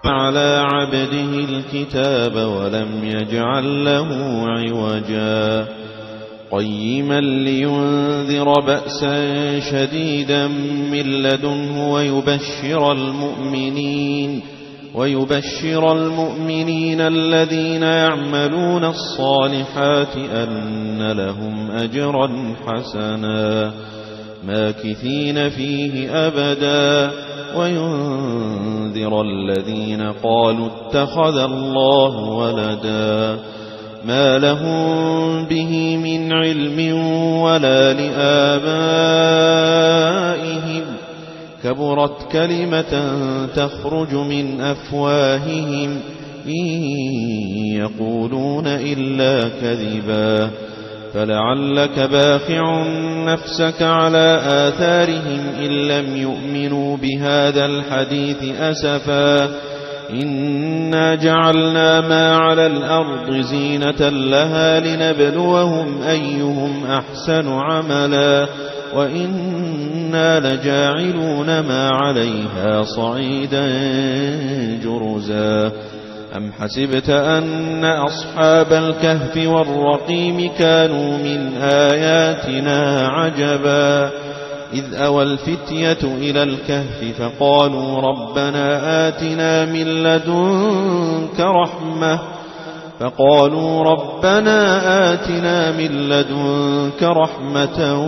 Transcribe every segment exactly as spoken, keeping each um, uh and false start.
على عبده الكتاب ولم يجعل له عوجا. قيما لينذر بأسا شديدا من لدنه ويبشر المؤمنين، ويبشر المؤمنين الذين يعملون الصالحات أن لهم أجرا حسنا ماكثين فيه أبدا، وينذر الذين قالوا اتخذ الله ولدا ما لهم به من علم ولا لآبائهم، كبرت كلمة تخرج من أفواههم إن يقولون إلا كذبا، فلعلك باخع نفسك على آثارهم إن لم يؤمنوا بهذا الحديث أسفا، إنا جعلنا ما على الأرض زينة لها لنبلوهم أيهم أحسن عملا، وإنا لجاعلون ما عليها صعيدا جرزا. أم حسبت أن أصحاب الكهف والرقيم كانوا من آياتنا عجبا، إذ أوى الفتية إلى الكهف فقالوا ربنا آتنا من لدنك رحمة، فقالوا ربنا آتنا من لدنك رحمة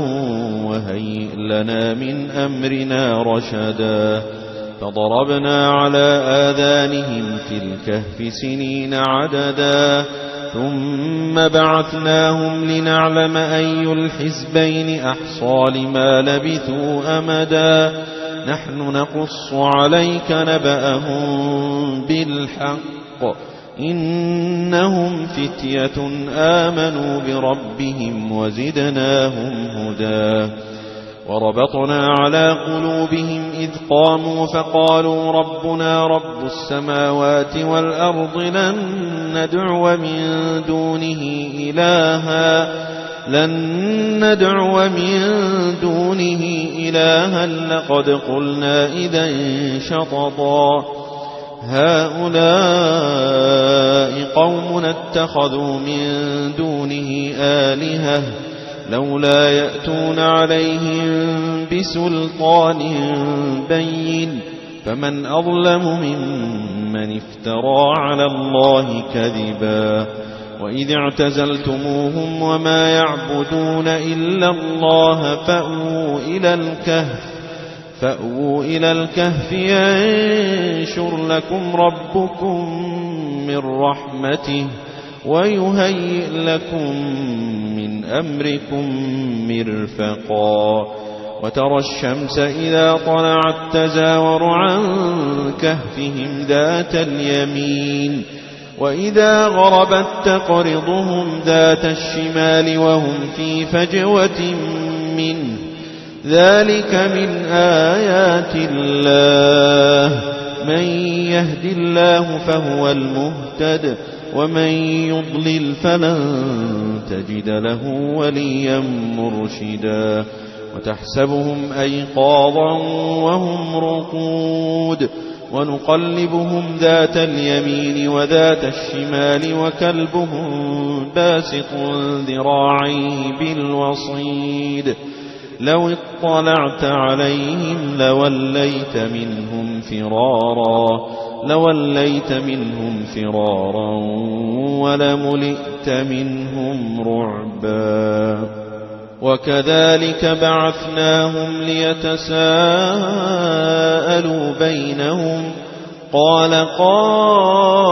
وهيئ لنا من أمرنا رشدا. فضربنا على آذانهم في الكهف سنين عددا، ثم بعثناهم لنعلم أي الحزبين أحصى لما لبثوا أمدا. نحن نقص عليك نبأهم بالحق، إنهم فتية آمنوا بربهم وزدناهم هدى. وربطنا على قلوبهم إذ قاموا فقالوا ربنا رب السماوات والأرض لن ندعو من دونه إلها، لن ندعو من دونه إلها لقد قلنا إذا شططا. هؤلاء قومنا اتخذوا من دونه آلهة، لولا يأتون عليهم بسلطان بين، فمن أظلم ممن افترى على الله كذبا. وإذ اعتزلتموهم وما يعبدون إلا الله فأووا إلى الكهف، فأووا إلى الكهف ينشر لكم ربكم من رحمته ويهيئ لكم من أمركم مرفقا. وترى الشمس إذا طلعت تزاور عن كهفهم ذات اليمين وإذا غربت تقرضهم ذات الشمال وهم في فجوة منه، ذلك من آيات الله، من يهد الله فهو المهتد، ومن يضلل فلن تجد له وليا مرشدا. وتحسبهم أيقاظا وهم رقود، ونقلبهم ذات اليمين وذات الشمال وكلبهم باسط ذراعيه بالوصيد، لو اطلعت عليهم لوليت منهم فرارا، لوليت منهم فرارا ولملئت منهم رعبا. وكذلك بعثناهم ليتساءلوا بينهم، قال قائل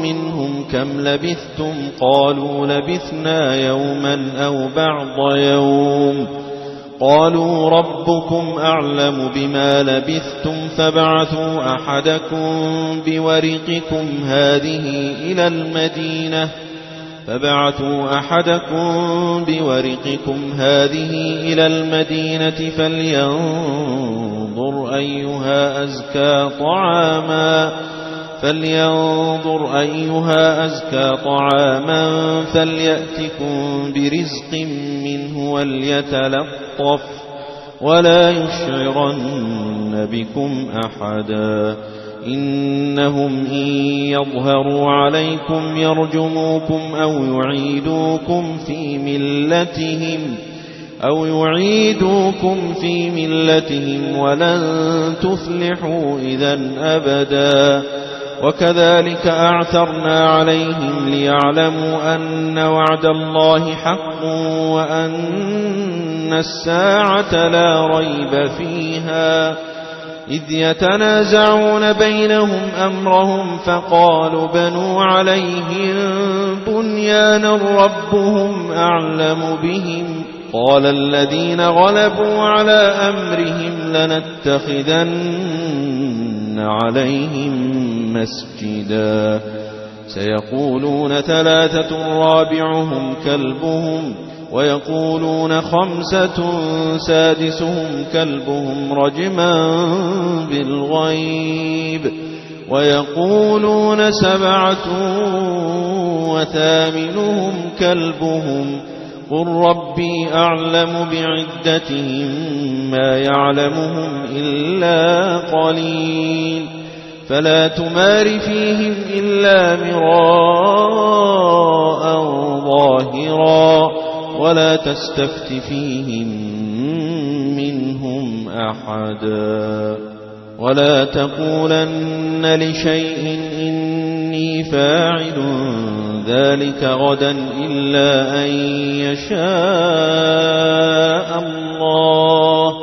منهم كم لبثتم؟ قالوا لبثنا يوما أو بعض يوم، قالوا ربكم أعلم بما لبثتم فابعثوا أحدكم بورقكم هذه إلى المدينة، فابعثوا أحدكم بورقكم هذه إلى المدينة فلينظر أيها أزكى طعاما، فلينظر أيها أزكى طعاما فليأتكم برزق منه وليتلطف ولا يشعرن بكم أحدا. إنهم إن يظهروا عليكم يرجموكم أو يعيدوكم في ملتهم، أو يعيدوكم في ملتهم ولن تفلحوا إذا أبدا. وكذلك أعثرنا عليهم ليعلموا أن وعد الله حق وأن الساعة لا ريب فيها، إذ يتنازعون بينهم أمرهم فقالوا ابنوا عليهم بنيانا ربهم أعلم بهم. قال الذين غلبوا على أمرهم لنتخذن عليهم مسجدا. سيقولون ثلاثة رابعهم كلبهم، ويقولون خمسة سادسهم كلبهم رجما بالغيب، ويقولون سبعة وثامنهم كلبهم، قل ربي أعلم بعدتهم ما يعلمهم إلا قليل، فلا تمار فيهم إلا مراء ظاهرا، ولا تستفت فيهم منهم أحدا، ولا تقولن لشيء إني فاعل ذلك غدا إلا أن يشاء الله،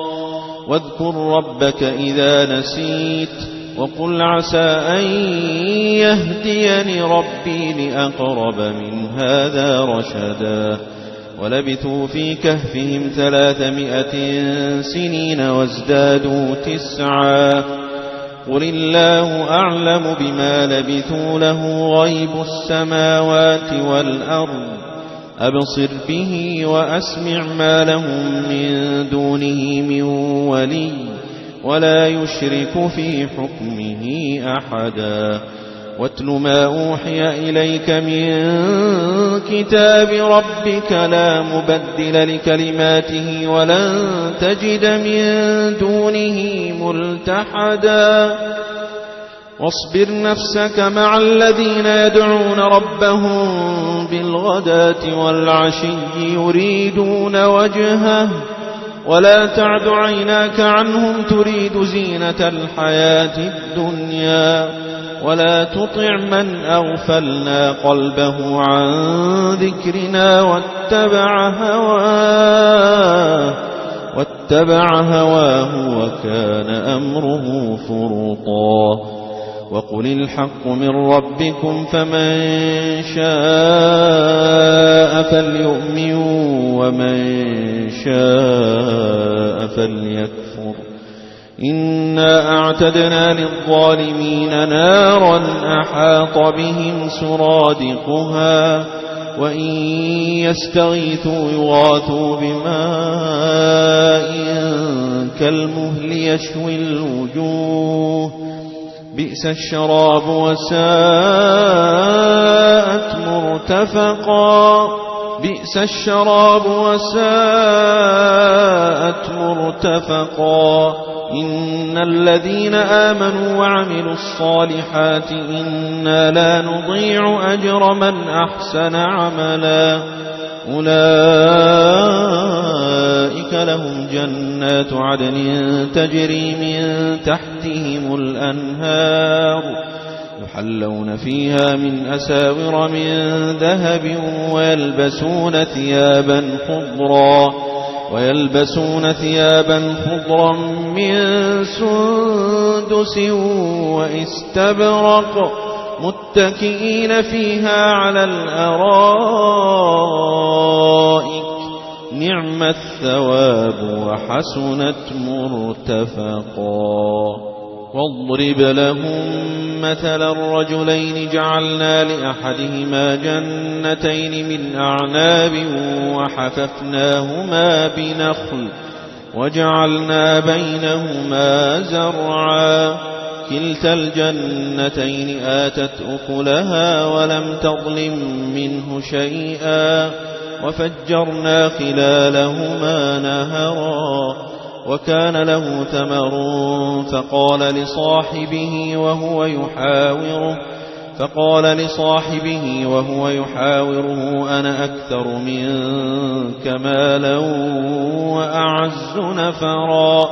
واذكر ربك إذا نسيت، وقل عسى أن يهديني ربي لأقرب من هذا رشدا. ولبثوا في كهفهم ثلاثمائة سنين وازدادوا تسعا. قل الله أعلم بما لبثوا له غيب السماوات والأرض، أبصر به وأسمع ما لهم من دونه من ولي ولا يشرك في حكمه أحدا. واتل ما أوحي إليك من كتاب ربك لا مبدل لكلماته ولن تجد من دونه ملتحدا. واصبر نفسك مع الذين يدعون ربهم بالغداة والعشي يريدون وجهه ولا تعد عيناك عنهم تريد زينة الحياة الدنيا ولا تطع من أغفلنا قلبه عن ذكرنا واتبع هواه، واتبع هواه وكان أمره فرطا. وقل الحق من ربكم فمن شاء فليؤمن ومن شاء فليكفر. إنا أعتدنا للظالمين نارا أحاط بهم سرادقها وإن يستغيثوا يغاثوا بماء كالمهل يشوي الوجوه بئس الشراب وساءت مرتفقا. بئس الشراب وساءت مرتفقا. إن الذين آمنوا وعملوا الصالحات إنا لا نضيع أجر من أحسن عملا. أولئك لهم جنات عدن تجري من تحتهم الأنهار يحلون فيها من أساور من ذهب ويلبسون ثيابا خضرا، ويلبسون ثيابا خضرا من سندس وإستبرق متكئين فيها على الأرائك نعم الثواب وحسنت مرتفقا. واضرب لهم مثلا رجلين جعلنا لأحدهما جنتين من أعناب وحففناهما بنخل وجعلنا بينهما زرعا. كلتا الجنتين آتت أكلها ولم تظلم منه شيئا وفجرنا خلالهما نهرا. وكان له ثمر فقال لصاحبه وهو يحاوره، فقال لصاحبه وهو يحاوره: "أنا أكثر منك مالا وأعز نفرا".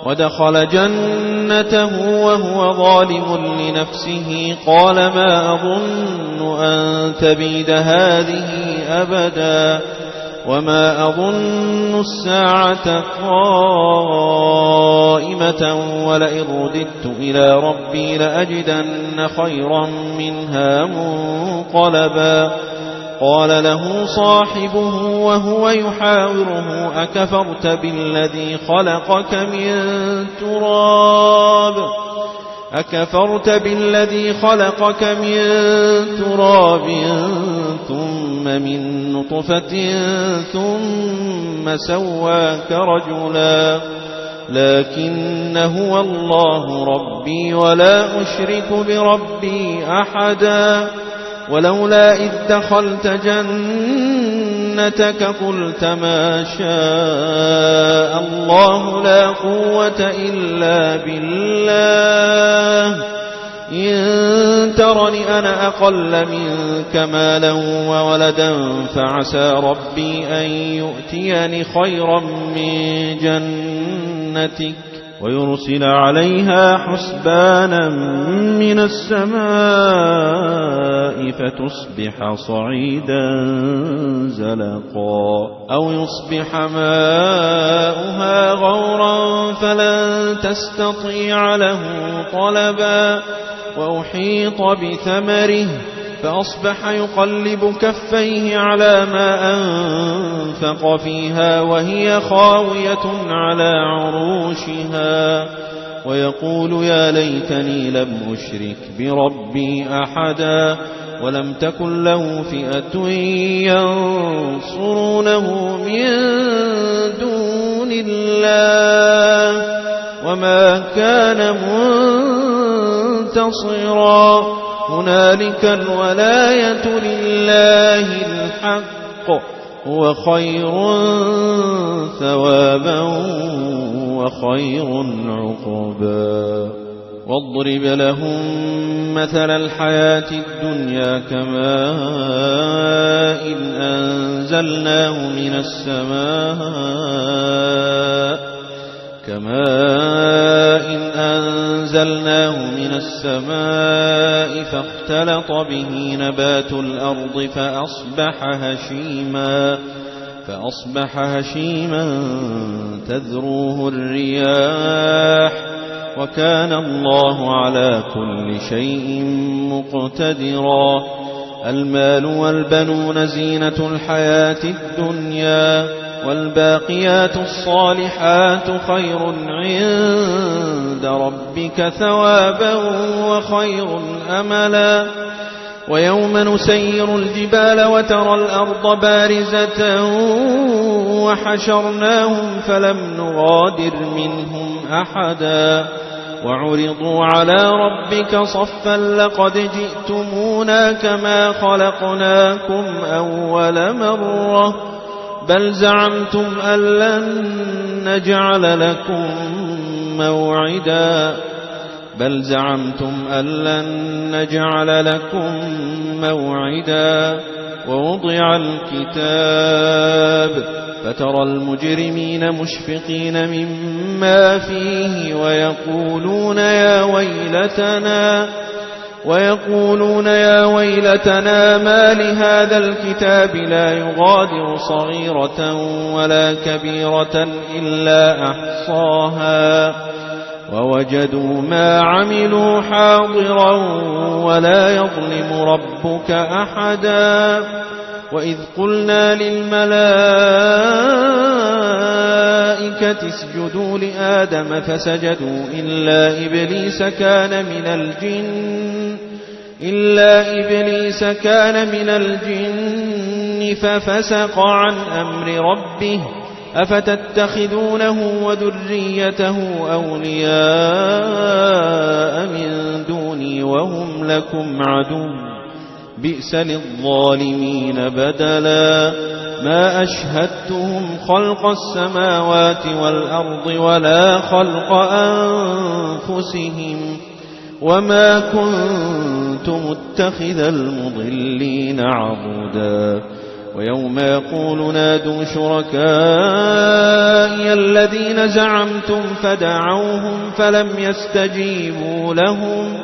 ودخل جنته وهو ظالم لنفسه، قال: "ما أظن أن تبيد هذه أبدا". وما أظن الساعة قائمة ولئن رددت إلى ربي لأجدن خيرا منها منقلبا. قال له صاحبه وهو يحاوره: "أكفرت بالذي خلقك من تراب؟ أكفرت بالذي خلقك من تراب ثم من نطفة ثم سواك رجلا؟ لكن هو الله ربي ولا أشرك بربي أحدا. ولولا إذ دخلت جنتك قلت ما شاء الله لا قوة إلا بالله إن ترني أنا أقل منك مالا وولدا فعسى ربي أن يؤتيني خيرا من جنتك ويرسل عليها حسبانا من السماء فتصبح صعيدا زلقا أو يصبح ماؤها غورا فلن تستطيع له طلبا وأحيط بثمره فأصبح يقلب كفيه على ما أنفق فيها وهي خاوية على عروشها ويقول يا ليتني لم أشرك بربي أحدا ولم تكن له فئة ينصرونه من دون الله وما كان منتصرا. هنالك الولاية لله الحق هو خير ثوابا وخير عقبا. واضرب لهم مثل الحياة الدنيا كماء أنزلناه من السماء كماء أنزلناه من السماء فاختلط به نبات الأرض فأصبح هشيما فأصبح هشيما تذروه الرياح وكان الله على كل شيء مقتدرا. المال والبنون زينة الحياة الدنيا والباقيات الصالحات خير عند ربك ثوابا وخير أملا. ويوم نسير الجبال وترى الأرض بارزة وحشرناهم فلم نغادر منهم أحدا وعرضوا على ربك صفا لقد جئتمونا كما خلقناكم أول مرة بل زعمتم أن لن نجعل لكم موعدا بل زعمتم أن لن نجعل لكم موعدا ووضع الكتاب فترى المجرمين مشفقين مما فيه ويقولون يا ويلتنا ويقولون يا ويلتنا ما لهذا الكتاب لا يغادر صغيرة ولا كبيرة إلا أحصاها ووجدوا ما عملوا حاضرا ولا يظلم ربك أحدا. وإذ قلنا للملائكة اسجدوا لآدم فسجدوا إلا إبليس كان من الجن إلا إبليس كان من الجن ففسق عن أمر ربه أفتتخذونه وذريته أولياء من دوني وهم لكم عدو بئس للظالمين بدلا. ما أشهدتهم خلق السماوات والأرض ولا خلق أنفسهم وما كنت متخذ المضلين عضدا. ويوم يقول نادوا شركائي الذين زعمتم فدعوهم فلم يستجيبوا لهم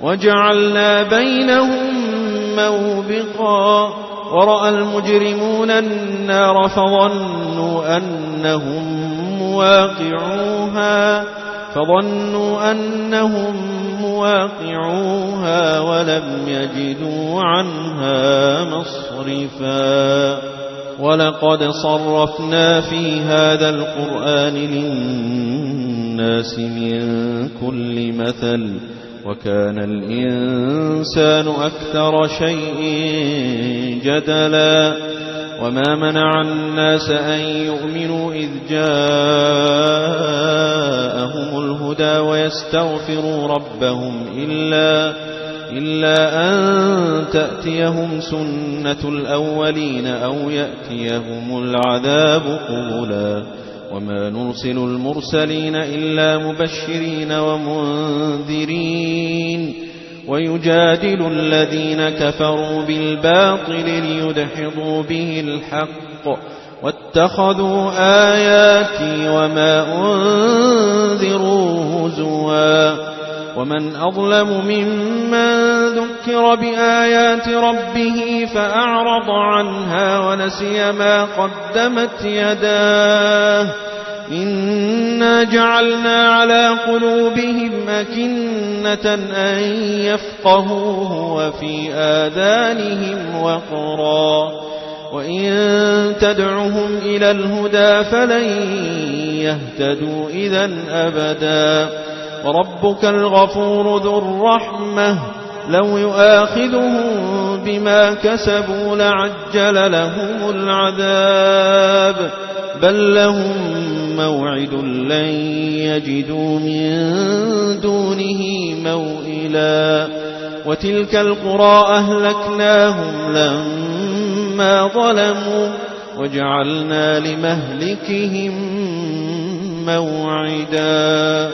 وجعلنا بينهم موبقا. ورأى المجرمون النار فظنوا أنهم مواقعوها، فظنوا أنهم مواقعوها ولم يجدوا عنها مصرفا. ولقد صرفنا في هذا القرآن للناس من كل مثل، وكان الإنسان أكثر شيء جدلا. وما منع الناس أن يؤمنوا إذ جاءهم الهدى ويستغفروا ربهم إلا، إلا أن تأتيهم سنة الأولين أو يأتيهم العذاب قبلا. وما نرسل المرسلين إلا مبشرين ومنذرين ويجادل الذين كفروا بالباطل ليدحضوا به الحق واتخذوا آياتي وما أنذروا هزوا. ومن أظلم ممن ذكر بآيات ربه فأعرض عنها ونسي ما قدمت يداه. إنا جعلنا على قلوبهم أكنة أن يفقهوه وفي آذانهم وقرا وإن تدعهم إلى الهدى فلن يهتدوا إذا أبدا. وربك الغفور ذو الرحمة لو يؤاخذهم بما كسبوا لعجل لهم العذاب بل لهم موعد لن يجدوا من دونه موئلا. وتلك القرى أهلكناهم لما ظلموا وجعلنا لمهلكهم موعدا.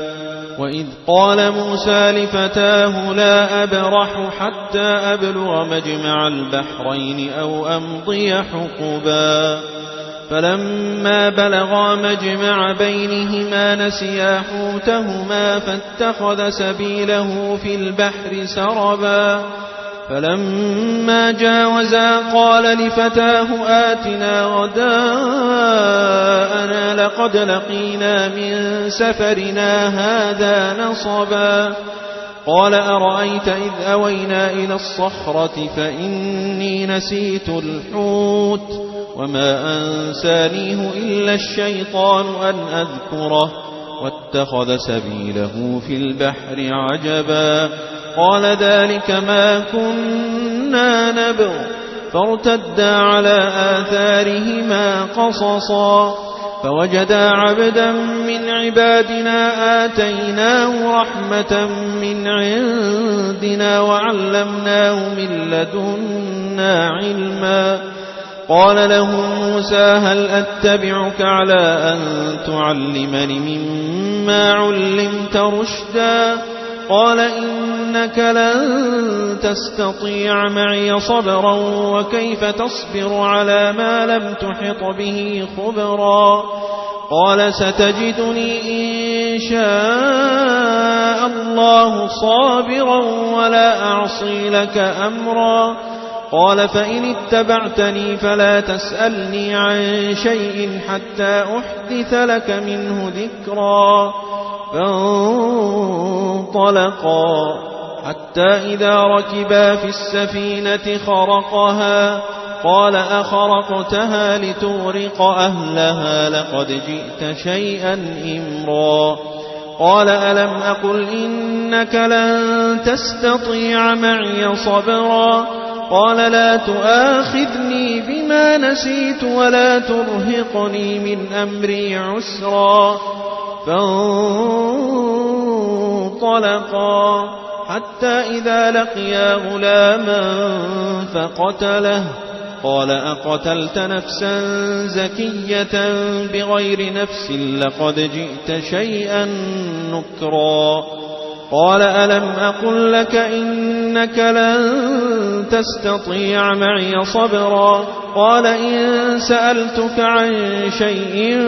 وإذ قال موسى لفتاه لا أبرح حتى أبلغ مجمع البحرين أو أمضي حقبا. فلما بلغا مجمع بينهما نسيا حوتهما فاتخذ سبيله في البحر سربا. فلما جاوزا قال لفتاه آتنا غداءنا لقد لقينا من سفرنا هذا نصبا. قال أرأيت إذ أوينا إلى الصخرة فإني نسيت الحوت وما أنسانيه إلا الشيطان أن أذكره واتخذ سبيله في البحر عجبا. قال ذلك ما كنا نبغ فارتدا على آثارهما قصصا. فوجدا عبدا من عبادنا آتيناه رحمة من عندنا وعلمناه من لدنا علما. قال له موسى هل أتبعك على أن تعلمن مما علمت رشدا؟ قال إنك لن تستطيع معي صبرا وكيف تصبر على ما لم تحط به خبرا؟ قال ستجدني إن شاء الله صابرا ولا أعصي لك أمرا. قال فإن اتبعتني فلا تسألني عن شيء حتى أحدث لك منه ذكرا. فانطلقا حتى إذا ركبا في السفينة خرقها قال أخرقتها لتغرق أهلها لقد جئت شيئا إمرا. قال ألم أقل إنك لن تستطيع معي صبرا؟ قال لا تؤاخذني بما نسيت ولا ترهقني من أمري عسرا. فانطلقا حتى إذا لقيا غلاما فقتله قال أقتلت نفسا زكية بغير نفس لقد جئت شيئا نكرا. قال ألم أقل لك إنك لن تستطيع معي صبرا. قال إن سألتك عن شيء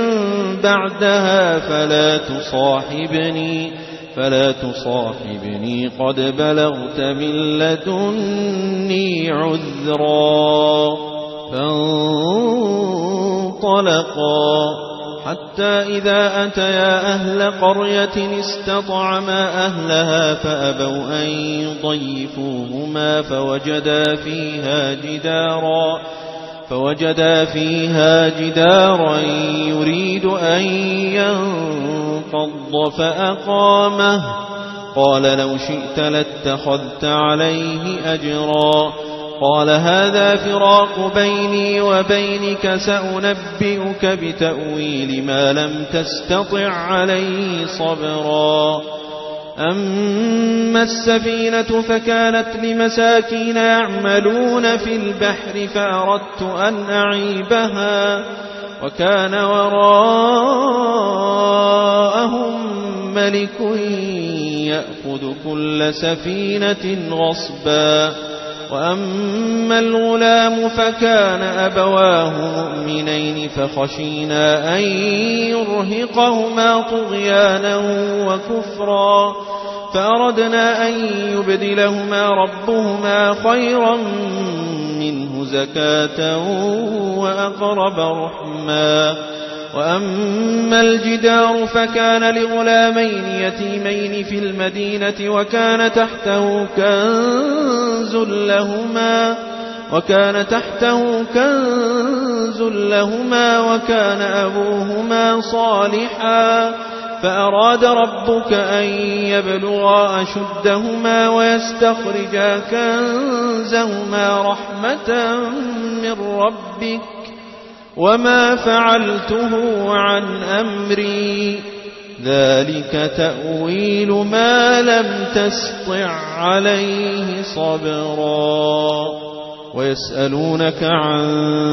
بعدها فلا تصاحبني، فلا تصاحبني قد بلغت من لدني عذرا. فانطلقا حتى إذا أتيا أهل قرية استطعما أهلها فأبوا أن يضيفوهما فوجدا فيها جدارا، فوجدا فيها جدارا يريد أن ينقض فأقامه. قال لو شئت لاتخذت عليه أجرا. قال هذا فراق بيني وبينك سأنبئك بتأويل ما لم تستطع عليه صبرا. أما السفينة فكانت لمساكين يعملون في البحر فأردت أن أعيبها وكان وراءهم ملك يأخذ كل سفينة غصبا. وأما الغلام فكان أبواه مؤمنين فخشينا أن يرهقهما طغيانا وكفرا. فأردنا أن يبدلهما ربهما خيرا منه زكاة وأقرب رحما. وأما الجدار فكان لغلامين يتيمين في المدينة وكان تحته كنز لهما، وكان تحته كنز لهما وكان أبوهما صالحا فأراد ربك أن يبلغا أشدهما ويستخرجا كنزهما رحمة من ربك وما فعلته عن أمري، ذلك تأويل ما لم تسطع عليه صبرا. ويسألونك عن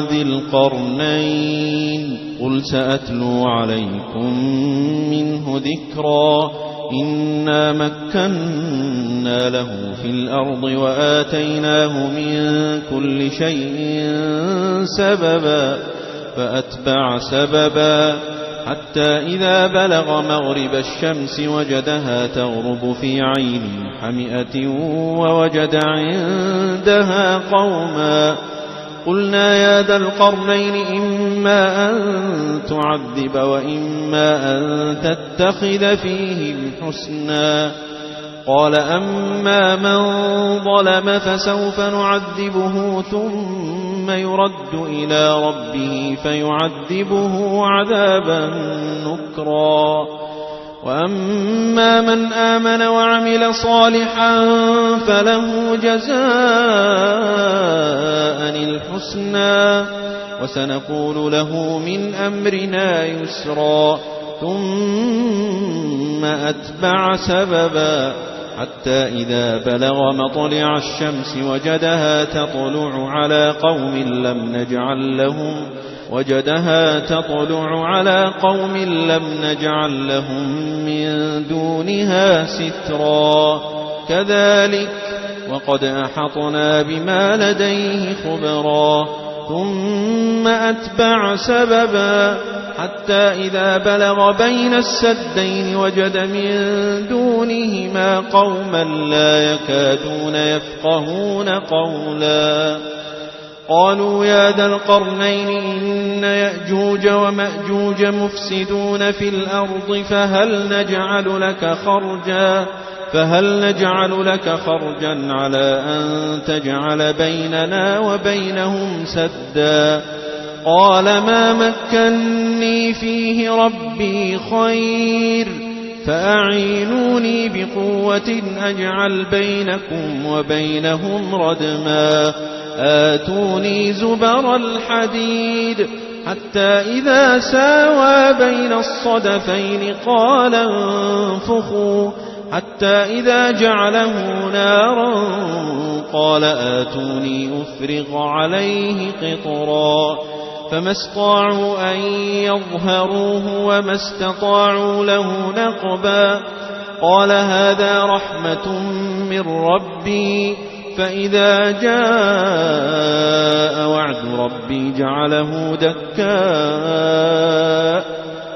ذي القرنين، قل سأتلو عليكم منه ذكرا. إنا مكنا له في الأرض وآتيناه من كل شيء سببا. فأتبع سببا حتى إذا بلغ مغرب الشمس وجدها تغرب في عين حمئة ووجد عندها قوما. قلنا يا ذا القرنين إما أن تعذب وإما أن تتخذ فيهم حسنا. قال أما من ظلم فسوف نعذبه ثم يرد إلى ربه فيعذبه عذابا نكرا. وأما من آمن وعمل صالحا فله جزاء الحسنى وسنقول له من أمرنا يسرا. ثم أتبع سببا حتى إذا بلغ مطلع الشمس وجدها تطلع على قوم لم نجعل لهم، وجدها تطلع على قوم لم نجعل لهم من دونها سترا. كذلك وقد أحطنا بما لديه خبرا. ثم أتبع سببا حتى إذا بلغ بين السدين وجد من دونهما قوما لا يكادون يفقهون قولا. قالوا يا ذا القرنين إن يأجوج ومأجوج مفسدون في الأرض فهل نجعل لك خرجا، فهل نجعل لك خرجا على أن تجعل بيننا وبينهم سدا؟ قال ما مكني فيه ربي خير فأعينوني بقوة أجعل بينكم وبينهم ردما. آتوني زبر الحديد حتى إذا ساوى بين الصدفين قال انفخوا حتى إذا جعله نارا قال آتوني أفرغ عليه قطرا. فما استطاعوا أن يظهروه وما استطاعوا له نقبا. قال هذا رحمة من ربي، فإذا جاء وعد ربي جعله دكاء،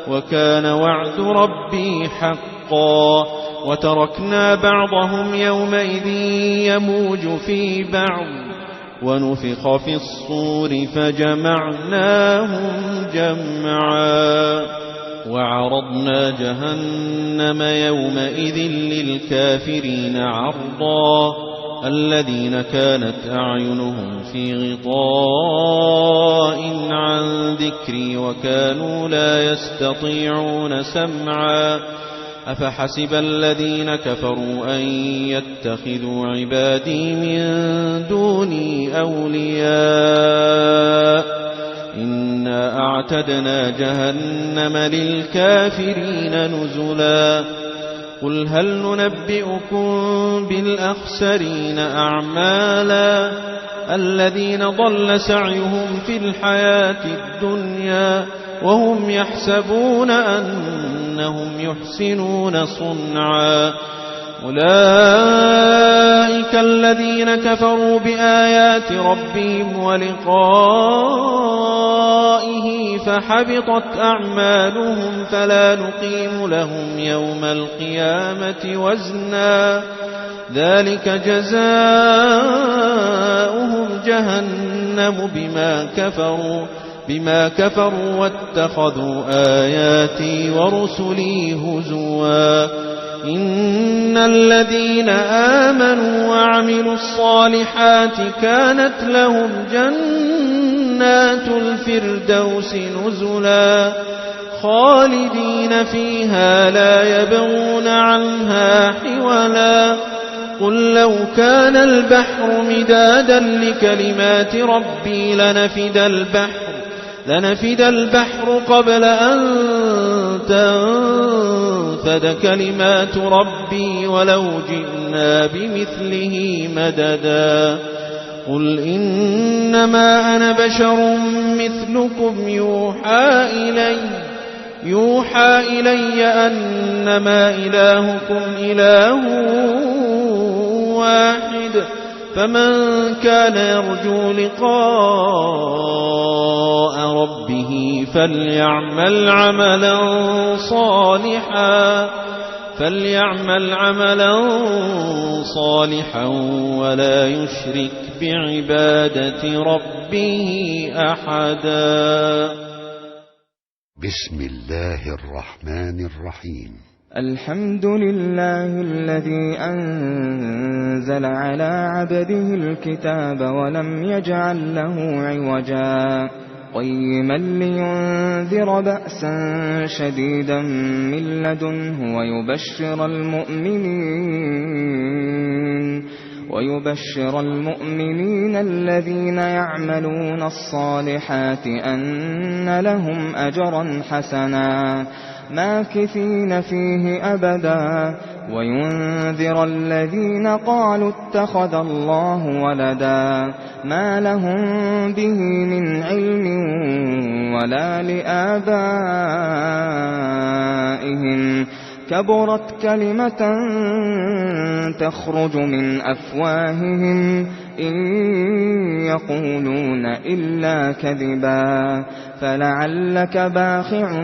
وكان وعد ربي حقا. وتركنا بعضهم يومئذ يموج في بعض، ونفخ في الصور فجمعناهم جمعا. وعرضنا جهنم يومئذ للكافرين عرضا. الذين كانت أعينهم في غطاء عن ذكري وكانوا لا يستطيعون سمعا. أفحسب الذين كفروا أن يتخذوا عبادي من دوني أولياء. إنا أعتدنا جهنم للكافرين نزلا. قل هل ننبئكم بالأخسرين أعمالا. الذين ضل سعيهم في الحياة الدنيا وهم يحسبون أنهم يحسنون صنعا. أولئك الذين كفروا بآيات ربهم ولقائه فحبطت أعمالهم فلا نقيم لهم يوم القيامة وزنا. ذلك جزاؤهم جهنم بما كفروا، بما كفروا واتخذوا آياتي ورسلي هزوا. إن الذين آمنوا وعملوا الصالحات كانت لهم جنات الفردوس نزلا. خالدين فيها لا يبغون عنها حولا. قل لو كان البحر مدادا لكلمات ربي لنفد البحر، لنفد البحر قبل أن تنفد كلمات ربي ولو جئنا بمثله مددا. قل إنما أنا بشر مثلكم يوحى إلي، يوحى إلي أنما إلهكم إله واحد، فمن كان يرجو لقاء ربه فليعمل عملا صالحا، فليعمل عملا صالحا ولا يشرك بعبادة ربه أحدا. بسم الله الرحمن الرحيم. الحمد لله الذي أنزل على عبده الكتاب ولم يجعل له عوجا، قيما لينذر بأسا شديدا من لدنه ويبشر المؤمنين ويبشر المؤمنين الذين يعملون الصالحات أن لهم أجرا حسنا ماكثين فيه أبدا، وينذر الذين قالوا اتخذ الله ولدا ما لهم به من علم ولا لآبائهم، كبرت كلمة تخرج من أفواههم إن يقولون إلا كذبا، فلعلك باخع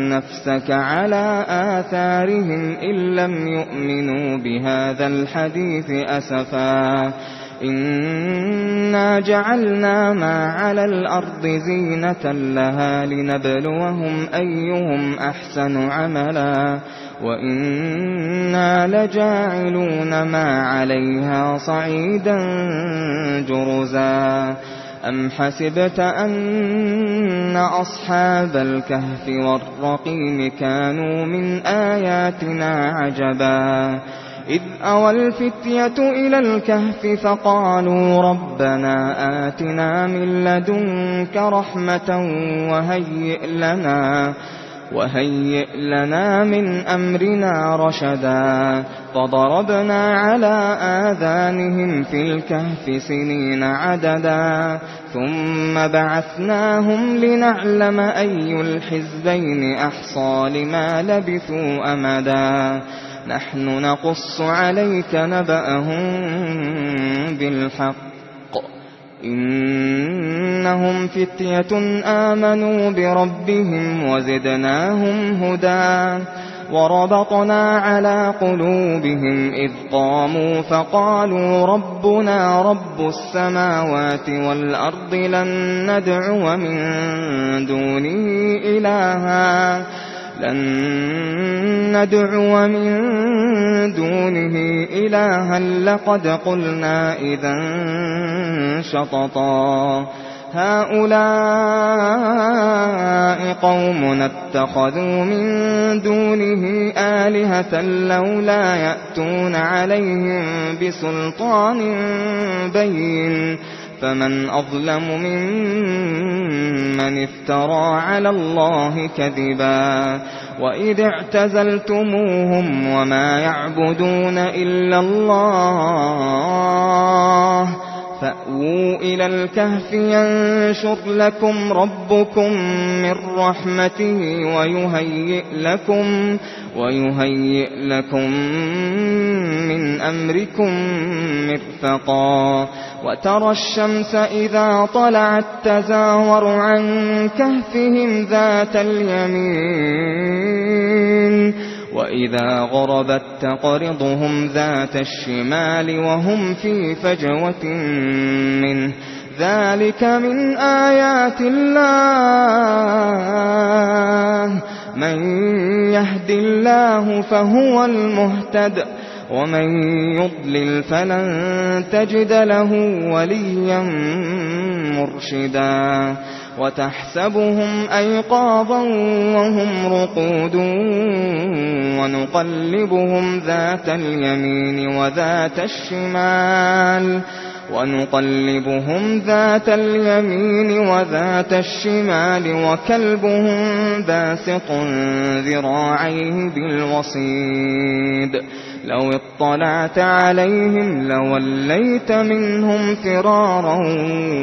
نفسك على آثارهم إن لم يؤمنوا بهذا الحديث أسفا. إنا جعلنا ما على الأرض زينة لها لنبلوهم أيهم أحسن عملا، وإنا لجاعلون ما عليها صعيدا جرزا. أم حسبت أن أصحاب الكهف والرقيم كانوا من آياتنا عجبا، إذ أوى الفتية إلى الكهف فقالوا ربنا آتنا من لدنك رحمة وهيئ لنا وهيئ لنا من أمرنا رشدا. فضربنا على آذانهم في الكهف سنين عددا. ثم بعثناهم لنعلم أي الحزبين أحصى لما لبثوا أمدا. نحن نقص عليك نبأهم بالحق. إنهم فتية آمنوا بربهم وزدناهم هدى. وربطنا على قلوبهم إذ قاموا فقالوا ربنا رب السماوات والأرض لن ندعو من دونه إلها، لن ندعو من دونه إلها لقد قلنا إذا شططا. هؤلاء قومنا اتخذوا من دونه آلهة لولا يأتون عليهم بسلطان بين. فمن أظلم ممن افترى على الله كذبا. وإذ اعتزلتموهم وما يعبدون إلا الله فأووا إلى الكهف ينشر لكم ربكم من رحمته ويهيئ لكم، ويهيئ لكم من أمركم مرفقا. وترى الشمس إذا طلعت تزاور عن كهفهم ذات اليمين وإذا غربت تقرضهم ذات الشمال وهم في فجوة منه. ذلك من آيات الله. من يهد الله فهو المهتد ومن يضلل فلن تجد له وليا مرشدا. وتحسبهم أيقاظا وهم رقود ونقلبهم ذات اليمين وذات الشمال، ونقلبهم ذات اليمين وذات الشمال وكلبهم باسط ذراعيه بالوصيد. لو اطلعت عليهم لوليت منهم فرارا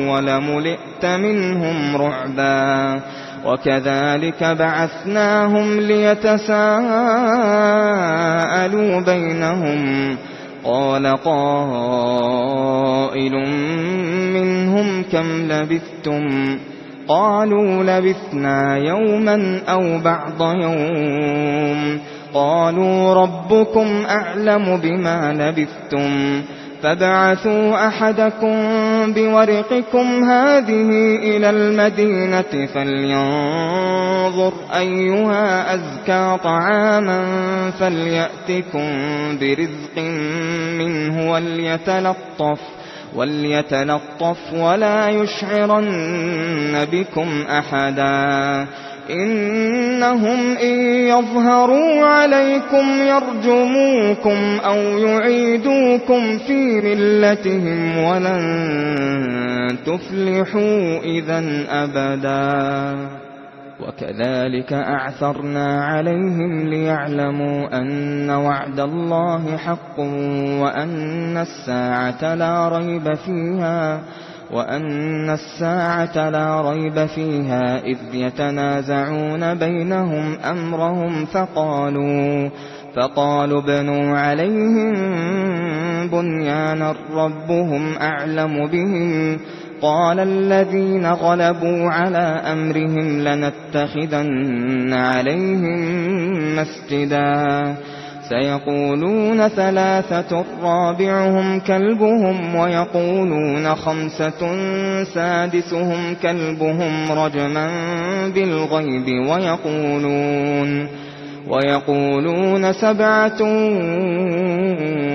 ولملئت منهم رعبا. وكذلك بعثناهم ليتساءلوا بينهم قال قائل منهم كم لبثتم؟ قالوا لبثنا يوما أو بعض يوم. قالوا ربكم أعلم بما لبثتم. فابعثوا أحدكم بورقكم هذه إلى المدينة فلينظر أيها أزكى طعاما فليأتكم برزق منه وليتلطف، وليتلطف ولا يشعرن بكم أحدا. إنهم إن يظهروا عليكم يرجموكم أو يعيدوكم في ملتهم ولن تفلحوا إذا أبدا. وكذلك أعثرنا عليهم ليعلموا أن وعد الله حق وأن الساعة لا ريب فيها، وأن الساعة لا ريب فيها إذ يتنازعون بينهم أمرهم فقالوا، فقالوا ابنوا عليهم بنيانا ربهم أعلم بهم. قال الذين غلبوا على أمرهم لنتخذن عليهم مسجدا. سيقولون ثلاثة رابعهم كلبهم ويقولون خمسة سادسهم كلبهم رجما بالغيب ويقولون، ويقولون سبعة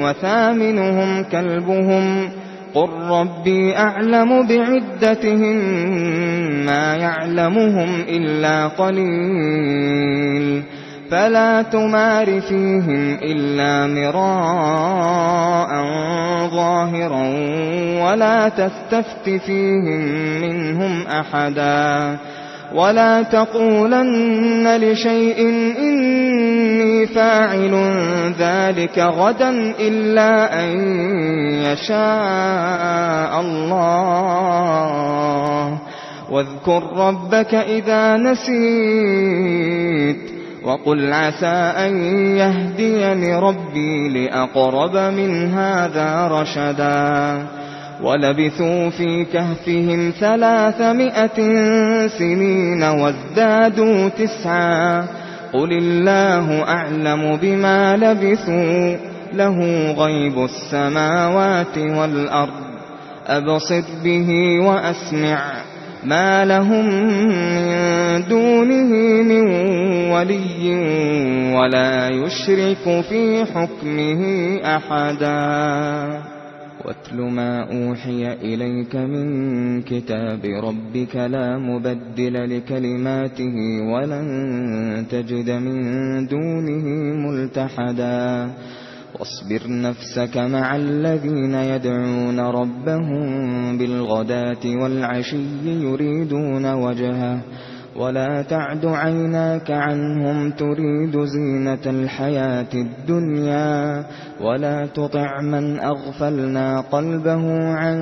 وثامنهم كلبهم قل ربي أعلم بعدتهم ما يعلمهم إلا قليل. فلا تمار فيهم إلا مراء ظاهرا ولا تستفت فيهم منهم أحدا. ولا تقولن لشيء إني فاعل ذلك غدا إلا أن يشاء الله. واذكر ربك إذا نسيت وقل عسى أن يهديني ربي لأقرب من هذا رشدا. ولبثوا في كهفهم ثلاثمائة سنين وازدادوا تسعا. قل الله أعلم بما لبثوا له غيب السماوات والأرض. أبصر به وأسمع ما لهم من دونه من ولي ولا يشرك في حكمه أحدا. واتل ما أوحي إليك من كتاب ربك لا مبدل لكلماته ولن تجد من دونه ملتحدا. واصبر نفسك مع الذين يدعون ربهم بالغداة والعشي يريدون وجهه ولا تعد عيناك عنهم تريد زينة الحياة الدنيا ولا تطع من أغفلنا قلبه عن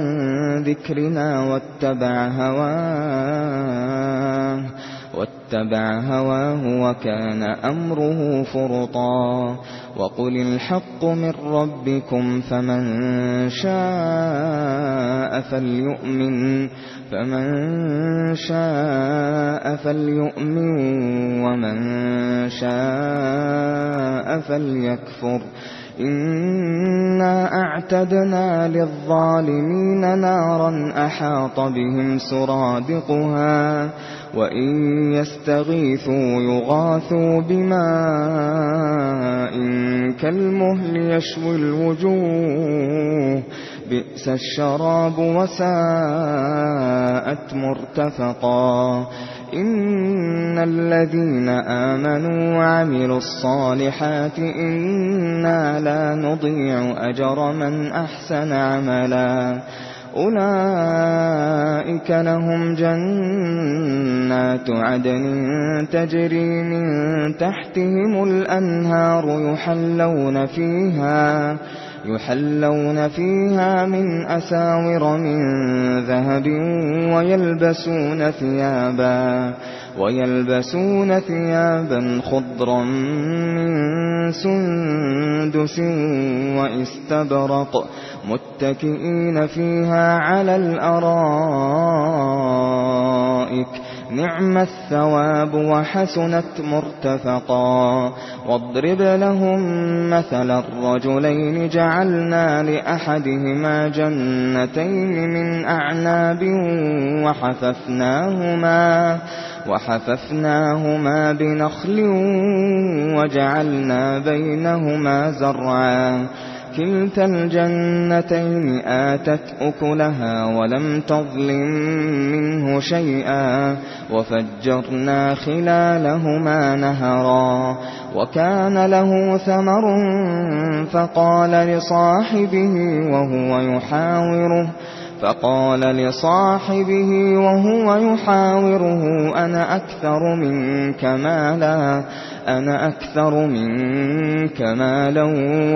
ذكرنا واتبع هواه واتبع هواه وكان أمره فرطا. وقل الحق من ربكم فمن شاء فليؤمن، فمن شاء فليؤمن ومن شاء فليكفر. إنا أعتدنا للظالمين نارا أحاط بهم سرادقها وإن يستغيثوا يغاثوا بماء كالمهل يشوي الوجوه بئس الشراب وساءت مرتفقا. إن الذين آمنوا وعملوا الصالحات إنا لا نضيع أجر من أحسن عملا. أولئك لهم جنات عدن تجري من تحتهم الأنهار يحلون فيها يحلون فيها من أساور من ذهب ويلبسون ثيابا ويلبسون ثيابا خضرا من سندس وإستبرق متكئين فيها على الأرائك نعم الثواب وحسنت مرتفقا. واضرب لهم مثلا الرجلين جعلنا لأحدهما جنتين من أعناب وحففناهما وحففناهما بنخل وجعلنا بينهما زرعا. كلتا الجنتين آتت أكلها ولم تظلم منه شيئا وفجرنا خلالهما نهرا. وكان له ثمر فقال لصاحبه وهو يحاوره فقال لصاحبه وهو يحاوره أنا أكثر منك مالا أنا أكثر منك مالا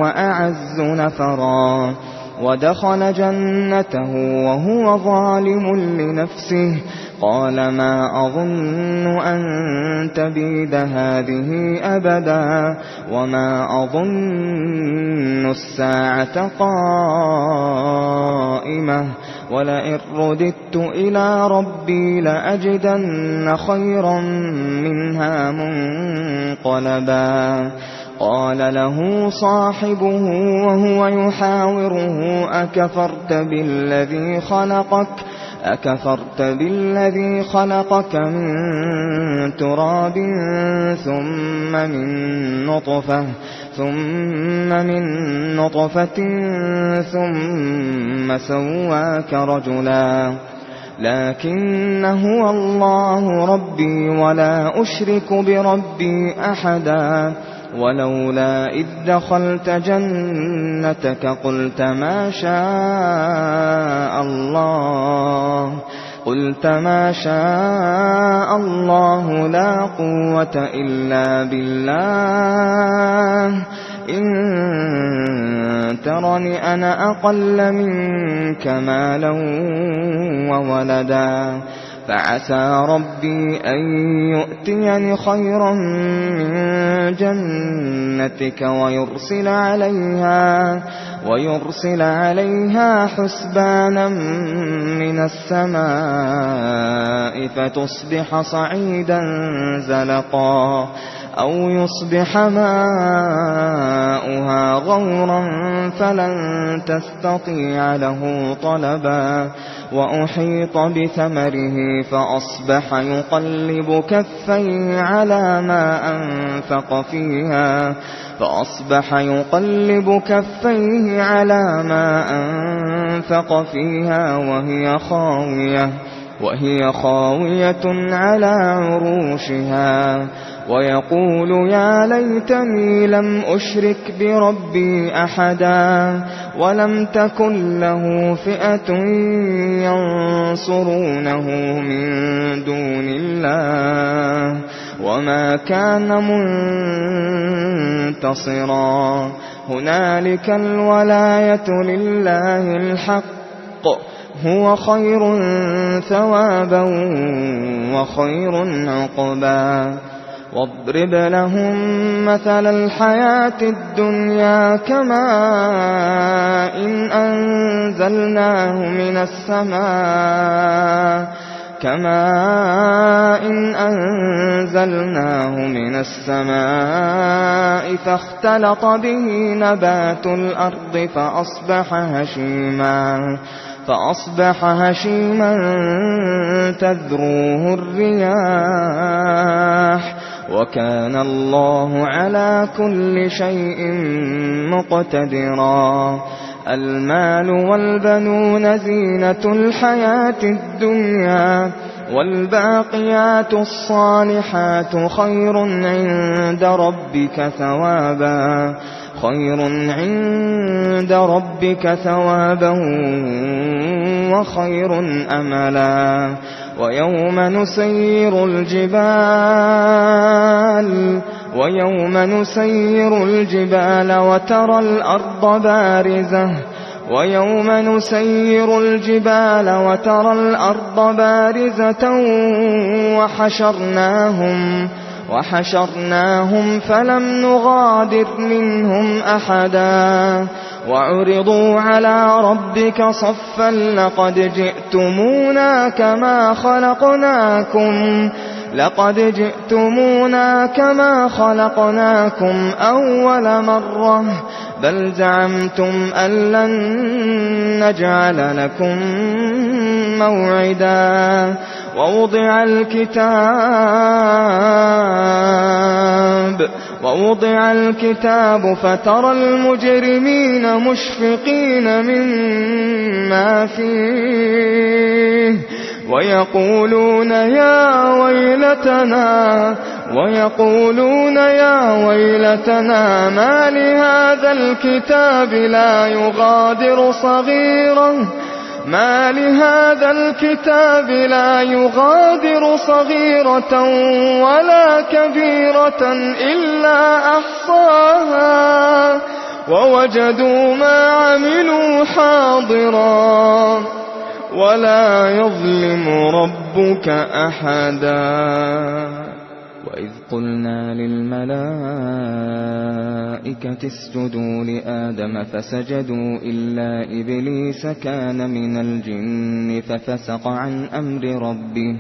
وأعز نفرا. ودخل جنته وهو ظالم لنفسه قال ما أظن أن تبيد هذه أبدا وما أظن الساعة قائمة ولئن رددت إلى ربي لأجدن خيرا منها منقلبا. قال له صاحبه وهو يحاوره أكفرت بالذي خلقك أكفرت بالذي خلقك من تراب ثم من نطفة ثم من نطفة ثم سواك رجلا. لكن هو الله ربي ولا أشرك بربي أحدا. ولولا إذ دخلت جنتك قلت ما شاء الله قلت ما شاء الله لا قوة إلا بالله إن ترني أنا أقل منك مالا وولدا فعسى ربي أن يؤتيني خيرا من جنتك ويرسل عليها ويرسل عليها حسبانا من السماء فتصبح صعيدا زلقا أو يصبح ماؤها غورا فلن تستطيع له طلبا وأحيط بثمره فأصبح يقلب كفيه على ما أنفق فيها فأصبح يقلب كفيه على ما أنفق فيها وهي خاوية وهي خاوية على عروشها ويقول يا ليتني لم أشرك بربي أحدا ولم تكن له فئة ينصرونه من دون الله وما كان منتصرا هنالك الولاية لله الحق هو خير ثوابا وخير عقبا واضرب لهم مثل الحياة الدنيا كماء إن أنزلناه من السماء كماء إن أنزلناه من السماء فاختلط به نبات الأرض فأصبح هشيما فأصبح هشيما تذروه الرياح وكان الله على كل شيء مقتدرا المال والبنون زينة الحياة الدنيا والباقيات الصالحات خير عند ربك ثوابا خير عند ربك ثوابا وخير أملا ويوم نسير الجبال ويوم نسير الجبال وترى الأرض بارزة ويوم نسير الجبال وترى الأرض بارزة وحشرناهم وحشرناهم فلم نغادر منهم أحدا وعرضوا على ربك صفا لقد جئتمونا كما خلقناكم لقد جئتمونا كما خلقناكم أول مرة بل زعمتم أن لن نجعل لكم موعدا ووضع الكتاب ووضع الكتاب فترى المجرمين مشفقين مما فيه ويقولون يا ويلتنا ويقولون يا ويلتنا ما لهذا الكتاب لا يغادر صغيرة ما لهذا الكتاب لا يغادر صغيرة ولا كبيرة إلا أحصاها ووجدوا ما عملوا حاضرا ولا يظلم ربك أحدا وإذ قلنا للملائكة اسجدوا لآدم فسجدوا إلا إبليس كان من الجن ففسق عن أمر ربه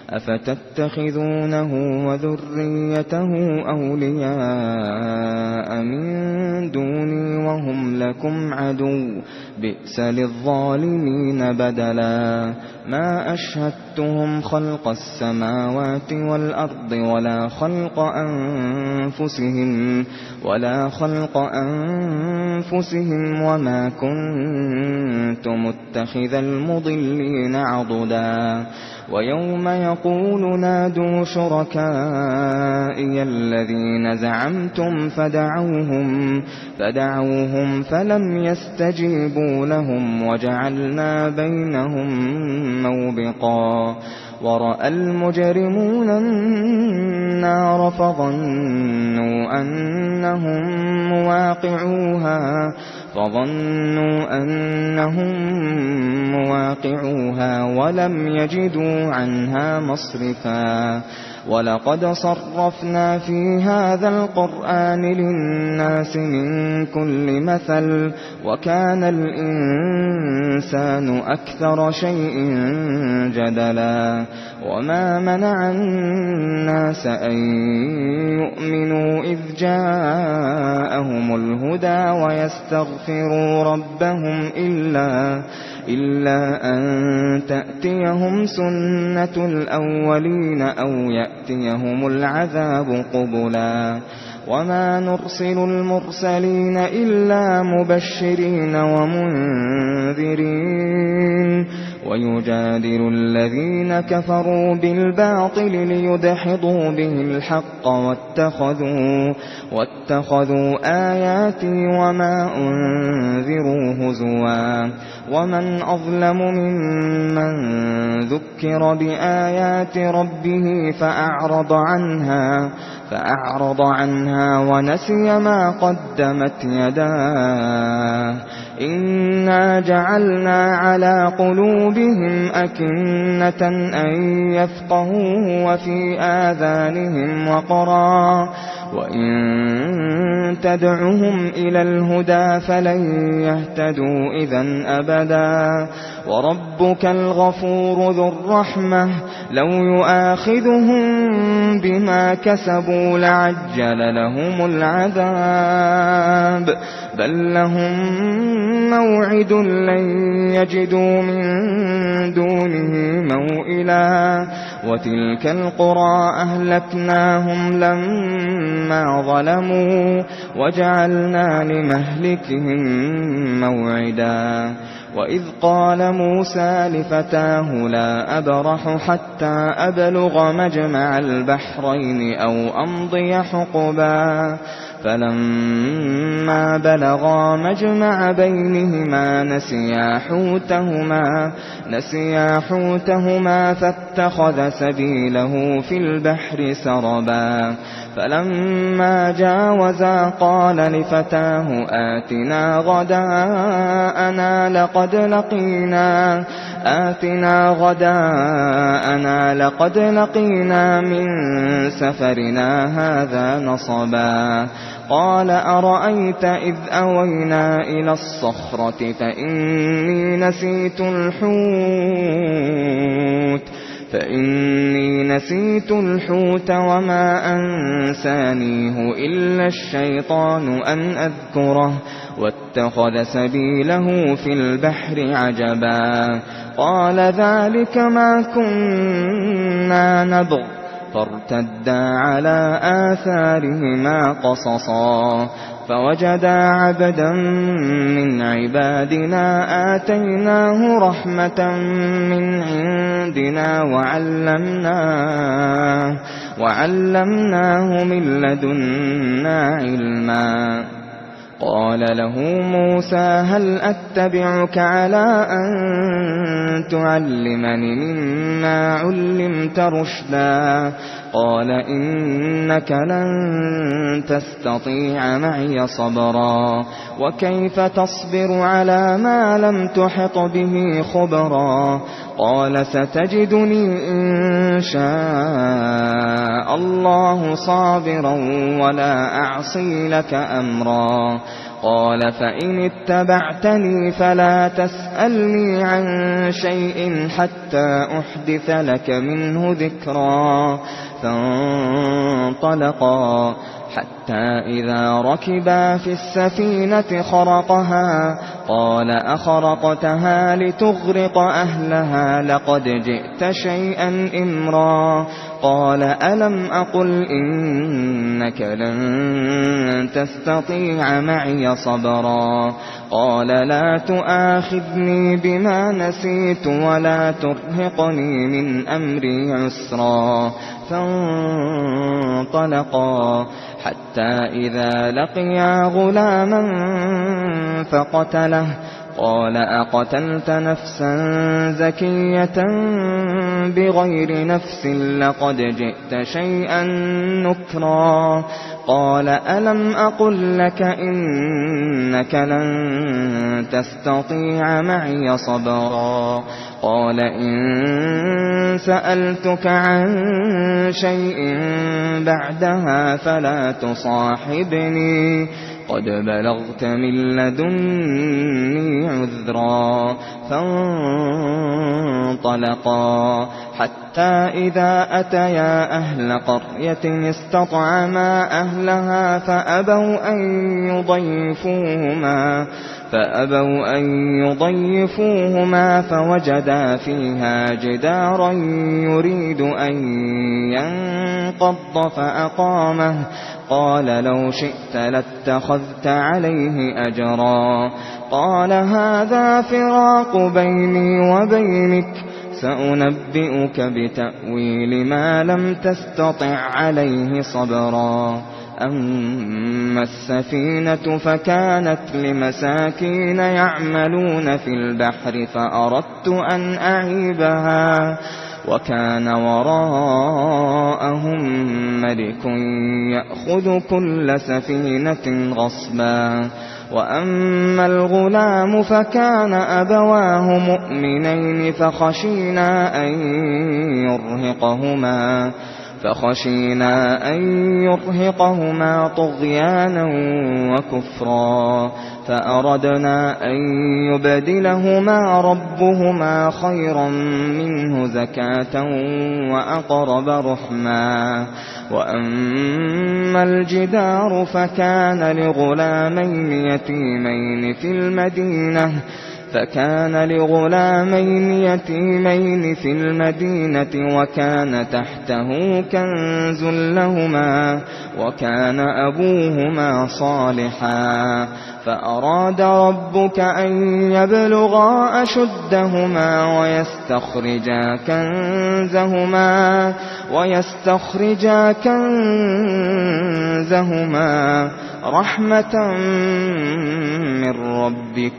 أفتتخذونه وذريته أولياء من دوني وهم لكم عدو بئس للظالمين بدلا ما أشهدتهم خلق السماوات والأرض ولا خلق أنفسهم ولا خلق أنفسهم وما كنت متخذ المضلين عضدا ويوم يقول نادوا شركائي الذين زعمتم فدعوهم، فدعوهم فلم يستجيبوا لهم وجعلنا بينهم موبقا. ورأى المجرمون النار فظنوا أنهم مواقعوها، فظنوا أنهم مواقعوها ولم يجدوا عنها مصرفا. ولقد صرفنا في هذا القرآن للناس من كل مثل وكان الإنسان أكثر شيء جدلا. وما منع الناس أن يؤمنوا إذ جاءهم الهدى ويستغفروا ربهم إلا، إلا أن تأتيهم سنة الأولين أو يأتيهم العذاب قبلا. وما نرسل المرسلين إلا مبشرين ومنذرين، ويجادل الذين كفروا بالباطل ليدحضوا به الحق، واتخذوا، واتخذوا آياتي وما أنذروا هزوا. ومن أظلم ممن ذكر بآيات ربه فأعرض عنها، فأعرض عنها ونسي ما قدمت يداه. إنا جعلنا على قلوبهم أكنة أن يفقهوه وفي آذانهم وقرا، وإن تدعهم إلى الهدى فلن يهتدوا إذا أبدا. وربك الغفور ذو الرحمة، لو يؤاخذهم بما كسبوا لعجل لهم العذاب، بل لهم موعد لن يجدوا من دونه موئلا. وتلك القرى أهلكناهم لما ظلموا وجعلنا لمهلكهم موعدا. وإذ قال موسى لفتاه لا أبرح حتى أبلغ مجمع البحرين أو أمضي حقبا، فلما بلغا مجمع بينهما نسيا حوتهما، نسيا حوتهما فاتخذ سبيله في البحر سربا. فلما جاوزا قال لفتاه آتنا غداءنا لقد لقينا، آتنا غداءنا لقد لقينا من سفرنا هذا نصبا. قال أرأيت إذ أوينا إلى الصخرة فإني نسيت الحوت، فإني نسيت الحوت وما أنسانيه إلا الشيطان أن أذكره واتخذ سبيله في البحر عجبا. قال ذلك ما كنا نبغ فارتدا على آثارهما قصصا. فوجدا عبدا من عبادنا آتيناه رحمة من عندنا وعلمناه، وعلمناه من لدنا علما. قال له موسى هل أتبعك على أن تعلمن مما علمت رشدا؟ قال إنك لن تستطيع معي صبرا، وكيف تصبر على ما لم تحط به خبرا؟ قال ستجدني إن شاء الله صابرا ولا أعصي لك أمرا. قال فإن اتبعتني فلا تسألني عن شيء حتى أحدث لك منه ذكرا. فانطلقا حتى إذا ركبا في السفينة خرقها قال أخرقتها لتغرق أهلها لقد جئت شيئا إمرا. قال ألم أقل إنك لن تستطيع معي صبرا. قال لا تؤاخذني بما نسيت ولا ترهقني من أمري عسرا. فانطلقا حتى إذا لقيا غلاما فقتله. قال أقتلت نفسا زكية بغير نفس لقد جئت شيئا نكرا. قال ألم أقل لك إنك لن تستطيع معي صبرا. قال إن سألتك عن شيء بعدها فلا تصاحبني قد بلغت من لدني عذرا. فانطلقا حتى إذا أتيا أهل قرية استطعما أهلها فأبوا أن يضيفوهما فأبوا أن يضيفوهما فوجدا فيها جدارا يريد أن ينقض فأقامه. قال لو شئت لاتخذت عليه أجرا. قال هذا فراق بيني وبينك سأنبئك بتأويل ما لم تستطع عليه صبرا. أما السفينة فكانت لمساكين يعملون في البحر فأردت أن أعيبها وكان وراءهم ملك يأخذ كل سفينة غصبا. وأما الغلام فكان أبواه مؤمنين فخشينا أن يرهقهما فخشينا أن يرهقهما طغيانا وكفرا. فأردنا أن يبدلهما ربهما خيرا منه زكاة وأقرب رحما. وأما الجدار فكان لغلامين يتيمين في المدينة فكان لغلامين يتيمين في المدينة وكان تحته كنز لهما وكان أبوهما صالحا فأراد ربك أن يبلغا أشدهما ويستخرجا كنزهما ويستخرجا كنزهما رحمة من ربك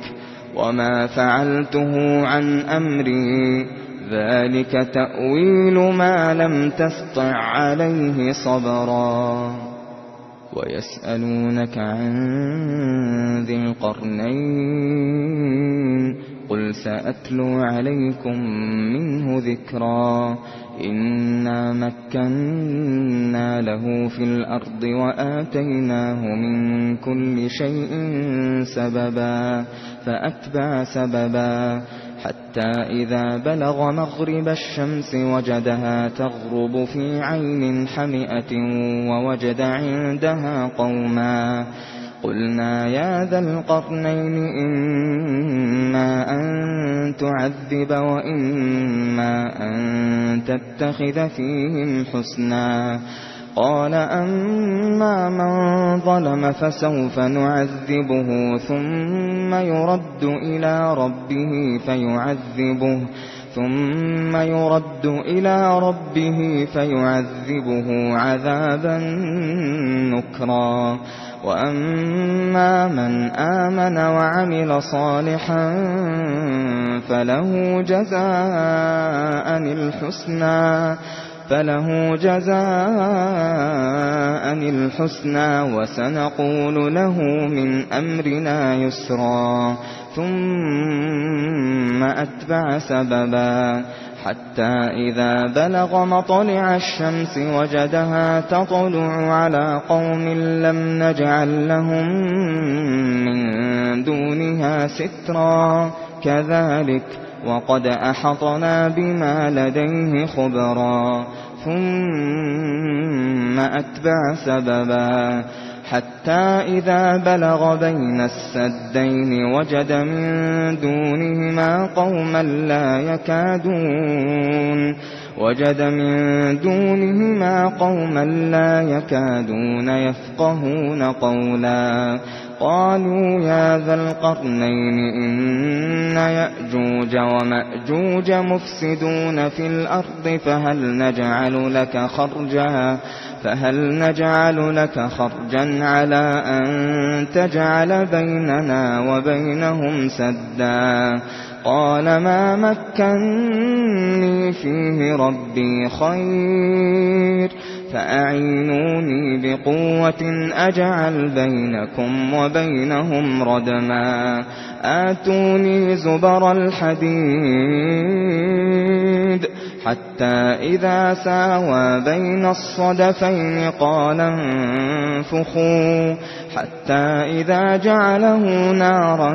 وما فعلته عن أمري ذلك تأويل ما لم تسطع عليه صبرا. ويسألونك عن ذي القرنين قل سأتلو عليكم منه ذكرا. إنا مكنا له في الأرض وآتيناه من كل شيء سببا فأتبع سببا حتى إذا بلغ مغرب الشمس وجدها تغرب في عين حمئة ووجد عندها قوما قلنا يا ذا القرنين إما أن تعذب وإما أن تتخذ فيهم حسنا. قال أما من ظلم فسوف نعذبه ثم يرد إلى ربه فيعذبه ثم يرد إلى ربه فيعذبه عذابا نكرا. وأما من آمن وعمل صالحا فله جزاء الحسنى فله جزاء الحسنى وسنقول له من أمرنا يسرا. ثم أتبع سببا حتى إذا بلغ مطلع الشمس وجدها تطلع على قوم لم نجعل لهم من دونها سترا كذلك وقد أحطنا بما لديه خبرا. ثم أتبع سببا، حتى إذا بلغ بين السدين وجد من دونهما قوما لا يكادون، وجد من دونهما قوما لا يكادون يفقهون قولا. قالوا يا ذا القرنين إن يأجوج ومأجوج مفسدون في الأرض فهل نجعل لك خرجا، فهل نجعل لك خرجا على أن تجعل بيننا وبينهم سدا؟ قال ما مكني فيه ربي خير، فأعينوني بقوة أجعل بينكم وبينهم ردما. آتوني زبر الحديد، حتى إذا ساوى بين الصدفين قال انفخوا، حتى إذا جعله نارا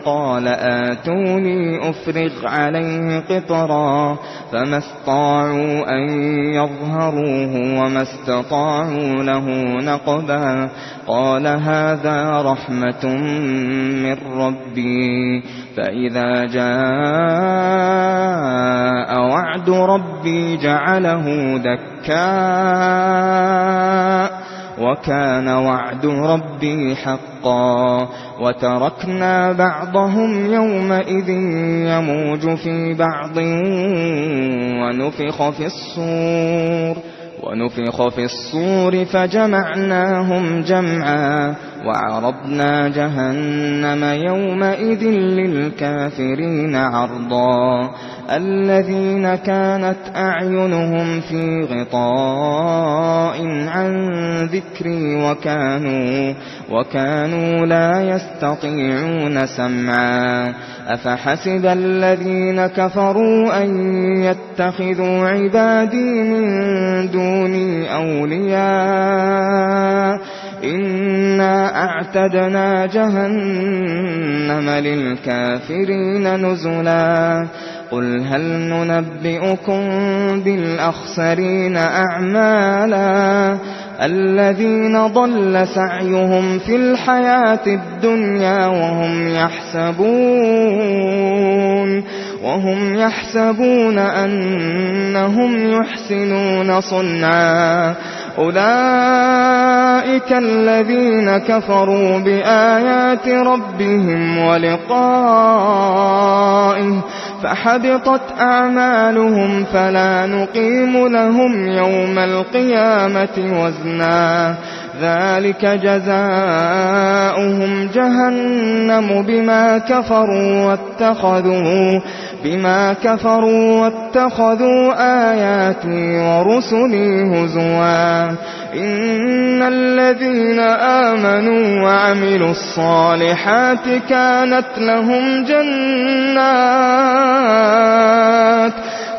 قال آتوني أفرغ عليه قطرا، فما استطاعوا أن يظهروه وما استطاعوا له نقبا. قال هذا رحمة من ربي، فإذا جاء وعد ربي جعله دكا، وكان وعد ربي حقا. وتركنا بعضهم يومئذ يموج في بعض، ونفخ في الصور، ونفخ في الصور فجمعناهم جمعا، وعرضنا جهنم يومئذ للكافرين عرضا. الذين كانت أعينهم في غطاء عن ذكري وكانوا، وكانوا لا يستطيعون سمعا. أفحسب الذين كفروا أن يتخذوا عبادي من دوني أولياء، إنا أعتدنا جهنم للكافرين نزلا. قل هل ننبئكم بالأخسرين أعمالا، الذين ضل سعيهم في الحياة الدنيا وهم يحسبون، وهم يحسبون أنهم يحسنون صنعا. أولئك الذين كفروا بآيات ربهم ولقائه فحبطت أعمالهم فلا نقيم لهم يوم القيامة وزنا. ذلك جزاؤهم جهنم بما كفروا واتخذوا، بما كفروا واتخذوا آياتي ورسلي هزوا. إن الذين آمنوا وعملوا الصالحات كانت لهم جنات،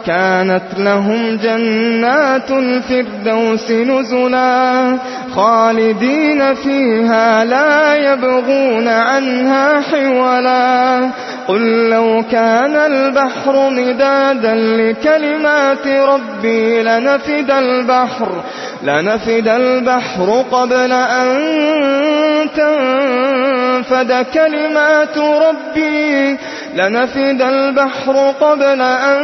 كانت لهم جنات الفردوس نزلا، خالدين فيها لا يبغون عنها حولا. قل لو كان البحر مدادا لكلمات ربي لنفد البحر، لنفد البحر قبل أن تنفد كلمات ربي، لنفد البحر قبل أن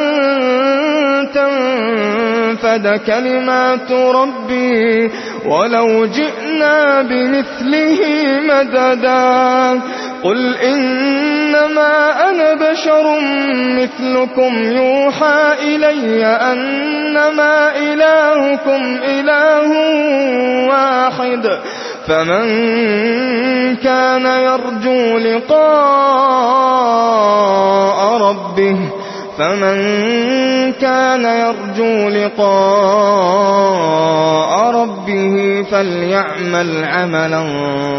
تنفد كلمات ربي ولو جئنا بمثله مددا. قل إنما أنا بشر مثلكم يوحى إلي أنما إلهكم إله واحد، فمن كان يرجو لقاء ربه، فمن كان يرجو لقاء ربه فليعمل عملا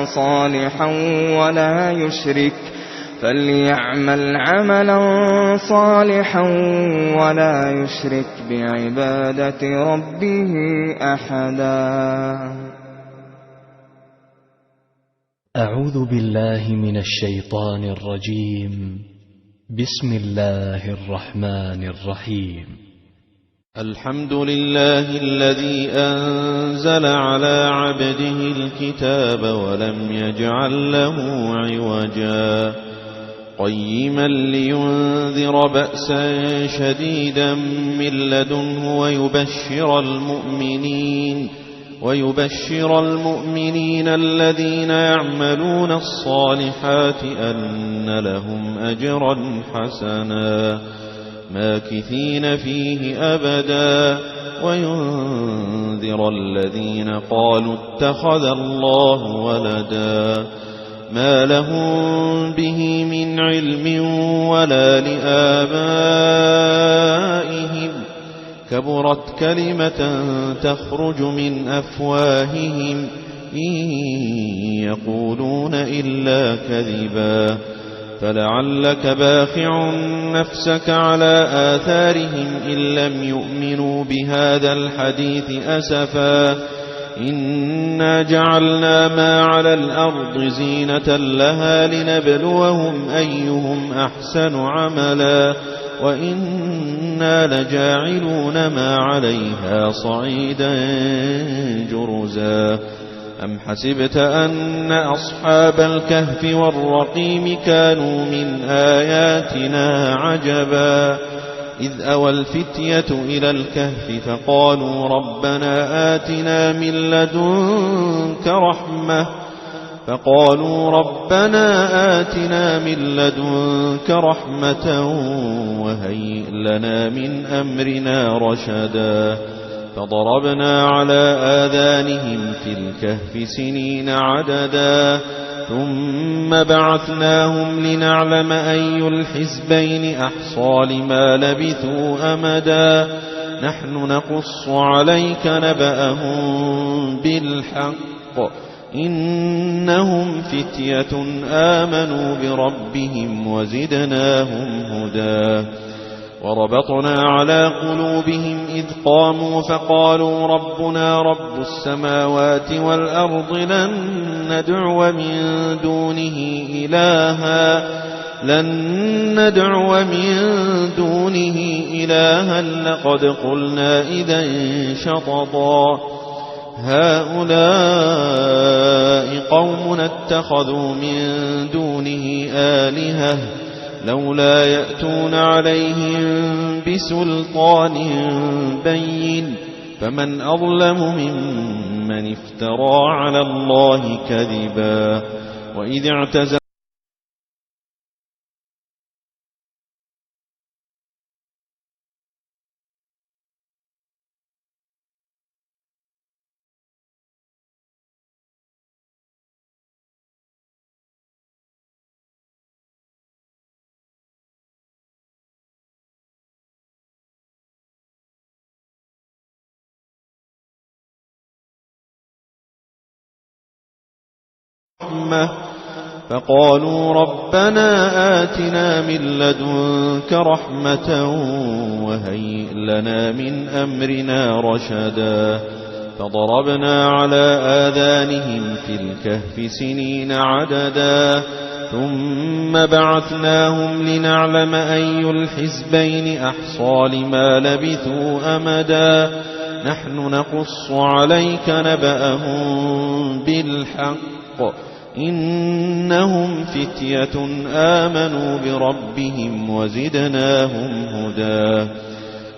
صالحا ولا يشرك، فليعمل عملا صالحا ولا يشرك بعبادة ربه أحدا. أعوذ بالله من الشيطان الرجيم. بسم الله الرحمن الرحيم. الحمد لله الذي أنزل على عبده الكتاب ولم يجعل له عوجا، قيما لينذر بأسا شديدا من لدنه ويبشر المؤمنين، ويبشر المؤمنين الذين يعملون الصالحات أن لهم أجرا حسنا ماكثين فيه أبدا، وينذر الذين قالوا اتخذ الله ولدا، ما لهم به من علم ولا لآبائهم، كبرت كلمة تخرج من أفواههم إن يقولون إلا كذبا، فلعلك باخع نفسك على آثارهم إن لم يؤمنوا بهذا الحديث أسفا، إنا جعلنا ما على الأرض زينة لها لنبلوهم أيهم أحسن عملا، وإنا لجاعلون ما عليها صعيدا جرزا. أم حسبت أن أصحاب الكهف والرقيم كانوا من آياتنا عجبا، إذ أوى الفتية إلى الكهف فقالوا ربنا آتنا من لدنك رحمة، فقالوا ربنا آتنا من لدنك رحمة وهيئ لنا من أمرنا رشدا، فضربنا على آذانهم في الكهف سنين عددا، ثم بعثناهم لنعلم أي الحزبين أحصى لما لبثوا أمدا، نحن نقص عليك نبأهم بالحق، إنهم فتية آمنوا بربهم وزدناهم هدى، وربطنا على قلوبهم إذ قاموا فقالوا ربنا رب السماوات والأرض لن ندعو من دونه إلها، لن ندعو من دونه إلها لقد قلنا إذا شططا، هؤلاء قومنا اتخذوا من دونه آلهة، لولا يأتون عليهم بسلطان بين، فمن أظلم ممن افترى على الله كذبا، وإذ اعتزل رحمة، فقالوا ربنا آتنا من لدنك رحمة وهيئ لنا من أمرنا رشدا، فضربنا على آذانهم في الكهف سنين عددا، ثم بعثناهم لنعلم أي الحزبين أحصى لما لبثوا أمدا، نحن نقص عليك نبأهم بالحق، إنهم فتية آمنوا بربهم وزدناهم هدى،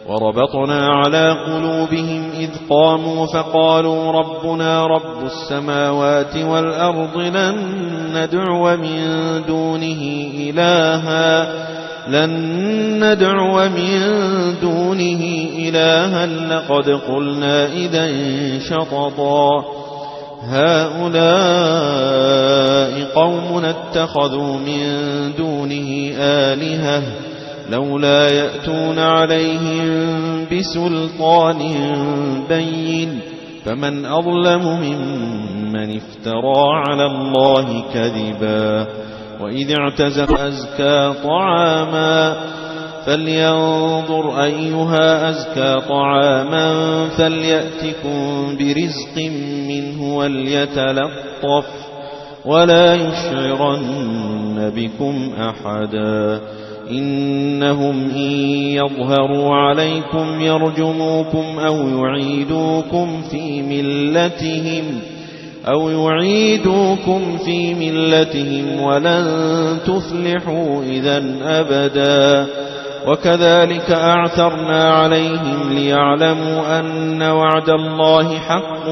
وربطنا على قلوبهم إذ قاموا فقالوا ربنا رب السماوات والأرض لن ندعو من دونه إلها، لن ندعو من دونه إلها لقد قلنا إذا شططا، هؤلاء قومنا اتخذوا من دونه آلهة، لولا يأتون عليهم بسلطان بين، فمن أظلم ممن افترى على الله كذبا، وإذ اعتزل أزكى طعاما، فلينظر أيها أزكى طعاما، فليأتكم برزق منه وليتلطف، ولا يشعرن بكم أحدا. إنهم إن يظهروا عليكم يرجموكم أو يعيدوكم في ملتهم، أو يعيدوكم في ملتهم ولن تفلحوا إذا أبدا. وكذلك أعثرنا عليهم ليعلموا أن وعد الله حق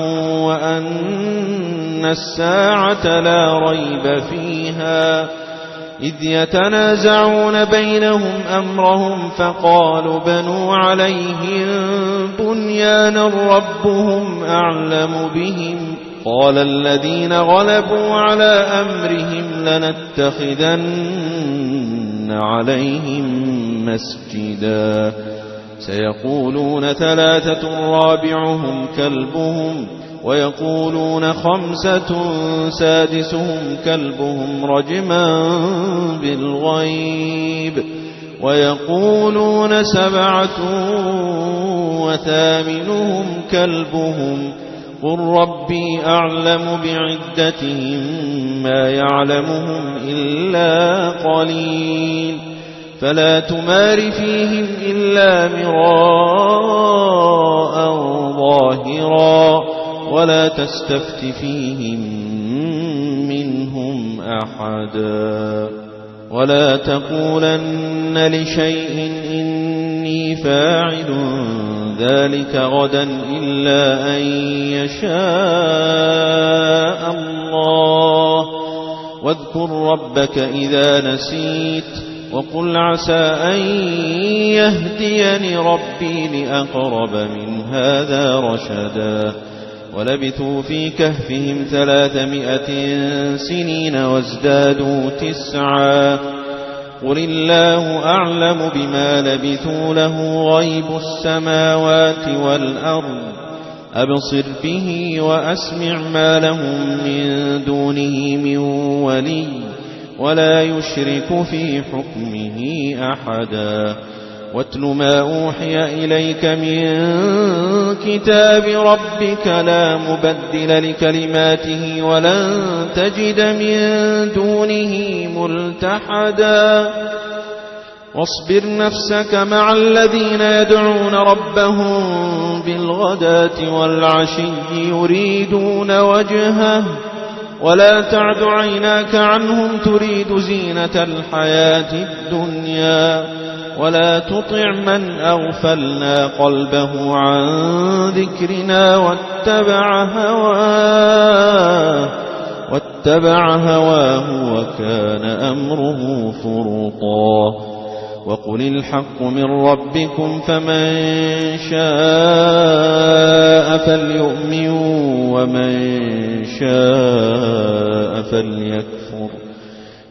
وأن الساعة لا ريب فيها، إذ يتنازعون بينهم أمرهم فقالوا بنوا عليهم بنيانا ربهم أعلم بهم. قال الذين غلبوا على أمرهم لنتخذن عليهم مسجدا. سيقولون ثلاثة رابعهم كلبهم، ويقولون خمسة سادسهم كلبهم رجما بالغيب، ويقولون سبعة وثامنهم كلبهم، قل ربي أعلم بعدتهم ما يعلمهم إلا قليل، فلا تمار فيهم إلا مراء ظاهرا، ولا تستفت فيهم منهم أحدا. ولا تقولن لشيء إني فاعل ذلك غدا إلا أن يشاء الله. واذكر ربك إذا نسيت، وقل عسى أن يهديني ربي لأقرب من هذا رشدا. ولبثوا في كهفهم ثلاثمائة سنين وازدادوا تسعا. قل الله أعلم بما لبثوا له غيب السماوات والأرض. أبصر به وأسمع ما لهم من دونه من ولي ولا يشرك في حكمه أحدا. واتل ما أوحي إليك من كتاب ربك لا مبدل لكلماته ولن تجد من دونه ملتحدا. واصبر نفسك مع الذين يدعون ربهم بالغداة والعشي يريدون وجهه ولا تعد عيناك عنهم تريد زينة الحياة الدنيا ولا تطع من أغفلنا قلبه عن ذكرنا واتبع هواه، واتبع هواه وكان أمره فرطا. وقل الحق من ربكم فمن شاء فليؤمن ومن شاء فليكفر.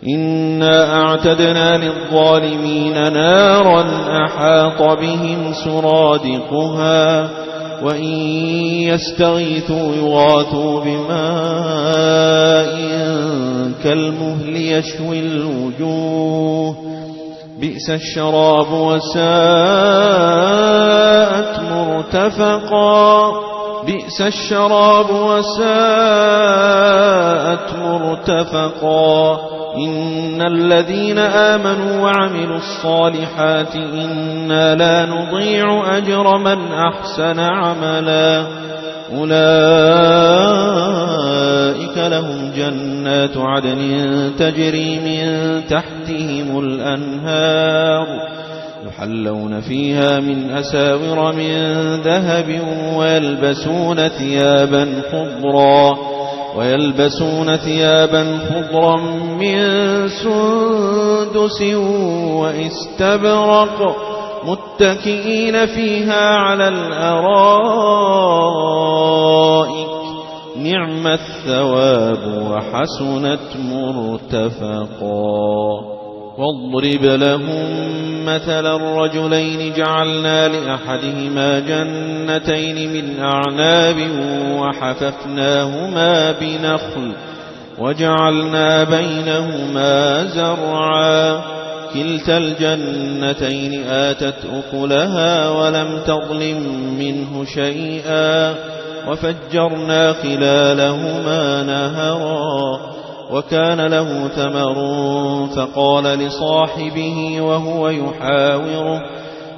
إنا أعتدنا للظالمين نارا أحاط بهم سرادقها وإن يستغيثوا يغاثوا بماء كالمهل يشوي الوجوه بئس الشراب وساءت مرتفقا. بئس الشراب وساءت مرتفقا. إن الذين آمنوا وعملوا الصالحات إنا لا نضيع أجر من أحسن عملا. أولئك لهم جنات عدن تجري من تحتهم الأنهار يحلون فيها من أساور من ذهب ويلبسون ثيابا خضرا، ويلبسون ثيابا خضرا من سندس وإستبرق متكئين فيها على الأرائك نعم الثواب وحسنت مرتفقا. واضرب لهم مثلا رجلين جعلنا لأحدهما جنتين من أعناب وحففناهما بنخل وجعلنا بينهما زرعا. كلتا الجنتين آتت أكلها ولم تظلم منه شيئا وفجرنا خلالهما نهرا. وكان له ثمر فقال لصاحبه وهو يحاوره،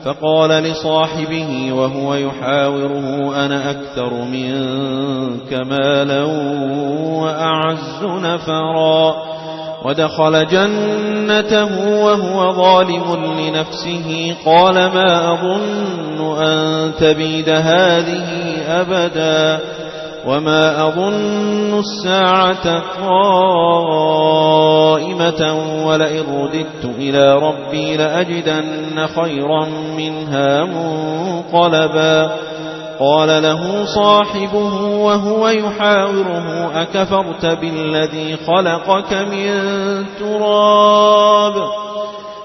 فقال لصاحبه وهو يحاوره: "أنا أكثر منك مالا وأعز نفرا." ودخل جنته وهو ظالم لنفسه، قال: "ما أظن أن تبيد هذه أبدا." وما أظن الساعة قائمة ولئن رددت إلى ربي لأجدن خيرا منها منقلبا. قال له صاحبه وهو يحاوره: "أكفرت بالذي خلقك من تراب،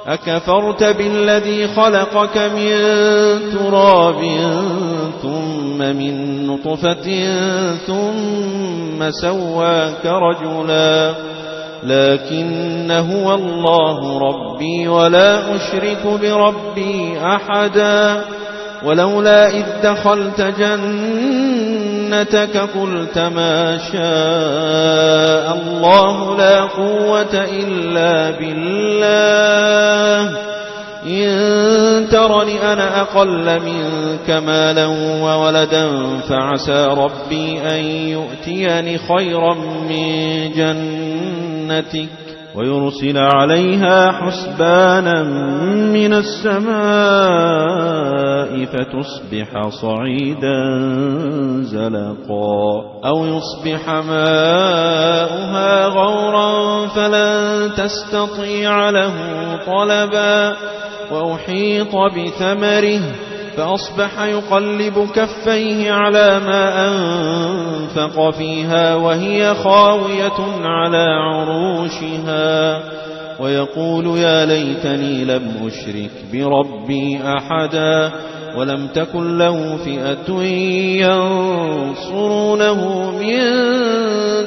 أكفرت بالذي خلقك من تراب ثم من نطفة ثم سواك رجلا، لكن هو الله ربي ولا أشرك بربي أحدا، ولولا إذ دخلت جنتك قلت ما شاء الله لا قوة إلا بالله، إن ترني أنا أقل منك مالا وولدا، فعسى ربي أن يؤتيني خيرا من جنتك ويرسل عليها حسبانا من السماء فتصبح صعيدا زلقا، أو يصبح ماؤها غورا فلن تستطيع له طلبا، وأحيط بثمره فأصبح يقلب كفيه على ما أنفق فيها وهي خاوية على عروشها، ويقول: "يا ليتني لم أشرك بربي أحدا"، ولم تكن له فئة ينصرونه من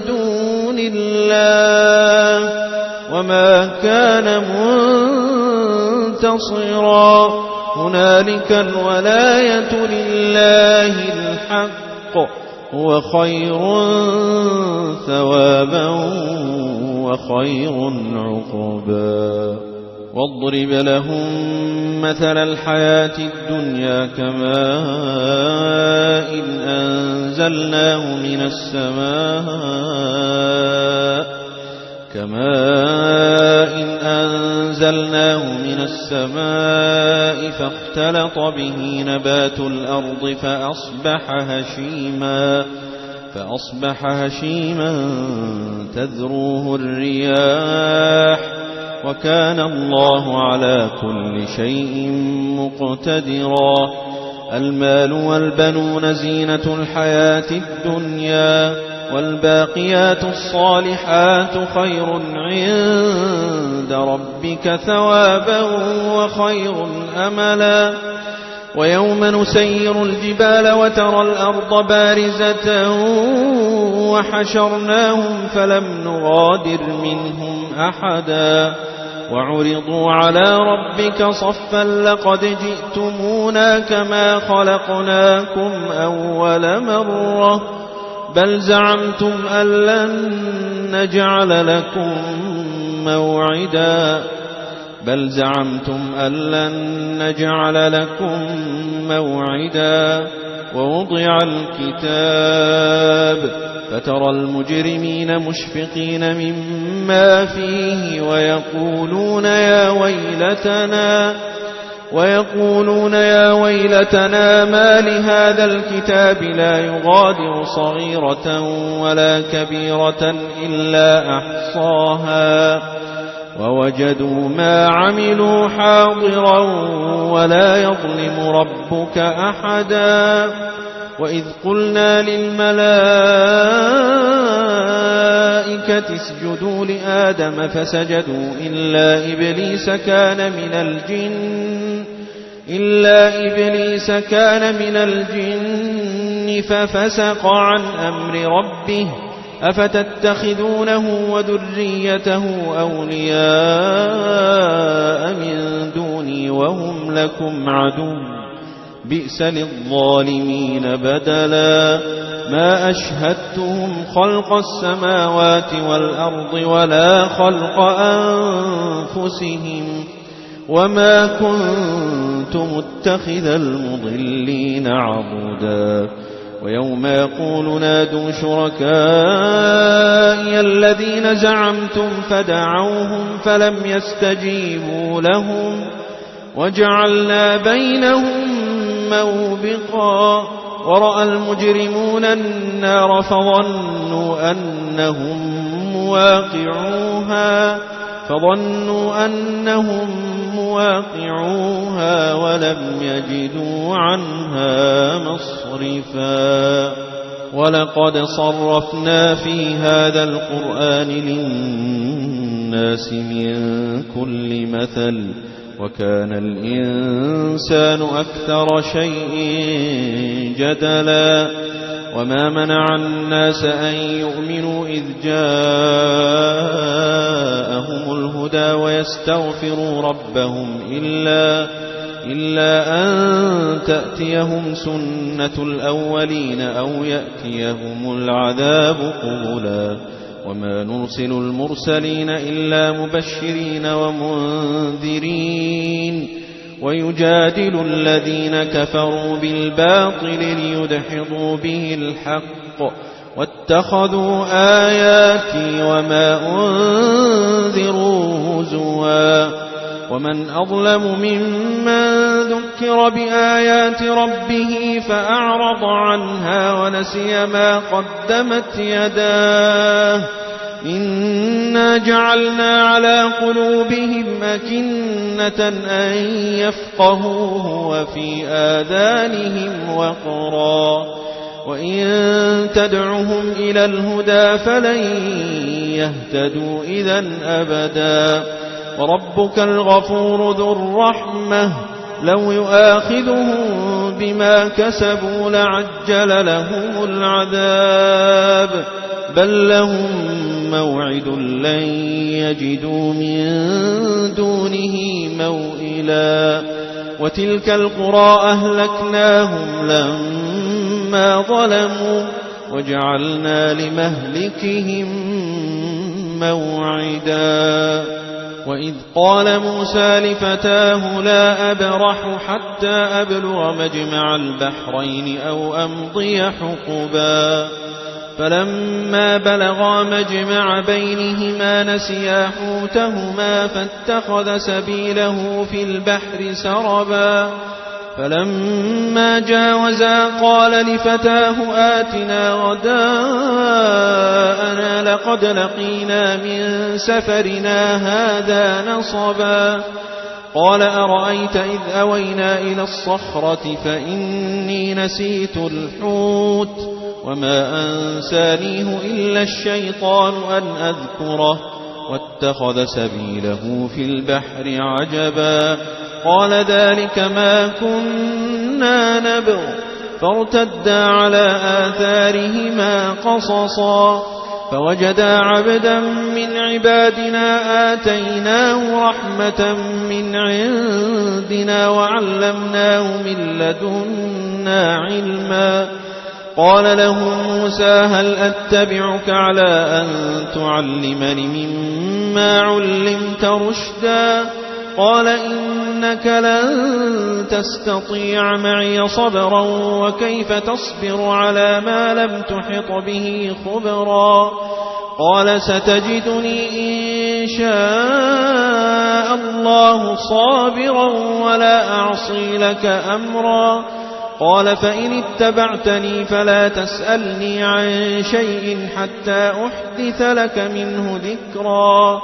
دون الله، وما كان منتصرا. هنالك الولاية لله الحق، هو خير ثوابا وخير عقبا. واضرب لهم مثل الحياة الدنيا كماء أنزلناه من السماء، كماء أنزلناه من السماء فاختلط به نبات الأرض فأصبح هشيما، فأصبح هشيما تذروه الرياح، وكان الله على كل شيء مقتدرا. المال والبنون زينة الحياة الدنيا، والباقيات الصالحات خير عند ربك ثوابا وخير أملا. ويوم نسير الجبال وترى الأرض بارزة وحشرناهم فلم نغادر منهم أحدا وعرضوا على ربك صفا لقد جئتمونا كما خلقناكم أول مرة بل زعمتم أن لن نجعل لكم موعدا بل زعمتم أن لن نجعل لكم موعدا ووضع الكتاب فترى المجرمين مشفقين مما فيه ويقولون يا ويلتنا ويقولون يا ويلتنا ما لهذا الكتاب لا يغادر صغيرة ولا كبيرة إلا أحصاها ووجدوا ما عملوا حاضرا ولا يظلم ربك أحدا. وإذ قلنا للملائكة اسجدوا لآدم فسجدوا إلا إبليس كان من الجن إلا إبليس كان من الجن ففسق عن أمر ربه أفتتخذونه وذريته أولياء من دوني وهم لكم عدو بئس للظالمين بدلا. ما أشهدتهم خلق السماوات والأرض ولا خلق أنفسهم وما كنت متخذ المضلين عضدا. ويوم يقول نادوا شركائي الذين زعمتم فدعوهم فلم يستجيبوا لهم وجعلنا بينهم موبقا. ورأى المجرمون النار فظنوا أنهم مواقعوها، فظنوا أنهم مواقعوها ولم يجدوا عنها مصرفا. ولقد صرفنا في هذا القرآن للناس من كل مثل وكان الإنسان أكثر شيء جدلا. وما منع الناس أن يؤمنوا إذ جاءهم الهدى ويستغفروا ربهم إلا، إلا أن تأتيهم سنة الأولين أو يأتيهم العذاب قبلا. وما نرسل المرسلين إلا مبشرين ومنذرين ويجادل الذين كفروا بالباطل ليدحضوا به الحق واتخذوا آياتي وما أنذروا هزوا. ومن أظلم ممن ذكر بآيات ربه فأعرض عنها ونسي ما قدمت يداه. إنا جعلنا على قلوبهم أكنة أن يفقهوه وفي آذانهم وقرا وإن تدعهم إلى الهدى فلن يهتدوا إذا أبدا. وربك الغفور ذو الرحمة لو يؤاخذهم بما كسبوا لعجل لهم العذاب بل لهم موعد لن يجدوا من دونه موئلا. وتلك القرى أهلكناهم لما ظلموا وجعلنا لمهلكهم موعدا. وإذ قال موسى لفتاه لا أبرح حتى أبلغ مجمع البحرين أو أمضي حقبا. فلما بلغا مجمع بينهما نسيا حوتهما فاتخذ سبيله في البحر سربا. فلما جاوزا قال لفتاه آتنا غداءنا لقد لقينا من سفرنا هذا نصبا. قال أرأيت إذ أوينا إلى الصخرة فإني نسيت الحوت وما أنسانيه إلا الشيطان أن أذكره واتخذ سبيله في البحر عجبا. قال ذلك ما كنا نبغ فارتدا على آثارهما قصصا. فوجدا عبدا من عبادنا آتيناه رحمة من عندنا وعلمناه من لدنا علما. قال له موسى هل أتبعك على أن تعلمن مما علمت رشدا؟ قال إنك لن تستطيع معي صبرا وكيف تصبر على ما لم تحط به خبرا؟ قال ستجدني إن شاء الله صابرا ولا أعصي لك أمرا. قال فإن اتبعتني فلا تسألني عن شيء حتى أحدث لك منه ذكرا.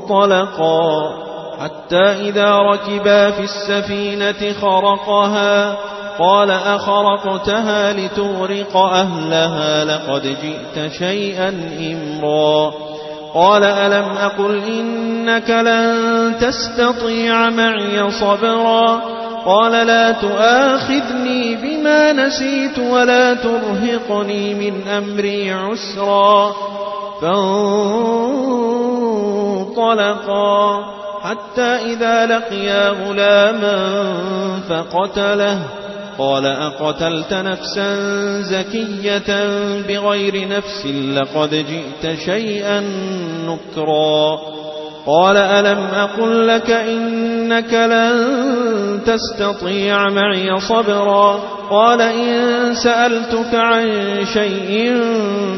فانطلقا حتى إذا ركبا في السفينة خرقها قال أخرقتها لتغرق أهلها لقد جئت شيئا إمرا. قال ألم أقل إنك لن تستطيع معي صبرا. قال لا تؤاخذني بما نسيت ولا ترهقني من أمري عسرا. فانطلقا حتى إذا لقيا غلاما فقتله قال أقتلت نفسا زكية بغير نفس لقد جئت شيئا نكرا. قال ألم أقل لك إنك لن تستطيع معي صبرا. قال إن سألتك عن شيء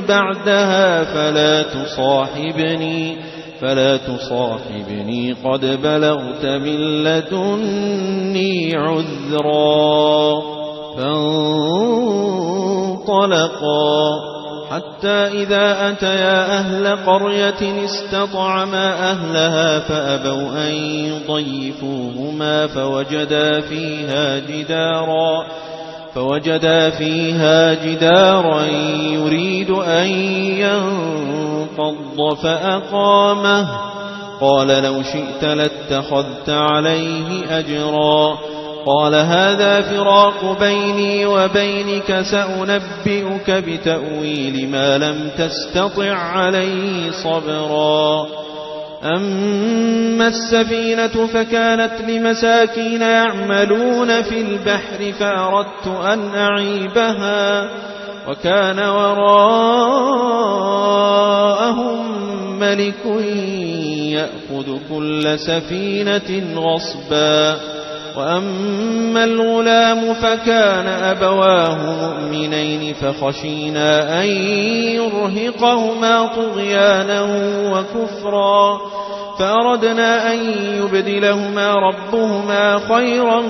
بعدها فلا تصاحبني، فلا تصاحبني قد بلغت من لدني عذرا. فانطلقا حتى إذا أتيا أهل قرية استطعما أهلها فأبوا أن يضيفوهما فوجدا فيها جدارا، فوجدا فيها جدارا يريد أن ينقض فأقامه. قال لو شئت لاتخذت عليه أجرا. قال هذا فراق بيني وبينك سأنبئك بتأويل ما لم تستطع عليه صبرا. أما السفينة فكانت لمساكين يعملون في البحر فأردت أن أعيبها وكان وراءهم ملك يأخذ كل سفينة غصبا. وأما الغلام فكان أبواه مؤمنين فخشينا أن يرهقهما طغيانا وكفرا فأردنا أن يبدلهما ربهما خيرا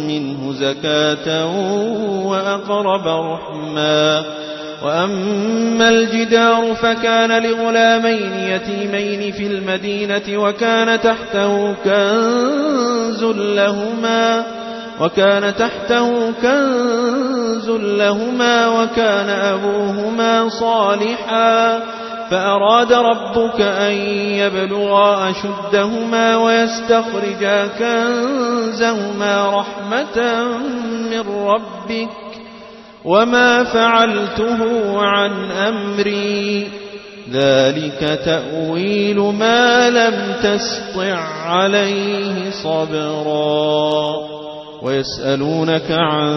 منه زكاة وأقرب رحما. وأما الجدار فكان لغلامين يتيمين في المدينة وكان تحته كنز لهما، وكان تحته كنز لهما وكان أبوهما صالحا فأراد ربك أن يبلغا أشدهما ويستخرجا كنزهما رحمة من ربك وما فعلته عن أمري، ذلك تأويل ما لم تسطع عليه صبرا. ويسألونك عن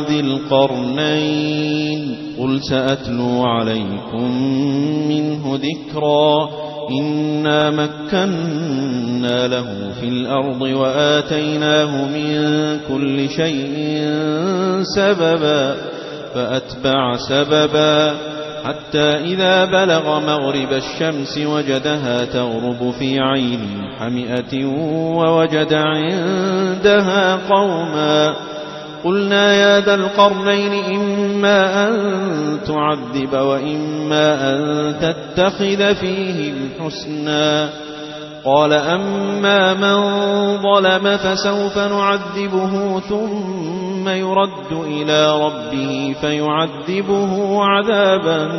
ذي القرنين، قل سأتلو عليكم منه ذكرا. إنا مكنا له في الأرض وآتيناه من كل شيء سببا. فأتبع سببا حتى إذا بلغ مغرب الشمس وجدها تغرب في عين حمئة ووجد عندها قوما. قلنا يا ذا القرنين إما أن تعذب وإما أن تتخذ فيهم حسنا. قال أما من ظلم فسوف نعذبه ثم يرد إلى ربه فيعذبه عذابا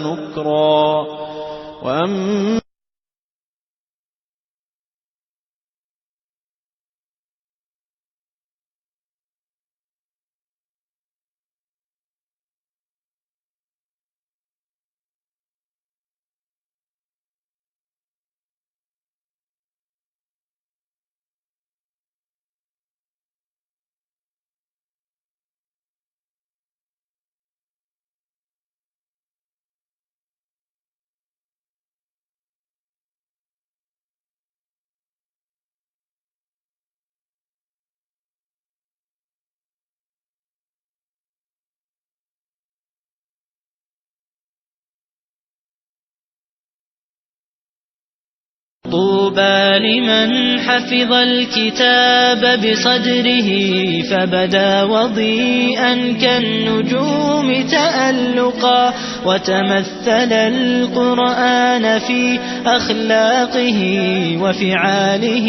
نكرا. وأما طوبى لمن حفظ الكتاب بصدره فبدا وضيئا كالنجوم تألقا وتمثل القرآن في أخلاقه وفعاله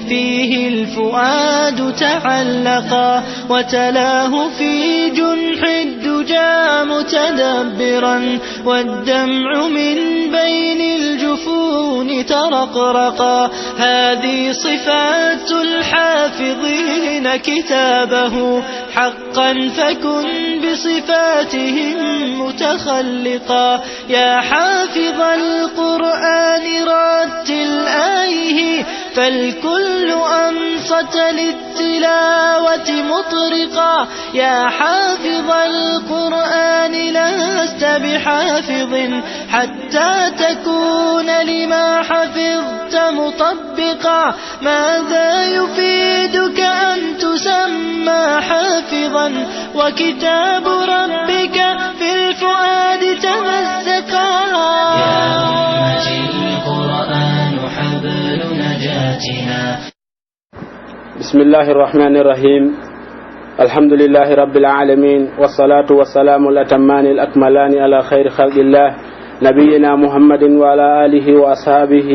فيه الفؤاد تعلقا وتلاه في جنح الدجى متدبرا والدمع من بين الجفون ترقرقا. هذه صفات الحافظين كتابه حقا فكن بصفاتهم متخلقا. يا حافظ القرآن رتل آيه فالكل أنصت للتلاوة مطلقا. مغرقا. يا حافظ القرآن لست بحافظ حتى تكون لما حفظت مطبقا. ماذا يفيدك أن تسمى حافظا وكتاب ربك في الفؤاد تمزقا؟ يا أمتي، القرآن حبل نجاتنا. بسم الله الرحمن الرحيم. الحمد لله رب العالمين، والصلاة والسلام الأتمان الأكملان على خير خلق الله، نبينا محمد وعلى آله وأصحابه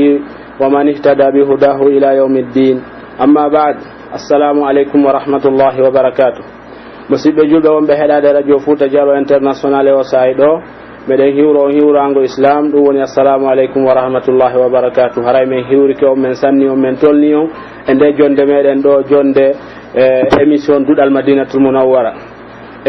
ومن اهتدى بهداه إلى يوم الدين. أما بعد، السلام عليكم ورحمة الله وبركاته. Musidɓe julɓe wonɓe heɗaade Radio Fuuta Jalo International e o saa'i ɗo, meɗen hiwro on hiwraango Islam, ɗum woni assalamu aleykum wa rahmatullahi wa barakatuh. Haray men hiwrike on, men sanni on, men tolni on e nde jonde meɗen ɗo, jonde, eh, émission Duɗal Madinatul Munawwara.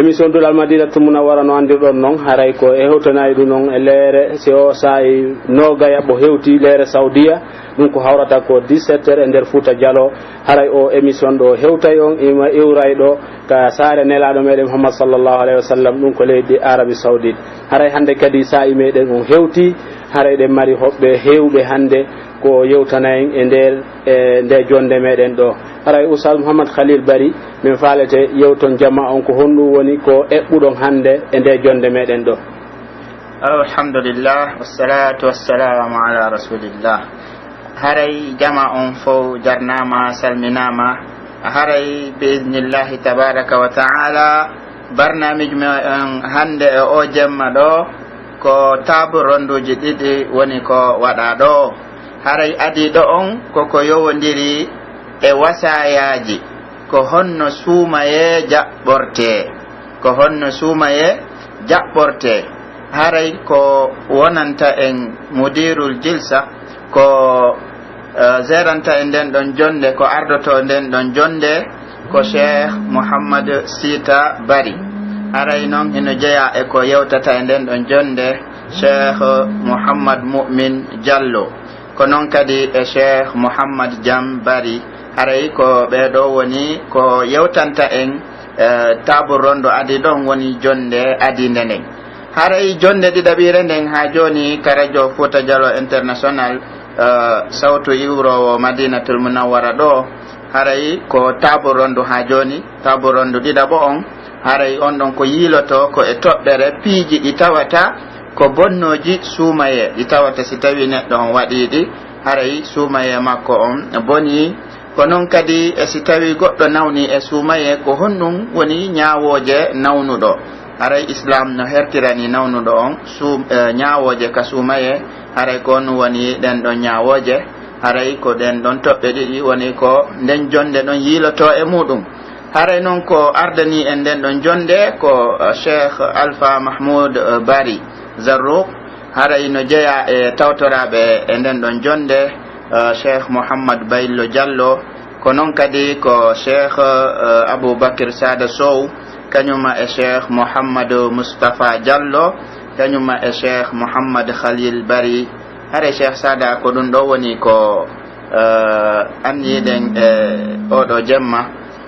Émission Duɗal Madinatul Munawwara, no anndirɗon non, haray ko e hewtanayi ɗum non e leere, si o saa'i noogaya ɓo hewti leere Saudiya, ɗum ko hawrata ko dix-sept heures e nder Fuuta Jalo. Haray o émission ɗo hewtay on, ima iwray ɗo ka saare Nelaaɗo meɗen Muhammad sallallahu alayhi wa sallam, ɗum ko leydi Arabie Saoudite. Haray hannde kadi saa'i meɗen on hewti, haray ɗen mari hoɓɓe heewɓe hannde ko yewtana en e nder, e nde jonde meɗen ɗo. Haray Oustaz Mouhammad Khalil Bari, min faalete yewton jama on ko honɗum woni ko eɓɓuɗon hannde e nde jonde meɗen ɗo. Alhamdulillah, wassalatu wassalamu ala rasulillah. Haray jama on fow jarnama, salminama. Haray bi idnillahi tabaraka wa ta'ala, barnamij men hannde e o jemma ɗo ko table ronduji ɗiɗi woni ko waɗa ɗo. Haray adi ɗo on koko yowondiri e wasayaaji, ko honno suumayee jaɓɓortee, ko honno suumayee jaɓɓortee. Haray ko wonanta en mudirul jilsa, ko, eh, géranta en nden ɗon jonde, ko ardoto nden ɗon jonde, ko Cheikh Mouhammad Sita Bari. Haray non hino jeyaa e ko yewtata e nden ɗon jonde, Cheikh Mouhammad Mu'min Diallo. Ko non kadi e Cheikh Mouhammad Jam Bari. Haray ko ɓee ɗoo woni ko yewtanta en, eh, table ronde adi ɗon woni jonde adiinde nden. Haray jonde ɗiɗaɓiire nden haa jooni ka Radio Fuuta Jalo International, eh, sawtu iwroowo Madinatul Munawwara ɗoo. Haray ko table ronde haa jooni, table ronde ɗiɗaɓo on. Haray on ɗon ko yiilotoo ko e toɓɓere piiji ɗi tawata ko bonnooji suumayee, ɗi tawata si tawii neɗɗo on waɗii ɗi, haray suumayee makko on bonii. Ko non kadi e si tawii goɗɗo nawnii e suumayee, ko honɗum woni ñaawooje nawnuɗo? Haray Islaam no hertirani nawnuɗo on suum-, eh, ñaawooje ka suumayee, haray ko honɗum woni ɗen ɗon ñaawooje? Haray ko ɗen ɗon toɓɓe ɗiɗi woni ko nden jonde ɗon yiilotoo e muuɗum. Haray non ko ardanii en nden ɗon jonde ko, eh, Cheikh Alpha Mahmoud, eh, Bari Zarruq. Haray no jeyaa e tawtoraaɓe e nden ɗon jonde, eh, Cheikh Mouhammad Baylo Diallo. Ko non kadi ko Cheikh, eh, Aboubacry Sada Sow, kañuma e Cheikh Mouhammad Moustapha Diallo, kañuma e Cheikh Mouhammad Khalil Bari. Haray Cheikh Sada, ko ɗum ɗo woni ko, eh, anniyiɗen e oɗo jemma,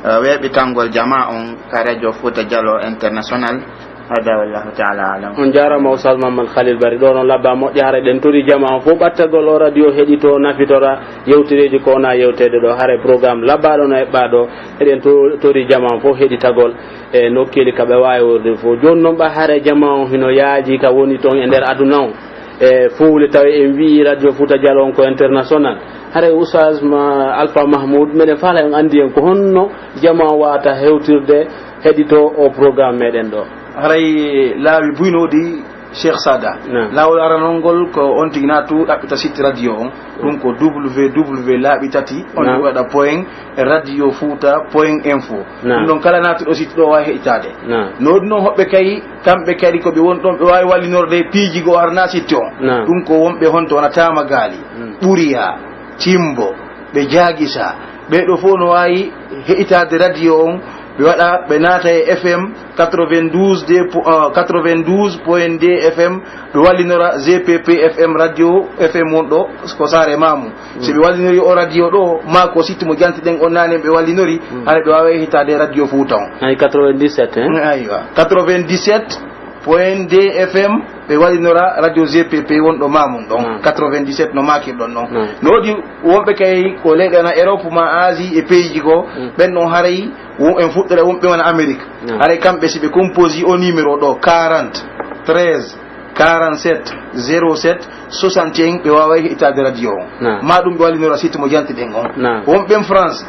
eh, weeɓitangol jama on ka Radio Fuuta Jalo International. Hada wallahu ta'ala alam. On jaaraama Oustaz Mamadou Khalil Bari, ɗo non labba moƴƴa, haray ɗen tori jama on fof ɓattagol o radio heɗito nafitora yewtereeji ko wona yewteede ɗo, haray programme labbaɗo no eɓɓa ɗo, eɗen to-, tori jama on fof heɗitagol e nokkeeli ka ɓe waawi wonde fof. Jooni non ɓa haray jama on hino yaaji ka woni ton e nder aduna on. E fowle tawi en wi'i Radio Fuuta Jalo on ko international. Haray Oustaz ma Alpha Mahmoud, meɗen faala en anndi en ko honno jama on wawata hewtirde heɗito o programme meɗen ɗo. Haray laawi buynooɗi Cheikh Sada. Naam. Laawol aranol ngol ko on tigi naatu ɗaɓɓita site radio on. Ɗum ko W W W laaɓi tati, on Naam. Waɗa point radio fuuta point info. Naam. Ɗum ɗon kala naatuɗo site ɗo waawi heɗitaade. Naam. No ɗum ɗon hoɓɓe kay, kamɓe kadi ko ɓe woni ɗon, ɓe waawi wallinorde piiji goo harnaa site on. Naam. Ɗum ko wonɓe honto wona Taamagali, Mm. Ɓuriya, Cimbo, ɓe Jaagisa. Ɓee ɗoo fof no waawi heɗitaade radio on, Ɓe waɗa, ɓe naata e F M quatre-vingt-douze de po-, euh, quatre-vingt-douze point deux F M, ɓe wallinora G P P F M, radio F M won ɗo ko Saare Maamu. Si ɓe wallinori o radio ɗo, maa ko site mo janti ɗen on naane ɓe wallinori, hara ɓe waaway hitaade radio Fuuta on. Ay, quatre-vingt-dix-sept, hein? Aywa, quatre-vingt-dix-sept point deux F M, ɓe wallinora radio G P P won ɗo Maamun ɗon, quatre-vingt-dix-sept no maakirɗon ɗon. No woodi wonɓe kay ko leyɗe ana Europe ma Asie e pays ji goo, ɓen ɗon haray wo-, en fuɗɗora wonɓe wona Amérique. Haray kamɓe si ɓe composé o numéro ɗo, quarante, treize, quarante-sept, zéro sept, soixante et un, ɓe waaway heɗitaade radio on. Ma ɗum ɓe wallinora site mo janti ɗen on. Wonɓe France,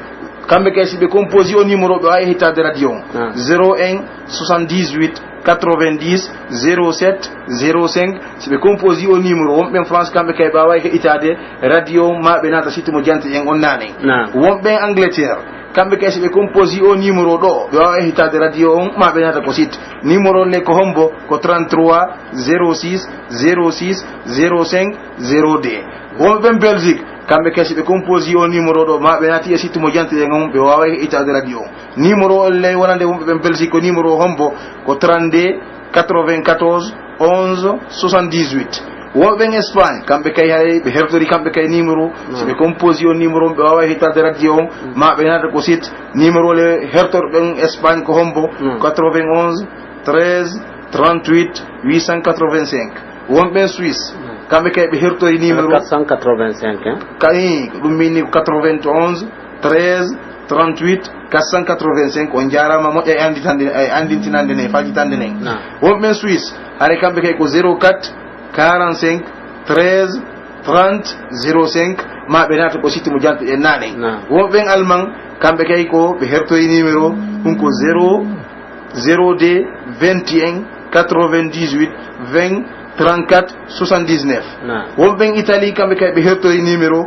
kamɓe kay si ɓe composé o numéro ɓe waaway heɗitaade radio on. Zéro un, soixante-dix-huit, quatre-vingt-dix, zéro sept, zéro cinq, si ɓe composé o numéro, wonɓe France kamɓe kay ɓe waaway heɗitaade radio on, ma ɓe naata site mo janti ɗen on naane. Wonɓe Angleterre, kamɓe kay si ɓe composé o numéro ɗo, ɓe waaway heɗitaade radio on, ma ɓe naata ko site. Numéro le ko hombo? Ko trente-trois, zéro six, zéro six, zéro cinq, zéro deux. Wonɓe Belgique, kamɓe kay si ɓe composé o numéro ɗo, ma ɓe naati e site mo janti ɗen on, ɓe waaway heɗitaade radio on. Numéro on ley wonande wonɓe ɓen Belgique ko numéro hombo? Ko trente-deux, quatre-vingt-quatorze, onze, soixante-dix-huit. Wonɓe ɓen Espagne, kamɓe kay hay ɓe hertori kamɓe kay numéro. Si ɓe composé on numéro on, ɓe waaway heɗitaade radio on, ma ɓe naata ko site. Numéro le hertorɓe ɓen Espagne ko hombo? Quatre-vingt-onze, treize, trente-huit, huit cent quatre-vingt-cinq. Wonɓe Suisse, kamɓe kay ɓe hertori numéro quatre cent quatre-vingt-cinq, hein? Kay, ko ɗum min ni ko quatre-vingt-onze, treize, trente-huit, quatre cent quatre-vingt-cinq. On jaaraama moƴƴa e annditande, e anndintinande nden, fajitande nden. Wonɓe Suisse, haray kamɓe kay ko zéro quatre, quarante-cinq, treize, trente, zéro cinq, ma ɓe naata ko site mo janti ɗen naane. Wonɓe Allemagne, kamɓe kay ko ɓe hertori numéro, ɗum ko zéro, zéro deux, vingt et un, quatre-vingt-dix-huit, vingt, trente-quatre, soixante-dix-neuf. Wonɓe Italie, kamɓe kay ɓe hertori numéro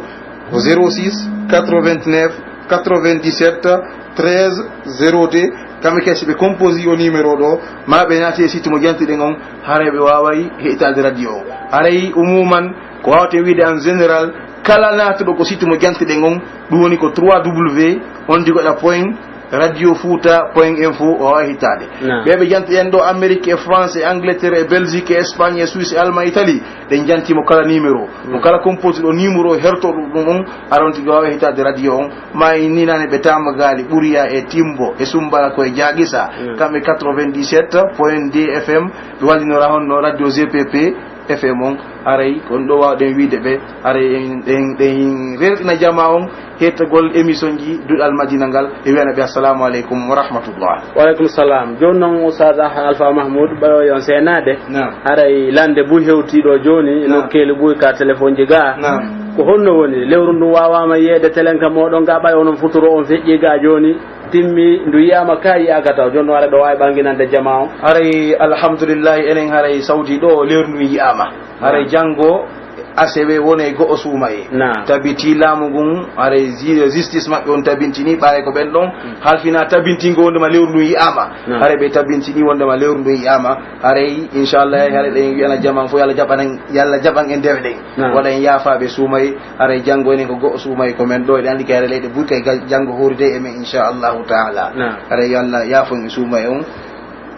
ko zéro six, quatre-vingt-neuf, quatre-vingt-dix-sept, treize, zéro deux. Kamɓe kay si ɓe composé o numéro ɗo, ma ɓe naati e site mo janti ɗen on, haray ɓe waaway heɗitaade radio o. Haray umuman, ko waawten wiide en général, kala naatuɗo ko site mo janti ɗen on, ɗum woni ko trois W, on digoɗa point radio fouta point info, o waaway heɗitaade. Ɓe ɓe janti en ɗo Amérique e France e Angleterre e Belgique e Espagne e Suisse e Allemagne, Italie, ɗen janti mo kala numéro. Mo kala composé ɗo numéro herto ɗum on, aron tigi waaway heɗitaade radio on. Ma en ni nane ɓe Tamagaali, Ɓuriya e Timbo e Sumbala ko e Jaagisa. Kamɓe quatre-vingt-dix-sept point deux F M, ɓe wallinora honno radio G P P F M on. Haray ko ɗum ɗo waawɗen wiide ɓe, haray en, ɗen, ɗen rerɗina jamaa on hettagol émission ji Duɗal Madina ngal, e wiyana ɓe assalamu aleykum wa rahmatullah. Wa aleykum salam. Jooni non, Oustaz Alpha Mahmoud, ɓayo yon seenaade. Haray lande buy hewtii ɗo jooni, nokkeeli buy ka téléphone ji gaa. Ko honno woni? Lewru ndun waawaama yi'eede telenka mooɗon gaa, ɓay onon futuro on feƴƴii gaa jooni, timmi, ndu yi'aama ka yi'aaka taw. Jooni non haray ɗo waawi ɓanginande jamaa on. Haray, alhamdulillahi, enen haray Saudi ɗo, lewru ndun yi'aama. Haray janngo asewe wonay go'o suumayee. Tabiti laamu ngun, haray ji-, justice maɓɓe on tabintini, ɓaare ko ɓen ɗon halfina tabintingol wondema lewru ndun yi'aama. Haray ɓe tabintini wondema lewru ndun yi'aama. Haray, inchallah, haray ɗen wi'ana jamaa on fof, Yalla jaɓan en, Yalla jaɓan en dewe ɗen. Waɗa en yaafaaɓe suumayee. Haray janngo enen ko go'o suumayee ko men ɗo, eɗen anndi kay haray leyɗe buy kay ga-, janngo hooride e men, inchallahu taala. Haray yo Alla yaafo en suumayee on.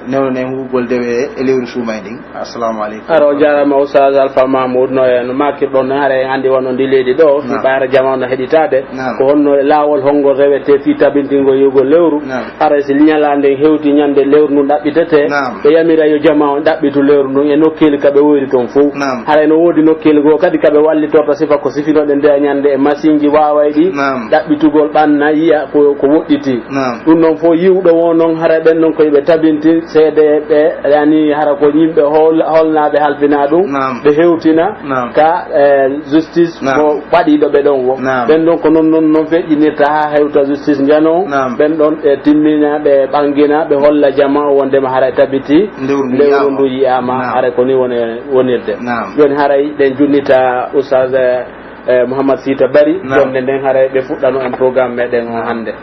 Newno nen huugol dewe e lewru suumayee ndin. Assalamu aleykum. Hara on jaaraama, Oustaz Alpha Mahmoud, no, no maakirɗon non, haray en anndi wano ndi leydi ɗo, si ɓaara jamaa on no heɗitaade, ko honno e laawol hongol rewetee fii tabintingol yi'ugol lewru? Haray si ñalaande nden hewtii ñande lewru ndun ɗaɓɓitetee, ɓe yamira yo jamaa on ɗaɓɓitu lewru ndun e nokkeeli ka ɓe woyri ton fow. Haray no woodi nokkeeli goo kadi ka ɓe wallitorta sifa ko sifinoɗen nde ñande e masinji waawayɗi ɗaɓɓitugol ɓanna yi'a ko, ko woɗɗitii. Ɗun non fow yi'uɗo woo non, haray ɓen non ko ɓe tabintin seedeeɓe, yani hara ko yimɓe hol-, holnaaɓe halfinaa ɗun, ɓe hewtina ka, eh, justice mo paɗiiɗo ɓe ɗon woo. Ɓen ɗon ko non, non, non feƴƴinirta haa hewta justice njano. Ɓen ɗon ɓe timmina, ɓe ɓangina, ɓe holla jamaa on wondema haray tabitii lewru ndu yi'aama. Haray ko ni woni, wonirde. Jooni haray ɗen junnita Oustaz, eh, Mouhammad Sita Bari. Jonde nden haray ɓe fuɗɗano en programme meɗen on hannde.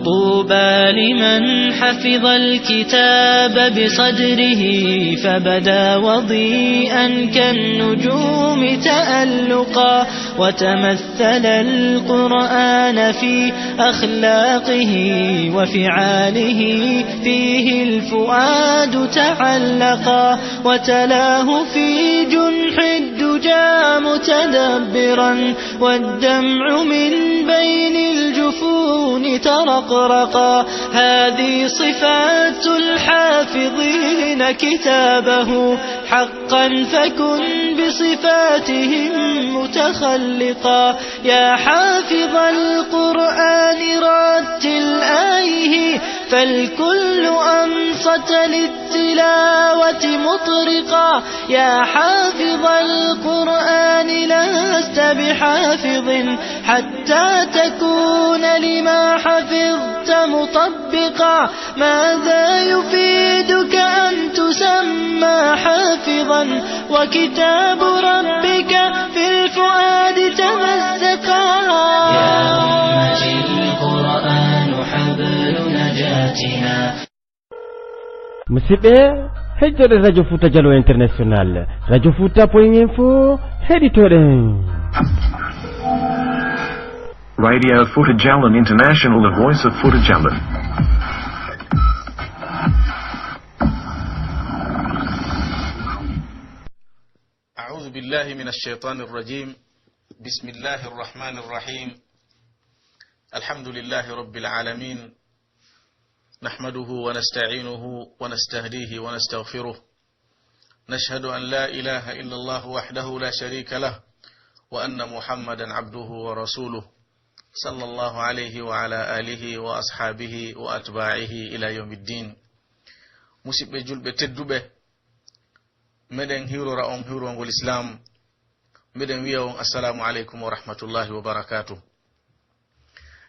طوبى لمن حفظ الكتاب بصدره فبدا وضيئا كالنجوم تألقا. وتمثل القرآن في أخلاقه وفعاله، فيه الفؤاد تعلقا، وتلاه في جنح الدجى متدبرا، والدمع من بين الجفون ترقرقا. هذه صفات الحافظين كتابه، حقا فكن بصفاتهم متخلقا. يا حافظ القرآن رتل آيه، فالكل أنصت للتلاوة مطرقا. يا حافظ القرآن لست بحافظ حتى تكون لما حفظت مطبقا. ماذا يفيدك أن تسمى حافظا وكتاب ربك في الفؤاد تمزقا؟ يا أمتي، القرآن حبل نجاتنا. Musidɓe, heɗitoɗen Radio Futa Jallo International, Radio Futa Point Info, heɗitoɗen. Radio Futa Jallo International, the voice of Futa Jallo. أعوذ بالله من الشيطان الرجيم. بسم الله الرحمن الرحيم. الحمد لله رب العالمين. نحمده ونستعينه ونستهديه ونستغفره. نشهد أن لا إله إلا الله وحده لا شريك له، وأن محمدا عبده ورسوله، صلى الله عليه وعلى آله وأصحابه وأتباعه إلى يوم الدين. Musidɓe julɓe tedduɓe, meɗen hiwrora on hiwrongol Islaam, meɗen wi'a on assalaamu aleykum wa rahmatullahi wa barakaatuh.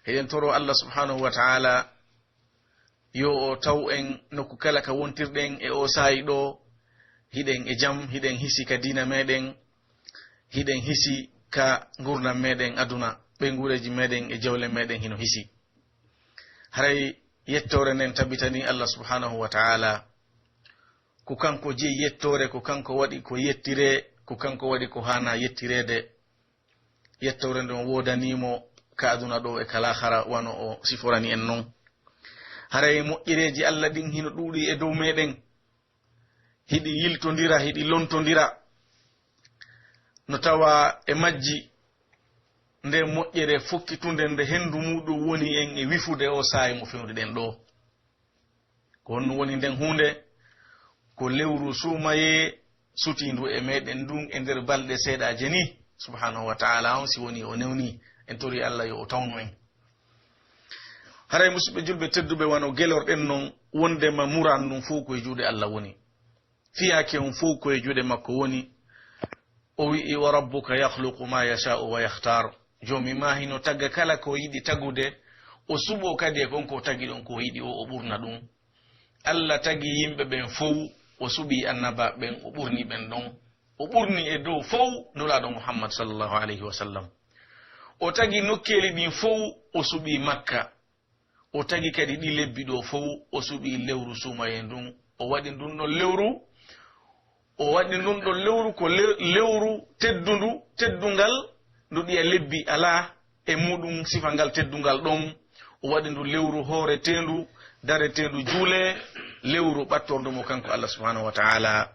Hiɗen toro Allah subhanahu wa ta'ala yo o taw en nokku kala ka wontirɗen e o saa'i ɗo, hiɗen e jam, hiɗen hisi ka diina meɗen, hiɗen hisi ka ngurndan meɗen aduna, ɓeynguureeji meɗen e jawle meɗen hino hisi. Haray yettoore nden tabitani Allah subhanahu wa ta'ala, ko kanko jeyi yettoore, ko kanko waɗi ko yettiree, ko kanko waɗi ko haanaa yettireede. Yettoore nden woodanii mo ka aduna ɗo e ka laakhara, wano o siforani en non. Haray moƴƴereeji Allah ɗin hino ɗuuɗi e dow meɗen, hiɗi yiltondira, hiɗi lontondira. No tawa e majji nde moƴƴere fokkitunde nde hendu muɗum woni en e wifude o saa'i mo fewndo ɗen ɗo. Ko honɗum woni nden huunde? Ko lewru suumayee sutiindu e meɗen ndun e nder balɗe seeɗaaje ni. Subhanahu wa ta'ala on, si woni o newni, en tori Allah yo o tawnu en. Haray, musidɓe julɓe tedduɓe, wano gelorɗen non, wondema muran ndun fow ko e juuɗe Allah woni. Fiyaake on fow ko e juuɗe makko woni. O wi'i, "Wa rabbuka yakhluqu ma yasha'u wa yakhtar." Joomi maa hino tagga kala ko yiɗi tagude, o suɓo kadi e kon ko tagi ɗon ko yiɗi o, o ɓurna ɗum. Allah tagi yimɓe ɓen fow, o suɓi annabaaɓe ɓen, o ɓurni ɓen ɗon. O ɓurni e dow fow Nulaaɗo Muhammad sallallahu alayhi wa sallam. O tagi nokkeeli ɗin fow, o suɓi Makka. O tagi kadi ɗi lebbi ɗo fow, o suɓi lewru suumayee ndun. O waɗi ndun ɗon lewru, o waɗi ndun ɗon lewru ko le-, lewru teddundu, teddungal, ndu ɗiya lebbi alaa e muɗum sifa ngal teddungal ɗon. O waɗi ndu lewru hooreteendu, dareteendu juulee, lewru ɓattordu mo kanko Allah subhanahu wa ta'ala.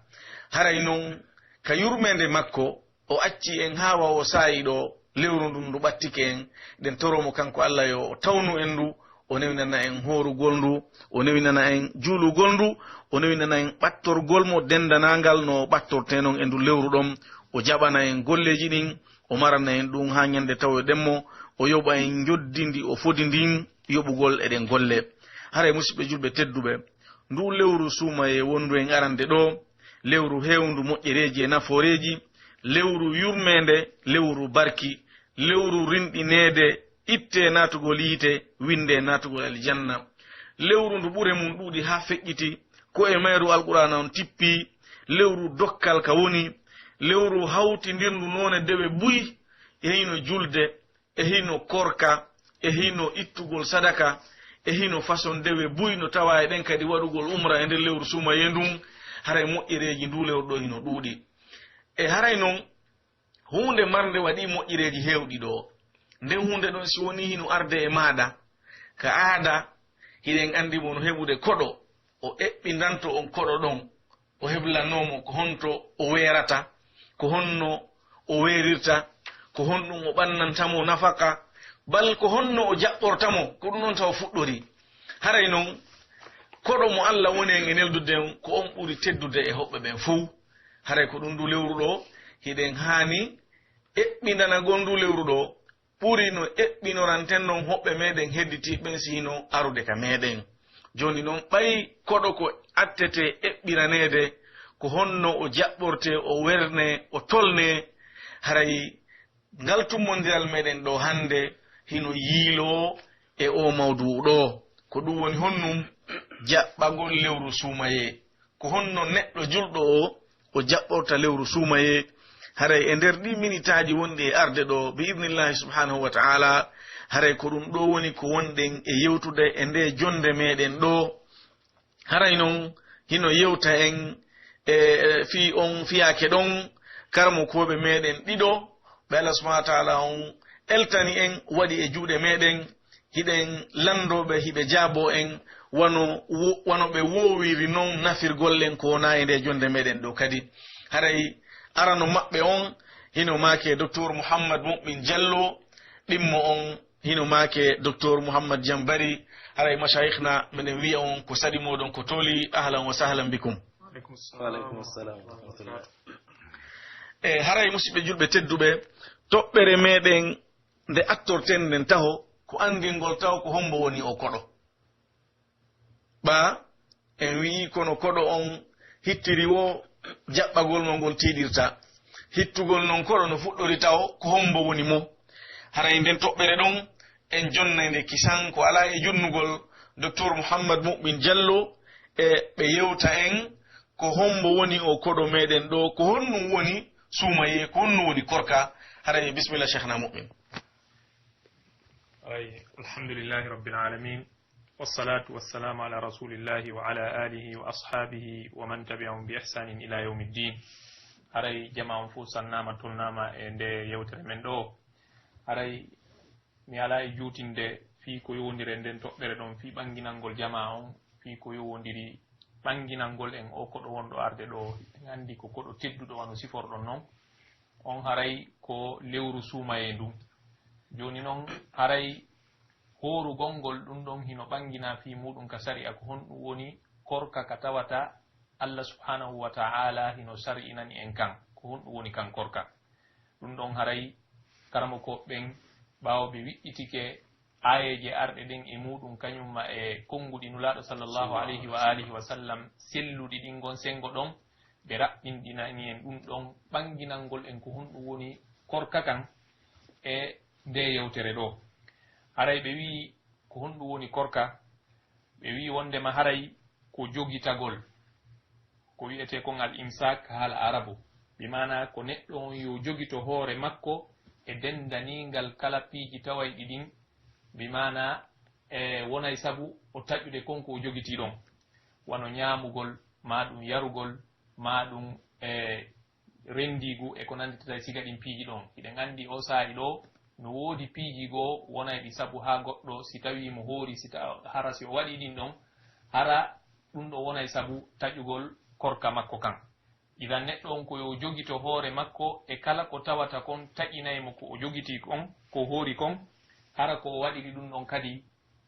Haray non, ka yurmeende makko, o acci en haa wa o saa'i ɗo, lewru ndun ndu ɓattike en, ɗen toro mo kanko Allah yo o tawnu en ndu, o newinana en hoorugol ndu, o newinana en juulugol ndu, o newinana en ɓattorgol mo dendanaangal no ɓattortee non e ndu lewru ɗon, o jaɓana en golleeji ɗin, o marana en ɗum haa ñande tawoyɗen mo, o yoɓa en njoddi ndi o fodi ndin yoɓugol eɗen golle. Haray, musidɓe julɓe tedduɓe, ndu lewru suumayee wondu en arande ɗo, lewru heewndu moƴƴereeji e nafooreeji, lewru yurmeende, lewru barki, lewru rinɗineede, ittee naatugol yiite, winndee naatugol aljanna. Lewru ndu ɓure mum ɗuuɗi haa feƴƴiti, ko e mayru Alqur'aana on tippii, lewru dokkal ka woni, lewru hawtindirndu noone dewe buy, e hino julde, e hino korka, e hino ittugol sadaka, e hino façon dewe buy no tawa e ɗen kadi waɗugol umra e nder lewru suumayee ndun, haray moƴƴereeji ndu lewru ɗo hino ɗuuɗi. E haray non, Huunde marnde waɗii moƴƴereeji heewɗi ɗoo. Nden huunde ɗon, si wonii hino arde e maaɗa, ka aada, hiɗen anndi mo no heɓude koɗo, o eɓɓindanto on koɗo ɗon, o heblanoo mo ko honto o weerata, ko honno o weerirta, ko honɗum o ɓannanta mo nafaka, bal ko honno o jaɓɓorta mo, ko ɗum ɗon taw fuɗɗorii. Haray non, koɗo mo Alla woni en e neldude on, ko on ɓuri teddude e hoɓɓe ɓen fow. Haray ko ɗum ndu lewru ɗoo, hiɗen haani eɓɓindanagol ndu lewru ɗoo, ɓuri no eɓɓinoranten non hoɓɓe meɗen hedditiiɓe ɓen si hino arude ka meɗen. Jooni non, ɓay koɗo ko attete eɓɓiraneede, ko honno o jaɓɓortee, o wernee, o tolnee, haray ngal tummondiral meɗen ɗoo hannde hino yiiloo e oo mawduu ɗoo. Ko ɗum woni honnum? Jaɓɓagol lewru suumayee. Ko honno neɗɗo julɗo oo, o jaɓɓorta lewru suumayee? Haray e nder ɗii minitaaji wonɗi e arde ɗoo, bi idnillahi subhanahu wa ta'ala, haray ko ɗum ɗoo woni ko wonɗen e yewtude e ndee jonnde meɗen ɗoo. Haray non, hino yewta en e, e fii on fiyaake ɗon, karamokooɓe meɗen ɗiɗo, ɓe Allah subhanahu wa ta'ala on eltani en, waɗi e juuɗe meɗen, hiɗen lanndoo ɓe, hiɓe jaaboo en, wano wo-, wano ɓe woowiri non nafirgol en ko wonaa e ndee jonnde meɗen ɗoo kadi. Haray arano maɓɓe on, hino maake Doktor Muhammad Mu'min Jallo, ɗimmo on, hino maake Doktor Muhammad Jambari. Haray mashayikhna, meɗen wi'a on ko saɗi mooɗon, ko tooli, ahlan wa sahlan bikum. Wa alaikum salam wa rahmatullah. E haray, musidɓe julɓe tedduɓe, toɓɓere meɗen nde attorten nden taho, ko anndingol taho ko hombo woni o koɗo. Ɓaa, en wi'i kono koɗo on hittiri woo jaɓɓagol no ngol tiiɗirta. Hittugol non koɗo no fuɗɗori taho, ko hombo woni mo? Haray nden toɓɓere ɗon, en jonnay nde kisan, ko alaa e jonnugol, Doktor Muhammad Mu'min Jallo, e ɓe yewta en ko hombo woni o koɗo meɗen ɗoo, ko honɗum woni suumayee, ko honɗum woni korka. Haray, bismillah, Cheikhna Mu'min. Ay, alhamdulillahi rabbil alamin. Wassalatu wassalamu ala rasulillahi wa ala alihi wa ashabihi wa man tabi'ahum bi ihsanin ila yawmiddin. Haray jamaa on fow sannaama, tolnaama e nde yewtere men ɗoo. Haray mi alaa e juutinde fii ko yowondiri e nden toɓɓere ɗon, fii ɓanginangol jamaa on, fii ko yowondiri ɓanginangol en o koɗo wonɗo arde ɗoo. En anndi ko koɗo tedduɗo wano siforɗon non. On haray ko lewru suumayee ndun. Jooni non, haray hoorugol ngol ɗun ɗon hino ɓanginaa fii muuɗum ka sari'a, ko honɗum woni korka ka tawata Allah subhanahu wa ta'ala hino sari'inani en kan, ko honɗum woni kan korka. Ɗun ɗon haray karamokooɓe ɓen, ɓaawo ɓe wiɗɗitike aayeeje arɗe ɗen e muuɗum, kañum ma e konnguɗi Nulaaɗo sallallahu alayhi wa alihi wa sallam selluɗi ɗin, ngon senngo ɗon, ɓe raɓɓinɗinani en ɗun ɗon, ɓanginangol en ko honɗum woni korka kan e ndee yewtere ɗoo. Haray ɓe wi'i, ko honɗum woni korka? Ɓe wi'i wonndema haray ko jogitagol, ko wi'etee kon al imsak haala arabu, bi maana ko neɗɗo on yo jogito hoore makko e denndaniingal kala piiji tawayɗi ɗin, bi maana e wonay sabu o taƴude kon ko o jogitii ɗon, wano ñaamugol, maa ɗum yarugol, maa ɗum e renndiigu e ko nannditata e siga ɗin piiji ɗon. Hiɗen anndi oo saa'i ɗoo, no woodi piiji goo wonayɗi sabu haa goɗɗo, si tawii mo hoori, si ta-, hara si o waɗii ɗin ɗon, hara ɗun ɗon wonay sabu taƴugol korka makko kan. Idan, neɗɗo on ko yo jogito hoore makko e kala ko tawata kon taƴinay mo ko o jogitii kon, ko hoori kon, hara ko o waɗiri ɗun ɗon kadi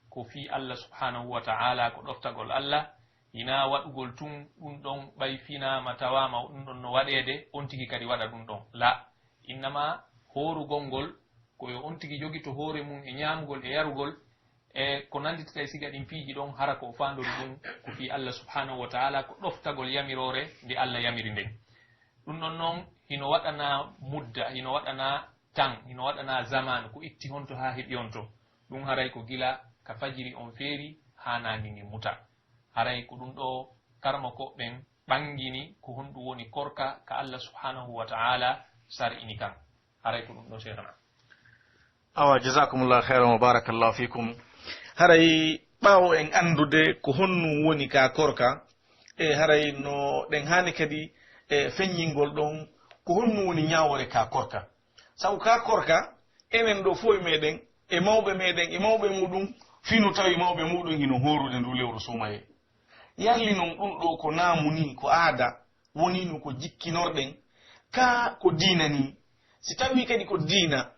ko fii Allah subhanahu wa ta'ala, ko ɗoftagol Allah, hinaa waɗugol tun ɗun ɗon, ɓay finaama tawaama ɗun ɗon no waɗeede, on tigi kadi waɗa ɗun ɗon. La, innama hoorugol ngol, ko yo on tigi jogito hoore mun e ñaamugol e yarugol, e ko nannditata e siga ɗin piiji ɗon, hara ko o faandori ɗun ko fii Allah subhanahu wa ta'ala, ko ɗoftagol yamiroore nde Allah yamiri nden. Ɗun ɗon non, hino waɗanaa mudda, hino waɗanaa tan, hino waɗanaa zamaanu, ko itti honto haa heɓi honto. Ɗun haray ko gila ka fajiri on feeri haa naange ngen muta. Haray ko ɗun ɗoo karamokooɓe ɓen ɓangini ko honɗun woni korka ka Allah subhanahu wa ta'ala sar'ini kan. Haray ko ɗun ɗoo, Cheikhna. Awa, jazakumullahu khairan wa barakallahu fikum. Haray ɓaawo en anndude ko honɗun woni ka korka, e haray no ɗen haani kadi e feññingol ɗon Ko honɗun woni ñaawoore ka korka? Sabu ka korka, enen ɗoo fow e meɗen, e mawɓe meɗen, e mawɓe muɗun, fii no tawi mawɓe muɗun hino hoorude ndu lewru suumayee. Yalli non ɗun ɗoo ko naamu nii, ko aada, wonii no ko jikkinorɗen, kaa ko diina nii? Si tawii kadi ko diina,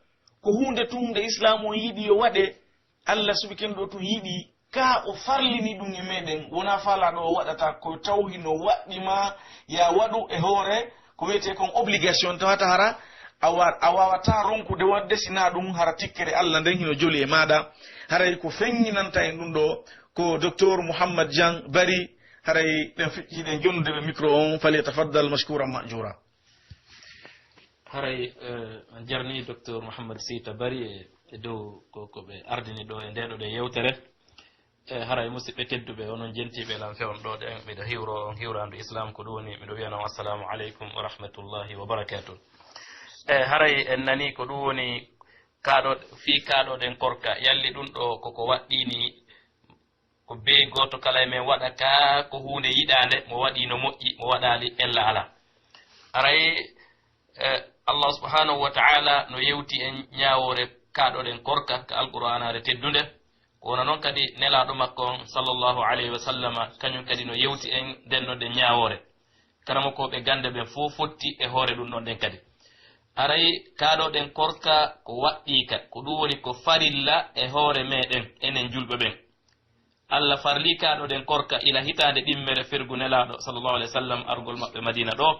ko huunde tun nde Islaamu on yiɗi yo waɗe, Alla subhanahu ɗoo tun yiɗi, kaa o farlini ɗun e meɗen, wonaa faalaa ɗoo o waɗata, ko taw hino waɗɗi maa ya waɗu e hoore, ko wi'etee kon obligation, tawata hara a wa-, a waawataa ronkude waɗde, si naa ɗun hara tikkere Alla nden hino joli e maaɗa. Haray ko feññinanta en ɗun ɗoo ko Docteur Mouhammad Jean Bari, haray ɗen fi-, hiɗen jonnude ɓe micro on, falyatafaddal mashkuran ma'jura. Haray, eh, jarni Docteur Mouhammad Sita Bari e, e dow ko, ko ɓe ardini ɗoo e ndee ɗoo ɗe yewtere. E haray musidɓe tedduɓe, onon jentiiɓe lan fewndo ɗoo ɗen, miɗo hiwro on hiwraandu Islam, ko ɗun woni miɗo wi'ana on assalamu aleykum wa rahmatullahi wa barakatuh. E haray en nani ko ɗun woni kaaɗo, fii kaaɗo ɗen korka, yalli ɗun ɗoo ko ko waɗɗii nii, ko bee gooto kala e men waɗa ka ko huunde yiɗaande, mo waɗii no moƴƴi, mo waɗaali ella alaa. Haray, eh, Allah subhanahu wa ta'ala no yewti en ñaawoore kaaɗo ɗen korka ka Alqur'aanaare teddunde. Ko wano non kadi Nelaaɗo makko on, sallallahu alayhi wa sallama, kañun kadi no yewti en nden non ɗen ñaawoore. Karamokooɓe gannde ɓen fow fotti e hoore ɗun ɗon ɗen kadi. Haray kaaɗo ɗen korka ko waɗɗii ka, ko ɗun woni ko farilla e hoore meɗen, enen julɓe ɓen. Alla farlii kaaɗo ɗen korka ila hitaande ɗimmere fergu Nelaaɗo, sallallahu alayhi wa sallam, argol maɓɓe Madiina ɗoo.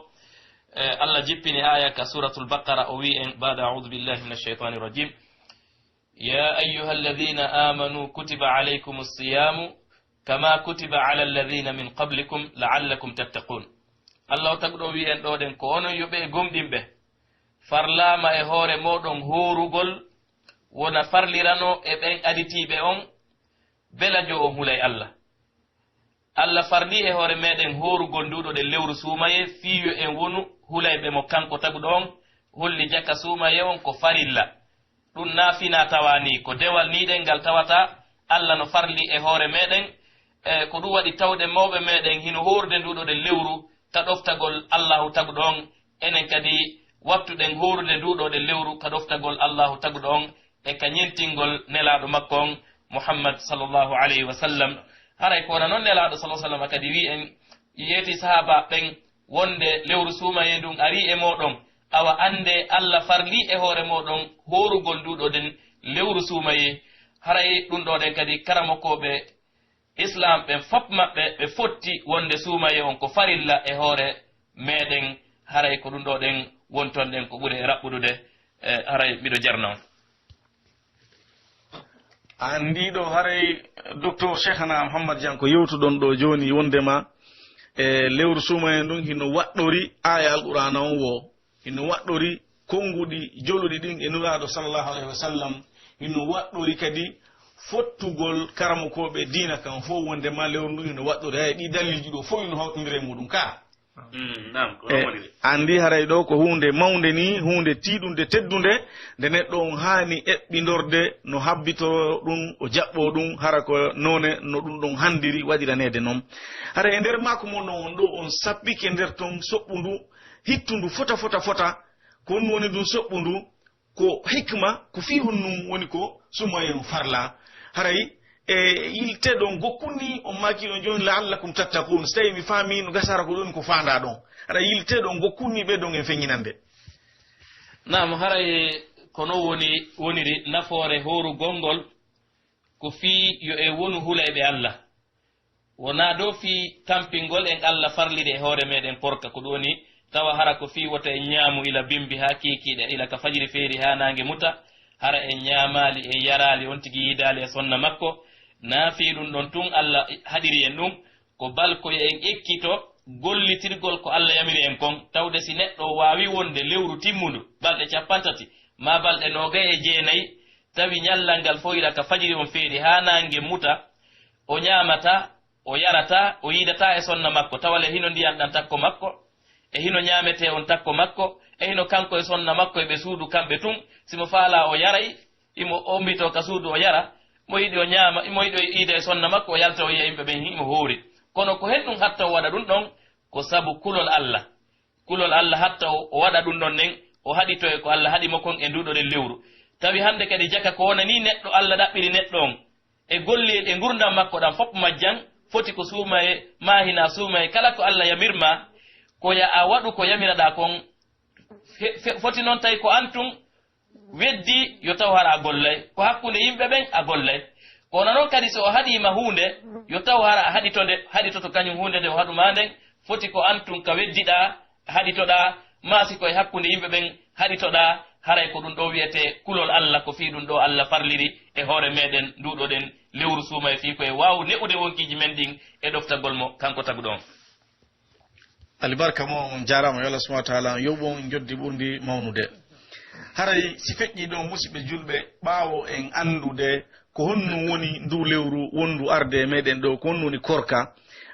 Eh, Alla jippini aaya ka Suuratul Baqara, o wi'i en, ba'da a'uudu billahi minash shaytaanir rajiim. يا أيها الذين آمنوا كتب عليكم الصيام كما كتب على الذين من قبلكم لعلكم تتقون. Alla o taguɗo wi'i en ɗoo ɗen, ko onon yo ɓe gomɗinɓe, farlaama e hoore mooɗon hoorugol, wona farlirano e ɓen aditiiɓe on, bela jo on hulay Alla. Alla farlii e hoore meɗen hoorugol nduu ɗoo ɗen lewru suumayee, fii yo en wonu hulayɓe mo kanko taguɗo on, holli jaka suumayee on ko farilla. Ɗun naa finaa tawaa nii, ko dewal nii ɗen ngal tawata Alla no farlii e hoore meɗen. E ko ɗun waɗi tawde mawɓe meɗen hino hoorude nduu ɗoo ɗen lewru ka ɗoftagol Allaahu taguɗo on, enen kadi wattuɗen hoorude nduu ɗoo ɗen lewru ka ɗoftagol Allaahu taguɗo on, e ka ñentingol Nelaaɗo makko on, Muhammad sallallahu alayhi wa sallam. Haray ko wona non Nelaaɗo sallallahu alayhi wa sallam kadi wi'i en, yeeti sahaabaaɓe ɓen wonde lewru suumayee ndun arii e mooɗon, awa anndee Alla farlii e hoore mooɗon hoorugol nduu ɗoo ɗen lewru suumayee. Haray ɗun ɗoo ɗen kadi karamokooɓe Islaam ɓen fop maɓɓe, ɓe fotti wonde suumayee on ko farilla e hoore meɗen, haray ko ɗun ɗoo ɗen wonton ɗen ko ɓuri e raɓɓuɗude, e, haray miɗo jarna on. An ndiɗo haray Docteur Cheikhana Mouhammad Diagne ko yewtuɗon ɗoo jooni wondema e lewru suumayee ndun hino waɗɗori aaya Alqur'aana on woo. Hino waɗɗori konnguɗi joluɗi ɗin e Nulaaɗo sallallahu alayhi wa sallam. Hino waɗɗori kadi fottugol karamokooɓe diina kan fow wondema lewru ndun hino waɗɗori. Hay ɗii dalilji ɗoo fow hino hawtondiri e muɗum ka. Mm, naam, ko E, ɗon woni de. Anndi haray ɗoo ko huunde mawnde nii, huunde tiiɗunde, teddunde, nde neɗɗo on haani eɓɓindorde no habbitoo ɗum, o jaɓɓoo ɗum, hara ko noone no ɗum ɗon hanndiri waɗiraneede non. Hara e nder makko mon ɗon on ɗoo on sappike nder ton soɓɓundu, hittundu fota, fota, fota, ko honɗum woni ndun soɓɓundu? Ko hikma, ko fii honɗum woni ko suumayee on farlaa? Haray, e, yiltee ɗon gokkun nii, on maaki ɗon jooni, "La'allakum tattaqun." So tawii mi faamii no gasa hara ko ɗon ko faandaa ɗon. Haray yiltee ɗon gokkun nii ɓe ɗon en feññinande. Naam, haray ko non woni, woniri nafoore hoorugol ngol, ko fii yo en wonu hulayɓe Alla. Wonaa dow fii tampingol en Alla farliri e hoore meɗen korka, ko ɗum woni tawa hara ko fii wota en ñaamu ila bimbi haa kiikiiɗe, ila ka fajiri feeri haa naange muta, hara en ñaamaali, en yaraali, on tigi yiidaali e sonna makko, naa fii ɗum ɗon tun Alla haɗiri en ɗum, ko bal ko yo en ekkito gollitirgol ko Alla yamiri en kon, tawde si neɗɗo waawi wonde lewru timmundu, balɗe cappanɗe tati, maa balɗe noogay e jeenay, tawi ñallal ngal fow ila ka fajiri on feeri haa naange muta, o ñaamataa, o yarataa, o yiidataa e sonna makko, tawa le hino ndiyan ɗan takko makko, e hino ñaametee on takko makko, e hino kanko e sonna makko e ɓe suudu kamɓe tun, si mo faalaa o yaray, imo ommbitoo ka suudu o yara, mo yiɗi o ñaama, mo yiɗi o yiida e sonna makko, o yalta o yi'a yimɓe ɓen himo hoori. Kono ko hen ɗum hatta o waɗa ɗum ɗon, ko sabu kulol Alla. kulol Alla hatta o, o waɗa ɗun ɗon nden, o haɗitoo e ko Alla haɗi mo kon e nduuɗo ɗen lewru. Tawi hande kadi jaka ko wona nii neɗɗo Alla ɗaɓɓiri neɗɗo on, e golleyel e ngurndan makko ɗan fof majjan, foti ko suumaye, maa hinaa suumaye, kala ko Alla yamir ma, ko ya a waɗu ko yamiraɗaa kon, fe-, fe-, foti non tawi ko an tun weddi, yo taw hara a gollay. Ko hakkunde yimɓe ɓen a gollay. Kono non kadi so o haɗii ma huunde, yo taw hara a haɗito nde, haɗitoto kañun huunde nde o haɗu maa nden, foti ko an tun ka weddiɗaa, haɗitoɗaa, maa si ko e hakkunde yimɓe ɓen haɗitoɗaa, haray ko ɗun ɗoo wi'etee kulol Alla, ko fii ɗun ɗoo Alla farliri e hoore meɗen nduuɗo ɗen lewru suumaye fii ko e waawu ne'ude wonkiiji men ɗin e ɗoftagol mo kanko taguɗo on. Alibarka mo, on jaaraama, yo Allah subhanahu wa ta'ala yoɓu on njoddi ɓurndi mawnude. Haray si feƴƴii ɗon, musiɓɓe julɓe, ɓaawo en anndude ko honno woni nduu lewru wonndu arde e meɗen ɗoo, ko honno woni korka,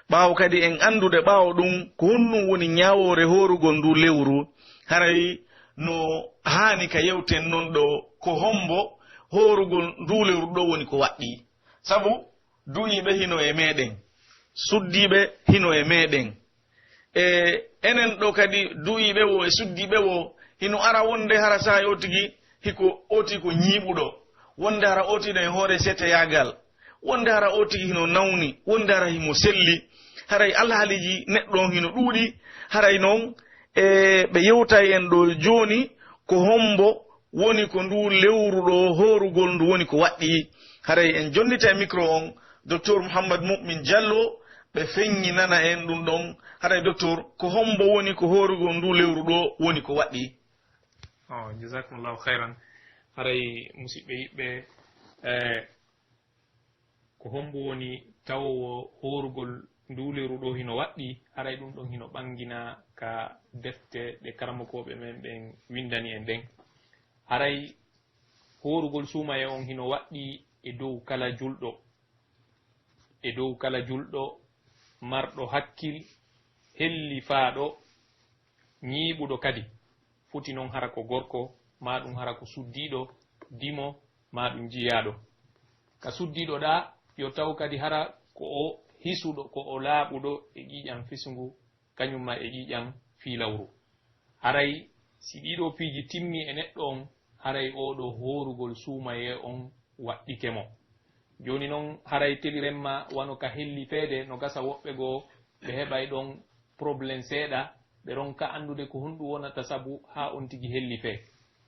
ɓaawo kadi en anndude ɓaawo ɗun ko honno woni ñaawoore hoorugol nduu lewru, haray no haani ka yewten non ɗoo, ko hombo hoorugol nduu lewru ɗoo woni ko waɗɗii? Sabu du'iiɓe hino e meɗen, suddiiɓe hino e meɗen. E enen ɗoo kadi, du'iiɓe woo e suddiiɓe woo, hino ara wonde hara saay oo tigi hiko oti ko ñiiɓuɗo, wonde hara oti no e hoore seteyaagal, wonde hara oo tigi hino nawni, wonde hara himo selli. Haray alhaaliiji neɗɗo on hino ɗuuɗi, haray non, e ɓe yewtay en ɗoo jooni ko hombo woni ko nduu lewru ɗoo hoorugol ndu woni ko waɗɗii. Haray en jonnitay micro on, Docteur Mouhammad Mu'min Diallo, ɓe feññinana en ɗun ɗon. Haray, docteur, ko hombo woni ko hoorugol nduu lewru ɗoo woni ko waɗɗii? Oh, jazakumullahu khairan. Haray, musiɓɓe yiɓɓe, eh, ko hombo woni tawowo hoorugol nduu lewru ɗoo hino waɗɗii? Haray ɗun ɗon hino ɓangina ka defte ɗe karamokooɓe men ɓen windani en ɗen. Haray hoorugol suumaye on hino waɗɗii e dow kala julɗo, e dow kala julɗo marɗo hakkil, hellifaaɗo, ñiiɓuɗo kadi. Foti non hara ko gorko, maa ɗun hara ko suddiiɗo, dimo, maa ɗun jiyaaɗo. Ka suddiiɗo ɗaa, yo taw kadi hara ko o hisuɗo, ko o laaɓuɗo e ƴiiƴan fisungu, kañun maa e ƴiiƴan fiilawru. Haray si ɗii ɗoo piiji timmii e neɗɗo on, haray oo ɗoo hoorugol suumayee on waɗɗike mo. Jooni non, haray teliren ma wano ka hellifeede, no gasa woɓɓe goo ɓe heɓay ɗon problème seeɗa, ɓe ronka anndude ko honɗun wonata sabu haa on tigi hellifee.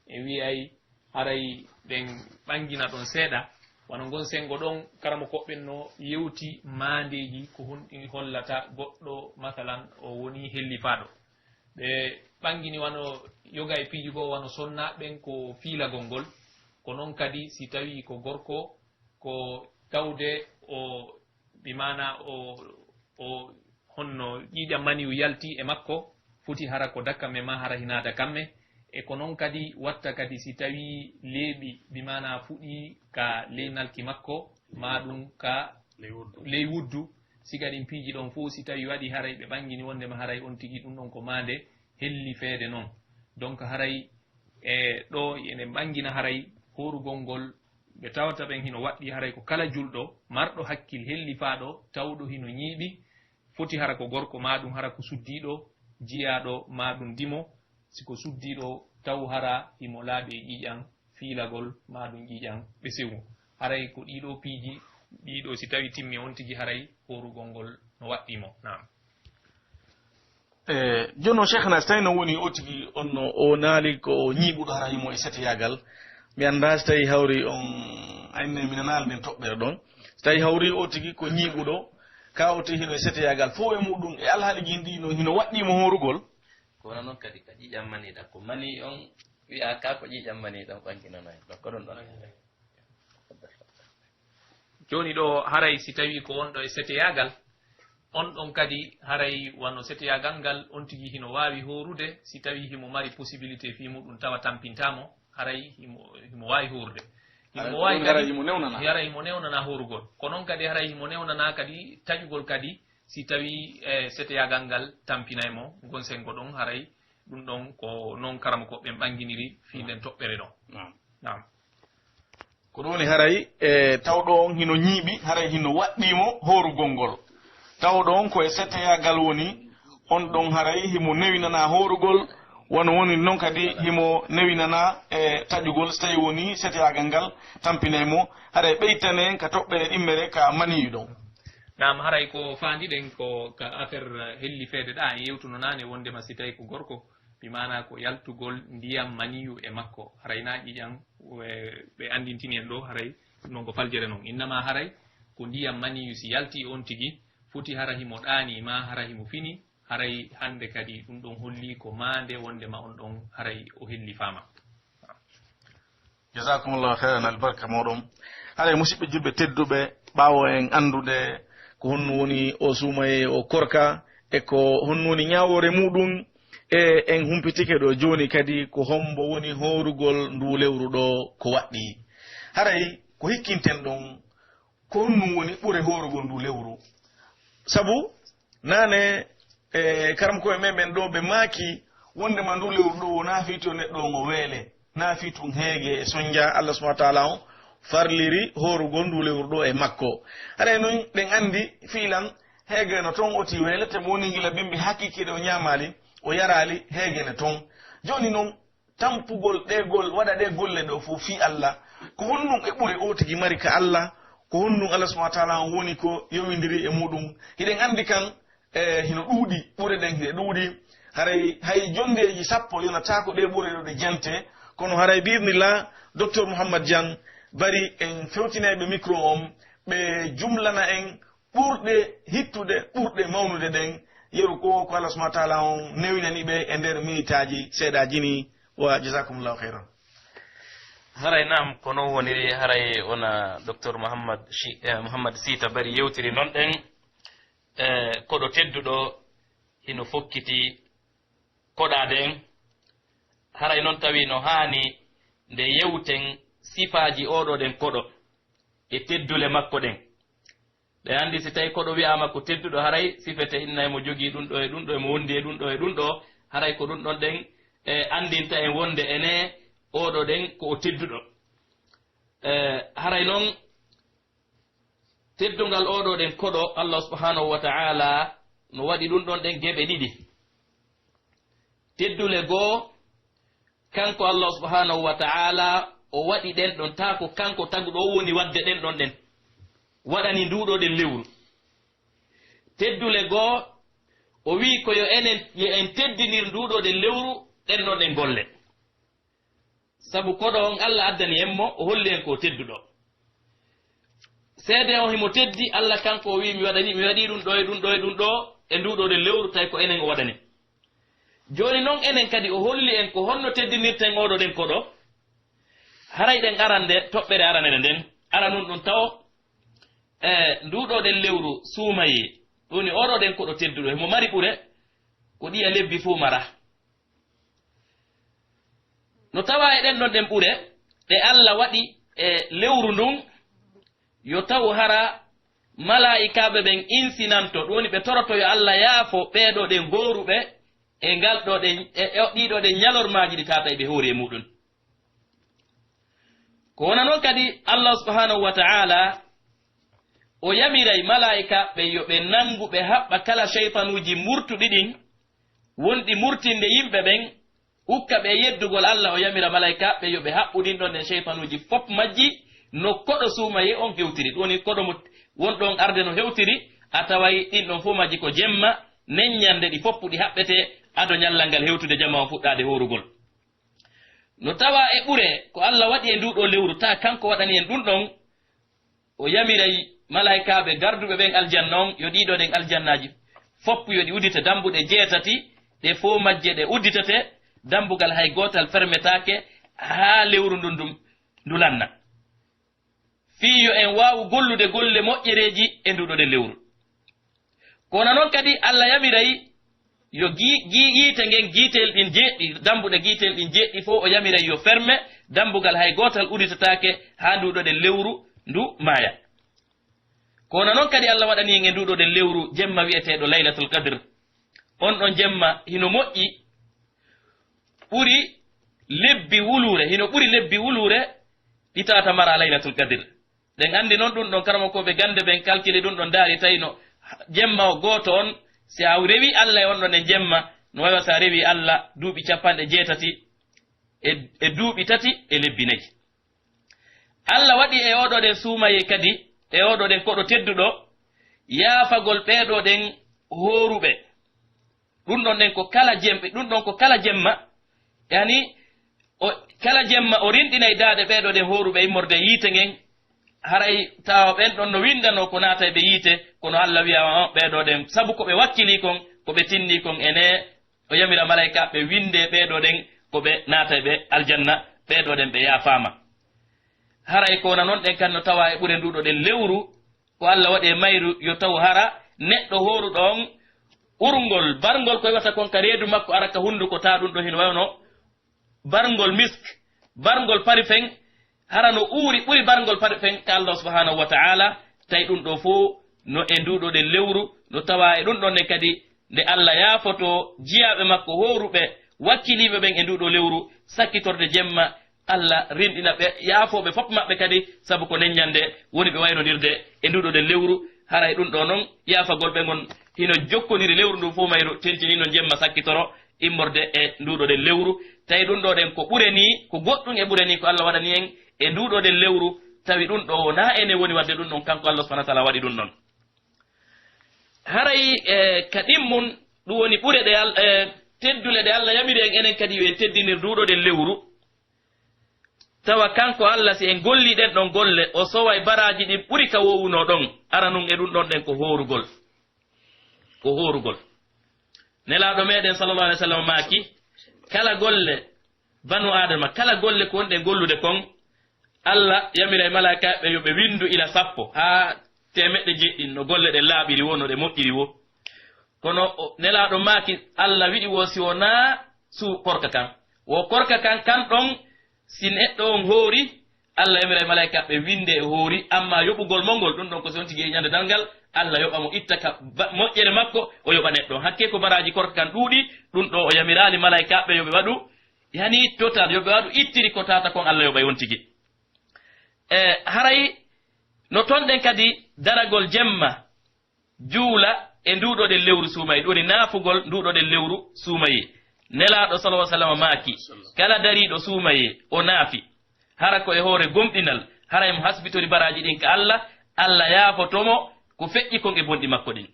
En wi'ay haray ɗen ɓangina ɗon seeɗa. Wano ngon senngo ɗon, karamokooɓe ɓen no yewti maandeeji ko honɗun hollata goɗɗo, masalan, o wonii hellifaaɗo. Ɓe ɓangini wano yoga e piiji goo, wano sonnaaɓe ɓen ko fiilagol ngol. Ko non kadi si tawii ko gorko, ko tawde o, bi maanaa o, o honno ƴiiƴan maniyu yalti e makko, foti hara ko dakamme maa hara hinaa dakamme. E ko non kadi watta kadi si tawii leeɓi, bi maanaa fuɗii ka ley nalki makko, maa ɗun ka ley wuddu, ley wuddu, siga ɗin piiji ɗon fow si tawii waɗii haray ɓe ɓangini wonndema haray on tigi ɗun ɗon ko maande hellifeede non. Donc haray e ɗoo eɗen ɓangina haray hoorugol ngol ɓe tawata ɓen hino waɗɗii haray ko kala julɗo marɗo hakkil hellifaaɗo tawɗo hino ñiiɓi, foti hara ko gorko, maa ɗun hara ko suddiiɗo, jiyaaɗo, maa ɗun dimo. Si ko suddiiɗo, taw hara himo laaɓi e ƴiiƴan fiilagol, maa ɗun ƴiiƴan ɓesewu. Haray ko ɗii ɗoo piiji, ɗii ɗoo si tawii timmi on tigi, haray hoorugol ngol no waɗɗii mo. Naam. E, jooni o, Cheikhna, si tawii no woni o tigi on no o naali ko ñiiɓuɗo, hara himo e seteyaagal, mi anndaa si tawii hawri on, ayne mi nanaali nden toɓɓere ɗon. Si tawii hawri o tigi ko ñiiɓuɗo, ka o tigi hino e seteyaagal, fow e muɗun e alhaaliiji ɗin ɗi no hino waɗɗii mo hoorugol. Ko wona non kadi ka ƴiiƴan manii ɗan, ko manii on wi'aa ka ko ƴiiƴan manii ɗan ɓanginanaa en. Donc ko ɗon ɗon. Jooni ɗoo, haray si tawii ko on ɗoo e seteyaagal, on ɗon kadi haray wano seteyaagal ngal, on tigi hino waawi hoorude, si tawii himo mari possibilité fii muɗun tawa tampintaa mo, haray himo, himo waawi hoorude. Haray himo ko waawi ɗun haray kadi, himo newnanaa. Haray himo newnanaa hoorugol. Ko non kadi haray himo newnanaa kadi taƴugol kadi, si tawii, eh, seteyaagal ngal tampinay mo, ngon senngo ɗon, haray ɗun ɗon ko non karamokooɓe ɓen ɓanginiri fii nden toɓɓere ɗon. Naam. Naam. Ko ɗun woni haray, e, tawɗo on hino ñiiɓi, haray hino waɗɗii mo hoorugol ngol. Tawɗo on ko e seteyaagal woni On ɗon haray himo newinanaa hoorugol, wano woni non kadi himo newinanaa e taƴugol, so tawii wonii seteyaagal ngal tampinay mo, haray ɓeytanee ka toɓɓere ɗimmere ka maniyu ɗon. Naam, haray ko faandiɗen ko ka affaire hellifeede ɗaa, en yewtuno naane wondema si tawii ko gorko, bi maanaa ko yaltugol ndiyam maniyu e makko, haray naa ƴiƴam, e, ɓe anndintini en ɗoo, haray non ko faljere non. Innama haray ko ndiyam maniyu si yaltii on tigi, foti hara himo ɗaanii maa hara himo fini, haray hannde kadi ɗum ɗon hollii ko maande wondema on ɗon haray o hellifaama. Jazakumullahu khairan, albarka moɗon. Haray, musiɓɓe julɓe tedduɓe, ɓaawo en anndude ko honno woni o suumayee, o korka, e ko honno woni ñaawoore muɗum, e en humpitike ɗo jooni kadi ko hombo woni hoorugol ndu lewru ɗo ko waɗɗii. Haray ko hikkinten ɗon, ko honɗum woni ɓure hoorugol ndu lewru? Sabu naane, e, karamokooɓe men ɓen ɗo ɓe maaki wondema ndu lewru ɗo wonaa fii tun neɗɗo on o weele, naa fii tun heege e sonja. Allah subhanahu wa ta'ala on farliri hoorugol ndu lewru ɗo e makko. Haray non ɗen anndi fiilan heege no ton oti weele, te mo woni gila bimbi hakikiiɗe o ñaamaali, o yaraali, heege ne ton. Jooni non, tampugol ɗee gol-, waɗa ɗee golle ɗoo fof fii Allah. Ko honɗum e ɓure oo tigi mari ka Allah? Ko honɗum Allah subhanahu wa ta'ala on woni ko yowindiri e muɗum? Hiɗen anndi kan, e, hino ɗuuɗi, ɓure ɗen hiɗe ɗuuɗi. Haray hay jonndeeji sappo yonataako ɗee ɓure ɗoo ɗe jante. Kono haray bi idnillah, Docteur Mouhammad Diagne bari en fewtinayɓe micro on, ɓe jumlana en ɓurɗe hittude, ɓurɗe mawnude ɗen, yeru ko, ko Allah subhanahu wa ta'ala on newinani ɓe e nder minitaaji seeɗaaji ni, wa jazakumullahu khairan. Haray naam, ko non woniri, haray wona Docteur Mouhammad Chi-, eh, Mouhammad Sita Bari yewtiri non ɗen, eh, koɗo tedduɗo hino fokkiti koɗaade en. Haray non tawi no haani nde yewten sifaaji oo ɗoo ɗen koɗo e teddule makko ɗen. Ɓe anndi si tawi koɗo wi'aama ko tedduɗo, haray sifete inna emo jogii ɗum ɗo e ɗum ɗo, emo wondi e ɗum ɗo e ɗum ɗo, haray ko ɗum ɗon ɗen, e, anndinta en wonde ene oo ɗoo ɗen ko o tedduɗo. E, haray non teddungal oo ɗoo ɗen koɗo, Allah subhanahu wa ta'ala no waɗi ɗum ɗon ɗen geɓe ɗiɗi. Teddule goo, kanko Allah subhanahu wa ta'ala o waɗi ɗen ɗon, taa ko kanko taguɗo o woni waɗde ɗen ɗon ɗen. Waɗani ndu ɗoo ɗen lewru. Teddule goo, o wi'i ko yo enen, yo en teddinir ndu ɗoo ɗen lewru, ɗen ɗon ɗen golle. Sabu koɗo on Allah addani en mo, o holli en ko o tedduɗo. Seede on himo teddi, Allah kanko o wi'i, "Mi waɗani, mi waɗii ɗum ɗo e ɗum ɗo e ɗum ɗo e ndu ɗoo ɗen lewru, tawi ko enen o waɗani." Jooni non enen kadi o holli en ko honno teddinirten oo ɗoo ɗen koɗo. Haray ɗen arande, toɓɓere aranere nden, aranun ɗum tawo, e ndu ɗoo ɗen lewru suumayee, ɗum woni oo ɗoo ɗen koɗo tedduɗo, himo mari ɓure ko ɗiya lebbi fuu mara. No tawaa e ɗen ɗon ɗen ɓure ɗe Alla waɗi e lewru ndun, yo taw hara malaa'ikaaɓe ɓen insinanto, ɗun woni ɓe toroto yo Alla yaafo ɓee ɗoo ɗen gooruɓe e ngal ɗoo ɗen, e, e ɗii ɗoo ɗen ñalormaaji ɗi tawata e ɓe hoori e muɗun. Ko wona non kadi, Allah subhanahu wa ta'ala o yamiray malaa'ikaaɓe ɓen yo ɓe nangu, ɓe haɓɓa kala seytanuuji murtuɗi ɗin, wonɗi murtinde yimɓe ɓen, ukka ɓe yeddugol Allah. O yamira malaa'ikaaɓe ɓen yo ɓe haɓɓu ɗin ɗon ɗen seytanuuji fof majji, no koɗo suumayee on hewtiri. Ɗun woni koɗo mo won ɗon arde no hewtiri, a taway ɗin ɗon fof majji ko jemma, neññannde ɗi fof ɗi haɓɓete ado ñallal ngal hewtude jama on fuɗɗaade hoorugol. No tawaa e ɓure ko Alla waɗi e nduu ɗoo lewru, taa kanko waɗani en ɗun ɗon, o yamiray malaa'ikaaɓe garduɓe ɓen aljanna on, yo ɗii ɗoo ɗen aljannaaji fof yo ɗi uddite, dambuɗe jeetati, ɗe fow majje ɗe udditete, dambugal hay gootal fermetaake haa lewru ndun, ndun, ndu lanna. Fii yo en waawu gollude golle moƴƴereeji e nduu ɗoo ɗen lewru. Ko wona non kadi, Alla yamiray yo gi-, gi-, yiite ngen, giiteel ɗin jeeɗiɗi, dambuɗe giiteel ɗin jeeɗiɗi fow, o yamiray yo ferme, dambugal hay gootal udditataake haa nduu ɗoo ɗen lewru ndu maaya. Ko wona non kadi, Alla waɗani en e nduu ɗoo ɗen lewru jemma wi'eteeɗo Laylatul Qadr. On ɗon jemma hino moƴƴi, ɓuri lebbi wuluure, hino ɓuri lebbi wuluure ɗi tawata mara Laylatul Qadr. Ɗen anndi non ɗun ɗon, karamokooɓe gannde ɓen kalkili ɗun ɗon, ndaari tawi no jemma o gooto on Si a rewi Alla e on ɗon e jemma, no wayi wa si a rewi Alla duuɓi capanɗe jeetati e, e duuɓi tati e lebbi nayi. Alla waɗi e ooɗoo ɗen suumayee kadi, e ooɗoo ɗen koɗo tedduɗo, yaafagol ɓeeɗoo ɗen hooruɓe. Ɗun ɗon ɗen ko kala jem-, ɗun ɗon ko kala jemma, yani, o, kala jemma o rinɗinay daaɗe ɓeeɗoo ɗen hooruɓe immorde e yiite ngen, haray tawa ɓen ɗon no windanoo ko naatay ɓe yiite, kono Alla wi'a, "On, ɓeeɗoo ɗen, sabu ko ɓe wakkilii kon, ko ɓe tinnii kon, enee, o yamira malaykaaɓe windee ɓeeɗoo ɗen ko ɓe naatay ɓe aljanna, ɓeeɗoo ɗen ɓe yaafaama." Haray ko wona non ɗen kan no tawaa e ɓure nduuɗoo ɗen lewru, ko Alla waɗi e mayru, yo taw hara neɗɗo hooruɗo on, urngol, barngol ko iwata kon ka reedu makko ara ka hunduko, taa ɗun ɗon hino wayno barngol misk, barngol parfum, hara no uuri ɓuri barngol parfum ka Allah subhanahu wa ta'ala, tawi ɗun ɗoo fow no e nduuɗoo ɗen lewru, no tawaa e ɗun ɗon ɗen kadi nde Alla yaafotoo jiyaaɓe makko hooruɓe, wakkiliiɓe ɓen e nduuɗoo lewru, sakkitorde jemma, Alla rinɗina ɓe, yaafoo ɓe fof maɓɓe kadi, sabu ko nden ɲande woni ɓe waynondirde e nduuɗoo ɗen lewru. Haray ɗun ɗoo non, yaafagol ɓe ngon hino jokkondiri lewru ndun fow mayru, tentinii non jemma sakkitoro immorde e nduuɗoo ɗen lewru. Tawi ɗun ɗoo ɗen ko ɓure nii, ko goɗɗun e ɓure nii ko Alla waɗani en e nduuɗoo ɗen lewru, tawi ɗun ɗoo wonaa enen woni waɗde ɗun ɗon, kanko Alla subhanahu wa ta'ala waɗi ɗun ɗon. Haray, e, ka ɗimmun, ɗun woni ɓure ɗe Al-, e, teddule ɗe Alla yamiri en enen kadi yo en teddinir nduuɗoo ɗen lewru. Tawa kanko Alla, si en gollii ɗen ɗon golle, o soway baraaji ɗin ɓuri ka woowunoo ɗon. Aranun e ɗun ɗon ɗen ko hoorugol. Ko hoorugol. Nelaaɗo meɗen sallallahu alaihi wasallam maaki, kala golle banu Aadama, kala golle ko wonɗen gollude kon, Alla yamiray malaa'ikaaɓe yo ɓe windu ila sappo haa teemeɗɗe jeɗɗi no golle ɗen laaɓiri woo, no ɗe moƴƴiri woo. Kono o, Nelaaɗo maaki, Alla wi'i woo si wonaa su-, korka kan. Woo korka kan, kan ɗon, si neɗɗo on hoori, Alla yamiray malaa'ikaaɓe winde e hoori, amma yoɓugol mo ngol, ɗun ɗon ko si on tigi e ɲande darngal, Alla yoɓa mo itta ka ba-, moƴƴere makko, o yoɓa neɗɗo. Hakkee ko baraaji korka kan ɗuuɗi, ɗun ɗoo o yamiraali malaa'ikaaɓe yo ɓe waɗu, yani total, yo ɓe waɗu ittiri ko tata kon Alla yoɓay on tigi. E, haray no ton ɗen kadi daragol jemma, juula e nduuɗoo ɗen lewru suumayee, ɗun woni naafugol nduuɗoo ɗen lewru suumayee. Nelaaɗo sallallahu alaihi wasallam maaki, kala dariiɗo suumayee, o naafi, hara ko e hoore gomɗinal, hara himo hasbitori baraaji ɗin ka Alla, Alla yaafoto mo ko feƴƴi kon e bonɗi makko ɗin.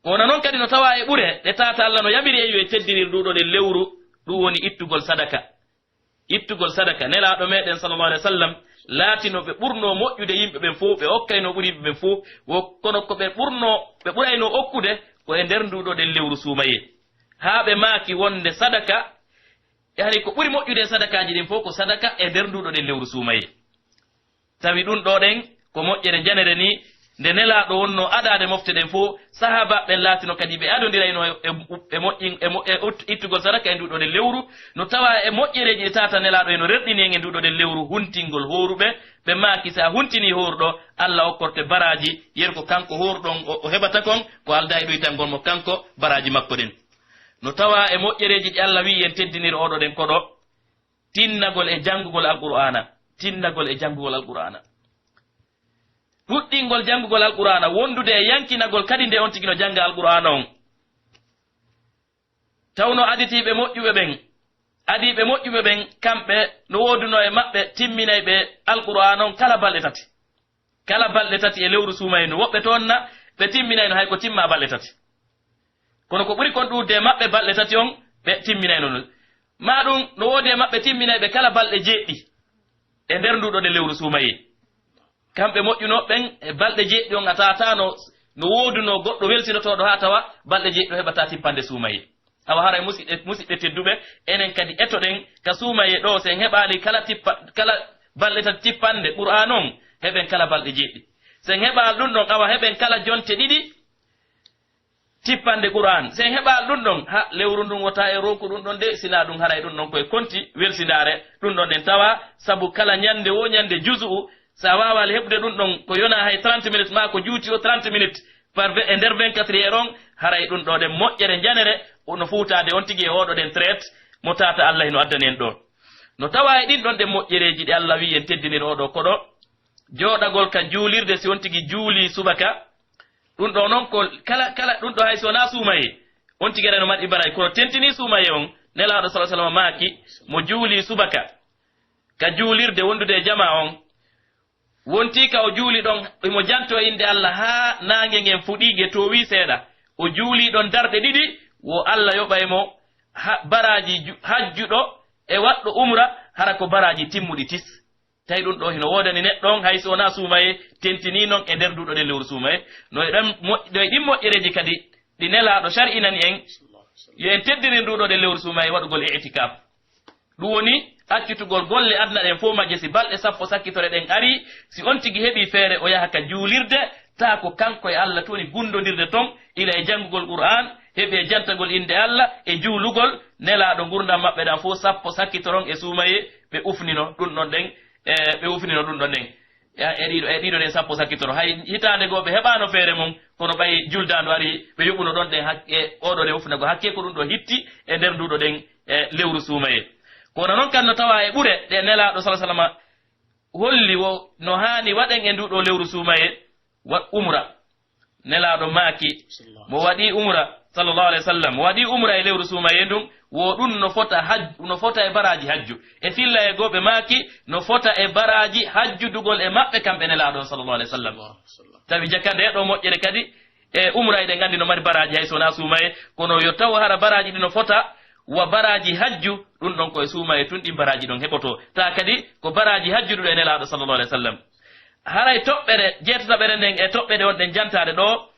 Ko wona non kadi no tawaa e ɓure ɗe tata Alla no yamiri en yo en teddinir nduuɗoo ɗen lewru, ɗun woni ittugol sadaka. Ittugol sadaka, Nelaaɗo meɗen sallallahu alaihi wasallam laatino ɓe ɓurnoo moƴƴude yimɓe ɓen fow, ɓe okkayno ɓuri yimɓe ɓen fow, wo kono ko ɓe ɓurnoo, ɓe ɓuraynoo okkude ko e nder nduuɗoo ɗen lewru suumayee. Haa ɓe maaki wonde sadaka, yani ko ɓuri moƴƴude e sadakaaji ɗin fow ko sadaka e nder nduuɗoo ɗen lewru suumayee. Tawi ɗun ɗoo ɗen ko moƴƴere njanere nii, nde Nelaaɗo wonnoo adaade mofte ɗen fow, sahaabaaɓe ɓen laatino kadi ɓe adondiraynoo e, e, e moƴƴin-, e mo-, e ut-, ittugol sadaka e nduuɗoo ɗen lewru, no tawaa e moƴƴereeji ɗi tata Nelaaɗo hino rerɗini en e nduuɗoo ɗen lewru, huntingol hooruɓe, ɓe maaki si a huntinii hooruɗo, Alla okkorte baraaji, yeru ko kanko hooruɗon o, o heɓata kon, ko aldaa e ɗuytangol mo kanko baraaji makko ɗin. No tawaa e moƴƴereeji ɗi Alla wi'i en teddinir ooɗoo ɗen koɗo, tinnagol e janngugol Alqur'aana, tinnagol e janngugol Alqur'aana. Ɗuɗɗingol janngugol Alqur'aana, wondude e yankinagol kadi nde on tigi no jannga Alqur'aana on. Tawno aditiiɓe moƴƴuɓe ɓen, adiiɓe moƴƴuɓe ɓen, kamɓe no woodunoo e maɓɓe timminayɓe Alqur'aana on kala balɗe tati. Kala balɗe tati e lewru suumayee ndu, woɓɓe toon na ɓe timminayno hay ko timmaa balɗe tati. Kono ko ɓuri kon ɗuuɗude e maɓɓe balɗe tati on, ɓe timminayno ɗum. Maa ɗum no woodi e maɓɓe timminayɓe kala balɗe jeeɗiɗi e nder nduuɗoo ɗen lewru suumayee. Kamɓe moƴƴunooɓe ɓen e balɗe jeeɗiɗi on a tawata no, no woodunoo goɗɗo welsinotooɗo haa tawa balɗe jeeɗiɗi o heɓataa tippande suumayee. Awa haray musidɓe, musidɓe tedduɓe, enen kadi etoɗen ka suumayee ɗoo, si en heɓaali kala tippa-, kala balɗe tati tippande Qur'aana on, heɓen kala balɗe jeeɗiɗi. Si en heɓaali ɗum ɗon, awa heɓen kala jonte ɗiɗi tippande Qur'aan. Si en heɓaali ɗum ɗon, ha, lewru ndun wota e ronku ɗum ɗon de, sinaa ɗum haray ɗum ɗon koye konti welsindaare ɗum ɗon ɗen tawa, sabu kala ñande wo ñande juzu'u, si a waawaali heɓude ɗum ɗon ko yonaa hay trente minutes maa ko juuti o trente minutes, par ve-, e nder vingt-quatre heures on, haray ɗum ɗoo ɗen moƴƴere njanere, no fuutaade on tigi e oo ɗoo ɗen traite mo tata Allah hino addani en ɗoo. No tawaa e ɗin ɗon ɗen moƴƴereeji ɗi Allah wi'i en teddinir oo ɗoo koɗo, jooɗagol ka juulirde si on tigi juulii subaka, Ɗun ɗoo non ko kala, kala ɗun ɗoo hay si wonaa suumayee, on tigi aray no mari baraaji. Kono tentinii suumayee on, Nelaaɗo sallallaahu alayhi wa sallam maaki, mo juulii subaka ka juulirde wondude e jamaa on, wontii ka o juuli ɗon, himo jantoo innde Alla haa naange ngen fuɗii, nge toowii seeɗa. O juulii ɗon darɗe ɗiɗi, wo Alla yoɓay mo ha-, baraaji ju-, hajjuɗo e waɗɗo umra, hara ko baraaji timmuɗi tis. Tawi ɗun ɗoo hino woodani neɗɗo on, hay si wonaa suumayee, tentinii non e nder nduu ɗoo ɗen lewru suumayee. No e ɗan mo-, no e ɗin moƴƴereeji kadi ɗi Nelaaɗo shar'inani en, yo en teddinir nduu ɗoo ɗen lewru suumayee waɗugol i'tikaaf. Ɗun woni accitugol golle aduna ɗen fow majje, si balɗe sappo sakkitore ɗen arii, si on tigi heɓii feere o yaha ka juulirde, taa ko kanko e Alla tun woni gundondirde ton, ila e janngugol Qur'aan, heɓi e jantagol innde Alla, e juulugol, Nelaaɗo ngurndan maɓɓe ɗan fow sappo sakkitoron e suumayee, ɓe ufnino ɗun ɗon ɗen, e ɓe ufnino ɗun ɗon ɗen. E, e ɗiɗo, e ɗiɗo ɗen sappo sakkitoro. Hay hitaande goo ɓe heɓaano feere mun, kono ɓay juldaandu ari, ɓe yoɓuno ɗon ɗen hak-, e oo ɗoo ɗen ufnago hakkee ko ɗun ɗoo hitti e nder nduu ɗoo ɗen, e lewru suumayee. Ko wona non kan no tawaa e ɓure ɗe Nelaaɗo sallallaahu alayhi wa sallam holli wo no haani waɗen e nduu ɗoo lewru suumayee, wa umra. Nelaaɗo maaki, mo waɗii umra, sallallaahu alayhi wa sallam, mo waɗii umra e lewru suumayee ndun, wo ɗun no fota haj-, no fota e baraaji hajju. E fillayee goo ɓe maaki, no fota e baraaji hajjudugol e maɓɓe kamɓe Nelaaɗo on, sallallaahu alayhi wa sallam. Tawi jaka ndee ɗoo moƴƴere kadi, e umra eɗen anndi no mari baraaji hay so wonaa suumayee, kono yo taw hara baraaji ɗin no fota wa baraaji hajju, ɗun ɗon ko e suumayee tun ɗin baraaji ɗon heɓotoo. Taa kadi ko baraaji hajjuduɗo e Nelaaɗo, sallallaahu alayhi wa sallam. Haray toɓɓere jeetataɓere nden e toɓɓere wonɗen jantaade ɗoo,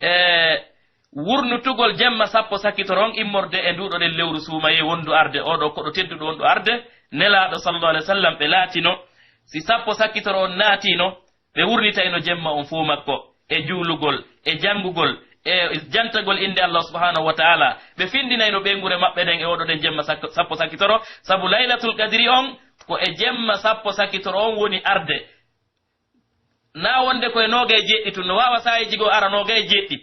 e wurnutugol jemma sappo sakkitoro on immorde e nduu ɗoo ɗen lewru suumayee wondu arde, oo ɗoo koɗo tedduɗo wondu arde, Nelaaɗo sallallaahu alayhi wa sallam ɓe laatino, si sappo sakkitoro on naatino, ɓe wurnitayno jemma on fow makko, e juulugol, e janngugol, e jantagol innde Allah subhaanahu wa ta'aalaa. Ɓe findinayno ɓeynguure maɓɓe ɗen e oo ɗoo ɗen jemma sakko-, sappo sakkitoro, sabu Laylatul Qadri on ko e jemma sappo sakkitoro on woni arde. Naa wonde ko e noogay e jeɗɗi tun, no waawa saa'iiji goo ara noogay e jeɗɗi,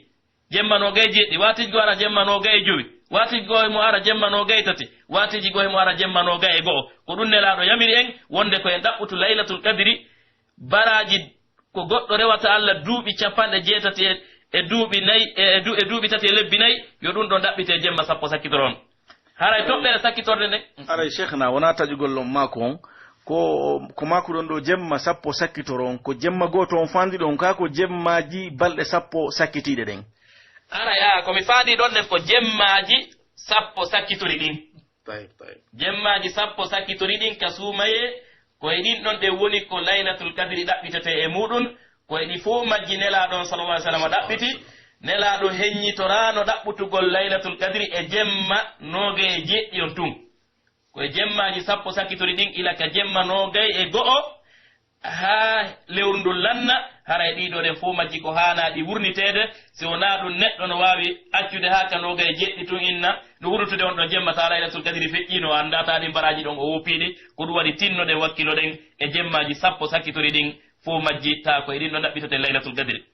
jemma noogay e jeɗɗi, waatiiji goo ara jemma noogay e jowi, waatiiji goo himo ara jemma noogay e tati, waatiiji goo himo ara jemma noogay e go'o. Ko ɗun Nelaaɗo yamiri en, wonde ko en ɗaɓɓutu Laylatul Qadri, baraaji ko goɗɗo rewata Allah duuɓi cappanɗe jeetati e, e duuɓi nayi, e, e du-, e duuɓi tati e lebbi nayi, yo ɗun ɗon ɗaɓɓite jemma sappo sakkitoro on. Haray toɓɓere sakkitorde nden. Aray, Cheikhna, wonaa taƴugol on maaku on. Ko, ko maakuɗon ɗoo jemma sappo sakkitoro on, ko jemma gooto on faanduɗon, kaa ko jemmaaji balɗe sappo sakkitiiɗe ɗen? Aray, aa, ko mi faandii ɗon nden ko jemmaaji sappo sakkitori ɗin. Tayib, tayib. Jemmaaji sappo sakkitori ɗin ka suumayee, ko e ɗin ɗon ɗen woni ko Laylatul Qadri ɗaɓɓitetee e muuɗun, ko e ɗi fow majji Nelaaɗo on, sallallaahu alayhi wa sallam, ɗaɓɓiti. Nelaaɗo heññitoraano ɗaɓɓutugol Laylatul Qadri e jemma noogay e jeɗɗi on tun. Ko e jemmaaji sappo sakkitori ɗin, ila ka jemma noogay e go'o, haa lewru ndun lanna, haray ɗii ɗoo ɗen fow majji ko haanaa ɗi wurniteede, si wonaa ɗun neɗɗo no waawi accude haa ka noogay e jeɗɗi tun inna, no wurnutude on ɗon jemma, taa Laylatul Qadri feƴƴii no anndaa, taa ɗin baraaji ɗon o woppii ɗi, ko ɗun waɗi tinnoɗen wakkiloɗen e jemmaaji sappo sakkitori ɗin, fow majji, taa ko e ɗin ɗon ɗaɓɓitoten Laylatul Qadri.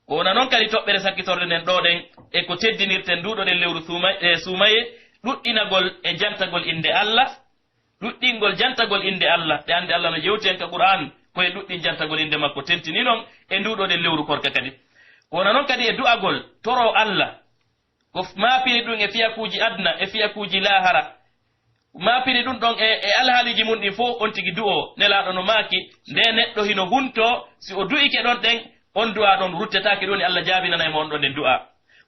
Ko wona non kadi toɓɓere sakkitorde nden ɗoo ɗen, e ko teddinirten nduu ɗoo ɗen lewru suuma-, e suumayee, ɗuɗɗinagol e jantagol innde Allah, ɗuɗɗingol jantagol innde Allah. Ɓe anndi Allah no yewti en ka Qur'aan, ko e ɗuɗɗin jantagol innde makko tentini non e nduu ɗoo ɗen lewru korka kadi. Ko wona non kadi e du'agol, toroo Allah, ko f-, maapini ɗun e fiyakuuji aduna, e fiyakuuji laahara. Maapini ɗun ɗon e, e alhaaliiji mun ɗin fow, on tigi du'oo. Nelaaɗo no maaki, nde neɗɗo hino huntoo, si o du'ike ɗon ɗen, on du'aa ɗon ruttetaake, ɗun woni Allah jaabinanay mo on ɗon ɗen du'aa.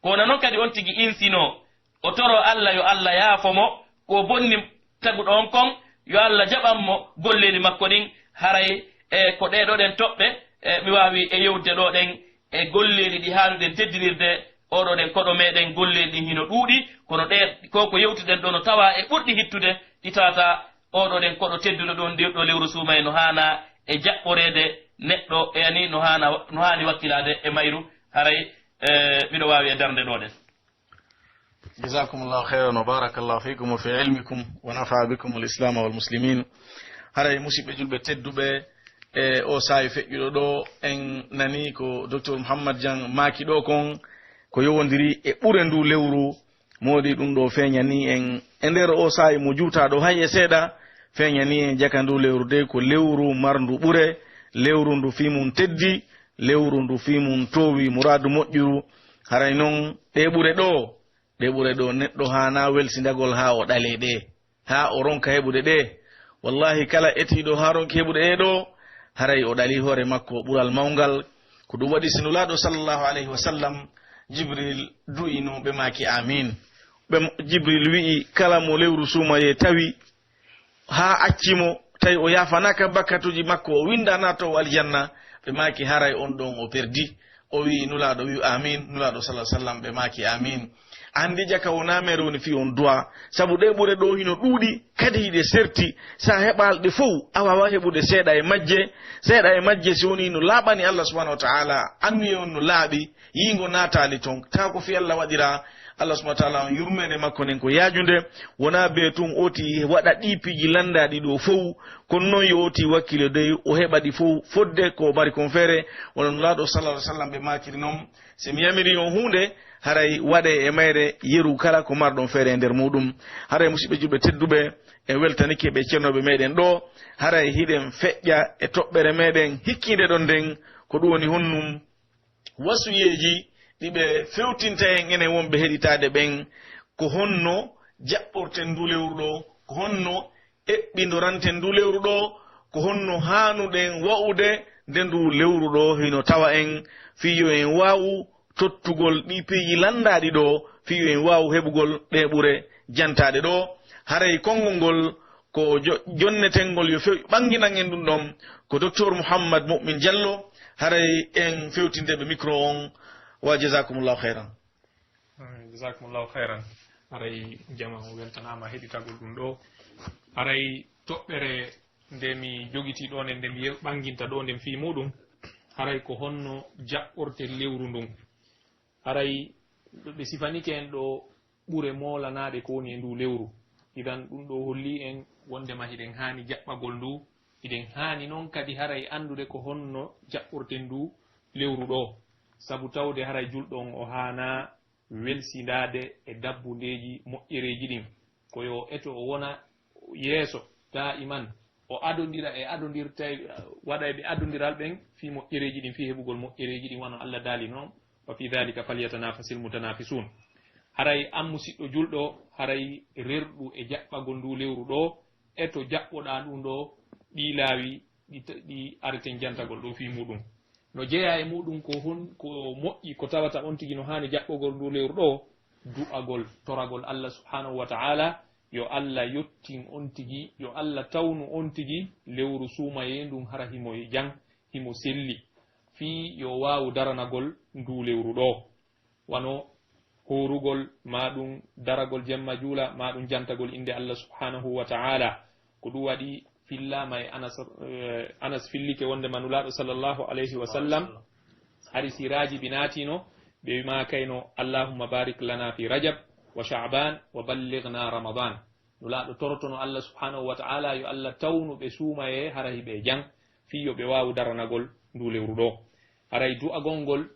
Ko wona non kadi on tigi insinoo, o toroo Allah yo Allah yaafo mo, ko o bonni taguɗo on kon, yo Allah jaɓan mo golleeli makko ɗin, haray e ko ɗee ɗoo ɗen toɓɓe, e mi waawi e yewtude ɗoo ɗen, e golleeli ɗi haanuɗen teddinirde, oo ɗoo ɗen koɗo meɗen, golleeli ɗin hino ɗuuɗi, kono ɗee, ko ko yewtuɗen ɗoo no tawaa e ɓurɗi hittude, ɗi tawata oo ɗoo ɗen koɗo tedduɗo ɗon, nde ɗoo lewru suumayee no haanaa e jaɓɓoreede neɗɗo, e ani no haana, no haani wakkilaade e mayru, haray, e, miɗo waawi e darnde ɗoo ɗen. Jazakumullahu khairan wa barakallahu fikum wa fi ilmikum wa nafa'a bikum al-islam wal muslimin. Haray, musiɓɓe julɓe tedduɓe, e o saa'i feƴƴuɗo ɗoo, en nani ko Docteur Mouhammad Dieng maaki ɗoo kon, ko yowondiri e ɓure nduu lewru. Moodi ɗun ɗoo feeñani en e nder o saa'i mo juutaa ɗoo hay e seeɗa, feeñani en jaka nduu lewru de ko lewru marndu ɓure, lewru ndu fii mun teddi, lewru ndu fii mun toowi muraadu moƴƴuru, haray non ɗee ɓure ɗoo, ɗee ɓure ɗoo neɗɗo haanaa welsindagol haa o ɗalee ɗe, haa o ronka heɓude ɗe. Wallahi, kala etiiɗo haa ronki heɓude ɗee ɗoo, haray o ɗalii hoore makko ɓural mawngal. Ko ɗum waɗi si Nulaaɗo sallallahu alayhi wa sallam, Jibril du'ino, ɓe maaki, "Aamiin." Ɓe, Jibril wi'i, "Kala mo lewru suumayee tawi, haa acci mo, tawi o yaafanaaka bakkatuuji makko, o winndaanaa to o aljanna." Ɓe maaki, "Haray on ɗon o perdi." O wi'i, Nulaaɗo wi'u, "Aamiin." Nulaaɗo sallallahu alaihi wasallam, ɓe maaki, "Aamiin." Anndi jaka wonaa mere woni fii on du'a, sabu ɗee ɓure ɗoo hino ɗuuɗi, kadi hiɗe serti. Sa heɓaali ɗe fow, a waawaa heɓude seeɗa e majje. Seeɗa e majje, si woni no laaɓani Allah subhanahu wa ta'ala, anniye on no laaɓi, yiingo naataali ton, taa ko fii Allah waɗiraa. Allah subhanahu wa ta'ala on yurmeende makko nden ko yaajunde, wonaa bee tun oti waɗa ɗii piiji lanndaaɗi ɗoo fow, kono non yo oti wakkilo dey o heɓa ɗi fow fodde ko o mari kon feere. Wano Nulaaɗo sallallahu alaihi wasallam ɓe maakiri non, si mi yamiri on huunde, haray waɗee e mayre yeru kala ko marɗon feere e nder muuɗum. Haray musiɓɓe julɓe tedduɓe, en weltanike ɓe cennooɓe meɗen ɗoo, haray hiɗen feƴƴa e toɓɓere meɗen hikkiinde ɗon nden, ko ɗum woni honnum wasuyeeji ɗi ɓe fewtinta en enen wonɓe heɗitaade ɓen, ko honno jaɓɓorten ndu lewru ɗoo, ko honno eɓɓindoranten ndu lewru ɗoo, ko honno haanuɗen wa'ude nde ndu lewru ɗoo hino tawa en, fii yo en waawu tottugol ɗii piiji lanndaaɗi ɗoo, fii yo en waawu heɓugol ɗee ɓure jantaaɗe ɗoo. Haray konngol ngol ko jo-, jonnetengol yo few-, ɓannginan en ɗum ɗon, ko Docteur Mouhammad Mu'min Diallo, haray en fewtindeɓe micro on, wa jazakumullahu khairan. Ah, jazakumullahu khairan. Haray jama o weltanaama heɗitagol ɗum ɗoo. Haray toɓɓere nde mi jogitii ɗoo nden, nde mi yew-, ɓannginta ɗoo nden fii muuɗum, haray ko honno jaɓɓorte lewru ndun. Haray ɓe sifanike en ɗoo ɓure moolanaaɗe ko woni e nduu lewru. Idan ɗum ɗoo hollii en wonndema hiɗen haani jaɓɓagol ndu, hiɗen haani non kadi haray anndude ko honno jaɓɓorten nduu lewru ɗoo. Sabu tawde haray julɗo on o haanaa welsindaade e dabbundeeji moƴƴereeji ɗin. Ko yo eto o wona yeeso daa'iman, o adondira e adondirtay-, waɗayɓe adondiral ɓen fii moƴƴereeji ɗin, fii heɓugol moƴƴereeji ɗin, wano Allah daali non, "Wa fi dhalika falyatanafasil mutanafisun." Haray an musiɗɗo julɗo, haray rerɗu e jaɓɓagol nduu lewru ɗoo, eto jaɓɓoɗaa ɗum ɗoo ɗii laawi ɗi ta-, ɗi areten jantagol ɗoo fii muuɗum. No jeyaa e muuɗum ko hon-, ko moƴƴi, ko tawata on tigi no haani jaɓɓogol nduu lewru ɗoo, du'agol, toragol Allah subhanahu wa ta'ala, yo Allah yottin on tigi, yo Allah tawnu on tigi lewru suumayee ndun hara himo e jam, himo selli, fii yo waawu daranagol nduu lewru ɗoo. Wano hoorugol, maa ɗum daragol jemma juula, maa ɗum jantagol innde Allah subhanahu wa ta'ala. Ko ɗum waɗi fillaama e Anas, eh, Anas fillike wonde ma Nulaaɗo sallallahu alayhi wa sallam, hari si raajibi naatino, ɓe ma kayno, "Allahumma barik lana fi Rajab wa Sha'ban wa ballighna Ramadan." Nulaaɗo torotono Allah subhanahu wa ta'ala yo Allah tawnu ɓe suumayee hara hiɓe jam, fii yo ɓe waawu daranagol ndu lewru ɗoo. Haray du'agol ngol,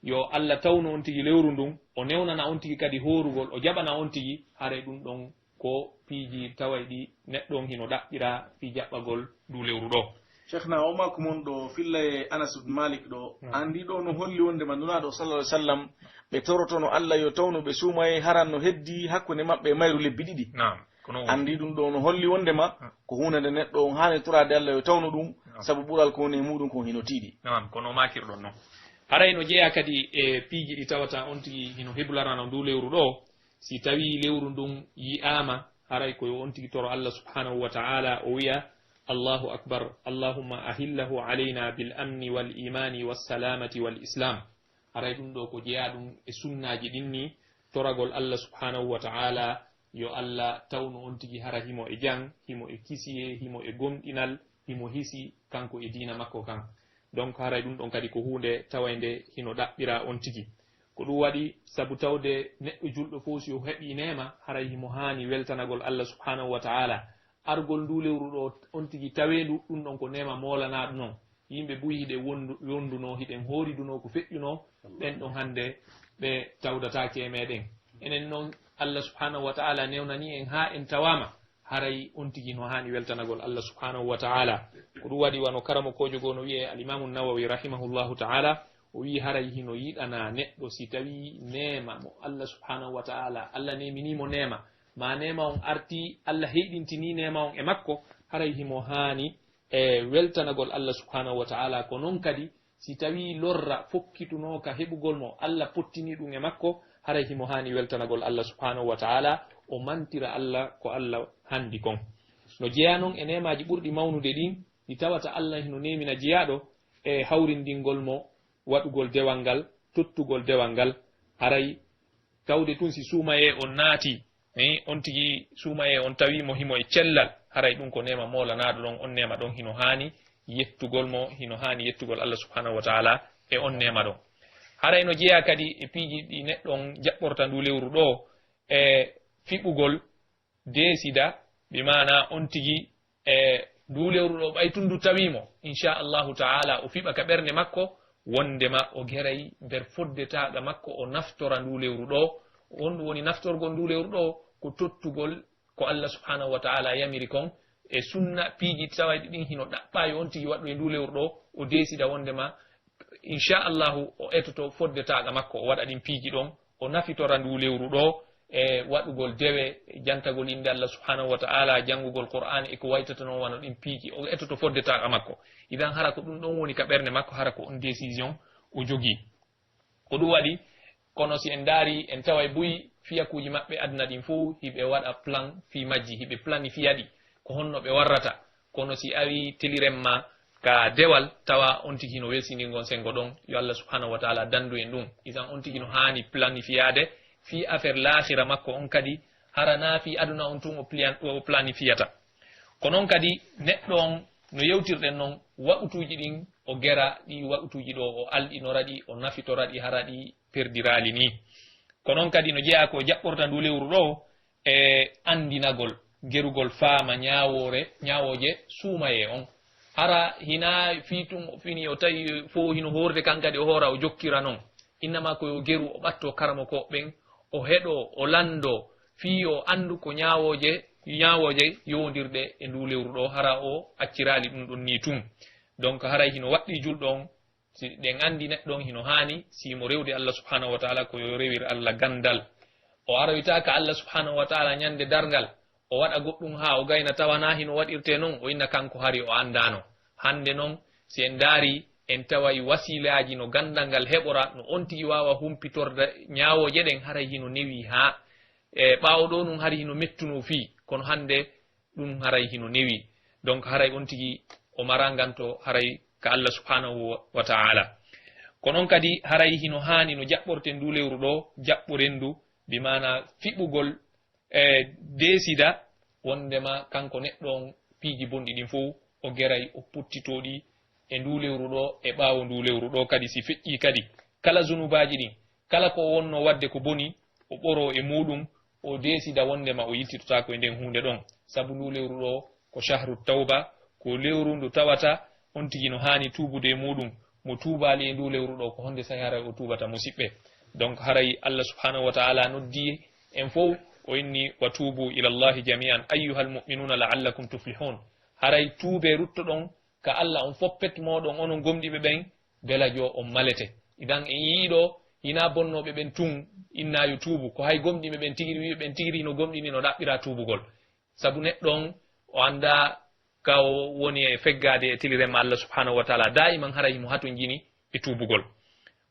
yo Allah tawnu on tigi lewru ndun, o newnana on tigi kadi hoorugol, o jaɓana on tigi, haray ɗum ɗon ko piiji taway ɗi neɗɗo on hino ɗaɓɓira fii jaɓɓagol ndu lewru ɗoo. Cheikhna, o maaku mon ɗo filla e Anas ibn Malik ɗo, Naam. Anndi ɗo no holli wonde ma Nulaaɗo sallallahu alaihi wasallam, ɓe torotono Allah yo tawnu ɓe suumayee haran no heddi hakkunde maɓɓe e mayru lebbi ɗiɗi. Naam, ko non woni. Anndi ɗum ɗo no holli wonde ma Hmm. ko huunde nde neɗɗo on haani toraade Allah yo tawnu ɗum, Naam. sabu ɓural ko woni e muuɗum kon hino tiiɗi. Naam, ko no maakirɗon non. Haray no jeyaa kadi e piiji ɗi tawata on tigi hino heblarano ndu lewru ɗo, si tawii lewru ndun yi'aama, haray ko yo on tigi toro Allah subhanahu wa ta'ala, o wi'a, "Allahu akbar, Allahumma ahillahu alayna bil amni wal imani was salamati wal islam." Haray ɗum ɗo ko jeyaa ɗum e sunnaaji ɗin ni, toragol Allah subhanahu wa ta'ala, yo Allah tawnu on tigi hara himo e jam, himo e kisiyee, himo e gomɗinal, himo hisi kanko e diina makko kan. Donc, haray ɗum ɗon kadi ko huunde tawaynde hino ɗaɓɓira on tigi. Ko ɗum waɗi sabu tawde neɗɗo julɗo fof si o heɓii neema, haray himo haani weltanagol Allah subhanahu wa ta'ala. Argol ndu lewru ɗo on tigi taweendu, ɗum ɗon ko neema moolanaaɗo non. Yimɓe buy hiɗen wondu-, wondunoo, hiɗen hooridunoo ko feƴƴunoo, ɓen ɗon hannde ɓe tawdataake e meɗen. Enen non, Allah subhanahu wa ta'ala newnanii en haa en tawaama. haray on tigi no haani weltanagol Allah subhanahu wa ta'ala. Ko ɗum waɗi wano karamokoojo goo no wi'ee Al-Imaamu Nawawi rahimahullahu ta'ala, o wi'i haray hino yiɗanaa neɗɗo si tawii neema mo Allah subhanahu wa ta'ala, Allah neeminii mo neema, maa neema on artii, Allah heyɗintinii neema on e makko, haray himo haani e weltanagol Allah subhanahu wa ta'ala. Ko non kadi, si tawii lorra fokkitunoo ka heɓugol mo, Allah pottini ɗum e makko, haray himo haani weltanagol Allah subhanahu wa ta'ala, o mantira Allah ko Allah handi kon. No jeyaa non e neemaaji ɓurɗi mawnude ɗin, ɗi tawata Allah hino neemina jeyaaɗo e hawrindingol mo waɗugol dewal ngal, tottugol dewal ngal, haray tawde tun si suumayee on naati, eh, on tigi suumayee on tawii mo himo e cellal, haray ɗum ko neema moolanaaɗo ɗon, on neema ɗon hino haani yettugol mo, hino haani yettugol Allah subhanahu wa ta'ala e on neema ɗon. Haray no jeyaa kadi e piiji ɗi neɗɗo on jaɓɓorta ndu lewru ɗoo, e fiɓugol deesida, bi maana on tigi e ndu lewru ɗoo, ɓay tun ndu tawii mo, insha Allahu ta'ala, o fiɓa ka ɓernde makko, wondema o geray nder foddetaaɗo makko, o naftora ndu lewru ɗoo. On ɗum woni naftorgol ndu lewru ɗoo, ko tottugol ko Allah subhanahu wa ta'ala yamiri kon, e sunna piiji tawayɗi ɗin hino ɗaɓɓaa yo on tigi waɗu e ndu lewru ɗoo, o deesida wondema, insha Allahu, o etoto foddetaaɗo makko, o waɗa ɗin piiji ɗon, o nafitora ndu lewru ɗoo, e waɗugol dewe, jantagol innde Allah subhanahu wa ta'ala, janngugol Qur'aan e ko waytata non wano ɗin piiji, o etoto foddetaaɗo makko. Idan hara ko ɗum ɗon woni ka ɓernde makko, hara ko on décision o jogii. Ko ɗum waɗi, kono si en ndaari, en taway buy fiyakuuji maɓɓe aduna ɗin fow, hiɓe waɗa plan fii majji, hiɓe planifiya ɗi, ko honno ɓe warrata. Kono si awi teliren ma ka dewal, tawa on tigi hino welsindii ngon senngo ɗon, yo Allah subhanahu wa ta'ala dandu en ɗum. Isan on tigi no haani planifiyaade fii affaire laakhira makko on kadi, hara naa fii aduna on tun o plian-, o planifiyata. Ko non kadi neɗɗo on, no yewtirɗen non, waqutuuji ɗin o gera, ɗi waqutuuji ɗoo o alɗinora ɗi, o nafitora ɗi, hara ɗi perdiraali nii. Ko non kadi no jeyaa ko jaɓɓorta ndu lewru ɗoo, e anndinagol, gerugol faama ñaawoore, ñaawooje suumayee on. Hara hinaa fii tun o fini o tawi fow hino hoorde kan kadi o hoora o jokkira non. Innama ko yo geru o ɓatto karamokooɓe ɓen, o heɗoo, o lanndoo, fii yo anndu ko ñaawooje, ñaawooje yowondirɗe e ndu lewru ɗoo, hara o acciraali ɗum ɗon nii tun. Donc haray hino waɗɗii julɗo on, si ɗen anndi neɗɗo on hino haani, si mo rewde Allah subhanahu wa ta'ala ko yo rewir Allah ganndal. O aroyta ka Allah subhanahu wa ta'ala ñande darngal, o waɗa goɗɗum haa o gayna tawa naa hino waɗirtee non, o inna kanko hari o anndaano. Hannde non, si en ndaari, en taway wasiilaaji no ganndal ngal heɓora, no on tigi waawa humpitorde ñaawooje ɗen, haray hino newii haa. E ɓaawo ɗoo nun hari hino mettunoo fii, kono hannde ɗum haray hino newii. Donc haray on tigi o maranganto haray ka Allah subhanahu wa, wa ta'ala. Ko non kadi haray hino haani no jaɓɓorten ndu lewru ɗoo, jaɓɓoren ndu, bi maana fiɓugol, e, deesida wondema kanko neɗɗo on piiji bonɗi ɗin fow o geray, o pottitoo ɗi e ndu lewru ɗoo, e ɓaawo ndu lewru ɗoo kadi si feƴƴii kadi. Kala zunubaaji ɗin, kala ko o wonnoo waɗde ko boni, o ɓoroo e muuɗum, o deesida wondema o yiltitotaako e nden huunde ɗon. Sabu ndu lewru ɗoo ko shahru tawba, ko lewru ndu tawata on tigi no haani tuubude e muuɗum. Mo tuubaali e ndu lewru ɗoo, ko honde sahi haray o tuubata, musiɓɓe? Donc haray Allah subhanahu wa ta'ala noddi en fow, o inni: "Wa tuubu ila Allahi jami'an ayyuhal mu'minuna la'allakum tuflihun." Haray tuubee, ruttoɗon ka Allah on foppet mooɗon, onon gomɗiɓe ɓen, belajo on malete. Idan en yi'ii ɗoo, hinaa bonnooɓe ɓen tun innaa yo tuubu, ko hay gomɗiɓe ɓen tigiri, wi'uɓe ɓen tigiri hino gomɗini, no ɗaɓɓiraa tuubugol. Sabu neɗɗo on, o anndaa ka o woni e feggaade e tiliren ma Allah subhanahu wa ta'ala. Daa'iman haray himo hatonjini e tuubugol.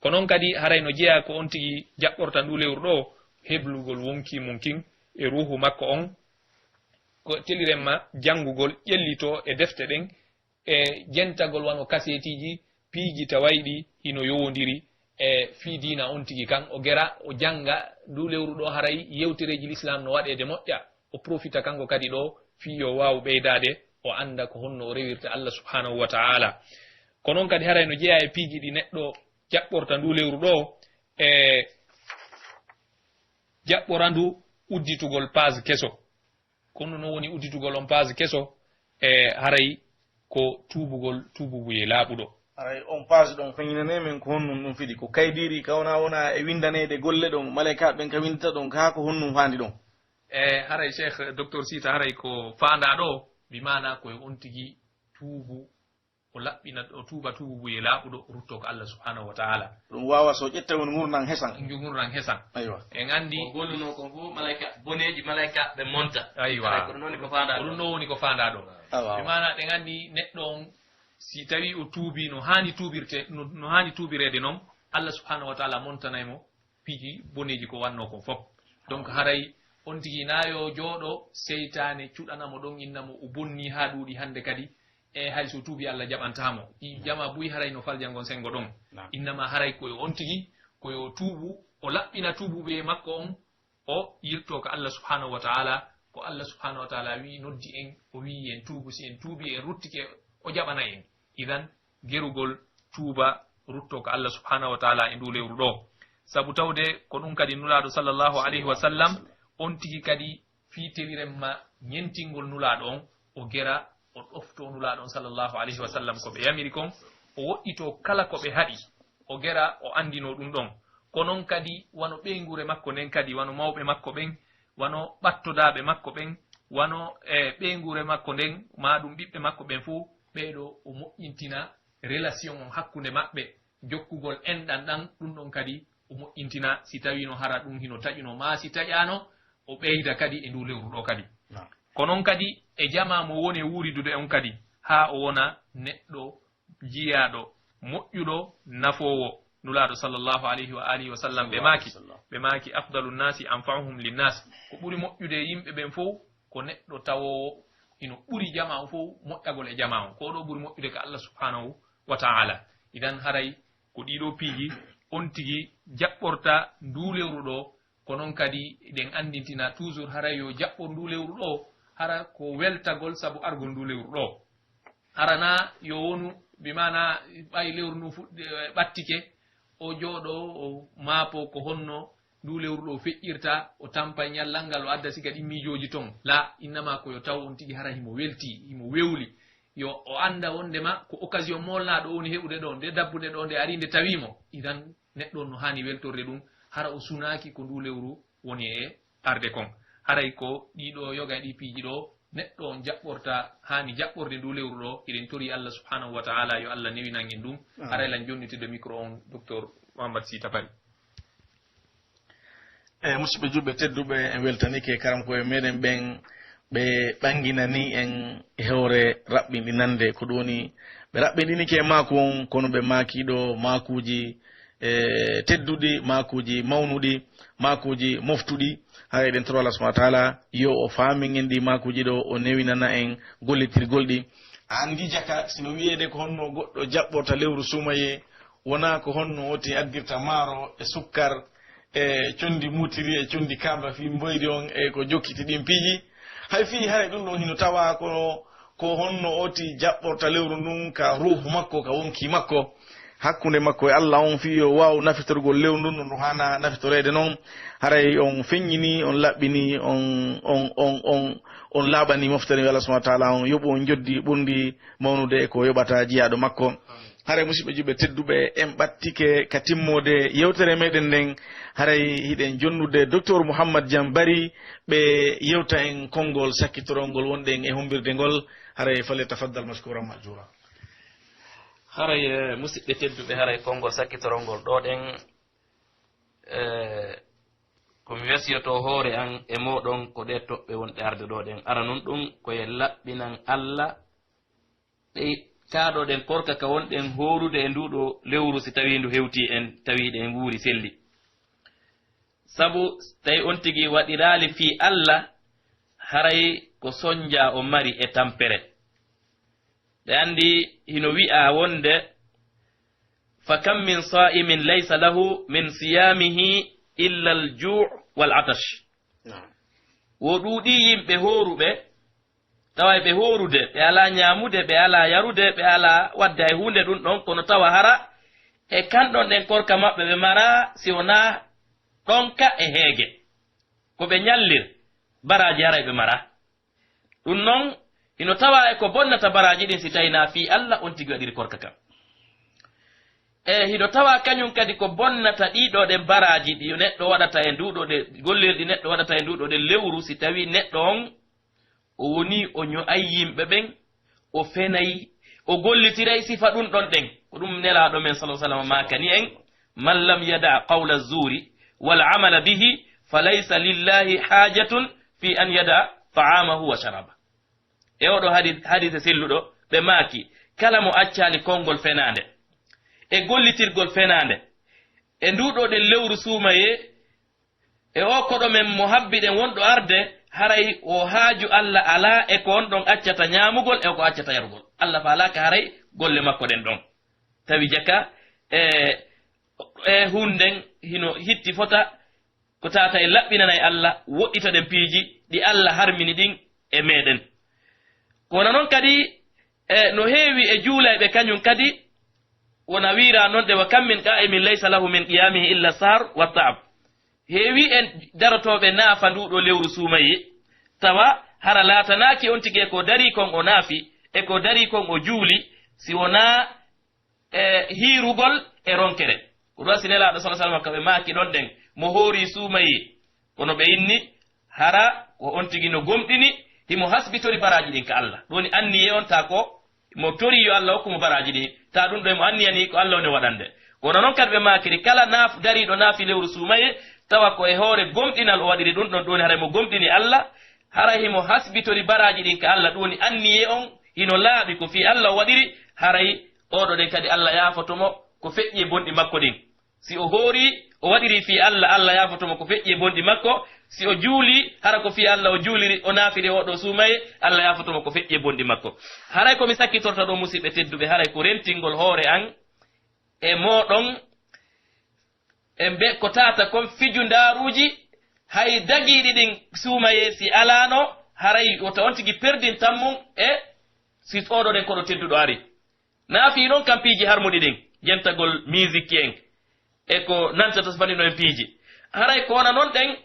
Ko non kadi haray no jeyaa ko on tigi jaɓɓorta ndu lewru ɗoo, heblugol wonkii mun kin e ruuhu makko on, ko tiliren ma janngugol, ƴellitoo e defte ɗen, e jentagol wano kaseetiiji, piiji tawayɗi hino yowondiri e fii diina on tigi kan. O gera, o jannga ndu lewru ɗoo, haray yewtereeji Lislaam no waɗeede moƴƴa. O profita kanko kadi ɗoo fii yo waawu ɓeydaade, o annda ko honno o rewirta Allah subhanahu wa ta'ala. Ko non kadi haray no jeyaa e piiji ɗi neɗɗo jaɓɓorta ndu lewru ɗoo, e jaɓɓora ndu udditugol page keso. Kono no woni udditugol on page keso, e haray ko tuubugol, tuububuyee laaɓuɗo. Haray on page ɗon feñinanee men ko honɗun ɗun fidi. Ko kaydiiri ka wona wona e windaneede golle ɗon, malaykaaɓe ɓen ka windata ɗon, kaa ko honɗun faandi ɗon? E haray Cheikh Docteur Sita, haray ko faandaa ɗoo, bi maanaa ko e on tigi tuubu, o laɓɓina, o tuuba tuubu e laaɓuɗo, ruttoo ko Allah subhanahu wa ta'ala. Ɗum waawa so ƴetta woni ngurndan hesan. Ngu ngurndan hesan. Aywa. En anndi. Ko gollunoo kon fof, malaika, boneeji malaika ɓe monta. Aywa. Haray ko ɗum woni ko faandaa ɗoo. Ko ɗum ɗoo woni ko faandaa ɗoo. Awa, awa. Bi maanaa, ɗen anndi neɗɗo on, si tawii o tuubii no haani tuubirte, no, no haani tuubireede non, Allah subhanahu wa ta'ala montanay mo piiji boneeji ko wannoo kon fof. Donc, haray on tigi naa yo jooɗo, seytaane cuɗana mo ɗon, inna mo o bonnii haa ɗuuɗi hannde kadi, e hay so tuubii, Allah jaɓantaa mo. Ɗi jama buy haray no falja ngon senngo ɗon. Naam. Innama haray ko e on tigi, ko yo tuubu, o laɓɓina tuubuɓe makko on, o yiltoo ka Allah subhanahu wa ta'ala, ko Allah subhanahu wa ta'ala wi'i, noddi en, o wi'i en tuubu, si en tuubii, en ruttike, o jaɓanay en. Idan, gerugol tuuba, ruttoo ka Allah subhanahu wa ta'ala e nduu lewru ɗoo. Sabu tawde ko ɗum kadi Nulaaɗo sallallahu alayhi wa sallam, on tigi kadi fii tewiren ma ñentingol Nulaaɗo on, o gera, o ɗoftoo Nulaaɗo on sallallahu alayhi wa sallam ko ɓe yamiri kon, o woɗɗitoo kala ko ɓe haɗi, o gera, o anndinoo ɗum ɗon. Ko non kadi wano ɓeynguure makko nden kadi, wano mawɓe makko ɓen, wano ɓattodaaɓe makko ɓen, wano, e, ɓeynguure makko nden, maa ɗum ɓiɓɓe makko ɓen fof, ɓee ɗoo o moƴƴintina relation on hakkunde maɓɓe, jokkugol enɗan ɗan, ɗum ɗon kadi o moƴƴintina, si tawiino hara ɗum hino taƴuno, maa si taƴaano, o ɓeyda kadi e nduu lewru ɗoo kadi. Naam. Ko non kadi e jamaa mo woni e wuuridude on kadi, haa o wona neɗɗo jiyaaɗo, moƴƴuɗo, nafoowo. Nulaaɗo sallallahu alayhi wa alihi wa sallam, ɓe maaki, ɓe maaki, "Afdalu nnaasi anfa'uhum linnaas." Ko ɓuri moƴƴude e yimɓe ɓen fof, ko neɗɗo tawoowo hino ɓuri jamaa on fof moƴƴagol e jamaa on. Ko ɗoo ɓuri moƴƴude ka Allah subhanahu wa ta'ala. Idan haray ko ɗii ɗoo piiji on tigi jaɓɓorta nduu lewru ɗoo, ko non kadi eɗen anndintina toujours haray yo jaɓɓor nduu lewru ɗoo, hara ko weltagol sabu argol nduu lewru ɗoo. Hara naa yo wonu, bi maanaa ɓay lewru ndun fuɗɗi-, ɓattike, o jooɗoo, o maapoo ko honno nduu lewru ɗoo feƴƴirta, o tampa e ñallal ngal, o adda siga ɗin miijooji ton. Laa, innama ko yo taw on tigi hara himo weltii, himo wewli. Yo o annda wonndema ko occasion moolnaaɗo o woni heɓude ɗoo, nde dabbude ɗoo nde arii nde tawii mo. Idan neɗɗo on no haani weltorde ɗum, hara o sunaaki ko nduu lewru woni e arde kon. Haray ko ɗii ɗoo yoga e ɗii piiji ɗoo neɗɗo on jaɓɓorta, haani jaɓɓorde nduu lewru ɗoo. Hiɗen torii Allah subhanahu wa ta'ala yo Allah newinan en ɗum. Amin. Haray lan jonnitude micro on Docteur Mouhammad Sy Tapari. E musidɓe juɓɓe tedduɓe, en weltanike karamko'en meɗen ɓen, ɓe ɓanginani en e hoore raɓɓinɗinande. Ko ɗum woni, ɓe raɓɓinɗinike e maaku on, kono ɓe maakii ɗoo maakuuji, e, tedduɗi, maakuuji mawnuɗi, maakuuji moftuɗi. Haray eɗen toro Allah subhanahu wa ta'ala yo o faamin en ɗi maakuuji ɗoo, o newinana en gollitirgol ɗi. An ndi jaka, sino wi'eede ko honno goɗɗo jaɓɓorta lewru suumayee, wonaa ko honno woti addirta maaro e sukkar, e condi mutiri, e condi kaaba fii mboyri on, e ko jokkiti ɗin piiji. Hay fii haray ɗum ɗon hino tawaa ko, ko honno oti jaɓɓorta lewru ndun ka ruuhu makko, ka wonkii makko, hakkunde makko e Allah on, fii yo waaw nafitorgol lewru ndun no ndu haana nafitoreede non. Haray on feññini, on laɓɓini, on, on, on, on, on laaɓani moftere Allah subhanahu wa ta'ala, on yoɓu on njoddi ɓurndi mawnude e ko yoɓata jiyaaɗo makko. Haray, musidɓe juɓɓe tedduɓe, en ɓattike ka timmoode yewtere meɗen nden. Haray hiɗen jonnude Docteur Mouhammad Diam Barry, ɓe yewta en konngol sakkitorol ngol wonɗen e humbirde ngol. Haray, falyatafaddal mashkuran ma'jura. Haray, eh, musidɓe tedduɓe, haray konngol sakkitorol ngol ɗoo ɗen, eh, ko mi wesiyotoo hoore an e mooɗon ko ɗee toɓɓe wonɗe arde ɗoo ɗen. Aranun ɗum ko e laɓɓinan Allah ɗe kaaɗoɗen korka ka wonɗen hoorude e nduu ɗoo lewru, si tawii ndu hewtii en, tawii ɗen wuuri selli. Sabu tawi on tigi waɗiraali fii Alla, haray ko sonjaa o mari e tampere. Ɓe anndi hino wi'aa wonde, "Fa kam min saa'imin laysa lahu min siyaamihi illa al-juu' wal atash." Naam. Wo ɗuuɗii yimɓe hooruɓe, tawa e ɓe hoorude, ɓe alaa ñaamude, ɓe alaa yarude, ɓe alaa waɗde hay huunde ɗum ɗon, kono tawa hara e kan ɗon ɗen korka maɓɓe ɓe maraa, si wonaa ɗonka e heege. Ko ɓe ñallir, baraaji haray ɓe maraa. Ɗum non, hino tawaa e ko bonnata baraaji ɗin si tawii naa fii Alla on tigi waɗiri korka kan. E hino tawaa kañun kadi ko bonnata ɗii ɗoo ɗen baraaji ɗi neɗɗo waɗata e nduu ɗoo ɗe, golleeli ɗi neɗɗo waɗata e nduu ɗoo ɗen lewru, si tawii neɗɗo on o wonii o ño'ay yimɓe ɓen, o fenay, o gollitiray sifa ɗun ɗon ɗen. Ko ɗun Nelaaɗo men, sallallahu alaihi wasallam, maakani en: "Man lam yada' qawla zuri wal amala bihi, fa laysa lillahi hajatun fi an yada' ta'amahu wa sharaba." E oo ɗoo hadi-, hadiise selluɗo, ɓe maaki, kala mo accaali konngol fenaande e gollitirgol fenaande e nduu ɗoo ɗen lewru suumayee, e oo koɗo men mo habbiɗen wonɗo arde, haray o haaju Alla alaa e ko on ɗon accata ñaamugol e ko accata yarugol. Alla faalaaka haray golle makko ɗen ɗon. Tawi jaka, e, e huunde nden hino hitti fota ko tawata en laɓɓinanay Alla, woɗɗitoɗen piiji ɗi Alla harmini ɗin e meɗen. Ko wona non kadi, e, no heewi e juulayɓe kañun kadi, wona wiira non de: "Wa kam min qa'imin laysa lahu min qiyamihi illa sahar wa ta'ab." Heewi en darotooɓe naafa nduu ɗoo lewru suumayee, tawa hara laatanaaki on tigi e ko darii kon o naafi, e ko darii kon o juuli, si wonaa e hiirugol e ronkere. Ko ɗun si Nelaaɗo, sallallahu alaihi wasallam, ka ɓe maaki ɗon ɗen, mo hoori suumayee, kono ɓe inni, hara ko on tigi no gomɗini, himo hasbitori baraaji ɗin ka Alla. Ɗun woni anniyee on, taa ko mo torii yo Alla hokku mo baraaji ɗin, taa ɗun ɗoo himo anniyanii ko Alla woni o waɗande. Kono non kadi ɓe maakiri, kala naaf-, dariiɗo naafi lewru suumayee, tawa ko e hoore gomɗinal o waɗiri ɗun ɗon, ɗun woni haray mo gomɗini Alla, haray himo hasbitori baraaji ɗin ka Alla, ɗun woni anniyee on hino laaɓi, ko fii Alla o waɗiri, haray oo ɗoo ɗen kadi Alla yaafoto mo ko feƴƴi e bonɗi makko ɗin. Si o hoori, o waɗiri fii Alla, Alla yaafoto mo ko feƴƴi e bonɗi makko. Si o juuli, hara ko fii Alla o juuliri, o naafiri oo ɗoo suumayee, Alla yaafoto mo ko feƴƴi e bonɗi makko. Haray ko mi sakkitorta ɗoo, musiɓɓe tedduɓe, haray ko rentingol hoore an e mooɗon, e mbe-, ko tawata kon fijundaaruuji, hay dagiiɗi ɗin suumayee si alaano, haray wota on tigi perdin tammun e si oo ɗoo ɗen koɗo tedduɗo ari. Naafii non kan piiji harmuɗi ɗin, jentagol musique en, e ko nantata so fanino en piiji. Haray ko wona non ɗen,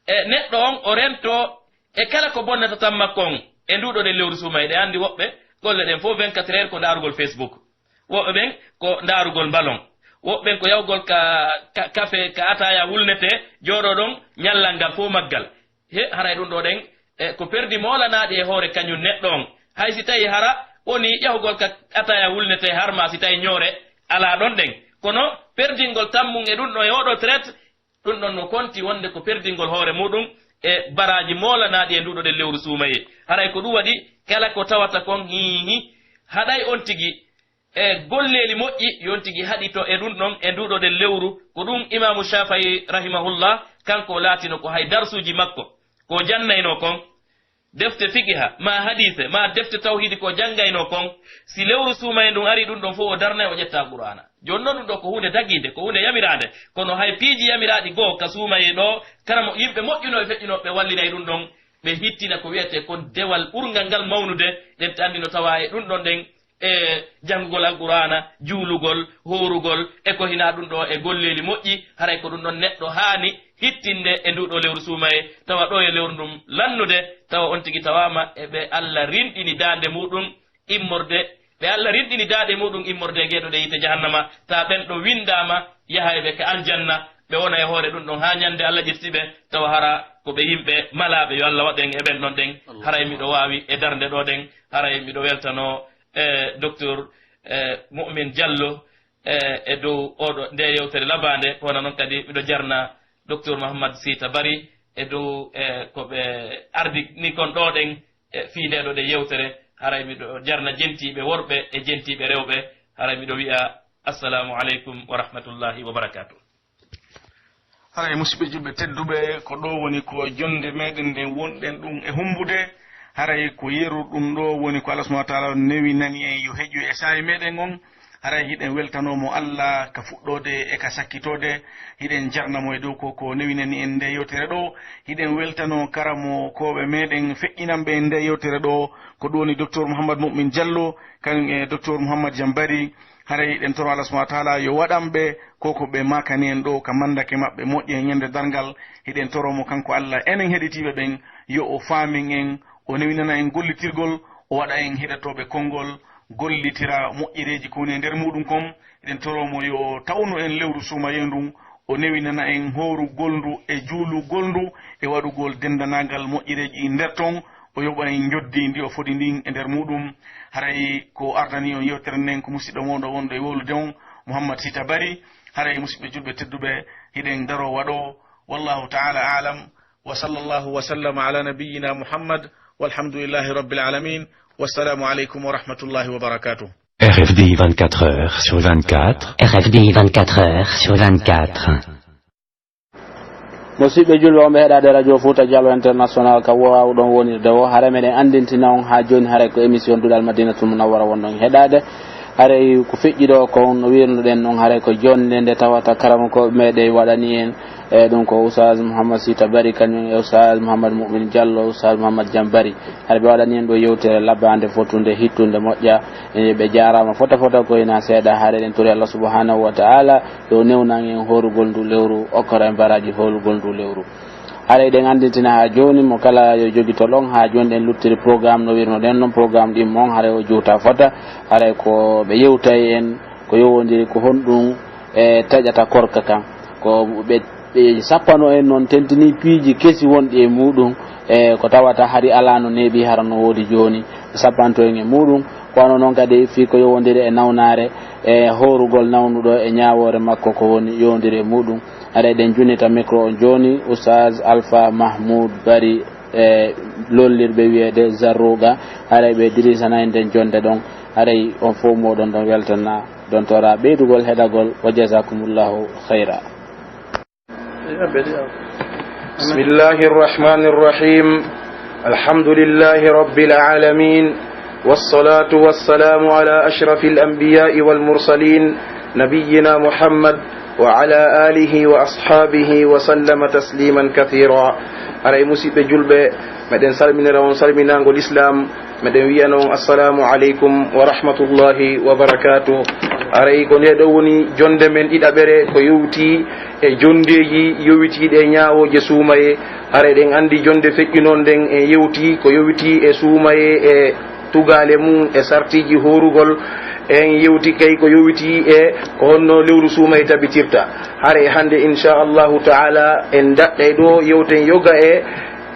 e neɗɗo on o rentoo e kala ko bonnata tan makko on, e nduu ɗoo ɗen lewru suumayee. Ɗen anndi woɓɓe golle ɗen fof vingt-quatre heures ko ndaarugol Facebook. Woɓɓe ɓen ko ndaarugol mbalon. Woɓɓe ɓen ko yahugol ka, ka, kafe, ka ataaya wulnetee, jooɗoo ɗon ñallal ngal fof maggal. He, haray ɗun ɗoo ɗen, e, ko perdi moolanaaɗi e hoore kañun neɗɗo on. Hay si tawii hara wonii ƴahugol ka ataaya wulnetee harmaa, si tawii ñoore alaa ɗon ɗen. Kono perdingol tammun e ɗun ɗon e oo ɗoo traite, ɗun ɗon no konti wonde ko perdingol hoore muuɗun e baraaji moolanaaɗi e nduu ɗoo ɗen lewru suumayee. Haray ko ɗun waɗi kala ko tawata kon, hiihi, haɗay on tigi e golleeli moƴƴi, yo on tigi haɗito e ɗun ɗon, e nduu ɗoo ɗen lewru. Ko ɗun Imaamu Shaafi'i rahimahullah, kanko o laatino ko hay darsuuji makko, ko jannaynoo kon, defte fiqiha, maa hadiise, maa defte tawhiidi ko janngaynoo kon, si lewru suumayee ndun arii, ɗun ɗon fow o darnay, o ƴetta Qur'aana. Jooni non ɗun ɗoo ko huunde dagiinde, ko huunde yamiraande, kono hay piiji yamiraaɗi goo ka suumayee ɗoo, karamo yimɓe moƴƴunooɓe feƴƴunooɓe ɓe wallinay ɗun ɗon, ɓe hittina ko wi'etee kon dewal ɓurngal ngal mawnude, ɗen te anndi no tawaa e ɗun ɗon ɗen, e janngugol Alqur'aana, juulugol, hoorugol, e ko hinaa ɗun ɗoo e golleeli moƴƴi, haray ko ɗun ɗon neɗɗo haani hittinde e nduu ɗoo lewru suumayee, tawa ɗoo e lewru ndun lannude, tawa on tigi tawaama e ɓe Alla rinɗini daande muuɗun immorde, ɓe Alla rinɗini daande muuɗun immorde e geeɗo ɗe yiite jahannama, tawa ɓen ɗon winndaama yaha e ɓe ka aljanna, ɓe wona e hoore ɗun ɗon haa ñande Alla ƴetti ɓe, tawa hara ko ɓe yimɓe malaaɓe, yo Alla waɗu en e ɓen ɗon ɗen. Haray miɗo waawi e darnde ɗoo ɗen, haray miɗo weltanoo e Docteur, e, Mu'min Jallo, e, e dow oo ɗoo, ndee yewtere labaande, ko wona non kadi miɗo jarna Docteur Muhammad Siita Bari e dow, e, ko ɓe ardini kon ɗoo ɗen, e, fii ndee ɗoo ɗe yewtere, haray miɗo jarna jentiiɓe worɓe e jentiiɓe rewɓe, haray miɗo wi'a, Assalaamu aleykum wa rahmatullahi wa barakaatuh. Haray, musiɓɓe julɓe tedduɓe, ko ɗoo woni ko jonnde meɗen nden wonɗen ɗun e hummbude. Haray ko yeru ɗun ɗoo woni ko Allah subhanahu wa ta'ala newinani en yo heƴu e saa'i meɗen on. Haray hiɗen weltanoo mo Allah ka fuɗɗoode e ka sakkitoode. Hiɗen jarna mo e dow ko, ko newinani en nde yewtere ɗoo. Hiɗen weltanoo karamokooɓe meɗen feƴƴinanɓe en nde yewtere ɗoo, ko ɗun woni Docteur Mouhammad Mu'min Diallo, kan e Docteur Mouhammad Jambari. Haray hiɗen toro Allah subhanahu wa ta'ala yo waɗan ɓe ko ko ɓe maakani en ɗoo ka mandake maɓɓe moƴƴe e ñande darngal. Hiɗen toro mo kanko Allah, enen heɗitiiɓe ɓen, yo o faamin en, o newinana en gollitirgol, o waɗa en heɗotooɓe konngol, gollitira moƴƴereeji ko woni e nder muuɗum kon. Eɗen toroo mo yo o tawnu en lewru suumayee ndun, o newinana en hoorugol ndu e juulugol ndu e waɗugol denndanaagal moƴƴereeji ɗin nder ton, o yoɓa en njoddi ndi o fodi ndin e nder muuɗum. Haray ko ardani on yewtere nden ko musiɗɗo mooɗon wonɗo e wowlude on, Muhammad Sita Bari. Haray musiɓɓe julɓe tedduɓe, hiɗen daroo waɗoo. Wallahu ta'ala a'lam. وصلى الله وسلم على نبينا محمد، والحمد لله رب العالمين، والسلام عليكم ورحمة الله وبركاته. R F D vingt-quatre heures sur vingt-quatre. R F D vingt-quatre heures sur vingt-quatre. Musiɓɓe julɓe on ɓe heɗaade Radio Fouta Diallo International ka waawuɗon wonirde o, hara meɗen anndintina on haa jooni haray ko émission Duɗal Madinatul Munawwara wonɗon heɗaade. Haray ko feƴƴi ɗo ko no wiirnoɗen non, haray ko jonnde nde tawata karamokooɓe meɗen waɗani en, e ɗum ko Oustaz Mouhammad Sita Bari, kañum e Oustaz Mouhammad Moumin Diallo, Oustaz Mouhammad Jam Bari. Haray ɓe waɗani en ɗo yewtere labande, fotunde, hittunde, moƴƴa. E ɓe jaaraama fota fota ko hinaa seeɗa. Haray eɗen tori Allah subhanahu wa ta'ala yo newnan en hoorugol ndu lewru, okkora en baraaji hoorugol ndu lewru. Haray eɗen anndintina haa jooni mo kala yo jogitol on, haa jooni ɗen luttiri programme no wirnoɗen non, programme ɗin mon haray o juuta fota, haray ko ɓe yewtay en ko yowondiri ko honɗum e taƴata korka kan. Ko ɓe, ɓe sappano en non tentini piiji kesi wonɗi e muuɗum, e ko tawata hari alaa no neeɓi hara no woodi jooni, ɓe sappanto en e muuɗum. Ko wano non kadi fii ko yowondiri e nawnaare, e hoorugol nawnuɗo e ñaawoore makko ko woni yowondiri e muuɗum. Haray eɗen junnita micro on jooni, Oustaz Alpha Mahmoud Bari, e lollirɓe wiyeede Zarruga. Haray ɓe dirisana en nden jonnde ɗon. Haray on fof moɗon ɗon weltana, ɗon tora ɓeydugol heɗagol. Wa jazakumullahu khayra. بسم الله الرحمن الرحيم. الحمد لله رب العالمين. والصلاة والسلام على أشرف الأنبياء والمرسلين نبينا محمد وعلى آله وأصحابه وسلم تسليما كثيرا. Haray musiɓɓe julɓe, meɗen salminira on salminaango Lislaam, meɗen wi'ana on assalaamu aleykum wa rahmatullahi wa barakaatuh. Haray ko nde ɗo woni jonnde men ɗiɗaɓere ko yowti e jonndeeji yowitiiɗi e ñaawooje suumayee. Haray eɗen anndi jonnde feƴƴunoo nden en yewti ko yowiti e suumayee e tugaale mum e sartiiji hoorugol. En yewti kay ko yowiti e ko honno lewru suumayee tabitirta. Haray hannde, inchallahu ta'ala, en daɗɗay ɗo yewten yoga e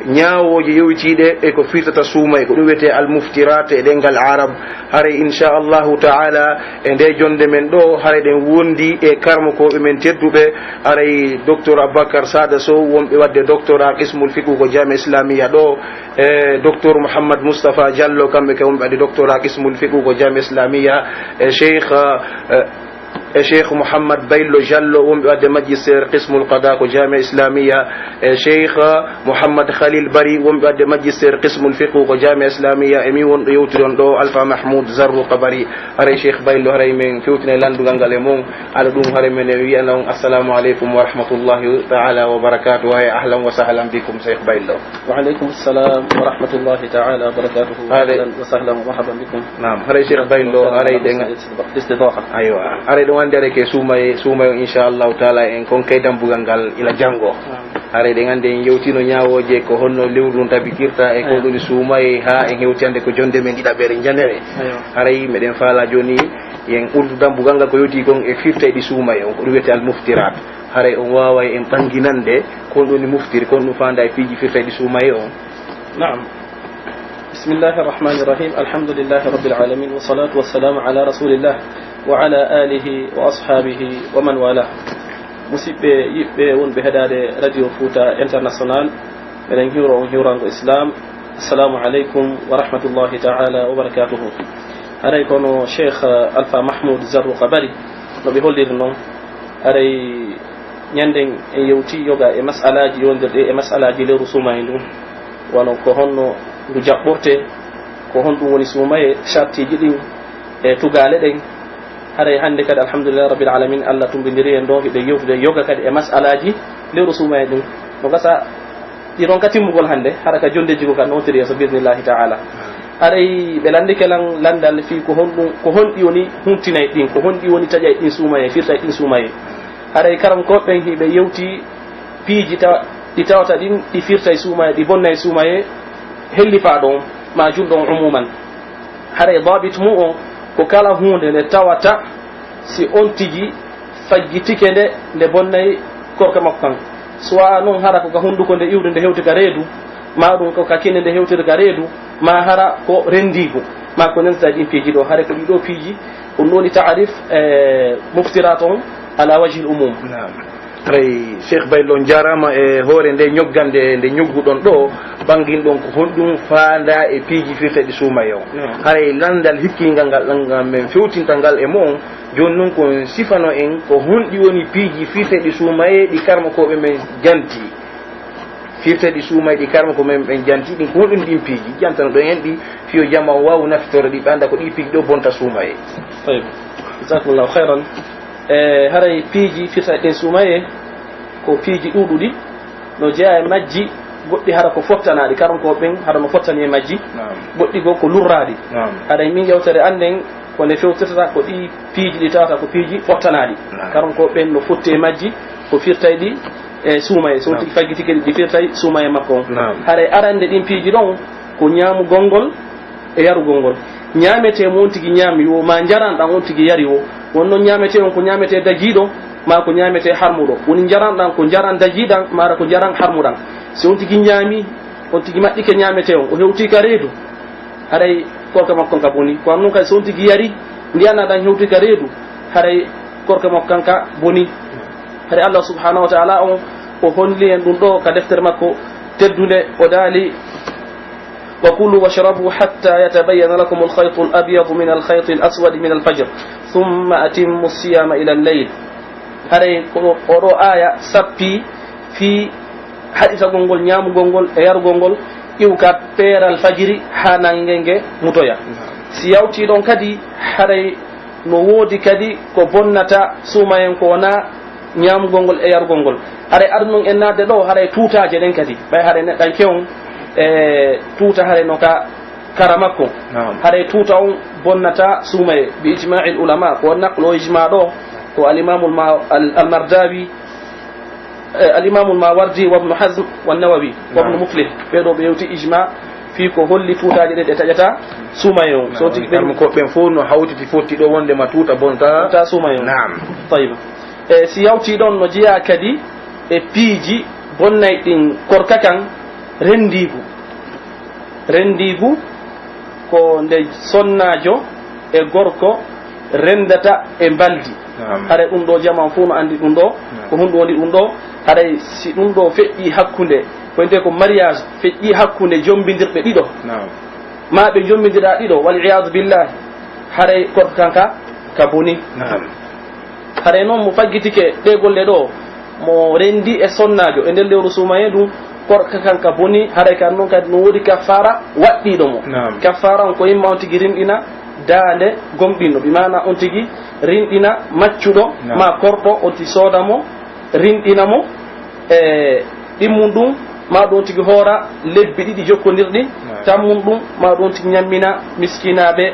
ñaawooje yowitiiɗe e ko firtata suumayee, ko ɗum wiyetee al-muftirat e ɗemngal Arab. Haray, inchallahu ta'ala, e nde jonnde men ɗo, haray eɗen wondi e karamokooɓe men tedduɓe, haray Docteur Aboubacar Sada Sow, wonɓe waɗde doctorat qismul fiqhu ko Jamia Islamia ɗo, e Docteur Mouhammad Moustapha Diallo, kamɓe kadi wonɓe waɗde doctorat qismul fiqhu ko Jamia Islamia, e Cheikh, eh, e Cheikh Mouhammad Baylo Diallo, wonɓe waɗde magistère qismul qada ko Jamia Islamia, e Cheikh Mouhammad Khalil Bari, wonɓe waɗde magistère qismul fiqhu ko Jamia Islamia, e min wonɗo yewtiri on ɗo, Alpha Mahmoud Zarruqa Bari. Haray Cheikh Baylo, haray men fewtinay lanndugal ngal e mon. Aɗa ɗum haray men wi'ana on assalamu aleykum wa rahmatullahi ta'ala wa barakatuh. Wa ahlan wa sahlan bikum, Cheikh Baylo. وعليكم السلام ورحمة الله تعالى وبركاته. Haray. أهلا وسهلا ومرحبا بكم. Naam, haray Cheikh Baylo, haray ɗen. الاستضافة. Aywa, haray ɗum anndi haray ke suumayee, suumayee on, inchallahu ta'ala, en kon kay dambugal ngal ila janngo. Naam. Haray ɗen anndi en yewtino ñaawooje ko honno lewru ndun tabitirta e ko Aywa. ɗum woni suumayee, haa en hewti hannde ko jonnde men ɗiɗaɓere njanere. Aywa. Haray meɗen faalaa jooni en ɓurdu dambugal ngal ko yowti kon e firtayɗi suumayee on, ko ɗum wiyetee al-muftirat. Haray on waaway en ɓannginande ko honɗum woni muftiri, ko honɗum faandaa e piiji firtayɗi suumayee on. نعم. بسم الله الرحمن الرحيم. الحمد لله رب العالمين، والصلاة والسلام على رسول الله وعلى آله وأصحابه ومن والاه. Musiɓɓe yiɓɓe wonɓe heɗaade Radio Fouta International, meɗen hiwra on hiwrango Islam. Assalamu aleykum wa rahmatullahi ta'ala wa barakatuhu. Haray kono Cheikh Alpha Mahmoud Zarruqa Bari, no ɓe holliri non, haray ñannden en yewti yoga e mas'alaaji yondirɗi e mas'alaaji lewru suumayee ndun, wano ko honno ndu jaɓɓortee, ko honɗum woni suumayee, sartiiji ɗin e tugaale ɗen. Haray hannde kadi, alhamdulillahi rabbil alamin, Allah tumbindiri en ɗon, hiɗen yewtude yoga kadi e mas'alaaji lewru suumayee ɗin. No gasa ɗi ronka timmugol hannde, hara ka jonndeeji goo ka nootiri yeeso, bi idnillahi ta'ala. Haray ɓe lanndike lan lanndal fii ko honɗum, ko honɗi woni huntinay ɗin, ko honɗi woni taƴay ɗin suumayee, firtay ɗin suumayee. Haray karamokooɓe ɓen hiɓe yewti piiji tawa-, ɗi tawata ɗin, ɗi firtay suumayee, ɗi bonnay suumayee, hellifaaɗo on, maa julɗo on umuman. Haray daabit mum on, Ko kala huunde nde tawata si on tigi faggitike nde, nde bonnay korka makko kan. Suwaa non hara ko ka hunduko nde iwde nde hewti ka reedu, maa ɗum ko ka kine nde hewtiri ka reedu, maa hara ko rendiigu, maa ko nentata e ɗin piiji ɗoo. Hare ko ɗii ɗoo piiji, ɗum ɗoo woni taarif, e, muftirat on ala wajhil umum. Naam. Haray, Cheikh Baylo, on jaaraama e hoore nde ñoggande nde ñogguɗon ɗoo, ɓanginɗon ko honɗum faandaa e piiji firteeɗi suumaye on. Naam. Haray lanndal hikkingal ngal, ngal men fewtinta ngal e mon, jooni non ko on sifano en ko honɗi woni piiji firteeɗi suumaye ɗi karmakooɓe men janti. Firteeɗi suumaye ɗi karmakooɓe men ɓen janti ɗin, ko honɗum ɗin piiji? Jantano ɗon en ɗi, fiyo jamaa on waawu naftitorde ɗi, ɓe annda ko ɗii piiji ɗoo bonta suumaye. Tayyib. Jazakumullahu khayran. E, haray piiji firteeɗi ɗin suumaye, ko piiji ɗuuɗuɗi, no jeyaa e majji, goɗɗi hara ko fottanaaɗi, karankooɓe ɓen hara no fottani e majji, Naam. Goɗɗi goo ko lurraaɗi. Naam. Haray min yewtere an nden, ko nde fewtirta ko ɗii piiji ɗi tawata ko piiji fottanaaɗi. Naam. Karankooɓe ɓen no fotti e majji, ko firtayɗi e suumaye, so Naam. Tigi faggitike ɗi, ɗi firtay suumaye makko on. Naam. Haray arande ɗin piiji ɗon, ko ñaamugol ngol, e yarugol ngol. Ñaametee mo on tigi ñaami woo, maa njaran ɗan on tigi yari woo. Won non ñaametee on ko ñaametee dajiiɗo, maa ko ñaametee harmuɗo. Woni njaran ɗan ko njaran dajiiɗan, maa ko njaran harmuɗan. Si on tigi ñaami, on tigi maɗɗike ñaametee on, o hewtii ka reedu, haray korka makko on ka boni. Ko non kadi si on tigi yari, ndiyan ɗan hewtii ka reedu, haray korka makko kan ka boni. Haray Allah subhanahu wa ta'ala on, o holli en ɗum ɗoo ka deftere makko teddunde, o daali, وكلوا واشربوا حتى يتبين لكم الخيط الأبيض من الخيط الأسود من الفجر ثم أتموا الصيام إلى الليل. Haray ko oo ɗoo aaya sappii fii haɗitagol ngol ñaamugol ngol e yarugol ngol iwka peeral fajiri haa naange nge mutoya. Si yawtii ɗon kadi, haray no woodi kadi ko bonnata suumayen ko wonaa ñaamugol ngol e yarugol ngol. Haray adunun en naatde ɗoo, haray tuutaaje ɗen kadi. Ɓay haray neɗɗanke on, e, tuuta haray no ka kara makko. Naam. Haray tuuta on bonnata suumaye, bi ijma'il ulama, ko naqlu o ijma ɗoo, ko al-Imamul Ma-, al-, al-Mardawi, e, al-Imamul Mawardi, wa Ibn Hazm, wa Nawawi, wa Ibn Naam. Muflih. Ɓee ɗoo ɓe yewti ijma fii ko holli tuutaaje ɗen ɗe taƴata suumaye on. So Naam. Tigi ɓen Karmakooɓe ɓen fow no hawtiti fotti ɗoo wonde ma tuuta bonta. Bonta suumaye on. Naam. Tayyib. E, si yawtii ɗon no jeyaa kadi e piiji bonnayɗi ɗin korka kan rendiigu. Rendiigu ko nde sonnaajo e gorko renndata e mbaldi. Naam. Haray ɗum ɗoo jamaa fow no anndi ɗum ɗoo. Naam. Ko honɗum woni ɗum ɗoo? Haray si ɗum ɗoo feƴƴii hakkunde, ko wi'etee ko mariage, feƴƴii hakkunde jombindirɓe ɗiɗo. Naam. Maa ɓe jombindira ɗiɗo, wal iyaadu billahi, haray korka kan ka, ka boni. Naam. Haray non mo faggitike ɗee golle ɗoo, mo renndi e sonnaajo e nder lewru suumaye ndun, korka kan ka boni, haray kan non kadi no woodi kaffaara waɗɗiiɗo mo. Naam. Kaffaara on ko imma on tigi rinɗina daande gomɗinɗo, bi maana on tigi rinɗina maccuɗo Naam. Maa korɗo, on tigi sooda mo, rinɗina mo, e ɗimmun ɗum, maa ɗum tigi hoora lebbi ɗiɗi jokkondirɗi, Naam. Tammun ɗum, maa ɗum tigi ñammina miskinaaɓe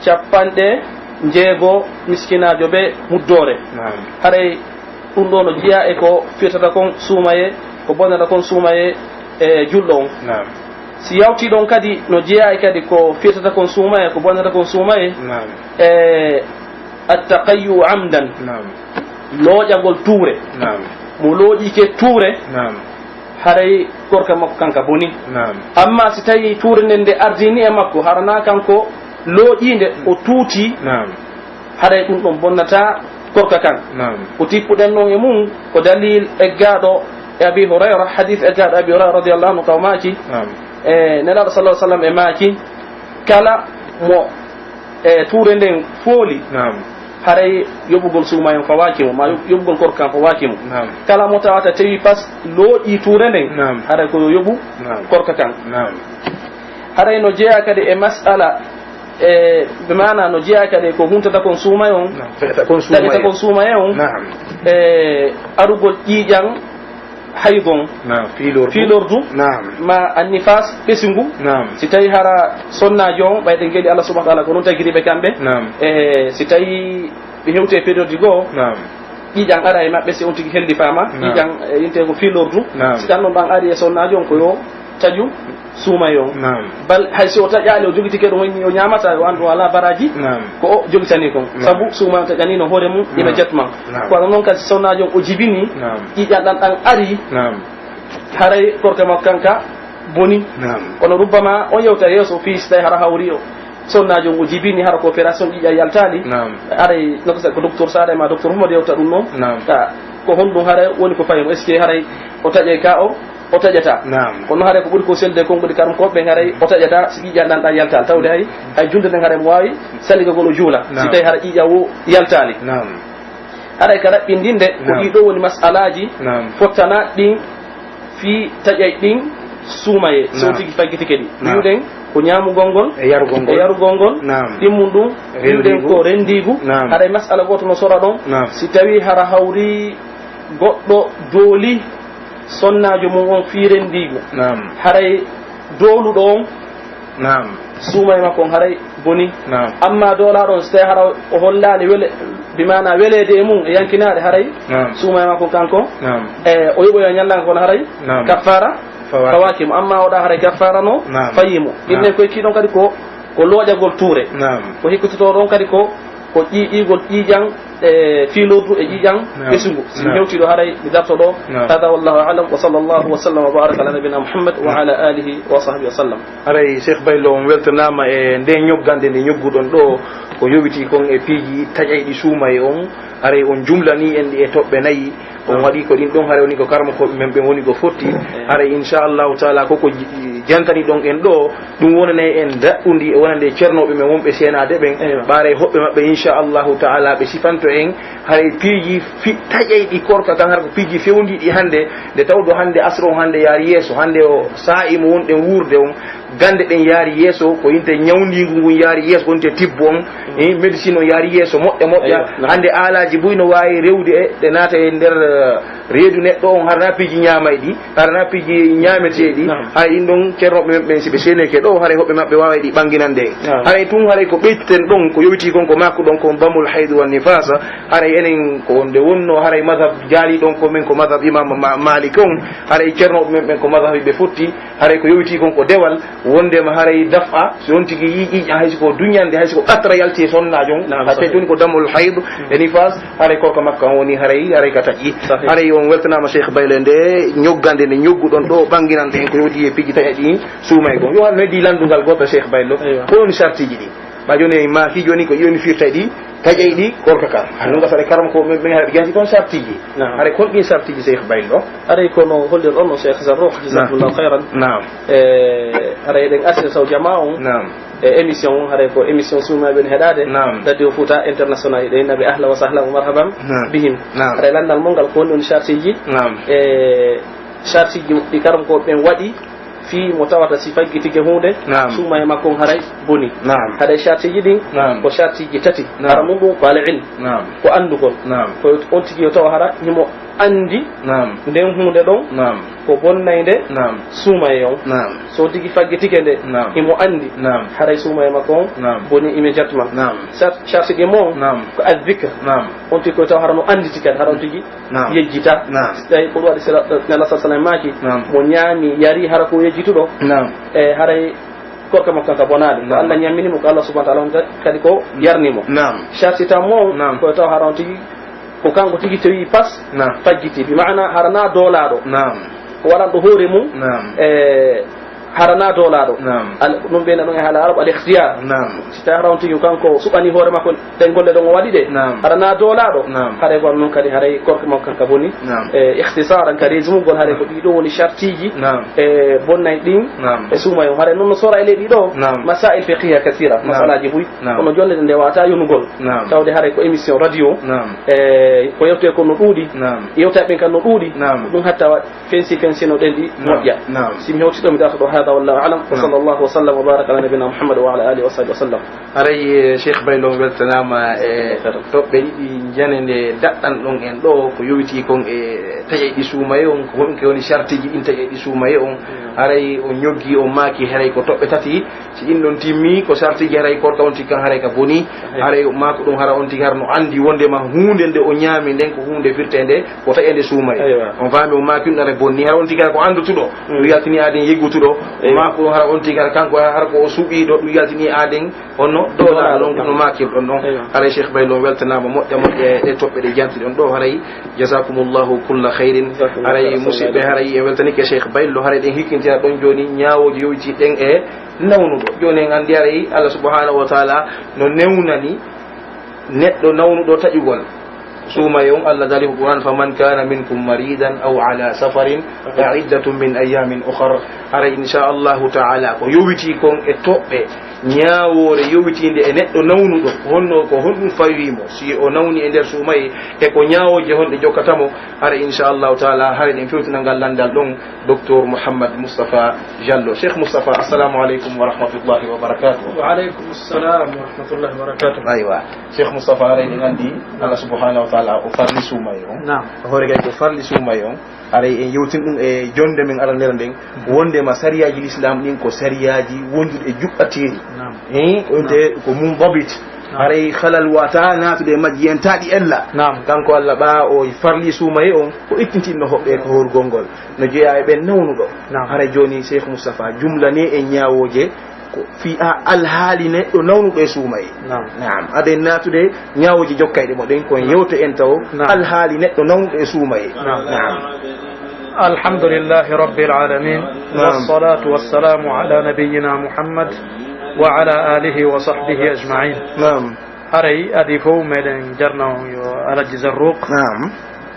cappanɗe njeego miskinaajo ɓe muddoore. Naam. Haray ɗum ɗoo no jeyaa e ko firtata kon suumaye, ko bonnata kon suumaye e julɗo on. Naam. Si yawtii ɗon kadi, no jeyaa e kadi ko firtata kon suumaye, ko bonnata kon suumaye, Naam. E attaqayyu amdan. Naam. Looƴagol tuure. Naam. Mo looƴike tuure, Naam. Haray korka makko kan ka boni. Naam. Amma si tawii tuure nden nde ardini e makko, hara naa kanko looƴiinde, o tuutii, Naam. Haray ɗum ɗon bonnataa korka kan. Naam. Ko tippuɗen non e mun, ko dalil eggaaɗo e Abi Hurayra, hadis eggaaɗo Abi Hurayra radiyallahu anhu, ka o maaki, Naam. E Nelaaɗo sallallahu alaihi wasallam e maaki, kala mo e tuure nden fooli, Naam. Haray yoɓugol suumaye on fawaaki mo, maa yoɓ-, yoɓugol korka kan fawaaki mo. Naam. Kala mo tawata tawi pas looƴii tuure nden, Naam. Haray ko yo yoɓu Naam. Korka kan. Naam. Haray no jeyaa kadi e mas'ala, e, bi maana no jeyaa kadi ko huntata kon suumaye on, Naam. Feƴƴata kon suumaye. Taƴata kon suumaye on, Naam. E, arugol ƴiiƴan hayd on. Naam, fiilordu. Fiilordu. Naam. Ma annifaas ɓesungu. Naam. Si tawi hara sonnaajo on, ɓay ɗen geli Allah subhanahu wa ta'ala, ko non tagiri ɓe kamɓe. Naam. E, si tawi ɓe hewti e période goo. Naam. Ƴiiƴan ara e maɓɓe si on tigi hellifaama. Naam. Ƴiiƴan, e, intee ko fiilordu. Naam. Si tan non ɗan ari e sonnaajo on ko yo taƴu. Suumaye on. Naam. Bal hay si o taƴaali, o jogitike ɗum, o ñaamata, o anndu alaa baraaji. Naam. Ko o jogitanii kon. Naam. Sabu suumaye on taƴaniino hoore mum, naam, immédiatement. Naam. Kono non kadi, si sonnaajo on o jibini, naam, ƴiiƴan ɗan ɗan ari, naam, haray korka makko kan ka boni. Naam. Kono rubbama on yewta yeeso fii si tawi hara hawri o sonnaajo on o jibini, hara ko opération ƴiiƴan yaltaali. Naam. Haray no ko sa-, ko docteur Saare ma docteur Humar yewta ɗum non. Naam. Ka ko honɗum haray woni ko fayi mo? Est-ce que haray o taƴay ka o o taƴata. Naam. Kono haray ko ɓuri ko selde kon ɓuri karam ko ɓen haray o taƴata si ƴiiƴan ɗan ɗan yaltaali. Tawde hay, hay julde nden haray mo waawi saligagol o juula. Si, naam, tawi hara ƴiiƴan wo yaltaali. Naam. Haray ka raɓɓindinde ko, naam, ɗii ɗoo woni mas'alaaji, naam, fottanaaɗi ɗin fii taƴay ɗin suumaye. So, naam, tigi faggitike ɗi. Naam. Wi'uɗen ko ñaamugol ngol e yarugol ngol. E yarugol ngol. Naam. Ɗimmun ɗum, wi'uɗen, rendiigu, ko rendiigu. Naam. Haray mas'ala gooto no sora ɗon. Naam. Si tawii hara hawri goɗɗo dooli sonnaajo mum on fii rendiigu. Naam. Haray dooluɗo on, naam, suumaye makko on haray boni. Naam. Amma doolaaɗo on, si tawii hara o hollaali wele-, bi maana weleede e mum e yankinaare, haray, naam, suumaye makko on kanko, naam, e o yoɓoya ñallal ngal kono haray, naam, kaffaara fawaaki, fawaaki mo. Amma o ɗa haray kaffaara no, naam, fayii mo. Naam. Innen koye kii ɗon kadi ko, ko looƴagol tuure. Naam. Ko hikkototoo ɗon kadi ko ko ƴiiƴigol ƴiiƴan, e, fiilordu e ƴiiƴan, naam, ɓesungu. Si, naam, hewtii ɗo haray mi darto ɗo. Naam. Hada wallahu a'lam, wa sallallahu wa sallam wa baraka ala nabina Muhammad wa, naam, ala alihi wa sahbihi wa sallam. Haray Cheikh Baylo, on weltanaama e nden ñoggande nde ñogguɗon ɗo, ko yowitii kon e piiji taƴayɗi suumaye on. Haray on jumlanii en ɗi e toɓɓe nayi. On waɗi ko ɗin ɗon, haray woni ko karamokooɓe men ɓen woni ko fotti. Eyo. Haray, inchallahu taala, ko ko j-, jantani ɗon en ɗo, ɗum wonanay en daɗɗundi e wonande cernooɓe men wonɓe seenaade ɓen. Eyo. Ɓaaray hoɓɓe maɓɓe, inchallahu taala, ɓe sifanto en haray piiji fi-, taƴayɗi korka kan, hara ko piiji fewndiiɗi hannde, nde tawɗo hannde asro on hannde yaari yeeso, hannde o saa'i mo wonɗen wuurde on, gannde ɗen yaari yeeso, ko inte ñawndiingu ngun yaari yeeso, ko inte tibbo on, eh, médecine on yaari yeeso, moƴƴa, moƴƴa. Eyo, naam. Hannde aalaaji buy no waawi rewde e, ɗe naata e nder, eh, reedu neɗɗo on, hara na piiji ñaamayɗi, hara na piiji ñaameteeɗi. Naam. Hay ɗin ɗon ceernooɓe men ɓen, si ɓe seenike ɗo, haray hoɓɓe maɓɓe waaway ɗi ɓannginande en. Naam. Haray tun, haray ko ɓeyteten ɗon, ko yowitii kon, ko maaku ɗon, ko damul haydi wan nifaasa. Haray enen ko nde wonno, haray mazhab jaali ɗon, ko men ko mazhab Imam Ma-, Malik on, haray ceernooɓe men ɓen ko mazhabi ɓe fotti. Haray ko yowitii kon ko dewal, wonndema haray daf'a, si on tigi yi'i ƴiiƴan, hay si ko duñande, hay si ko qatra yalti e sonnaajo on, naam, hatta sahih. Tun ko damul hayd, mm, e nifas, haray korka makko on woni haray, haray ka taƴi. Sahih. Haray on weltanaama Cheikh Baylo nde ñoggande nde ñogguɗon ɗo, ɓannginande en ko yowitii e piiji taƴayɗi suumaye kon. Yo hal no heddii lanndungal gooto Cheikh Baylo. Eywa. Ko woni sartiiji ɗi? Ɓay jooni en maaki jooni ko yoni firtay ɗi, taƴay ɗi, korka ka. Hano nga sare karam ko men, men haɗa ganti kon sartiji. Naam. Hare kon ɗin sartiji Cheikh Baylo. Haray kono hollirɗon no Cheikh Zarruh, naam, jazakumullahu khairan. Naam. E, haray eɗen asira saw jamaa on. Naam. E émission on, haray ko émission suumayɓe ne heɗaade. Naam. Radio Fouta International, eɗen naɓe ahla wa sahla wa marhaban, naam, bihim. Naam. Haray lanndal mon ngal ko woni on sartiji. Naam. E sartiji ɗi karam ko ɓen waɗi. Fii mo tawata si faggitike huunde, naam, suumaye makko on haray boni. Naam. Haray sartiji ɗin, naam, ko sartiji tati. Naam. Hara mun ɗum ko al ilm. Naam. Ko anndugol. Naam. Ko on tigi yo taw hara himo anndi, naam, nden huunde ɗon, naam, ko bonnay nde, naam, suumaye on. Naam. So tigi faggitike nde, naam, himo anndi, naam, haray suumaye makko on, naam, boni immédiatement. Naam. Sar-, sarti ɗi mo, naam, ko al dhikr. Naam. On tigi ko taw hara no annditi kadi, hara on tigi, naam, yejjita. Naam. Tawi ko ɗum waɗi sila, Nala sallallahu alaihi wasallam maaki, naam, mo ñaami, yari, hara ko yejjituɗo. Naam. E haray korka makko kan ka bonaali. Ko, naam, Allah ñammini mo, ko Allah subhanahu wa ta'ala on kadi ko, mm, yarni mo. Naam. Sarti tan mo, naam, ko taw hara on tigi, ko kanko tigi tawi pas, naam, faggiti. Bi maana hara na doolaaɗo. Naam. Ko waɗanɗo hoore mum. Naam. E hara na doolaaɗo. Naam. Al-, ɗum ɓe na ɗum e haala Arab al-ikhtiyar. Naam. Si tawi hara on tigi kanko suɓani hoore makko ɗen golle ɗon o waɗi ɗe. Naam. Hara na doolaaɗo. Naam. Haray ko non kadi haray korka makko kan ka boni. Naam. E ikhtisaran ka resumugol haray ko ɗiɗo woni sartiji. Naam. E bonnay ɗin. Naam. E suumaye on. Haray non no sora e leydi ɗo. Naam. Masail fiqhiyya kathira. Naam. Masalaaji buy. Naam. Kono jonde ɗe ndewata yonugol. Naam. Tawde haray ko émission radio. Naam. E ko yewte ko no ɗuuɗi. Naam. Yewta ɓen kan no ɗuuɗi. Naam. Ɗum hatta wa-, fensi fensino ɗen ɗi, naam, moƴƴa. Naam. Si mi hewti ɗo mi darta ɗo hada wallahu a'lam. Wa, naam, sallallahu wa sallam wa baraka ala nabina Muhammad wa ala alihi wa sahbihi wa sallam. Haray, eh, Cheikh Baylo, on weltanaama e toɓɓe ɗiɗi njane nde daɗɗan ɗon en ɗo, ko yowitii kon e taƴayɗi suumaye on, ko honɗum ke woni sartiji ɗin taƴayɗi suumaye on. Mm. Haray on ñoggi, on maaki, haray ko toɓɓe tati. Si ɗin ɗon timmi, ko sartiji haray korka on tigi kan haray ka boni. Ehe. Haray maako ɗum hara on tigi hara no anndi wondema huunde nde o ñaami nden ko huunde firteende ko taƴeende suumaye. Eywa. On faami o maaki ɗum haray bonni. Hara on tigi hara ko anndutuɗo. Mm. Ɗum yaltini aaden yeggutuɗo. Eywa. Maa ko hara on tigi, hara kanko, hara ko o suɓii ɗoo, ɗum yaltini aaden, on no doolaa ɗon, no maakir ɗon ɗon. Eywa. Haray Cheikh Baylo, on weltanaama moƴƴa moƴƴa e ɗee toɓɓe ɗe jantiɗon ɗoo. Haray jazakumullahu kulla khairin. Jazakumullahu khairan. Haray musidɓe, haray en weltanike Cheikh Baylo, haray ɗen hikkintira ɗon jooni ñaawooji yowiti ɗen e nawnuɗo. Jooni en anndi haray Allah subhanahu wa taala no newnani neɗɗo nawnuɗo taƴugol. Suumaye on, Allah daali ko Qur'an, "Faman kana minkum maridan aw ala safarin fa iddatun min ayyamin ukhar." Haray, insha Allahu taala, ko yowiti kon e toɓɓe ñaawoore yowitiinde e neɗɗo nawnuɗo, honno, ko honɗum fawii mo, si o nawni e nder suumaye, e ko ñaawooje honɗe jokkata mo. Haray, insha Allahu taala, haray ɗen fewtina ngal lanndal ɗon. Docteur Mouhammad Moustapha Diallo. Cheikh Moustapha, assalamu aleykum wa rahmatullahi wa barakatuh. Wa aleykum assalam wa rahmatullahi wa barakatuh. Aywa, Cheikh Moustapha, haray en anndi Allah subhanahu wa taala o farli suumaye on. Naam. Hoore gay ko farli suumaye on. Haray en yewtin ɗum e jonde men aranere nden. Wondema sariyaaji l'islam ɗin ko sariyaaji wonduɗi e juɓɓateeri. Naam. Eh, on te ko mundabitin. Naam. Haray halal wata naatude e majji, en taɗi ella. Naam. Kanko Allah ɓaa o farli suumaye on, ko ittintinno hoɓɓe ko horgol ngol. No jeyaa e ɓen nawnuɗo. Naam. Hara jooni, Cheikh Moustapha, jumlane en ñaawooje ko fii a alhaali neɗɗo nawnuɗo e suumaye. Naam. Naam. Aden naatude ñaawooje jokkayɗe mo ɗen, kon yewte en taw. Naam. Alhaali neɗɗo nawnuɗo e suumaye. Naam. Naam. الحمد لله رب العالمين. نعم. والصلاة والسلام على نبينا محمد وعلى آله وصحبه أجمعين. Naam. Haray adii fow meɗen jarna on yo Alhaji Zarruq. Naam.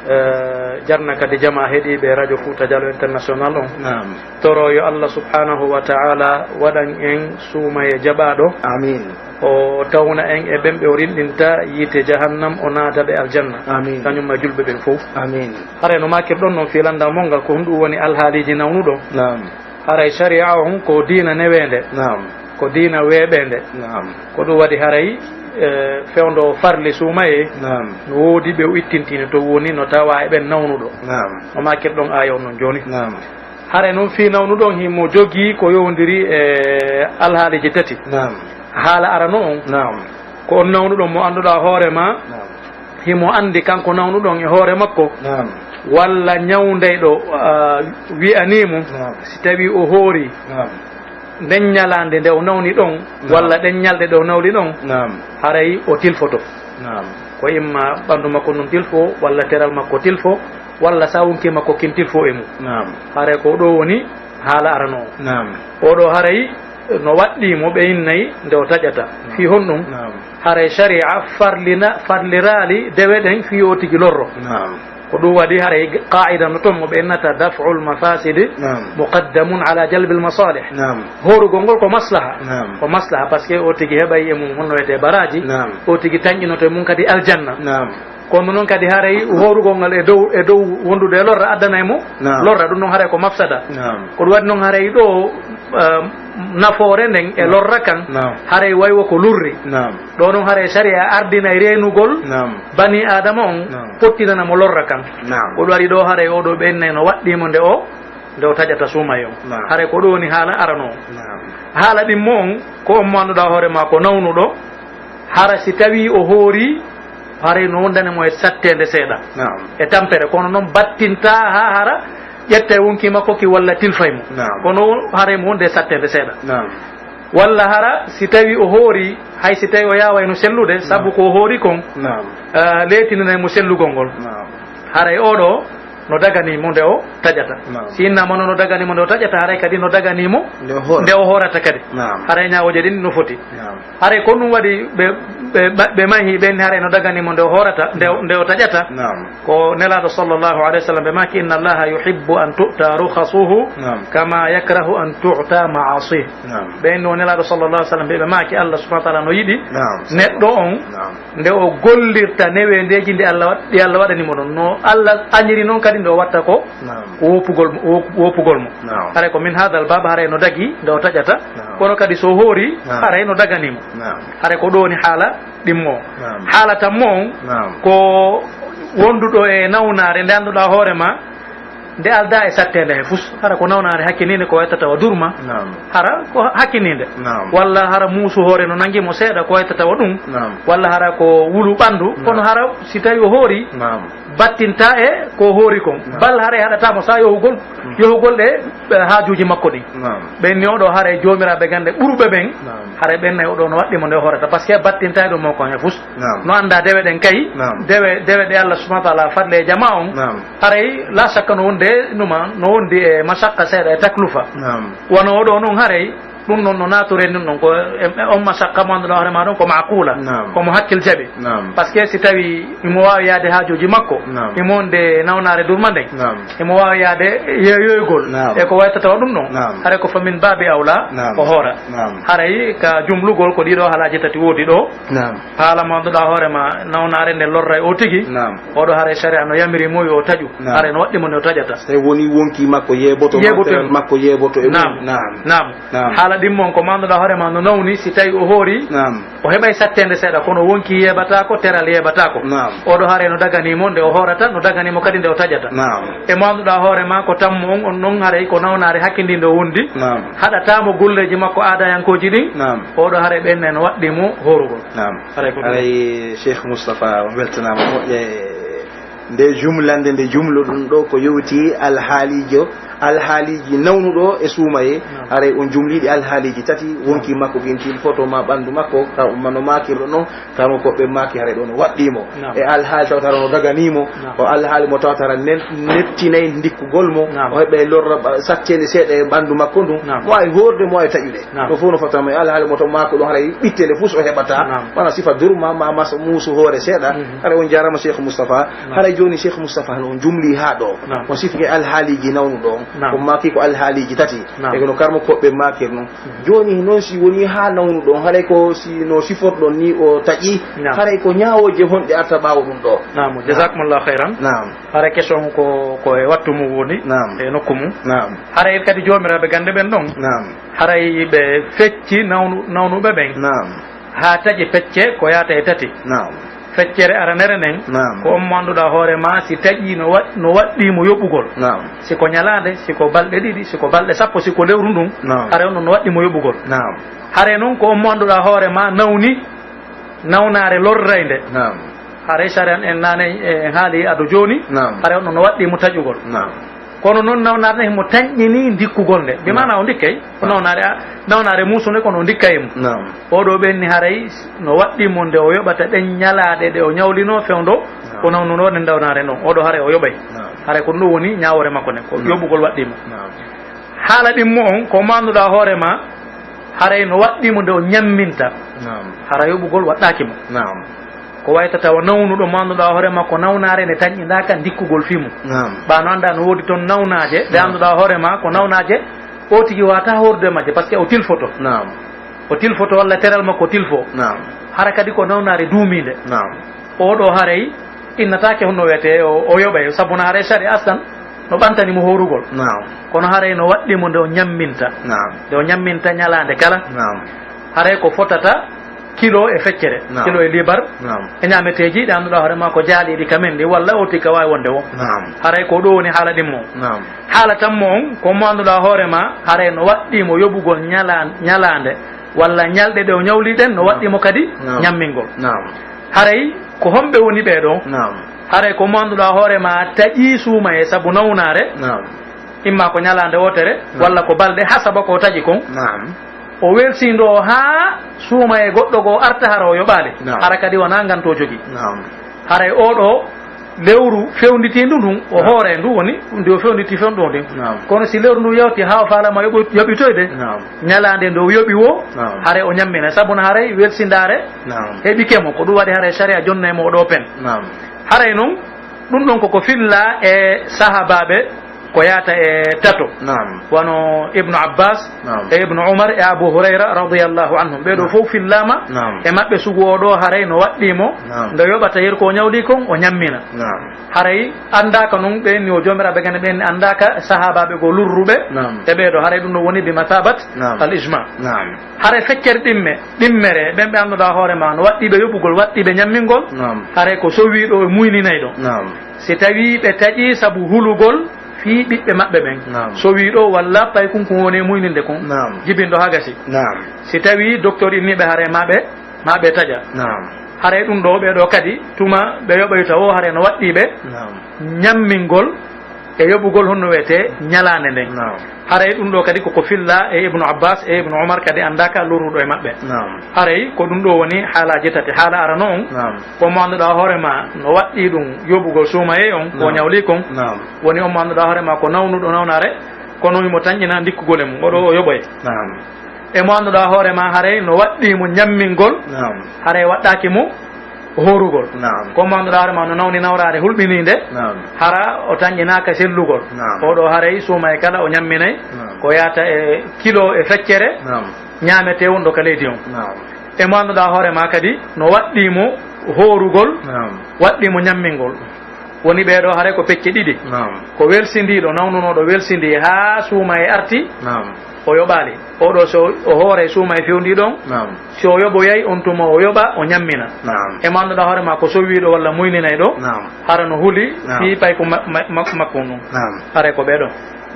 Eh, jarna kadi jamaa heɗiiɓe Radio Fouta Diallo International on. Naam. Toro yo Allah subhanahu wa ta'ala waɗan en suumaye jaɓaaɗo. Amiin. O tawna en e ɓen ɓe o rinɗinta yiite jahannam, o naata ɓe aljanna. Amiin. Kañum e julɓe ɓen fow. Amiin. Haray no maakirɗon non fii lanndal mon ngal, ko honɗum woni alhaaliiji nawnuɗo? Naam. Haray sariya on ko diina neweende. Naam. Ko diina weeɓeende. Naam. Ko ɗum waɗi haray, eh, fewndo farli suumaye, naam, no woodi ɓe o ittintini to woni no tawa e ɓen nawnuɗo. Naam. No maakirɗon aaya on non jooni. Naam. Haray non fii nawnuɗo on himo jogii ko yowondiri e alhaaliiji tati. Naam. Haala arano on, naam, ko on nawnuɗo mo annduɗaa hoore maa, naam, himo anndi kanko nawnuɗo on e hoore makko, naam, walla ñawndeyɗo, ah, wi'anii mo, naam, si tawii o hoorii, naam, nden ñalaande nde o nawni ɗon, naam, walla ɗen ñalɗe ɗe o nawni ɗon, naam, haray o tilfoto. Naam. Ko imma ɓanndu makko ndun tilfo, walla teral makko tilfo, walla sawunki makko kin tilfo e mum. Naam. Haray ko ɗoo woni haala arano on. Naam. Oo ɗoo haray no waɗɗii mo ɓe innay nde o taƴata. Naam. Fii honɗum? Naam. Haray sariya farlina, farliraali dewe ɗen fii o tigi lorro. Naam. Ko ɗum waɗi haray qaa'ida no ton mo ɓe innata daf'ul mafasidi, naam, muqaddamun ala jalbil masalih. Naam. Hoorugol ngol ko maslaha. Naam. Ko maslaha, parce que o tigi heɓay e mum honno wiyetee baraaji. Naam. O tigi tanƴinoto e mum kadi aljanna. Naam. Kono non kadi haray hoorugol ngal e dow, e dow wondude e lorra addanay mo, naam, lorra, ɗum non haray ko mafsada. Naam. Ko ɗum waɗi non haray ɗoo, eh, nafoore nden e, naam, lorra kan, naam, haray way wo ko lurri. Naam. Ɗoo non haray sariya ardinay reenugol, naam, bani Aadama on, naam, pottinana mo lorra kan. Naam. Ko ɗum waɗi ɗoo haray oo ɗoo ɓe innay no waɗɗii mo nde o nde o taƴata suumaye on. Naam. Haray ko ɗum woni haala arano on. Naam. Haala ɗimmo on, ko on mo annduɗaa hoore maa ko nawnuɗo, hara si tawii o hoorii, haray no wondani mo e satteende seeɗa. Naam. E tampere, kono non battintaa haa hara ƴetta e wonkii makko ki walla tilfay mo. Naam. Kono haray mo wonde e satteende seeɗa. Naam. Walla hara si tawii o hoorii, hay si tawii o yaawayno sellude, naam, sabu ko o hoori kon, naam, ah, leetininay mo sellugol ngol. Naam. Haray oo ɗoo no daganii mo nde o taƴata. Naam. Si innaama no, no daganii mo nde o taƴata, haray kadi no daganii mo nde o hoora, nde o hoorata kadi. Naam. Haray ñaawooje ɗin no foti. Naam. Haray ko ɗum waɗi ɓe, ɓe, ɓe mahi ɓen, haray no daganii mo nde o hoorata, nde o, nde o taƴata. Naam. Ko Nelaaɗo sallallahu alayhi wa sallam ɓe maaki, "Inna Allaha yuhibbu an tu'ta rukhasuhu, naam, kama yakrahu an tu'ta ma'asih." Naam. Ɓen no Nelaaɗo sallallahu alayhi wa sallam ɓe, ɓe maaki, Allah subhanahu wa ta'ala no yiɗi, naam, neɗɗo on, naam, nde o gollirta neweendeeji ɗi Allah wa-, ɗi Allah waɗani mo ɗon. No Allah añiri non kadi nde o watta ko, naam, ko woppugol mo, wop-, woppugol mo. Naam. Haray ko min haadal baab, haray no dagi nde o taƴata. Naam. Kono kadi so hoori, naam, haray no dagani mo. Naam. Haray ko ɗoo woni haala ɗimmo on. Naam. Haala tammo on, naam, ko wonduɗo e nawnaare nde annduɗaa hoore maa, nde aldaa e satteende he fus, hara ko nawnaare hakkiniinde ko wayta tawa durma. Naam. Hara ko hakkiniinde. Naam. Walla hara muusu hoore no nangi mo seeɗa ko wayta tawa ɗum. Naam. Walla hara ko wulu ɓanndu, naam, kono hara si tawii o hoori, naam, battintaa e ko o hoori kon. Naam. Bal haray haɗataa mo saa yohugol, mm, yohugol e, e haajuuji makko ɗin. Naam. Ɓen ni oɗo haray joomiraaɓe gannde ɓuruɓe ɓen, Naam. haray ɓen nay oɗo no waɗɗii mo nde o hoorata, parce que battintaay ɗum mo kon he fus. Naam. No anndaa dewe ɗen kay, Naam. dewe, dewe ɗe Allah subhanahu wa ta'ala fadle e jamaa on, Naam. haray la shakka no wonde numa, no wondi e mashaqqa seeɗa e taklufa. Naam. Wano oɗo non haray, ɗum non no naaturen ɗum non ko, e, e on mashaqqa mo annduɗaa hoore maa ɗon ko maakula, Naam. ko mo hakkil jaɓi. Naam. Parce que si tawi himo waawi yaade haajuuji makko, Naam. himo wonde nawnaare durma nden, Naam. himo waawi yaade yeeyoygol Naam. e ko waytata o ɗum ɗon. Naam. Haray ko fa min baabi awla Naam. o hoora. Naam. Haray ka jumlugol ko ɗiɗo haalaaji tati woodi ɗo. Naam. Haala mo annduɗaa hoore ma nawnaare nde lorray o tigi. Naam. Oɗo haray sharia no yamiri mo yo taƴu. Naam. Haray no waɗɗi mo no taƴata. Tawi woni wonki makko yeeboto, Yeeboto. Teral makko yeeboto e Naam. mum. Naam. Naam. Naam. Haala ɗimmo on ko mo annduɗaa hoore ma no nawni, si tawi o hoori, Naam. o heɓay satteende seeɗa, kono wonki yeebataako, teral yeebataako. Naam. Oɗo haray no daganii mo nde o hoorata, no daganii mo kadi nde o taƴata. Naam. E mo annduɗaa hoore ma ko tammo on, on non haray ko nawnaare hakkindinde o wondi. Naam. Haɗataa mo golleeji makko aadayankooji ɗin. Naam. Oɗo haray ɓen no waɗɗi mo hoorugol. Naam. Haray ko ɗum. Haray Cheikh Moustapha, on weltanaama moƴƴa e nde jumlande, nde jumlo ɗum ɗo ko yowti alhaalijo, alhaaliiji nawnuɗo e suumaye. Naam. Haray on jumliiɗi alhaaliiji tati, wonki Naam. makko gin til foto ma ɓanndu makko, ka umma no maakirɗo non, tano ko ɓe maaki haray ɗo no waɗɗii mo. Naam. E alhaali taw tara no daganii mo, Naam. o alhaali mo taw tara nen-, nettinay ndikkugol mo, Naam. o heɓay lorra ɓa-, satteende seeɗa e ɓanndu makko ndun, Naam. mo ay hoorde, mo ay taƴude. Naam. Ɗo fof no fotama e alhaali mo to maako ɗon haray ɓittele fof so heɓata, Naam. wona sifa durma ma, ma so muusu hoore seeɗa, Mhm. haray on jaarama Cheikh Moustapha, Naam. haray jooni Cheikh Moustapha no on jumli haa ɗo, Naam. on sifike alhaaliiji nawnuɗo on, Naam. on maaki ko alhaaliiji tati, Naam. e kono karmo koɓɓe maakir non. Mhm. Jooni non si woni haa nawnuɗo on, haray ko si no siforɗon ni o taƴi, Naam. haray ko ñaawooje honɗe arta ɓaawo ɗum ɗo. Naam, Naam. jazakumullahu khairan. Naam. Haray question ko, ko e wattu mum woni, Naam. e nokku mum. Naam. Haray kadi joomiraaɓe gannde ɓen ɗon. Naam. Haray ɓe fecci nawnu-, nawnuɓe ɓen. Naam. Haa taƴi pecce ko yaata e tati. Naam. Feccere aranere nden, Naam. ko on mo annduɗaa hoore maa si taƴii no wa-, no waɗɗii mo yoɓugol. Naam. Si ko ñalaande, si ko balɗe ɗiɗi, si ko balɗe sappo, si ko lewru ndun, Naam. haray on no waɗɗii mo yoɓugol. Naam. Haray non ko on mo annduɗaa hoore maa nawni, nawnaare lorraynde. Naam. Haray sariya en naane en haali ado jooni, Naam. haray on no waɗɗii mo taƴugol. Naam. Kono non nawnaare nden himo tanƴinii ndikkugol nde. Bi Naam. maanaa o ndikkay, ko Naam. nawnaare a-, nawnaare muusunde kono o ndikkay mo. Naam. Oɗo ɓenni haray no waɗɗii mo nde o yoɓata ɗen ñalaaɗe ɗe o ñawlinoo fewndo Naam. ko nawnunoo nden nawnaare non. Oɗo haray o yoɓay. Naam. Haray ko ɗum woni ñaawoore makko nden, ko Naam. yoɓugol waɗɗii mo. Naam. Haala ɗimmo on, ko mo annduɗaa hoore maa, haray no waɗɗii mo nde o ñamminta. Naam. Hara yoɓugol waɗɗaaki mo. Naam. Ko wayta tawa nawnuɗo mo annduɗaa hoore maa ko nawnaare nde tanƴindaaka ndikkugol fii mum. Naam. Ɓaa no anndaa no woodi ton nawnaaje ɗe Naam. annduɗaa hoore maa ko nawnaaje o tigi waawataa hoorude majje, parce que o tilfoto. Naam. O tilfoto walla teral makko tilfo. Naam. Hara kadi ko nawnaare duumiinde. Naam. Oɗo haray innataake honno wiyetee o, o yoɓay, sabu no haray sariya aslan no ɓantani mo hoorugol. Naam. Kono haray no waɗɗii mo nde o ñamminta. Naam. Nde o ñamminta ñalaande kala. Naam. Haray ko fotata kilo e feccere, Naam. kilo e liibar, Naam. e ñaameteeji ɗi annduɗaa hoore maa ko jaaliiɗi ka men ɗi, walla o tigi ka waawi wonde wo. Naam. Haray ko ɗo woni haala ɗimmo. Naam. Haala tammo on, ko mo annduɗaa hoore maa, haray no waɗɗii mo yoɓugol ñala-, ñalaande, walla ñalɗe ɗe o ñawli ɗen, no Naam. waɗɗii mo kadi Naam. ñammingol. Naam. Haray ko homɓe woni ɓee ɗoo? Naam. Haray ko mo annduɗaa hoore maa taƴii suumayee sabu nawnaare, Naam. imma ko ñalaande wootere, Naam. walla ko balɗe, hasaba ko o taƴi kon. Naam. O welsindoo haa suumayee goɗɗo goo arta hara o yoɓaali. Naam. Hara kadi wonaa ngan to jogii. Naam. Haray oo ɗoo lewru fewnditiindu ndun, o Naam. hooree ndu woni, ndu o fewnditi fewndo ndin. Naam. Kono si lewru ndu yawti haa o faalama yoɓo-, yoɓitoyde, Naam. ñalaande nde o yoɓi woo, Naam. haray o ñammina. Sabu no haray welsindaare Naam. heɓike mo. Ko ɗum waɗi haray sariya jonnay mo o ɗoo pen. Naam. Haray non, ɗum ɗon koko filla e sahaabaaɓe ko yaata e tato. Naam. Wano Ibnu Abbas Naam. e Ibnu Umar e Abu Hurayra radiyallahu anhum. Ɓee ɗoo Naam. fow fillaama Naam. e maɓɓe sugu oo ɗoo haray no waɗɗii mo, Naam. nde yoɓata yeru ko o ñawli kon, o ñammina. Naam. Haray anndaaka non ɓeen ni o joomiraaɓe gane ɓeen ni anndaaka sahaabaaɓe goo lurruɓe Naam. e ɓee ɗoo. Haray ɗum ɗoo woni bi masabat Naam. al ijma. Naam. Haray feccere ɗimme, ɗimmere, ɓen ɓe annduɗaa hoore maa no waɗɗii ɓe yoɓugol, waɗɗii ɓe ñammingol. Naam. Haray ko sowiiɗo e muyninayɗo. Naam. Si tawii ɓe taƴii sabu hulugol fii ɓiɓɓe maɓɓe ɓen. Naam. Sowiiɗo walla paykunkun woni e muyninde kun. Naam. Jibinɗo haa gasi. Naam. Si tawii doktor inni ɓe haray maa ɓe, maa ɓe taƴa. Naam. Haray ɗum ɗoo, ɓee ɗoo kadi, tuma ɓe yoɓoyta woo, haray no waɗɗii ɓe Naam. ñammingol E yoɓugol honno wiyetee ñalaande nden. Naam. Haray ɗum ɗoo kadi koko fillaa e Ibnu Abbas e Ibnu Umar kadi anndaa ka lorruɗo e maɓɓe. Naam. Haray ko ɗum ɗoo woni haalaaji tati. Haala arano on, naam, ko mo annduɗaa hoore maa no waɗɗii ɗum yoɓugol suumayee on, ko, naam, ñawli kon. Naam. Woni on mo annduɗaa hoore maa ko nawnuɗo nawnaare, kono himo tanƴina ndikkugol e mum, oɗo o yoɓoy. Naam. E mo annduɗaa hoore maa haray no waɗɗii mo ñammingol, naam, haray waɗɗaaki mo hoorugol. Naam. Ko mo annduɗaa hoore maa no nawni nawraare hulɓiniinde, naam, hara o tanƴinaaka sellugol. Naam. Oɗo haray suumayee kala o ñamminay, naam, ko yaata e kilo e feccere, naam, ñaametee wonɗo ka leydi on. Naam. E mo annduɗaa hoore maa kadi no waɗɗii mo hoorugol, naam, waɗɗii mo ñammingol. Woni ɓee ɗoo haray ko pecce ɗiɗi. Naam. Ko welsindiiɗo, nawnunooɗo welsindii haa suumayee arti, naam, o yoɓaali. Oɗo so o hooray suumayee fewndiiɗo on, naam, si o yoɓoyay on tuma o yoɓa, o ñammina. Naam. E mo annduɗaa hoore maa ko sowiiɗo walla muyninayɗo, naam, hara no huli, naam, fii payku ma-, ma-, ma-, makko ngun. Naam. Haray ko ɓee ɗoo.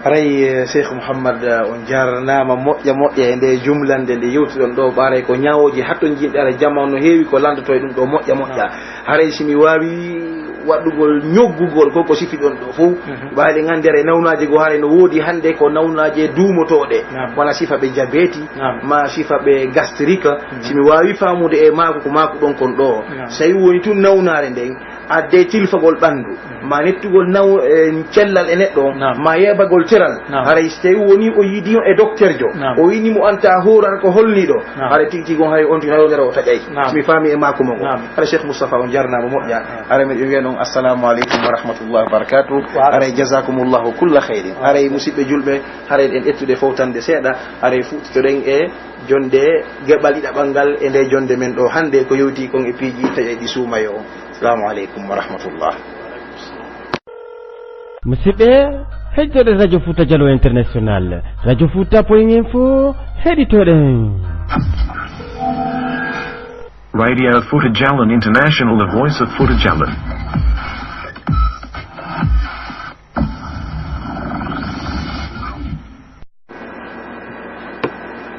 Haray, eh, Cheikh Mouhammad, eh, on jarnaama moƴƴa moƴƴa e nde jumlande nde yewtuɗon ɗoo, ɓaaray ko ñawooje hattonjinɗe, ara jamanu no heewi ko lanndotoo e ɗum ɗoo moƴƴa moƴƴa. Naam. Haray si mi waawi waɗugol ñoggugol ko, ko sifiɗon ɗoo fow, mhm, ɓaaray ɗen anndi ara e nawnaaje goo, haray no woodi hannde ko nawnaaje duumotooɗe, naam, wona sifa ɓe jabeeti, naam, maa sifa ɓe gastrique, mhm, si mi waawi faamude e maaku ko maaku ɗon kon ɗoo, naam, so tawi woni tun nawnaare nden, adde tilfagol ɓanndu, ma nettugol naw-, e, cellal e neɗɗo on, naam, ma yeebagol teral. Naam. Haray si tawi woni o yiidi on e dokterjo, naam, o inni mo anta hoorar ko holniiɗo, naam, haray tigi tigi on hay on tigi hay o ndeer o taƴay. Naam. Si mi faami e maako mo ngon. Naam. Haray Cheikh Moustapha on jarnaama moƴƴa. Naam. Haray miɗo wiya non assalamu aleykum wa rahmatullahi wa barakatuh. Wa aleykum. Haray jazakumullahu kulla khayrin. Haray musidɓe julɓe, haray ɗen ƴettude fowtande seeɗa, haray fuɗɗitoɗen e jonde geɓal ɗiɗaɓal ngal e nde jonde men ɗoo hannde ko yewti kon e piiji taƴayɗi suumayee on. Assalamu aleykum wa rahmatullah. Musidɓe, heɗitoɗen Radio Futa Jallo International, Radio Futa Point Info, heɗitoɗen. Radio Futa Jallo International, the voice of Futa Jallo.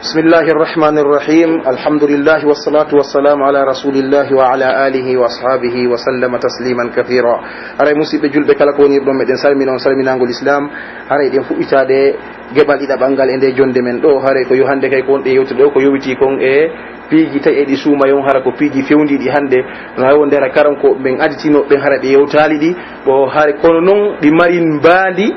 بسم الله الرحمن الرحيم. الحمد لله والصلاة والسلام على رسول الله وعلى آله وأصحابه وسلم تسليما كثيرا. Haray musidɓe julɓe kala ko wonirɗon, meɗen salmina on salminaangol Islam. Haray ɗen fuɗɗitaade geɓal ɗiɗaɓal ngal e nde jonde men ɗoo. Haray ko yo hannde kay ko wonɗen yewtude ɗoo ko yowiti kon e piiji taƴayɗi suumayee on, hara ko piiji fewndiiɗi hannde. No hay wonde hara karankooɓe ɓen additinooɓe ɓen hara ɓe yewtaali ɗi. Ɗoo haray kono non ɗi mari mbaadi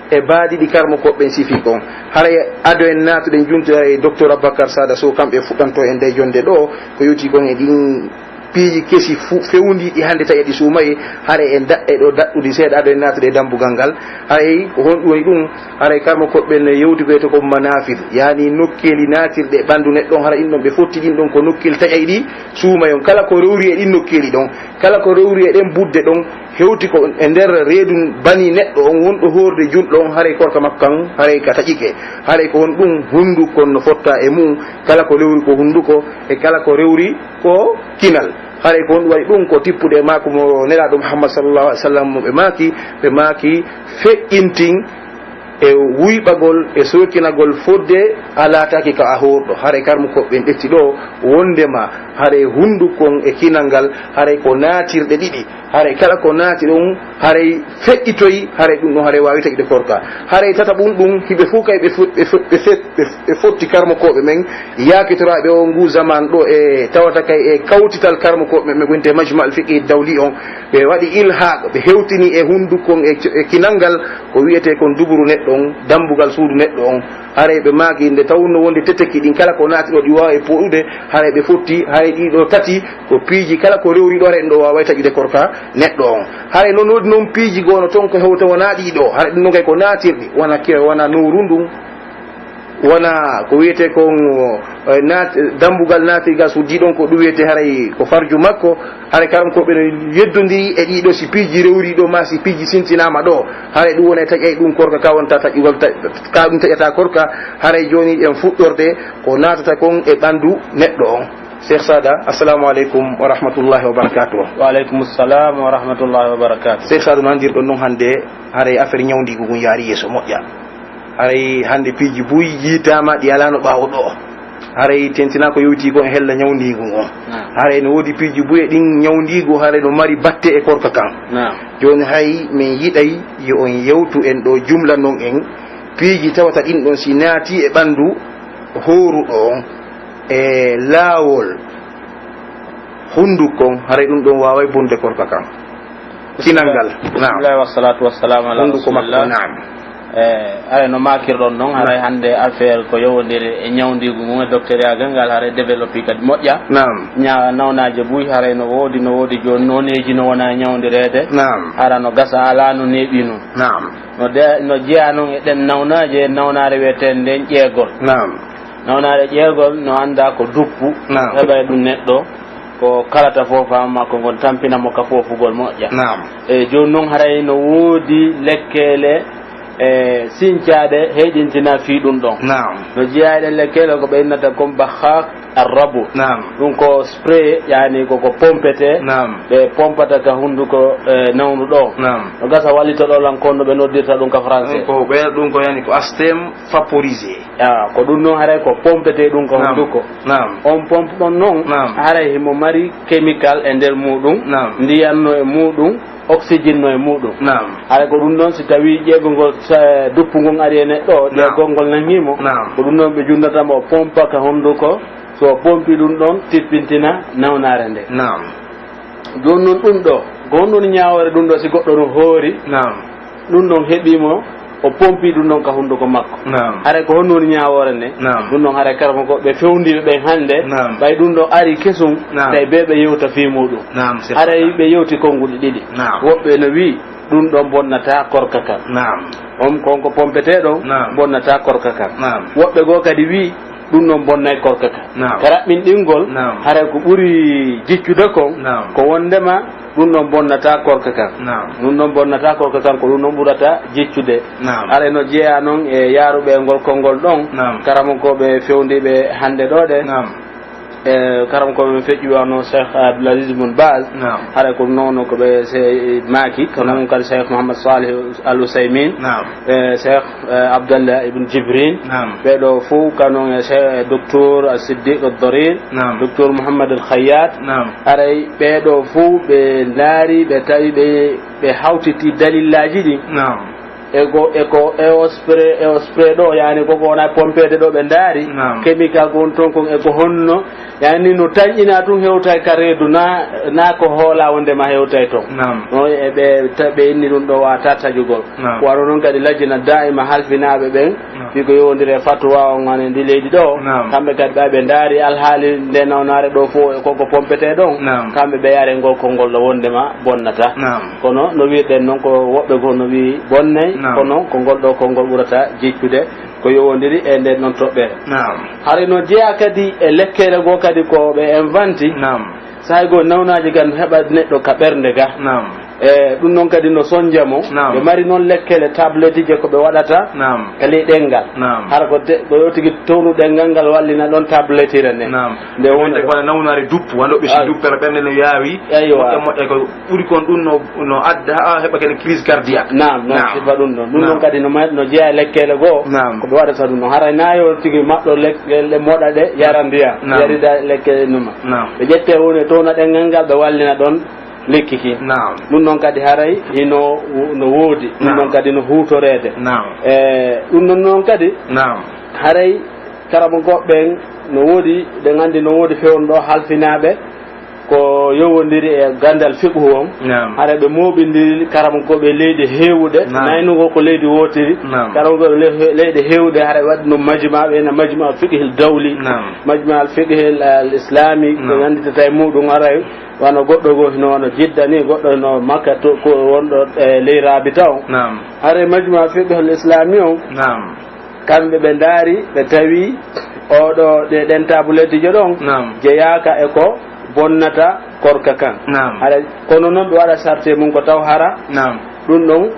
e baadi ɗi karmokooɓe ɓen sifi kon. Haray ado en naatude en juntoya e Docteur Aboubacar Sada Sow, kamɓe fuɗɗanto en nde jonde ɗoo, ko yowti kon e ɗin piiji kesi fu-, fewndiiɗi hannde tawi eɗi suumayee, haray en daɗɗay ɗoo daɗɗudi seeɗa ado en naatude e dambugal ngal. Haray ko honɗum woni ɗum? Haray karmokooɓe ɓen yewti ko wiyetee ko manafid, yaani nokkeeli naatirɗe e ɓanndu neɗɗo on, haray ɗin ɗon ɓe fotti ɗin ɗon ko nokkeeli taƴayɗi suumayee on, kala ko rewri e ɗin nokkeeli ɗon, kala ko rewri e ɗen budde ɗon, hewti ko e nder reedu bani neɗɗo on wonɗo hoorde julɗo on, haray korka makko kan, haray ka taƴike. Haray ko honɗum? Hunduko on no fotta e mum, kala ko rewri ko hunduko, e kala ko rewri ko kinal. Haray ko honɗum waɗi ɗum? Ko tippude e maaku mo Nelaaɗo Muhammad sallallahu alaihi wasallam mo ɓe maaki, ɓe maaki feƴƴintin e wuyɓagol e sookinagol fodde a laataaki ka a hoorɗo. Haray karmukooɓe ɓen ƴetti ɗoo wonndema haray hunduko on e kinal ngal, haray ko naatirɗe ɗiɗi. Haray kala ko naati ɗon, haray feƴƴitoy, haray ɗum ɗon, haray waawi taƴude korka. Haray tataɓum ɗum, hiɓe fof kay ɓe fo-, ɓe fo-, ɓe fe-, ɓe, ɓe fotti karmukooɓe men, yaakitoraaɓe o ngu zaman ɗo e tawata kay e kawtital karmukooɓe men, ɓe gonti e Majma al Fiqhi Dawli on, ɓe waɗi ilhaaq, ɓe hewtini e hunduko on e, e kinal ngal, ko wiyetee kon duburu neɗɗo on, dambugal suudu neɗɗo on. Haray ɓe maaki nde tawnoo wonde teteki ɗin kala ko naati ɗo ɗi waawi pooɗude, haray ɓe fotti, haray ɗii ɗoo tati ko piiji kala ko rewri ɗo, haray ɗum ɗoo waaway taƴude korka neɗɗo on. Haray non woodi non piiji goo no ton ko hewta wonaa ɗii ɗoo, haray ɗum ɗon kay ko naatirɗi, wona ke-, wona nowru ndun, wona ko wiyetee kon, eh, naat-, dambugal naatirgal suddi ɗon ko ɗum wiyetee haray ko farju makko, haray karam ko ɓe no yeddondiri e ɗii ɗoo si piiji rewri ɗoo maa si piiji sintinaama ɗoo, haray ɗum wonay taƴay ɗum korka ka wonta taƴugol ta-, ka ɗum taƴata korka, haray jooni en fuɗɗorde ko naatata kon e ɓanndu neɗɗo on. Cheikh Sada, assalamu aleykum wa rahmatullahi wa barakatuh. Wa aleykum salam wa rahmatullahi wa barakatuh. Cheikh Sada, no anndirɗon non hannde, haray affaire ñawndiigu ngun yaari yeeso moƴƴa. Haray hannde piiji buy yiitaama ɗi alaano ɓaawo ɗoo. Haray tentinaa ko yowiti kon e hella ñawndiigu ngon. Naam. Haray no woodi piiji buy e ɗin ñawndiigu, haray no mari batte e korka kan. Naam. Jooni hay min yiɗay yo on yewtu en ɗo, jumla non en piiji tawata ɗin ɗon si naati e ɓanndu hooruɗo on e laawol hunduko on, haray ɗum ɗon waaway bonde korka kan. Kinal ngal. Naam. Bismillah, wassalatu wassalamu ala Hunduko makko, rasulillah. Naam. Eh, haray no maakirɗon non, haray hannde affaire ko yowondiri e ñawndiigu mum e docteuriyaagal ngal, haray développé kadi moƴƴa. Naam. Ña-, nawnaaje buy haray no woodi, no woodi jooni nooneeji no wona ñawndireede. Naam. Hara no gasa alaa no neeɓi non. Naam. No de-, no jeyaa non e ɗen nawnaaje, nawnaare wi'eteende nden ƴeegol. Naam. Nawnaare ƴeegol no anndaa ko duppu, Naam. heɓa e ɗum neɗɗo, ko kalata fof faama ko ngon tampina mo ka foofugol moƴƴa. Naam. E jooni non haray no woodi lekkeele e sincaaɗe heyɗintinaa fii ɗum ɗon. Naam. No jeyaa e ɗen lekkeele ko ɓe innata kon bahak arrabu. Naam. Ɗum ko spray, yani ko ko pompete. Naam. Ɓe pompata ka hunduko, e, nawnuɗo. Naam. No gasa wallitoɗo lan kon no ɓe noddirta ɗum ka français. Ɗum ko ɓe, ɗum ko yani ko astem vaporisé. Ah, ko ɗum non haray ko pompete ɗum ko Naam. hunduko. Naam. On pompe ɗon non Naam. haray himo mari chemical e nder muɗum, Naam. ndiyan no e muɗum, oxygène no e muɗum. Naam. Haray ko ɗum non si tawi ƴeegol ngol sa-, duppu ngon ari e neɗɗo, Naam. ƴeegol ngol nangii mo, Naam. ko ɗum non ɓe junnata mo o pompa ka hunduko, so o pompi ɗum ɗon tippintina nawnaare nde. Naam. Jooni non ɗum ɗo, ko honɗun ñaawoore ɗum ɗo si goɗɗo no hoori? Naam. Ɗum ɗon heɓii mo, o pompii ɗum ɗon ka hunduko makko. Naam. Haray ko honno woni ñaawoore nde? Naam. Ɗum ɗon haray kala ko ɓe fewndiiɓe ɓen hannde, Naam. ɓay ɗum ɗo ari kesum, Naam. tawi ɓe ɓe yewta fii muɗum. Naam, c'est Haray vrai. Ɓe yewti konnguɗi ɗiɗi. Naam. Woɓɓe no wi'i, ɗum ɗon bonnataa korka kan. Naam. On kon ko pompetee ɗon, Naam. bonnataa korka kan. Naam. Woɓɓe goo kadi wi'i, ɗum ɗon bonnay korka kan. Naam. Ka raɓɓinɗingol, Naam. haray ko ɓuri jiccude kon, Naam. ko wondema ɗum ɗon bonnataa korka kan. Naam. Ɗum ɗon bonnataa korka kan, ko ɗum ɗon ɓurata jiccude. Naam. Haray no jeyaa non e yaaruɓe e ngol konngol ɗon, Naam. karamokooɓe fewndiiɓe hannde ɗoo ɗe. Naam. E karamokooɓe men feƴƴuɓe wano Cheikh Abdul Aziz Bun Baz, Naam. haray ko noon ko ɓe se-, maaki, ko Naam. noon kadi Cheikh Mohamed Salih Al Uthaymin, Naam. e Cheikh, e, Abdallah Ibn Jibrin, Naam. ɓee ɗoo fow, kanon e Cheikh, e Docteur Al Siddiq Al Darir, Naam. Docteur Mohamed Al Khayyat, Naam. haray ɓee ɗoo fow ɓe ndaari, ɓe tawi ɓe, ɓe hawtiti dalillaaji ɗi. Naam. E ko, e ko, e o spray, e o spray ɗoo, yani ko ko wona pompeede ɗoo ɓe ndaari, Naam. chemical ko woni ton kon, e ko honno, yani no tanƴinaa tun hewtay ka reedu, na, na ko hoolaa wonde ma hewtay ton. Naam. No e ɓe, ta-, ɓe inni ɗum ɗoo waata taƴugol. Naam. Ko wano non kadi lajina daa'ima halfinaaɓe ɓen, Naam. fii ko yowondiri e fatuwa on, wano e ndi leydi ɗoo, Naam. kamɓe kadi ɓay ɓe ndaari alhaali nde nawnaare ɗoo fow e ko ko pompetee ɗon, Naam. kamɓe ɓe yare ngol konngol ɗo wonde ma bonnata. Naam. Kono no wi'irɗen non ko woɓɓe goo no wi'i bonnay, Naam. kono ko ngol ɗoo konngol ɓurata jiccude ko yowondiri e nden non toɓɓere. Naam. Hari no jeyaa kadi e lekkeele goo kadi ko ɓe inventi. Naam. Sahay goo nawnaaji kan heɓa neɗɗo ka ɓernde ga. Naam. E ɗum non kadi no sonja mo. Naam. Ɓe mari non lekkeele tablette je ko ɓe waɗata Naam. ka ley ɗenngal. Naam. Hara ko te-, ko yo tigi townu ɗenngal ngal wallina ɗon tablettire nde. Naam. Nde Wonde wonde ko wona nawnaare duppu, wano ɓe si Ay. duppere ɓernde no yaawi. Aywa. Moƴƴa moƴƴa ko ɓuri kon ɗum no, no adda haa heɓa kene crise cardiaque. Naam, non Naam. sifa ɗum ɗon. Ɗum Naam. ɗon kadi no ma-, no jeyaa e lekkeele goo. Naam. Ko ɓe waɗata ɗum ɗon. Haray na yo tigi maɗɗo lekkeele moɗa ɗe, yara ndiyam. Naam. Yarida lekkeele numa. Naam. Ɓe ƴette woni e towna ɗenngal ngal, ɓe wallina ɗon lekki ki. Naam. Ɗum ɗon kadi haray hino wo-, no woodi. Ɗum Naam. ɗon kadi no huutoreede. Naam. E, ɗum ɗon noon kadi Naam. haray karamokooɓe ɓen no woodi, ɓe nganndi no woodi fewndo halfinaaɓe ko yowondiri e ganndal fiqhu on. Naam. Haray ɓe mooɓindiri karamokooɓe leyɗe heewuɗe, Naam. naynugol ko leydi wootiri. Naam. Karamokooɓe le-, leyɗe heewuɗe haray waɗi no majma, ɓe na majma fiqhil dawli. Naam. Majma al fiqhil al islami, ko Naam. nannditata e muɗum haray wano goɗɗo goo hino wano Jidda ni, goɗɗo hino Makka to, ko wonɗo e ley Rabita on. Naam. Haray majma fiqhil islami on, Naam. kamɓe ɓe ndaari, ɓe tawi oɗo ɗe, ɗen tabulettijo ɗon Naam. jeyaaka e ko bonnata korka kan. Naam. Haray kono non ɓe waɗa sarte mum ko taw hara Naam. ɗum ɗon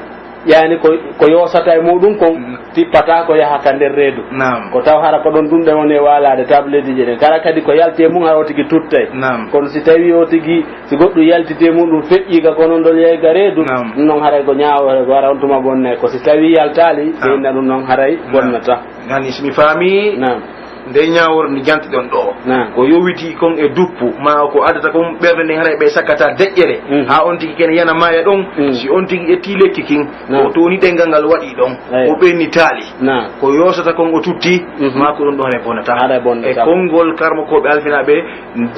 yani ko, ko yoosata e muɗum kon Mm. tippata ko yaha ka nder reedu. Naam. Ko taw hara ko ɗon ɗum ɗe woni e waalaade tabulettijo ɗen. Kala kadi ko yalti e mum hara o tigi tuttay. Naam. Kono si tawi o tigi, si goɗɗum yaltiti e muɗum feƴƴi ka kono ndol yahi ka reedu, Naam. ɗum non haray ko ñaawo, ko hara on tuma bonnay. Ko si tawi yaltaali, ɓe Naam. inna ɗum non haray Naam. bonnata. Yani, si mi faami, Naam. Nde ñaawoore nde jantiɗon ɗoo, Naam. ko yowitii kon e duppu, maa ko addata kon ɓernde nden haray ɓe sakkata deƴƴere, Mhm. haa on tigi ken yana maaya ɗon, Mm. si on tigi ƴettii lekki kin, Naam. o tooni ɗenngal ngal waɗi ɗon, Eey. o ɓenni taali. Naam. Ko yoosata kon o tutti, Mhm. maa ko ɗum ɗon haray bonata. Haray bonata. E konngol karmokooɓe alfinaaɓe,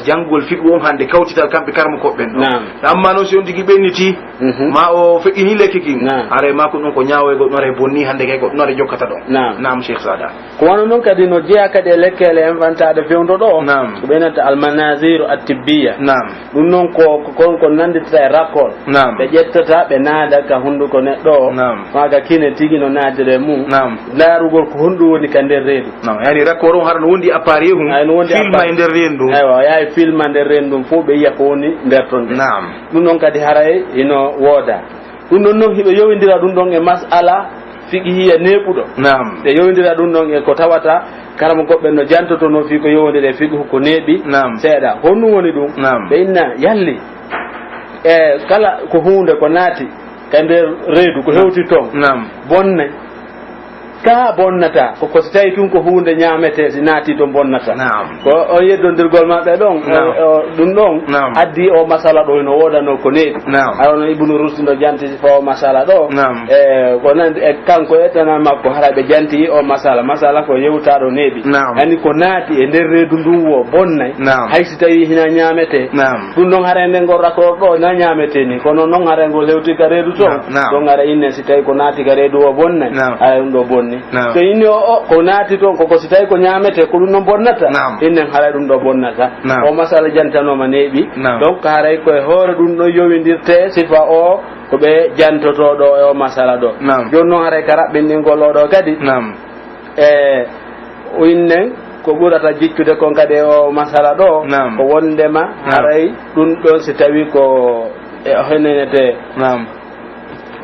janngol fiqhu on hannde kawtital kamɓe karmokooɓe ɓen ɗon. Naam. Ammaa non si on tigi ɓennitii, Mhm. maa o feƴƴinii lekki kin, Naam. haray maa ko ɗum ko ñaawoygol ɗum haray bonni hannde kay ko ɗum haray jokkata ɗon. Naam. Naam, Cheikh Sada. Ko wano non kadi no jeyaa kadi e lekkeele en fantaaɗe fewndo ɗoo. Naam. Ko ɓe nanta almanaziru attibbiya. Naam. Ɗum non ko, ko, ko, ko nannditata e rakkol. Naam. Ɓe ƴettata, ɓe naada ka hunnduko neɗɗo o. Naam. Maa ka kine tigi no naadira e mum. Naam. Ndaarugol ko honɗum woni ka nder reedu. Naam. Yani rakkol on hara no wondi appareil hum. Ay, no wondi filma appareil. E nder reedu ndun. Aywa, yahay filma nder reedu ndun fof ɓe yiya ko woni nder ton nden. Naam. Ɗum non kadi haray ino wooda. Ɗum ɗon non hiɓe yowindira ɗum ɗon e mas'ala fiqhiyya neeɓuɗo. Naam. Ɓe yowindira ɗum ɗon e ko tawata karamokooɓe ɓen no jantotonoo fii ko yowondiri e fiqhu ko neeɓi Naam. seeɗa. Honɗum woni ɗum? Naam. Ɓe inna yalli e kala ko huunde ko naati ka nder reedu, ko Naam. hewti ton, Naam. bonnay. Ka bonnataa, ko, ko si tawii tun ko huunde ñaametee, si naatii ton bonnataa. Naam. Ko on yeddondirgol maɓɓe ɗon, o, Naam. o, ɗum ɗon Naam. addi o masala ɗo hino woodanoo ko neeɓi. Naam. Awa no Ibnu Rusdi no janti fa o masala ɗo. Naam. E, ko nan, e kanko e tana makko hara ɓe janti o masala. Masala ko yewtaaɗo neeɓi. Naam. Ani ko naati e nder reedu ndun wo bonnay. Naam. Hay si tawii hina ñaametee. Naam. Ɗum ɗon hara e nden ngol rakkol ɗo na ñaametee ni. Kono non hara ngol hewti ka reedu ton. Naam. Naam. Ɗon hara inne si tawii ko naati ka reedu o bonnay. Naam. Hara ɗum ɗo bonni. Naam. So inni o, o, ko naati toon, ko, ko si tawi ko ñaametee, ko ɗum ɗon bonnata? Naam. Innen haray ɗum ɗo bonnata. Naam. O masala jantanooma neeɓi. Naam. Donc, haray ko e hoore ɗum ɗon yowindirtee sifa o, ko ɓe jantotoo ɗo e o masala ɗo. Naam. Jooni noon, haray ka raɓɓinɗingol o ɗo kadi. Naam. E, o innen, ko ɓurata jiccude kon kadi e o masala ɗo, Naam. ko wondema Naam. haray ɗum ɗon si tawi ko e o henenetee. Naam.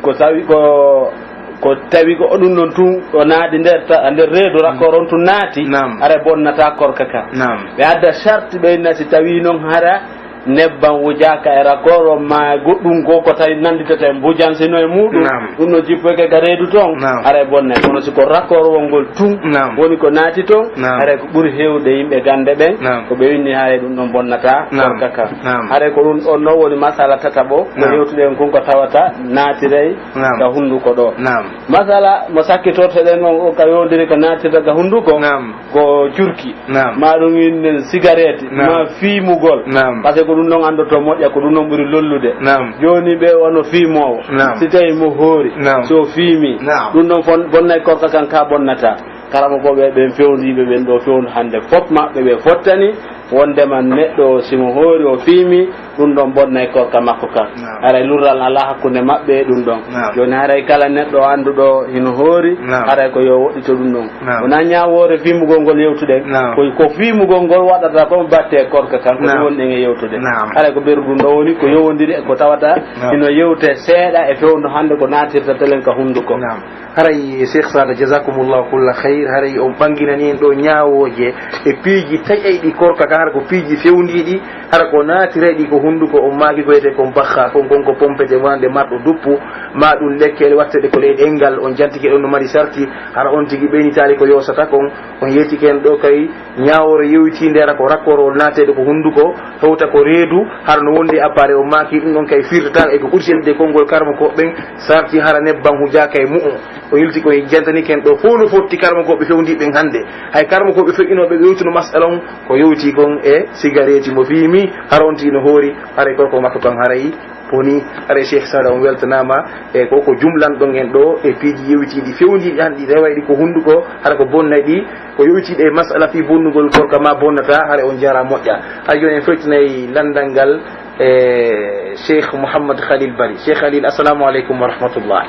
Ko tawi ko, ko tawi ko ɗum ɗon tun o naati nder ta-, nder reedu rakkoor on tun naati, Naam. hara bonnataa korka ka. Naam. Ɓe adda sarti ɓe inna si tawi non hara nebban wujaaka e rakkoor on ma goɗɗum goo ko tawi nannditata e mbujansino e muɗum, Naam. ɗum no jippoyke ka reedu ton, Naam. hara bonnay. Kono si ko rakkoor on ngol tun Naam. woni ko naati ton, Naam. hara ko ɓuri heewde yimɓe gannde ɓen, Naam. ko ɓe winni hara ɗum ɗon bonnataa Naam. korka ka. Naam. Hara ko ɗum ɗon non woni masala tataɓo, ko Naam. yewtuɗen kon ko tawata naatiray Naam. ka hunnduko ɗo. Naam. Masala mo sakkitorteɗen on, o ka yowndiri ka naatirta ka hunnduko, Naam. ko curki. Naam. Ma ɗum innen sigareeti, Naam. ma fiimugol. Naam. Parce que ko ɗum ɗon anndoto moƴƴa, ko ɗum ɗon ɓuri lollude. Naam. Jooni ɓe wano fiimoowo, Naam. si tawi mo hoori, Naam. so fiimi, Naam. ɗum ɗon fon-, bonnay korka kan ka bonnata. Karamokooɓe ɓen fewndiiɓe ɓen ɗo fewndu hannde fof maɓɓe ɓe fottani, wondema neɗɗo o, si mo hoori o fiimi, ɗum ɗon bonnay korka makko kan. Naam. Haray lurral alaa hakkunde maɓɓe e ɗum ɗon. Naam. Jooni haray kala neɗɗo annduɗo hino hoori, Naam. haray ko yo woɗɗito ɗum ɗon. Naam. Wonaa ñaawoore fiimugol ngol yewtuɗen, Naam. ko, ko fiimugol ngol waɗata kon batte e korka kan, ko Naam. ɗum wonɗen e yewtude. Naam. Haray ko ɓeru ɗum ɗo woni, ko yowondiri e ko tawata Naam. hino yewte seeɗa e fewndu hannde ko naatirta telen ka hunnduko. Naam. Haray Cheikh Sada, jazakumullahu kulla khayr, haray on ɓanginani en ɗo ñaawooje e piiji taƴayɗi korka ka, hara ko piiji fewndiiɗi, hara ko naatirayɗi ko hunnduko, on maaki ko wiyetee kon bakka, kon, kon ko pompete wonande marɗo duppu, ma ɗum lekkele watteɗe ko ley ɗemngal, on jantike ɗon no mari sarti, hara on tigi ɓeynitaali ko yoosata kon, on yeetike en ɗo kay ñaawoore yowitiinde, hara ko rakkoorowol naateede ko hunnduko, hewta ko reedu, hara no wondi appareil, on maaki ɗum ɗon kay firtata e ko ɓuri sellude konngol karmokooɓe ɓen, sarti hara nebban hujaaka e mu'un. O yilti ko jantani ken ɗo fow no fotti karmokooɓe fewndiiɓe ɓen hannde. Hay karmokooɓe feƴƴinooɓe ɓe yewtuno masala on ko yowti kon e sigareeti mo fiimi, hara on tigi no hoori, haray korka makko kan haray boni. Haray Cheikh Sada on weltanaama e ko, ko jumlanɗon en ɗo e piiji yewtiiɗi fewndiiɗi hannde ɗi rewayɗi ko hunnduko, hara ko bonnay ɗi, ko yowtiiɗi e masala fii bonnugol korka ma bonnataa, haray on jaraa moƴƴa. Hay jooni en foytinay lanndal ngal e Cheikh Mouhammad Khalil Bari. Cheikh Khalil, assalamu aleykum wa rahmatullah.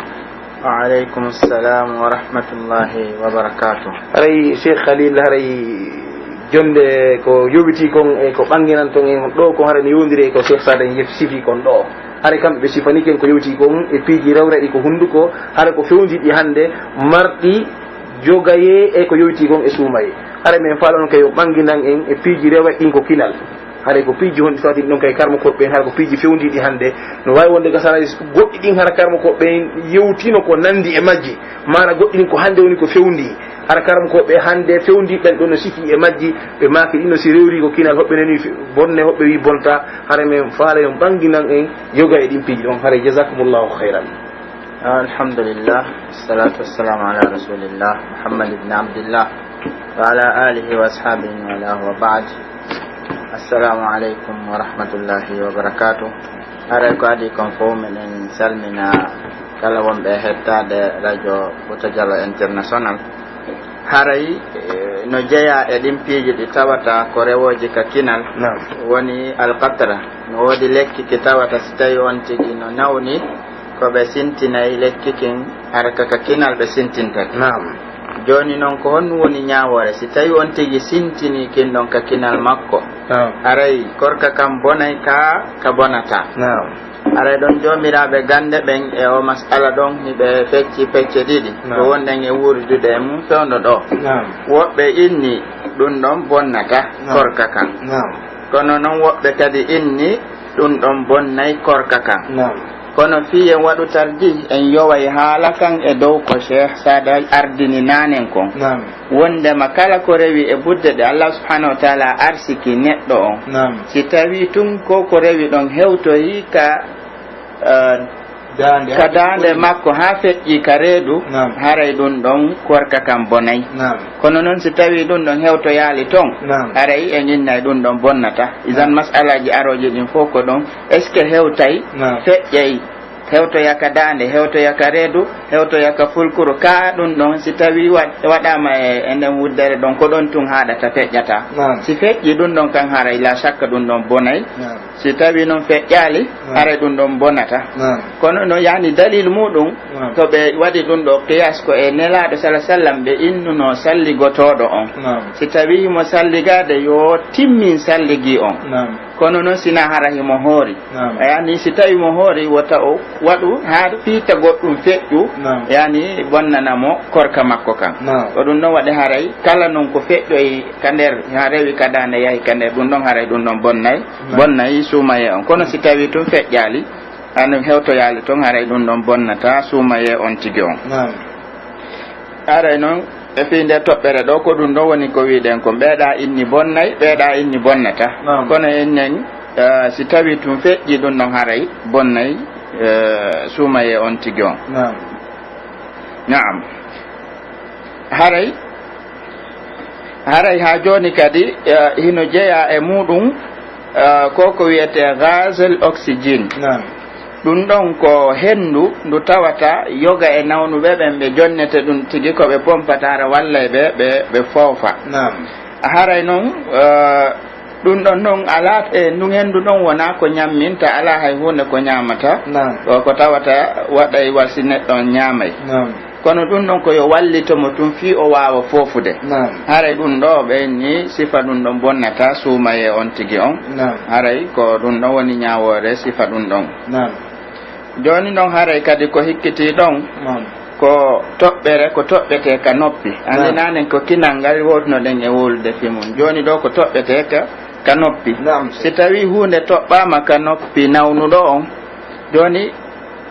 Wa aleykum salam wa rahmatullahi wa barakatuh. Haray Cheikh Khalil, haray jonde ko yowiti kon e ko ɓanginanton en ɗo kon, haray no yowndiri e ko Cheikh Sada en yef-, sifi kon ɗo. Haray kamɓe ɓe sifani ken ko yowiti kon e piiji rewrayɗi ko hunnduko, haray ko fewndiiɗi hannde marɗi jogayee e ko yowiti kon e suumayee. Haray men faalano kay on ɓanginan en e piiji rewrayɗi ɗin ko kinal. Haray ko piiji honɗi tawata ɗin ɗon kay karmokooɓe ɓen, hara ko piiji fewndiiɗi hannde. No waawi wonde gasara goɗɗi ɗin hara karmokooɓe ɓen yewtino ko nanndi e majji, maana goɗɗi ɗin ko hannde woni ko fewndii. Hara karmokooɓe hannde fewndii ɓen ɗon no sikii e majji, ɓe maaki ɗin no si rewri ko kinal, hoɓɓe nani fe-, bonne, hoɓɓe wi bonta. Hara men faala yon ɓannginan en yoga e ɗin piiji ɗon. Haray jazakumullahu khairan. Alhamdulillah, wassalatu wassalamu ala rasulillah, Muhammad ibn Abdillah, wa ala alihi wa ashabihi wa ala wa ba'd. Assalamu alaikum wa rahmatullahi wa barakatuh. Haray ko adii kon fow, miɗen salmina kala wonɓe e hettaade Radio Futa Jallo International. Haray, eh, no jeyaa e ɗin piiji ɗi tawata ko rewooji ka kinal, Naam. woni alqatra. No woodi lekki ki tawata si tawi on tigi no nawni, ko ɓe sintinay lekki kin, hara ka, ka kinal ɓe sintinta ki. Naam. Jooni non, ko honɗum woni ñaawoore si tawi on tigi sintini kin ɗon ka kinal makko? Naam. Haray korka kan bonay ka, ka bonataa. Naam. Haray ɗon joomiraaɓe gannde ɓen e o mas'ala ɗon hiɓe fecci pecce ɗiɗi. Naam. Ko wonɗen e wuuridude e mum fewndo ɗoo. Naam. Woɓɓe inni ɗum ɗon bonnata Naam. korka kan. Naam. Kono non woɓɓe kadi inni ɗum ɗon bonnay korka kan. Naam. Kono fii en waɗu tarjih, en yoway haala kan e dow ko Cheikh Saada ardini naanen kon. Naam. Wondema kala ko rewi e budde ɗe Allah subhanahu wa ta'ala arsiki neɗɗo on, Naam. si tawi tun ko ko rewi ɗon hewtoyi ka, eh, Daande ka haa daande ɓuri. makko haa feƴƴi ka reedu, Naam. haray ɗum ɗon korka kan bonay. Naam. Kono non si tawi ɗum ɗon hewtoyaali ton, Naam. haray en innay ɗum ɗon bonnata. Idan Naam. mas'alaaji arooji ɗin fow ko ɗon, est-ce que hewtay, Naam. feƴƴay, hewtoya ka daande, hewtoya ka reedu, hewtoya ka fulkuru, ka ɗum ɗon si tawi wa-, waɗaama e, e nden wuddere ɗon, ko ɗon tun haaɗata, feƴƴata. Naam. Si feƴƴi ɗum ɗon kan haray, la shakka ɗum ɗon bonay. Naam. Si tawi non feƴƴaali, Naam. haray ɗum ɗon bonata. Naam. Kono no yani dalil muɗum, Naam. to ɓe waɗi ɗum ɗo qiyas ko e Nelaaɗo sala sallam ɓe innuno salligotooɗo on. Naam. Si tawi himo salligaade, yo timmin salligi on. Naam. Kono non sina hara himo hoori. Naam. Yani si tawi mo hoori, wota o waɗu haa fiita goɗɗum feƴƴu, Naam. yani bonnana mo korka makko kan. Naam. Ko ɗum ɗon waɗi haray, kala non ko feƴƴoyi ka nder, haa rewi ka daande yahi ka nder, ɗum ɗon haray ɗum ɗon bonnay, Naam. bonnay suumayee on. Kono si tawi tun feƴƴaali, an hewtoyaali ton, haray ɗum ɗon bonnata suumayee on tigi on. Naam. Haray non, e fii nde toɓɓere ɗo, ko ɗum ɗon woni ko wiɗen kon. Ɓeeɗa inni bonnay, ɓeeɗa inni bonnata. Naam. Kono en nen, eh, si tawi tun feƴƴi ɗum ɗon haray, bonnay, eh, suumayee on tigi on. Naam. Naam. Haray, haray haa jooni kadi, eh, hino jeyaa e muɗum, eh, ko ko wi'etee gaz oxygène. Naam. Ɗum ɗon ko henndu ndu tawata yoga e nawnuɓe ɓen, ɓe jonnete ɗum tigi ko ɓe pompata, hara wallay ɓe, ɓe, ɓe foofa. Naam. Haray non, eh, ɗum ɗon non alaa, e ndun henndu ɗon wonaa ko ñamminta, alaa hay huunde ko ñaamata. Naam. Ko, ko tawata waɗay wa si neɗɗo on ñaamay. Naam. Kono ɗum ɗon ko yo wallito mo tun fii o waawa foofude. Naam. Haray ɗum ɗo ɓe inni sifa ɗum ɗon bonnata suumayee on tigi on. Naam. Haray ko ɗum ɗon woni ñaawoore sifa ɗum ɗon. Naam. Jooni non haray kadi ko hikkitii ɗon, Naam. ko toɓɓere, ko toɓɓetee ka noppi. Anndi Naam. naanen ko kinal ngal wowlunoɗen e wowlude fii mun. Jooni ɗo ko toɓɓetee ka, ka noppi. Naam. Si tawii huunde toɓɓaama ka noppi nawnuɗo on, jooni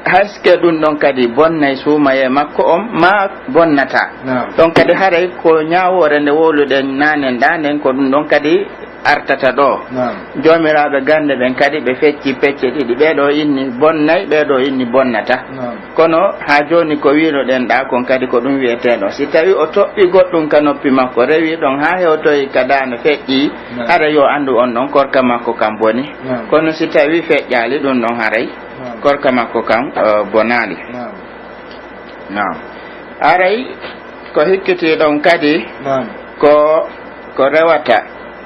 haske ɗum ɗon kadi bonnay suumayee makko on, maa bonnataa? Naam. Ɗon kadi haray ko ñaawoore nde wowluɗen naanen ɗaa nden, ko ɗum ɗon kadi artata ɗo. Naam. Joomiraaɓe gannde ɓen kadi ɓe fecci pecce ɗiɗi. Ɓee ɗoo inni bonnay, ɓee ɗoo inni bonnata. Naam. Kono haa jooni ko wi'unoɗen ɗaa kon kadi ko ɗum wi'etee ɗoo. Si tawii o toɓɓi goɗɗum ka noppi makko, rewi ɗon haa hewtoyi ka daande feƴƴi, Naam. haray yo anndu on ɗon korka makko kan boni. Naam. Kono si tawii feƴƴaali ɗum ɗon haray, Naam. korka makko kan, eh, bonaali. Naam. Naam. Haray ko hikkitii ɗon kadi Naam. ko, ko rewata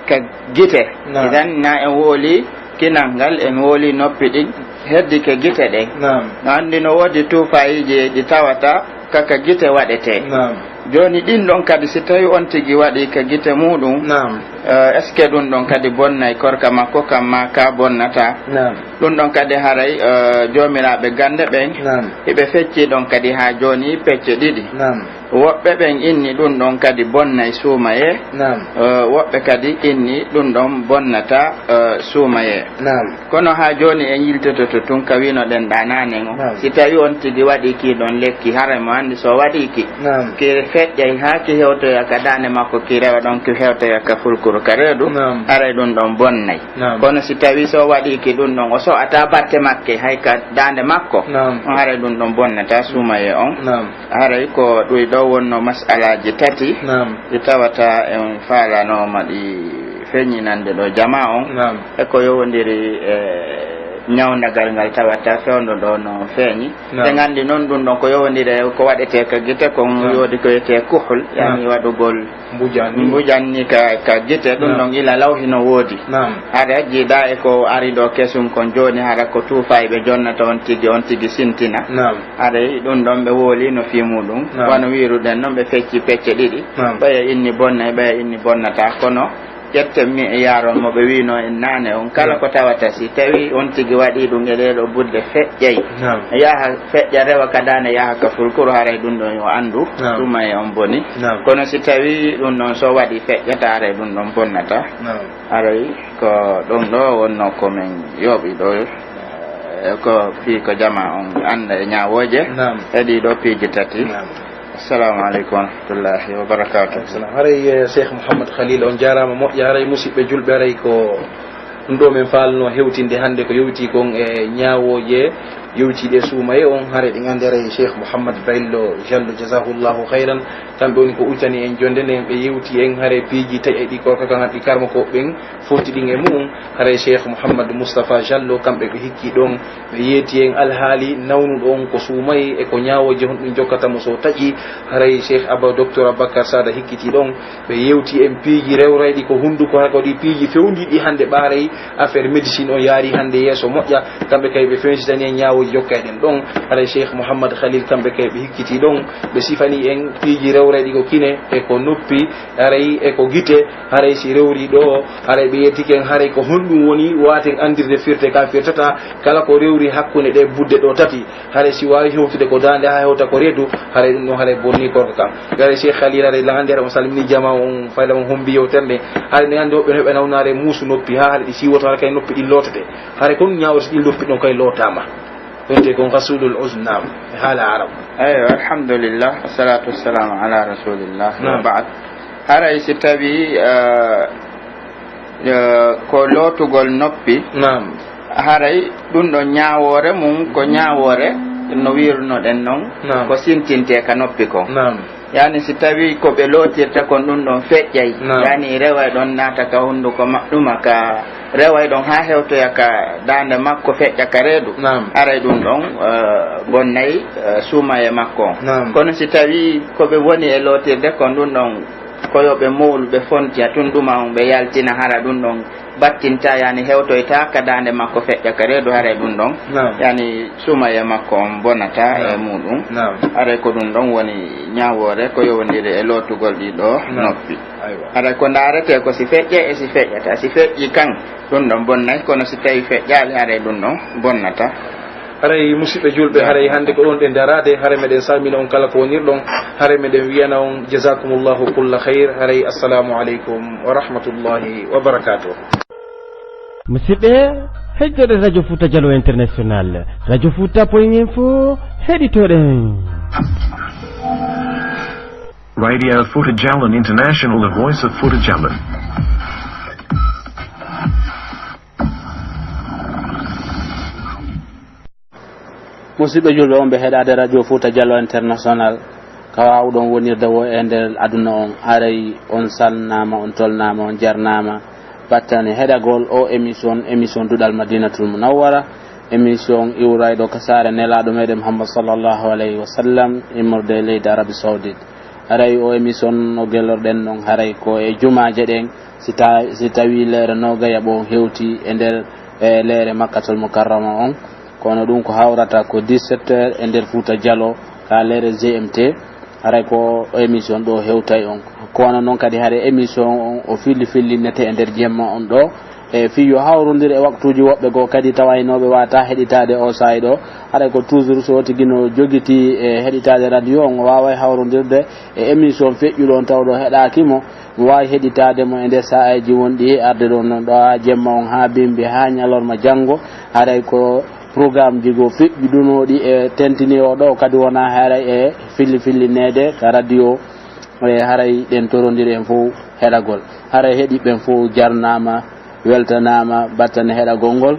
ka gite. Naam. Idan na en wooli kinal ngal, en wooli noppi ɗin, heddi ke gite ɗen. Naam. No anndi no woodi tuufaayiiji ɗi tawata ka, ka gite waɗetee. Naam. Jooni ɗin ɗon kadi, si tawi on tigi waɗi ka gite muuɗum, Naam. eh, est-ce que ɗum ɗon kadi bonnay korka makko kan, maa ka bonnataa? Naam. Ɗum ɗon kadi haray, eh, joomiraaɓe gannde ɓen, Naam. hiɓe fecci ɗon kadi haa jooni pecce ɗiɗi. Naam. Woɓɓe ɓen inni ɗum ɗon kadi bonnay suumayee. Naam. Eh, woɓɓe kadi inni ɗum ɗon bonnataa, eh, suumayee. Naam. Kono haa jooni en yiltoto to tun ka wi'unoɗen ɗaa naane on. Naam. Si tawi on tigi waɗii kii ɗon lekki, haray mo anndi so waɗii ki. Naam. Ki feƴƴay haa ki hewtoya ka daande makko, ki rewa ɗon, ki hewtoya ka fulkuru ka reedu. Naam. Haray ɗum ɗon bonnay. Naam. Kono si tawi so waɗii ki ɗum ɗon, o so'ataa batte makke hay ka daande makko. Naam. On haray ɗum ɗon bonnataa suumayee on. Naam. Haray ko ɗuy ɗo wonno mas'alaaji tati. Naam. Ɗi tawata en faalanooma ɗi feññinande ɗo jamaa on. Naam. E ko yowondiri e ñawndagal ngal tawata fewndo ɗo no feeñi. Naam. En anndi non ɗum ɗon ko yowondiri e ko waɗetee ka gite kon, Naam. Woodi ko wiyetee kuhul, yani Naam. waɗugol Mbujan ni. Mbujan ni ka, ka gite, ɗum Naam. ɗon ila law hino woodi. Naam. Hara jiiɗa e ko ari ɗo kesum kon jooni, hara ko tuufayɓe jonnata on tigi, on tigi sintina. Naam. Haray ɗum ɗon ɓe woolino fii muuɗum. Naam. Wano wiiruɗen non, ɓe fecci pecce ɗiɗi. Naam. Ɓaya inni bonnay, ɓaya inni bonnataa. Kono ƴetten mi e yaaron mo ɓe wiino en naane on. Kala Naam. ko tawata si tawi on tigi waɗi ɗum e ɗee ɗoo budde feƴƴay. Naam. Yaha feƴƴa rewa ka daande yaha ka fulkuru, haray ɗum ɗon yo anndu. Naam. Tuma e on boni. Naam. Kono si tawi ɗum ɗon so waɗi feƴƴata, haray ɗum ɗon bonnata. Naam. Haray ko ɗum ɗo wonno ko men yooɓi ɗo. E ko fii ko jamaa on annda e ñaawooje. Naam. E ɗii ɗoo piiji tati. Naam. Assalamu aleykum wa rahmatullahi wa barakatuh. Salam. Haray, eh, Cheikh Mouhammad Khalil, on jaaraama moƴƴa. Haray musidɓe julɓe, haray ko ɗum ɗo men faalno hewtinde hannde ko yowiti kon e ñaawooje yowitiiɗe suumaye on. Haray ɗin anndi haray Cheikh Mouhammad Baylo Jallo, jazahullahu khayran. Kamɓe woni ko udditani en jonde nden, ɓe yewti en haray piiji taƴay ɗi korka kan haɗi karma ko ɓen foti ɗin e mu'un. Haray Cheikh Mouhammad Moustapha Jallo, kamɓe ɓe hikki ɗon, ɓe yeeti en alhaali nawnuɗo on ko suumay e ko ñaawooje honɗum jokkata mo so taƴi. Haray Cheikh Abba, Docteur Aboubacar Sada hikkiti ɗon, ɓe yewti en piiji rewrayɗi ko hunduko, hay ko ɗi piiji fewndiɗi hannde ɓaaray affaire médecine on yaari hannde yeeso moƴƴa. Kamɓe kay ɓe fewnditani en ñaawooji jokkay ɗen ɗon. Haray Cheikh Mouhammad Khalil, kamɓe kay ɓe hikkiti ɗon, ɓe sifani en piiji rewrayɗi ko kine e ko noppi, haray e ko gite, haray si rewri ɗo, haray ɓe yettike en, haray ko honɗum woni waaten anndirde firte ka firtata, kala ko rewri hakkunde ɗe budde ɗo tati, haray si waawi hewtude ko daande haa hewta ko reedu, haray ɗum ɗon haray bonni korka kan. Haray Cheikh Khalil, haray laande, haray on salmini jamaa on, fayda on hombi yewtere nde, haray ne anndi woɓɓe no heɓa nawnaare muusu noppi, haa haray ɗi siiwoto, haray kay noppi ɗin lootete, haray kon ñaawre so ɗin noppi ɗon kay lootaama. Wonde ko ghasulul uzn, naam, e haala Arab. Eywa, alhamdulillah, wassalatu wassalamu ala rasulillah, wa Naam. ba'd. Haray si tawi, eh, eh, ko lootugol noppi, Naam. haray ɗum ɗon ñaawoore mum, ko ñaawoore, no wiirunoɗen non, Naam. ko sintintee ka noppi kon. Naam. Yani si tawi ko ɓe lootirta kon ɗum ɗon feƴƴay, Naam. yani reway ɗon naata ka hunduko maɓɓuma ka reway ɗon haa hewtoya ka daande makko feƴƴa ka reedu, Naam. haray ɗum ɗon, eh, bonnay, eh, suumaye makko on. Naam. Kono si tawi ko ɓe woni e lootirde kon ɗum ɗon ko yo ɓe mowlu, ɓe fontiya tun ɗuma on, ɓe yaltina, hara ɗum ɗon battinta, yani hewtoyta ka daande makko feƴƴa ka reedu, haray ɗum ɗon, Naam. yani suumaye makko on bonata e Naam. muɗum. Naam. Haray ko ɗum ɗon woni ñaawoore ko yowondiri e lootugol ɗii ɗoo Naam. noppi. Aywa. Haray ko ndaaretee ko si feƴƴay e si feƴƴata. Si feƴƴi kan, ɗum ɗon bonnay, kono si tawi feƴƴaali, haray ɗum ɗon bonnata. Haray musidɓe julɓe, haray hannde ko ɗon ɗen daraade, haray meɗen salmina on kala ko wonirɗon, haray meɗen wiyana on jazakumullahu kulla khayr, haray assalamu aleykum wa rahmatullahi wa barakatuh. Musidɓe, heɗitoɗen Radio Fouta Diallo International, Radio Fouta point info, heɗitoɗen. Radio Fouta Diallo International, the voice of Fouta Diallo. Musidɓe julɓe, on ɓe heɗaade Radio Fouta Diallo International, ka waawuɗon wonirde wo e nder aduna on, haray on salminaama, on tolnaama, on jarnaama. Battane heɗagol o émission, émission Duɗal Madinatul Munawwara, émission iwrayɗo ka saare Nelaaɗo meɗen Muhammad sallallahu alayhi wa sallam, immorde e leydi Arabie Saoudite. Haray o émission no gelorɗen non, haray ko e jumaaje ɗen, si ta-, si tawi leere noogay e ɓo on hewti e nder, e leere Makkatul Mukarrama on. Kono ɗum ko hawrata ko dix-sept heures e nder Fouta Diallo, ka leere G M T. Haray ko émission ɗo hewtay on. Ko wano non kadi haray émission on o filli fillinnete e nder jemma on ɗo. E fii yo hawrondir e waktuuji woɓɓe goo kadi tawaynooɓe waata heɗitaade o saa'i ɗo. Haray ko toujours so tigi no jogitii e heɗitaade radio on, o waaway hawrondirde e émission feƴƴuɗo on taw ɗo heɗaaki mo. Mi waawi heɗitaade mo e nder saa'eeji wonɗi e arde ɗon non ɗo haa jemma on, haa bimbi, haa ñalorma janngo. Haray ko programmeji goo feƴƴuɗunooɗi e tentini o ɗo kadi wonaa haray e filli fillineede ka radio. E haray ɗen torondiri en fow heɗagol. Haray heɗiiɓe ɓen fow jarnaama, weltanaama, battane heɗagol ngol.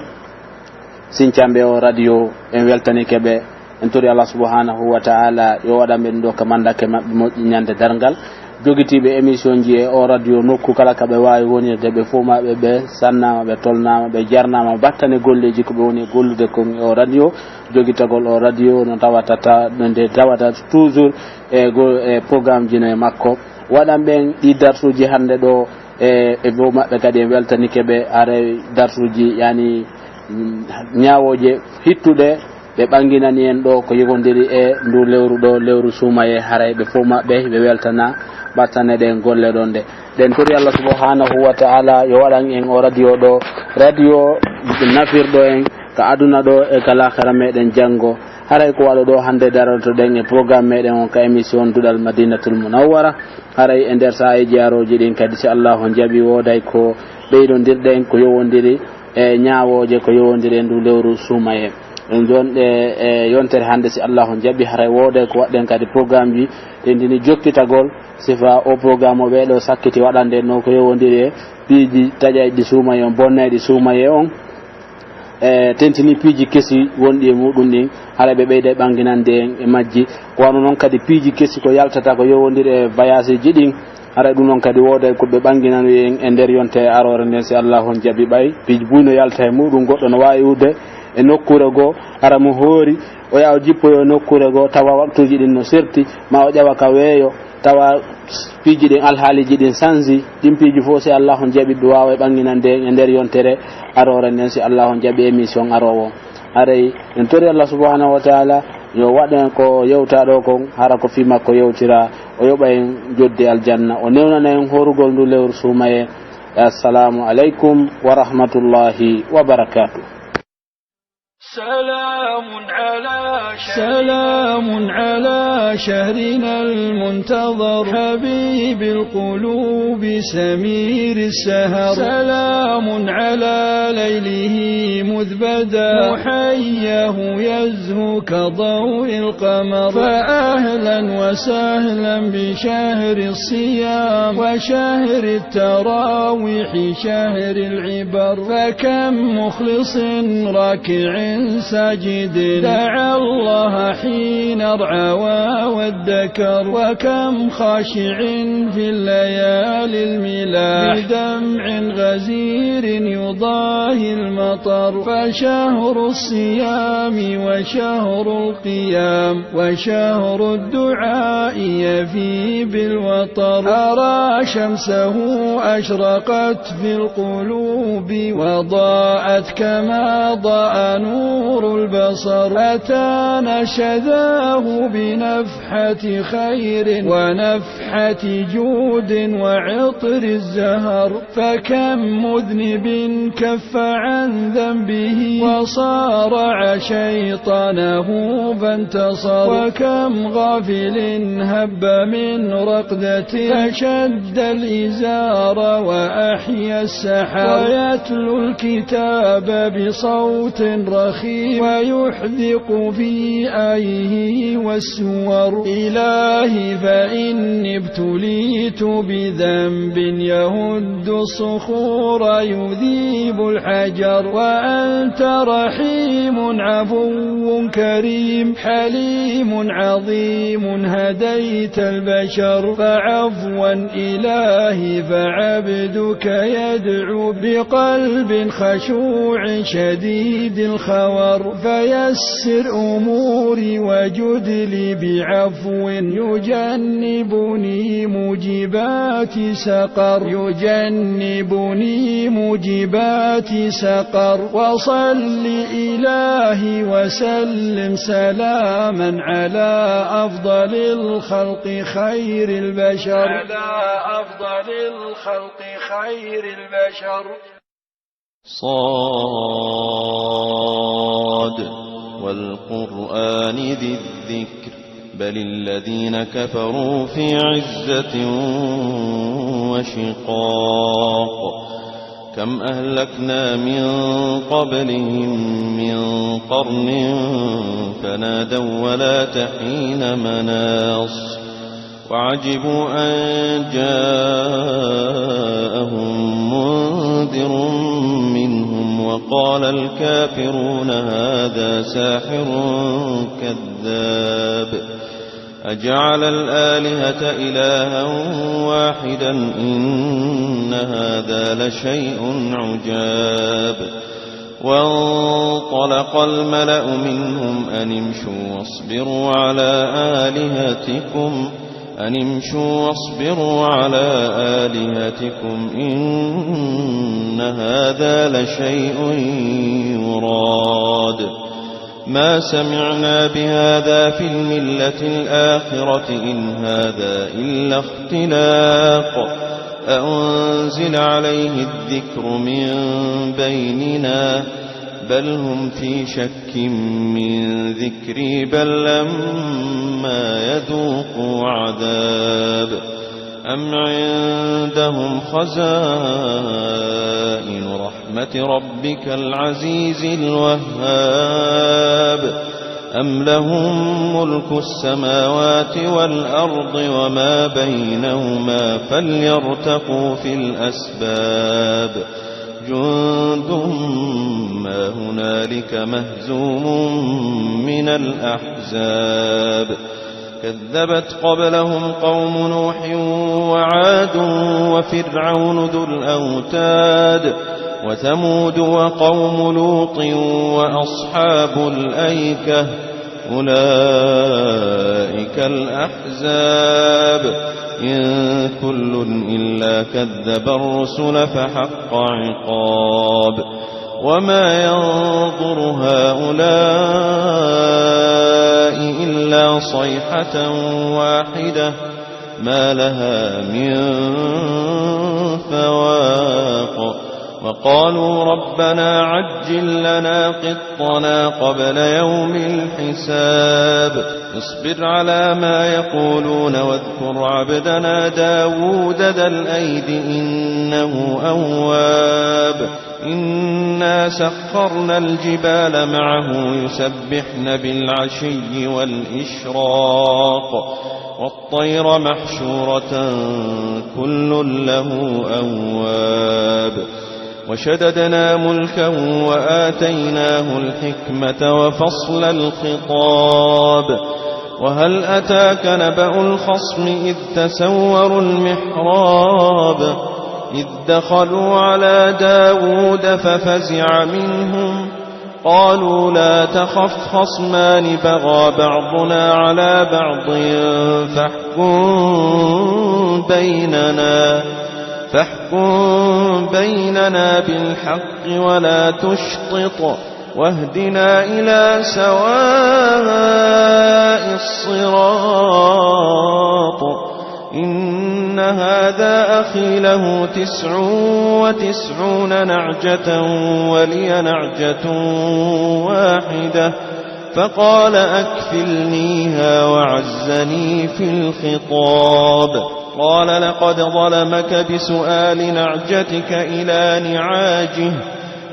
Sincanɓe o radio, en weltanike ɓe. En tori Allah subhanahu wa ta'ala yo waɗan ɓe ɗum ɗo ka mandake maɓɓe moƴƴi ñande darngal. Jogitiiɓe émission ji e o radio nokku kala ka ɓe waawi wonirde, ɓe fow maɓɓe ɓe sannaama, ɓe tolnaama, ɓe jarnaama battane golleeji ko ɓe woni e gollude kon e o radio. Jogitagol o radio no tawata ta-, no nde tawata toujours e go-, e programme ji no e makko. Waɗan ɓen ɗi darsuuji hannde ɗo, e, e fow maɓɓe kadi en weltanike ɓe, haray darsuuji, yani, mm, ñaawooje hittuɗe, ɓe ɓanginani en ɗo ko yogondiri e ndu lewru ɗo, lewru suumayee, haray ɓe fow maɓɓe ɓe weltana battane ɗen golle ɗon ɗe. Ɗen tori Allah subhanahu wa ta'ala yo waɗan en o radio ɗo, radio nafirɗo en ka aduna ɗo e ka laakhira meɗen janngo. Haray ko waɗo ɗo hannde darotoɗen e programme meɗen on ka émission Duɗal Madinatul Munawwara. Haray e nder saa'eeji arooji ɗin kadi, si Allahu jaɓi, wooday ko ɓeydondirɗen ko yowondiri e ñaawooje ko yowondiri e ndu lewru suumayee. En jonɗe e yontere hannde, si Allahu jaɓi, haray wooday ko waɗɗen kadi programmeji tentini jokkitagol sifa o programme o ɓee ɗo sakkiti waɗande no ko yowondiri e piiji taƴayɗi suumayee on, bonnayɗi suumayee on. E tentini piiji kesi wonɗi e muɗum ɗin, hara ɓe ɓeyday ɓanginande en e majji. Ko wano non kadi piiji kesi ko yaltata ko yowondiri e vayaseeji ɗin, hara ɗum non kadi wooday ko ɓe ɓanginani en e nder yonte aroore nden, si Allahu on jaɓi. Ɓay piiji buy no yalta e muɗum, goɗɗo no waawi iwde e nokkuure goo, hara mo hoori o yaha o jippoyo e nokkuure goo, tawa waktuuji ɗin no serti, ma o ƴawa ka weeyo, tawa piiji ɗin, alhaaliiji ɗin sansi, ɗin piiji fof, si Allahu on jaɓi, ɓe waawa ɓanginande en e nder yontere aroore nden, si Allahu on jaɓi émission aroowo. Haray en tori Allah subhanahu wa ta'ala yo waɗ en ko yewta ɗo kon, hara ko fii makko yewtira, o yoɓa en jodde aljanna, o newnana en horugol ndu lewru suumayee. Assalamu aleykum wa rahmatullahi wa barakatuh. سلام على شهر، سلام على شهرنا المنتظر، حبيب القلوب سمير السهر. سلام على ليله مذ بدا، محياه يزهو كضوء القمر. فأهلا وسهلا بشهر الصيام وشهر التراويح شهر العبر. فكم مخلص راكع ساجد دعا الله حين ارعوى وادكر، وكم خاشع في الليالي الملاح بدمع غزير يضاهي المطر. فشهر الصيام وشهر القيام وشهر الدعاء يفي بالوطر. أرى شمسه أشرقت في القلوب وضاءت كما ضاء نور البصر. أتانا شذاه بنفحة خير ونفحة جود وعطر الزهر. فكم مذنب كف عن ذنبه وصارع شيطانه فانتصر. وكم غافل هب من رقدة فشد الإزار وأحيا السحر. ويتلو الكتاب بصوت رخيم ويحدق في آيه والسور. إلهي فإني ابتليت بذنب يهد الصخور يذيب الحجر. وأنت رحيم عفو كريم حليم عظيم هديت البشر. فعفوا إلهي فعبدك يدعو بقلب خشوع شديد الخور. فيسر أموري وجد لي بعفو يجنبني موجبات سقر. يجنبني موجبات سقر. وصل إلهي وسلم سلاما على أفضل الخلق خير البشر، على أفضل الخلق خير البشر. صاد والقرآن ذي الذكر. بل الذين كفروا في عزة وشقاق. كم أهلكنا من قبلهم من قرن فنادوا ولا تحين مناص. وعجبوا أن جاءهم منذر منهم وقال الكافرون هذا ساحر كذاب. أجعل الآلهة إلها واحدا إن هذا لشيء عجاب. وانطلق الملأ منهم أن امشوا واصبروا على آلهتكم، أن امشوا واصبروا على آلهتكم إن هذا لشيء يراد. ما سمعنا بهذا في الملة الآخرة إن هذا إلا اختلاق. أأنزل عليه الذكر من بيننا بل هم في شك من ذكري بل لما يذوقوا عذاب. أم عندهم خزائن رحمة ربك العزيز الوهاب. أم لهم ملك السماوات والأرض وما بينهما فليرتقوا في الأسباب. جند ما هنالك مهزوم من الأحزاب. كذبت قبلهم قوم نوح وعاد وفرعون ذو الأوتاد وثمود وقوم لوط وأصحاب الأيكة أولئك الأحزاب. إن كل إلا كذب الرسل فحق عقاب. وما ينظر هؤلاء إلا صيحة واحدة ما لها من فواق. وقالوا ربنا عجل لنا قطنا قبل يوم الحساب. اصبر على ما يقولون واذكر عبدنا داود ذا الأيد إنه أواب. إنا سخرنا الجبال معه يسبحن بالعشي والإشراق والطير محشورة كل له أواب. وشددنا ملكه وآتيناه الحكمة وفصل الخطاب. وهل أتاك نبأ الخصم إذ تسوروا المحراب إذ دخلوا على داود ففزع منهم قالوا لا تخف خصمان بغى بعضنا على بعض فاحكم بيننا، فاحكم بيننا بالحق ولا تشطط واهدنا إلى سواء الصراط. إن هذا أخي له تسع وتسعون نعجة ولي نعجة واحدة فقال أكفلنيها وعزني في الخطاب. قال لقد ظلمك بسؤال نعجتك إلى نعاجه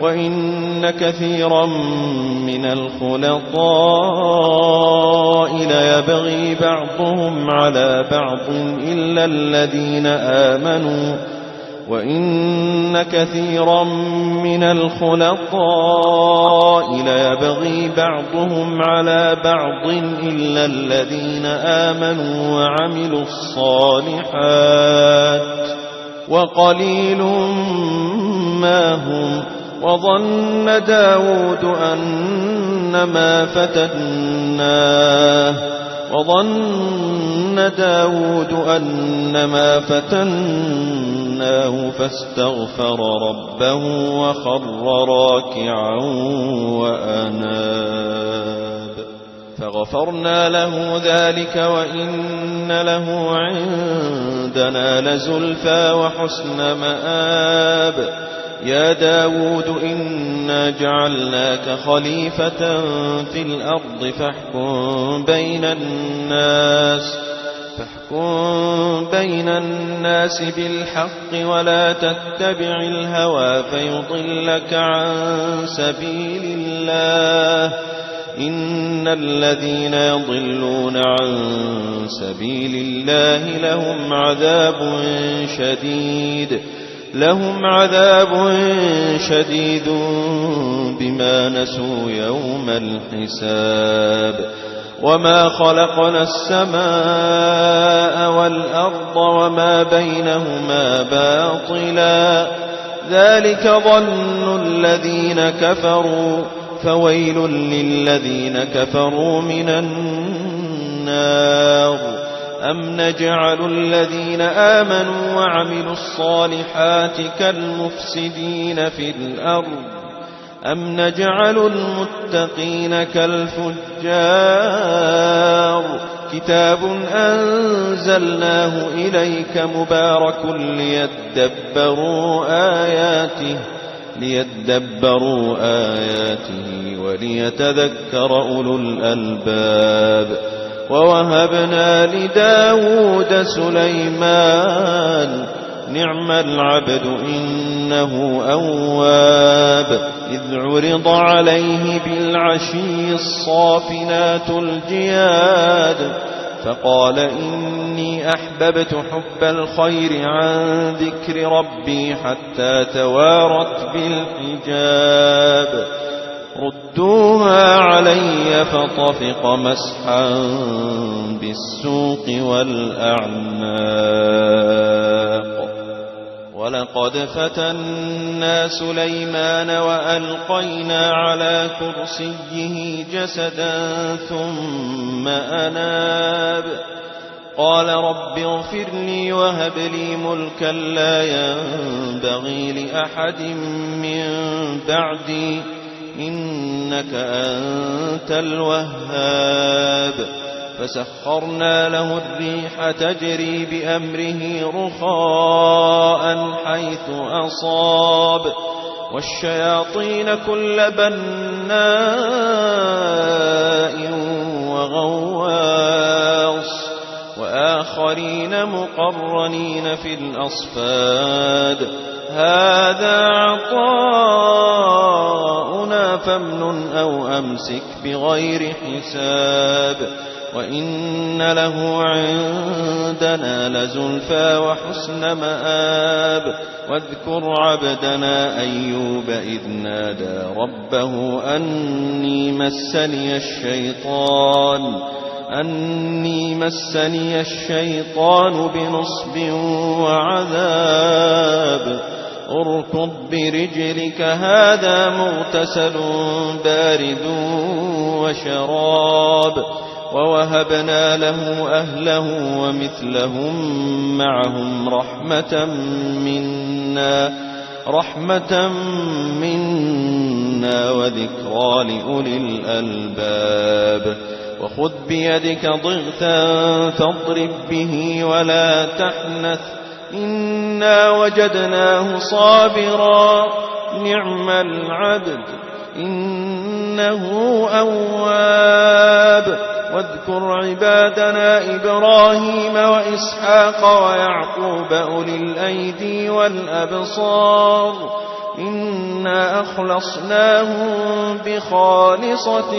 وإن كثيرا من الخلطاء ليبغي بعضهم على بعض إلا الذين آمنوا وإن كثيرا من الخلطاء ليبغي بعضهم على بعض إلا الذين آمنوا وعملوا الصالحات وقليل ما هم. وظن داود أنما فتناه وظن داود أنما فتناه فاستغفر ربه وخر راكعا وأناب. فغفرنا له ذلك وإن له عندنا لزلفى وحسن مآب. يا داود إنا جعلناك خليفة في الأرض فاحكم بين الناس، فاحكم بين الناس بالحق ولا تتبع الهوى فيضلك عن سبيل الله. إن الذين يضلون عن سبيل الله لهم عذاب شديد، لهم عذاب شديد بما نسوا يوم الحساب. وما خلقنا السماء والأرض وما بينهما باطلا، ذلك ظن الذين كفروا، فويل للذين كفروا من النار. أم نجعل الذين آمنوا وعملوا الصالحات كالمفسدين في الأرض، أم نجعل المتقين كالفجار؟ كتاب أنزلناه إليك مبارك ليدبروا آياته، ليدبروا آياته وليتذكر أولو الألباب. ووهبنا لداود سليمان، نعم العبد إنه أواب. إذ عرض عليه بالعشي الصافنات الجياد، فقال إني أحببت حب الخير عن ذكر ربي حتى توارت بالحجاب. ردوها علي فطفق مسحا بالسوق والأعناق. ولقد فتنا سليمان وألقينا على كرسيه جسدا ثم أناب. قال رب اغفر لي وهب لي ملكا لا ينبغي لأحد من بعدي إنك أنت الوهاب. فسخرنا له الريح تجري بأمره رخاء حيث أصاب والشياطين كل بناء وغواص وآخرين مقرنين في الأصفاد. هذا عطاؤنا فامنن أو أمسك بغير حساب. وإن له عندنا لزلفى وحسن مآب. واذكر عبدنا أيوب إذ نادى ربه أني مسني الشيطان، أني مسني الشيطان بنصب وعذاب. اركض برجلك هذا مغتسل بارد وشراب. ووهبنا له أهله ومثلهم معهم رحمة منا، رحمة منا وذكرى لأولي الألباب. وخذ بيدك ضغثا فاضرب به ولا تحنث، إنا وجدناه صابرا، نعم العبد، إنه أواب. واذكر عبادنا إبراهيم وإسحاق ويعقوب أولي الأيدي والأبصار، إنا أخلصناهم بخالصة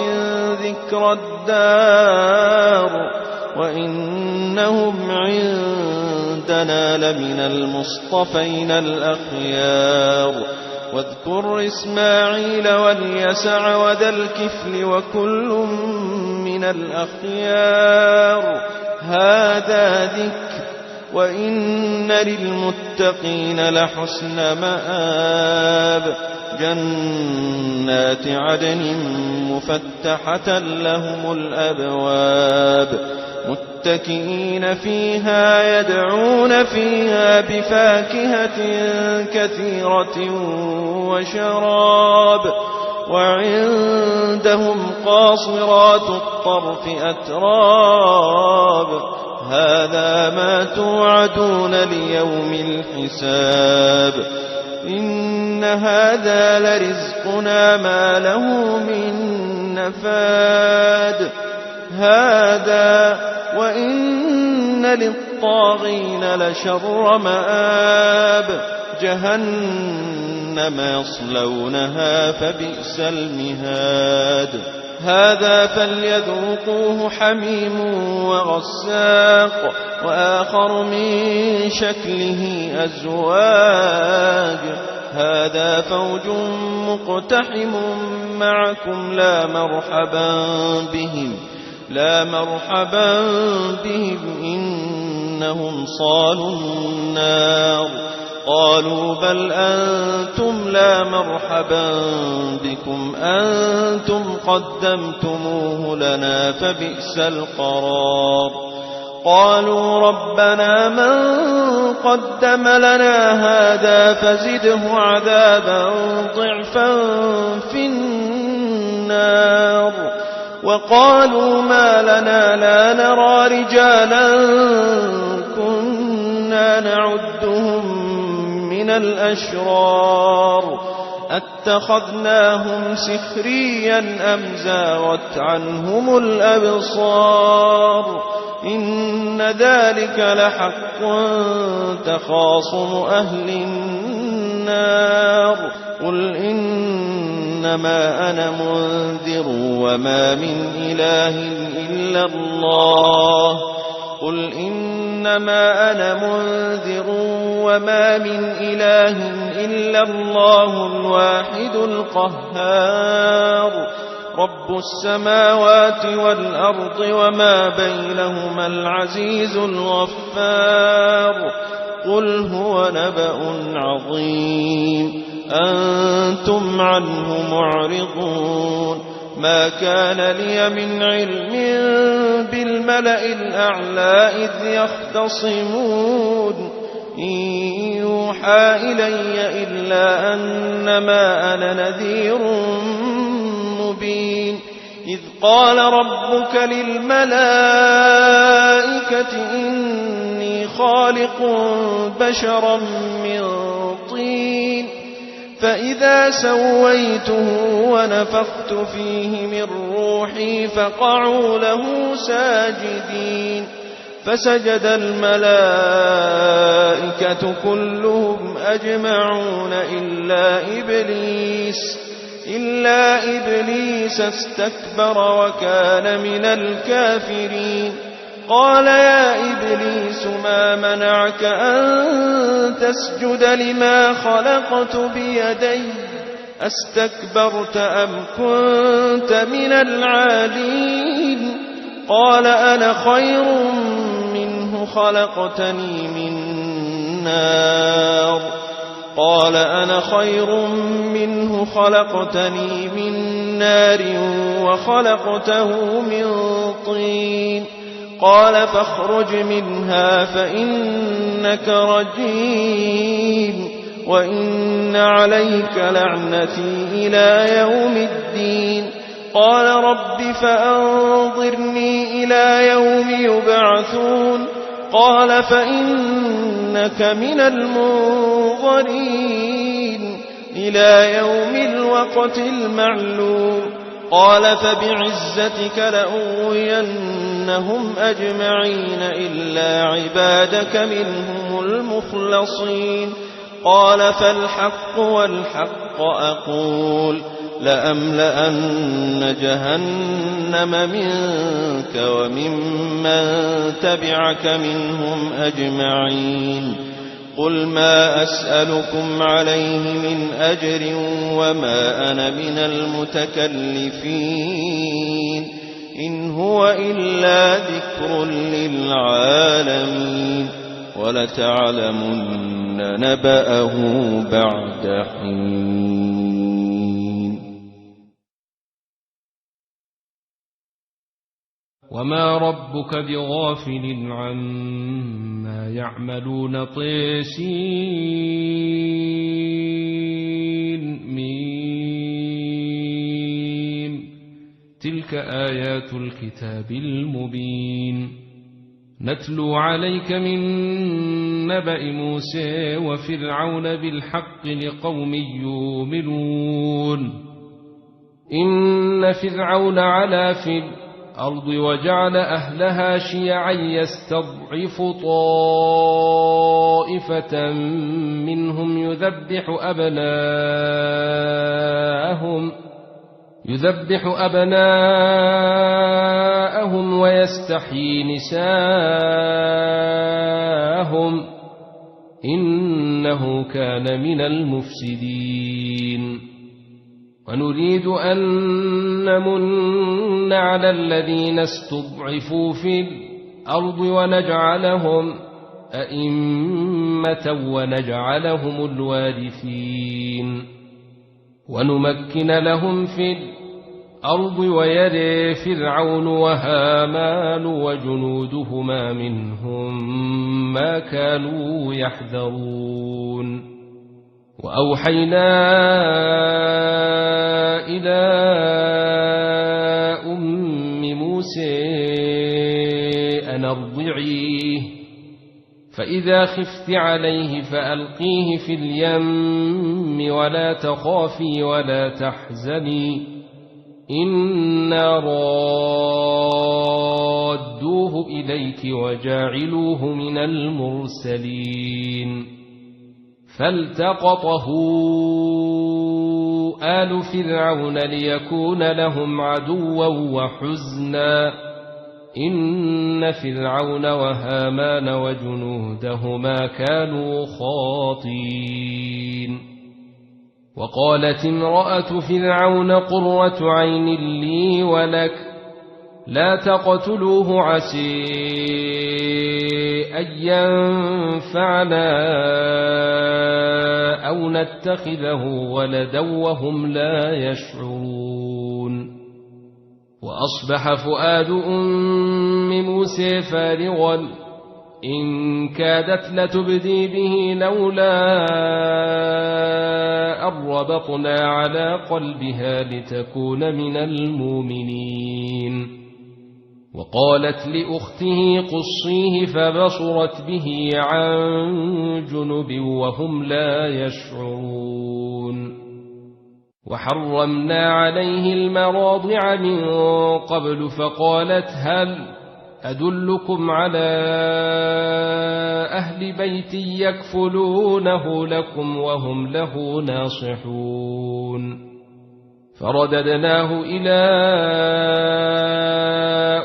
ذكرى الدار، وإنهم عندنا لمن المصطفين الأخيار. واذكر إسماعيل واليسع وذا الكفل وكل من الأخيار. هذا ذكر، وإن للمتقين لحسن مآب. جنات عدن مفتحة لهم الأبواب متكئين فيها يدعون فيها بفاكهة كثيرة وشراب وعندهم قاصرات الطرف أتراب هذا ما توعدون ليوم الحساب إن هذا لرزقنا ما له من نفاد هذا وإن للطاغين لشر مآب جهنم يصلونها فبئس المهاد هذا فليذوقوه حميم وغساق وآخر من شكله أزواج هذا فوج مقتحم معكم لا مرحبا بهم لا مرحبا بهم إنهم صالوا النار قالوا بل أنتم لا مرحبا بكم أنتم قدمتموه لنا فبئس القرار قالوا ربنا من قدم لنا هذا فزده عذابا ضعفا في النار وقالوا ما لنا لا نرى رجالا كنا نعدهم من الأشرار أتخذناهم سخريا أم زاغت عنهم الأبصار إن ذلك لحق تخاصم أهل النار قل إنما أنا منذر وما من إله إلا الله قل إنما أنا منذر وما من إله إلا الله الواحد القهار رب السماوات والأرض وما بينهما العزيز الغفار قل هو نبأ عظيم أنتم عنه معرضون ما كان لي من علم بالملأ الأعلى إذ يختصمون إن يوحى إلي إلا أنما أنا نذير مبين إذ قال ربك للملائكة إني خالق بشرا من طين فإذا سويته ونفخت فيه من روحي فقعوا له ساجدين فسجد الملائكة كلهم أجمعون إلا إبليس إلا إبليس استكبر وكان من الكافرين قال يا إبليس ما منعك أن تسجد لما خلقت بيدي أستكبرت أم كنت من العالين قال أنا خير منه خلقتني من نار قال أنا خير منه خلقتني من نار وخلقته من طين قال فاخرج منها فإنك رجيم وإن عليك لعنتي إلى يوم الدين قال رب فأنظرني إلى يوم يبعثون قال فإنك من المنظرين إلى يوم الوقت المعلوم قال فبعزتك لأغوينهم أجمعين إلا عبادك منهم المخلصين قال فالحق والحق أقول لأملأن جهنم منك وممن تبعك منهم أجمعين قل ما أسألكم عليه من أجر وما أنا من المتكلفين إن هو إلا ذكر للعالمين ولتعلمن نبأه بعد حين وما ربك بغافل عما يعملون. طسم. تلك آيات الكتاب المبين. نتلو عليك من نبأ موسى وفرعون بالحق لقوم يؤمنون. إن فرعون علا في الأرض وجعل أهلها شيعا يستضعف طائفة منهم يذبح أبناءهم، يذبح أبناءهم ويستحيي نساءهم، إنه كان من المفسدين. ونريد أن نمن على الذين استضعفوا في الأرض ونجعلهم أئمة ونجعلهم الوارثين. ونمكن لهم في الأرض ويري فرعون وهامان وجنودهما منهم ما كانوا يحذرون. وأوحينا إلى أم موسى أن أرضعيه، فإذا خفت عليه فألقيه في اليم ولا تخافي ولا تحزني، إنا رادوه إليك وجاعلوه من المرسلين. فالتقطه آل فرعون ليكون لهم عدوا وحزنا، إن فرعون وهامان وجنودهما كانوا خاطئين. وقالت امرأة فرعون قرة عين لي ولك، لا تقتلوه عسى أن ينفعنا أو نتخذه ولدا وهم لا يشعرون. وأصبح فؤاد أم موسى فارغا إن كادت لتبدي به لولا أن ربطنا على قلبها لتكون من المؤمنين. وقالت لأخته قصيه فبصرت به عن جنب وهم لا يشعرون. وحرمنا عليه المراضع من قبل فقالت هل أدلكم على أهل بيت يكفلونه لكم وهم له ناصحون. فرددناه إلى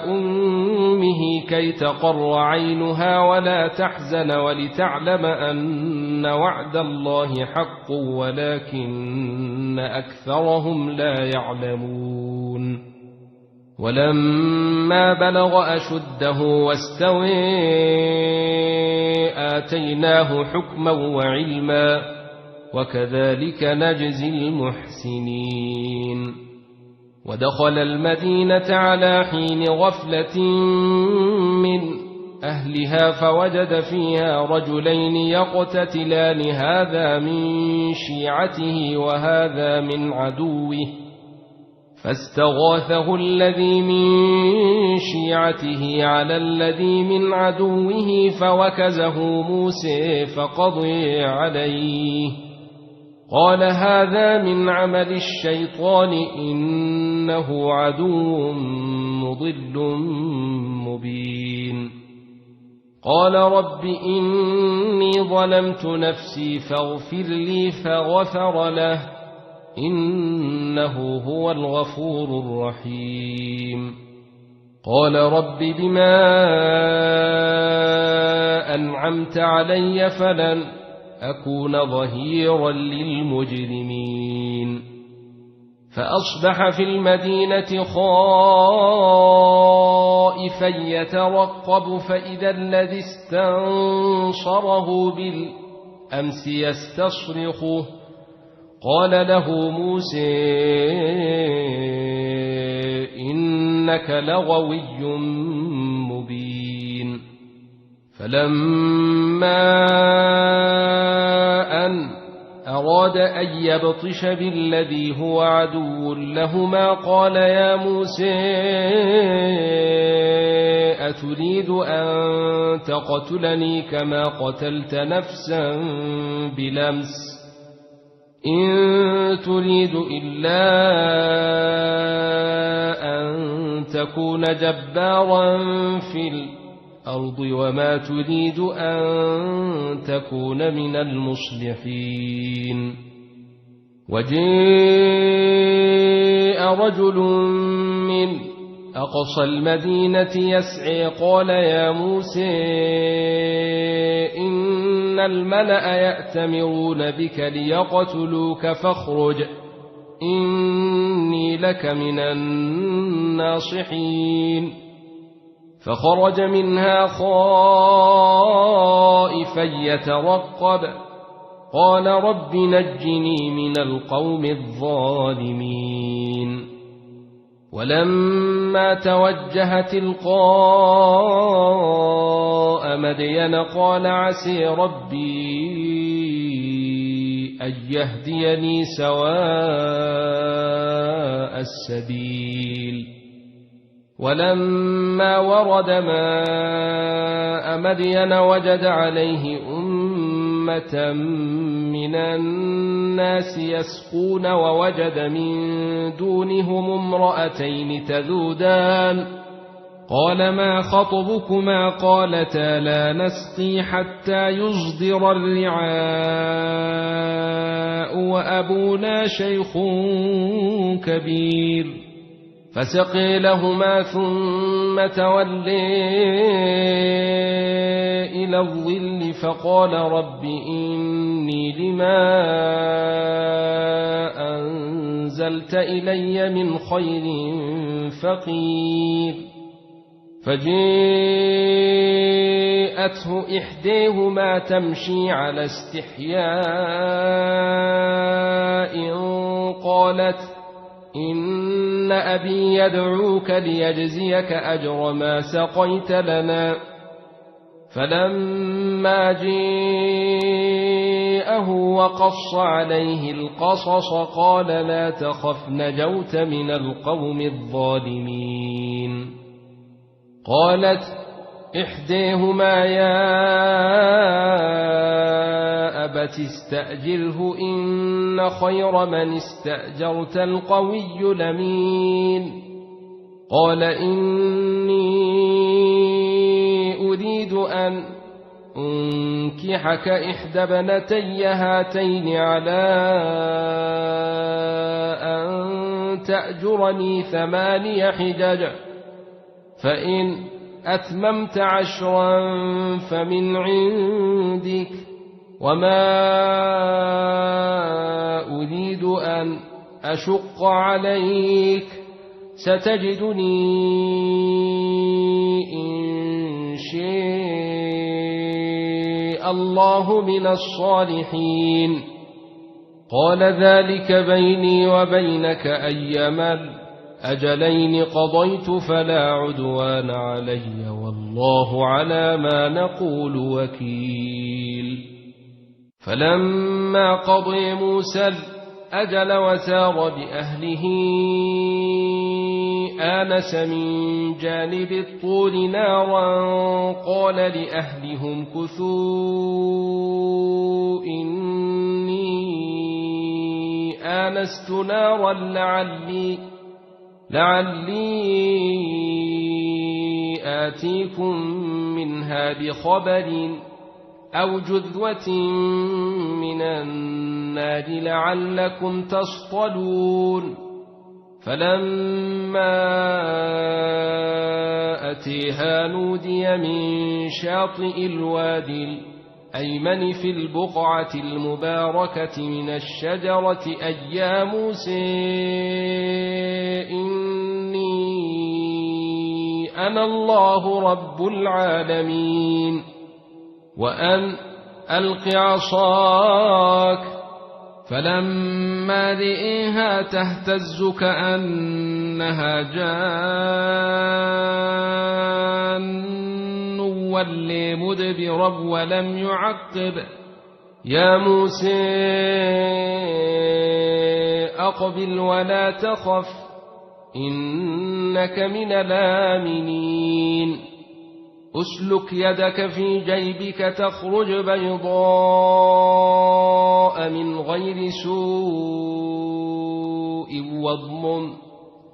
أمه كي تقر عينها ولا تحزن ولتعلم أن وعد الله حق ولكن أكثرهم لا يعلمون. ولما بلغ أشده واستوى آتيناه حكما وعلما وكذلك نجزي المحسنين. ودخل المدينة على حين غفلة من أهلها فوجد فيها رجلين يقتتلان هذا من شيعته وهذا من عدوه فاستغاثه الذي من شيعته على الذي من عدوه فوكزه موسى فقضي عليه قال هذا من عمل الشيطان إنه عدو مضل مبين. قال رب إني ظلمت نفسي فاغفر لي فغفر له إنه هو الغفور الرحيم. قال رب بما أنعمت علي فلن أكون ظهيرا للمجرمين. فأصبح في المدينة خائفا يترقب فإذا الذي استنصره بالأمس يستصرخه قال له موسى إن إنك لغوي مبين. فلما أن أراد أن يبطش بالذي هو عدو لهما قال يا موسى أتريد أن تقتلني كما قتلت نفسا بالأمس إن تريد إلا أن تكون جبارا في الأرض وما تريد أن تكون من المصلحين. وجاء رجل من أقصى المدينة يسعى قال يا موسى إن الملأ يأتمرون بك ليقتلوك فاخرج إني لك من الناصحين. فخرج منها خائفا يترقب قال رب نجني من القوم الظالمين. ولما توجه تلقاء مدين قال عسى ربي أن يهديني سواء السبيل. ولما ورد ماء مدين وجد عليه أمة من الناس يسقون ووجد من دونهم امرأتين تذودان قال ما خطبكما قالتا لا نسقي حتى يصدر الرعاء وأبونا شيخ كبير. فسقي لهما ثم تولي إلى الظل فقال رب إني لما أنزلت إلي من خير فقير. فجاءته إحداهما تمشي على استحياء قالت إن أبي يدعوك ليجزيك أجر ما سقيت لنا. فلما جاءه وقص عليه القصص قال لا تخف نجوت من القوم الظالمين. قالت إحداهما يا أبت استأجره إن خير من استأجرت القوي الأمين. قال إني أريد أن أنكحك إحدى ابنتي هاتين على أن تأجرني ثماني حجج فإن أتممت عشرا فمن عندك وما أريد أن أشق عليك ستجدني إن شاء الله من الصالحين. قال ذلك بيني وبينك أيما الأجلين قضيت فلا عدوان علي والله على ما نقول وكيل. فلما قضى موسى الأجل وسار بأهله آنس من جانب الطور نارا قال لأهله امكثوا إني آنست نارا لعلي لعلي آتيكم منها بخبر أو جذوة من النار لعلكم تصطلون. فلما أتيها نودي من شاطئ الوادي الأيمن في البقعة المباركة من الشجرة أي يا موسى إني أنا الله رب العالمين وأن ألق عصاك فلما رئيها تهتز كأن إنها جان ولي مدبرا ولم يعقب. يا موسى أقبل ولا تخف إنك من الآمنين. اسلك يدك في جيبك تخرج بيضاء من غير سوء واضمم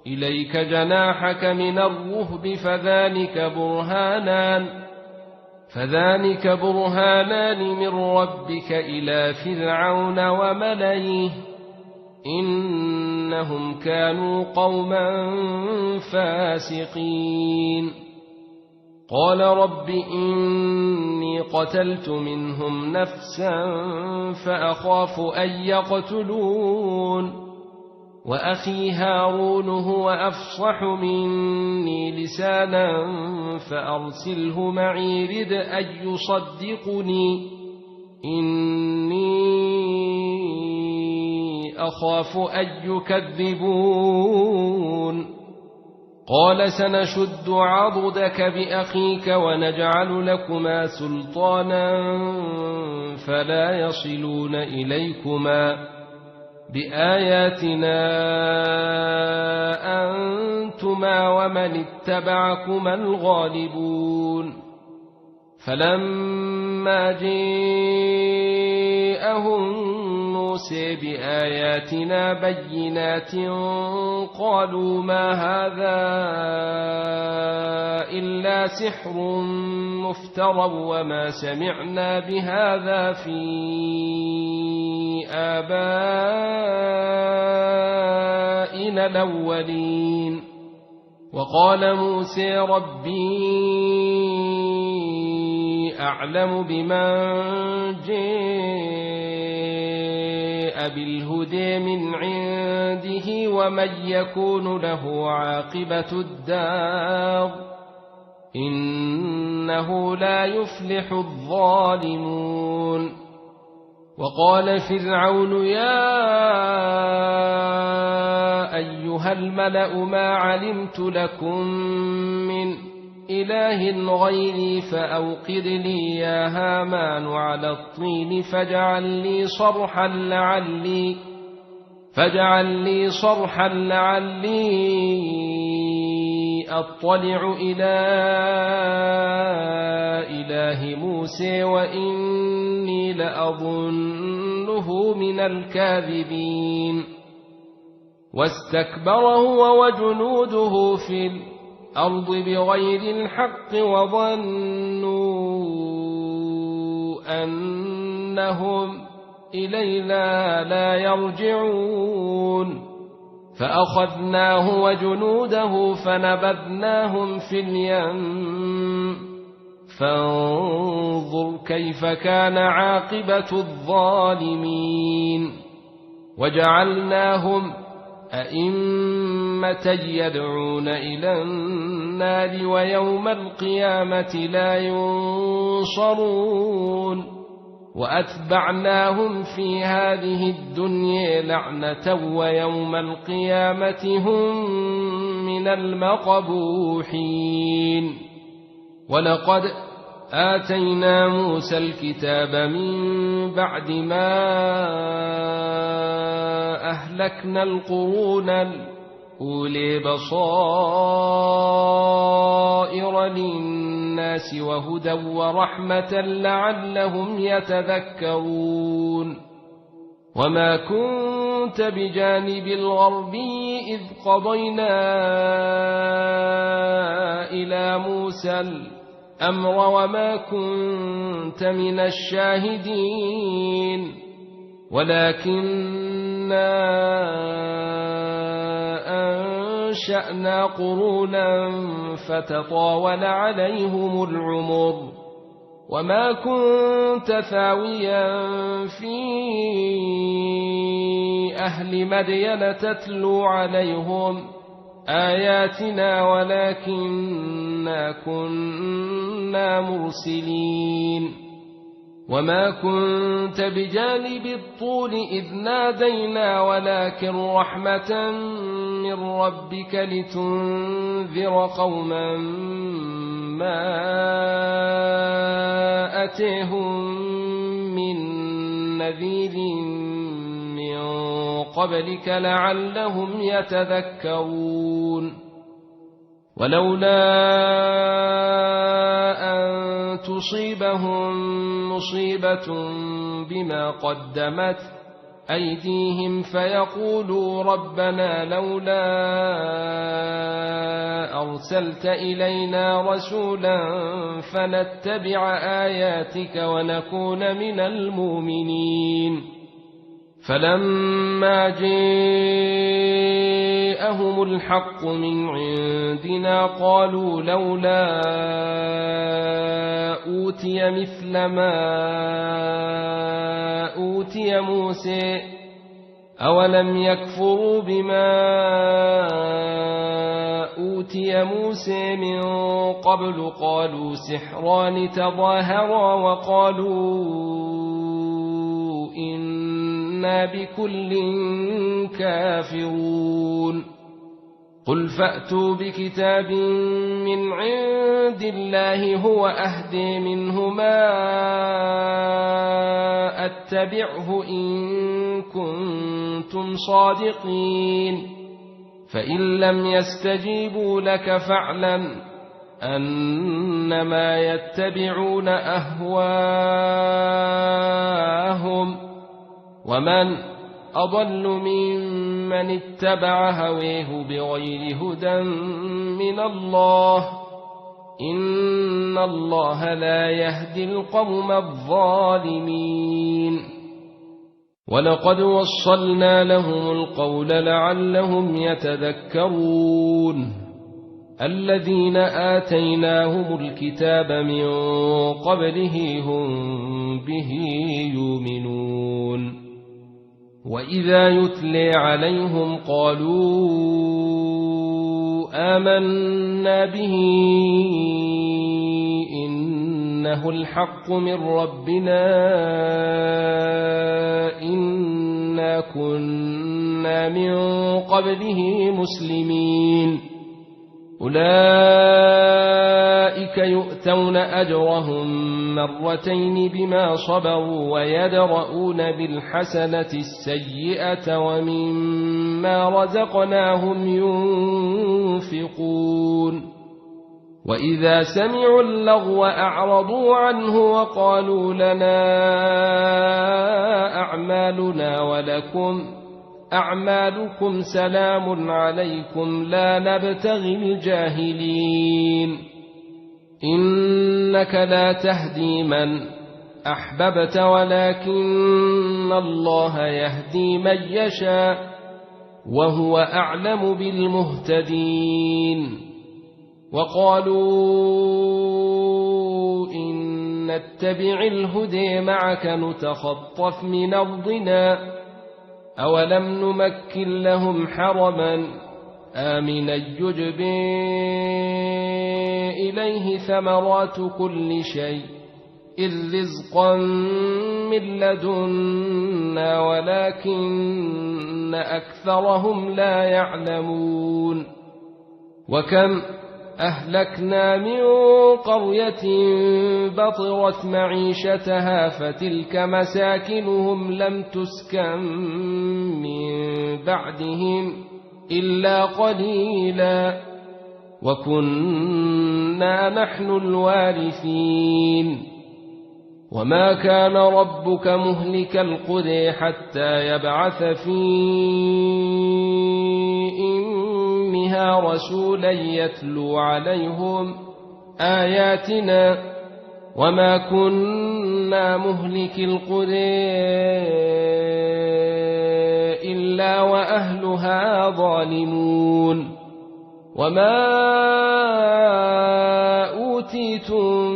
إليك جناحك من الرهب فذلك برهانان، فذلك برهانان من ربك إلى فرعون وملئه إنهم كانوا قوما فاسقين. قال رب إني قتلت منهم نفسا فأخاف أن يقتلون. وأخي هارون هو أفصح مني لسانا فأرسله معي رد أن يصدقني إني أخاف أن يكذبون. قال سنشد عضدك بأخيك ونجعل لكما سلطانا فلا يصلون إليكما بآياتنا أنتما ومن اتبعكما الغالبون. فلما جاءهم موسى بآياتنا بينات قالوا ما هذا إلا سحر مفترى وما سمعنا بهذا في آبائنا الأولين. وقال موسى ربي أعلم بمن جاء بالهدى من عنده ومن يكون له عاقبة الدار إنه لا يفلح الظالمون. وقال فرعون يا أيها الملأ ما علمت لكم من إله غيري فأوقد لي يا هامان على الطين فاجعل لي صرحا لعلي فاجعل لي صرحا لعلي أطلع إلى إله موسى وإني لأظنه من الكاذبين. واستكبر هو وجنوده في الأرض بغير الحق وظنوا أنهم إلينا لا يرجعون. فأخذناه وجنوده فنبذناهم في اليم. فانظر كيف كان عاقبة الظالمين. وجعلناهم أئمة يدعون إلى النار ويوم القيامة لا ينصرون. وأتبعناهم في هذه الدنيا لعنة ويوم القيامة هم من المقبوحين. ولقد آتينا موسى الكتاب من بعد ما أهلكنا القرون الأولى بصائر للناس وهدى ورحمة لعلهم يتذكرون. وما كنت بجانب الغربي إذ قضينا إلى موسى الأمر وما كنت من الشاهدين. ولكنا أنشأنا قرونا فتطاول عليهم العمر. وما كنت ثاويا في أهل مدين تتلو عليهم آياتنا ولكنا كنا مرسلين. وما كنت بجانب الطور إذ نادينا ولكن رحمة من ربك لتنذر قوما ما أتيهم من نذير من قبلك لعلهم يتذكرون. ولولا أن تصيبهم مصيبة بما قدمت أيديهم فيقولوا ربنا لولا أرسلت إلينا رسولا فنتبع آياتك ونكون من المؤمنين. فلما جاءهم الحق من عندنا قالوا لولا أوتي مثل ما أوتي موسى أولم يكفروا بما أوتي موسى من قبل قالوا سحران تظاهرا وقالوا إنا بكل كافرون. قل فأتوا بكتاب من عند الله هو أهدي منهما أتبعه إن كنتم صادقين. فإن لم يستجيبوا لك فاعلم أنما يتبعون أهواءهم ومن أضل ممن اتبع هواه بغير هدى من الله إن الله لا يهدي القوم الظالمين. ولقد وصلنا لهم القول لعلهم يتذكرون. الذين آتيناهم الكتاب من قبله هم به يؤمنون. وإذا يتلي عليهم قالوا آمنا به إنه الحق من ربنا إنا كنا من قبله مسلمين. أولئك يؤتون أجرهم مرتين بما صبروا ويدرءون بالحسنة السيئة ومما رزقناهم ينفقون. وإذا سمعوا اللغو أعرضوا عنه وقالوا لنا أعمالنا ولكم أعمالكم سلام عليكم لا نبتغي الجاهلين. إنك لا تهدي من أحببت ولكن الله يهدي من يشاء وهو أعلم بالمهتدين. وقالوا إن نتبع الهدى معك نتخطف من أرضنا أولم نمكن لهم حرما آمنا يجبى إليه ثمرات كل شيء إذ رزقا من لدنا ولكن أكثرهم لا يعلمون. وكم أهلكنا من قرية بطرت معيشتها فتلك مساكنهم لم تسكن من بعدهم إلا قليلا وكنا نحن الوارثين. وما كان ربك مهلك القرى حتى يبعث في أمها رسولا يتلو عليهم آياتنا وما كنا مهلك القرى إلا وأهلها ظالمون. وما أوتيتم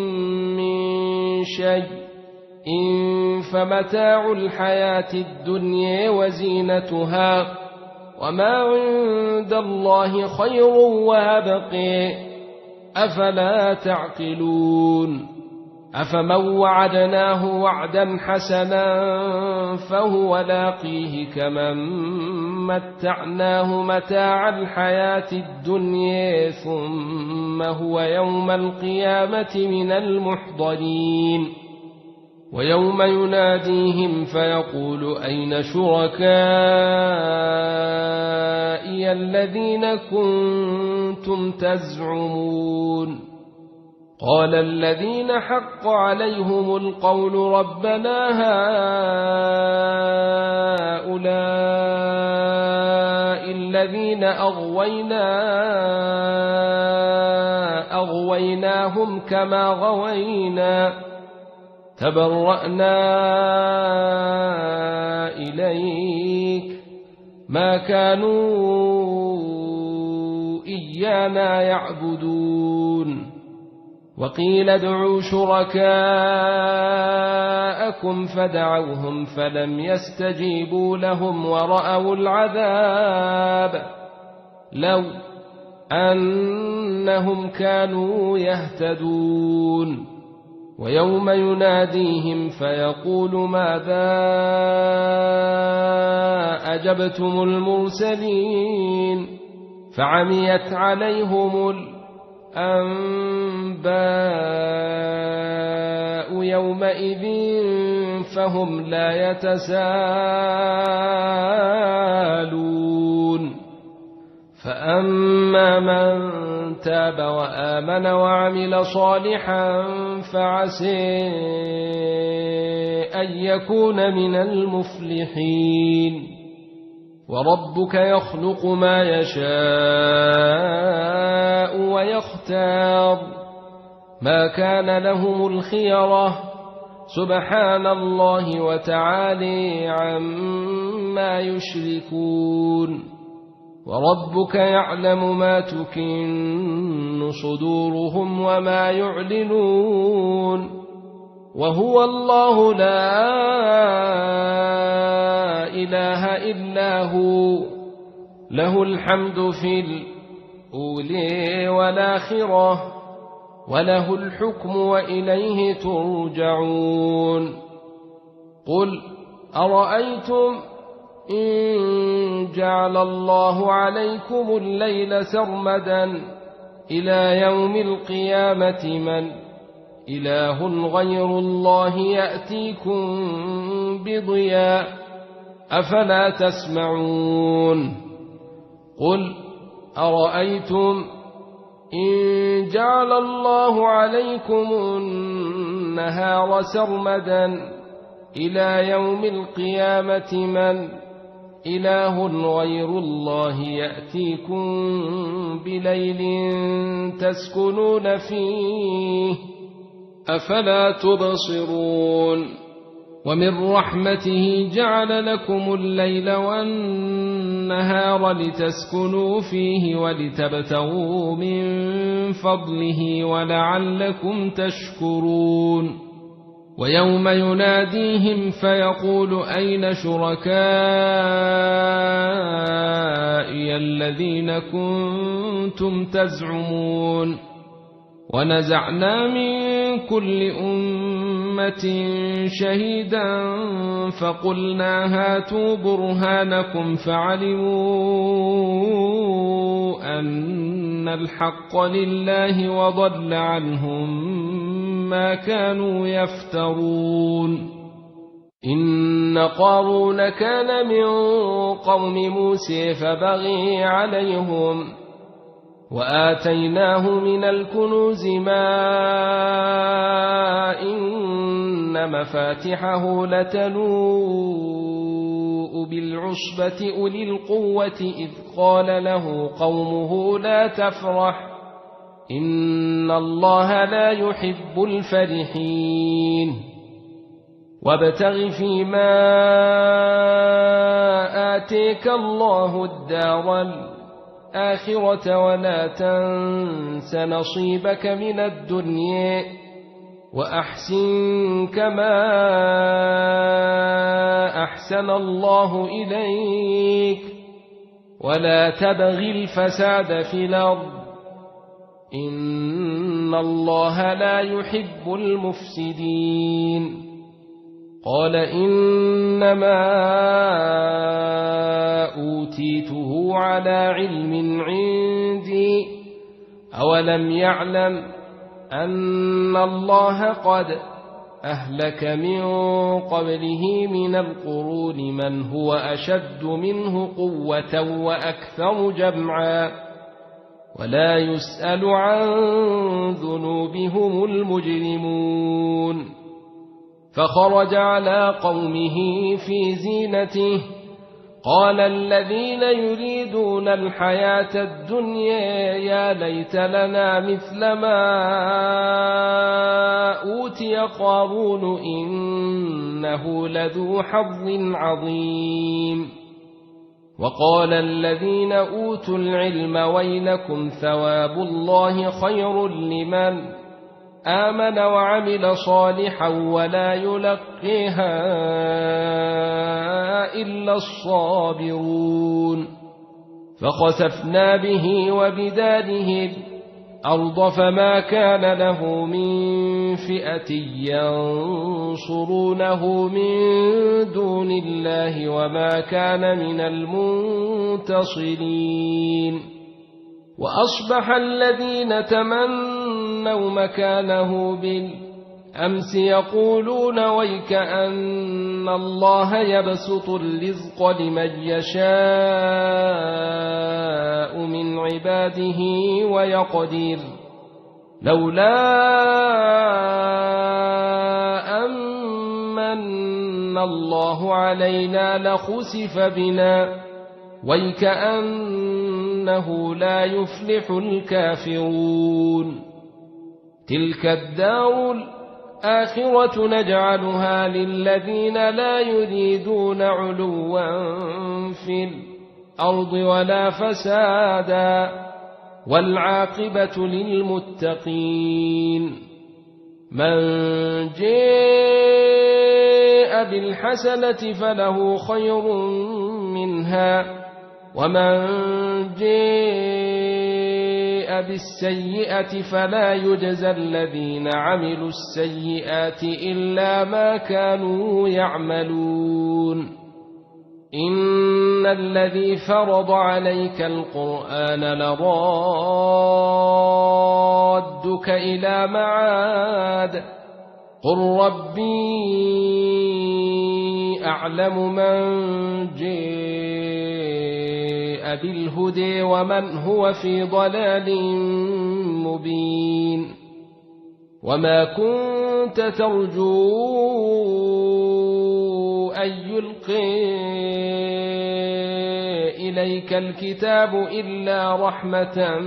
من شيء فمتاع الحياة الدنيا وزينتها وما عند الله خير وأبقى أفلا تعقلون. أفمن وعدناه وعدا حسنا فهو لاقيه كمن متعناه متاع الحياة الدنيا ثم هو يوم القيامة من المحضرين. ويوم يناديهم فيقول أين شركائي الذين كنتم تزعمون؟ قال الذين حق عليهم القول ربنا هؤلاء الذين أغوينا أغويناهم كما غوينا تبرأنا إليك ما كانوا إيانا يعبدون. وقيل ادعوا شركاءكم فدعوهم فلم يستجيبوا لهم ورأوا العذاب لو أنهم كانوا يهتدون. ويوم يناديهم فيقول ماذا أجبتم المرسلين؟ فعميت عليهم الأنباء يومئذ فهم لا يتساءلون. فأما من تاب وآمن وعمل صالحا فعسى أن يكون من المفلحين. وربك يخلق ما يشاء ويختار ما كان لهم الخيرة سبحان الله وتعالى عما يشركون. وربك يعلم ما تكن صدورهم وما يعلنون. وهو الله لا إله إلا هو. له الحمد في الأولى والآخرة. وله الحكم وإليه ترجعون. قل أرأيتم إن جعل الله عليكم الليل سرمدا إلى يوم القيامة من إله غير الله يأتيكم بضياء أفلا تسمعون. قل أرأيتم إن جعل الله عليكم النهار سرمدا إلى يوم القيامة من إله غير الله يأتيكم بليل تسكنون فيه أفلا تبصرون. ومن رحمته جعل لكم الليل والنهار لتسكنوا فيه ولتبتغوا من فضله ولعلكم تشكرون. ويوم يناديهم فيقول أين شركائي الذين كنتم تزعمون؟ ونزعنا من كل أمة شهيدا فقلنا هاتوا برهانكم فعلموا أن الحق لله وضل عنهم ما كانوا يفترون. إن قارون كان من قوم موسى فبغي عليهم وآتيناه من الكنوز ما إن مفاتحه لتنوء بالعصبة أولي القوة إذ قال له قومه لا تفرح إن الله لا يحب الفرحين. وابتغ فيما آتيك الله الدار الآخرة ولا تنس نصيبك من الدنيا وأحسن كما أحسن الله إليك ولا تبغ الفساد في الأرض إن الله لا يحب المفسدين. قال إنما أوتيته على علم عندي، أولم يعلم أن الله قد أهلك من قبله من القرون من هو أشد منه قوة وأكثر جمعا، ولا يسأل عن ذنوبهم المجرمون. فخرج على قومه في زينته، قال الذين يريدون الحياة الدنيا يا ليت لنا مثل ما أوتي قارون إنه لذو حظ عظيم. وقال الذين أوتوا العلم ويلكم ثواب الله خير لمن آمن وعمل صالحا ولا يلقيها إلا الصابرون. فخسفنا به وبداره الأرض فما كان له من فئة ينصرونه من دون الله وما كان من المنتصرين. وأصبح الذين تمنوا مكانه بالأمس يقولون ويكأن الله يبسط الرزق لمن يشاء من عباده ويقدر، لولا أن من الله علينا لخسف بنا، ويكأنه لا يفلح الكافرون. تلك الدار الآخرة نجعلها للذين لا يريدون علوا في الأرض ولا فسادا، والعاقبة للمتقين. من جاء بالحسنة فله خير منها، ومن جاء بالسيئة فلا يجزى الذين عملوا السيئات إلا ما كانوا يعملون. إن الذي فرض عليك القرآن لرادك إلى معاد، قل ربي أعلم من جاء بالهدى ومن هو في ضلال مبين. وما كنت ترجو أن يلقي إليك الكتاب إلا رحمة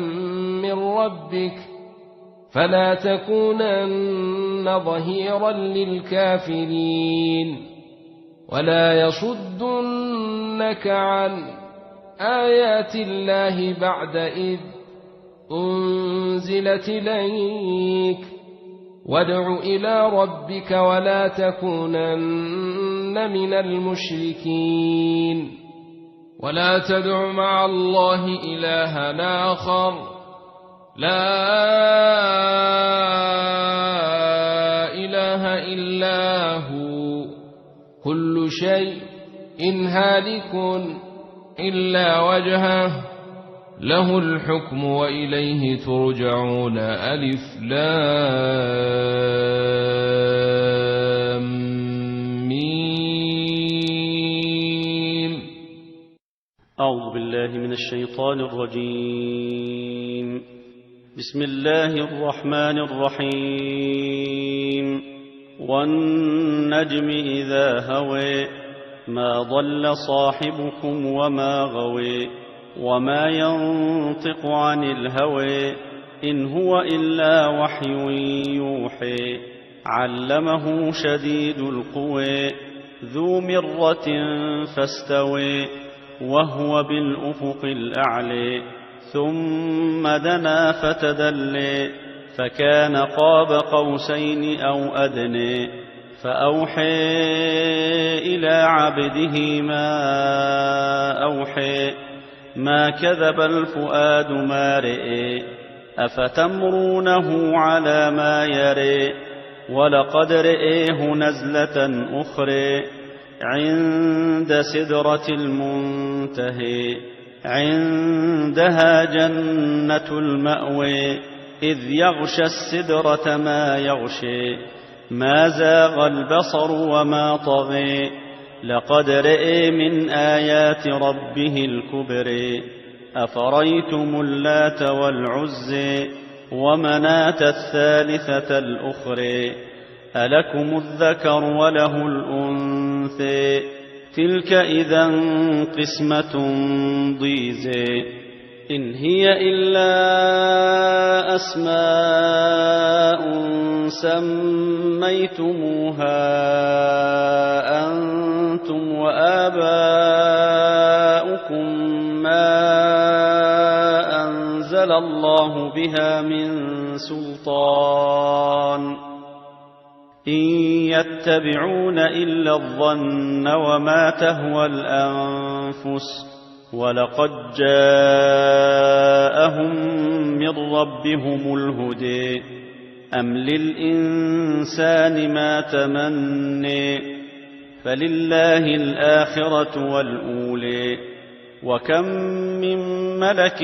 من ربك، فلا تكونن ظهيرا للكافرين، ولا يصدنك عن آيات الله بعد إذ أنزلت إليك، وادع إلى ربك ولا تكونن من المشركين، ولا تدع مع الله إلها آخر، لا إله إلا هو، كل شيء هالك إلا وجهه، له الحكم وإليه ترجعون. ألف لام ميم. أعوذ بالله من الشيطان الرجيم. بسم الله الرحمن الرحيم. والنجم إذا هوى. ما ضل صاحبكم وما غوى. وما ينطق عن الهوى. إن هو إلا وحي يوحى. علمه شديد القوى. ذو مرة فاستوى. وهو بالأفق الأعلى. ثم دنا فتدلى. فكان قاب قوسين أو أدنى. فأوحى إلى عبده ما أوحى. ما كذب الفؤاد ما رئى. أفتمرونه على ما يري ولقد رئيه نزلة أخرى عند سدرة المنتهي عندها جنة المأوي إذ يغشى السدرة ما يغشي ما زاغ البصر وما طغي لقد رئي من آيات ربه الكبري أفريتم اللات والعزي ومناة الثالثة الأخرى ألكم الذكر وله الأنثى تلك إذا قسمة ضيزى إن هي إلا أسماء سميتموها أنتم وآباؤكم ما أنزل الله بها من سلطان إن يتبعون إلا الظن وما تهوى الأنفس ولقد جاءهم من ربهم الهدى أم للإنسان ما تمني فلله الآخرة والأولى وكم من ملك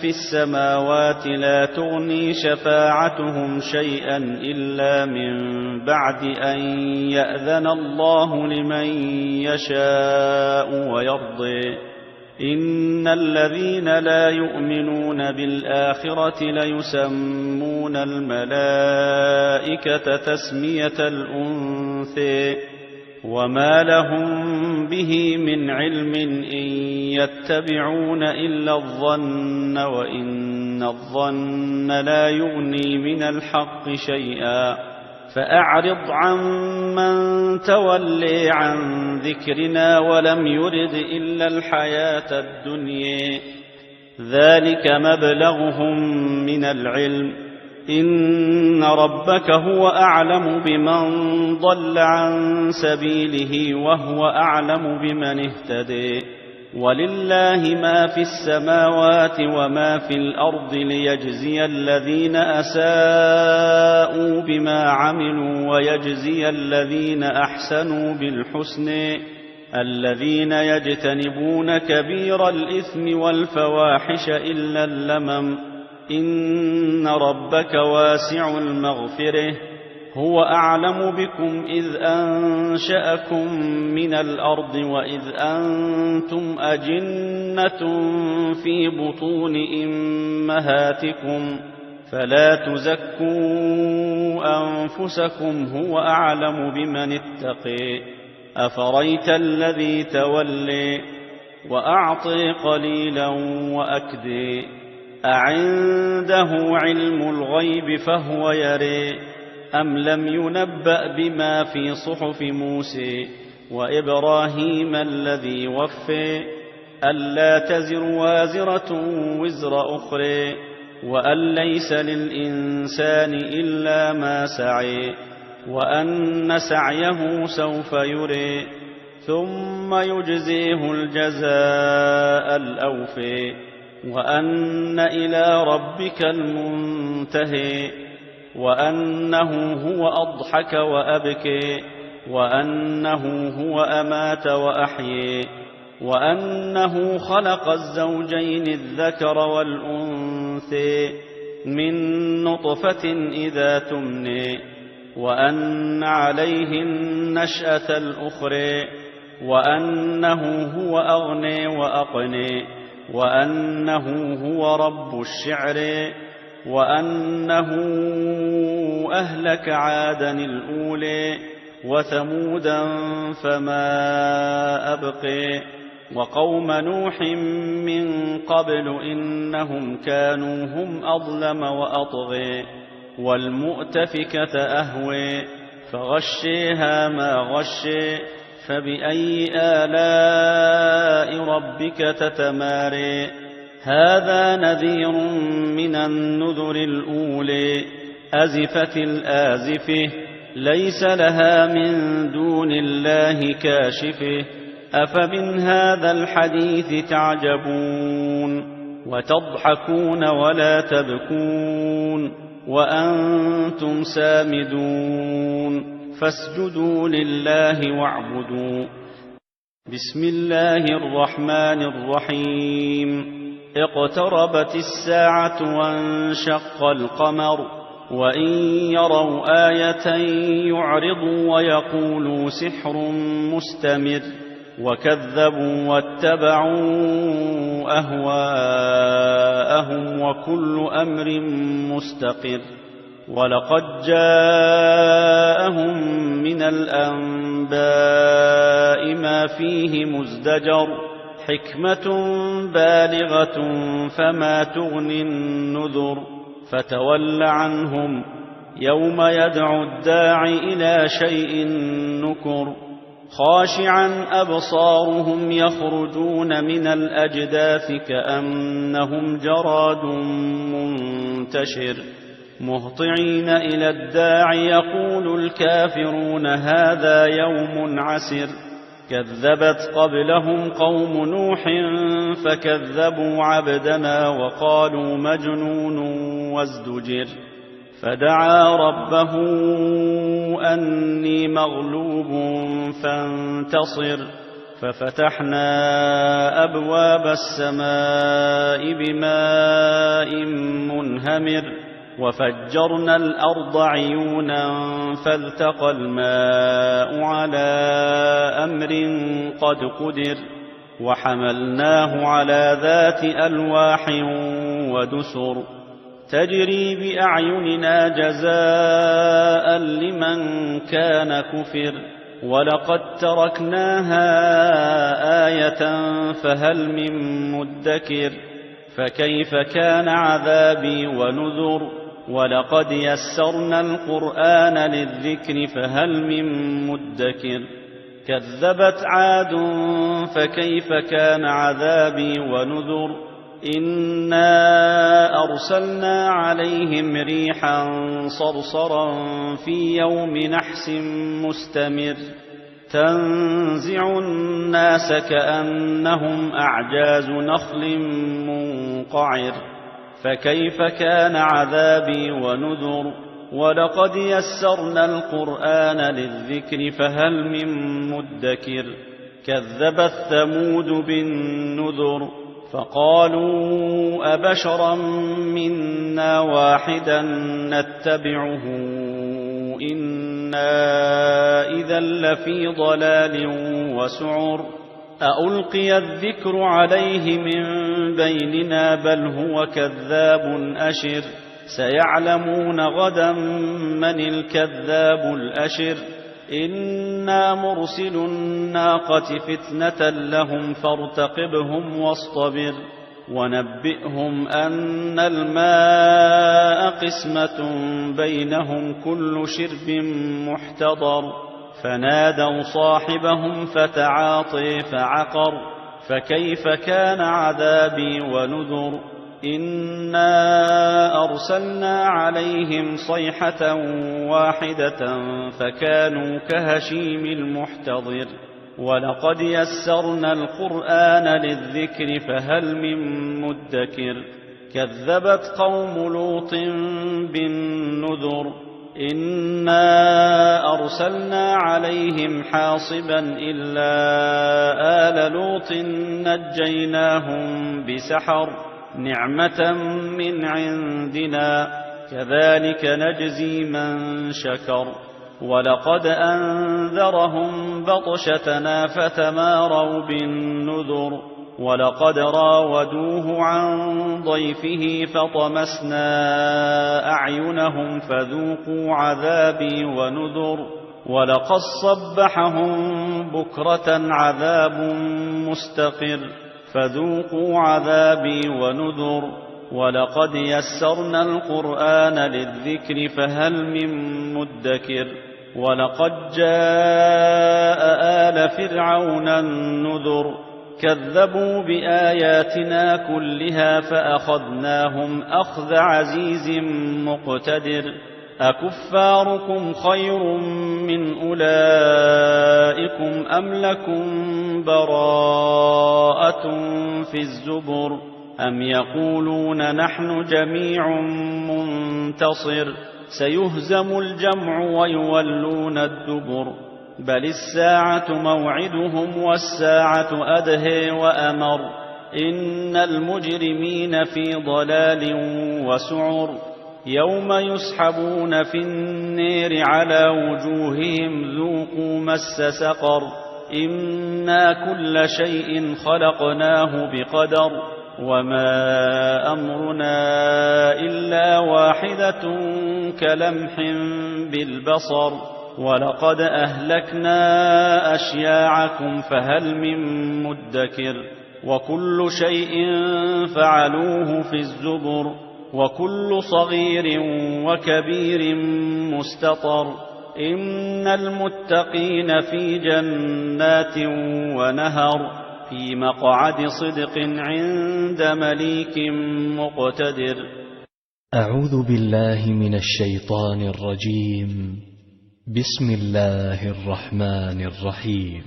في السماوات لا تغني شفاعتهم شيئا إلا من بعد أن يأذن الله لمن يشاء ويرضي إن الذين لا يؤمنون بالآخرة ليسمون الملائكة تسمية الأنثى وما لهم به من علم إن يتبعون إلا الظن وإن الظن لا يغني من الحق شيئا فأعرض عمن تولي عن ذكرنا ولم يرد إلا الحياة الدنيا ذلك مبلغهم من العلم إن ربك هو أعلم بمن ضل عن سبيله وهو أعلم بمن اهتدي ولله ما في السماوات وما في الأرض ليجزي الذين أساءوا بما عملوا ويجزي الذين أحسنوا بالحسن الذين يجتنبون كبير الإثم والفواحش إلا اللمم إن ربك واسع المغفرة هو أعلم بكم إذ أنشأكم من الأرض وإذ أنتم أجنة في بطون أمهاتكم فلا تزكوا أنفسكم هو أعلم بمن اتقي أفريت الذي تولي وأعطي قليلا وأكدي أعنده علم الغيب فهو يري أم لم ينبأ بما في صحف موسى وإبراهيم الذي وفي ألا تزر وازرة وزر أخرى وأن ليس للإنسان إلا ما سعي وأن سعيه سوف يري ثم يجزيه الجزاء الأوفي وأن إلى ربك المنتهي وأنه هو أضحك وأبكي وأنه هو أمات وأحيي وأنه خلق الزوجين الذكر والأنثى من نطفة إذا تمني وأن عليه النشأة الأخرى وأنه هو أغني وأقني وأنه هو رب الشعر وأنه أهلك عادا الأولي وثمودا فما أبقي وقوم نوح من قبل إنهم كانوا هم أظلم وأطغي والمؤتفكة أهوي فغشيها ما غشي فبأي آلاء ربك تتماري هذا نذير من النذر الأولي أزفت الآزفة ليس لها من دون الله كاشفة أفمن هذا الحديث تعجبون وتضحكون ولا تبكون وأنتم سامدون. فاسجدوا لله واعبدوا. بسم الله الرحمن الرحيم. اقتربت الساعة وانشق القمر. وإن يروا آية يعرضوا ويقولوا سحر مستمر. وكذبوا واتبعوا أهواءهم وكل أمر مستقر. ولقد جاءهم من الأنباء ما فيه مزدجر. حكمة بالغة فما تغني النذر. فتول عنهم يوم يدعو الداع إلى شيء نكر. خاشعا أبصارهم يخرجون من الأجداث كأنهم جراد منتشر. مهطعين إلى الداع يقول الكافرون هذا يوم عسر. كذبت قبلهم قوم نوح فكذبوا عبدنا وقالوا مجنون وازدجر. فدعا ربه أني مغلوب فانتصر. ففتحنا أبواب السماء بماء منهمر. وفجرنا الأرض عيونا فالتقى الماء على أمر قد قدر. وحملناه على ذات ألواح ودسر. تجري بأعيننا جزاء لمن كان كفر. ولقد تركناها آية فهل من مدكر. فكيف كان عذابي ونذر. ولقد يسرنا القرآن للذكر فهل من مدكر. كذبت عاد فكيف كان عذابي ونذر. إنا أرسلنا عليهم ريحا صرصرا في يوم نحس مستمر. تنزع الناس كأنهم أعجاز نخل منقعر. فكيف كان عذابي ونذر. ولقد يسرنا القرآن للذكر فهل من مدكر. كذبت ثمود بالنذر. فقالوا أبشرا منا واحدا نتبعه إنا إذا لفي ضلال وسعر. أألقي الذكر عليه من بيننا بل هو كذاب أشر. سيعلمون غدا من الكذاب الأشر. إنا مرسلو الناقة فتنة لهم فارتقبهم واصطبر. ونبئهم أن الماء قسمة بينهم كل شرب محتضر. فنادوا صاحبهم فتعاطي فعقر. فكيف كان عذابي ونذر. إنا أرسلنا عليهم صيحة واحدة فكانوا كهشيم المحتضر. ولقد يسرنا القرآن للذكر فهل من مدكر. كذبت قوم لوط بالنذر. إنا أرسلنا عليهم حاصبا إلا آل لوط نجيناهم بسحر. نعمة من عندنا. كذلك نجزي من شكر. ولقد أنذرهم بطشتنا فتماروا بالنذر. ولقد راودوه عن ضيفه فطمسنا أعينهم فذوقوا عذابي ونذر. ولقد صبحهم بكرة عذاب مستقر. فذوقوا عذابي ونذر. ولقد يسرنا القرآن للذكر فهل من مدكر. ولقد جاء آل فرعون النذر. كذبوا بآياتنا كلها فأخذناهم أخذ عزيز مقتدر. أكفاركم خير من أولئكم أم لكم براءة في الزبر. أم يقولون نحن جميع منتصر، سيهزم الجمع ويولون الدبر، بل الساعة موعدهم والساعة أدهى وأمر، إن المجرمين في ضلال وسعر. يوم يسحبون في النير على وجوههم ذوقوا مس سقر. إنا كل شيء خلقناه بقدر. وما أمرنا إلا واحدة كلمح بالبصر. ولقد أهلكنا أشياعكم فهل من مدكر. وكل شيء فعلوه في الزبر. وكل صغير وكبير مستطر. إن المتقين في جنات ونهر. في مقعد صدق عند مليك مقتدر. أعوذ بالله من الشيطان الرجيم. بسم الله الرحمن الرحيم.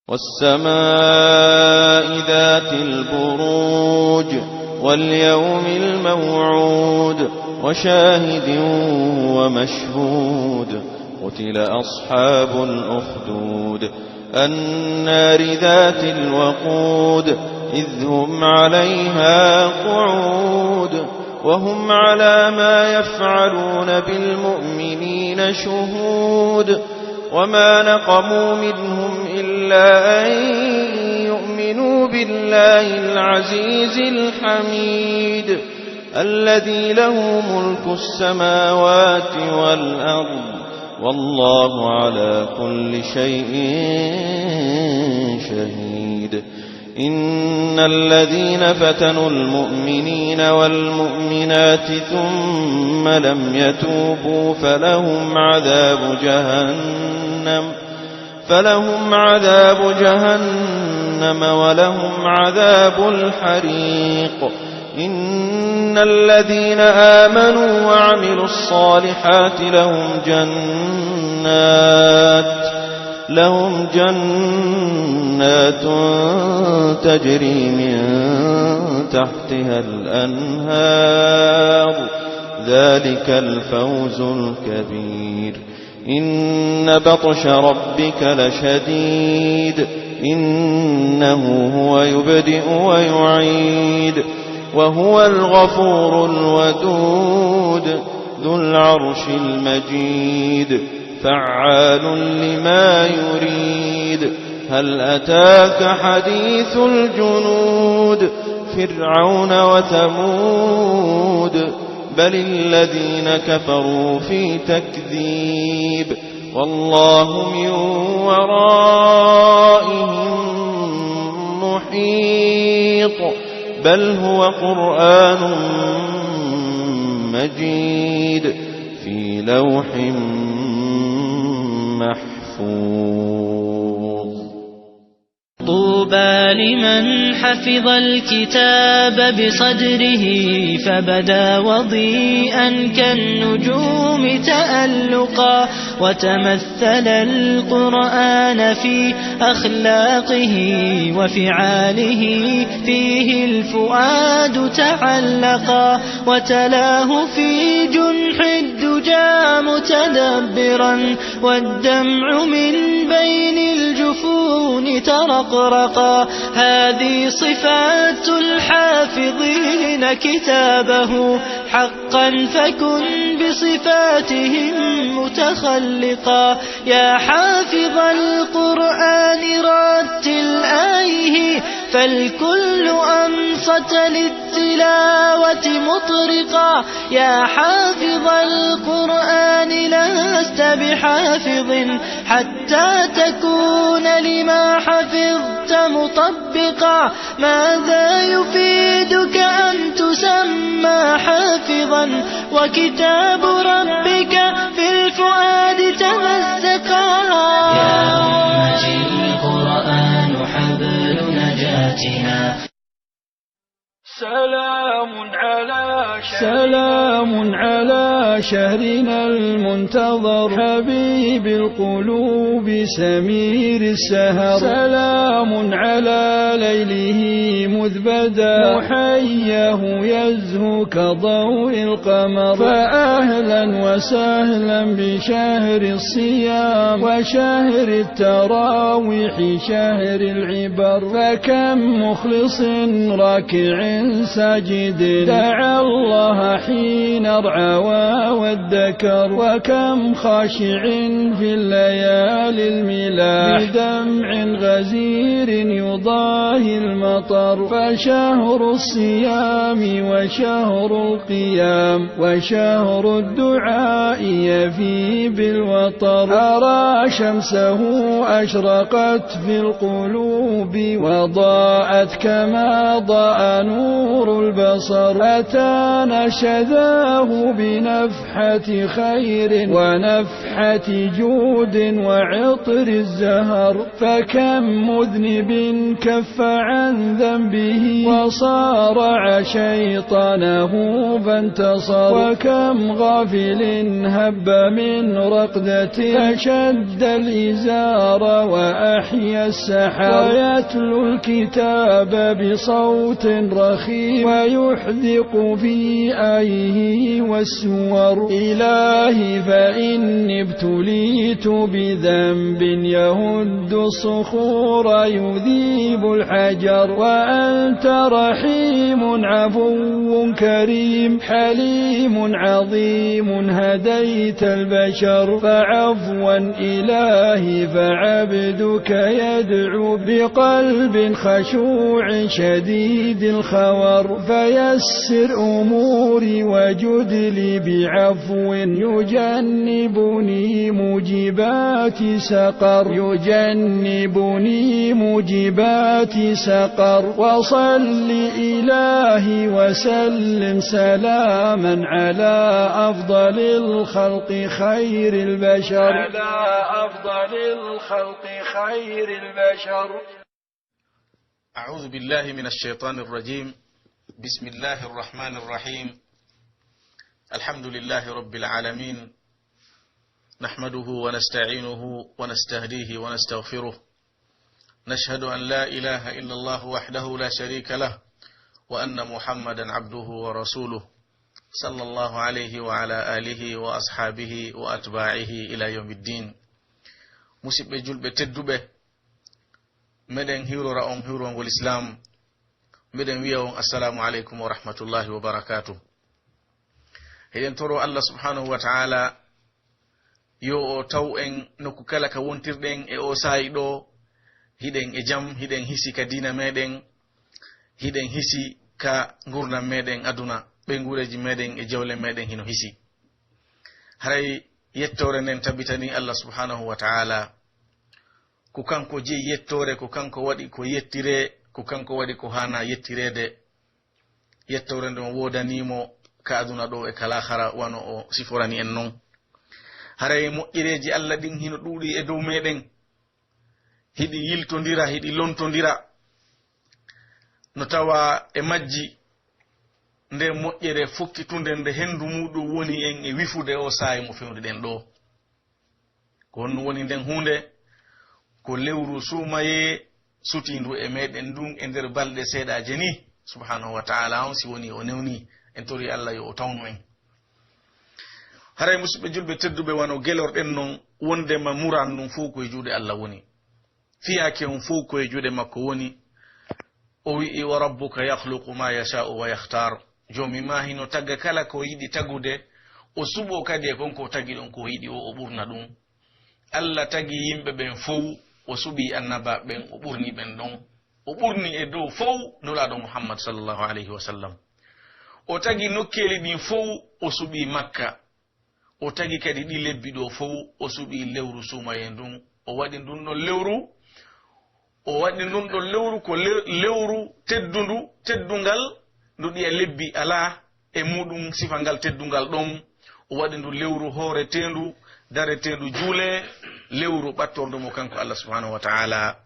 والسماء ذات البروج. واليوم الموعود. وشاهد ومشهود. قتل أصحاب الأخدود. النار ذات الوقود. إذ هم عليها قعود. وهم على ما يفعلون بالمؤمنين شهود. وما نقموا منهم إلا أن يؤمنوا بالله العزيز الحميد، الذي له ملك السماوات والأرض، والله على كل شيء شهيد. إن الذين فتنوا المؤمنين والمؤمنات ثم لم يتوبوا فلهم عذاب جهنم، فلهم عذاب جهنم ولهم عذاب الحريق. إن الذين آمنوا وعملوا الصالحات لهم جنات، لهم جنات تجري من تحتها الأنهار، ذلك الفوز الكبير. إن بطش ربك لشديد، إنه هو يبدئ ويعيد، وهو الغفور الودود، ذو العرش المجيد، فعال لما يريد. هل أتاك حديث الجنود، فرعون وثمود، بل الذين كفروا في تكذيب، والله من ورائهم محيط، بل هو قرآن مجيد في لوح محفوظ. طوبى لمن حفظ الكتاب بصدره فبدا وضيئا كالنجوم تألقا، وتمثل القرآن في أخلاقه وفعاله، فيه الفؤاد تعلقا، وتلاه في جنح الدجى متدبرا، والدمع من بين الجفون ترقرقا. هذه صفات الحافظين كتابه حقا، فكن بصفاتهم متخلقا. يا حافظ القرآن رتل آيه، فالكل أنصت للتلاوة مطرقا. يا حافظ القرآن لست بحافظ حتى تكون لما حفظت مطبقا. ماذا يفيدك أن تسمى حافظا وكتاب ربك في الفؤاد تمزقا؟ يا أمتي، القرآن حبل نجاتنا. سلام على سلام على شهرنا المنتظر حبيب القلوب سمير السهر. سلام على ليله مذ بدا محياه يزهو كضوء القمر. فأهلا وسهلا بشهر الصيام وشهر التراويح شهر العبر. فكم مخلص راكع ساجد دعا الله حين ارعوى وادكر. وكم خاشع في الليالي الملاح بدمع غزير يضاهي المطر. فشهر الصيام وشهر القيام وشهر الدعاء يفي بالوطر. أرى شمسه أشرقت في القلوب وضاءت كما ضاء نور البصر. أتانا شذاه بنفحة خير ونفحة جود وعطر الزهر. فكم مذنب كف عن ذنبه وصارع شيطانه فانتصر. وكم غافل هب من رقدة فشد الإزار وأحيا السحر. ويتلو الكتاب بصوت رخيم ويحذق في آيه والسور. إلهي فإني ابتليت بذنب يهد الصخور يذيب الحجر. وأنت رحيم عفو كريم حليم عظيم هديت البشر. فعفوا إلهي فعبدك يدعو بقلب خشوع شديد الخور. فيسر أموري وجد لي بعفو يجنبني موجبات سقر. يجنبني موجبات سقر. وصل إلهي وسلم سلاما على أفضل الخلق خير البشر. على أفضل الخلق خير البشر. أعوذ بالله من الشيطان الرجيم. بسم الله الرحمن الرحيم. الحمد لله رب العالمين. نحمده ونستعينه ونستهديه ونستغفره. نشهد أن لا إله إلا الله وحده لا شريك له، وأن محمدا عبده ورسوله، صلى الله عليه وعلى آله وأصحابه وأتباعه إلى يوم الدين. Musidɓe julɓe tedduɓe, meɗen hiwrora on hiwrongol Islaam, meɗen wi'a on, Assalaamu aleykum wa rahmatullahi wa barakaatuh. Hiɗen toro Allah subhanahu wa ta'ala yo o taw en nokku kala ka wontirɗen e o saa'i ɗo, hiɗen e jam, hiɗen hisi ka diina meɗen, hiɗen hisi ka ngurndan meɗen aduna, ɓeynguureeji meɗen e jawle meɗen hino hisi. Haray yettoore nden tabitani Allah subhanahu wa ta'ala. Ko kanko jeyi yettoore, ko kanko waɗi ko yettiree, ko kanko waɗi ko haana yettireede. Yettoore nden woodanii mo ka aduna ɗo e ka laakhara, wano o siforani en non. Haray moƴƴereeji Allah ɗin hino ɗuuɗi e dow meɗen, hiɗi yiltondira, hiɗi lontondira. No tawa e majji nde moƴƴere fokkitunde nde hendu muɗum woni en e wifude o saa'i mo fewndo ɗen ɗo. Ko honɗum woni nden huunde? Ko lewru suumayee sutiindu e meɗen ndun e nder balɗe seeɗaaje ni, subhanahu wa ta'ala, on si woni o newni, en tori Allah yo o tawnu en. Haray musidɓe julɓe tedduɓe, wano gelorɗen non, wondema muran ndun fow ko e juuɗe Allah woni. Fiyaake on fow ko e juuɗe makko woni. O wi'i, "Wa rabbuka yakhluqu ma yasha'u wa yakhtar." Joomi maa hino tagga kala ko yiɗi tagude, o suɓoo kadi e kon ko tagi ɗon ko yiɗi o, o ɓurna ɗum. Allah tagi yimɓe ɓen fow, o suɓii annabaaɓe ɓen, o ɓurni ɓen ɗon. O ɓurni e dow fow Nulaaɗo Muhammad sallallahu alayhi wa sallam. O tagi nokkeeli ɗin fow, o suɓii Makka. O tagi kadi ɗi lebbi ɗo fow, o suɓii lewru suumayee ndun. O waɗi ndun ɗon lewru, o waɗi ndun ɗon lewru ko le-, lewru teddundu, teddungal, ndu ɗiya lebbi alaa e muɗum sifa ngal teddungal ɗon. O waɗi ndu lewru hooreteendu, dareteendu juulee, lewru ɓattordu mo kanko Allah subhanahu wa ta'ala.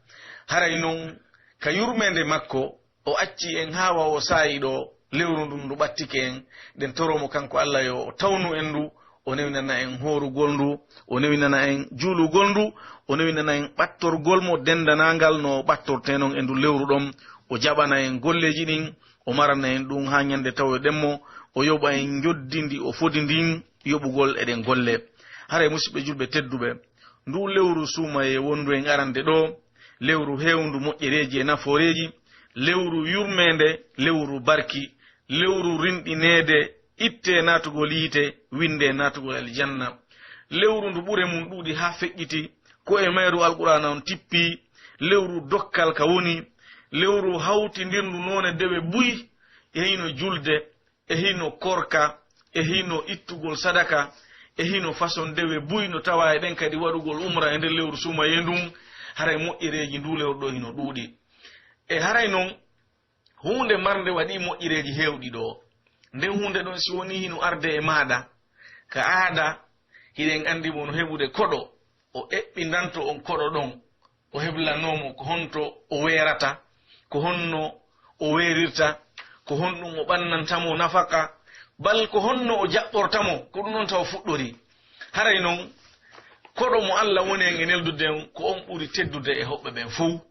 Haray non, ka yurmeende makko, o acci en haa wa o saa'i ɗo, lewru ndun ndu ɓattike en, ɗen toro mo kanko Allah yo o tawnu en ndu, O newinana en hoorugol ndu, o newinana en juulugol ndu, o newinana en ɓattorgol mo denndanangal no o ɓattortee non e ndu lewru ɗon. O jaɓana en golleeji ɗin, o marana en ɗum haa ñannde tawoyɗen mo, o yoɓa en njoddi ndi o fodi ndin yoɓugol eɗen golle. Haray, musiɓɓe julɓe tedduɓe, ndu lewru suumayee wondu en arande ɗoo, lewru heewndu moƴƴereeji e nafooreeji, lewru yurmeende, lewru barki, lewru rinɗineede, ittee naatugol yiite, winndee naatugol aljanna. Lewru ndu ɓure mum ɗuuɗi haa feƴƴiti, ko e mayru Alqur'aana on tippii, lewru dokkal ka woni, lewru hawtindirndu noone dewe buy, e hino julde, e hino korka, e hino ittugol sadaka, e hino façon dewe buy no tawaa e ɗen kadi waɗugol umra e nder lewru suumayee ndun, haray moƴƴereeji ndu lewru ɗoo hino ɗuuɗi. E haray non, huunde marnde waɗii moƴƴereeji heewɗi ɗoo. Nden huunde ɗon, si wonii hino arde e maaɗa, ka aada, hiɗen anndi mo no heɓude koɗo, o eɓɓindanto on koɗo ɗon, o heblanoo mo ko honto o weerata, ko honno o weerirta, ko honɗum o ɓannanta mo nafaka, bal ko honno o jaɓɓorta mo, ko ɗum ɗon taw fuɗɗorii. Haray non, koɗo mo Alla woni en e neldude on, ko on ɓuri teddude e hoɓɓe ɓen fow.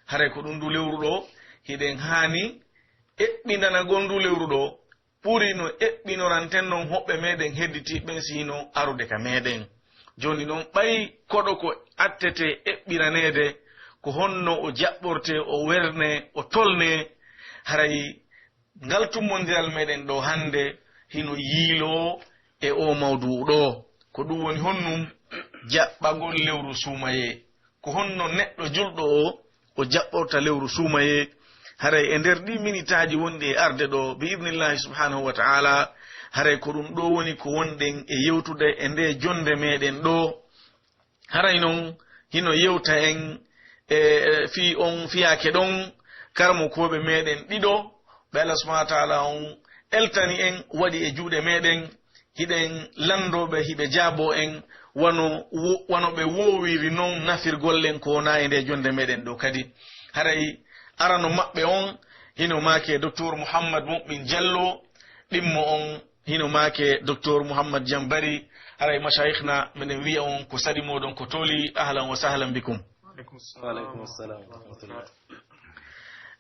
Haray ko ɗum ndu lewru ɗoo, hiɗen haani eɓɓindanagol ndu lewru ɗoo, ɓuri no eɓɓinoranten non hoɓɓe meɗen hedditiiɓe ɓen si hino arude ka meɗen. Jooni non, ɓay koɗo ko attete eɓɓiraneede, ko honno o jaɓɓortee, o wernee, o tolnee, haray ngal tummondiral meɗen ɗoo hannde hino yiiloo e oo mawduu ɗoo. Ko ɗum woni honnum jaɓɓagol lewru suumayee? Ko honno neɗɗo julɗo o, o jaɓɓorta lewru suumayee? Haray e nder ɗii minitaaji wonɗi e arde ɗoo, bi idnillahi subhanahu wa ta'ala, haray ko ɗum ɗoo woni ko wonɗen e yewtude e ndee jonnde meɗen ɗoo. Haray non hino yewta en e, e fii on fiyaake ɗon, karamokooɓe meɗen ɗiɗo, ɓe Allah subhanahu wa ta'ala on eltani en, waɗi e juuɗe meɗen, hiɗen lanndoo ɓe, hiɓe jaaboo en, wano wo-, wano ɓe woowiri non nafirgol en ko wonaa e ndee jonnde meɗen ɗoo kadi. Haray arano maɓɓe on hino maake Doktor Muhammad Mu'min Jallo, ɗimmo on hino maake Doktor Muhammad Jambari. Haray mashayikhna, meɗen wi'a on ko sari mooɗon ko tooli, ahlan wa sahlan bikum. Wa alaikum salam wa rahmatullah.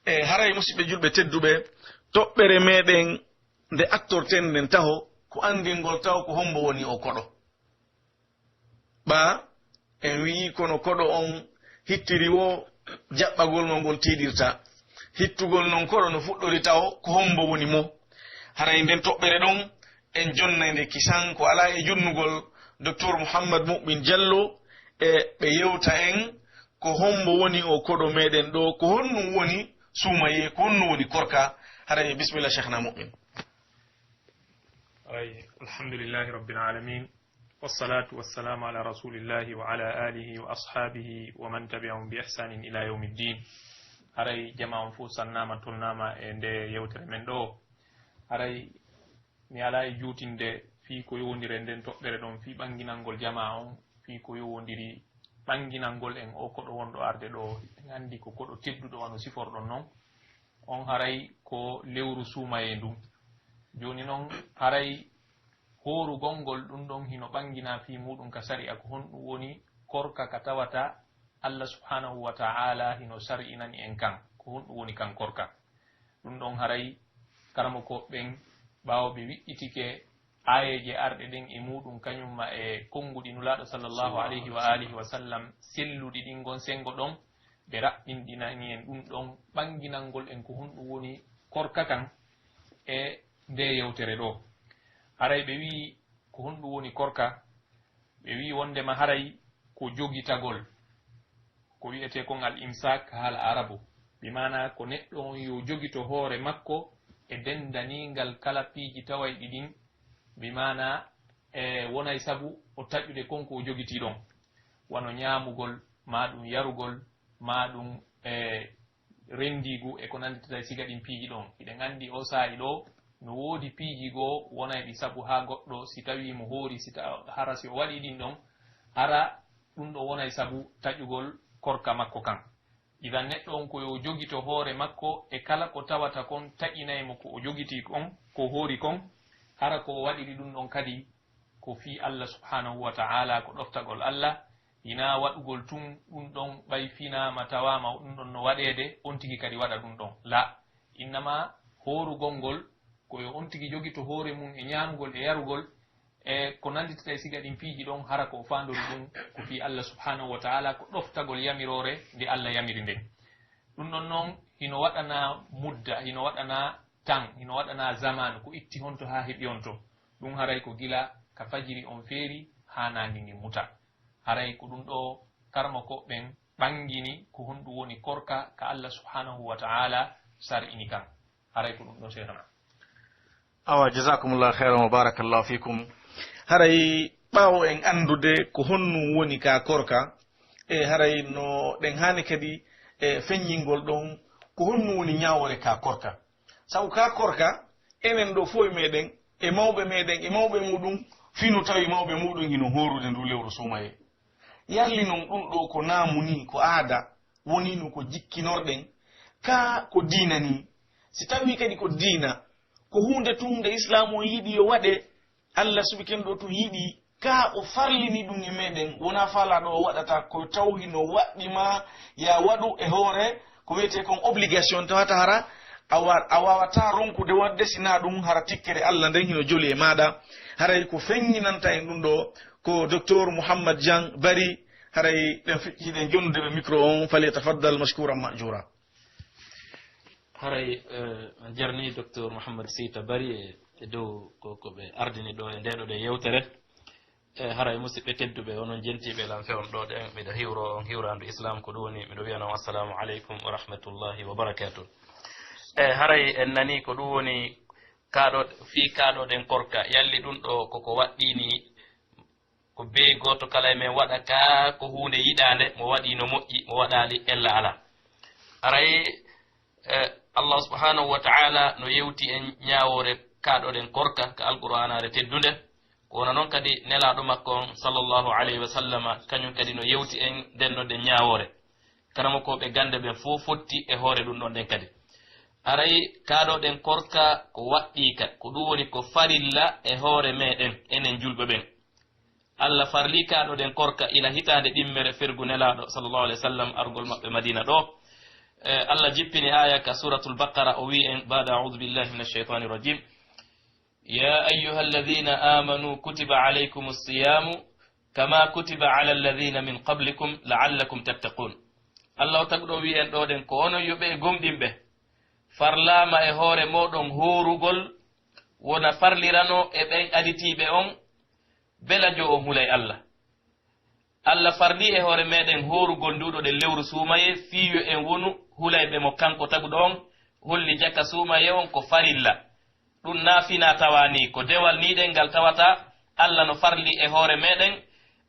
E haray musiɓɓe julɓe tedduɓe, toɓɓere meɗen nde attorten nden taho ko anndingol taw ko hombo woni o koɗo. Ɓaa, en wi'ii kono koɗo on hittiri wo jaɓɓagol no ngol tiiɗirta. Hittugol non koɗo no fuɗɗori taho ko hombo woni mo. Haray nden toɓɓere ɗon, en jonnay nde kisan ko alaa e jonnugol Doktor Muhammad Mu'min Jallo, e ɓe yewta en ko hombo woni o koɗo meɗen ɗoo, ko honɗum woni suumayee, ko honɗum woni korka. Haray bismillah, Sheikhna Mu'min. Ay, alhamdulillahi rabbil alamin. Wassalatu wassalamu ala rasulillahi wa ala alihi wa ashabihi wa man tabi'ahum bi ihsanin ila yawmiddin. Haray jamaa on fow sannaama, tolnaama e nde yewtere men ɗoo. Haray mi alaa e juutinde fii ko yowondiri e nden toɓɓere ɗon, fii ɓanginangol jamaa on, fii ko yowondiri ɓanginangol en o koɗo wonɗo arde ɗoo. En anndi ko koɗo tedduɗo wano siforɗon non. On haray ko lewru suumayee ndun. Jooni non, haray hoorugol ngol ɗun ɗon hino ɓanginaa fii muuɗum ka sari'a. Ko honɗum woni korka ka tawata Allah subhanahu wa ta'ala hino sari'inani en kan? Ko honɗum woni kan korka? Ɗun ɗon haray karamokooɓe ɓen, ɓaawo ɓe wiɗɗitike aayeeje arɗe ɗen e muuɗum, kañum ma e konnguɗi Nulaaɗo sallallahu alayhi wa alihi wa sallam selluɗi ɗin, ngon senngo ɗon, ɓe raɓɓinɗinani en ɗun ɗon, ɓanginangol en ko honɗum woni korka kan e ndee yewtere ɗoo. Haray ɓe wi'i, ko honɗum woni korka? Ɓe wi'i wonndema haray ko jogitagol, ko wi'etee kon al imsak haala arabu, bi maanaa ko neɗɗo on yo jogito hoore makko e denndaniingal kala piiji tawayɗi ɗin, bi maanaa e wonay sabu o taƴude kon ko o jogitii ɗon, wano ñaamugol, maa ɗum yarugol, maa ɗum e renndiigu e ko nannditata e siga ɗin piiji ɗon. Hiɗen anndi oo saa'i ɗoo, no woodi piiji goo wonayɗi sabu haa goɗɗo, si tawii mo hoori, si ta-, hara si o waɗii ɗin ɗon, hara ɗun ɗon wonay sabu taƴugol korka makko kan. Idan neɗɗo on ko yo jogito hoore makko e kala ko tawata kon taƴinay mo ko o jogitii kon, ko o hoori kon, hara ko o waɗiri ɗun ɗon kadi ko fii Allah subhanahu wa ta'ala, ko ɗoftagol Allah, hinaa waɗugol tun ɗun ɗon ɓay finaama tawaama ɗun ɗon no waɗeede, on tigi kadi waɗa ɗun ɗon. La, innama hoorugol ngol, ko yo on tigi jogito hoore mun e ñaamugol e yarugol, e ko nannditata e siga ɗin piiji ɗon, hara ko o faandori ɗun ko fii Allah subhanahu wa ta'ala, ko ɗoftagol yamiroore nde Allah yamiri nden. Ɗun ɗon non, hino waɗanaa mudda, hino waɗanaa tan, hino waɗanaa zamaanu, ko itti honto haa heɓi honto. Ɗun haray ko gila ka fajiri on feeri haa naange ngen muta. Haray ko ɗun ɗoo karamokooɓe ɓen ɓangini ko honɗun woni korka ka Allah subhanahu wa ta'ala sar'ini kan. Haray ko ɗun ɗoo, Seekhana. Awa, jazakumullahu khairan wa barakallahu fikum. Haray ɓaawo en anndude ko honɗun woni ka korka, e haray no ɗen haani kadi e feññingol ɗon ko honɗun woni ñaawoore ka korka. Sabu ka korka, enen ɗoo fow e meɗen, e mawɓe meɗen, e mawɓe muɗum, fii no tawi mawɓe muɗum hino hoorude ndu lewru suumayee. Yalli non ɗun ɗoo ko naamu nii, ko aada, wonii no ko jikkinorɗen, kaa ko diina nii? Si tawii kadi ko diina, ko huunde tun nde Islaamu on yiɗi yo waɗe, Allah subhanahu ɗoo tun yiɗi, kaa o farlini ɗun e meɗen, wonaa faalaa ɗoo o waɗata, ko taw hino waɗɗi ma ya waɗu e hoore, ko wi'etee kon obligation, tawata hara a wa-, a waawataa ronkude waɗde, sinaa ɗun hara tikkere Allah nden hino joli e maaɗa. Haray ko feññinanta en ɗun ɗoo, ko Docteur Mouhammad Dieng Barry, haray ɗen fi-, hiɗen jonnude ɓe micro on, falyatafaddal mashkuran ma'jura. Haray, eh, jarni Docteur Mouhammad Sita Barry e, e dow ko, ko ɓe ardini ɗoo e ndee ɗoo ɗe yewtere. E haray musidɓe tedduɓe, onon jentiiɓe lan fewndo ɗoo ɗen, miɗo hiwro on hiwraandu Islam, ko ɗun woni, miɗo wi'ana on assalamu aleykum wa rahmatullahi wa barakatuh. E haray en nanii ko ɗun woni kaa ɗoo, fii kaa ɗoo ɗen korka, yalli ɗun ɗoo ko ko waɗɗii nii, ko bee gooto kala e men waɗa ka ko huunde yiɗaande, mo waɗii no moƴƴi, mo waɗaali ella alaa. Haray, eh, Allah subhanahu wa ta'ala no yewti en ñaawoore kaa ɗoo ɗen korka ka Alqur'aanaare teddunde, ko wano non kadi Nelaaɗo makko on, sallallahu alayhi wa sallama, kañun kadi no yewti en nden ɗon ɗen ñaawoore. Karamokooɓe gannde ɓen fow fotti e hoore ɗun ɗon ɗen kadi. Haray kaa ɗoo ɗen korka ko waɗɗii ka, ko ɗun woni ko farilla e hoore meɗen, enen julɓe ɓen. Allah farlii kaa ɗoo ɗen korka ila hitaande ɗimmere fergu Nelaaɗo, sallallahu alayhi wa sallam, argol maɓɓe Madiina ɗoo. Eh, Allah jippini aaya ka Suuratul Baqara, o wi'i en, ba'da a'uudu billahi minash shaytaanir rajiim, يا أيها الذين آمنوا كتب عليكم الصيام كما كتب على الذين من قبلكم لعلكم تتقون. Allah o taguɗo wi'i en ɗoo ɗen, ko onon yo ɓe gomɗinɓe, farlaama e hoore mooɗon hoorugol, wona farlirano e ɓen aditiiɓe on, bela jo on hulay Allah. Allah farlii e hoore meɗen hoorugol nduu ɗoo ɗen lewru suumayee, fii yo en wonu hulayɓe mo kanko taguɗo on, holli jaka suumayee on ko farilla. Ɗun naa finaa tawaa nii, ko dewal nii ɗen ngal tawata Allah no farlii e hoore meɗen,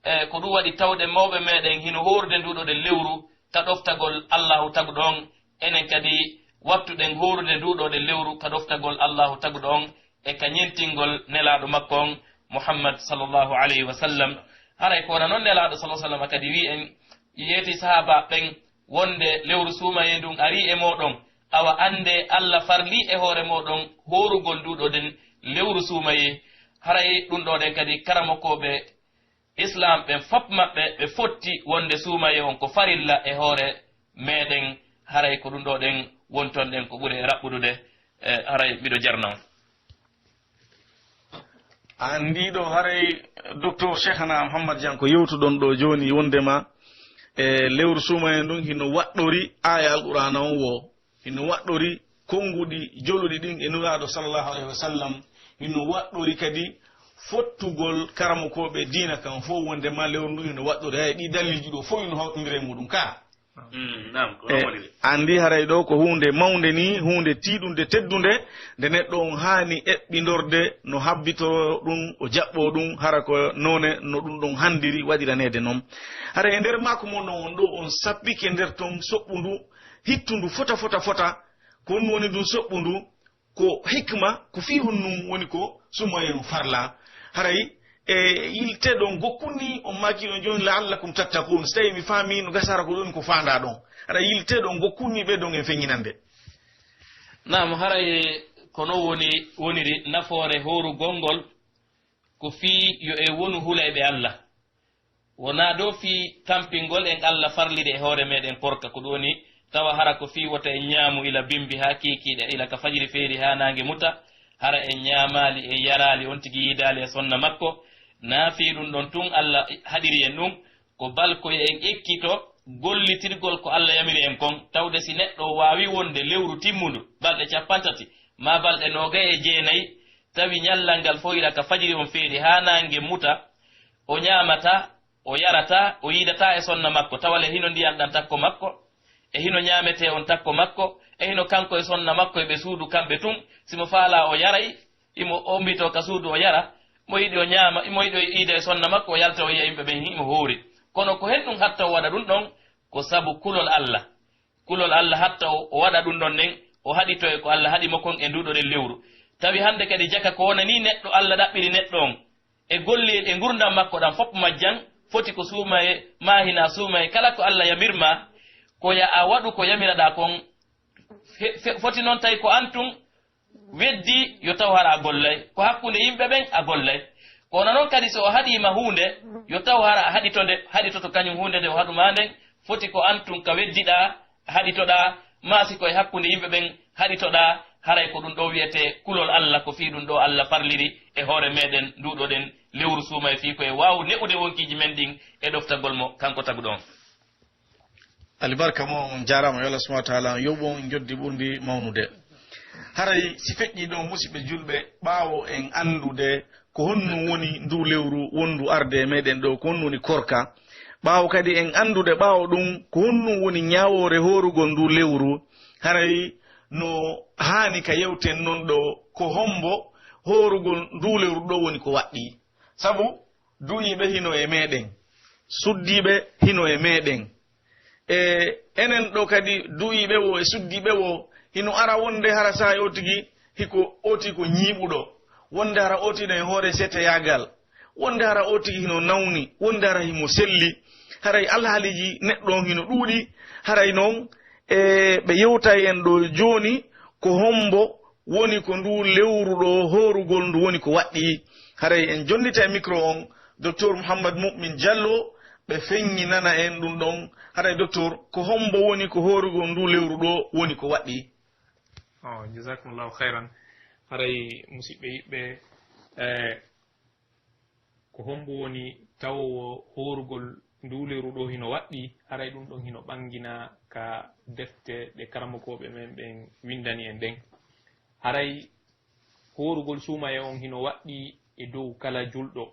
e ko ɗun waɗi tawde mawɓe meɗen hino hoorude nduu ɗoo ɗen lewru ka ɗoftagol Allaahu taguɗo on, enen kadi wattuɗen hoorude nduu ɗoo ɗen lewru ka ɗoftagol Allaahu taguɗo on, e ka ñentingol Nelaaɗo makko on, Muhammad sallallahu alayhi wa sallam. Haray ko wona non Nelaaɗo sallallahu alayhi wa sallam kadi wi'i en, yeeti sahaabaaɓe ɓen wonde lewru suumayee ndun arii e mooɗon, awa anndee Allah farlii e hoore mooɗon hoorugol nduu ɗoo ɗen lewru suumayee. Haray ɗun ɗoo ɗen kadi karamokooɓe Islaam ɓen fop maɓɓe, ɓe fotti wonde suumayee on ko farilla e hoore meɗen, haray ko ɗun ɗoo ɗen wonton ɗen ko ɓuri e raɓɓuɗude, e haray miɗo jarna on. An ndiiɗo haray Docteur Cheikhana Mouhammad Dieng ko yewtuɗon ɗoo jooni wondema e lewru suumayee ndun hino waɗɗori aaya Alqur'aana on woo. Hino waɗɗori konnguɗi joluɗi ɗin e Nulaaɗo sallallahu alayhi wa sallam, hino waɗɗori kadi fottugol karamokooɓe diina kan fow wonde ma lewru ndun hino waɗɗori. Hay ɗii dalilji ɗoo fow hino hawtondiri e muɗum ka. Mm, naam, ko E, non woni de. Anndi haray ɗoo ko huunde mawnde nii, huunde tiiɗunde, teddunde, nde neɗɗo on haani eɓɓindorde no habbitoo ɗum, o jaɓɓoo ɗum, hara ko noone no ɗum ɗon hanndiri waɗiraneede non. Hara e nder maaku mon ɗon on ɗoo, on sappike nder ton soɓɓundu, hittundu fota, fota, fota, ko honɗum woni ndun soɓɓundu? Ko hikma, ko fii honɗum woni ko suumayee on farlaa. Haray, e, yiltee ɗon gokkun nii, on maaki ɗon jooni, "La'allakum tattaqun." Si tawii mi faamii no gasa hara ko ɗon ko faandaa ɗon. Haray yiltee ɗon gokkun nii ɓe ɗon en feññinande. Naam, haray ko non woni, woniri nafoore hoorugol ngol. ko fii yo en wonu hulayɓe Alla. Wonaa dow fii tampingol en Alla farliri e hoore meɗen korka, ko ɗun woni tawa hara ko fii wota en ñaamu ila bimbi haa kiikiiɗe, ila ka fajiri feeri haa naange muta, hara en ñaamaali, en yaraali, on tigi yiidaali e sonna makko, naa fii ɗun ɗon tun Alla haɗiri en ɗun, ko bal ko yo en ekkito gollitirgol ko Alla yamiri en kon, tawde si neɗɗo waawi wonde lewru timmundu, balɗe cappanɗe tati, maa balɗe noogay e jeenay, tawi ñallal ngal fow ila ka fajiri on feeri haa naange muta, o ñaamataa, o yarataa, o yiidataa e sonna makko, tawa le hino ndiyan ɗan takko makko, e hino ñaametee on takko makko, e hino kanko e sonna makko e ɓe suudu kamɓe tun, si mo faalaa o yaray, imo ombitoo ka suudu o yara, mo yiɗi o ñaama, mo yiɗi o yiida e sonna makko, o yalta o yi'a yimɓe ɓen himo hoori. Kono ko honɗun hatta o waɗa ɗun ɗon? Ko sabu kulol Alla. Kulol Alla hatta o, o waɗa ɗun ɗon nden, o haɗitoo e ko Alla haɗi mo kon e nduu ɗoo ɗen lewru. Tawi hande kadi jaka ko wonanii neɗɗo Alla ɗaɓɓiri neɗɗo on, e golli e ngurndan makko ɗan fow majjan, foti ko suumaye, maa hinaa suumaye, kala ko Alla yamir maa, ko yo a waɗu ko yamiraɗaa kon, fe-, fe-, foti non tawi ko an tun, weddi, yo taw hara a gollay. Ko hakkunde yimɓe ɓen a gollay. Kono non kadi, so o haɗii ma huunde, yo taw hara a haɗito nde, haɗitoto kañun huunde nde o haɗu maa nden, foti ko an tun ka weddiɗaa, haɗitoɗaa, maa si ko e hakkunde yimɓe ɓen haɗitoɗaa, haray ko ɗun ɗoo wi'etee kulol Alla, ko fii ɗun ɗoo Alla farliri e hoore meɗen nduu ɗoo ɗen lewru suumaye fii ko e waawu ne'ude wonkiiji men ɗin e ɗoftagol mo kanko taguɗo on. Alibarka mo, on jaaraama, yo Allah subhanahu wa ta'ala yoɓu on njoddi ɓurndi mawnude. Haray si feƴƴii ɗon, musiɓɓe julɓe, ɓaawo en anndude ko honno woni nduu lewru wondu arde e meɗen ɗoo, ko honno woni korka, ɓaawo kadi en anndude ɓaawo ɗun ko honno woni ñaawoore hoorugol nduu lewru, haray no haani ka yewten non ɗoo, ko hombo hoorugol nduu lewru ɗoo woni ko waɗɗii. Sabu du'iiɓe hino e meɗen, suddiiɓe hino e meɗen. E enen ɗoo kadi, du'iiɓe woo e suddiiɓe woo, hino ara wonde hara saa'i oo tigi hiko oo tigi ko ñiiɓuɗo, wonde hara oo tigi no e hoore seteyaagal, wonde hara oo tigi hino nawni, wonde hara himo selli. Haray alhaaliiji neɗɗo on hino ɗuuɗi, haray non, e, ɓe yewtay en ɗoo jooni ko hombo woni ko nduu lewru ɗoo hoorugol ndu woni ko waɗɗii. Haray en jonnitay mikro on Docteur Mouhammad Mu'min Diallo, ɓe feññinana en ɗun ɗon. Haray, Docteur, ko hombo woni ko hoorugol nduu lewru ɗoo woni ko waɗɗii? Oh, jazakumullahu khairan. Haray, musiɓɓe yiɓɓe, eh, ko hombo woni tawoowo hoorugol nduu lewru ɗoo hino waɗɗii? Haray ɗun ɗon hino ɓangina ka defte ɗe karamokooɓe men ɓen windani en ɗen. Haray hoorugol suumaye on hino waɗɗii e dow kala julɗo,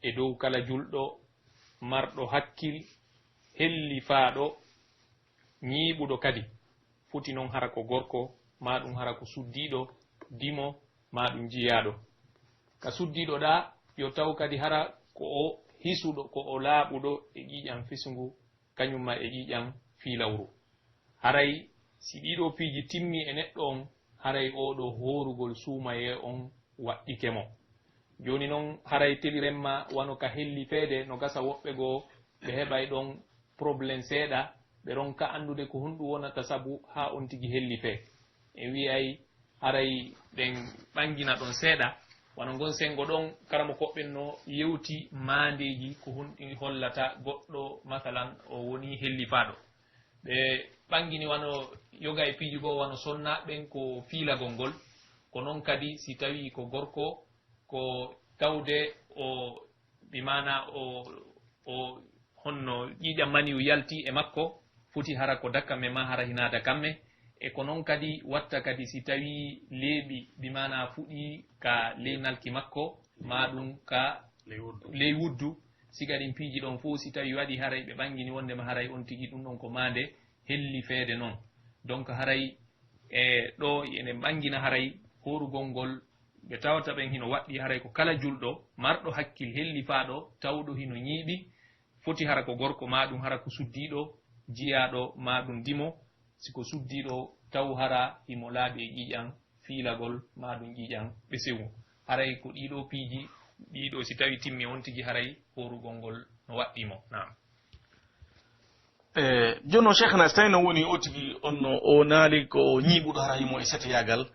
e dow kala julɗo marɗo hakkil, hellifaaɗo, ñiiɓuɗo kadi. Foti non hara ko gorko, maa ɗun hara ko suddiiɗo, dimo, maa ɗun jiyaaɗo. Ka suddiiɗo ɗaa, yo taw kadi hara ko o hisuɗo, ko o laaɓuɗo e ƴiiƴan fisungu, kañun maa e ƴiiƴan fiilawru. Haray si ɗii ɗoo piiji timmii e neɗɗo on, haray oo ɗoo hoorugol suumayee on waɗɗike mo. Jooni non, haray teliren maa wano ka hellifeede, no gasa woɓɓe goo ɓe heɓay ɗon problème seeɗa, ɓe ronka anndude ko honɗun wonata sabu haa on tigi hellifee. En wi'ay haray ɗen ɓangina ɗon seeɗa, wano ngon senngo ɗon, karamokooɓe ɓen no yewti maandeeji, ko honɗun hollata goɗɗo, masalan, o wonii hellifaaɗo. Ɓe ɓangini wano yoga e piiji goo, wano sonnaaɓe ɓen ko fiilagol ngol. Ko non kadi si tawii ko gorko, ko tawde o, bi maana o, o honno ƴiiƴan maniyu yalti e makko, foti hara ko dakamme maa hara hinaa dakamme. E ko non kadi watta kadi si tawii leeɓi, bi maana fuɗii ka ley nalki makko, maa ɗun ka ley wuddu, ley wuddu, siga ɗin piiji ɗon fow si tawii waɗii haray ɓe ɓangini wonndema haray on tigi ɗun ɗon ko maande hellifeede non. Donc haray e ɗoo eɗen ɓangina haray hoorugol ngol ɓe tawata ɓen hino waɗɗii haray ko kala julɗo marɗo hakkil hellifaaɗo tawɗo hino ñiiɓi, foti hara ko gorko maa ɗun hara ko suddiiɗo, jiyaaɗo maa ɗun dimo, si ko suddiiɗo taw hara himo laaɓi e ƴiiƴan fiilagol maa ɗun ƴiiƴan ɓesewu. Haray ko ɗii ɗoo piiji, ɗii ɗoo si tawii timmi on tigi haray hoorugol ngol no waɗɗii mo. Naam. E, jooni non, Cheikhna, so tawii no woni o tigi on no o naali ko ñiiɓuɗo hara himo e seteyaagal,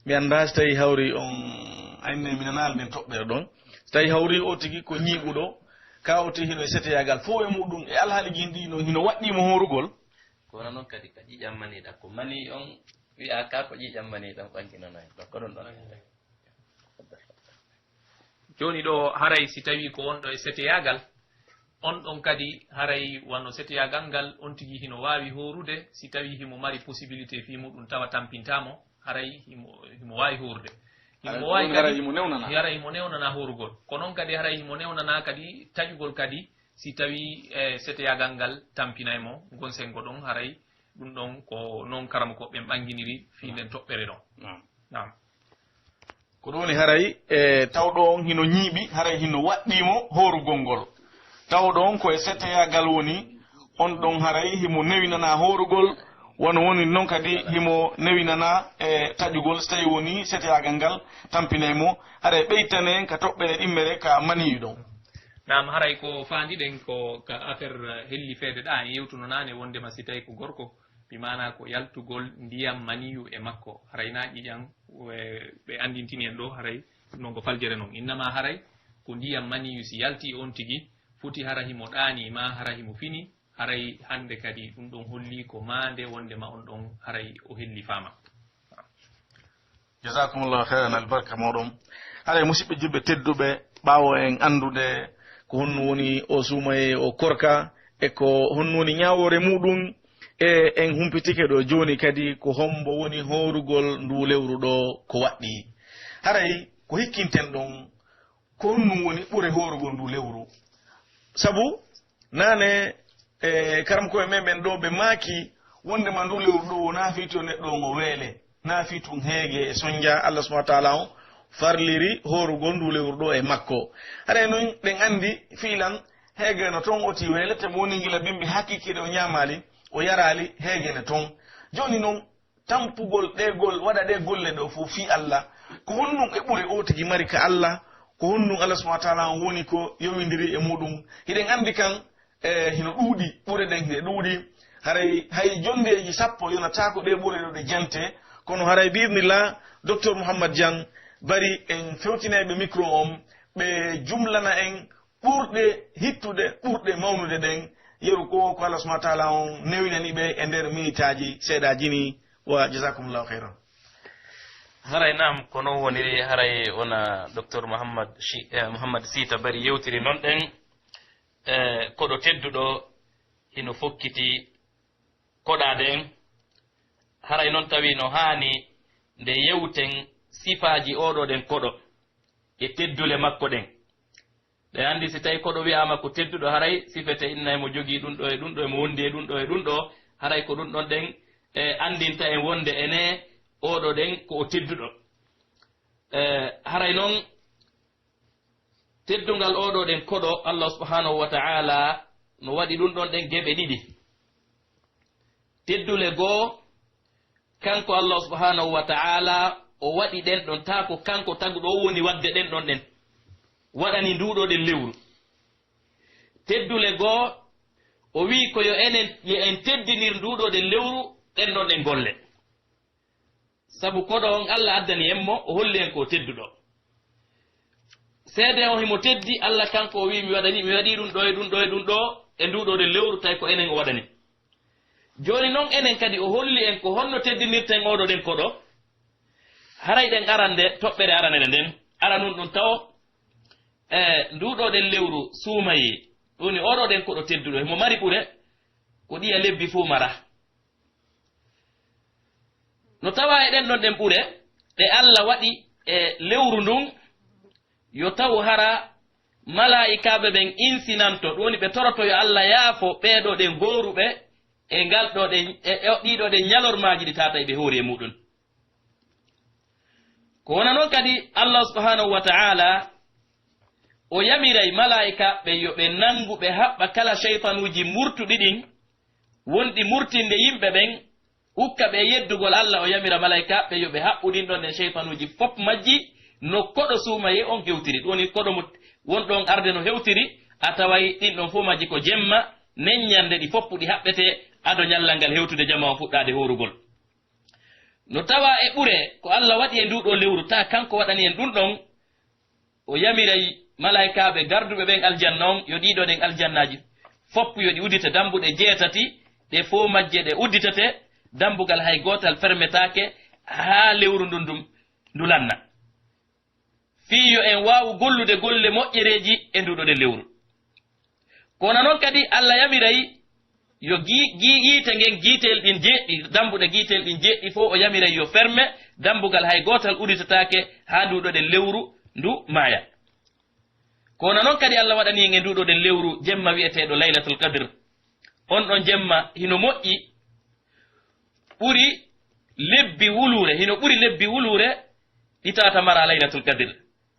mi anndaa so tawii hawri on Aynne mi nanaali nden toɓɓere ɗon. So tawi hawri o tigi ko ñiiɓuɗo, ka o tigi hino e seteyaagal, fow e muɗum e alhaali jin ɗi no hino waɗɗii mo hoorugol. Ko wona non kadi ka ƴiƴam manii ɗam, ko manii on wi'aa ka ko ƴiƴam manii ɗam ɓanginanaa. Ɗon ko ɗon ɗon. Jooni ɗo haray si tawi ko wonɗo e seteyaagal, on ɗon kadi haray wano seteyaagal ngal on tigi hino waawi hoorude, si tawi himo mari possibilité fii muɗum tawa tampintaa mo, haray himo, himo waawi hoorude. Himo Haray waawi ɗum haray kadi, himo newnanaa. Haray himo newnanaa hoorugol. Ko non kadi haray himo newnanaa kadi taƴugol kadi si tawi, eh, seteyaagal ngal tampinay mo, ngon sengo ɗon haray ɗum ɗon ko non karamokooɓe ɓen ɓanginiri fii nden toɓɓere ɗon. Naam. Naam. Ko ɗum woni haray, e, tawɗo on hino ñiiɓi, haray hino waɗɗii mo hoorugol ngol. Tawɗo on ko e seteyaagal woni, on ɗon haray himo newinanaa hoorugol, wano woni non kadi himo newinanaa, e, taƴugol, so tawi woni seteyaagal ngal tampinay mo, haray ɓeytane en ka toɓɓere ɗimmere ka maniyu ɗon. Naam, haray ko faandiɗen ko ka affaire, eh, hellifeede ɗaa, en yewtuno naane wondema si tawi ko gorko, bi maanaa ko yaltugol ndiyam maniyu e makko, haray naa ƴiƴam, eh, ɓe anndintini en ɗo, haray ɗum ɗon ko faljere non. Innama haray ko ndiyam maniyu si yalti e on tigi, foti hara himo ɗaanii maa hara himo fini, haray hannde kadi ɗum ɗon holli ko maande wondema on ɗon haray o hellifaama. Jazakumullahu khairan, albarka moɗon. Haray, musidɓe julɓe tedduɓe, ɓaawo en anndude ko honno woni o suumayee, o korka, e ko honno woni ñaawoore muɗum, e en humpitike ɗo jooni kadi ko hombo woni hoorugol ndu lewru ɗo ko waɗɗii. Haray, ko hikkinten ɗon, ko honɗum woni ɓure hoorugol ndu lewru? Sabu, naane, e, karamokooɓe men ɓen ɗo, ɓe maaki wondema ndu lewru ɗo wonaa fii tun neɗɗo on o weele, naa fii tun heege e sonja, Allah subhanahu wa ta'ala on farliri hoorugol ndu lewru ɗo e makko. Haray non, ɗen anndi fiilan heege no ton, o ti weele, te mo woni gila bimbi hakikiiɗe o ñaamaali, o yaraali, heege no ton. Jooni non, tampugol ɗee gol-, waɗa ɗee golle ɗoo fow fii Allah, ko honɗum e ɓure oo tigi mari ka Allah? Ko honɗum Allah subhanahu wa ta'ala on woni ko yowindiri e muɗum? Hiɗen anndi kan, e, hino ɗuuɗi, ɓure ɗen hino ɗuuɗi. Haray hay jonndeeji sappo yonataako ɗee ɓure ɗoo ɗe jente, kono haray bi idnillah, Docteur Mouhammad Diagne Bari en fewtinayɓe micro on, ɓe jumlana en ɓurɗe hittude, ɓurɗe mawnude ɗen, yeru ko, ko Allah subhanahu wa ta'ala on newinani ɓe e nder minitaaji seeɗaaji ni, wa jazakumullahu khairan. Haray naam, ko non woniri, haray wona Docteur Mouhammad Chi-, eh, Mouhammad Sita Bari yewtiri non ɗen, eh, koɗo tedduɗo hino fokkiti koɗaaɗe en. Haray non tawi no haani nde yewten sifaaji ooɗoo ɗen koɗo e teddule makko ɗen. Ɓe anndi si tawi koɗo wi'aama ko tedduɗo, haray sifete inna emo jogii ɗum ɗo e ɗum ɗo, emo wondi e ɗum ɗo e ɗum ɗo, haray ko ɗum ɗon ɗen, e, anndinta en wonde ene ooɗo ɗen ko o tedduɗo. E, haray non teddungal ooɗo ɗen koɗo, Allah subhanahu wa ta'ala no waɗi ɗum ɗon ɗen geɓe ɗiɗi. Teddule goo, kanko Allah subhanahu wa ta'ala o waɗi ɗen ɗon, taa ko kanko taguɗo o woni waɗde ɗen ɗon ɗen, waɗani nduuɗo ɗen lewru. Teddule goo, o wi'i ko yo enen, yo en teddinir nduuɗo ɗen lewru ɗen ɗon ɗen golle. Sabu koɗo on Allah addani en mo, o holli en ko o tedduɗo. Seede on himo teddi, Allah kanko o wi'i, "Mi waɗani, mi waɗii ɗum ɗo e ɗum ɗo e ɗum ɗo e nduuɗo ɗen lewru, tawi ko enen o waɗani." Jooni non enen kadi o holli en ko honno teddinirten ooɗo ɗen koɗo. Haray ɗen arande, toɓɓere aranere nden, aranun ɗum tawo, e nduuɗo ɗen lewru suumayee, ɗum woni ooɗo ɗen koɗo tedduɗo, himo mari ɓure ko ɗiya lebbi fuu mara. No tawa e ɗen ɗon ɗen ɓure ɗe Allah waɗi e lewru ndun, yo taw hara malaa'ikaaɓe ɓen insinanto, ɗum woni ɓe toroto yo Allah yaafo ɓee ɗoo ɗen gooruɓe e ngal ɗoo ɗen, e, e ɗii ɗoo ɗen ñalormaaji ɗi taata e ɓe hoori e muɗum. Ko wona non kadi, Allah subhanahu wa ta'ala o yamiray malaa'ikaaɓe ɓen yo ɓe nangu, ɓe haɓɓa kala shaytanuuji murtuɗi ɗin, wonɗi murtinde yimɓe ɓen, ukka ɓe yeddugol Allah, o yamira malaa'ikaaɓe ɓen yo ɓe haɓɓu ɗin ɗon ɗen shaytanuuji fof majji, no koɗo suumayee on hewtiri. Ɗum woni koɗo mo wonɗo on arde no hewtiri, a taway ɗin ɗon fof majji ko jemma, neññannde ɗi fof ɗi haɓɓete, ado ñallal ngal hewtude jama on fuɗɗaade hoorugol. No tawa e ɓure ko Allah waɗi e nduu ɗoo lewru, taa kanko waɗani en ɗum ɗon, O yamiray malaa'ikaaɓe garduɓe ɓen aljanna on, yo ɗiɗo ɗen aljannaaji fof yo ɗi uddite dambuɗe jeetati, ɗe fof majje ɗe udditete, dambugal hay gootal fermetaake haa lewru ndun, ndun, ndu lanna. Fii yo en waawu gollude golle moƴƴereeji e nduuɗo ɗen lewru. Kono non kadi, Alla yamiray yo gi-, gi-, yiite ngen, giiteel ɗin jeeɗiɗi, dambuɗe giiteel ɗin jeeɗiɗi fof, o yamiray yo ferme, dambugal hay gootal udditataake haa nduuɗo ɗen lewru ndu maaya. Kono non kadi, Alla waɗani en e nduuɗo ɗen lewru jemma wi'eteeɗo Laylatul Qadr. On ɗon jemma hino moƴƴi, ɓuri lebbi wuluure, hino ɓuri lebbi wuluure ɗi tawata mara Laylatul Qadr.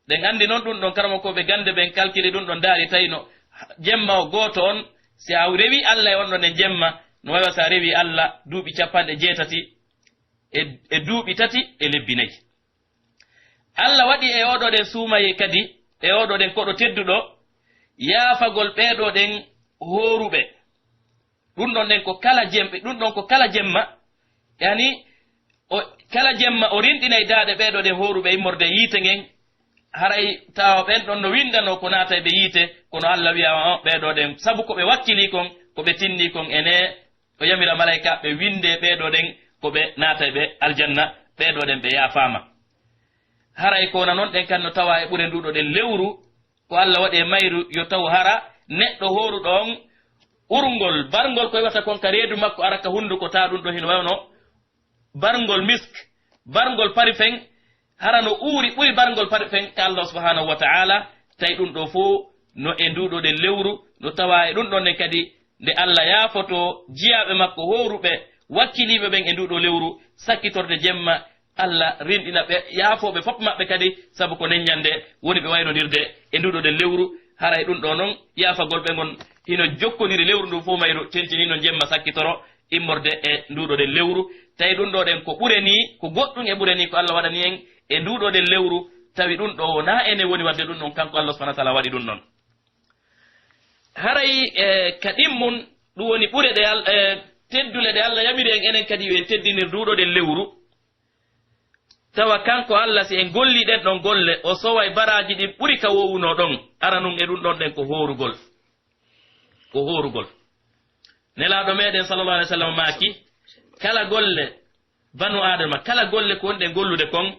Ɗen anndi non ɗun ɗon, karamokooɓe gannde ɓen kalkili ɗun ɗon, ndaari tawi no jemma o gooto on, si a rewi Alla e on ɗon en jemma, no wayi wa si a rewi Alla duuɓi capanɗe jeetati e, e duuɓi tati e lebbi nayi. Alla waɗi e oo ɗoo ɗen suumayee kadi, e oo ɗoo ɗen koɗo tedduɗo, yaafagol ɓee ɗoo ɗen hooruɓe. Ɗun ɗon ɗen ko kala jem-, ɗun ɗon ko kala jemma, yani, o, kala jemma o rinɗinay daaɗe ɓee ɗoo ɗen hooruɓe immorde e yiite ngen, haray tawa ɓen ɗon no winndanoo ko naatay ɓe yiite, kono Alla wi'a, "On, ɓee ɗoo ɗen, sabu ko ɓe wakkilii kon, ko ɓe tinnii kon, enee, o yamira malaa'ikaaɓe winndee ɓee ɗoo ɗen ko ɓe naatay ɓe aljanna, ɓee ɗoo ɗen ɓe yaafaama." Haray ko wona non ɗen kan no tawaa e ɓure nduuɗo ɗen lewru, ko Alla waɗi e mayru, yo taw hara neɗɗo hooruɗo on, urngol, barngol ko iwata kon ka reedu makko, ara ka hunnduko, ta ɗun ɗon hino wayno barngol misk, barngol parfum, hara no uuri ɓuri barngol parfum ka Allah subhanahu wa ta'ala, tawi ɗun ɗoo fow no e nduuɗo ɗen lewru, no tawaa e ɗun ɗon nden kadi nde Alla yaafotoo jiyaaɓe makko hooruɓe, wakkiliiɓe ɓen e nduuɗo lewru, sakkitorde jemma, Alla rinɗina ɓe, yaafoo ɓe fof maɓɓe kadi, sabu ko neññannde woni ɓe waynondirde e nduuɗo ɗen lewru. Haray ɗun ɗoo non, yaafagol ɓe ngon hino jokkondiri lewru ndun fow mayru, tentinii no jemma sakkitoro immorde e nduuɗo ɗen lewru. Tawi ɗun ɗoo ɗen ko ɓure nii, ko goɗɗun e ɓure nii ko Alla waɗani en e nduuɗo ɗen lewru, tawi ɗun ɗoo wonaa enen woni waɗde ɗun ɗon, kanko Alla subhanahu wa ta'ala waɗi ɗun ɗon. Haray, e, ka ɗimmun, ɗun woni ɓure ɗe Al-, e, teddule ɗe Alla yamiri en enen kadi yo en teddinir nduuɗo ɗen lewru. Tawa kanko Alla, si en gollii ɗen ɗon golle, o soway baraaji ɗin ɓuri ka woowunoo ɗon. Aranun e ɗun ɗon ɗen ko hoorugol. Ko hoorugol. Nelaaɗo meɗen sallallahu alaihi wasallam maaki, kala golle banu Aadama, kala golle ko wonɗen gollude kon,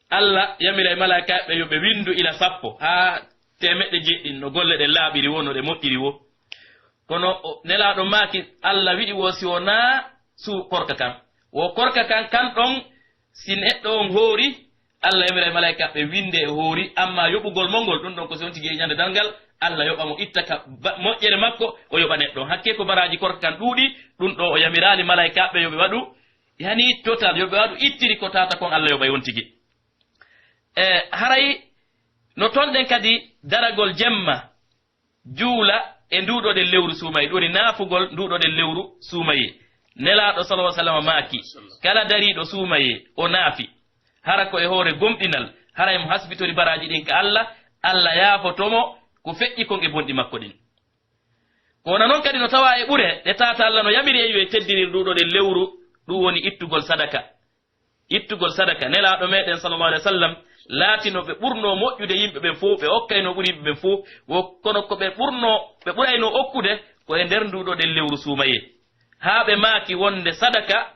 Alla yamiray malaa'ikaaɓe yo ɓe winndu ila sappo haa teemeɗɗe jeeɗiɗi no golle ɗen laaɓiri woo, no ɗe moƴƴiri woo. Kono o, Nelaaɗo maaki, Alla wi'i woo si wonaa su-, korka kan. Wo korka kan, kan ɗon, si neɗɗo on hoori, Alla yamiray malaa'ikaaɓe winnde e hoori, ammaa yoɓugol mo ngol, ɗun ɗon ko si on tigi e ñande darngal, Alla yoɓa mo, itta ka ba-, moƴƴere makko, o yoɓa neɗɗo on. Hakkee ko baraaji korka kan ɗuuɗi, ɗun ɗoo o yamiraali malaa'ikaaɓe yo ɓe waɗu, yani total, yo ɓe waɗu ittiri ko tata kon, Alla yoɓay on tigi. E haray no ton ɗen kadi daragol jemma, juula e nduuɗo ɗen lewru suumayee, ɗun woni naafugol nduuɗo ɗen lewru suumayee. Nelaaɗo sallallahu alaihi wasallam maaki, kala dariiɗo suumayee, o naafi, hara ko e hoore gomɗinal, haray mo hasbitori baraaji ɗin ka Alla, Alla yaafoto mo ko feƴƴi kon e bonɗi makko ɗin. Ko wona non kadi no tawaa e ɓure ɗe tata Alla no yamiri en yo en teddinir nduuɗo ɗen lewru, ɗun woni ittugol sadaka. Ittugol sadaka, Nelaaɗo meɗen sallallahu alaihi wasallam laatino ɓe ɓurnoo moƴƴude yimɓe ɓen fow, ɓe okkayno ɓuri yimɓe ɓen fow, wo kono ko ɓe ɓurnoo, ɓe ɓuraynoo okkude ko e nder nduuɗo ɗen lewru suumayee. Haa ɓe maaki wonde sadaka,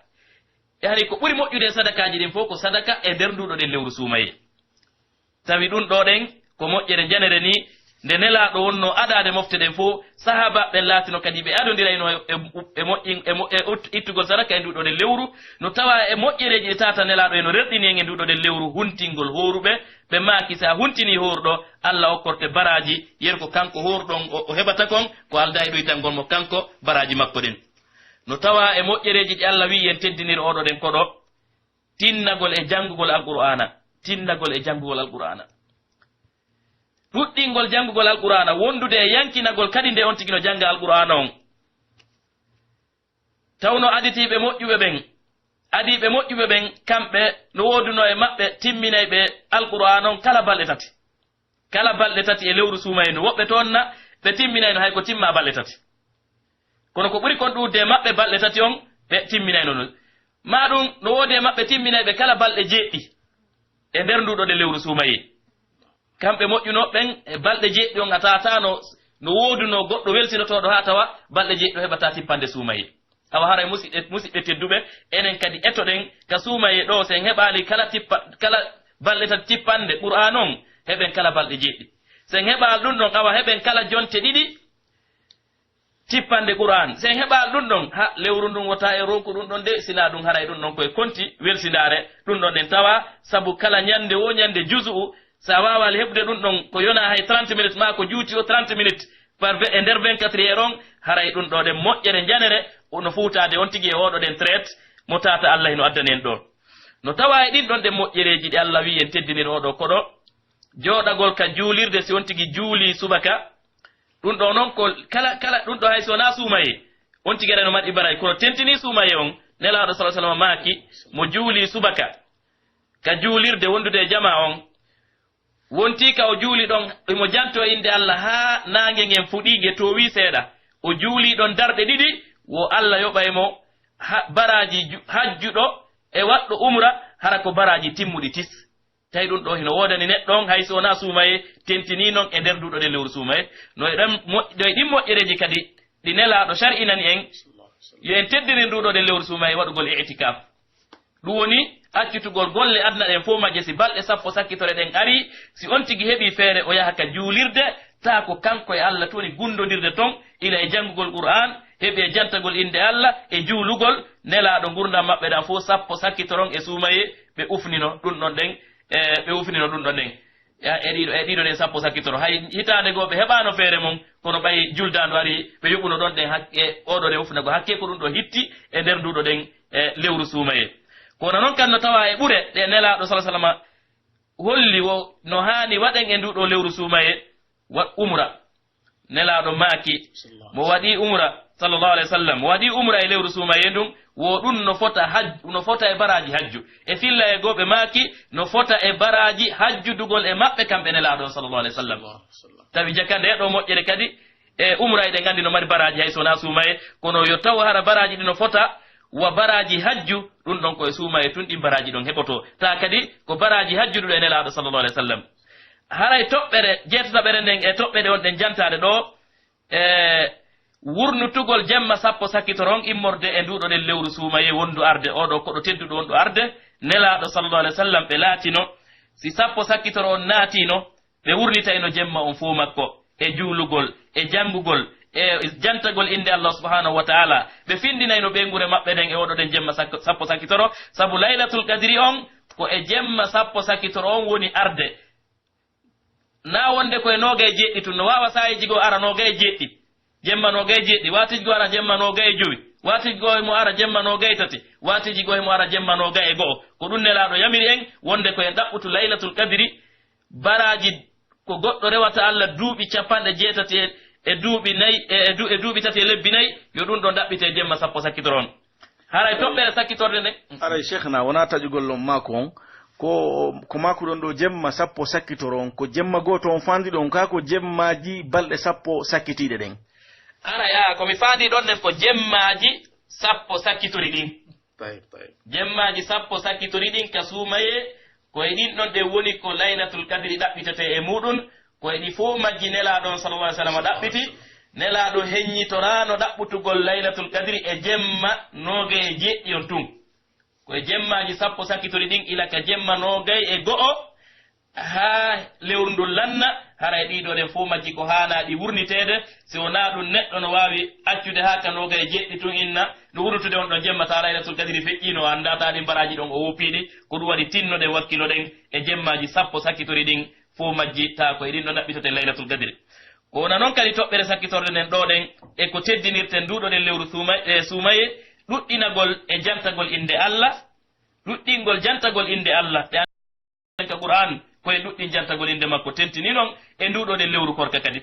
yani ko ɓuri moƴƴude e sadakaaji ɗin fow ko sadaka e nder nduuɗo ɗen lewru suumayee. Tawi ɗun ɗoo ɗen ko moƴƴere janere nii, nde Nelaaɗo wonnoo adaade mofte ɗen fow, sahaabaaɓe ɓen laatino kadi ɓe adondiraynoo e, e, e moƴƴin-, e mo-, e ut-, ittugol sadaka e nduuɗo ɗen lewru, no tawaa e moƴƴereeji ɗi tata Nelaaɗo hino rerɗini en e nduuɗo ɗen lewru, huntingol hooruɓe, ɓe maaki si a huntinii hooruɗo, Alla okkorte baraaji, yeru ko kanko hooruɗo on o, o heɓata kon, ko aldaa e ɗuytangol mo kanko baraaji makko ɗin. No tawaa e moƴƴereeji ɗi Alla wi'i en teddinir oo ɗoo ɗen koɗo, tinnagol e janngugol Alqur'aana. Tinnagol e janngugol Alqur'aana. Ɗuɗɗingol janngugol Alqur'aana, wondude e yankinagol kadi nde on tigi no jannga Alqur'aana on. Tawno aditiiɓe moƴƴuɓe ɓen, adiiɓe moƴƴuɓe ɓen, kamɓe no woodunoo e maɓɓe timminayɓe Alqur'aana on kala balɗe tati. Kala balɗe tati e lewru suumayee ndun. Woɓɓe toon na, ɓe timminayno hay ko timmaa balɗe tati. Kono ko ɓuri kon ɗuuɗude e maɓɓe balɗe tati on, ɓe timminayno non. Maa ɗun no woodi e maɓɓe timminayɓe kala balɗe jeeɗiɗi e nder nduuɗo ɗen lewru suumayee. Kamɓe moƴƴunooɓe ɓen, e balɗe jeeɗiɗi on a tawataano no woodunoo goɗɗo welsinotooɗo haa tawa balɗe jeeɗiɗi o heɓataa tippande suumayee. Awa haray musiɗɓe, musiɗɓe tedduɓe, enen kadi etoɗen ka suumayee ɗoo, si en heɓaali kala tippa-, kala balɗe tati tippande Qur'aan on, heɓen kala balɗe jeeɗiɗi. Si en heɓaali ɗun ɗon, awa heɓen kala jonte ɗiɗi tippande Qur'aan. Si en heɓaali ɗun ɗon, ha, lewru ndun wota e ronku ɗun ɗon de, sinaa ɗun haray ɗun ɗon ko e konti welsindaare ɗun ɗon ɗen tawa, sabu kala ñande wo ñande juzu'u, si a waawaali heɓude ɗun ɗon ko yonaa hay trente minutes maa ko juuti o trente minutes par ve-, e nder vingt-quatre heures on, haray ɗun ɗoo ɗen moƴƴere njanere, o no fuutaade on tigi e oo ɗoo ɗen traite mo tata Alla hino addani en ɗoo. No tawa e ɗin ɗon ɗen moƴƴereeji ɗi Alla wi'i en teddinir oo ɗoo koɗo, jooɗagol ka juulirde si on tigi juulii subaka, ɗun ɗoo non ko kala, kala, ɗun ɗoo hay si wonaa suumayee, on tigi aray no mari baraaji, kono tentinii suumayee on, Nelaaɗo sallallaahu alayhi wa sallam maaki, mo juulii subaka ka juulirde wondude e jamaa on, wontii ka o juuli ɗon, himo jantoo innde Alla haa naange ngen fuɗii, nge toowii seeɗa. O juulii ɗon darɗe ɗiɗi, wo Alla yoɓay mo ha-, baraaji ju-, hajjuɗo e waɗɗo umra, hara ko baraaji timmuɗi tis. Tawi ɗun ɗoo hino woodani neɗɗo on, hay si wonaa suumayee, tentinii non e nder nduu ɗoo ɗen lewru suumayee. No e ɗon mo-, no e ɗin moƴƴereeji kadi, ɗi Nelaaɗo shar'inani en, yo en teddinir nduu ɗoo ɗen lewru suumayee waɗugol i'tikaaf. Ɗun woni accitugol golle aduna ɗen fow majje, si balɗe sappo sakkitore ɗen arii, si on tigi heɓii feere o yaha ka juulirde, taa ko kanko e Alla tun woni gundondirde ton, ila e janngugol Qur'aan, heɓi e jantagol innde Alla, e juulugol, Nelaaɗo ngurndan maɓɓe ɗan fow sappo sakkitoron e suumayee, ɓe ufnino ɗun ɗon ɗen, e ɓe ufnino ɗun ɗon ɗen. E, e ɗiɗo, e ɗiɗo ɗen sappo sakkitoro. Hay hitaande goo ɓe heɓaano feere mun, kono ɓay juldaandu arii, ɓe yoɓuno ɗon ɗen hak-, e oo ɗoo ɗen ufnago. Hakkee ko ɗun ɗoo hitti e nder nduu ɗoo ɗen, e lewru suumayee. Ko wano non kan no tawaa e ɓure ɗe Nelaaɗo sallallaahu alayhi wa sallam holli wo no haani waɗen e nduu ɗoo lewru suumayee, wa-, umra. Nelaaɗo maaki, mo waɗii umra, sallallaahu alayhi wa sallam, mo waɗii umra e lewru suumayee ndun, wo ɗun no fota haj-, no fota e baraaji hajju. E filla e goo ɓe maaki, no fota e baraaji hajjudugol e maɓɓe kamɓe Nelaaɗo on, sallallaahu alayhi wa sallam. Tawi jaka ndee ɗoo moƴƴere kadi, e umra eɗen anndi no mari baraaji hay so wonaa suumayee, kono yo taw hara baraaji ɗin no fota wa baraaji hajju, ɗun ɗon ko e suumayee tun ɗin baraaji ɗon heɓotoo. Taa kadi ko baraaji hajjuduɗo e Nelaaɗo, sallallaahu alayhi wa sallam. Haray toɓɓere jeetataɓere nden e toɓɓere wonɗen jantaade ɗoo, e wurnutugol jemma sappo sakkitoro on immorde e nduu ɗoo ɗen lewru suumayee wondu arde, oo ɗoo koɗo tedduɗo wondu arde, Nelaaɗo sallallaahu alayhi wa sallam ɓe laatino, si sappo sakkitoro on naatiino, ɓe wurnitayno jemma on fow makko, e juulugol, e janngugol, e jantagol innde Allah subhaanahu wa ta'aalaa. Ɓe findinayno ɓeynguure maɓɓe nden e oo ɗoo ɗen jemma sakko-, sappo sakkitoro, sabu Laylatul Qadri on ko e jemma sappo sakkitoro on woni arde. Naa wonde ko e noogay e jeɗɗi tun, no waawa saa'iiji goo ara noogay e jeɗɗi, jemma noogay e jeɗɗi, waatiiji goo ara jemma noogay e jowi, waatiiji goo himo ara jemma noogay e tati, waatiiji goo himo ara jemma noogay e go'o. Ko ɗun Nelaaɗo yamiri en, wonde ko en ɗaɓɓutu Laylatul Qadri, baraaji ko goɗɗo rewata Allah duuɓi cappanɗe jeetati e, e duuɓi nay, e, e du-, e duuɓi tati e lebbi nay, yo ɗun ɗon ɗaɓɓite e jemma sappo sakkitoro on. Haray toɓɓere sakkitorde nden. Aray, Cheikhna, wonaa taƴugol on maako on. Ko, ko maakuɗon ɗoo jemma sappo sakkitoro on, ko jemma gooto on faandiɗon, kaa ko jemmaaji balɗe sappo sakkitiiɗe ɗen? Aray, aa, ko mi faandii ɗon nden ko jemmaaji sappo sakkitori ɗin. Tayib, tayib. Jemmaaji sappo sakkitori ɗin ka suumayee, ko e ɗin ɗon ɗen woni ko Laylatul Qadri ɗaɓɓitetee e muuɗun, ko e ɗi fow majji Nelaaɗo on, sallallaahu alayhi wa sallam, ɗaɓɓiti. Nelaaɗo heññitoraano ɗaɓɓutugol Laylatul Qadri e jemma noogay e jeɗɗi on tun. Ko e jemmaaji sappo sakkitori ɗin, ila ka jemma noogay e go'o, haa lewru ndun lanna, haray ɗii ɗoo ɗen fow majji ko haanaa ɗi wurniteede, si wonaa ɗun neɗɗo no waawi accude haa ka noogay e jeɗɗi tun inna, no wurnutude on ɗon jemma, taa Laylatul Qadri feƴƴiino, o anndaa taa ɗin baraaji ɗon o woppii ɗi, ko ɗun waɗi tinnoɗen wakkiloɗen e jemmaaji sappo sakkitori ɗin, fow majji, taa ko e ɗin ɗon ɗaɓɓitoten Laylatul Qadri. Ko wona non kadi toɓɓere sakkitorde nden ɗoo ɗen, e ko teddinirten nduu ɗoo ɗen lewru suuma-, e suumayee, ɗuɗɗinagol e jantagol innde Allah, ɗuɗɗingol jantagol innde Allah. Ɓe anndaa ka Qur'aan, ko e ɗuɗɗin jantagol innde makko tentini non e nduu ɗoo ɗen lewru korka kadi.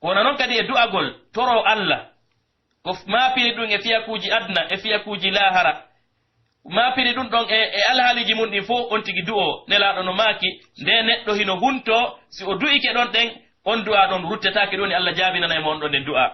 Ko wona non kadi e du'agol, toroo Allah, ko f-, maapini ɗun e fiyakuuji aduna, e fiyakuuji laahara. Maapini ɗun ɗon e, e alhaaliiji mun ɗin fow, on tigi du'oo. Nelaaɗo no maaki, nde neɗɗo hino huntoo, si o du'ike ɗon ɗen, on du'aa ɗon ruttetaake, ɗun woni Allah jaabinanay mo on ɗon ɗen du'aa.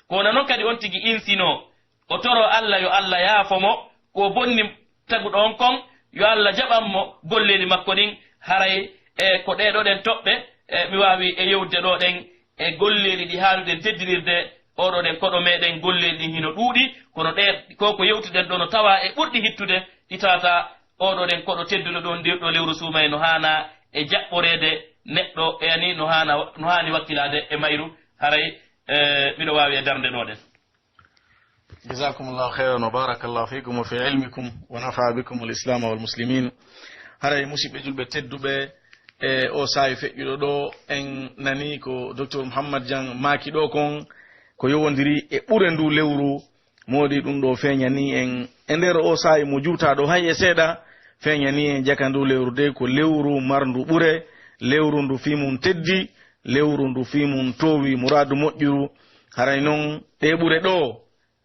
Ko wona non kadi on tigi insinoo, o toroo Allah yo Allah yaafo mo, ko o bonni taguɗo on kon, yo Allah jaɓan mo golleeli makko ɗin, haray e ko ɗee ɗoo ɗen toɓɓe, e, mi waawi e yewtude ɗoo ɗen e golleeli ɗi haanuɗen teddinirde, oo ɗoo ɗen koɗo meɗen, golleeli ɗin hino ɗuuɗi, kono ɗee, ko ko yewtuɗen ɗoo no tawaa e ɓurɗi hittude, ɗi tawata oo ɗoo ɗen koɗo tedduɗo ɗoo, ndir ɗoo lewru suumayee no haana e jaɓɓoreede neɗɗo, e ani no haana, no haani wakkilaade e mayru, haray, e, miɗo waawi e darnde ɗoo ɗen. Jazakumullahu khairan wa barakallahu fikum wa fi ilmikum wa nafa'a bikum al-islam wal muslimin. Haray, musiɓɓe julɓe tedduɓe, e o saa'i feƴƴuɗo ɗo, en nani ko Docteur Muhammad Jan maaki ɗo kon, ko yowondiri e ɓure ndu lewru. Moodi ɗum ɗo feeñani en e nder o saa'i mo juutaa ɗo hay e seeɗa, feeñani en jaka ndu lewru de ko lewru marndu ɓure, lewru ndu fii mum teddi, lewru ndu fii mum toowi muraadu moƴƴuru. Haray non ɗe ɓure ɗo,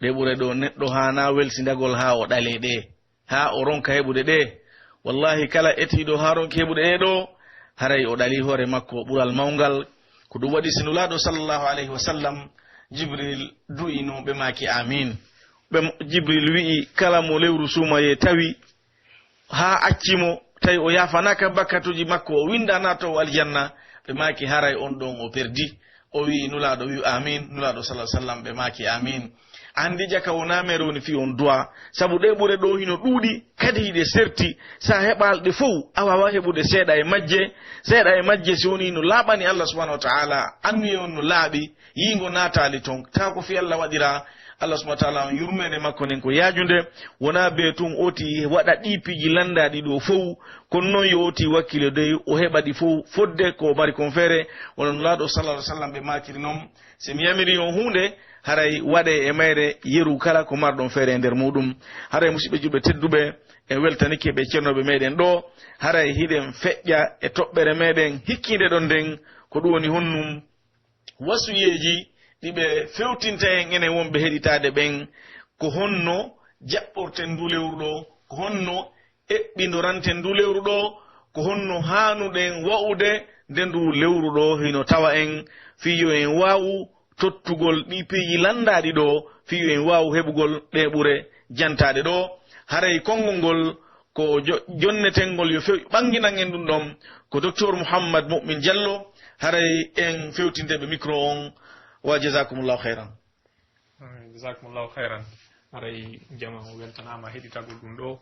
ɗe ɓure ɗo neɗɗo haanaa welsindagol haa o ɗalee ɗe, haa o ronka heɓude ɗe. Wallahi, kala etiiɗo haa ronki heɓude ɗe ɗo, haray o ɗalii hoore makko ɓural mawngal. Ko ɗum waɗi si Nulaaɗo sallallahu alayhi wa sallam, Jibril du'ino ɓe maaki, "Aamiin." Ɓe, Jibril wi'i, "Kala mo lewru suumayee tawi, haa acci mo, tawi o yaafanaaka bakkatuuji makko, o winndaanaa to o aljanna." Ɓe maaki, "Haray on ɗon o perdi." O wi'i, Nulaaɗo wi'u, "Aamiin." Nulaaɗo, sallallahu alaihi wasallam, ɓe maaki, "Aamiin." Anndi jaka wonaa mere woni fii on du'a, sabu ɗe ɓure ɗo hino ɗuuɗi, kadi hiɗe serti. Sa heɓaali ɗe fow, a waawaa heɓude seeɗa e majje, seeɗa e majje si woni no laaɓani Allah subhanahu wa ta'ala, anniye on no laaɓi, yiingo naataali ton, taa ko fii Allah waɗira, Allah subhanahu wa ta'ala on yurmeende makko nden ko yaajunde, wonaa bee tun oti waɗa ɗii piiji lanndaaɗi ɗo fow, kono non yo oti wakkilo dey o heɓa ɗi fow fodde ko o mari kon feere, wano Nulaaɗo sallallahu alaihi wasallam ɓe maakiri non, si mi yamiri on huunde, haray waɗee e mayre yeru kala ko marɗon feere e nder muuɗum. Haray musiɓɓe julɓe tedduɓe, en weltanike ɓe cennooɓe meɗen ɗo, haray hiɗen feƴƴa e toɓɓere meɗen hikkiinde ɗon nden, ko ɗum woni honnum wasuyeeji ɗi ɓe fewtinta en enen wonɓe heɗitaade ɓen, ko honno jaɓɓorten ndu lewru ɗo, ko honno eɓɓindoranten ndu lewru ɗo, ko honno haanuɗen wa'ude nde ndu lewru ɗo hino tawa en, fii yo en waawu tottugol ɗi piiji lanndaaɗi ɗo, fii yo en waawu heɓugol ɗe ɓure jantaaɗe ɗo. Haray konngol ngol ko jo-, jonnetengol yo few-, ɓannginan en ɗum ɗon, ko Docteur Mouhammad Mu'min Diallo, haray en fewtinde ɓe micro on, wa jazakumullahu khairan. Jazakumullahu khairan. Haray jama o weltanaama heɗitagol ɗum ɗo.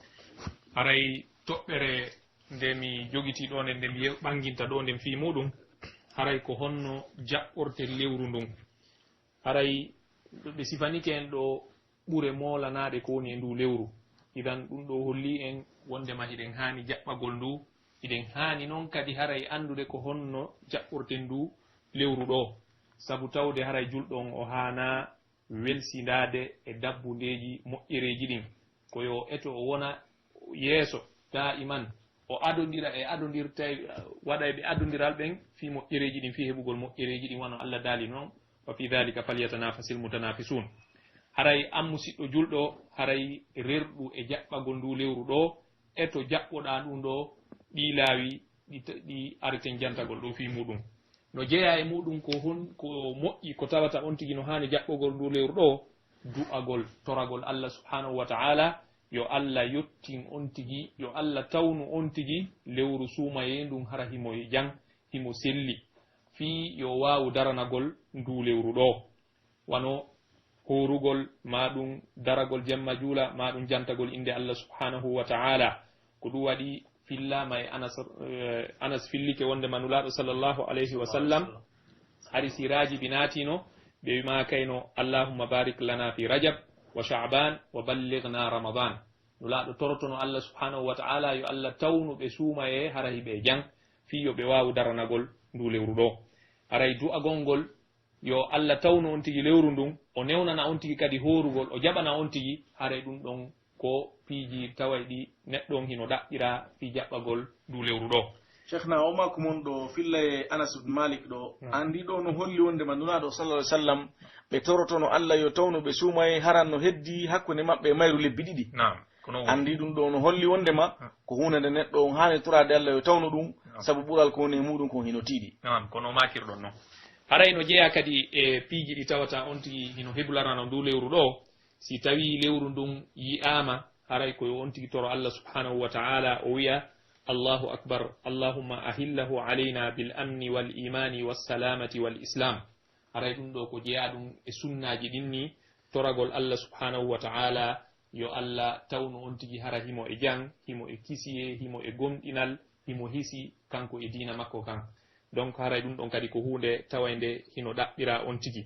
Haray toɓɓere nde mi jogitii ɗo, nde, nde mi yew-, ɓannginta ɗo, nden fii muɗum, haray ko honno jaɓɓorten lewru ndun. Haray ɓe sifanike en ɗo ɓure moolanaaɗe ko woni e ndu lewru. Idan ɗum ɗo holli en wondema hiɗen haani jaɓɓagol ndu, hiɗen haani non kadi haray anndude ko honno jaɓɓorten ndu lewru ɗo. Sabu tawde haray julɗo on o haanaa welsindaade e dabbundeeji moƴƴereeji ɗin. Ko yo eto o wona yeeso daa'iman, o adondira e adondirtay-, waɗayɓe adondiral ɓen fii moƴƴereeji ɗin, fii heɓugol moƴƴereeji ɗin, wano Allah daali non, "Wa fi dhalika falyatanafasil mutanafisun." Haray an musiɗɗo julɗo, haray rerɗu e jaɓɓagol ndu lewru ɗo, e to jaɓɓoɗaa ɗum ɗo, ɗii laawi ɗi ta-, ɗi areten jantagol ɗo fii muɗum. No jeyaa e muɗum ko hon-, ko moƴƴi, ko tawata on tigi no haani jaɓɓogol ndu lewru ɗo, du'agol, toragol Allah subhanahu wa ta'ala, yo Allah yottin on tigi, yo Allah tawnu on tigi lewru suumayee ndun hara himo e jam, himo selli, fii yo waawu daranagol ndu lewru ɗo. Wano hoorugol, maa ɗum daragol jemma juula, maa ɗum jantagol innde Allah subhanahu wa ta'ala. Ko ɗum waɗi fillaama e Anas, eh, Anas fillike wondema Nulaaɗo sallallahu alayhi wa sallam, hari si raajibi naatino, ɓe wima kayno, "Allahumma barik lana fi Rajab wa Sha'ban wa ballighna Ramadan." Nulaaɗo torotono Allah subhanahu wa ta'ala yo Allah tawnu ɓe suumayee hara hiɓe jam, fii yo ɓe waawu daranagol ndu lewru ɗo. Haray du'agol ngol, yo Allah tawnu on tigi lewru ndun, o newnana on tigi kadi hoorugol, o jaɓana on tigi, haray ɗum ɗon ko piiji taway ɗi neɗɗo on hino ɗaɓɓira fii jaɓɓagol ndu lewru ɗo. Cheikhna, o maaku mon ɗo filla e Anas ibn Malik ɗo, Naam. Anndi ɗo no holli wondema Nulaaɗo sallallahu alaihi wasallam, ɓe torotono Allah yo tawnu ɓe suumayee haran no heddi hakkunde maɓɓe e mayru lebbi ɗiɗi. Naam, ko non woni. Anndi ɗum ɗo no holli wondema Naam. Ko huunde nde neɗɗo on haani toraade Allah yo tawnu ɗum, Naam. Sabu ɓural ko woni e muɗum kon hino tiiɗi. Naam, ko no maakirɗon non. Haray no jeyaa kadi e piiji ɗi tawata on tigi hino heblarano ndu lewru ɗo, si tawii lewru ndun yi'aama, haray ko yo on tigi toro Allah subhanahu wa ta'ala, o wi'a, Allahu akbar, Allahumma ahillahu alayna bil amni wal imani was salamati wal islam. Haray ɗun ɗoo ko jeyaa ɗun e sunnaaji ɗin nii, toragol Allah subhanahu wa ta'ala, yo Allah taw no on tigi hara himo e jam, himo e kisiyee, himo e gomɗinal, himo hisi kanko e diina makko kan. Donc, haray ɗun ɗon kadi ko huunde tawaynde hino ɗaɓɓiraa on tigi.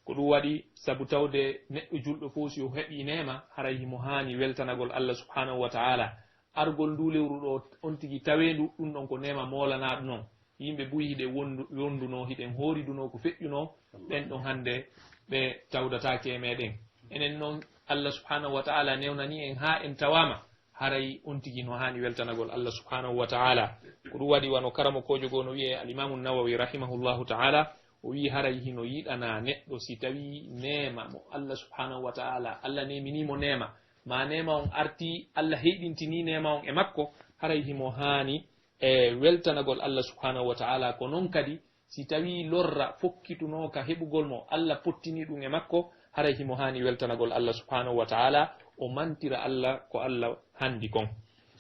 Ko ɗun waɗi sabu tawde neɗɗo julɗo fow si o heɓii neema, haray himo haani weltanagol Allah subhanahu wa ta'ala. Argol nduu lewru ɗoo, on tigi tawee ndu, ɗun ɗon ko neema moolanaaɗo non. Yimɓe buy hiɗen wondu-, wondunoo, hiɗen hooridunoo ko feƴƴunoo, ɓen ɗon hannde ɓe tawdataake e meɗen. Enen non, Allah subhanahu wa ta'ala newnanii en haa en tawaama, haray on tigi no haani weltanagol Allah subhanahu wa ta'ala. Ko ɗun waɗi wano karamokoojo goo no wi'ee Al-Imaamu Nawawi rahimahullahu ta'ala, o wi'i haray hino yiɗanaa neɗɗo si tawii neema mo Allah subhanahu wa ta'ala, Allah neeminii mo neema, maa neema on artii, Allah heyɗintinii neema on e makko, haray himo haani e weltanagol Allah subhanahu wa ta'ala. Ko non kadi, si tawii lorra fokkitunoo ka heɓugol mo, Allah pottinii ɗun e makko, haray himo haani weltanagol Allah subhanahu wa ta'ala, o mantira Allah ko Allah handi kon.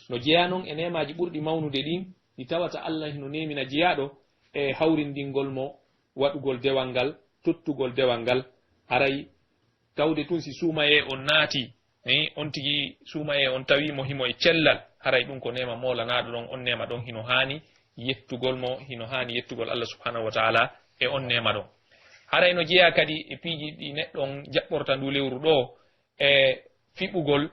No jeyaa non e neemaaji ɓurɗi mawnude ɗin, ɗi tawata Allah hino neemina jeyaaɗo e hawrindingol mo waɗugol dewal ngal, tottugol dewal ngal, haray tawde tun si suumayee on naatii, eh, on tigi suumayee on tawii mo himo e cellal, haray ɗun ko neema moolanaaɗo ɗon, on neema ɗon hino haani yettugol mo, hino haani yettugol Allah subhanahu wa ta'ala e on neema ɗon. Haray no jeyaa kadi e piiji ɗi neɗɗo on jaɓɓorta nduu lewru ɗoo, e fiɓugol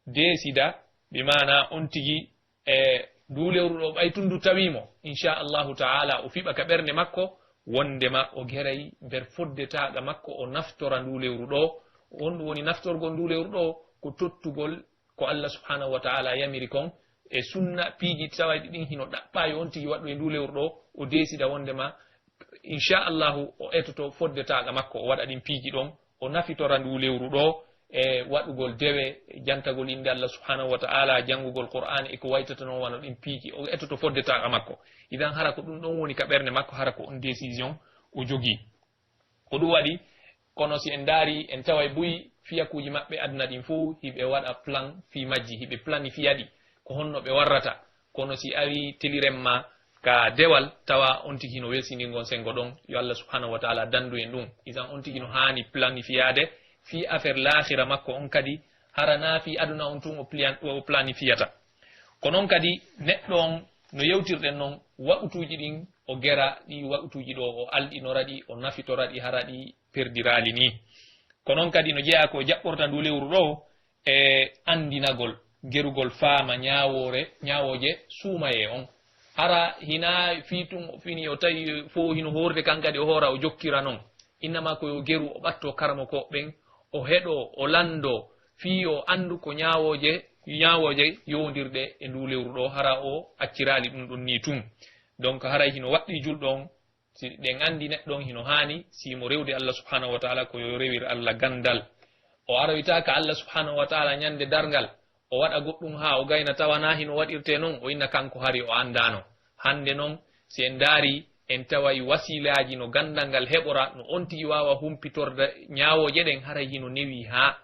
deesida, bi maanaa on tigi e nduu lewru ɗoo, ɓay tun ndu tawii mo, insha Allahu ta'ala, o fiɓa ka ɓernde makko, wondema o geray nder fodde taaqa makko, o naftora nduu lewru ɗoo. On ɗun woni naftorgol nduu lewru ɗoo, ko tottugol ko Allah subhanahu wa ta'ala yamiri kon, e sunna piiji tawayɗi ɗin hino ɗaɓɓaa yo on tigi waɗu e nduu lewru ɗoo, o deesida wondema insha Allahu, o etoto fodde taaqa makko, o waɗa ɗin piiji ɗon, o nafitora nduu lewru ɗoo e waɗugol dewe, jantagol innde Allah subhanahu wa ta'ala, janngugol Qur'aana e ko waytata non wano ɗin piiji, o etoto fodde taaqa makko. Idan hara ko ɗun ɗon woni ka ɓernde makko, hara ko on décision o jogii. Ko ɗun waɗi, kono si en ndaari, en taway buy fiyakuuji maɓɓe aduna ɗin fow, hiɓe waɗa plan fii majji, hiɓe planifiya ɗi, ko honno ɓe warrata. Kono si awi tiliren ma ka dewal, tawa on tigi hino welsindingol senngo ɗon, yo Allah subhanahu wa ta'ala dandu en ɗun. Idan on tigi no haani planifiyaade fii affaire laakhira makko on kadi, hara naa fii aduna on tun o plian-, o planifiyata. Ko non kadi neɗɗo on no yewtirɗen non, waqutuuji ɗin o gera, ɗi waqutuuji ɗoo o alɗinora ɗi, o nafitora ɗi, hara ɗi perdiraali nii. Ko non kadi no jeyaa ko jaɓɓorta nduu lewru ɗoo, e anndinagol, gerugol faama ñaawoore, ñaawooje suumayee on. Hara hinaa fii tun o fini o tawi fow hino hoorde kan kadi o hoora o jokkira non. Innama ko yo geru o ɓatto karamokooɓe ɓen, o heɗoo, o lanndoo, fii o anndu ko ñaawooje, ñaawooje yowondirɗe e nduu lewru ɗoo, hara o acciraali ɗun ɗon nii tun. Donc haray hino waɗɗii julɗo on, si ɗen anndi neɗɗo on hino haani, si himo rewde Allah subhanahu wa ta'ala ko yo rewir Allah ganndal. O aroyta ka Allah subhanahu wa ta'ala ñande darngal, o waɗa goɗɗun haa o gayna tawa naa hino waɗirtee non, o inna kanko hari o anndaano. Hannde non, si en ndaari, en taway wasiilaaji no ganndal ngal heɓora, no on tigi waawa humpitorde ñaawooje ɗen, haray hino newii haa,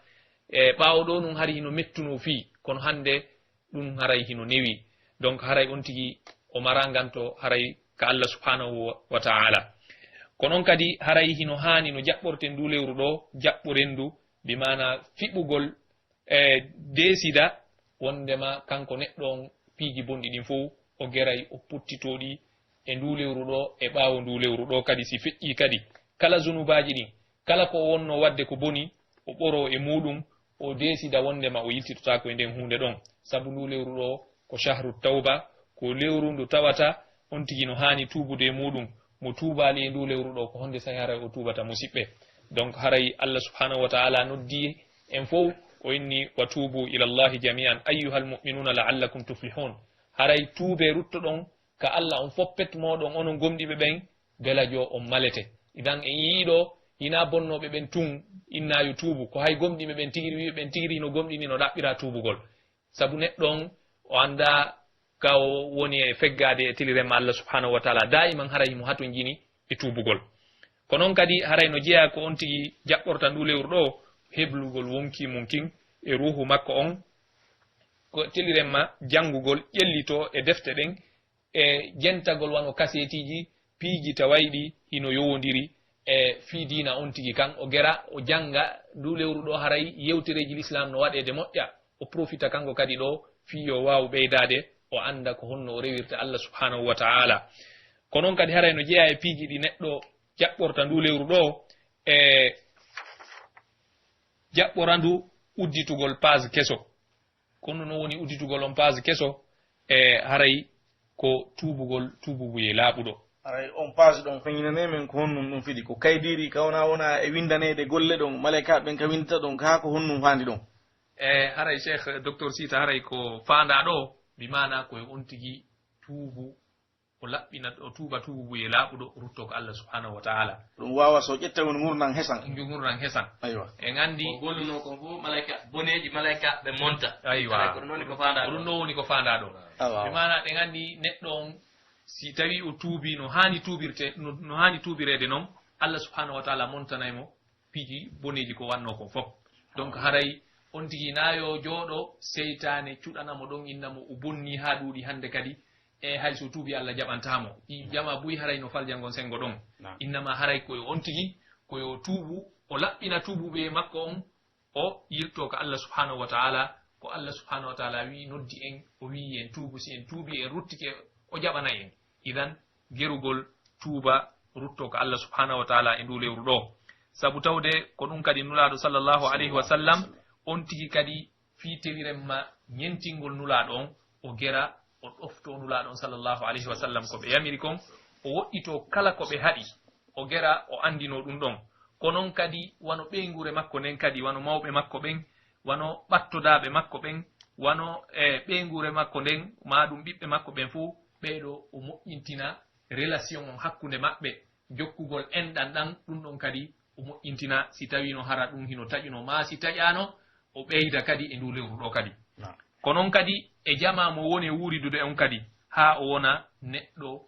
e ɓaawo ɗoo nun hari hino mettunoo fii, kono hannde ɗun haray hino newii. Donc haray on tigi o maraa nganto haray ka Allah subhanahu wa, wa ta'ala. Ko non kadi haray hino haani no jaɓɓorten nduu lewru ɗoo, jaɓɓoren ndu, bi maanaa fiɓugol e deesida wondema kanko neɗɗo on piiji bonɗi ɗin fow o geray, o puttitoo ɗi e nduu lewru ɗoo, e ɓaawo nduu lewru ɗoo kadi, si feƴƴii kadi, kala zunubaaji ɗin, kala ko o wonnoo waɗde ko boni, o ɓoroo e muuɗum, o deesida wondema o yiltitotaako e nden huunde ɗon. Sabu nduu lewru ɗoo ko shahru tawba, ko lewru ndu tawata on tigi no haani tuubude e muuɗum. Mo tuubaali e nduu lewru ɗoo, ko honde sahi haray o tuubata, musiɓɓe? Donc, haray Allah subhanahu wa ta'ala noddi en fow, o inni, "Wa tuubu ila Allahi jami'an ayyuhal mu'minuna la'allakum tuflihun." Haray tuubee, ruttoɗon ka Allah on foppet mooɗon, onon gomɗiɓe ɓen, belajo on malete. Idan en yi'ii ɗoo, hinaa bonnooɓe ɓen tun innaa yo tuubu, ko hay gomɗiɓe ɓen tigiri, wi'uɓe ɓen tigiri hino gomɗini, no ɗaɓɓiraa tuubugol. Sabu neɗɗo on, o anndaa ka o woni e feggaade e tiliren ma Allah subhanahu wa ta'ala. Daa'iman haray himo hatonjini e tuubugol. Ko non kadi haray no jeyaa ko on tigi jaɓɓorta nduu lewru ɗoo, heblugol wonkii mun kin e ruuhu makko on, ko teliren ma janngugol, ƴellitoo e defte ɗen, e jentagol wano kaseetiiji, piiji tawayɗi hino yowondiri e fii diina on tigi kan. O gera, o jannga, nduu lewru ɗoo haray yewtereeji Lislaam no waɗeede moƴƴa, o profita kanko kadi ɗoo fii yo waawu ɓeydaade, o annda ko honno o rewirta Allah subhanahu wa ta'ala. Ko non kadi haray no jeyaa e piiji ɗi neɗɗo jaɓɓorta nduu lewru ɗoo, e jaɓɓora ndu udditugol page keso. Kono no woni udditugol on page keso, e haray ko tuubugol tuububuyee laaɓuɗo. Haray on page ɗon feñinanee men ko honɗun ɗun fidi, ko kaydiiri ka wona wona e windaneede golle ɗon, malaykaaɓe ɓen ka windata ɗon, kaa ko honɗun faandi ɗon? E haray Cheikh Docteur Sita, haray ko faandaa ɗoo, bi maanaa ko e on tigi tuubu, o laɓɓina, o tuuba tuububuyee laaɓuɗo, ruttoo ko Allah subhanahu wa ta'ala. Ɗum waawa so ƴetta woni ngurndan hesan. Ngu ngurndan hesan. Aywa. En anndi ko gollunoo kon fof, malaika, boneeji malaika ɓe monta. Aywa. Haray ko ɗum woni ko faandaa ɗoo. Ko ɗum ɗoo woni ko faandaa ɗoo. Awa. Bi maanaa ɗen anndi neɗɗo on, si tawii o tuubii no haani tuubirte, no, no haani tuubireede non, Allah subhanahu wa ta'ala montanay mo piiji boneeji ko wannoo kon fof. Donc, haray on tigi na yo jooɗo, seytaane cuɗana mo ɗon, inna mo o bonnii haa ɗuuɗi hannde kadi, e hay so tuubii, Allah jaɓantaa mo. Ɗi jamaa buy haray no falja ngon senngo ɗon. Naam. Innama haray ko yo on tigi, ko yo tuubu, o laɓɓina tuubuɓe makko on, o yiltoo ka Allah subhanahu wa ta'ala, ko Allah subhanahu wa ta'ala wi'i, noddi en, o wi'i en tuubu, si en tuubii, en ruttike, o jaɓanay en. Idan, gerugol tuuba, ruttoo ka Allah subhanahu wa ta'ala e nduu lewru ɗoo. Sabu tawde ko ɗum kadi Nulaaɗo sallallahu alayhi wa sallam, on tigi kadi fii teliren ma ñentingol Nulaaɗo on, o gera, o ɗoftoo Nulaaɗo on sallallahu alayhi wa sallam ko ɓe yamiri kon, o woɗɗitoo kala ko ɓe haɗi, o gera, o anndinoo ɗum ɗon. Ko non kadi wano ɓeynguure makko nden kadi, wano mawɓe makko ɓen, wano ɓattodaaɓe makko ɓen, wano, e, ɓeynguure makko nden, maa ɗum ɓiɓɓe makko ɓen fof, ɓee ɗoo o moƴƴintina relation on hakkunde maɓɓe, jokkugol enɗan ɗan, ɗum ɗon kadi o moƴƴintina, si tawii no hara ɗum hino taƴuno, maa si taƴaano, o ɓeyda kadi e nduu lewru ɗoo kadi. Naam. Ko non kadi e jamaa mo woni e wuuridude on kadi, haa o wona neɗɗo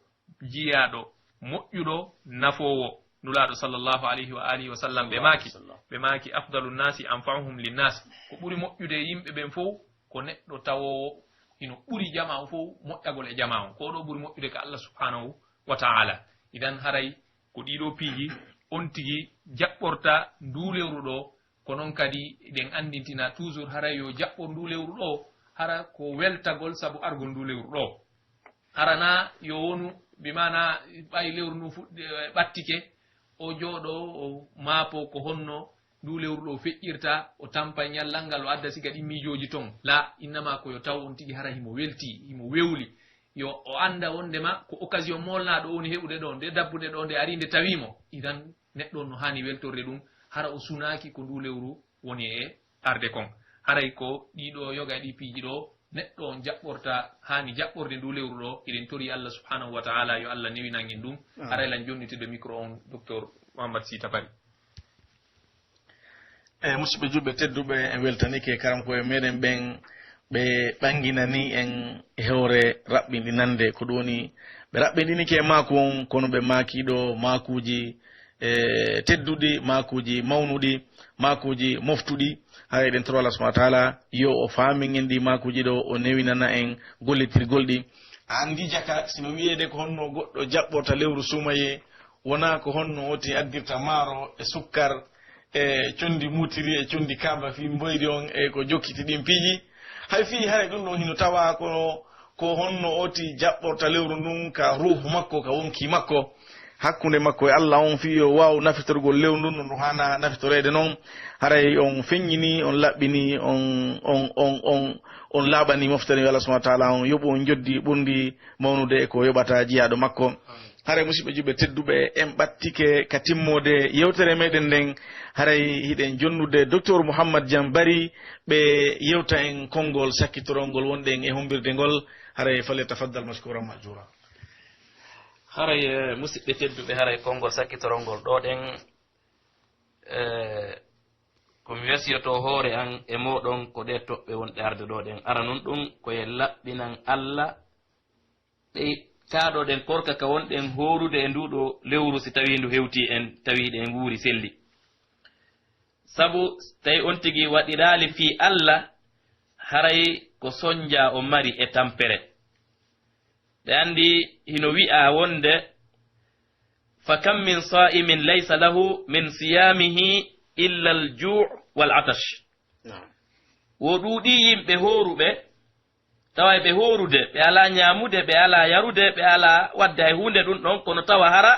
jiyaaɗo, moƴƴuɗo, nafoowo. Nulaaɗo sallallahu alayhi wa alihi wa sallam, ɓe maaki, ɓe maaki, "Afdalu nnaasi anfa'uhum linnaas." Ko ɓuri moƴƴude e yimɓe ɓen fof, ko neɗɗo tawoowo hino ɓuri jamaa on fof moƴƴagol e jamaa on. Ko ɗoo ɓuri moƴƴude ka Allah subhanahu wa ta'ala. Idan haray ko ɗii ɗoo piiji on tigi jaɓɓorta nduu lewru ɗoo, ko non kadi eɗen anndintina toujours haray yo jaɓɓor nduu lewru ɗoo, hara ko weltagol sabu argol nduu lewru ɗoo. Hara na yo wonu, bi maanaa ɓay lewru ndun fuɗɗi-, ɓattike, o jooɗoo, o maapoo ko honno nduu lewru ɗoo feƴƴirta, o tampa ñallal ngal, o adda siga ɗin miijooji ton. La, innama ko yo taw on tigi hara himo weltii, himo wewli. Yo o annda wonndema ko occasion moolnaaɗo o woni heɓude ɗoo, nde dabbude ɗoo, nde arii nde tawii mo. Idan, neɗɗo on no haani weltorde ɗum, hara o sunaaki ko nduu lewru woni e arde kon. Haray ko ɗii ɗoo yoga e ɗii piiji ɗoo, neɗɗo on jaɓɓorta, haani jaɓɓorde nduu lewru ɗoo, hiɗen torii Allah subhanahu wa ta'ala yo Allah newinan en ɗum. Amin. Haray lan jonnitude micro on, Docteur Mohammad Sita Bari. E musidɓe juɓɓe tedduɓe, en weltanike karamko'en meɗen ɓen, ɓe ɓanginani en e hewre raɓɓinɗinande. Ko ɗum woni, ɓe raɓɓinɗinike e maaku on, kono ɓe maaki ɗo maakuuji, e, tedduɗi, maakuuji mawnuɗi, maakuuji moftuɗi. Haray eɗen toro Allah subhanahu wa ta'ala yo o faamin en ɗi maakuuji ɗo, o newinana en gollitirgol ɗi. An ndi jaka, sino wiyeede ko honno goɗɗo jaɓɓorta lewru suumayee, wonaa ko honno woti addirta maaro e sukkar, e condi muutiri, e condi kaaba fii mboyri on, e ko jokkiti ɗin piiji. Hay fii, haray ɗum ɗon hino tawaa ko, ko honno woti jaɓɓorta lewru ndun ka ruuhu makko, ka wonki makko, hakkunde makko e Allah on, fii yo waaw nafitorgol lewru ndun no ndu haana nafitoreede non. Haray on feññini, on laɓɓini, on, on, on, on, on laaɓani moftani Allah subhanahu wa ta'ala, on yoɓu on njoddi ɓurndi mawnude e ko yoɓata jiyaaɗo makko. Haray, musidɓe juɓɓe tedduɓe, en ɓattike ka timmoode yewtere meɗen nden. Haray hiɗen jonnude Docteur Mouhammad Diam Bari, ɓe yewta en konngol sakkitorol ngol wonɗen e hombirde ngol. Haray, falyatafaddal mashkuran ma'jura. Haray, eh, musidɓe tedduɓe, haray konngol sakkitorol ngol ɗo ɗen, eh, ko mi wasiyoto hoore an e moɗon ko ɗe toɓɓe wonɗe arde ɗo ɗen. Ara nun ɗum ko e laɓɓinan Allah, ɓe kaɗoɗen korka ka wonɗen hoorude e ndu ɗo lewru, si tawi ndu hewti en, tawi ɗen wuuri selli. Sabu tawi on tigi waɗiraali fii Allah, haray ko sonjaa o mari e tampere. Ɓe anndi hino wi'aa wonde, "Fa kam min saa'imin laysa lahu min siyaamihi illa al-juu' wal atash." Naam. Wo ɗuuɗii yimɓe hooruɓe, tawa e ɓe hoorude, ɓe alaa ñaamude, ɓe alaa yarude, ɓe alaa waɗde hay huunde ɗun ɗon, kono tawa hara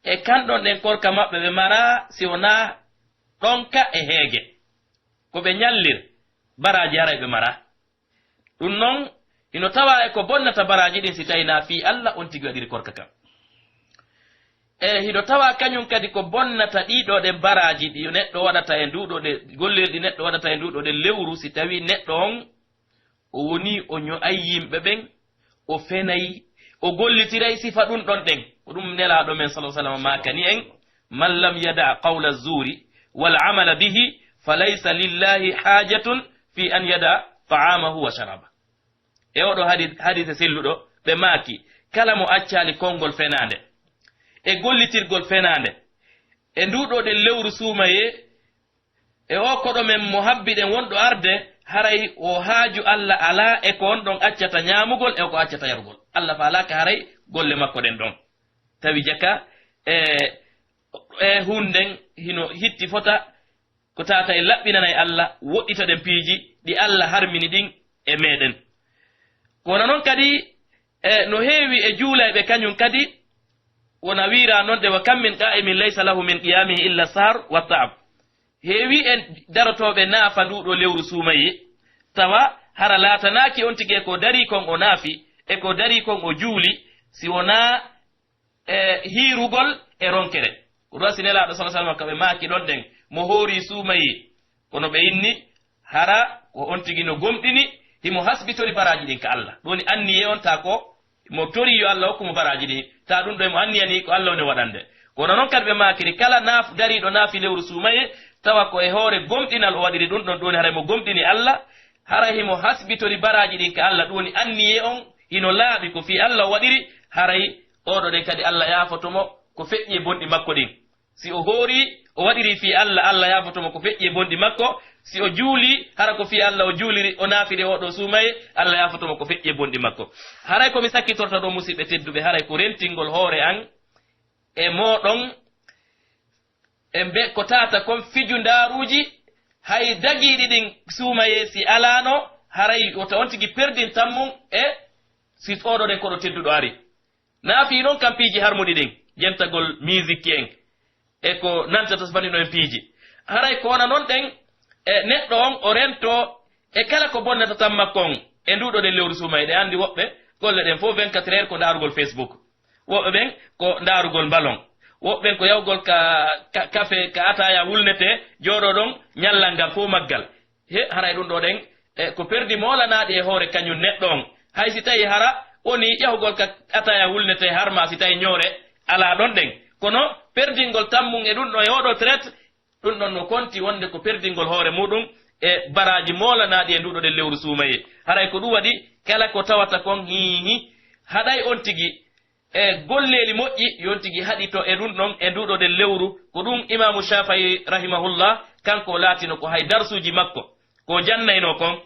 e kan ɗon ɗen korka maɓɓe ɓe maraa, si wonaa ɗonka e heege. Ko ɓe ñallir, baraaji haray ɓe maraa. Ɗun non, hino tawaa e ko bonnata baraaji ɗin si tawii naa fii Alla on tigi waɗiri korka kan. E hino tawaa kañun kadi ko bonnata ɗii ɗoo ɗen baraaji ɗi neɗɗo waɗata e nduu ɗoo ɗe, golleeli ɗi neɗɗo waɗata e nduu ɗoo ɗen lewru, si tawii neɗɗo on o wonii o ño'ay yimɓe ɓen, o fenay, o gollitiray sifa ɗun ɗon ɗen. Ko ɗun Nelaaɗo men, sallallahu alaihi wasallam, maakani en, "Man lam yada' qawla zuuri wal amala bihi, fa laysa lillahi haajatun fi an yada' ta'aamahu wa sharaba." E oo ɗoo hadi-, hadiise selluɗo, ɓe maaki, kala mo accaali konngol fenaande, e gollitirgol fenaande, e nduu ɗoo ɗen lewru suumayee, e oo koɗo men mo habbiɗen wonɗo arde, haray o haaju Alla alaa e ko on ɗon accata ñaamugol e ko accata yarugol. Alla faalaaka haray golle makko ɗen ɗon. Tawi jaka, e, e huunde nden hino hitti fota ko tawata en laɓɓinanay Alla, woɗɗitoɗen piiji ɗi Alla harmini ɗin e meɗen. Ko wona non kadi, e, no heewi e juulayɓe kañun kadi, wona wiira non de, "Wa kam min qaa'imin laysa lahu min qiyaamihi illa sahar wa ta'ab." Heewi en darotooɓe naafa nduu ɗoo lewru suumayee, tawa hara laatanaaki on tigi e ko darii kon o naafi, e ko darii kon o juuli, si wonaa e hiirugol e ronkere. Ko ɗun si Nelaaɗo, sallallahu alaihi wasallam, ka ɓe maaki ɗon ɗen, mo hoori suumayee, kono ɓe inni, hara ko on tigi no gomɗini, himo hasbitori baraaji ɗin ka Alla. Ɗun woni anniyee on, taa ko mo torii yo Alla hokku mo baraaji ɗin, taa ɗun ɗoo himo anniyanii ko Alla woni waɗande. Kono non kadi ɓe maakiri, kala naaf-, dariiɗo naafi lewru suumayee, tawa ko e hoore gomɗinal o waɗiri ɗun ɗon, ɗun woni haray mo gomɗini Alla, haray himo hasbitori baraaji ɗin ka Alla, ɗun woni anniyee on hino laaɓi, ko fii Alla o waɗiri, haray oo ɗoo ɗen kadi Alla yaafoto mo ko feƴƴi e bonɗi makko ɗin. Si o hoori, o waɗiri fii Alla, Alla yaafoto mo ko feƴƴi e bonɗi makko. Si o juuli, hara ko fii Alla o juuliri, o naafiri oo ɗoo suumayee, Alla yaafoto mo ko feƴƴi e bonɗi makko. Haray ko mi sakkitorta ɗoo, musiɓɓe tedduɓe, haray ko rentingol hoore an e mooɗon, e mbe-, ko tawata kon fijundaaruuji, hay dagiiɗi ɗin suumayee si alaano, haray wota on tigi perdintan mun e si oo ɗoo ɗen koɗo tedduɗo ari. Naafii non kan piiji harmuɗi ɗin, jentagol musique en, e ko nantata so fanino en piiji. Haray ko wona non ɗen, e neɗɗo on o rentoo e kala ko bonnata tan makko on e nduu ɗoo ɗen lewru suumayee. Ɗe anndi woɓɓe golle ɗen fof vingt-quatre heures ko ndaarugol Facebook. Woɓɓe ɓen ko ndaarugol mbalon. Woɓɓe ɓen ko yahugol ka, ka kafe, ka ataaya wulnetee, jooɗoo ɗon ñallal ngal fof maggal. He, haray ɗun ɗoo ɗen, e, ko perdi moolanaaɗi e hoore kañun neɗɗo on. Hay si tawii hara wonii yahugol ka ataaya wulnetee har maa si tawii ñoore alaa ɗon ɗen. Kono perdingol tammun e ɗun ɗoo e oo ɗoo traite, ɗun ɗon no konti wonde ko perdingol hoore muuɗun e baraaji moolanaaɗi e nduu ɗoo ɗen lewru suumayee. Haray ko ɗun waɗi kala ko tawata kon, hiihi, haɗay on tigi e golleeli moƴƴi, yo on tigi haɗito e ɗun ɗon e nduu ɗoo ɗen lewru. Ko ɗun Imaamu Shaafi'i rahimahullah, kanko o laatino ko hay darsuuji makko, ko jannaynoo kon,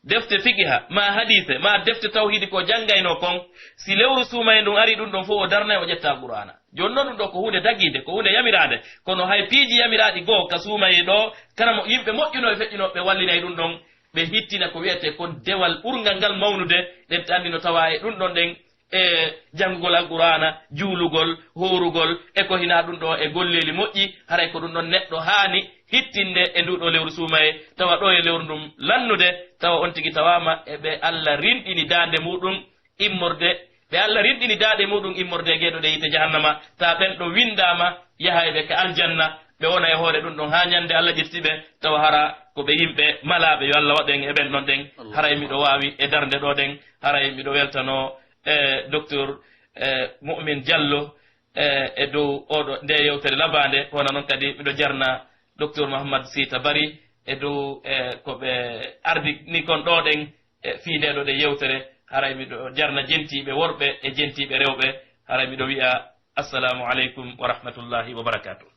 defte fiqiha, maa hadiise, maa defte tawhiidi ko janngaynoo kon, si lewru suumayee ndun arii ɗun ɗon fof o darnay, o ƴetta Alqur'aana. Jooni non ɗun ɗoo ko huunde dagiinde, ko huunde yamiraande, kono hay piiji yamiraaɗi goo ka suumayee ɗoo, kala mo yimɓe moƴƴunoo e feƴƴunoo ɓe wallinay ɗun ɗon, ɓe hittina ko wi'etee kon dewal ɓurngal ngal mawnude, ɗen ɓe anndi no tawaa e ɗun ɗon ɗen e janngugol Alqur'aana, juulugol, hoorugol, e ko hinaa ɗun ɗoo e golleeli moƴƴi, haray ko ɗun ɗon neɗɗo haani hittinde e nduu ɗoo lewru suumayee, tawa ɗoo e lewru ndun lannude, tawa on tigi tawaama e ɓe Alla rinɗini daande muuɗun immorde, ɓe Alla rinɗini daande muuɗun immorde e geeɗo ɗe yiite jahannama, tawa ɓen ɗon winndaama yaha e ɓe ka aljanna, ɓe wona e hoore ɗun ɗon haa ñannde Alla ƴefti ɓe, tawa hara ko ɓe yimɓe malaaɓe, yo Alla waɗu en e ɓen ɗon ɗen. Allahumma. Haray miɗo waawi e darnde ɗoo ɗen, haray miɗo weltanoo e Docteur, e, Mu'min Diallo, e, e dow oo ɗoo, ndee yewtere labaande, ko wona non kadi miɗo jarna Docteur Mouhammad Sita Bari e dow, e, ko ɓe ardini kon ɗoo ɗen, e, fii ndee ɗoo ɗen yewtere, haray miɗo jarna jentiiɓe worɓe e jentiiɓe rewɓe, haray miɗo wi'a, "Assalamu aleykum wa rahmatullahi wa barakatuh."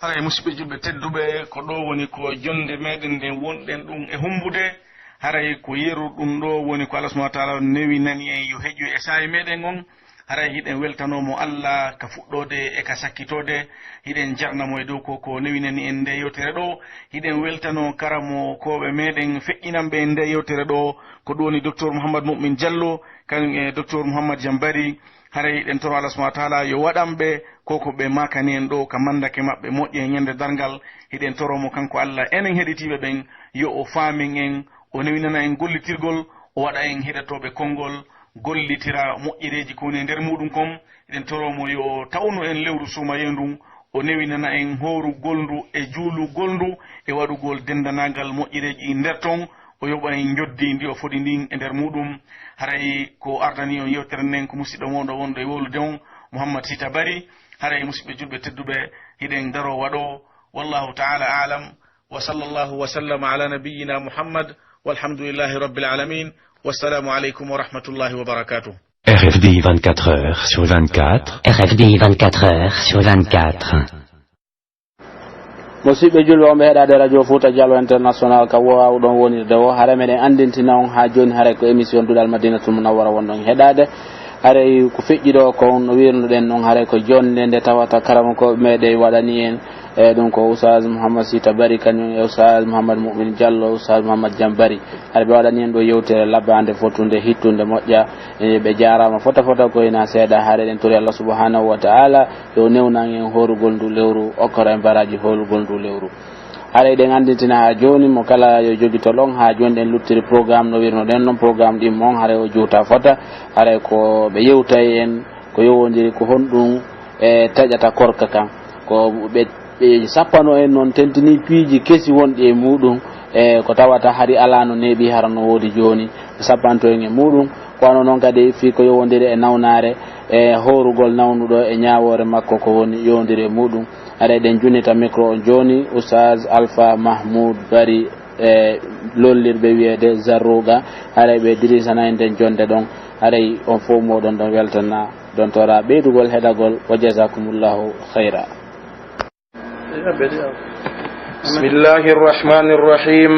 Haray, musiɓɓe julɓe tedduɓe, ko ɗoo woni ko jonnde meɗen nden wonɗen ɗun e hummbude. Haray ko yeru ɗum ɗoo woni ko Allah subhanahu wa ta'ala newinani en yo heƴu e saa'i meɗen on. Haray hiɗen weltanoo mo Allah ka fuɗɗoode e ka sakkitoode. Hiɗen jarna mo e dow ko, ko newinani en nde yewtere ɗoo. Hiɗen weltanoo karamokooɓe meɗen feƴƴinanɓe en nde yewtere ɗoo, ko ɗum woni Docteur Mouhammad Mu'min Diallo, kañum e Docteur Mouhammad Jambari. Haray hiɗen toro Allah subhanahu wa ta'ala yo waɗan ɓe ko ko ɓe maakani en ɗoo ka mandake maɓɓe moƴƴe e ñande darngal. Hiɗen toro mo kanko Allah, enen heɗitiiɓe ɓen, yo o faamin en, o newinana en gollitirgol, o waɗa en heɗotooɓe konngol, gollitira moƴƴereeji ko woni e nder muuɗum kon. Hiɗen toro mo yo o tawnu en lewru suumayee ndun, o newinana en hoorugol ndu e juulugol ndu e waɗugol denndanaagal moƴƴereeji ɗin nder ton, o yoɓa en njoddi ndi o fodi ndin e nder muuɗum. Haray ko ardani on yewtere nden ko musiɗɗo mooɗon wonɗo e wowlude on, Mouhammad Sita Bari. Haray musiɓɓe julɓe tedduɓe, hiɗen daroo waɗoo. Wallahu ta'ala a'lam. Wa sallallahu wa sallama ala nabiyyina Muhammad. Walhamdulillahi rabbil alamin. Wassalamu alaikum wa rahmatullahi wa barakatuh. R F D vingt-quatre heures sur vingt-quatre. R F D vingt-quatre heures sur vingt-quatre. Musiɓɓe julɓe on ɓe heɗaade Radio Fouta Diallo International ka waawuɗon wonirde o, hara meɗen anndintina on haa jooni haray ko émission Duɗal Madinatul Munawwara wonɗon heɗaade. Haray ko feƴƴi ɗo kon no wirnuɗen non, haray ko jonnde nde tawata karamokooɓe meɗen waɗani en, e ɗum ko Oustaz Mouhammad Sita Bari, kañum e Oustaz Mouhammad Mu'min Diallo, Oustaz Mouhammad Jambari. Haray ɓe waɗani en ɗo yewtere labbaande, fotunde, hittunde, moƴƴa. E ɓe jaaraama fota fota ko ina seeɗa, haray ɗen tori Allah subhanahu wa ta'ala yo newnan en hoorugol ndu lewru, okkora en baraaji hoorugol ndu lewru. Haray ɗen anndintina haa jooni mo kala yo jogitol on, haa jooni ɗen luttiri programme no wirno ɗen non, programme ɗin mon haray o juuta fota, haray ko ɓe yewtay en ko yowondiri ko honɗum e taƴata korka kan. Ko ɓe, ɓe sappano en non tentini piiji kesi wonɗi e muɗum, e ko tawata hari alaa no neeɓi hara no woodi jooni, ɓe sappanto en e muɗum. Ko wano non kadi fii ko yowondiri e nawnaare, e hoorugol nawnuɗo e ñaawoore makko ko woni yowondiri e muɗum. Haray ɗen junnita micro on jooni, Oustaz Alpha Mahmoud Bari, e lollirɓe wiyeede Zarruga. Haray ɓe dirisana en nden jonnde ɗon. Haray on fof moɗon ɗon weltana, ɗon tora ɓeydugol heɗagol. Wa jazakumullahu khayra. بسم الله الرحمن الرحيم.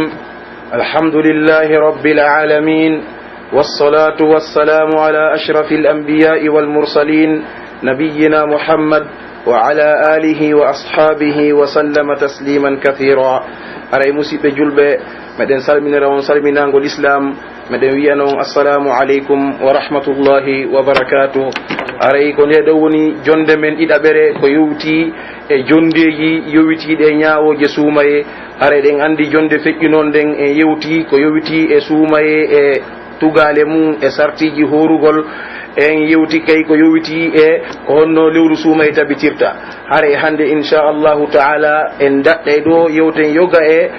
الحمد لله رب العالمين. والصلاة والسلام على أشرف الأنبياء والمرسلين نبينا محمد وعلى آله وأصحابه وسلم تسليما كثيرا. Haray musiɓɓe julɓe, meɗen salminira on salminaango lislaam. Meɗen wi'ana on, "Assalaamu aleykum wa rahmatullahi wa barakaatuh." Haray ko nde ɗo woni jonnde men ɗiɗaɓere, ko yowiti e jonndeeji yowitiiɗi e ñaawooje suumayee. Haray ɗen anndi jonnde feƴƴunoon nden en yewti ko yowiti e suumayee e tugaale mum e sartiiji hoorugol. En yewti kay ko yowiti e ko honno lewru suumayee tabitirta. Haray hannde, inchallahu ta'ala, en daɗɗay ɗo yewten yoga e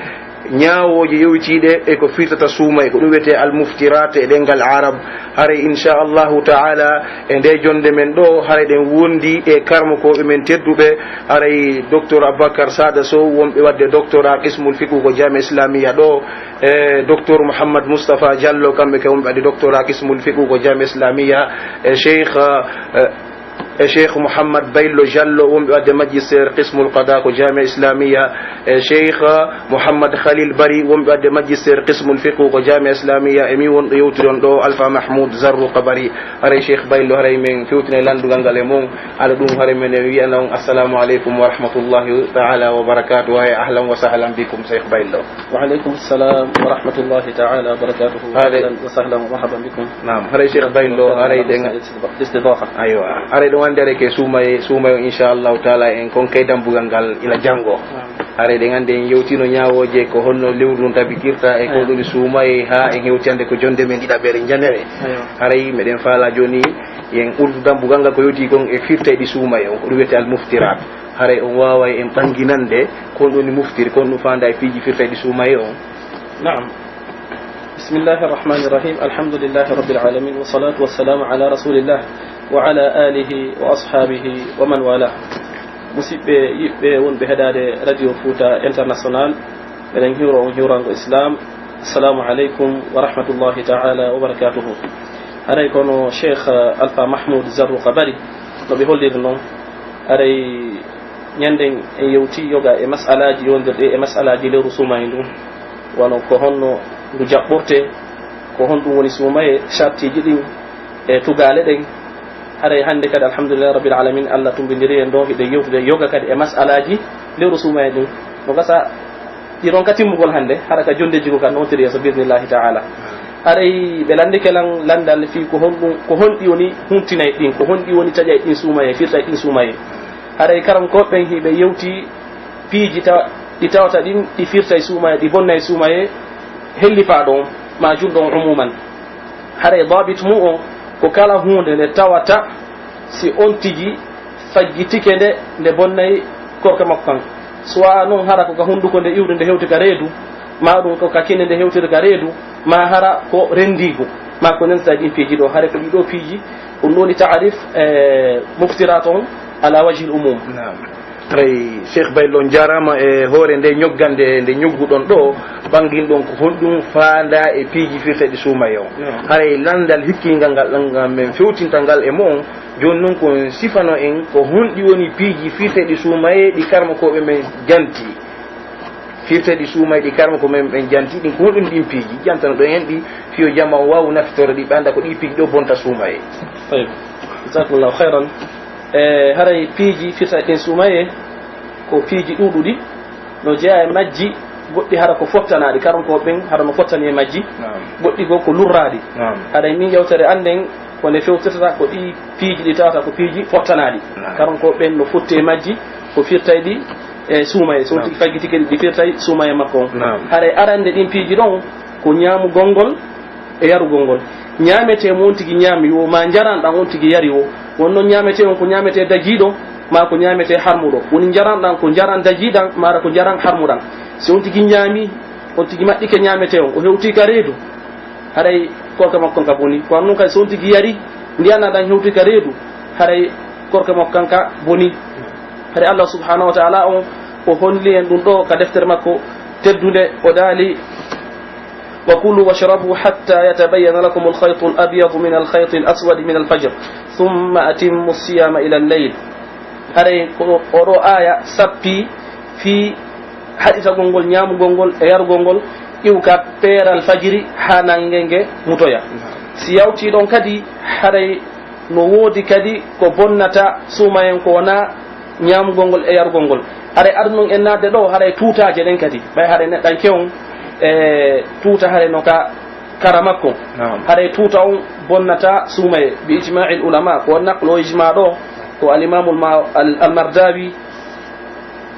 ñaawooje yowitiiɗe e ko firtata suumayee, ko ɗum wiyetee al-muftiraat e ɗemngal Arab. Haray, inchallahu ta'ala, e nde jonnde men ɗo, haray ɗen wondi e karmokooɓe men tedduɓe, haray Docteur Aboubacar Sada Sow, wonɓe waɗde doctorat qismul fiqhu ko Jamia Islamia ɗo, e Docteur Mouhammad Moustapha Diallo, kamɓe kay wonɓe waɗde doctorat qismul fiqhu ko Jamia Islamia, e Cheikh, eh, e Cheikh Mouhammad Baylo Diallo, wonɓe waɗde magistère qismul qada ko Jamia Islamia, e Cheikh Mouhammad Khalil Bari, wonɓe waɗde magistère qismul fiqhu ko Jamia Islamia, e min wonɗo yewtude on ɗo, Alpha Mahmoud Zarruqa Bari. Haray Cheikh Baylo, haray men fewtinay lanndugal ngal e mon. Haɗa ɗum, haray men en wi'ana on, "Assalamu aleykum wa rahmatullahi ta'ala wa barakatuh." Hay ahlan wa sahlan bikum, Cheikh Baylo. Wa aleykum salam wa rahmatullahi ta'ala wa barakatuh. Haray. Ahlan wa sahlan wa marhaban bikum. Naam, haray Cheikh Baylo, haray ɗen. Istidafa. Aywa, haray ɗum anndi haray ke suumayee, suumayee on, inchallahu taala, en kon kay dambugal ngal ila janngo. Naam. Haray ɗen anndi en yewtino ñaawooje ko honno lewru ndun tabitirta e ko ɗum suumayee haa en hewti hannde ko jonnde men ɗiɗaɓere njanere. Aywa. Haray meɗen faala jooni en ɓurdu dambugal ngal ko yowiti kon e firtayɗi suumayee on, ko ɗum wiyetee al muftiraat. Haray on waaway en ɓannginande ko honɗum woni muftir, ko honɗum faandaa e piiji firtayɗi suumayee on. Naam. Bismillahi arrahmani irrahim. Alhamdulillahi rabbil alamin. Wa salatu wa salamu ala rasulillah wa ala alihi wa ashabihi wa man wala. Musiɓɓe yiɓɓe wonɓe heɗaade Radio Fouta International, meɗen hiwro on hiwrango Islam. Assalamu aleykum wa rahmatullahi ta'ala wa barakatuhu. Haray kono Cheikh, eh, Alpha Mahmoud Zarruqa Bari, no ɓe holliri non, haray ñannden en yewti yoga e mas'alaaji yondirɗi e mas'alaaji lewru suumayee ndun, wano ko honno Ndu jaɓɓortee, ko honɗum woni suumayee, shartiiji ɗin e tugaale ɗen. Haray hannde kadi, alhamdulillahi rabbil alamin, Allah tumbindiri en ɗoo, hiɗen yewtude yoga kadi e mas'alaaji lewru suumayee ɗin. No gasa ɗi ronka timmugol hannde, hara ka jonndeeji ko ka nootiri yeeso, bi idnillahi ta'ala. Haray ɓe lanndike lan lanndal fii ko honɗum, ko honɗi woni huntinay ɗin, ko honɗi woni taƴay ɗin suumayee, firtay ɗin suumayee. Haray karankooɓe ɓen hiɓe yewti piiji tawa-, ɗi tawata ɗin, ɗi firtay suumayee, ɗi bonnay suumayee, hellifaaɗo on, maa julɗo on umuman. Haray daabit mun on, ko kala huunde nde tawata si on tigi faggitike nde, nde bonnay korka makko kan. Soit non hara ko ka hunduko nde iwri nde hewti ka reedu, maa ɗum ko ka kine nde hewtiri ka reedu, maa hara ko rendiigu, maa ko nentata ɗin piiji ɗoo. Haray ko ɗii ɗoo piiji, ɗum ɗoo woni ta'arif, eh, muftirat on ala wajhil umum. Naam. Haray, Cheikh Baylo, on jaaraama e hoore nde ñoggande nde ñogguɗon ɗoo, ɓanginɗon ko honɗum faandaa e piiji firteeɗi suumayee on. Naam. Haray lanndal hikkingal ngal, ngal men fewtinta ngal e mo'on, jooni non ko on sifano en ko honɗi woni piiji firteeɗi suumayee ɗi karamokooɓe men janti. Firteeɗi suumayee ɗi karamokooɓe men ɓen janti ɗin, ko honɗum ɗin piiji? Jantano ɗon en ɗi, fii yo jamaa on waawu nafitorde ɗi, ɓe annda ko ɗii piiji ɗoo bonta suumayee. Tayyib. Jazakumullahu khairan. E, haray piiji firtayɗi ɗin suumayee ko piiji ɗuuɗuɗi, no jeyaa e majji goɗɗi hara ko fottanaaɗi, karankooɓe ɓen hara no fottani e majji, Naam. goɗɗi goo ko lurraaɗi. Naam. Haray min yewtere an nden ko nde fewtirta ko ɗii piiji ɗi tawata ko piiji fottanaaɗi. Naam. Karankooɓe ɓen no fotti e majji ko firtayɗi e suumayee, so on Naam. tigi faggitike ɗi, ɗi firtay suumayee makko on. Naam. Haray arande ɗin piiji ɗon ko ñaamugol ngol, e yarugol ngol. Ñaametee mo on tigi ñaami woo, maa njaran ɗan on tigi yari woo. Wonno ñaametee on ko ñaametee dajiiɗo, maa ko ñaametee harmuɗo. Woni njaran ɗan ko njaran dajiiɗan, maa ko njaran harmuɗan. Si on tigi ñaami, on tigi maɗɗike ñaametee on, o hewtii ka reedu, haray korka makko kan ka bonii. Ko non kadi si on tigi yari ndiyan ɗan hewtii ka reedu, haray korka makko kan ka bonii. Haray Allah subhanahu wa ta'ala on, o holli en ɗum ɗoo ka deftere makko teddunde, o daali, وكلوا واشربوا حتى يتبين لكم الخيط الأبيض من الخيط الأسود من الفجر ثم أتموا الصيام إلى الليل. Haray ko oo ɗoo aaya sappii fii haɗitagol ngol ñaamugol ngol e yarugol ngol iwka peeral fajiri haa nannge nge mutoya. Si yawtii ɗon kadi, haray no woodi kadi ko bonnata suumayee on ko wonaa ñaamugol ngol e yarugol ngol. Haray adunun en naatde ɗoo, haray tuutaaje ɗen kadi, ɓay haray neɗɗanke on, e, tuuta haray no ka kara makko. Naam. Haray tuuta on bonnata suumayee, bi ijma'il ulama, ko naqlu o ijma ɗoo, ko al-Imamul Ma-, al-, al-Mardawi,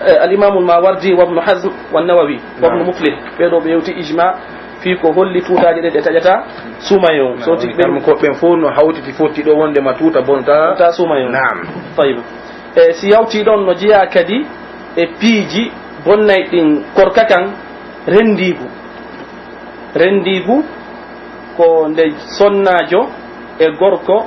e, al-Imamul Mawardi, wa Ibnu Hazm, wa Nawawi, wa Ibnu Naam. Muflih. Ɓee ɗoo ɓe yewti ijma fii ko holli tuutaaje ɗen ɗe taƴata suumayee on. Naam. So tigi ɓen ko ɓen fof no hawtiti fotti ɗoo wonde ma tuuta bonta. Bonta suumayee on. Naam. Tayyib. E, si yawtii ɗon no jeyaa kadi e piiji bonnayɗi ɗin korka kan, renndiigu. Renndiigu ko nde sonnaajo e gorko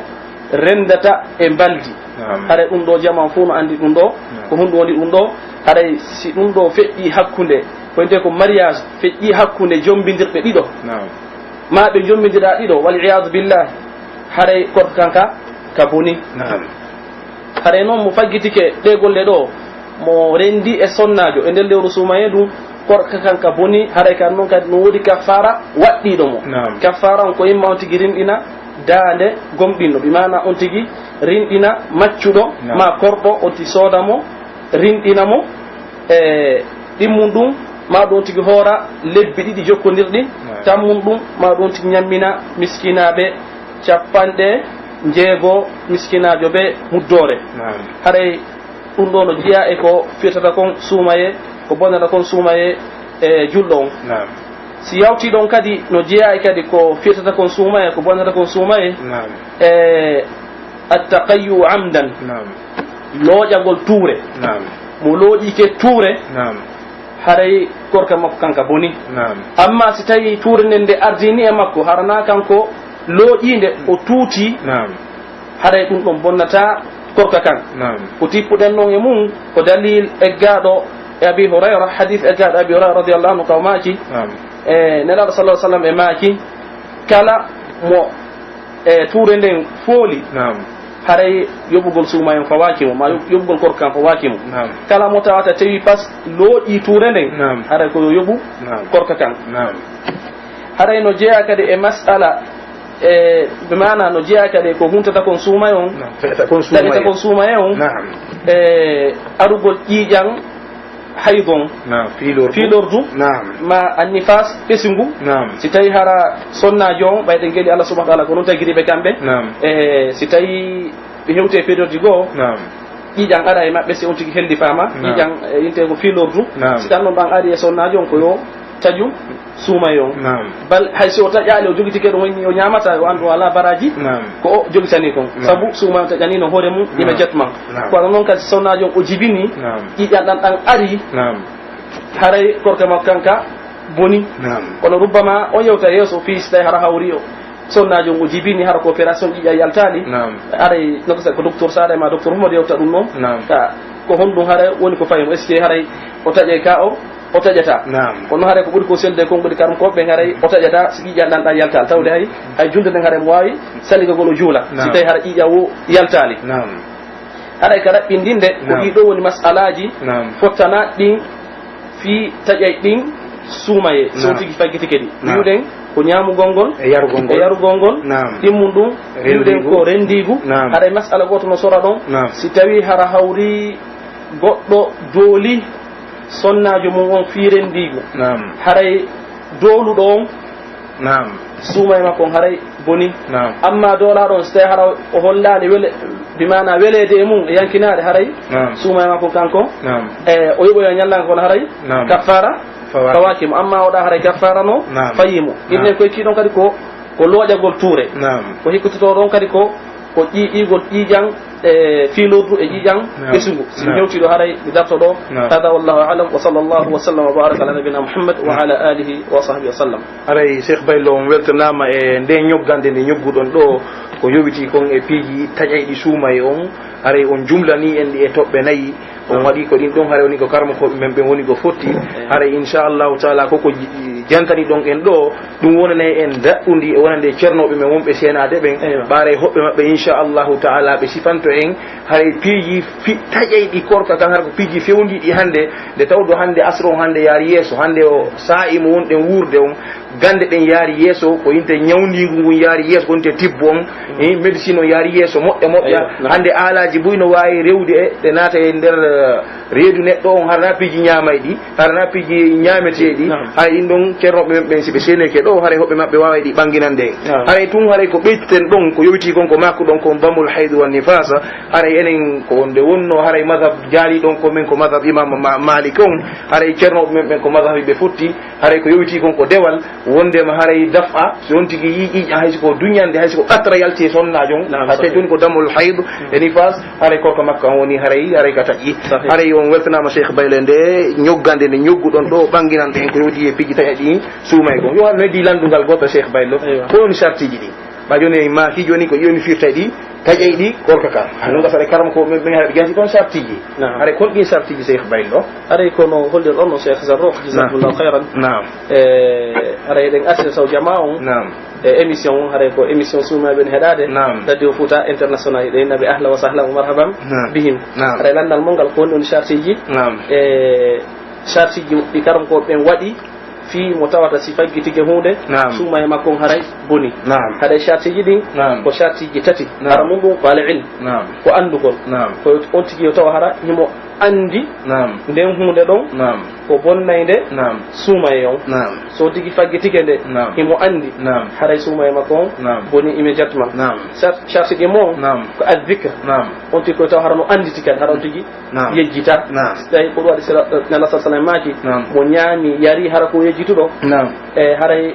renndata e mbaldi. Naam. Haray ɗum ɗoo jamaa fof no anndi ɗum ɗoo. Naam. Ko honɗum woni ɗum ɗoo? Haray si ɗum ɗoo feƴƴii hakkunde, ko wiyetee ko mariage, feƴƴii hakkunde jommbindirɓe ɗiɗo. Naam. Maa ɓe njommbindiraa ɗiɗo, wal iyaadu billahi, haray korka kan ka, ka bonii. Naam. Haray non mo faggitike ɗee golle ɗoo, mo renndii e sonnaajo e nder lewru suumayee ndun, korka kan ka bonii, haray kan non kadi no woodi kaffaara waɗɗiiɗo mo. Naam. Kaffaara on ko imma on tigi rinɗina daande gomɗinɗo, bi maana on tigi rinɗina maccuɗo Naam. maa korɗo, on tigi sooda mo, rinɗina mo, e ɗimmun ɗun, maa ɗun on tigi hoora lebbi ɗiɗi jokkondirɗi, Naam. tammun ɗun, maa ɗun on tigi ñammina miskinaaɓe cappanɗe njeego miskinaajo bee muddoore. Naam. Haray ɗum ɗoo no jeyaa e ko firtata kon suumayee, ko bonnata kon suumayee e julɗo on. Naam. Si yawtii ɗon kadi, no jeyaa e kadi ko firtata kon suumayee, ko bonnata kon suumayee Naam. e attaqayyu amdan. Naam. Looƴagol tuure. Naam. Mo looƴike tuure, Naam. haray korka makko kan ka bonii. Naam. Amma si tawii tuure nden nde ardini e makko, hara naa kanko looƴiinde, o tuutii, Naam. haray ɗum ɗon bonnataa korka kan. Naam. Ko tippuɗen non e mun, ko dalil eggaaɗo e Abi Hurayra, hadith eggaaɗo Abi Hurayra radiyallahu anhu, ka o maaki, Naam. e Nelaaɗo sallallahu alaihi wasallam e maaki, kala mo e tuure nden fooli, Naam. haray yoɓugol suumayee on fawaaki mo, maa yoɓ-, yoɓugol korka kan fawaaki mo. Naam. Kala mo tawata tewi pas looƴii tuure nden, Naam. haray ko yo yoɓu Naam. korka kan. Naam. Haray no jeyaa kadi e mas'ala, e, bi maana no jeyaa kadi e ko huntata kon suumay on. Naam, fe'ata kon suumay. Taƴata kon suumay on. Naam. E, arugol ƴiiƴan hayd on. Naam, fiilordu. Fiilordu. Naam. Ma annifas ɓesungu. Naam. Si tawi hara sonnaajo on, ɓay ɗen geli Allah subhanahu wa ta'ala ko non tagiri ɓe kamɓe. Naam. E, si tawi ɓe hewti e période goo. Naam. Ƴiiƴan ara e maɓɓe si on tigi hellifaama. Naam. Ƴiiƴan, e, inte ko fiilordu. Naam. Si ɗan non ɗan ari e sonnaajo on ko yo taƴu suumay on. Naam. Bal hay si o taƴaali, o jogitike ɗum, o ñaamata, o anndu o alaa baraaji. Naam. Ko o jogitanii kon. Naam. Sabu suumay on taƴanii no hoore mum, naam, immédiatement. Naam. Kono non kadi si sonnaajo on o jibinii, naam, ƴiiƴan ɗan ɗan ari, naam, haray korka makko kan ka boni. Naam. Kono rubbama on yewta yeeso fii si tawi hara hawri o sonnaajo on o jibini hara ko opération ƴiiƴan yaltaali. Naam. Haray no ko sa-, ko docteur Saare ma docteur Humar yewta ɗum non. Naam. Ka ko honɗum haray woni ko fayi mo? Est-ce que haray o taƴay ka o, o taƴata? Naam. Kono haray ko ɓuri ko selde kon ɓuri karam ko ɓen haray o taƴata si ƴiiƴan ɗan ɗan yaltaali. Tawde hay, hay julde nden haray mo waawi saligagol o juula. Si, naam, tawi haray ƴiiƴan wo yaltaali. Naam. Haray ka raɓɓindinde ko, naam, ɗii ɗoo woni mas'alaaji, naam, fottanaaɗi ɗin fii taƴay ɗin suumayee. Naam. So tigi faggitike ɗi. Naam. Wi'uɗen ko ñaamugol ngol, e yarugol ngol, e yarugol ngol. Naam. Ɗimmun ɗum, wi'uɗen rendiigu, ko rendiigu. Naam. Haray mas'ala gooto no sora ɗon. Naam. Si tawii hara hawri goɗɗo dooli sonnaajo mum on fii rendiigu. Naam. Haray dooluɗo on, naam, suumay makko on haray boni. Naam. Amma doolaaɗo on, si tawii hara o hollaali wele-, bi maana weleede e mum e yankinaare, haray, naam, suumay makko on kanko, naam, e, o yoɓoya ñallal ngal kono haray, naam, kaffaara fawaaki mo. Fawaaki mo. Amma o ɗa haray kaffaara no, naam, fayii mo. Naam. Innen koye kii ɗon kadi ko, ko looƴagol tuure. Naam. Ko hikkototoo ɗon kadi ko ko ƴiiƴigol ƴiiƴan, e, fiilordu e ƴiiƴan, naam, ɓesungu. Si mi, naam, hewtii ɗoo haray mi darto ɗoo. Naam. Hada wallahu a'lam, wa sallallahu wa sallam wa baraka ala nabina Muhammad wa, naam, ala alihi wa sahbihi wa sallam. Haray Cheikh Baylo, on weltanaama e ndee ñoggande nde ñogguɗon ɗoo, ko yowitii kon e piiji taƴayɗi suumayee on. Haray on jumlanii en ɗi e toɓɓe nayi. On, naam, waɗi ko ɗin ɗon, haray woni ko karmokooɓe men ɓen woni ko fotti. Eyo. Haray inchallahu taala ko ko ji-, jantani ɗon en ɗoo, ɗum wonanay en daɗɗundi e wonande cernooɓe men wonɓe seenaade ɓen. Eyo. Ɓaaray hoɓɓe maɓɓe inchallahu taala ɓe sifanto en haray piiji fi-, taƴayɗi korka kan, hara ko piiji fewndiiɗi hannde, nde tawdo hannde asro on hannde yaari yeeso, hannde o saa'i mo wonɗen wuurde on, gannde ɗen yaari yeeso, ko inte ñawndiigu ngun yaari yeeso, ko inte tibbo on, eh, médecine on yaari yeeso, moƴƴa, moƴƴa. Eyo, naam. Hannde aalaaji buy no waawi rewde e, ɗe naata e nder, eh, reedu neɗɗo on, hara na piiji ñaamayɗi, hara na piiji ñaameteeɗi, naam, haray ɗin ɗon cernooɓe men ɓen, si ɓe seenike ɗoo, haray hoɓɓe maɓɓe waaway ɗi ɓannginande en. Naam. Haray tun, haray ko ɓeyteten ɗon, ko yowitii kon, ko makkuɗon kon, damul haydu wan nifaasa, haray enen ko nde wonnoo, haray madhab jaaliɗon ko men, ko madhab Imam Ma-, Malik on, haray cernooɓe men ɓen ko madhab ɓe fotti, haray ko yowitii kon ko dewal, wonndema haray daf'a, si on tigi yi'i ƴiiƴan, hay si ko duñande, hay si ko qatra yalti e sonnaajo on, naam, hay sahih, tawi tun ko damul hayd, mm, e nifaas, haray korka makko on woni haray, haray ka taƴi. Sahih. Haray on weltanaama Cheikh Baylo e nde ñoggande nde ñogguɗon ɗoo, ɓannginande en ko yowiti e piiji taƴayɗi suumayee kon. Yo Allah noddi lanndungal gooto Cheikh Baylo. Eywa. Ko woni sartiiji ɗi? Ɓa jooni en maaki jooni ko jooni firtay ɗi, taƴayɗi korka kan. Hay non gasare karam ko men, men haray ɓe janti toon sartiiji. Naam. Haray kon ɗin sartiiji Cheikh Baylo? Haray kono hollirɗon no Cheikh Zarruq, naam, jazakumullahu khairan. Naam. E, haray eɗen arti saw jamaa on. Naam. E émission on, haray ko émission suumayɓe ne heɗaade. Naam. Radio Fouta International, ɗe naɓe ahla wa sahla wa marhaban, naam, bihim. Naam. Haray lanndal mon ngal ko woni ɗon sartiiji? Naam. E sartiiji ɗi karam ko ɓen waɗi fii mo tawata si faggitike huunde, naam, suumayee makko on haray boni. Naam. Haray sartiiji ɗin, naam, ko sartiiji tati. Naam. Hara mun ɗum ko al ilm. Naam. Ko anndugol. Naam. Ko on tigi yo tawa hara himo anndi, naam, nden huunde ɗon, naam, ko bonnaynde, naam, suumayee on. Naam. So tigi faggitike nde, naam, himo anndi, naam, haray suumayee makko on, naam, boni immédiatement. Naam. Sar-, sarti ɗi mo, naam, ko al dhikr. Naam. On tigi ko tawa hara no annditi kadi, hara on tigi, naam, yejjita. Naam. Si tawi ko ɗum waɗi sira, eh, Nala sallallahu alaihi wasallam maaki, naam, mo ñaami, yari, hara ko yejjituɗo, naam, e haray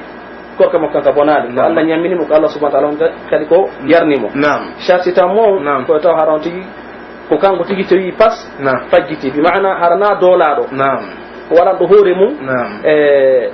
korka makko kan ka bonaali. Ko, naam, Allah ñammini mo, ko Allah subhanahu wa ta'ala on kadi ko yarni mo. Naam. Sarti tan mo, naam, ko tawa hara on tigi, ko kanko tigi tawi pas, naam, fajjiti. Bi maana hara na doolaaɗo. Naam. O waɗan ɗo hoore mum, naam, e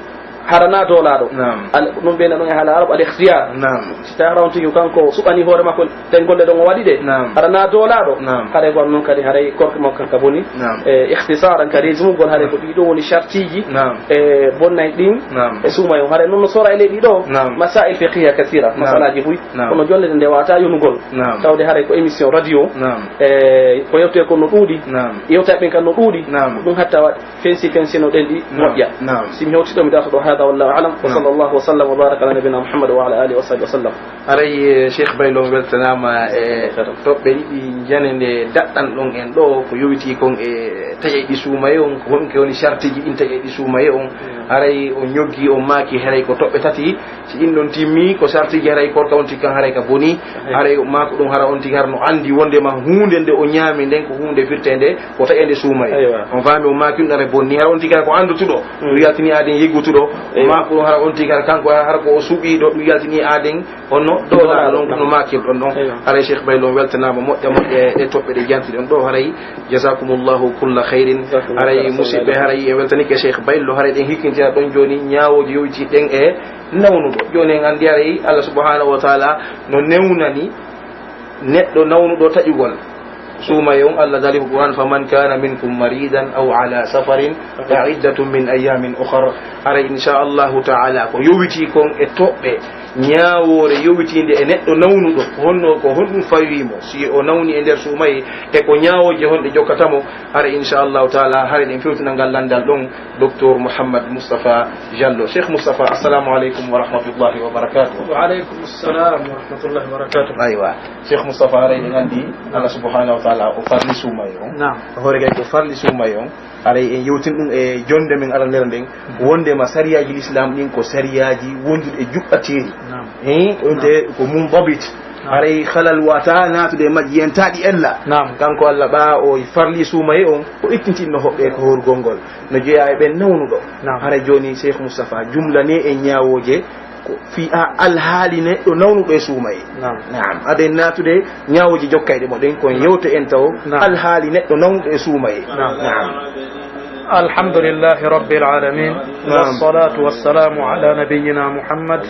hara na doolaaɗo. Naam. Al-, ɗum ɓe ɗon e haala Arab al-ikhtiyar. Naam. Si tawi hara on tigi kanko suɓani hoore makko, ɗen golle ɗon o waɗi ɗe. Naam. Hara na doolaaɗo. Naam. Haray ko non kadi haray korka makko kan ka boni. Naam. E ikhtisaran ka resumugol haray ko ɗiɗo woni sartiiji. Naam. E bonnay ɗin. Naam. E suumayee on haray non no sora e ley ɗiɗo. Naam. Masail fiqhiya kasira. Naam. Masalaaji buy. Naam. Kono jonde nde wata yonugol. Naam. Tawde haray ko émission radio. Naam. E ko yewte kon no ɗuuɗi. Naam. Yewta ɓen kan no ɗuuɗi. Naam. Ɗum hatta wa-, fensi fensino ɗen ɗi, naam, moƴƴa. Naam. Si mi hewti ɗo mi darto ɗo ha هذا والله أعلم، نعم. وصلى الله وسلم وبارك على نبينا محمد وعلى آله وصحبه وسلم. Haray, eh, Cheikh Baylo, on weltanaama e toɓɓe ɗiɗi jane nde daɗɗan ɗon en ɗo, ko yowitii kon e taƴayɗi suumaye on, ko honɗum woni sartiji ɗin taƴayɗi suumaye on. Haray on ñoggi, on maaki, haray ko toɓɓe tati. Si ɗin ɗon timmi, ko sartiji haray korka on tigi kan haray ka boni. Haray on maako ɗum hara on tigi hara no anndi wonndema huunde nde o ñaami nden ko huunde firteende ko taƴeende suumaye. Aywa. On faami, on maaki ɗum hara bonni, hara on tigi hara ko anndutuɗo. Mm. Ɗum yaltini aaden yeggutuɗo. Aywa. On maako ɗum hara on tigi hara kanko hara ko o suɓiiɗo, ɗum yaltini aaden. Honno doolaaɗo ɗon, no maakirɗon ɗon. Eyyo. Haray Cheikh Baylo, on weltanaama moƴƴa moƴƴa e ɗe toɓɓe ɗe jantiɗon ɗo. Haray jazakumullahu kulla khairin. Jazakumullahu khairan. Haray musidɓe, haray en weltanike Cheikh Baylo, haray ɗen hikkintira ɗon jooni ñaawooje yowiti ɗen e nawnuɗo. Jooni en anndi haray Allah subhanahu wa taala no newnani neɗɗo nawnuɗo taƴugol. Suumaye on, Allah daali ko Qur'an, "Faman kana minkum maridan aw ala safarin fa iddatun min ayyamin ukhar." Haray, insha Allahu ta'ala, ko yowiti kon e toɓɓe ñaawoore yowitiinde e neɗɗo nawnuɗo, honno, ko honɗum fawi mo, si o nawni e nder suumaye, e ko ñaawooje honɗe jokkata mo, haray, insha Allahu ta'ala, haray ɗen fewtina ngal lanndal ɗon. Docteur Mouhammad Moustapha Diallo. Cheikh Moustapha, assalamu aleykum wa rahmatullahi wa barakatuh. Wa aleykum assalam wa rahmatullahi wa barakatuh. Aywa. Cheikh Moustapha, haray en anndi Allah subhanahu wa ta'ala o farli suumaye on. Naam. Hoore gay ko farli suumaye on. Haray en yewtin ɗum e jonde men aranere nden. Wondema sariyaaji l'islam ɗin ko sariyaaji wonduɗi e juɓɓateeri. Naam. Hein? Wonde ko munbabit. Naam. Haray halal wata natude e majji, yentaaɗi ella. Naam. Kanko Allah ɓa o farli suumaye on, o ittintinno hoɓɓe ko horugol ngol. No jeyaa e ɓen nawnuɗo. Naam. Hara jooni, Cheikh Moustapha, jumlane e ñaawooje ko fii a alhaali neɗɗo nawnuɗo e suumaye. Naam. Naam. Aden naatude ñaawooje jokkayɗe mo ɗen, kon yewte en taw. Naam. Alhaali neɗɗo nawnuɗo e suumaye. Naam. Naam. الحمد لله رب العالمين، نعم. والصلاة والسلام على نبينا محمد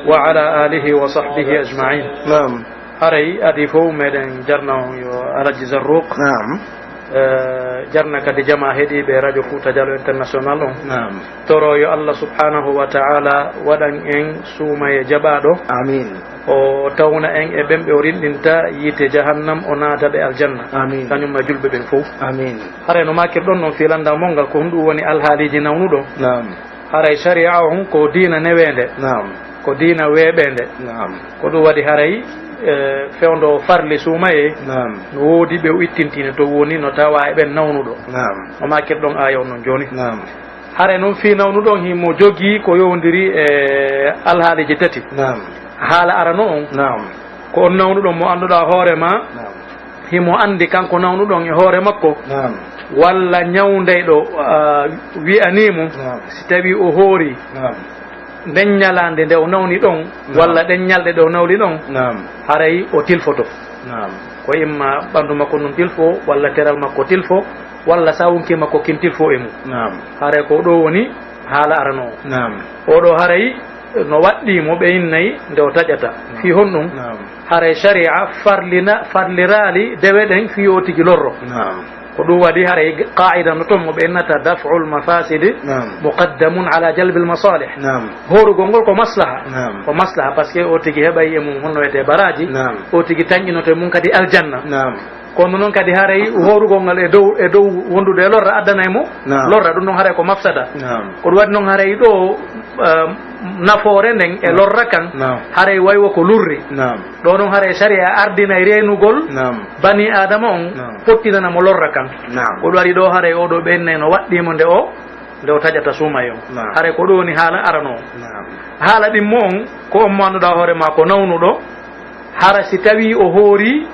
وعلى آله وصحبه أجمعين. Naam. Haray adii fow meɗen jarna on yo Alaji Zarruq. Naam. Eh, jarna kadi jamaa heɗiiɓe Radio Fouta Djalo International on. Naam. Toro yo Allah subhanahu wa ta'ala waɗan en suumaye jaɓaaɗo. Amiin. O tawna en e ɓen ɓe o rinɗinta yiite jahannam, o naata ɓe aljanna. Amiin. Kañum e julɓe ɓen fow. Amiin. Haray no maakirɗon non fii lanndal mon ngal, ko honɗum woni alhaaliiji nawnuɗo? Naam. Haray sariya on ko diina neweende. Naam. Ko diina weeɓeende. Naam. Ko ɗum waɗi haray, eh, fewndo farli suumaye. Naam. No woodi ɓe o ittintini to woni no tawa e ɓen nawnuɗo. Naam. No maakirɗon aaya on non jooni. Naam. Haray non fii nawnuɗo on himo jogii ko yowondiri e alhaaliiji tati. Naam. Haala arano on. Naam. Ko on nawnuɗo mo annduɗaa hoore ma. Naam. Himo anndi kanko nawnuɗo on e hoore makko. Naam. Walla ñawndeyɗo, ah, wi'anii mo, naam, si tawii o hoori, naam, nden ñalaande nde o nawni ɗon, naam, walla ɗen ñalɗe ɗe o nawni ɗon, naam, haray o tilfoto. Naam. Ko imma ɓanndu makko ndun tilfo, walla teral makko tilfo, walla sawunki makko kin tilfo e mum. Naam. Haray ko ɗoo woni haala arano o. Naam. Oo ɗoo haray no waɗɗii mo ɓe innay nde o taƴata. Naam. Fii honɗun? Naam. Haray sharia farlina, farliraali dewe ɗen fii o tigi lorro. Naam. Ko ɗum waɗi haray qaa'ida no ton mo ɓe innata daf'ul mafasidi, naam, muqaddamun ala jalbil masalih. Naam. Hoorugol ngol ko maslaha. Naam. Ko maslaha, parce que o tigi heɓay e mum honno wiyetee baraaji. Naam. O tigi tanƴinoto e mum kadi aljanna. Naam. Kono non kadi haray hoorugol ngal e dow, e dow wondude e lorra addanay mo, naam, lorra, ɗum non haray ko mafsada. Naam. Ko ɗum waɗi non haray ɗo, eh, nafoore nden e, naam, lorra kan, naam, haray way wo ko lurri. Naam. Ɗo non haray sharia ardinay reenugol, naam, bani Adama on, naam, pottinana mo lorra kan. Naam. Ko ɗum waɗi ɗo haray o ɗo ɓe innay no waɗɗii mo nde o, nde o taƴata suumaye on. Naam. Haray ko ɗum woni haala arano o. Naam. Haala ɗimmo on, ko on mo annduɗaa hoore maa ko nawnuɗo, hara si tawii o hoori,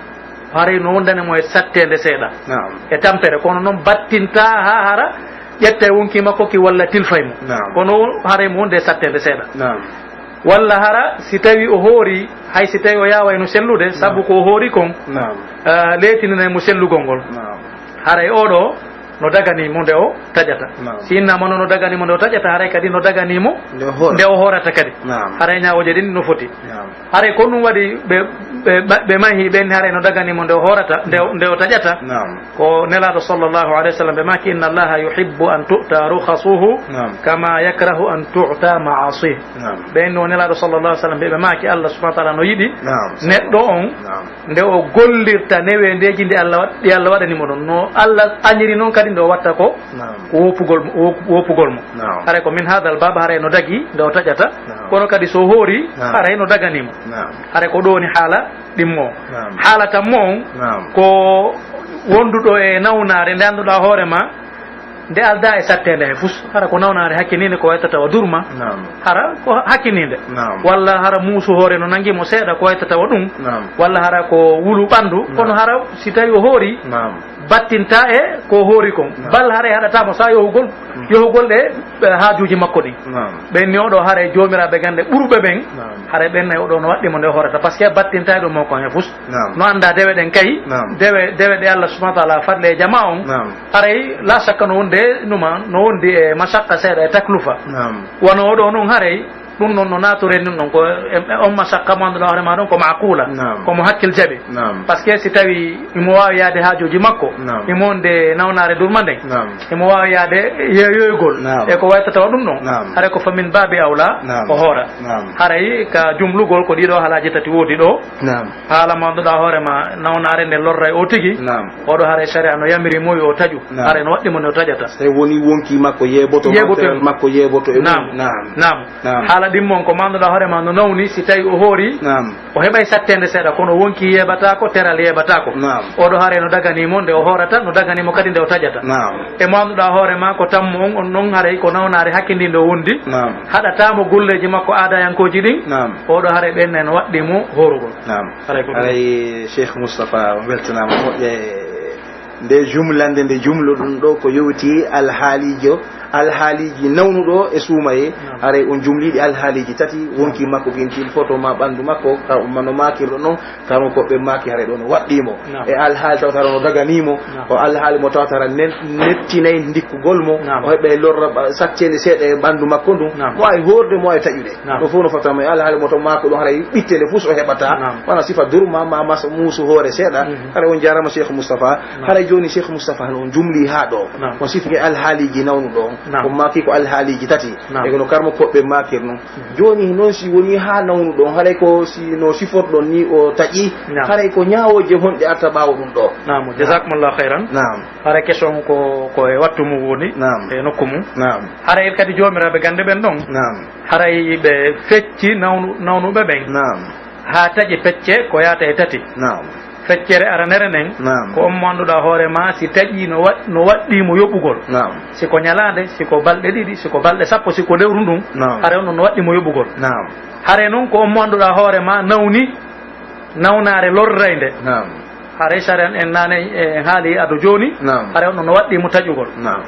haray no wondani mo e satteende seeɗa. Naam. E tampere, kono non battintaa haa hara ƴetta e wonkii makko ki walla tilfay mo. Naam. Kono haray mo wonde e satteende seeɗa. Naam. Walla hara si tawii o hoori, hay si tawii o yaawayno sellude, naam, sabu ko o hoori kon, naam, ah, leetininay mo sellugol ngol. Naam. Haray oo ɗoo no daganii mo nde o taƴata. Naam. Si innaama no, no daganii mo nde o taƴata, haray kadi no daganii mo nde o hoora, nde o hoorata kadi. Naam. Haray ñaawooje ɗin no foti. Naam. Haray ko ɗum waɗi ɓe, ɓe, ɓe mahi ɓen, haray no daganii mo nde o hoorata, nde o, nde o taƴata. Naam. Ko Nelaaɗo sallallahu alayhi wa sallam ɓe maaki, "Inna Allaha yuhibbu an tu'ta rukhasuhu, naam, kama yakrahu an tu'ta ma'asih." Naam. Ɓe no Nelaaɗo sallallahu alayhi wa sallam ɓe, ɓe maaki Allah subhanahu wa ta'ala no yiɗi, naam, neɗɗo on, naam, nde o gollirta neweendeeji nde Allah wa-, ɗi Allah waɗani mo ɗon. No Allah añiri non kadi nde o watta ko, Naam. ko woppugol mo, wop-, woppugol mo. Naam. Haray ko min hadal bab, haray no dagi nde o taƴata. Naam. Kono kadi so hoori, Naam. haray no dagani mo. Naam. Haray ko ɗo woni haala ɗimmo on. Naam. Haala tammo on, Naam. ko wonduɗo e nawnaare nde annduɗaa hoore ma, nde aldaa e satteende he fus. Hara ko nawnaare hakkiniinde ko wayta tawa durma. Naam. Hara ko hakkiniinde. Naam. Walla hara muusu hoore no nangi mo seeɗa ko wayta tawa ɗum. Naam. Walla hara ko wulu ɓanndu. Naam. Kono hara si tawi o hoori, Naam. battinta e ko hoori kon. Naam. Bal haray haɗata mo sa yohugol, Mm. yohugol ɗe, ɓe haajuuji makko ɗin. Naam. Ɓen ni oɗo haray joomiraaɓe gannde ɓuruɓe ɓen, Naam. haray ɓen nay oɗo no waɗɗi mo nde hoorata. Parce que battinta e ɗum mo kon he fus. Naam. No annda dewe ɗen kay, Naam. dewe, dewe ɗe Allah subhanahu wa ta'ala fadle e jama on. Naam. Haray la shakka no wonde numa, no wondi e mashaqqa seeɗa e taklufa. Naam. Wano oɗo non haray, ɗum non no naatoren ɗum ɗon ko, e, e on mashaqqa mo annduɗaa hoore ma ɗon ko maaqula, Naam. ko mo hakkil jaɓi. Naam. Parce que si tawi imo waawi yaade haajuuji makko, Naam. imo wonde nawnaare durma nden, Naam. imo waawi yaade yeeyoygol Naam. e ko waytata o ɗum ɗon. Naam. Haray ko fa min baabi awla Naam. o hoora. Naam. Haray ka jumlugol ko ɗiɗo haalaaji tati woodi ɗo. Naam. Haala mo annduɗaa hoore ma nawnaare nde lorray o tigi. Naam. Oɗo haray sharia no yamiri mo yo taƴu. Naam. Haray no waɗɗi mo no taƴata. Tawi woni wonki makko yeeboto, Yeeboto. Teral makko yeeboto e mum. Naam. Naam. Naam. Naam. Haala ɗimmo on ko mo annduɗaa hoore ma no nawni, si tawi o hoori, Naam. o heɓay satteende seeɗa, kono wonki yeebataako, teral yeebataako. Naam. Oɗo haray no dagani mo nde o hoorata, no dagani mo kadi nde o taƴata. Naam. E mo annduɗaa hoore ma ko tammo on, on non haray ko nawnaare hakkindi nde o wondi. Naam. Haɗataa mo golleeji makko aadayankooji ɗin. Naam. Oɗo haray ɓen no waɗɗi mo hoorugol. Naam. Haray ko ɗum. Haray Cheikh Moustapha, on weltanaama moƴƴa e nde jumlande, nde jumlo ɗum ɗo ko yowti alhaalijo, alhaaliiji nawnuɗo e suumaye. Naam. Haray on jumliiɗi alhaaliiji tati, wonki makko kin tilfoto ma ɓanndu makko, ka, ma no maakirɗo non, kanu ko ɓe maaki haray ɗo no waɗɗii mo. Naam. E alhaali tawata no daganii mo, Naam. o alhaali mo tawata nen-, nettinay ndikkugol mo, Naam. o heɓay lorra ɓa-, satteende seeɗa e ɓanndu makko ndun, Naam. mo ay hoorde, mo ay taƴude. Naam. Ɗo fof no fota mo e alhaali mo to maako ɗon haray ɓittele fof so heɓata. Naam. Wona sifa durma ma, ma so muusu hoore seeɗa. Mhm. Haray on jaarama Cheikh Moustapha. Naam. Haray jooni Cheikh Moustapha no jumli haa ɗo. Naam. On sifike alhaaliiji nawnuɗo on. Naam. On maaki ko alhaaliiji tati. Naam. E kono karmo koɓɓe maakir non. Mhm. Jooni non si woni haa nawnuɗo on, haray ko si no siforɗon ni o taƴi. Naam. Haray ko ñaawooje honɗe arta ɓaawo ɗum ɗo. Naam. Naam. Jazakumullahu khairan. Naam. Haray question ko, ko e wattu mum woni. Naam. E nokku mum. Naam. Haray kadi joomiraaɓe gannde ɓen ɗon. Naam. Haray ɓe fecci nawnu-, nawnuɓe ɓen. Naam. Haa taƴi pecce ko yaata e tati. Naam. Feccere aranere nden, Naam. ko on mo annduɗaa hoore ma, si taƴi no wa-, no waɗɗii mo yoɓugol. Naam. Si ko ñalaande, si ko balɗe ɗiɗi, si ko balɗe sappo, si ko lewru ndun, Naam. haray on no waɗɗii mo yoɓugol. Naam. Haray non ko on mo annduɗaa hoore ma nawni, nawnaare lorraynde. Naam. Haray sariya en naane en haali ado jooni, Naam. haray on no waɗɗii mo taƴugol. Naam.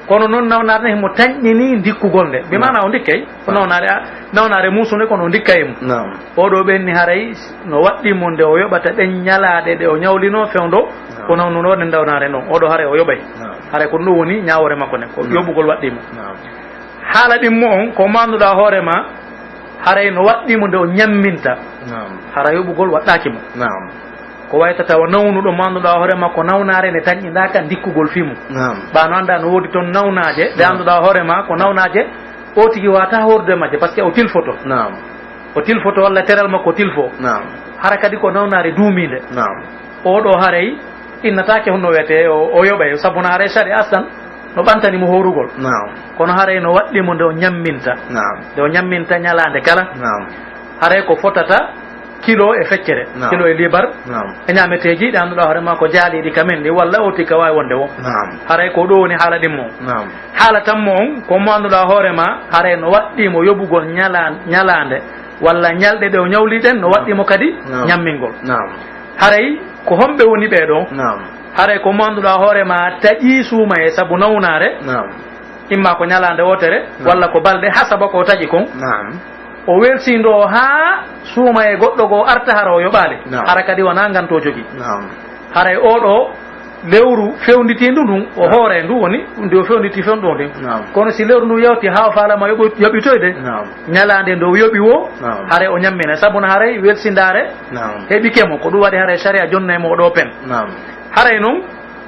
Kono non nawnaare nden himo tanƴinii ndikkugol nde. Bi Naam. maana o ndikkay, ko Naam. nawnaare a-, nawnaare muusunde kono o ndikkay mo. Naam. Oɗo ɓenni haray no waɗɗii mo nde o yoɓata ɗen ñalaaɗe ɗe o ñawlinoo fewndo Naam. ko nawnuno nden nawnaare non. Oɗo haray o yoɓay. Naam. Haray ko ɗum woni ñaawoore makko nden, ko Naam. yoɓugol waɗɗii mo. Naam. Haala ɗimmo on, ko mo annduɗaa hoore ma, haray no waɗɗii mo nde o ñamminta. Naam. Hara yoɓugol waɗɗaaki mo. Naam. Ko wayta tawa nawnuɗo mo annduɗaa hoore makko nawnaare nde tanƴindaaka ndikkugol fii mum. Naam. Ɓaa no anndaa no woodi ton nawnaaje, ɗe Naam. annduɗaa hoore ma ko nawnaaje o tigi waawataa hoordude majje, parce que o tilfoto. Naam. O tilfoto walla teral makko tilfo. Naam. Hara kadi ko nawnaare duumiinde. Naam. Oɗo haray innataake honno wiyetee o, o yoɓay, sabu no haray sariya aslan no ɓantani mo hoorugol. Naam. Kono haray no waɗɗii mo nde o ñamminta. Naam. Nde o ñamminta ñalaande kala. Naam. Haray ko fotata kilo e feccere, Naam. kilo e liibar, Naam. e ñaameteeji ɗi annduɗaa hoore ma ko jaaliiɗi ka men ɗi, walla o tika waawi wonde wo. Naam. Haray ko ɗo woni haala ɗimmo on. Naam. Haala tammo on, ko mo annduɗaa hoore ma, haray no waɗɗii mo yoɓugol ñala-, ñalaande, walla ñalɗe ɗe o ñawli ɗen, no Naam. waɗɗii mo kadi Naam. ñammingol. Naam. Haray ko homɓe woni ɓee ɗoo? Naam. Haray ko mo annduɗaa hoore ma taƴii suumaye sabu nawnaare, Naam. imma ko ñalaande wootere, Naam. walla ko balɗe hasaba ko o taƴi kon. Naam. O welsindoo haa suumaye goɗɗo goo arta hara o yoɓaali. Naam. Hara kadi wanaa ngan to jogii. Naam. Haray oo ɗoo lewru fewnditiindu ndun, o Naam. hoore ndu woni, nde o fewnditi fewndo ndin. Naam. Kono si lewru ndu yawti haa o faalama yoɓo-, yoɓitoyde, Naam. ñalaande nde o yoɓi woo, Naam. haray o ñammina. Sabu no haray welsindaare Naam. heɓike mo. Ko ɗum waɗi haray sariya jonnay mo o ɗoo pen. Naam. Haray non,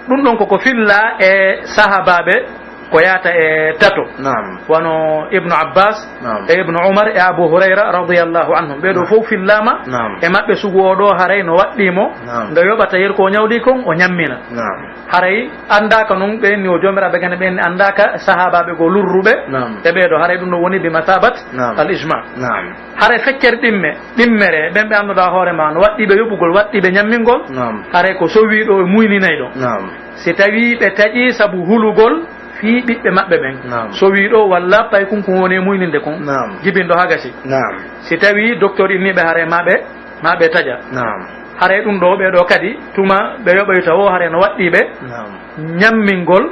ɗum ɗon koko filla e sahaabaaɓe ko yaata e tato. Naam. Wano Ibnu Abbas, Naam. e Ibnu Umar, e Abu Hurayra, radiyallahu anhum. Ɓee ɗoo Naam. fof fillaama Naam. e maɓɓe sugu oo ɗoo, haray no waɗɗii mo, Naam. nde yoɓata yeru ko o ñawlii kon, o ñammina. Naam. Haray anndaaka non, ɓeen ni o joomiraaɓe gane, ɓeen ni anndaaka sahaabaaɓe goo lurruɓe Naam. e ɓee ɗoo. Haray ɗum ɗoo woni bi masabat Naam. al ijma. Naam. Haray feccere ɗimme, ɗimmere, ɓen ɓe annduɗaa hoore maa no waɗɗii ɓe yoɓugol, waɗɗii ɓe ñammingol, Naam. haray ko sowii ɗoo e muyninay ɗoo. Naam. Si tawii ɓe taƴii sabu hulugol, fii ɓiɓɓe maɓɓe ɓen. Naam. Sowii ɗoo walla paykunkun woni e muyninde kun. Naam. Jibinɗo haa gasi. Naam. Si tawii docteur innii ɓe haray maa ɓe, maa ɓe taƴa. Naam. Haray ɗum ɗoo, ɓee ɗoo kadi, tuma ɓe yoɓoyta woo, haray no waɗɗii ɓe Naam. ñammingol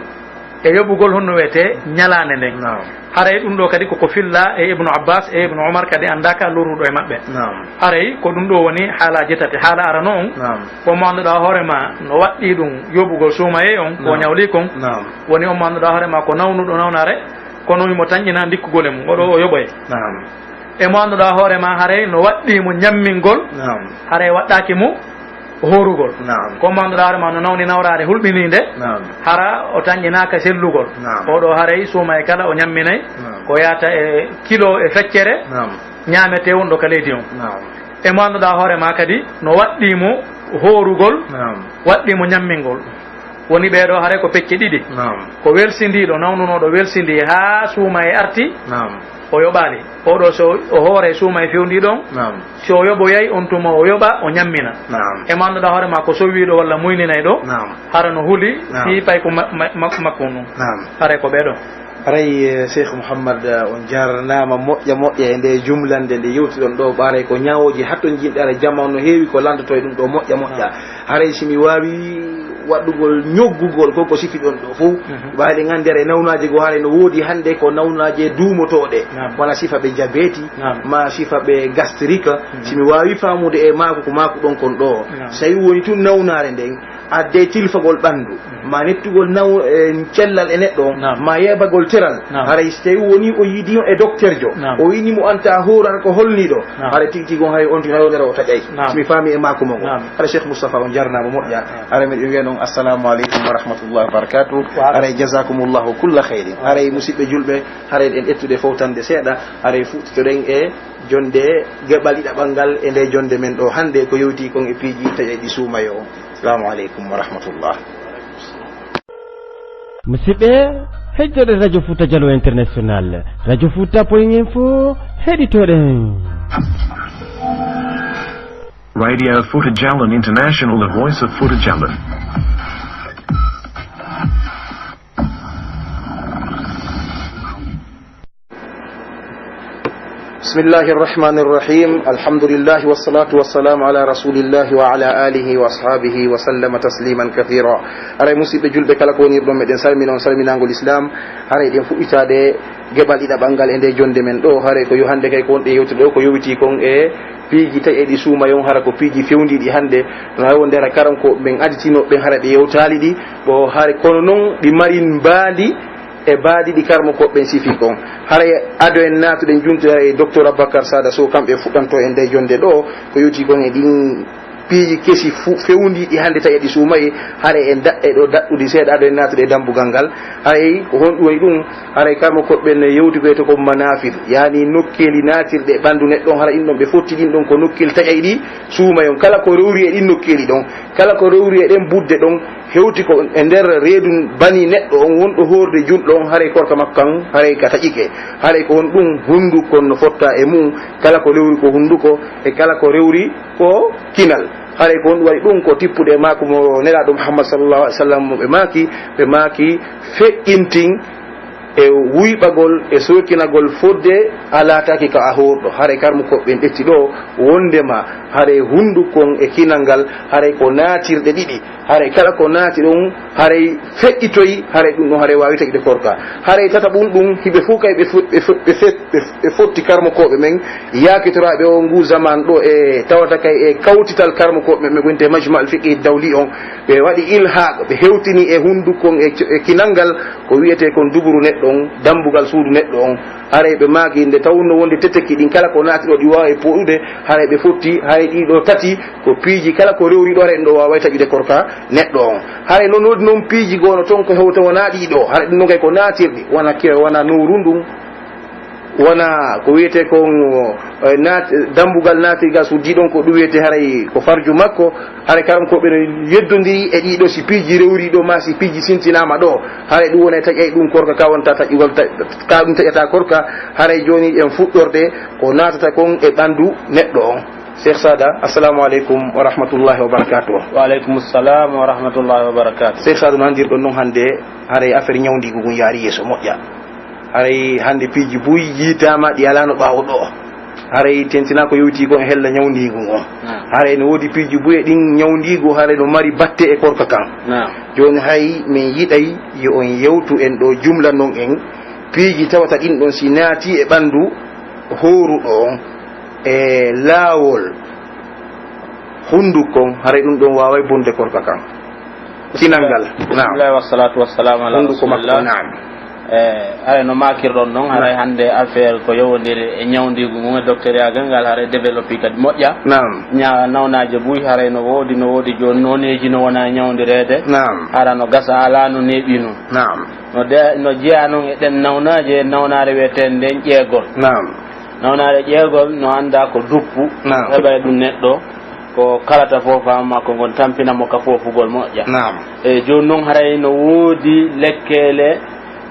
e yoɓugol honno wiyetee ñalaande nden. Naam. Haray ɗum ɗoo kadi koko fillaa e Ibnu Abbas e Ibnu Umar kadi anndaaka lurruɗo e maɓɓe. Naam. Haray ko ɗum ɗoo woni haalaaji tati. Haala arano on, Naam. on mo annduɗaa hoore maa no waɗɗii ɗum yoɓugol suumayee on, ko Naam. ñawlii kon. Naam. Woni on mo annduɗaa hoore maa ko nawnuɗo nawnaare, kono himo tanƴinaa ndikkugol e mum, oɗo o yoɓoye. Naam. E mo annduɗaa hoore maa haray no waɗɗii mo ñammingol, Naam. haray waɗɗaaki mo hoorugol. Naam. Ko mo annduɗaa hoore maa no nawni nawraare hulɓiniinde, Naam. hara o tanƴinaaka sellugol. Naam. Oɗo haray suumayee kala o ñamminay, Naam. ko yaata e kilo e feccere, Naam. ñaametee wonɗo ka leydi on. Naam. E mo annduɗaa hoore maa kadi no waɗɗii mo hoorugol, Naam. waɗɗii mo ñammingol. Woni ɓee ɗoo haray ko pecce ɗiɗi. Naam. Ko welsindiiɗo, nawnunooɗo welsindii haa suumayee arti, Naam. o yoɓaali. Oɗo so o hooray suumayee fewndiiɗo on, Naam. si o yoɓoyay on tuma o yoɓa, o ñammina. Naam. E mo annduɗaa hoore maa ko sowiiɗo walla muyninayɗo, Naam. hara no huli Naam. fii payku ma-, ma-, ma-, makko on ɗum. Naam. Haray ko ɓee ɗoo. Haray, eh, Cheikh Mouhammad, eh, on jarnaama moƴƴa moƴƴa e nde jumlande nde yewtuɗon ɗoo, ɓaaray ko ñawooji hattonjinɗi, haray jamanu no heewi ko lanndotoo e ɗum ɗoo moƴƴa moƴƴa. Naam. Haray si mi waawi waɗugol ñoggugol ko ko sifiɗon ɗoo fow, Mhm. ɓaaray ɗen anndi haray nawnaaje goo haray no woodi hannde ko nawnaaje duumotooɗe, Naam. wona sifa ɓe jabeeti, Naam. maa sifa ɓe gastrique, Mhm. si mi waawi faamude e maaku ko maaku ɗon kon ɗoo, Naam. so tawi woni tun nawnaare nden, adde tilfagol ɓanndu, ma nettugol naw-, e cellal e neɗɗo on, Naam. ma yeebagol teral. Naam. Haray si tawi woni o yiidi on e dokterjo, Naam. o wiini mo anta hoorata ko holniiɗo, Naam. haray tigi tigi on hay on tigi nawdere o taƴay. Naam. Si mi faami e maaku mo ngon. Naam. Haray Cheikh Moustapha on jarnaama moƴƴa. Naam. Haray miɗo wiya non assalamu aleykum wa rahmatullahi wa barakatuh. Wa Haray jazakumullahu kulla khairin. Haray musidɓe julɓe, haray ɗen ƴettude fowtande seeɗa, haray fuɗɗitoɗen e jonde geɓal ɗiɗaɓal ngal e nde jonde men ɗoo hannde ko yewti kon e piiji taƴayɗi suumayee on. Assalamu aleykum wa rahmatullah. Musidɓe, heɗitoɗen Radio Futa Jallo International, Radio Futa Point Info, heɗitoɗen. Radio Futa Jallo International, the voice of Futa Jallo. بسم الله الرحمن الرحيم. الحمد لله والصلاة والسلام على رسول الله وعلى آله وأصحابه وسلم تسليما كثيرا. Haray musidɓe julɓe kala ko woni ɗon, meɗen salmina on salminaangol Islam. Haray ɗen fuɗɗitaade geɓal ɗiɗaɓal ngal e nde jonde men ɗoo. Haray ko yo hannde kay ko wonɗen yewtude ɗoo ko yowiti kon e piiji taƴayɗi suumayee on, hara ko piiji fewndiiɗi hannde. No hay wonde hara karam ko ɓen additinooɓe ɓen hara ɓe yewtaali ɗi. Ɗoo haray kono non ɗi mari mbaadi e baadi ɗi karmokooɓe ɓen sifi kon. Haray ado en naatude en juntude haray Docteur Aboubacar Sada Sow, kamɓe fuɗɗantoo en nde jonde ɗoo, ko yowti kon e ɗin piiji kesi fu-, fewndiiɗi hannde tawi ɗi suumayee, haray en daɗɗay ɗoo daɗɗude seeɗa ado en naatude e dambugal ngal. Haray ko honɗum woni ɗum? Haray karmokooɓe ɓen yewti ko wiyetee ko manafid, yaani nokkeeli naatirɗe ɓanndu neɗɗo on, hara ɗin ɗon ɓe fotti ɗin ɗon ko nokkeeli taƴayɗi suumayee on. Kala ko rewri e ɗin nokkeeli ɗon, kala ko rewri e ɗen budde ɗon, hewti ko e nder reedu bani neɗɗo on wonɗo hoorde julɗo on, haray korka makko kan, haray ka taƴike. Haray ko honɗum? Hunduko no fotta e mum, kala ko rewri ko hunduko, e kala ko rewri ko kinal. Haray ko honɗum waɗi ɗum? Ko tippude e maaku mo Nelaaɗo Muhammad sallallahu alaihi wasallam mo ɓe maaki, ɓe maaki, feƴƴintin e wuyɓagol e sookinagol fodde a laataaki ka a hoorɗo. Haray karmukooɓe ɓen ƴetti ɗoo wondema haray hunduko on e kinal ngal haray ko naatirɗe ɗiɗi. Haray kala ko naati ɗon haray feƴƴitoy, haray ɗum ɗon haray waawi taƴude korka. Haray tataɓun ɗum, hiɓe fof kay ɓe fo-, ɓe fo-, ɓe fe-, ɓe, ɓe fotti karmukooɓe men yaakitoraaɓe o nguu zaman ɗoo e tawata kay e kawtital karmukooɓe men ɓe gonti e Majma al Fiqhi Dawli on. Ɓe waɗi ilhaaq, ɓe hewtini e hunduko on e, e kinal ngal ko wiyetee kon duburu neɗɗo on, dambugal suudu neɗɗo on. Haray ɓe maaki nde tawnoo wonde teteki ɗin kala ko naati ɗoo ɗi waaway pooɗude, haray ɓe fotti, haray ɗii ɗoo tati ko piiji kala ko rewri ɗoo, haray ɗum ɗoo waaway taƴude korka neɗɗo on. Haray non woodi non piiji goo no ton ko hewta wonaa ɗii ɗoo, haray ɗum ɗon kay ko naatirɗi, wona ke-, wona nowru ndun, wona ko wiyetee kon, eh, naat-, dambugal naatirgal suudu ɗon ko ɗum wiyetee haray ko farju makko, haray karam ko ɓe no yeddondiri e ɗii ɗoo si piiji rewri ɗoo maa si piiji sintinaama ɗoo, haray ɗum woni taƴay ɗum korka ka wonta taƴugol, ta-, ka ɗum taƴata korka, haray jooni en fuɗɗorde ko naatata kon e ɓandu neɗɗo on. Cheikh Sada, assalamu aleykum wa rahmatullahi wa barakatuh. Wa aleykum salam wa rahmatullahi wa barakatuh. Cheikh Sada, no anndirɗon non hannde, haray affaire ñawndiigu ngun yaari yeeso moƴƴa. Haray hannde piiji buy yiitaama ɗi alaano ɓaawo ɗoo. Haray tentinaa ko yewtii kon e hella ñawndiigu ngun. Naam. Haray no woodi piiji buy e ɗin ñawndiigu, haray no mari batte e korka kan. Naam. Jooni hay min yiɗay yo on yewtu en ɗoo, jumla non en piiji tawata ɗin ɗon si naati e ɓanndu hooruɗo on e laawol hunduko kon, haray ɗum ɗon waaway bonde korka kan. Kinal ngal. Naam. Bismillah, wassalatu wassalamu ala Hunduko makko, rasulillah. Naam. Eh, haray no maakirɗon non, haray Naam. hannde affaire ko yowondiri e ñawndiigu ngun e docteuriyagal ngal, haray développé kadi moƴƴa. Naam. Ña-, nawnaaje buy, haray no woodi, no woodi jooni nooneeji no wona ñawndireede. Naam. Hara no gasa alaa no neeɓi non. Naam. No de-, no jeyaa non e ɗen nawnaaje, nawnaare wi'eteende nden ƴeegol. Naam. Nawnaare ƴeegol no anndaa ko duppu, Naam. heɓa e ɗum neɗɗo, ko kalata foofaa makko ngon tampina mo ka foofugol moƴƴa. Naam. E jooni non haray no woodi lekkeele,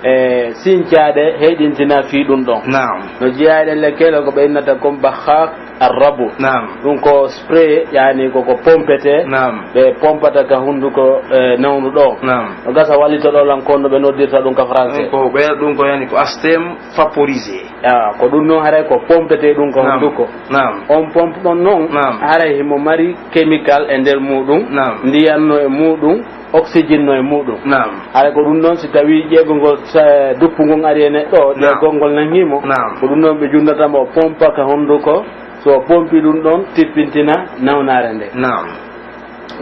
e, sincaaɗe heyɗintina fii ɗum ɗon. Naam. No jeyaa e ɗen lekkeele ko ɓe innata kon bakhak arrabu. Naam. Ɗum ko spray, yani ko, ko pompete. Naam. Ɓe pompata ka hunduko, e, nawnuɗo. Naam. No gasa wallito ɗo lan ko no ɓe noddirta ɗum ka français. Ɗum ko ɓe, ɗum ko yani ko astem vaporisé. Ah, ko ɗum non haray ko pompete ɗum ko Naam. hunduko. Naam. On pompe ɗon non Naam. haray himo mari chemical e nder muɗum. Naam. Ndiyan no e muɗum, oxygène no e muɗum. Naam. Haray ko ɗum non si tawi ƴeegol ngol sa-, duppu ngon ari e neɗɗo, Naam. ƴeegol ngol nangii mo. Naam. Ko ɗum non ɓe junnata mo pompa ka hunduko, so o pompi ɗum ɗon tippintina nawnaare nde. Naam.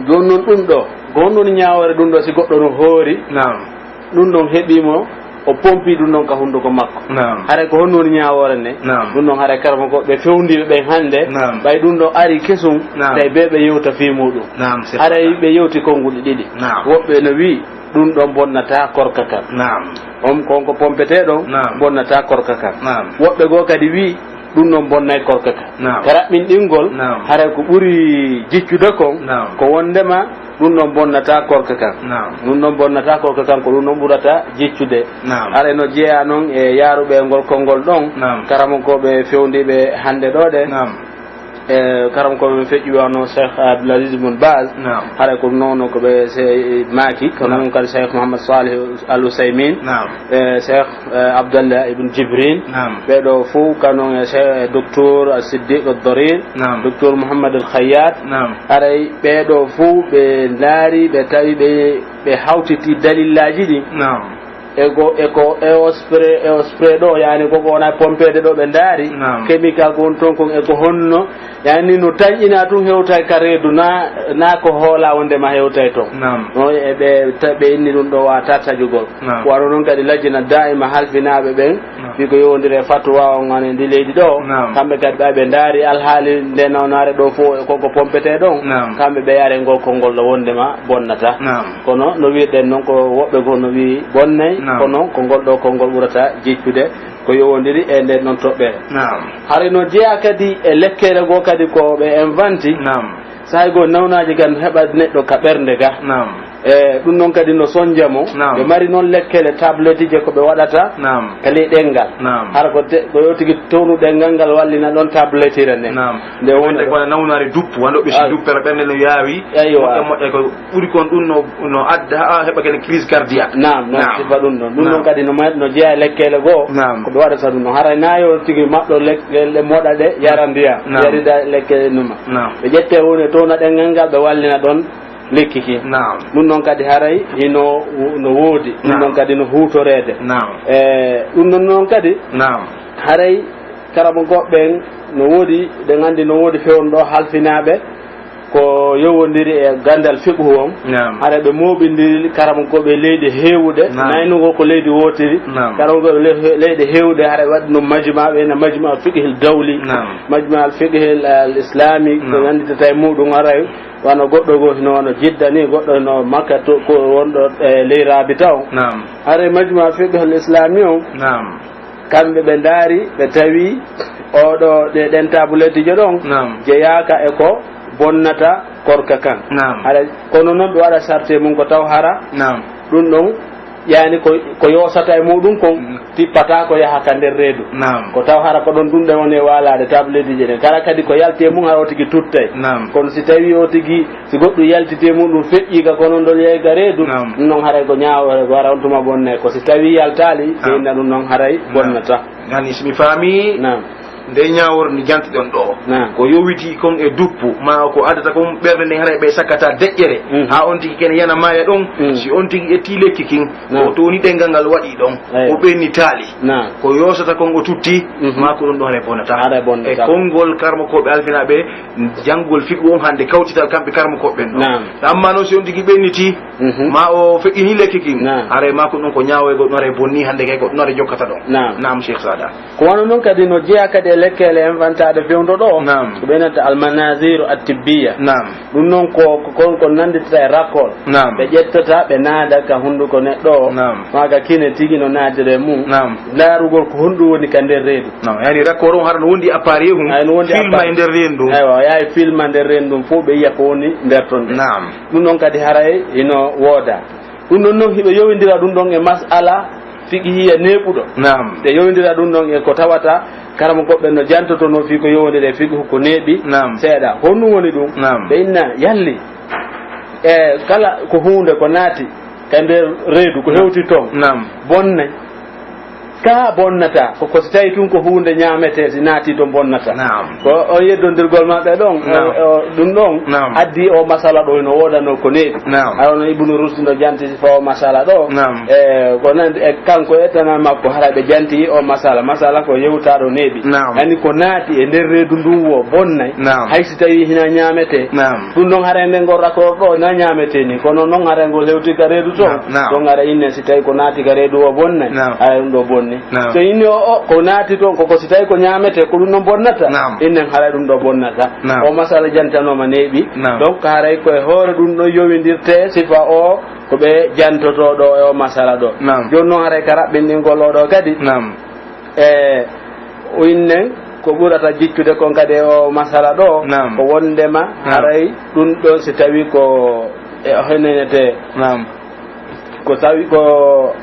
Jooni non ɗum ɗo, ko honɗun ñaawoore ɗum ɗo si goɗɗo no hoori? Naam. Ɗum ɗon heɓii mo, o pompi ɗum ɗon ka hunduko makko. Naam. Haray ko honno woni ñaawoore nde? Naam. Ɗum ɗon haray karamoko ɓe fewndiiɓe ɓen hannde, Naam. ɓay ɗum ɗo ari kesum, Naam. tawi ɓe ɓe yewta fii muɗum. Naam, c'est Haray vrai. ɓe yewti konnguɗi ɗiɗi. Naam. Woɓɓe no wi'i, ɗum ɗon bonnataa korka kan. Naam. On kon ko pompetee ɗon, Naam. bonnataa korka kan. Naam. Woɓɓe goo kadi wi'i, ɗum ɗon bonnay korka kan. Naam. Ka raɓɓinɗingol, Naam. haray ko ɓuri jiccude kon, Naam. ko wondema ɗum ɗon bonnataa korka kan. Naam. Ɗum ɗon bonnataa korka kan, ko ɗum ɗon ɓurata jiccude. Naam. Haray no jeyaa non e yaaruɓe ngol konngol ɗon, Naam. karamokooɓe fewndiiɓe hannde ɗoo ɗe. Naam. E karamokooɓe men feƴƴuɓe wano Cheikh Abdul Aziz Bun Baz, Naam. haray ko noon ko ɓe se-, maaki, ko Naam. noon kadi Cheikh Mouhammad Salih Al Uthaymin, Naam. e Cheikh, e Abdallah Ibn Jibrin, Naam. ɓee ɗoo fof, kanon e Cheikh, e Docteur Siddiq Al Darir, Naam. Docteur Mouhammad Al Khayyat, Naam. haray ɓee ɗoo fof ɓe ndaari, ɓe tawi ɓe, ɓe hawtiti dalillaaji ɗi. Naam. E ko, e ko, e o spray, e o spray ɗo, yani ko ko wona pompeede ɗo ɓe ndaari, Naam. chemical ko woni toon kon e ko honno, yani no tanƴinaa tun hewtay ka reedu, na, na ko hoolaa wondema hewtay toon. Naam. No e ɓe ta-, ɓe inni ɗum ɗo wata taƴugol. Naam. Ko wano noon kadi lajjina daa'ima halfinaaɓe ɓen, Naam. fii ko yowondiri e fatwa on, yani ndi leydi ɗo, Naam. kamɓe kadi ɓay ɓe ndaari alhaali nde nawnaare ɗo fof e kon ko pompetee ɗon, Naam. kamɓe ɓe yaare ngol konngol ɗo wondema bonnata. Naam. Kono no wi'irɗen noon ko woɓɓe goo no wi'i bonnay, Naam. kono ko ngol ɗo konngol ɓurata jiccude ko yowondiri e nden ɗon toɓɓere. Naam. Hari no jeyaa kadi e lekkeele goo kadi ko ɓe inventi. Naam. Sahay goo nawnaaji gan heɓa neɗɗo ka ɓernde ga. Naam. E ɗum noon kadi no sonja mo. Naam. Ɓe mari noon lekkeele tablette je ko ɓe waɗata Naam. ka ley ɗenngal. Naam. Hara ko te-, ko yo tigi townu ɗenngal ngal wallina ɗon tablettire nden. Naam. Nde wonde Wonde ko nawnaare duppu, wano ɓe si Ay. duppere ɓernde no yaawi. Aywa. Moƴƴa, moƴƴa ko ɓuri kon ɗum no, no adda haa heɓa kene crise cardiaque. Naam, no Naam. sifa ɗum ɗon. Ɗum Naam. ɗon kadi no ma-, no jeyaa e lekkeele goo. Naam. Ko ɓe waɗata ɗum ɗon. Haray na yo tigi maɓɓo lek-, le moɗa ɗe, yara ndiyam. Naam. Yarida lekkeele numa. Naam. Ɓe ƴette woni e towna ɗenngal ngal, ɓe wallina ɗon lekki ki. Naam. Ɗum ɗon kadi haray hino wo-, no woodi. Ɗum Naam. ɗon kadi no huutoreede. Naam. E, ɗum ɗon noon kadi Naam. haray karamokooɓe ɓen no woodi, ɗen anndi no woodi fewndo halfinaaɓe Ko yowondiri e ganndal fiqhu on. Naam. Hara ɓe mooɓindiri karamokooɓe leyɗe heewuɗe. Naam. Naynugol ko leydi wootiri. Naam. Karamokooɓe le-, leyɗe heewuɗe, hara ɓe waɗi ɗum majma, ɓe na majma al fiqhil dawli. Naam. Majma al fiqhil al islami, ko Naam. nannditata e muɗum haray. Wano goɗɗo goo hino wano Jidda ni, goɗɗo hino Makka to, ko wonɗo e ley Rabita on. Naam. Hara majma al fiqhil islami on. Naam. Kamɓe ɓe ndaari, ɓe tawi oɗo ɗe, ɗen tabuleeteeji ɗon Naam. jeyaaka e ko bonnata korka kan. Naam. Hara, kono non ɓe waɗa sarti e mun ko taw hara Naam. ɗum ɗon, yani ko, ko yoosata e muɗum kon, Mm. tippata ko yaha ka nder reedu. Naam. Ko taw hara ko ɗon ɗum ɗe woni e waalaade tabuleeteeji ɗen. Kala kadi ko yalti e mun hara o tigi tuttay. Naam. Kono si tawi o tigi Si goɗɗum yaltiti e muɗum, feƴƴii ka kono ndol yahi ka reedu, Naam. non haray ko ñaawo, haray ko hara on tuma bonnay. Ko si tawii yaltaali, ɓe Naam. inna ɗum non haray Naam. bonnata. Yani, si mi faami, Naam. nde ñaawore ndi jantiɗon ɗoo, Naam. ko yowiti kon e duppu, ma ko addata kon ɓernde nden haray ɓe sakkata deƴƴere, Mhm. haa on tigi kene yana maaya ɗon, Mm. si on tigi ƴettii lekki kin, Naam. o tooni ɗenngal ngal waɗi ɗon, Eey. o ɓenni taali. Naam. Ko yoosata kon o tutti, Mhm. ma ko ɗum ɗon haray bonnata. Haray bonnata. E konngol karmokooɓe alfinaaɓe, janngol fiqhu on hannde kawtital kamɓe karmokooɓe ɓen ɗon. Naam. Amma noon si on tigi ɓenniti, Mhm. ma o feƴƴini lekki kin, Naam. haray ma ko ɗum ko ñaawoygol ɗum haray bonni hannde kay ko ɗum haray jokkata ɗon. Naam. Naam, Cheikh Sada. Ko wano non kadi no jeyaa kadi e lekkeele en fantaade fewndo ɗoo. Naam. Ko ɓe nanta almanaziru attibbiya. Naam. Ɗum non ko, ko, ko, ko nannditata e rakkool. Naam. Ɓe ƴettata, ɓe naada ka hunnduko neɗɗo o. Naam. Maa ka kine tigi no naadira e mum. Naam. Ndaarugol ko honɗum woni ka nder reedu. Naam. Yani rakkool on hara no wondi appareil hum. Ay, no wondi Filma appareil. E nder reedu ndun. Aywa, yaay filma nder reedu ndun fof ɓe yiya ko woni nder ton nder. Naam. Ɗum ɗon kadi haray ino wooda. Ɗum ɗon non hiɓe yowindira ɗum ɗon e mas'ala fiqhiyya neeɓuɗo. Naam. Ɓe yowindira ɗum ɗon e ko tawata karamokooɓe no jantotonoo fii ko yowondiri e fiqhu ko neeɓi Naam. seeɗa. Honɗum woni ɗum? Naam. Ɓe inna yalli e kala ko huunde ko naati ka nder reedu, ko Naam. hewti ton, Naam. bonnay. Ka bonnata, ko, ko si tawi tun ko huunde ñaametee, si naati ton bonnata. Naam. Ko on yeddondirgol maɓɓe ɗon, Naam. o, o, ɗum ɗon Naam. addi o masala ɗo no woodanoo ko neeɓi. Naam. Awa no Ibnu Rusdi no janti fa o masala ɗo. Naam. E, ko nandi e kanko e tana makko hara ɓe janti o masala. Masala ko yewtaɗo neeɓi. Naam. Yani ko naati e nder reedu ndun wo bonnay. Naam. Hay si tawi hina ñaametee. Naam. Ɗum ɗon haray nden ngol rakkoor ɗo na ñaametee ni. Kono non haray ngol hewti ka reedu ton. Naam. Naam. Ɗon haray inne si tawi ko naati ka reedu o bonnay. Naam. Haray ɗum ɗo bonni. Naam. So inni o, o, ko naati ton, ko, ko si tawi ko ñaametee, ko ɗum ɗon bonnata. Naam. Innen haray ɗum ɗo bonnata. Naam. O masala jantanooma neeɓi. Naam. Donc, haray ko e hoore ɗum ɗon yowindirtee sifa o, ko ɓe jantotoo ɗo e o masala ɗo. Naam. Jooni non haray ka raɓɓinɗingol o ɗo kadi. Naam. E, o innen ko ɓurata jiccude kon kadi e o masala ɗo. Naam. Ko wondema Naam. haray ɗum ɗon si tawi ko e o henenetee. Naam. Ko tawi ko,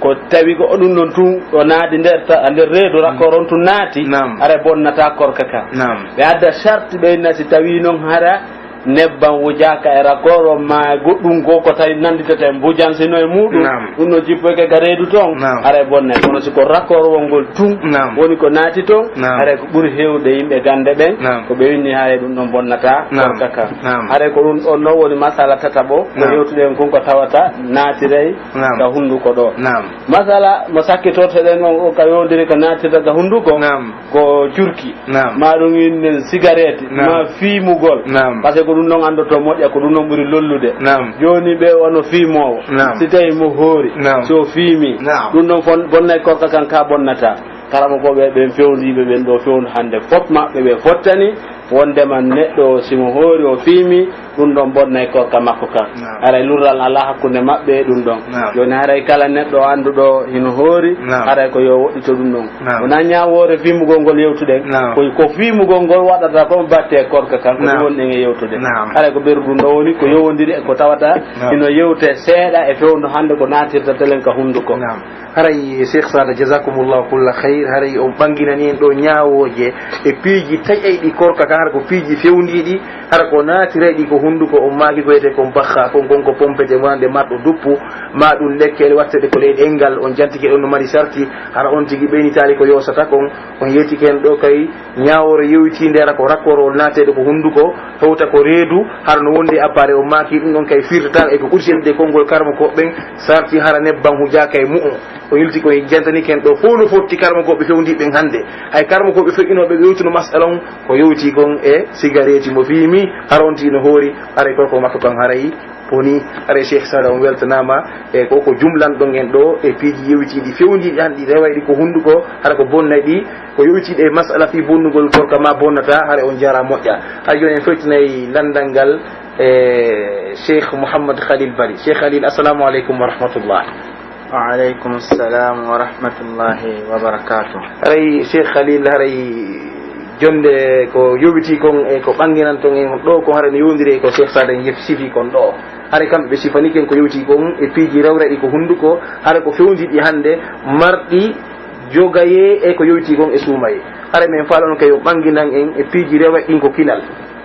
ko tawi ko ɗum ɗon tun o naati nder ta-, nder reedu rakkoor on tun naati, Naam. hara bonnata korka kan. Naam. Ɓe adda sarti ɓe inna si tawi non hara nebban wujaaka e rakkoor on ma goɗɗum goo ko tawi nannditata e mbujansino e muɗum, Naam. ɗum no jippoyke ka reedu ton, Naam. hara e bonnay. Kono si ko rakkoor wongol tun Naam. woni ko naati ton, Naam. hara ko ɓuri heewde yimɓe gannde ɓen, Naam. ko ɓe winni hara e ɗum ɗon bonnata Naam. korka kan. Naam. Hara ko ɗum ɗon non woni masala tataɓo, ko Naam. yewtuɗen kon ko tawata naatiray Naam. ka hunnduko ɗo. Naam. Masala mo sakkitortoɗen on, o ka yowndiri ka naatirta ka hunnduko, Naam. ko curki. Naam. Ma ɗum innen sigareeti, Naam. ma fiimugol. Naam. Parce que ko ɗum ɗon anndoto moƴƴa, ko ɗum ɗon ɓuri lollude. Naam. Jooni ɓe wano fiimoowo, Naam. si tawi mo hoori, Naam. so fiimi, Naam. ɗum ɗon fon-, bonnay korka kan ka bonnata. Karamokooɓe ɓen fewndiiɓe ɓen ɗo fewndu hannde, fof maɓɓe ɓe fottani wondema neɗɗo o, si mo hoori o fiimi, ɗum ɗon bonnay korka makko kan. Naam. Haray lurral alaa hakkunde maɓɓe e ɗum ɗon. Naam. Jooni haray kala neɗɗo annduɗo hino hoori, Naam. haray ko yo woɗɗito ɗum ɗon. Naam. Wonaa ñaawoore fiimugol ngol yewtuɗen, Naam. ko, ko fiimugol ngol waɗata kon batte e korka kan, ko Naam. ɗum woni ɗen e yewtude. Naam. Haray ko ɓeru ɗum ɗo woni, ko yowondiri e ko tawata Naam. hino yewte seeɗa e fewndu hannde ko naatirta telen ka hunnduko. Naam. Haray, Cheikh Sada, jazakumullahu kulla khayr. Haray on ɓanginani en ɗo ñaawooje e piiji taƴayɗi korka kan, hara ko piiji fewndiiɗi, hara ko naatirayɗi ko hunnduko, on maaki ko wiyetee kon bakka, kon, kon ko pompete wonande marɗo duppu, ma ɗum lekkeele wattede ko ley ɗenngal, on jantike ɗon no mari sarti, hara on tigi ɓeynitaali ko yoosata kon, on yewtike en ɗo kay ñaawoore yowitiinde, hara ko rakkoorowol naateede ko hunnduko, hewta ko reedu, hara no wondi e appareil o maaki, ɗum ɗon kay firtataa e ko ɓuri sellude konngol karamokooɓe ɓen, sarti hara nebban hujaaka e mu'un. O yilti ko en jantani ken ɗo fow no fotti karamokooɓe fewndiiɓe ɓen hannde. Hay karamokooɓe feƴƴinooɓe ɓe yewtuno masala on, ko yowti kon e sigareeti mo fiimi, Ni, hara on tigi no hoori, haray korko makko kan haray boni, haray Cheikh Sada on weltanaama, e ko, ko jumlan ɗon en ɗo, e piiji yewtiiɗi fewndiiɗi han ɗi rewayɗi ko hunduko, hara ko bonnay ɗi, ko yewtiiɗi e masala fii bonnugol korka ma bonnata, haray on jaara moƴƴa. Hay jooni en fewtinay landal ngal, e Cheikh Mouhammad Khalil Bari. Cheikh Khalil, assalamu aleykum wa rahmatullah. Wa aleykum salam wa rahmatullahi wa barakatuh. Haray Cheikh Khalil, haray jonde ko yowiti kon e ko ɓanginan ton en ɗo, ko haray no yowndiri e ko Cheikh Sada en yef-, sifi kon ɗo. Haray kamɓe ɓe sifani ken ko yowiti kon e piiji rewrayɗi ko hunduko, haray ko fewndi ɗi hande marɗi jogaye e ko yowiti kon e suumaye. Haray men faalano kay on ɓanginan en e piiji rewrayɗi ɗin ko kinal.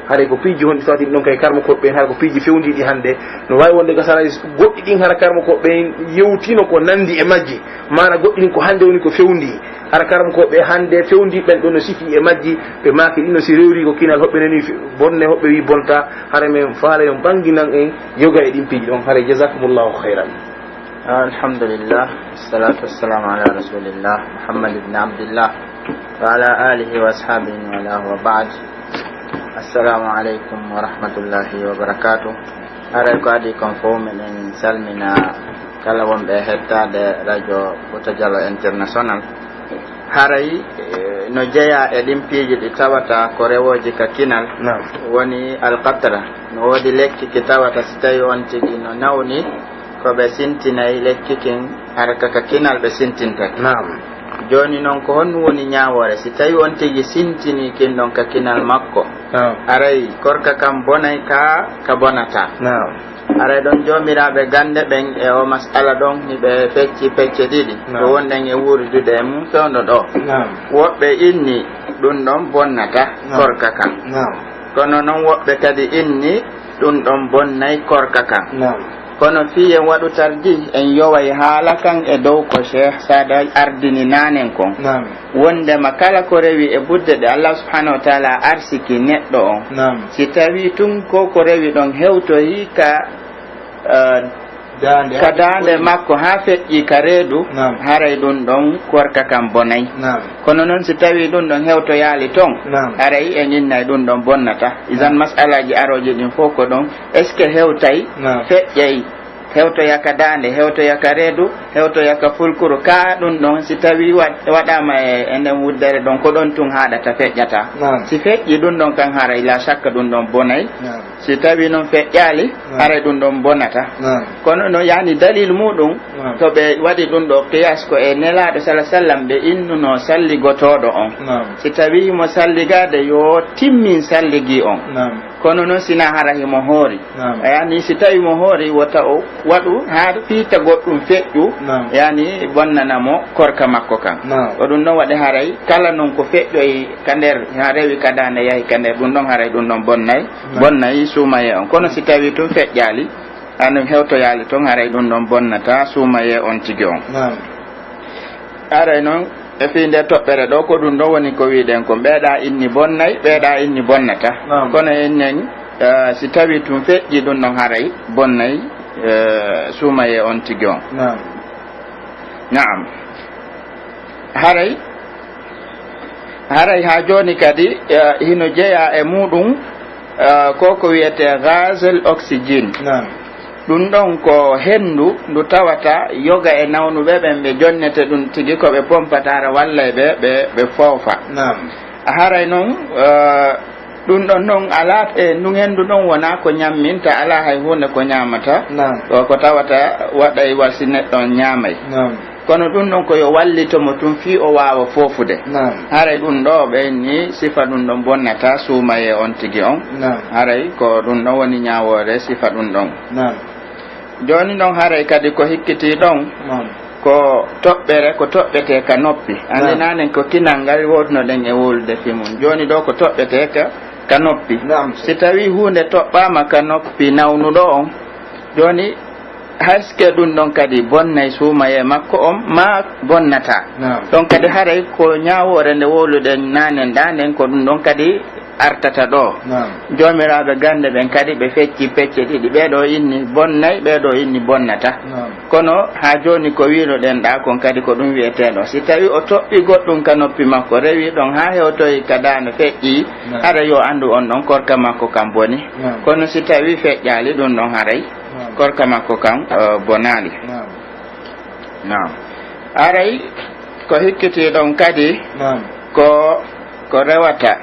Haray ko piiji honɗi tawata ɗin ɗon kay karmokooɓe ɓen, hara ko piiji fewndiiɗi hande. No waawi wonde gasara goɗɗi ɗin hara karmokooɓe ɓen yewtino ko nandi e majji. Maana goɗɗi ɗin ko hande woni ko fewndii. Hara karmokooɓe hande fewndii ɓen ɗon no sifi e majji. Ɓe maaki ɗin no si rewri ko kinal, hoɓɓe nani fe-, bonne, hoɓɓe wi bonta. Hara men faala yon ɓanginan en yoga e ɗin piiji ɗon. Haray jazakumullahu khairan. Alhamdulillah, wassalatu wassalamu ala rasulillah, Muhammad ibn Abdillah, wa ala alihi wa ashabihi wa ala wa ba'd. Assalamu alaikum wa rahmatullahi wa barakatuh. Haray ko adi kon fow, miɗen salmina kala wonɓe e hettaade Radio Futa Jallo International. Haray, eh, no jeyaa e ɗin piiji ɗi tawata ko rewooji ka kinal, Naam. Woni alqatra. No woodi lekki ki tawata si tawi on tigi no nawni, ko ɓe sintinay lekki kin, hara ka, ka kinal ɓe sintintake. Naam. Jooni non, ko honɗum woni ñaawoore? Si tawi on tigi sintini kin ɗon ka kinal makko, Naam. Haray korka kan bonay ka, ka bonata. Naam. Haray ɗon joomiraaɓe gannde ɓen e oo mas'ala ɗon, hiɓe fecci pecce ɗiɗi. Naam. Ko wonɗen e wuuridude e mum fewndo ɗoo. Naam. Woɓɓe inni ɗum ɗon bonnata Naam. Korka kan. Naam. Kono non woɓɓe kadi inni ɗum ɗon bonnay korka kan. Naam. Kono fii en waɗu tarjih, en yoway haala kan e dow ko Cheikh Sada ardini naanen kon. Naam. Wondema kala ko rewi e budde ɗe Allah subhanahu wa taala arsiki neɗɗo on, Naam. Si tawi tun ko ko rewi ɗon hewtoyi ka, eh, Daande ka daande makko haa feƴƴi ka reedu, Naam. Haray ɗum ɗon korka kan bonay. Naam. Kono non si tawi ɗum ɗon hewtoyaali ton, Naam. Haray en innay ɗum ɗon bonnata. Isan Naam. Mas'alaaji arooji ɗin fow ko ɗon, est-ce que hewtay, Naam. Feƴƴay, hewtoya ka daande, hewtoya ka reedu, hewtoya ka fulkuru, ka ɗum ɗon si tawi wa-, waɗaama e, e nden wuddere ɗon, ko ɗon tun haaɗata feƴƴata. Naam. Si feƴƴi ɗum ɗon kan haray la shakka ɗum ɗon bonay. Naam. Si tawi non feƴƴaali, Naam. Haray ɗum ɗon bonata. Naam. Kono no yani dalil muɗum, Naam. To ɓe waɗi ɗum ɗo qiyas ko e Nelaaɗo sala sallam ɓe innuno salligotooɗo on. Naam. Si tawi mo salligaade yo timmin salligi on. Naam. Kono non sina hara himo hoori. Naam. Yani si tawi mo hoori wota o waɗu haa fiita goɗɗum feƴƴu, Naam. Yani bonnana mo korka makko kan. Naam. Ko ɗum ɗon waɗi haray kala non ko feƴƴoyi ka nder, haa rewi ka daande yahi ka nder, ɗum ɗon haray ɗum ɗon bonnay, Naam. Bonnay suumaye on. Kono si tawi tun feƴƴaali, anum hewtoyaali ton, haray ɗum ɗon bonnata suumaye on tigi on. Naam. Haray non, e fii nde toɓɓere ɗo, ko ɗum ɗon woni ko wiɗen kon. Ɓeeɗa inni bonnay, ɓeeɗa inni bonnata. Naam. Kono en nen, eh, si tawi tun feƴƴi ɗum ɗon haray bonnay, eh, suumaye on tigi on. Naam. Naam. Haray, haray haa jooni kadi, eh, hino jeyaa e muɗum, eh, ko ko wiyetee gaz oxygène. Naam. Ɗum ɗon ko henndu ndu tawata yoga e nawnuɓe ɓen ɓe jonnete ɗum tigi ko ɓe pompata hara wallay ɓe, ɓe, ɓe foofa. Naam. Haray non, eh, ɗum ɗon non alaa e ndun henndu ɗon wonaa ko ñamminta, alaa hay huunde ko ñaamata. Naam. Ko, ko tawata waɗay wa si neɗɗo on ñaamay. Naam. Kono ɗum ɗon ko yo wallito mo tun fii o waawa foofude. Naam. Haray ɗum ɗo ɓe inni sifa ɗum ɗon bonnata suumayee on tigi on. Naam. Haray ko ɗum ɗon woni ñaawoore sifa ɗum ɗon. Naam. Jooni non haray kadi ko hikkitii ɗon, Naam. Ko toɓɓere, ko toɓɓetee ka noppi. Anndi Naam. Naanen ko kinal ngal wowtunoɗen e wowlude fii mun. Jooni ɗo ko toɓɓetee ka, ka noppi. Naam. Si tawii huunde toɓɓaama ka noppi nawnuɗo on, jooni Haske ɗun ɗon kadi bonnay suumayee makko on, maa bonnataa. Naam. Ɗon kadi haray ko ñaawoore nde wowluɗen naanen ɗaa nden, ko ɗun ɗon kadi artata ɗoo. Naam. Joomiraaɓe gannde ɓen kadi ɓe fecci pecce ɗiɗi, ɓee ɗoo inni bonnay, ɓee ɗoo inni bonnataa. Naam. Kono haa jooni ko wi'unoɗen ɗaa kon kadi ko ɗun wi'etee ɗoo. Si tawii o toɓɓii goɗɗun ka noppi makko, rewii ɗon haa hewtoyi ka daande feƴƴii, Naam. haray yo anndu on ɗon korka makko kan boni. Naam. Kono si tawii feƴƴaali ɗun ɗon haray, Naam. korka makko kan, eh, bonaali. Naam. Naam. Haray ko hikkitii ɗon kadi Naam. ko, ko rewata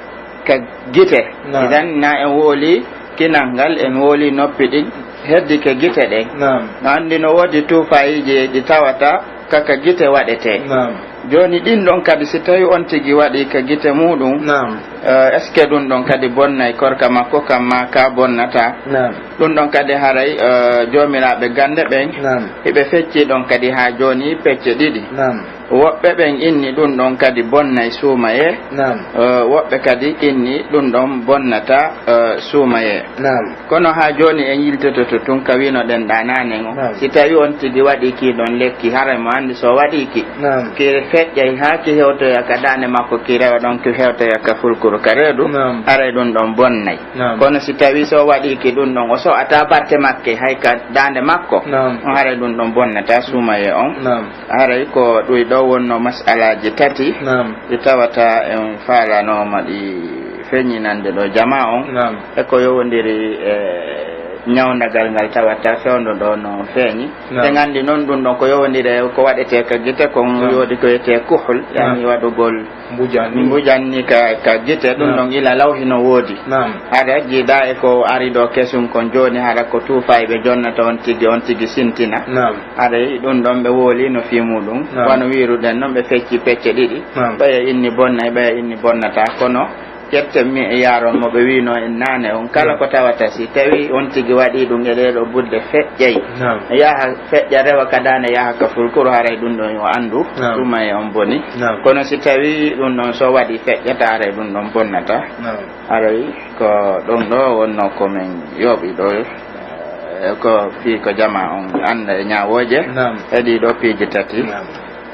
ka gite. Naam. Idan na en wowlii kinal ngal, en wowlii noppi ɗin, heddi ke gite ɗen. Naam. No anndi no woodi tuufaayiiji ɗi tawata ka, ka gite waɗetee. Naam. Jooni ɗin ɗon kadi si tawii on tigi waɗii ka gite muuɗun, Naam. eh, est-ce que ɗun ɗon kadi bonnay korka makko kan maa ka bonnataa? Naam. Ɗun ɗon kadi haray, eh, joomiraaɓe gannde ɓen, Naam. hiɓe feccii ɗon kadi haa jooni pecce ɗiɗi. Naam. Woɓɓe ɓen inni ɗun ɗon kadi bonnay suumayee. Naam. Eh, woɓɓe kadi inni ɗun ɗon bonnataa, eh, suumayee. Naam. Kono haa jooni en yiltoto to tun ka wi'unoɗen ɗaa naanen on. Naam. Si tawii on tigi waɗii kii ɗon lekki, haray mo anndi so waɗii ki, Naam. ki feƴƴay haa ki hewtoya ka daande makko, ki rewa ɗon, ki hewtoya ka fulkuru ka reedu, Naam. haray ɗun ɗon bonnay. Naam. Kono si tawii so waɗii ki ɗun ɗon, o so'ataa batte makke hay ka daande makko, Naam. on haray ɗun ɗon bonnataa suumayee on. Naam. Haray ko ɗun ɗoo wonnoo mas'alaaji tati Naam. ɗi tawata en faalanooma ɗi feññinande ɗoo jamaa on. Naam. E ko yowondiri e ñawndagal ngal tawata fewndo ɗoo no feeñi. Naam. En anndi non ɗun ɗon ko yowondiri e ko waɗetee ka gite kon, Naam. woodi ko wi'etee kuhul, Naam. yani waɗugol Mbujan ni. mbujan ni ka, ka gite, ɗun Naam. ɗon ila law hino woodi. Naam. Hara jiidaa e ko ari ɗoo kesun kon jooni, hara ko tuufaaɓe jonnata on tigi, on tigi sintina. Naam. Haray ɗun ɗon ɓe wowliino fii muuɗun. Naam. Wano wi'iruɗen non, ɓe fecci pecce ɗiɗi. Naam. Ɓeya inni bonnay, ɓeya inni bonnataa. Kono ƴetten mi e yaaron mo ɓe wi'unoo en naane on. Kala Naam. ko tawata si tawii on tigi waɗii ɗun e ɗee ɗoo budde feƴƴay. Naam. Yaha feƴƴa rewa ka daande yaha ka fulkuru, haray ɗun ɗon yo anndu. Naam. Tuma e on boni. Naam. Kono si tawii ɗun ɗon so waɗii feƴƴataa, haray ɗun ɗon bonnataa. Naam. Haray ko ɗon ɗoo wonnoo ko men yooɓi ɗoo, eh, ko fii ko jamaa on annda e ñaawooje. Naam. E ɗii ɗoo piiji tati. Naam.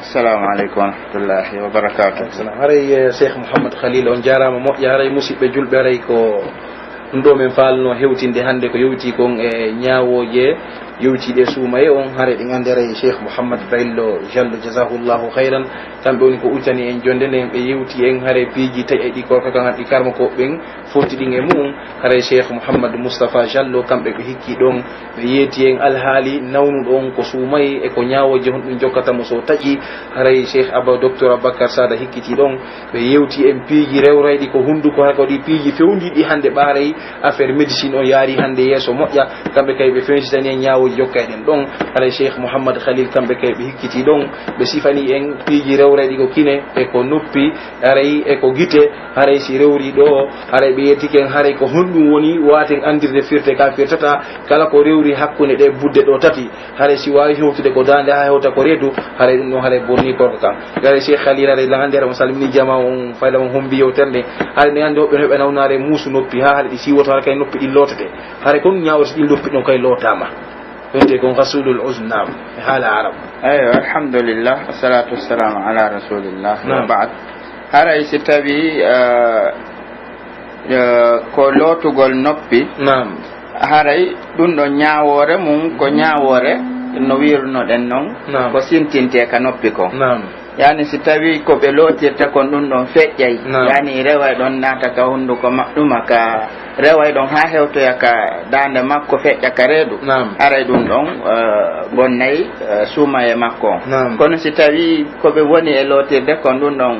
Assalamu aleykum wa rahmatullahi wa barakatuh. Salam. Haray, eh, Cheikh Mouhammad Khalil, on jaaraama moƴƴa. Haray musiɓɓe julɓe, haray ko ɗun ɗoo men faalnoo hewtinde hannde ko yowiti kon e ñaawooje yowitiiɗe suumayee on. Haray ɗen anndi haray Cheikh Mouhammad Baylo Jallo, jazahullahu khayran. Kamɓe woni ko udditani en jonnde nden, ɓe yewti en haray piiji taƴi ɗi korka kan ɗi karmakooɓe ɓen foti ɗin e mu'un. Haray Cheikh Mouhammad Moustapha Jallo, kamɓe ɓe hikki ɗon, ɓe yeeti en alhaali nawnuɗo on ko suumayee e ko ñaawooje honɗun jokkata mo so taƴi. Haray Cheikh Aba, Docteur Aboubacar Sada hikkiti ɗon, ɓe yewti en piiji rewrayɗi ko hunnduko, hay ko ɗi piiji fewndiiɗi hannde ɓaaray affaire médecine on yaari hannde yeeso moƴƴa. Kamɓe kay ɓe fewnditani en ñaawooji jokkayɗen ɗon. Haray Cheikh Mouhammad Khalil, kamɓe kay ɓe hikkiti ɗon, ɓe sifani en piiji rewrayɗi ko kine e ko noppi, haray e ko gite. Haray si rewri ɗoo, haray ɓe yettike en, haray ko honɗun woni waaten anndirde firte ka firtata kala ko rewri hakkunde ɗee budde ɗoo tati. Haray si waawi hewtude ko daande haa hewta ko reedu, haray ɗun ɗon haray bonnii korka kan. Haray Cheikh Khalil, haray lan anndi haray mo salmini jamaa on, fayda mo hombi yewtere nde. Haray ne anndi woɓɓe no heɓa nawnaare muusu noppi, haa haray ɗi siiwoto, haray kay noppi ɗin lootete. Haray kon ñaawooje ɗin noppi ɗon kay lootaama. Wiyetee kon ghasulul uzn, naam, e haala Arab. Eywa, alhamdulillah, wassalatu wassalamu ala rasulillah, wa Naam. ba'd. Haray si tawii, eh, eh, ko lootugol noppi, Naam. haray ɗun ɗon ñaawoore mun ko ñaawoore no wiirunoɗen non, Naam. ko sintintee ka noppi kon. Naam. Yani si tawii ko ɓe lootirta kon ɗun ɗon feƴƴay, Naam. yani reway ɗon naata ka hunnduko maɓɓe, ɗuma ka reway ɗon haa hewtoya ka daande makko feƴƴa ka reedu, Naam. haray ɗun ɗon, eh, bonnay, eh, suumayee makko on. Naam. Kono si tawii ko ɓe woni e lootirde kon ɗun ɗon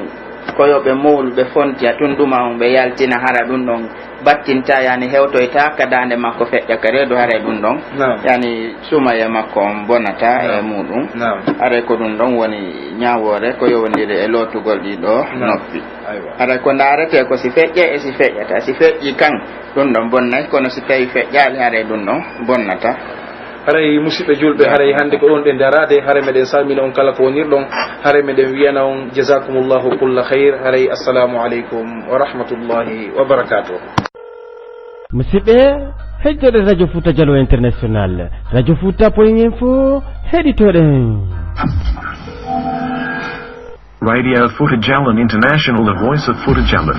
ko yo ɓe mowlu, ɓe fontiya tun ɗuma on, ɓe yaltina, hara ɗun ɗon battinta, yani hewtoyta ka daande makko feƴƴa ka reedu, haray ɗun ɗon, Naam. yani suumayee makko on bonata Naam. e muɗum. Naam. Haray ko ɗun ɗon woni ñaawoore ko yowondiri e lootugol ɗii ɗoo Naam. noppi. Aywa. Haray ko ndaaretee ko si feƴƴay e si feƴƴataa. Si feƴƴii kan, ɗun ɗon bonnay, kono si tawii feƴƴaali, haray ɗun ɗon bonnata. Haray musiɓɓe julɓe, haray hannde ko ɗon ɗen daraade, haray meɗen salmina on kala ko wonirɗon, haray meɗen wi'ana on jazakumullahu kulla khayr, haray assalamu aleykum wa rahmatullahi wa barakatuh. Musidɓe, heɗitoɗen Radio Futa Jallo International, Radio Futa Point Info, heɗitoɗen. Radio Futa Jallo International, the voice of Futa Jallo.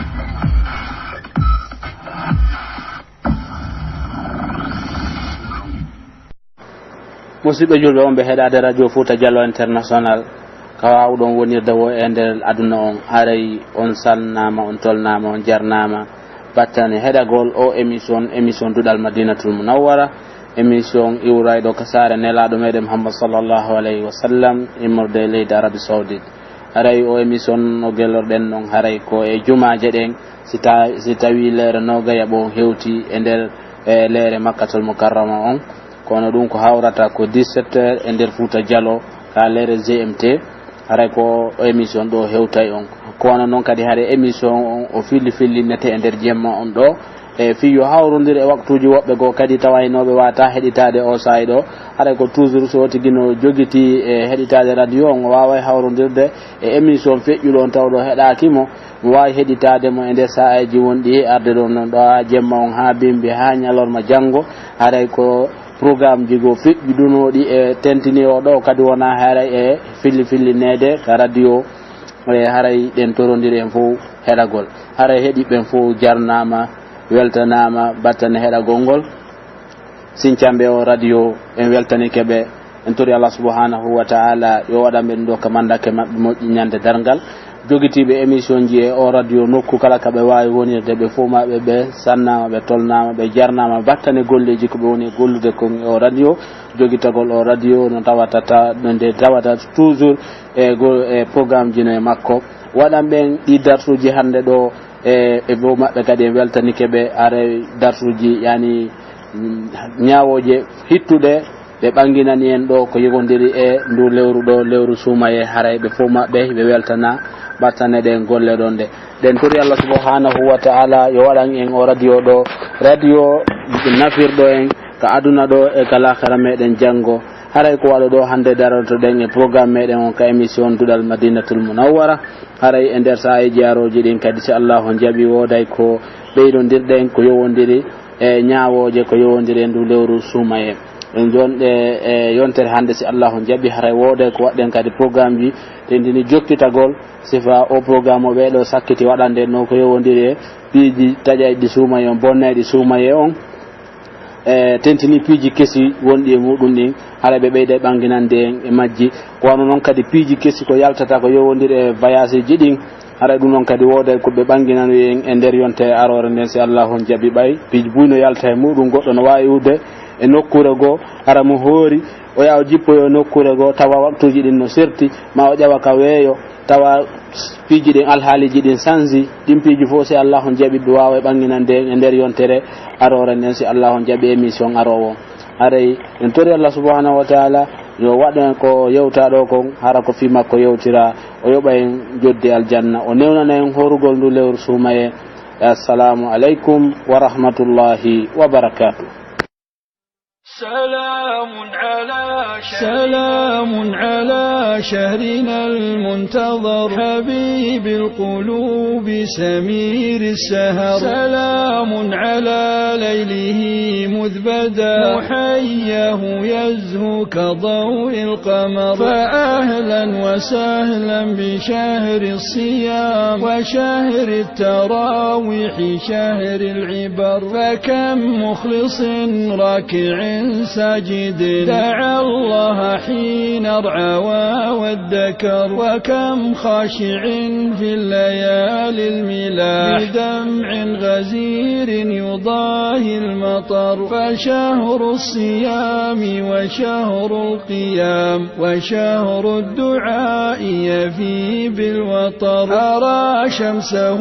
Musidɓe julɓe wonɓe heɗaade Radio Futa Jallo International, ka waawuɗon wonirde woo e nder aduna on, haray on salminaama, on tolnaama, on jarnaama. Battane heɗagol o émission, émission Duɗal Madinatul Munawwara, émission iwrayɗo ka saare Nelaaɗo meɗen Muhammad sallallahu alayhi wa sallam, immorde e leydi Arabie Saoudite. Haray o émission no gellorɗen non, haray ko e jumaaje ɗen, si ta-, si tawii leere noogay e ɓo hewti e nder, e leere Makkatul Mukarrama on. Kono ɗum ko hawrata ko dix-sept heures e nder Fuuta Jallo, ka leere G M T. Haray ko émission ɗo hewtay on. Kono non kadi haray émission on o filli fillinete e nder jemma on ɗo. E fii yo hawrondir e waktuuji woɓɓe goo kadi tawaynooɓe waata heɗitaade o saa'i ɗo. Haray ko toujours so tigi no jogitii e heɗitaade radio on, o waaway hawrondirde e émission feƴƴuɗo on tawɗo heɗaaki mo. Mi waawi heɗitaade mo e nder saa'eeji wonɗi e arde ɗon non ɗo haa jemma on, haa bimbi, haa ñalorma janngo. Haray ko programmeji goo feƴƴuɗunooɗi e tentini o ɗo kadi wonaa haray e filli fillineede ka radio. E haray ɗen torondiri en fow heɗagol. Haray heɗiiɓe ɓen fow jarnaama, weltanaama, battane heɗagol ngol. Sincanɓe o radio, en weltanike ɓe. En tori Allah subhanahu wa ta'ala yo waɗan ɓe ɗum ɗo ka mandake maɓɓe moƴƴi ñande darngal. Jogitiiɓe émission ji e o radio nokku kala ka ɓe waawi wonirde, ɓe fow maɓɓe ɓe sannaama, ɓe tolnaama, ɓe jarnaama battane golleeji ko ɓe woni e gollude kon e o radio. Jogitagol o radio no tawata ta-, no nde tawata toujours e go-, e programme ji no e makko. Waɗan ɓen ɗi darsuuji hannde ɗo, e, e fow maɓɓe kadi en weltanike ɓe, haray darsuuji, yani, mm, ñaawooje hittuɗe, ɓe ɓanginani en ɗo ko yogondiri e ndu lewru ɗo, lewru suumayee, haray ɓe fow maɓɓe ɓe weltana, ɓattane ɗen golle ɗon ɗe. Ɗen tori Allah subhanahu wa ta'ala yo waɗan en o radio ɗo, radio nafirɗo en ka aduna ɗo e ka laakhira meɗen janngo. Haray ko waɗo ɗo hannde darotoɗen e programme meɗen on ka émission Duɗal Madinatul Munawwara. Haray e nder saa'eeji arooji ɗin kadi, si Allahu jaɓi, wooday ko ɓeydondirɗen ko yowondiri e ñaawooje ko yowondiri e ndu lewru suumayee. En jonɗe e yontere hannde, si Allahu jaɓi, haray wooday ko waɗɗen kadi programmeji tentini jokkitagol sifa o programme o ɓee ɗo sakkiti waɗande no ko yowondiri e piiji taƴayɗi suumayee on, bonnayɗi suumayee on. E, tentini piiji kesi wonɗi e muɗum ɗin, hara ɓe ɓeyda e ɓanginande en e majji. Ko wano non kadi piiji kesi ko yaltata ko yowondiri e vayaseeji ɗin, hara ɗum non kadi wooday ko ɓe ɓanginano en e nder yontere aroore nden, si Allahu on jaɓi. Ɓay piiji buy no yalta e muɗum, goɗɗo no waawi iwde e nokkuure goo, hara mo hoori o yaha o jippoyo e nokkuure goo, tawa waktuuji ɗin no serti, ma o ƴawa ka weeyo, tawa piiji ɗin, alhaaliiji ɗin sanji. Ɗin piiji fof, si Allahu on jaɓi, ɓe waawa ɓanginande en e nder yontere aroore nden, si Allahu on jaɓi émission aroowo. Haray en tori Allah subhanahu wa ta'ala yo waɗ en ko yewta ɗo kon, hara ko fii makko yewtira, o yoɓa en joddi aljanna, o newnana en horugol ndu lewru suumayee. Assalamu aleykum wa rahmatullahi wa barakatuh. سلام على شهرنا المنتظر، حبيب القلوب سمير السهر. سلام على ليله مذ بدا، محياه يزهو كضوء القمر. فأهلا وسهلا بشهر الصيام وشهر التراويح شهر العبر. فكم مخلص راكع ساجد دعا الله حين ارعوى وادكر، وكم خاشع في الليالي الملاح بدمع غزير يضاهي المطر. فشهر الصيام وشهر القيام وشهر الدعاء يفي بالوطر. أرى شمسه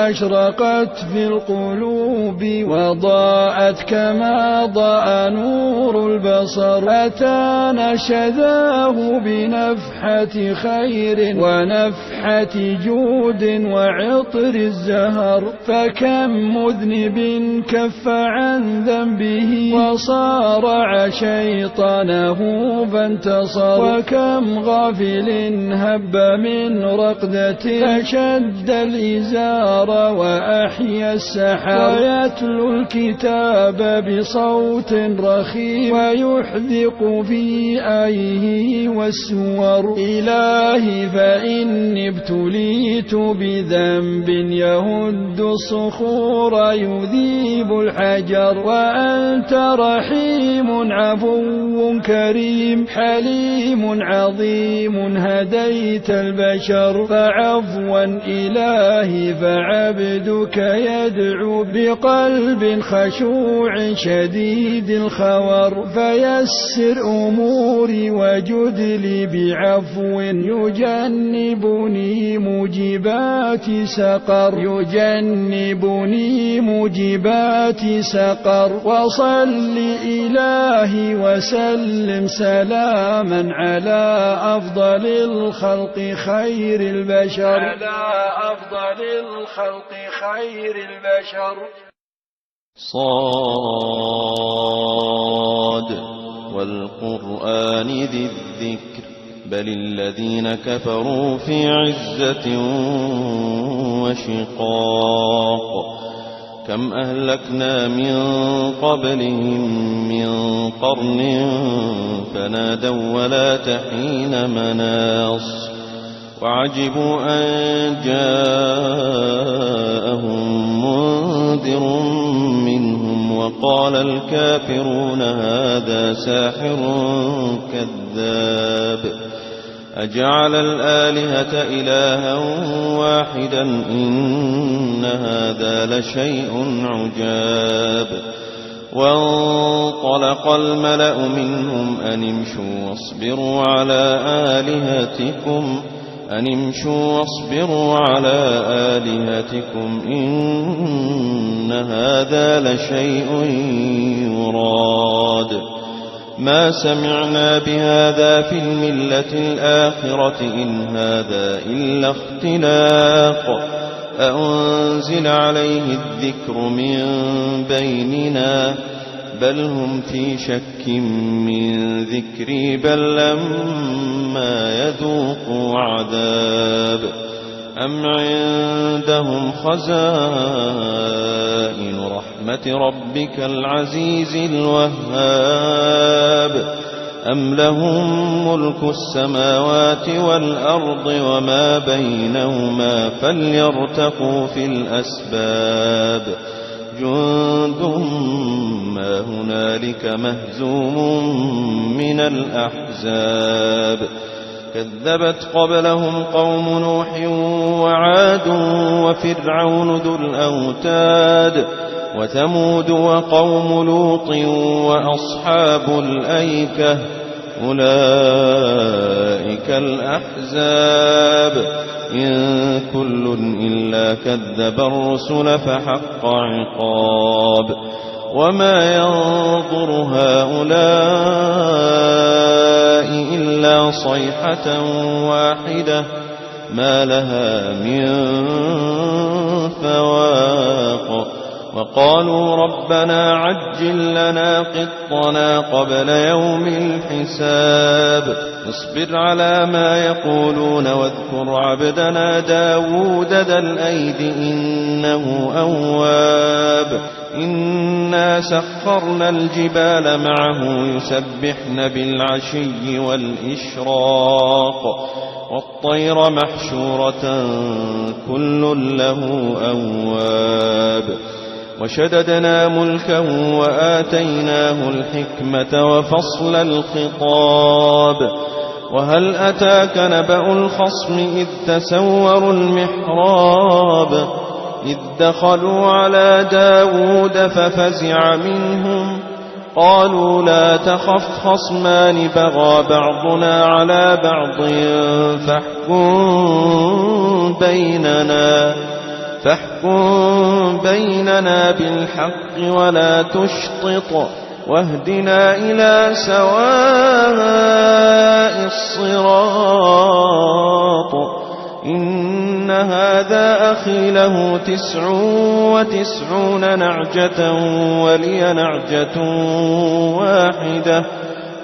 أشرقت في القلوب وضاءت كما ضاء نور نور البصر. أتانا شذاه بنفحة خير ونفحة جود وعطر الزهر. فكم مذنب كف عن ذنبه وصارع شيطانه فانتصر. وكم غافل هب من رقدة فشد الإزار وأحيا السحر. ويتلو الكتاب بصوت رخيم ويحدق في آيه والسور. إلهي فإني ابتليت بذنب يهد الصخور يذيب الحجر. وأنت رحيم عفو كريم حليم عظيم هديت البشر. فعفوا إلهي فعبدك يدعو بقلب خشوع شديد الخور. فيسر أموري وجد لي بعفو يجنبني موجبات سقر. يجنبني موجبات سقر. وصل إلهي وسلم سلاما على أفضل الخلق خير البشر. على أفضل الخلق خير البشر. صاد والقرآن ذي الذكر بل الذين كفروا في عزة وشقاق. كم أهلكنا من قبلهم من قرن فنادوا ولا تحين مناص. وعجبوا أن جاءهم منذر منهم وقال الكافرون هذا ساحر كذاب. أجعل الآلهة إلها واحدا إن هذا لشيء عجاب. وانطلق الملأ منهم أن امشوا واصبروا على آلهتكم، أن امشوا واصبروا على آلهتكم إن هذا لشيء يراد. ما سمعنا بهذا في الملة الآخرة إن هذا إلا اختلاق. أأنزل عليه الذكر من بيننا بل هم في شك من ذكري بل لما يذوقوا عذاب. أم عندهم خزائن رحمة ربك العزيز الوهاب أم لهم ملك السماوات والأرض وما بينهما فليرتقوا في الأسباب. جند ما هنالك مهزوم من الأحزاب. كذبت قبلهم قوم نوح وعاد وفرعون ذو الأوتاد وثمود وقوم لوط وأصحاب الأيكة أولئك الأحزاب إن كل إلا كذب الرسل فحق عقاب. وما ينظر هؤلاء إلا صيحة واحدة ما لها من فواق. وقالوا ربنا عجل لنا قطنا قبل يوم الحساب. اصبر على ما يقولون واذكر عبدنا داود ذا الأيد إنه أواب. إنا سخرنا الجبال معه يسبحن بالعشي والإشراق والطير محشورة كل له أواب. وشددنا ملكه وآتيناه الحكمة وفصل الخطاب. وهل أتاك نبأ الخصم إذ تسوروا المحراب إذ دخلوا على داود ففزع منهم قالوا لا تخف خصمان بغى بعضنا على بعض فاحكم بيننا، فاحكم بيننا بالحق ولا تشطط واهدنا إلى سواء الصراط. إن هذا أخي له تسع وتسعون نعجة ولي نعجة واحدة،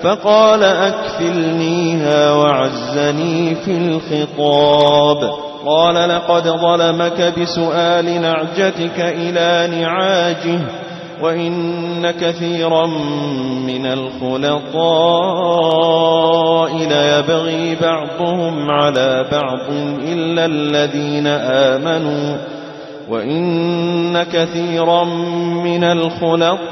فقال أكفلنيها وعزني في الخطاب. قال لقد ظلمك بسؤال نعجتك إلى نعاجه، وإن كثيرا من الخلطاء ليبغي بعضهم على بعض إلا الذين آمنوا، وإن كثيرا من الخلطاء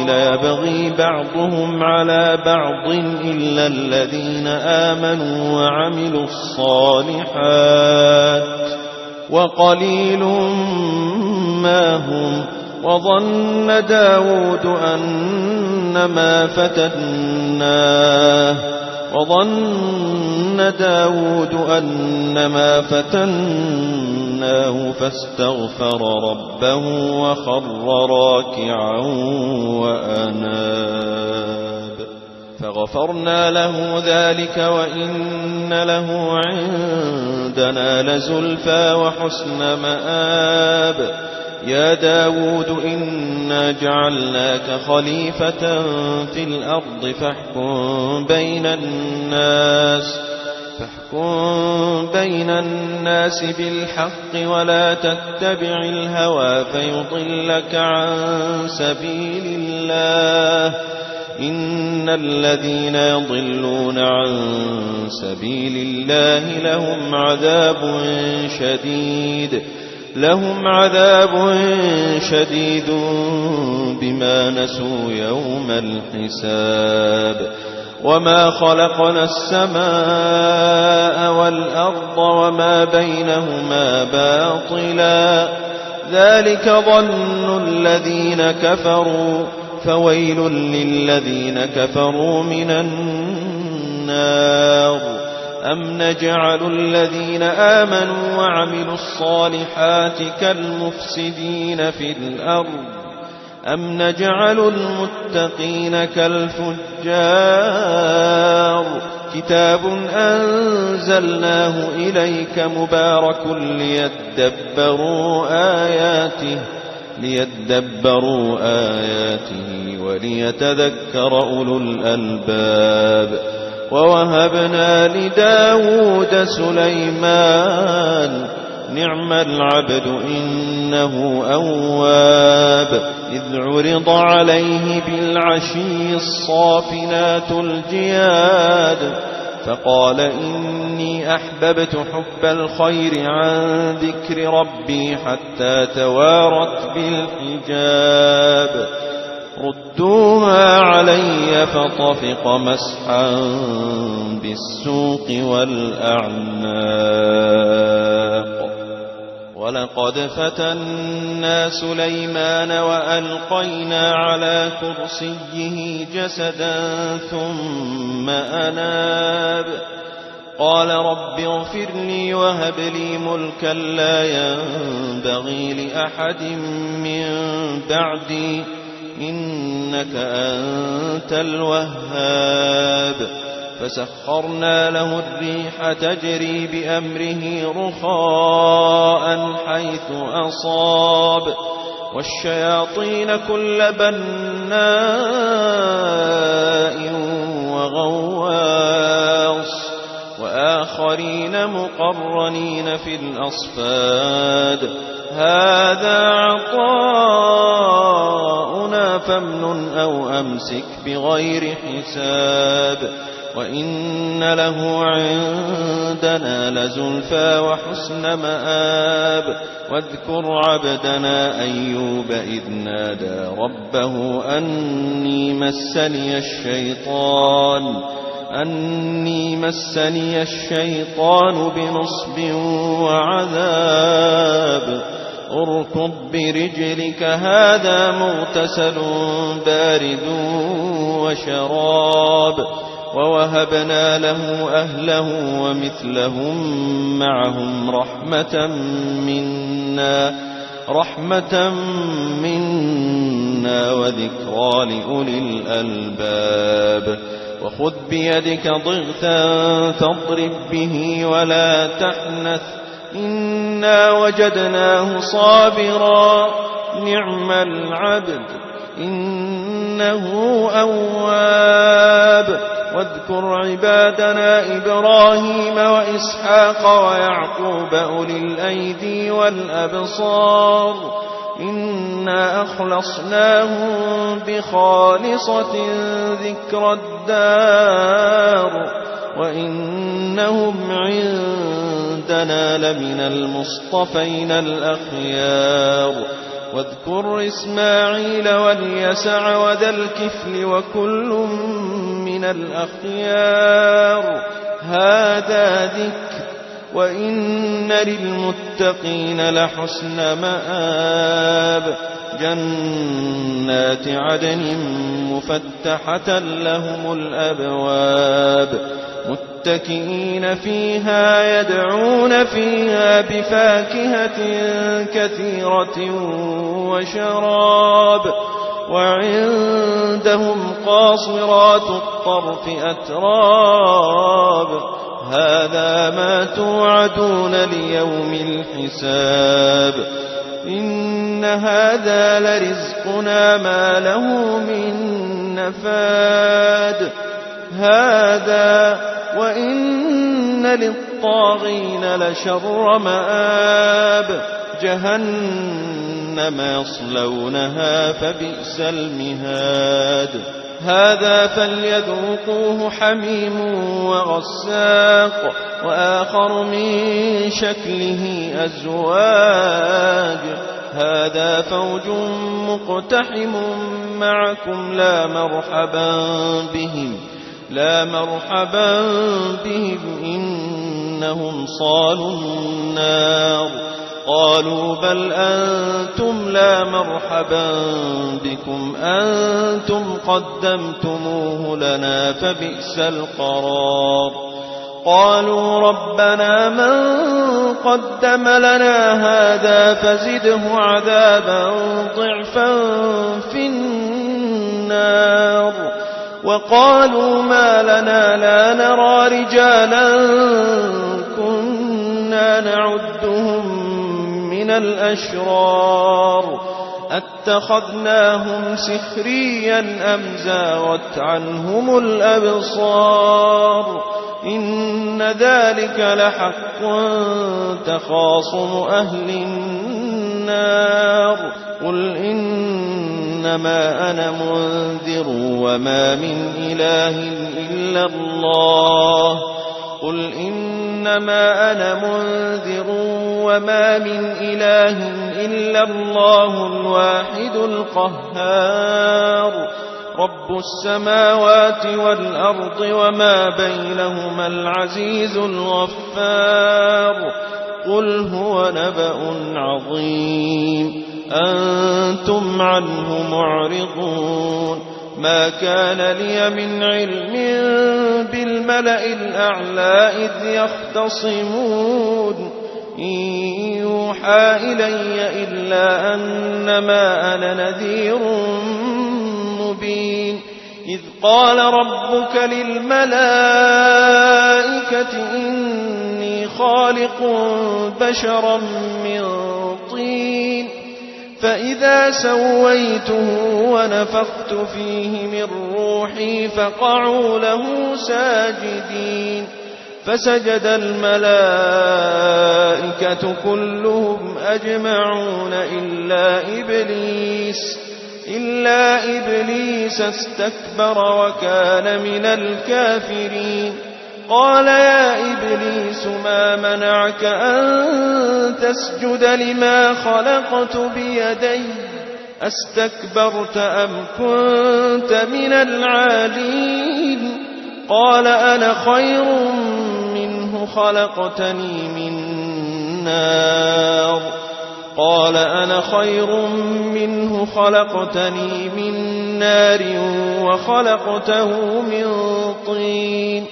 ليبغي بعضهم على بعض إلا الذين آمنوا وعملوا الصالحات، وقليل ما هم. وظن داود أنما فتناه، وظن داود أنما فتناه فاستغفر ربه وخر راكعا وأناب. فغفرنا له ذلك وإن له عندنا لزلفى وحسن مآب. يا داود إنا جعلناك خليفة في الأرض فاحكم بين الناس، فاحكم بين الناس بالحق ولا تتبع الهوى فيضلك عن سبيل الله. إن الذين يضلون عن سبيل الله لهم عذاب شديد، لهم عذاب شديد بما نسوا يوم الحساب. وما خلقنا السماء والأرض وما بينهما باطلا، ذلك ظن الذين كفروا، فويل للذين كفروا من النار. أم نجعل الذين آمنوا وعملوا الصالحات كالمفسدين في الأرض، أم نجعل المتقين كالفجار. كتاب أنزلناه إليك مبارك ليدبروا آياته، ليدبروا آياته وليتذكر أولو الألباب. ووهبنا لداود سليمان، نعم العبد إنه أواب. إذ عرض عليه بالعشي الصافنات الجياد، فقال إني أحببت حب الخير عن ذكر ربي حتى توارت بالحجاب. ردوها علي فطفق مسحا بالسوق والأعناق. ولقد فتنا سليمان وألقينا على كرسيه جسدا ثم أناب. قال رب اغفر لي وهب لي ملكا لا ينبغي لأحد من بعدي إنك أنت الوهاب. فسخرنا له الريح تجري بأمره رخاء حيث أصاب والشياطين كل بناء وغواص وآخرين مقرنين في الأصفاد. هذا عطاؤنا فامنن أو أمسك بغير حساب. وإن له عندنا لزلفى وحسن مآب. واذكر عبدنا أيوب إذ نادى ربه أني مسني الشيطان، أني مسني الشيطان بنصب وعذاب. اركض برجلك هذا مغتسل بارد وشراب. ووهبنا له أهله ومثلهم معهم رحمة منا رحمة منا وذكرى لأولي الألباب. وخذ بيدك ضغثا فاضرب به ولا تحنث، إنا وجدناه صابرا، نعم العبد، إنه أواب. واذكر عبادنا إبراهيم وإسحاق ويعقوب أولي الأيدي والأبصار، إنا أخلصناهم بخالصة ذكر الدار، وإنهم عندنا لمن المصطفين الأخيار. واذكر إسماعيل واليسع وذا الكفل وكل من الأخيار. هذا ذكر، وإن للمتقين لحسن مآب. جنات عدن مفتحة لهم الأبواب، متكئين فيها يدعون فيها بفاكهة كثيرة وشراب، وعندهم قاصرات الطرف أتراب. هذا ما توعدون ليوم الحساب. إن هذا لرزقنا ما له من نفاد. هذا وإن للطاغين لشر مآب. جهنم يصلونها فبئس المهاد. هذا فليذوقوه حميم وغساق، وآخر من شكله أزواج. هذا فوج مقتحم معكم، لا مرحبا بهم، لا مرحبا بهم، إنهم صالوا النار. قالوا بل أنتم لا مرحبا بكم، أنتم قدمتموه لنا فبئس القرار. قالوا ربنا من قدم لنا هذا فزده عذابا ضعفا في النار. وقالوا ما لنا لا نرى رجالا كنا نعدهم من الأشرار أتخذناهم سخريا أم زاغت عنهم الأبصار. إن ذلك لحق تخاصم أهل النار. قل إنما أنا منذر وما من إله إلا الله. قل إنما أنا منذر وما من إله إلا الله الواحد القهار. رب السماوات والأرض وما بينهما العزيز الغفار. قل هو نبأ عظيم أنتم عنه معرضون. ما كان لي من علم بالملأ الأعلى إذ يختصمون. إن يوحى إلي إلا أنما أنا نذير مبين. إذ قال ربك للملائكة إني خالق بشرا من طين فإذا سويته ونفخت فيه من روحي فقعوا له ساجدين. فسجد الملائكة كلهم أجمعون إلا إبليس، إلا إبليس استكبر وكان من الكافرين. قال يا إبليس ما منعك أن تسجد لما خلقت بيدي أستكبرت أم كنت من العالين؟ قال أنا خير منه خلقتني من نار، قال أنا خير منه خلقتني من نار وخلقته من طين،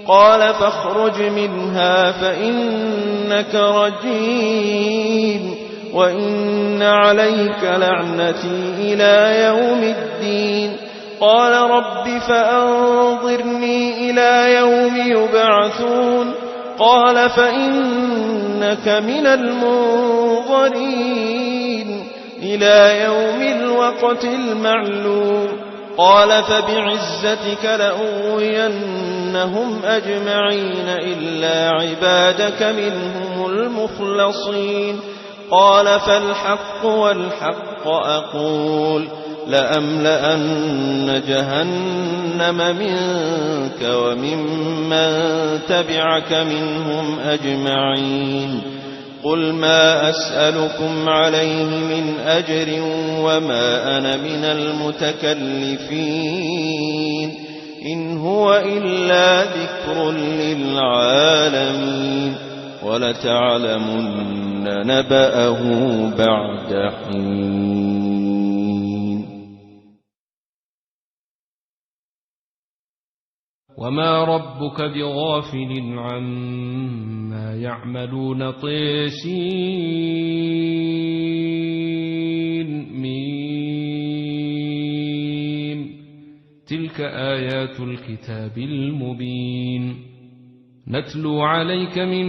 قال فاخرج منها فإنك رجيم. وإن عليك لعنتي إلى يوم الدين. قال رب فأنظرني إلى يوم يبعثون. قال فإنك من المنظرين إلى يوم الوقت المعلوم. قال فبعزتك لأغوينهم أجمعين إلا عبادك منهم المخلصين. قال فالحق والحق أقول لأملأن جهنم منك وممن تبعك منهم أجمعين. قل ما أسألكم عليه من أجر وما أنا من المتكلفين، إن هو إلا ذكر للعالمين، ولتعلمن نبأه بعد حين. وما ربك بغافل عما يعملون. طسم. تلك آيات الكتاب المبين. نتلو عليك من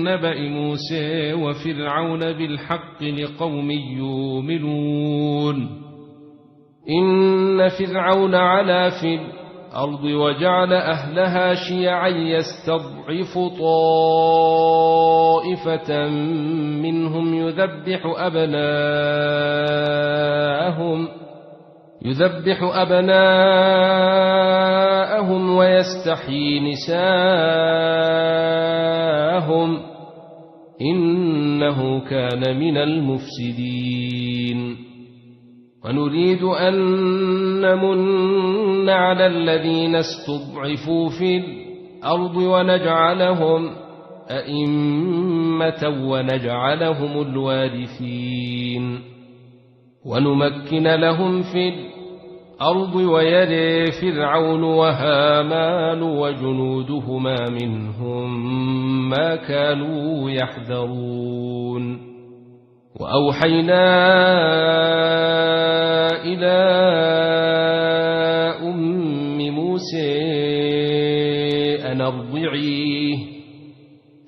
نبأ موسى وفرعون بالحق لقوم يؤمنون. إن فرعون علا في الأرض وجعل أهلها شيعا يستضعف طائفة منهم يذبح أبناءهم، يذبح أبناءهم ويستحيي نساءهم، إنه كان من المفسدين. ونريد أن نمن على الذين استضعفوا في الأرض ونجعلهم أئمة ونجعلهم الوارثين. ونمكن لهم في الأرض ويري فرعون وهامان وجنودهما منهم ما كانوا يحذرون. وأوحينا إلى أم موسى أن أرضعيه،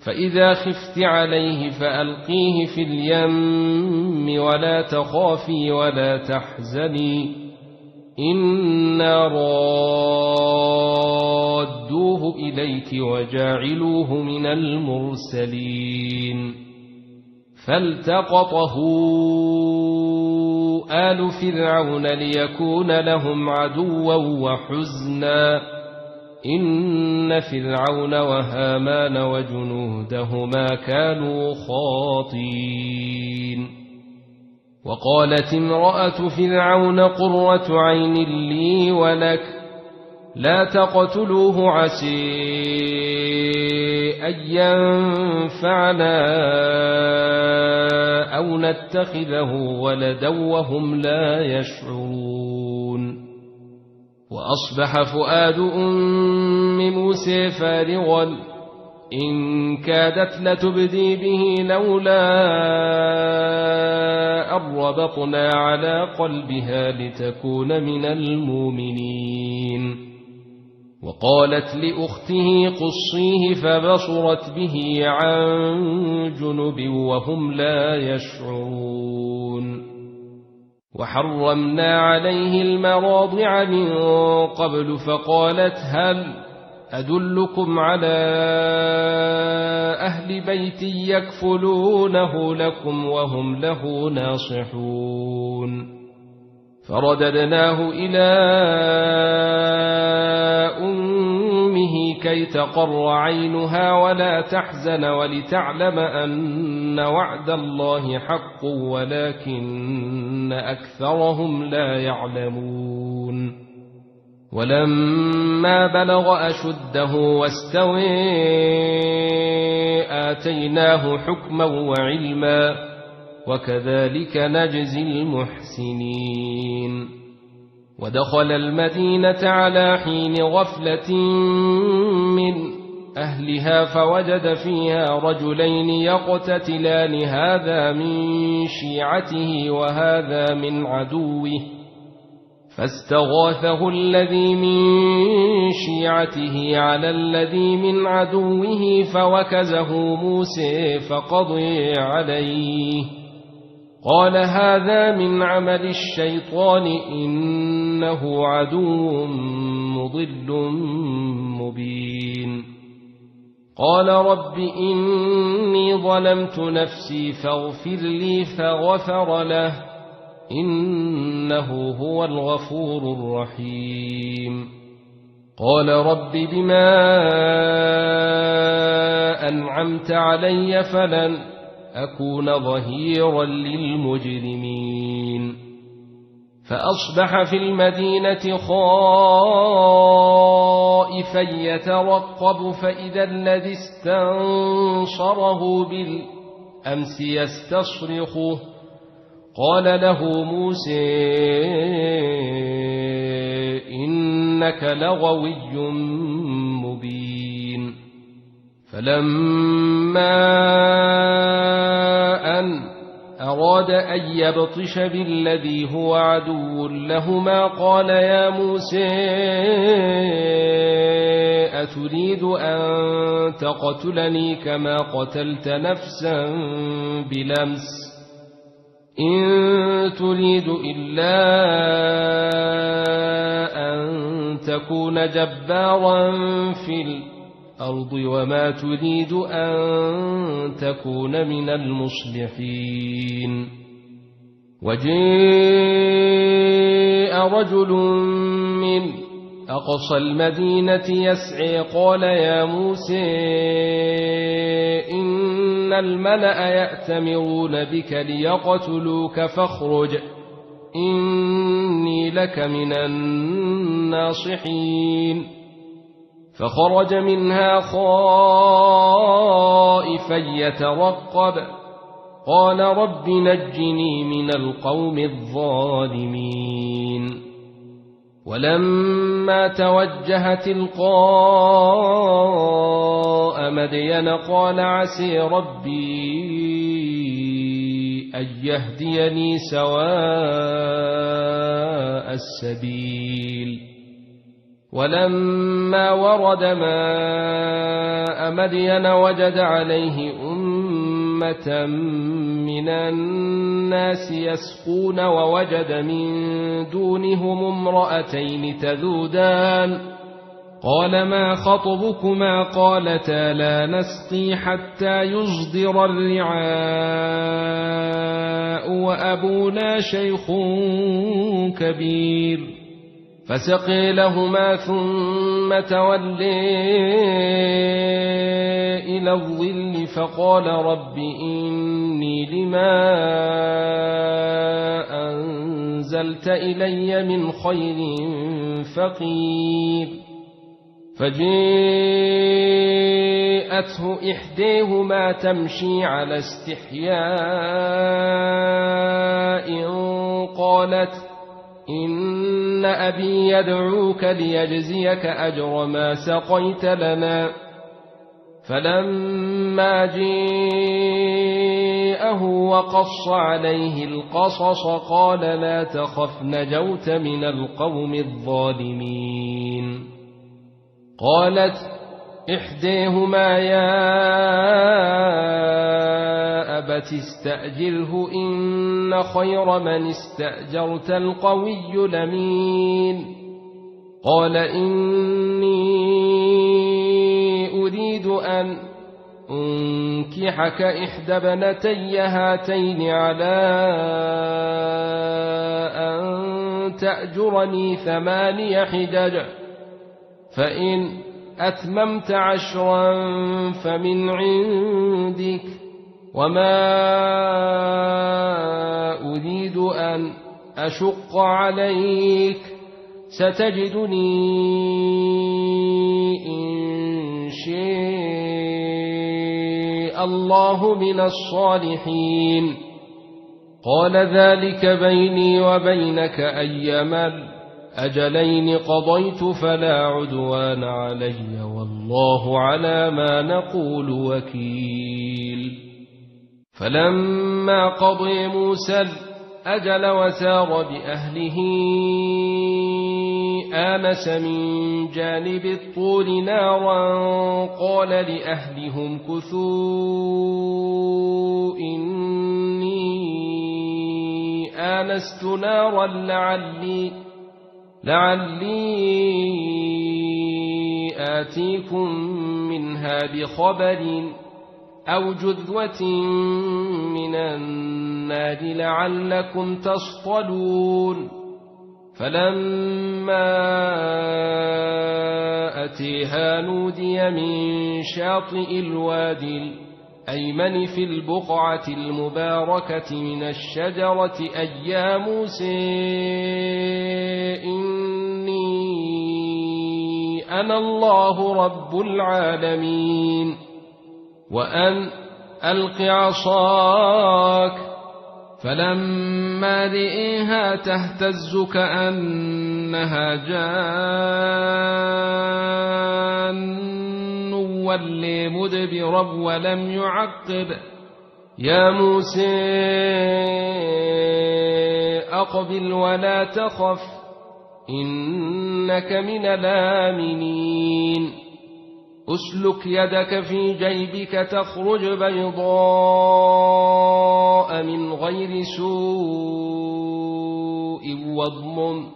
فإذا خفت عليه فألقيه في اليم ولا تخافي ولا تحزني، إنا رادوه إليك وجاعلوه من المرسلين. فالتقطه آل فرعون ليكون لهم عدوا وحزنا، إن فرعون وهامان وجنودهما كانوا خاطئين. وقالت امرأة فرعون قرة عين لي ولك، لا تقتلوه عسى أن ينفعنا أو نتخذه ولدا وهم لا يشعرون. وأصبح فؤاد أم موسى فارغا إن كادت لتبدي به لولا أن ربطنا على قلبها لتكون من المؤمنين. وقالت لأخته قصيه فبصرت به عن جنب وهم لا يشعرون. وحرمنا عليه المراضع من قبل فقالت هل أدلكم على أهل بيت يكفلونه لكم وهم له ناصحون. فرددناه إلى أمه كي تقر عينها ولا تحزن ولتعلم أن وعد الله حق ولكن أكثرهم لا يعلمون. ولما بلغ أشده واستوى آتيناه حكما وعلما وكذلك نجزي المحسنين. ودخل المدينة على حين غفلة من أهلها فوجد فيها رجلين يقتتلان، هذا من شيعته وهذا من عدوه، فاستغاثه الذي من شيعته على الذي من عدوه فوكزه موسى فقضي عليه، قال هذا من عمل الشيطان، إنه عدو مضل مبين. قال رب إني ظلمت نفسي فاغفر لي، فغفر له، إنه هو الغفور الرحيم. قال رب بما أنعمت علي فلن أكون ظهيرا للمجرمين. فأصبح في المدينة خائفا يترقب، فإذا الذي استنصره بالأمس يستصرخه، قال له موسى إنك لغوي مبين. فلما أن أراد أن يبطش بالذي هو عدو لهما قال يا موسى أتريد أن تقتلني كما قتلت نفسا بالأمس إن تريد إلا أن تكون جبارا في الأرض وما تريد أن تكون من المصلحين. وجيء رجل من أقصى المدينة يسعي قال يا موسى إن الملأ يأتمرون بك ليقتلوك فاخرج إني لك من الناصحين. فخرج منها خائفا يترقب قال رب نجني من القوم الظالمين. ولما توجه تلقاء مدين قال عسى ربي أن يهديني سواء السبيل. ولما ورد ماء مدين وجد عليه أمة من الناس يسقون ووجد من دونهم امرأتين تذودان قال ما خطبكما قالتا لا نسقي حتى يصدر الرعاء وأبونا شيخ كبير فسقي لهما ثم تولي إلى الظل فقال رب إني لما أنزلت إلي من خير فقير. فجاءته إحداهما تمشي على استحياء قالت إن أبي يدعوك ليجزيك أجر ما سقيت لنا. فلما جاءه وقص عليه القصص قال لا تخف نجوت من القوم الظالمين. قالت إحداهما يا أبت استأجره إن خير من استأجرت القوي الأمين. قال إني أريد أن أنكحك إحدى ابنتي هاتين على أن تأجرني ثماني حجج فإن أتممت عشرا فمن عندك وما أريد أن أشق عليك ستجدني إن شاء الله من الصالحين. قال ذلك بيني وبينك أيما الأجلين قضيت فلا عدوان علي والله الله على ما نقول وكيل. فلما قضي موسى الأجل وسار بأهله آنس من جانب الطور نارا قال لأهله امكثوا إني آنست نارا لعلي لعلي آتيكم منها بخبر أو جذوة من النار لعلكم تصطلون. فلما أتيها نودي من شاطئ الوادي الأيمن في البقعة المباركة من الشجرة أي يا موسى إني أنا الله رب العالمين وأن ألق عصاك فلما رئيها تهتز كأنها جان ولي مدبرا ولم يعقب يا موسى أقبل ولا تخف إنك من الآمنين. أسلك يدك في جيبك تخرج بيضاء من غير سوء واضمم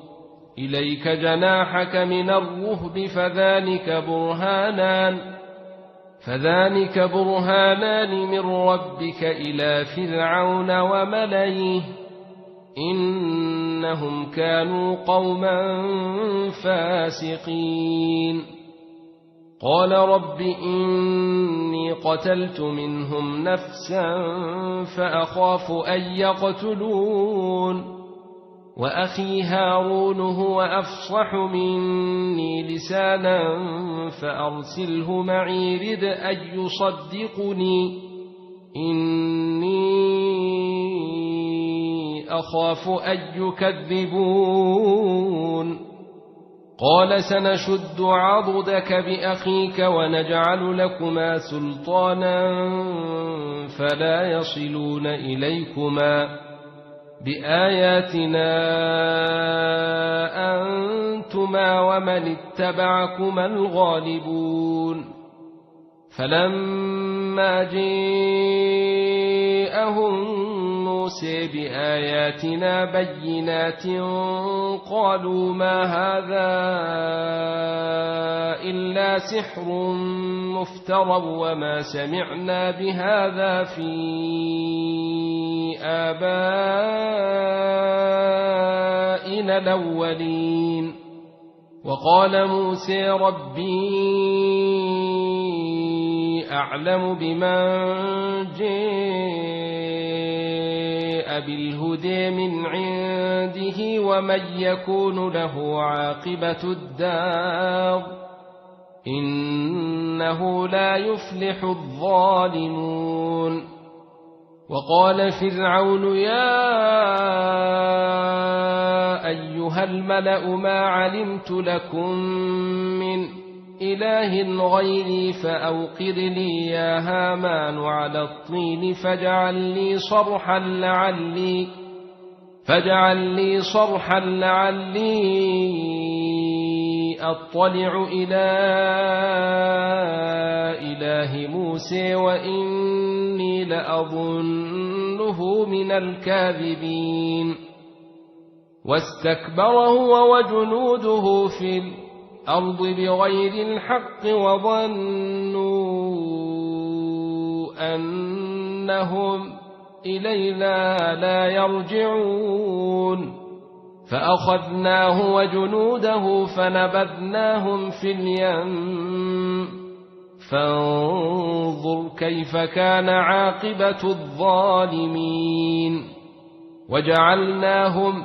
إليك جناحك من الرهب فذلك برهانان فذلك برهانان من ربك إلى فرعون وملئه إنهم كانوا قوما فاسقين. قال رب إني قتلت منهم نفسا فأخاف أن يقتلون وأخي هارون هو أفصح مني لسانا فأرسله معي رد أن يصدقني إني أخاف أن يكذبون. قال سنشد عضدك بأخيك ونجعل لكما سلطانا فلا يصلون إليكما بآياتنا أنتما ومن اتبعكما الغالبون. فلما جاءهم موسى بآياتنا بينات قالوا ما هذا إلا سحر مفترى وما سمعنا بهذا في آبائنا الأولين. وقال موسى ربي أعلم بمن جاء بالهدى من عنده ومن يكون له عاقبة الدار إنه لا يفلح الظالمون. وقال فرعون يا أيها الملأ ما علمت لكم من إله غيري فأوقد لي يا هامان على الطين فاجعل لي صرحا لعلي فاجعل لي صرحا لعلي أطلع إلى إله موسى وإني لأظنه من الكاذبين. واستكبر هو وجنوده في الأرض بغير الحق وظنوا أنهم إلينا لا يرجعون. فأخذناه وجنوده فنبذناهم في اليم. فانظر كيف كان عاقبة الظالمين. وجعلناهم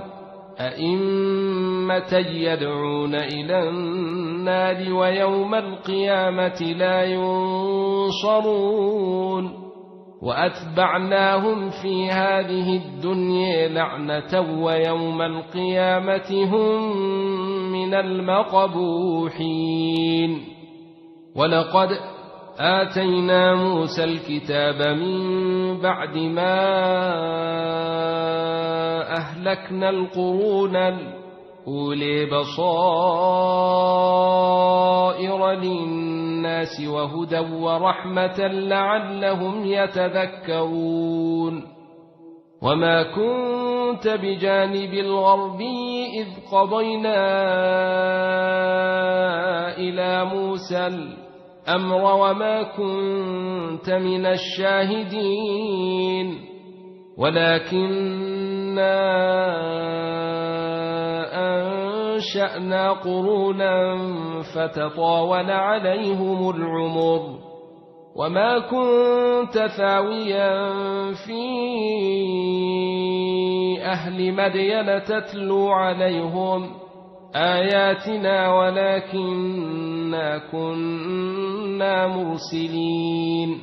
أئمة يدعون إلى النار ويوم القيامة لا ينصرون. وأتبعناهم في هذه الدنيا لعنة ويوم القيامة هم من المقبوحين. ولقد آتينا موسى الكتاب من بعد ما أهلكنا القرون الأولي بصائر للناس وهدى ورحمة لعلهم يتذكرون. وما كنت بجانب الغربي إذ قضينا إلى موسى الأمر وما كنت من الشاهدين ولكنا أنشأنا قرونا فتطاول عليهم العمر وما كنت ثاويا في أهل مدين تتلو عليهم آياتنا ولكنا كنا مرسلين.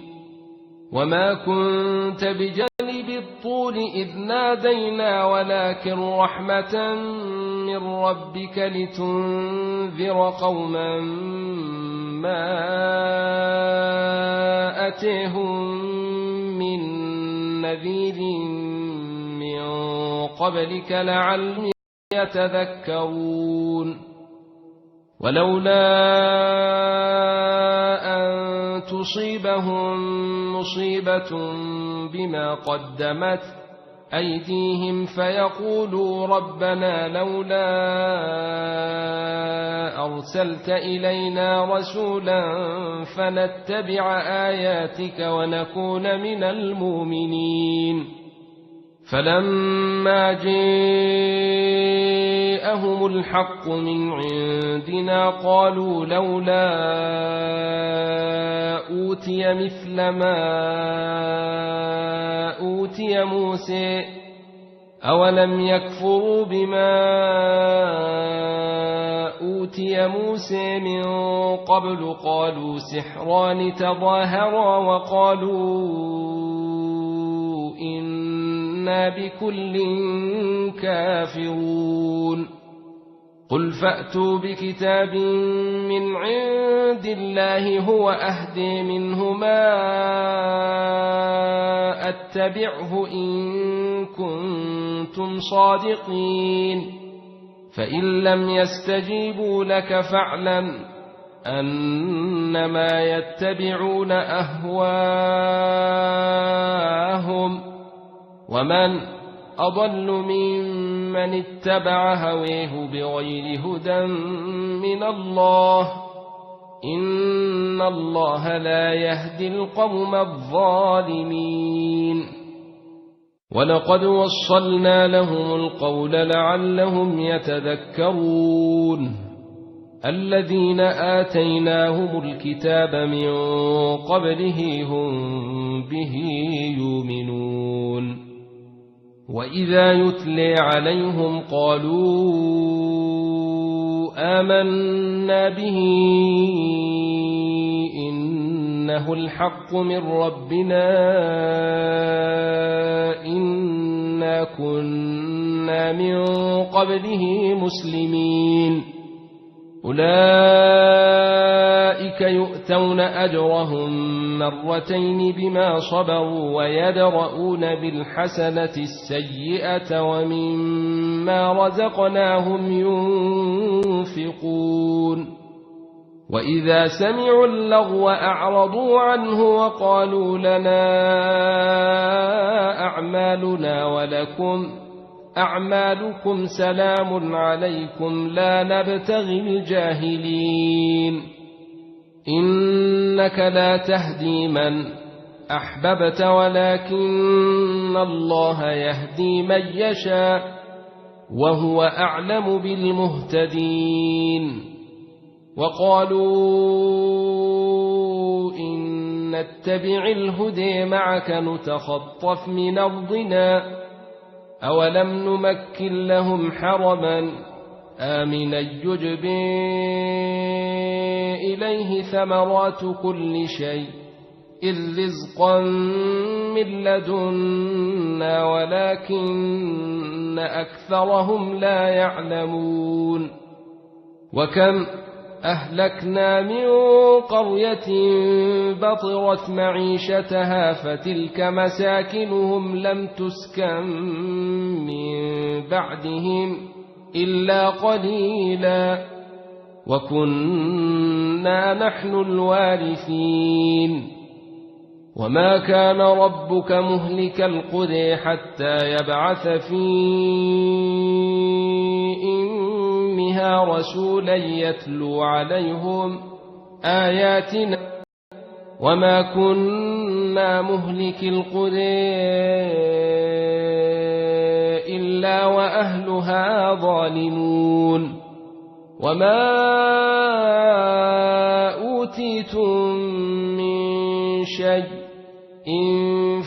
وما كنت بجانب الطور إذ نادينا ولكن رحمة من ربك لتنذر قوما ما أتيهم من نذير من قبلك لعلهم يتذكرون. ولولا أن تصيبهم مصيبة بما قدمت أيديهم فيقولوا ربنا لولا أرسلت إلينا رسولا فنتبع آياتك ونكون من المؤمنين. فلما جاءهم الحق من عندنا قالوا لولا أوتي مثل ما أوتي موسى أولم يكفروا بما أوتي موسى من قبل قالوا سحران تظاهرا وقالوا إنا بكل كافرون. قل فأتوا بكتاب من عند الله هو أهدي منهما أتبعه إن كنتم صادقين. فإن لم يستجيبوا لك فاعلم أنما يتبعون أهواءهم ومن أضل ممن اتبع هواه بغير هدى من الله إن الله لا يهدي القوم الظالمين. ولقد وصلنا لهم القول لعلهم يتذكرون. الذين آتيناهم الكتاب من قبله هم به يؤمنون. وإذا يتلي عليهم قالوا آمنا به إنه الحق من ربنا إنا كنا من قبله مسلمين. أولئك يؤتون أجرهم مرتين بما صبروا ويدرءون بالحسنة السيئة ومما رزقناهم ينفقون. وإذا سمعوا اللغو أعرضوا عنه وقالوا لنا أعمالنا ولكم أعمالكم سلام عليكم لا نبتغي الجاهلين. إنك لا تهدي من أحببت ولكن الله يهدي من يشاء وهو أعلم بالمهتدين. وقالوا إن نتبع الهدى معك نتخطف من أرضنا أولم نمكن لهم حرما آمنا يجبى إليه ثمرات كل شيء إذ رزقا من لدنا ولكن أكثرهم لا يعلمون. وكم أهلكنا من قرية بطرت معيشتها فتلك مساكنهم لم تسكن من بعدهم إلا قليلا وكنا نحن الوارثين. وما كان ربك مهلك القرى حتى يبعث في أمها رسولا يتلو عليهم آياتنا وما كنا مهلك القرى إلا وأهلها ظالمون. وما أوتيتم من شيء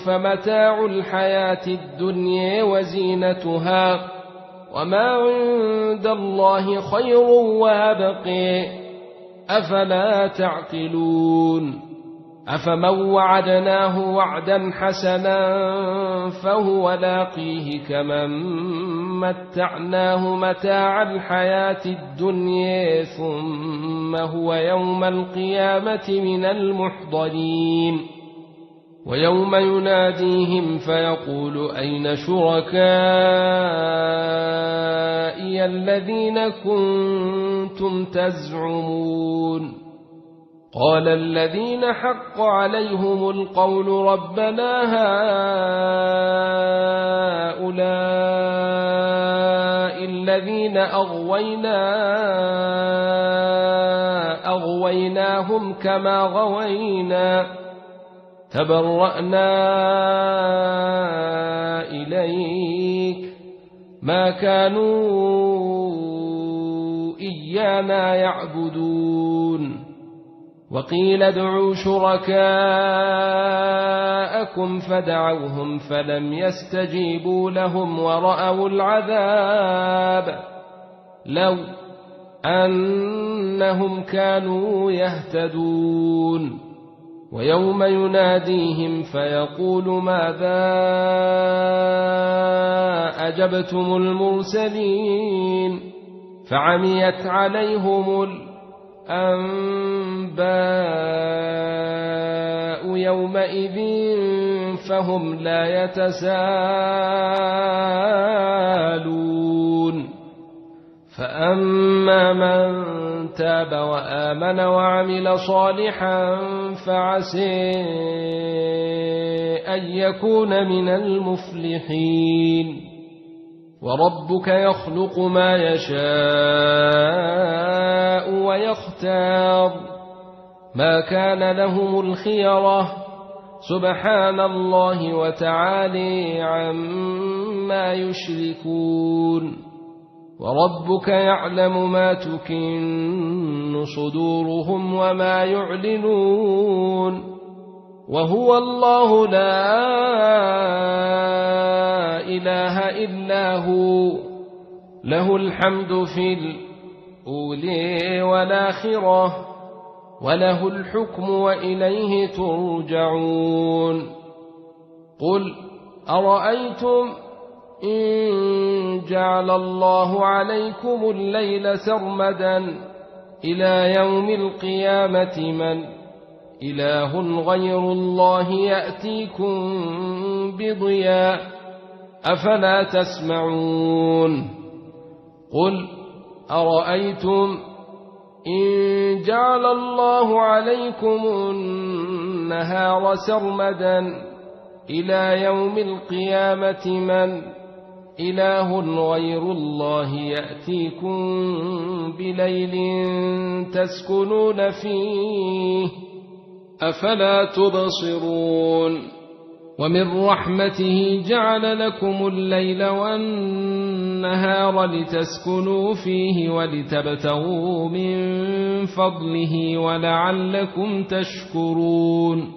فمتاع الحياة الدنيا وزينتها وما عند الله خير وأبقى أفلا تعقلون. أفمن وعدناه وعدا حسنا فهو لاقيه كمن متعناه متاع الحياة الدنيا ثم هو يوم القيامة من المحضرين. ويوم يناديهم فيقول أين شركائي الذين كنتم تزعمون قال الذين حق عليهم القول ربنا هؤلاء الذين أغوينا أغويناهم كما غوينا تبرأنا إليك ما كانوا إيانا يعبدون. وقيل ادعوا شركاءكم فدعوهم فلم يستجيبوا لهم ورأوا العذاب لو أنهم كانوا يهتدون. ويوم يناديهم فيقول ماذا أجبتم المرسلين فعميت عليهم الأنباء يومئذ فهم لا يتساءلون. فأما من تاب وآمن وعمل صالحا فعسى أن يكون من المفلحين. وربك يخلق ما يشاء ويختار ما كان لهم الخيرة سبحان الله وتعالى عما يشركون. وربك يعلم ما تكن صدورهم وما يعلنون. وهو الله لا إله إلا هو له الحمد في الأولى والآخرة وله الحكم وإليه ترجعون. قل أرأيتم إن جعل الله عليكم الليل سرمدا إلى يوم القيامة من إله غير الله يأتيكم بضياء أفلا تسمعون. قل أرأيتم إن جعل الله عليكم النهار سرمدا إلى يوم القيامة من إله غير الله يأتيكم بليل تسكنون فيه أفلا تبصرون. ومن رحمته جعل لكم الليل والنهار لتسكنوا فيه ولتبتغوا من فضله ولعلكم تشكرون.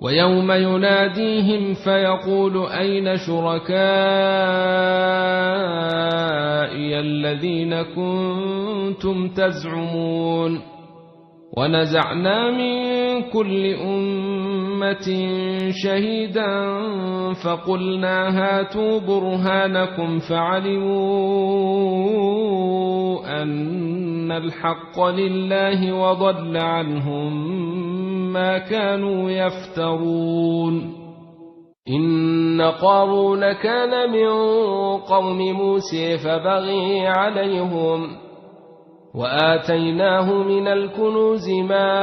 ويوم يناديهم فيقول أين شركائي الذين كنتم تزعمون. ونزعنا من كل أمة شهيدا فقلنا هاتوا برهانكم فعلموا أن الحق لله وضل عنهم ما كانوا يفترون. إن قارون كان من قوم موسى فبغي عليهم وآتيناه من الكنوز ما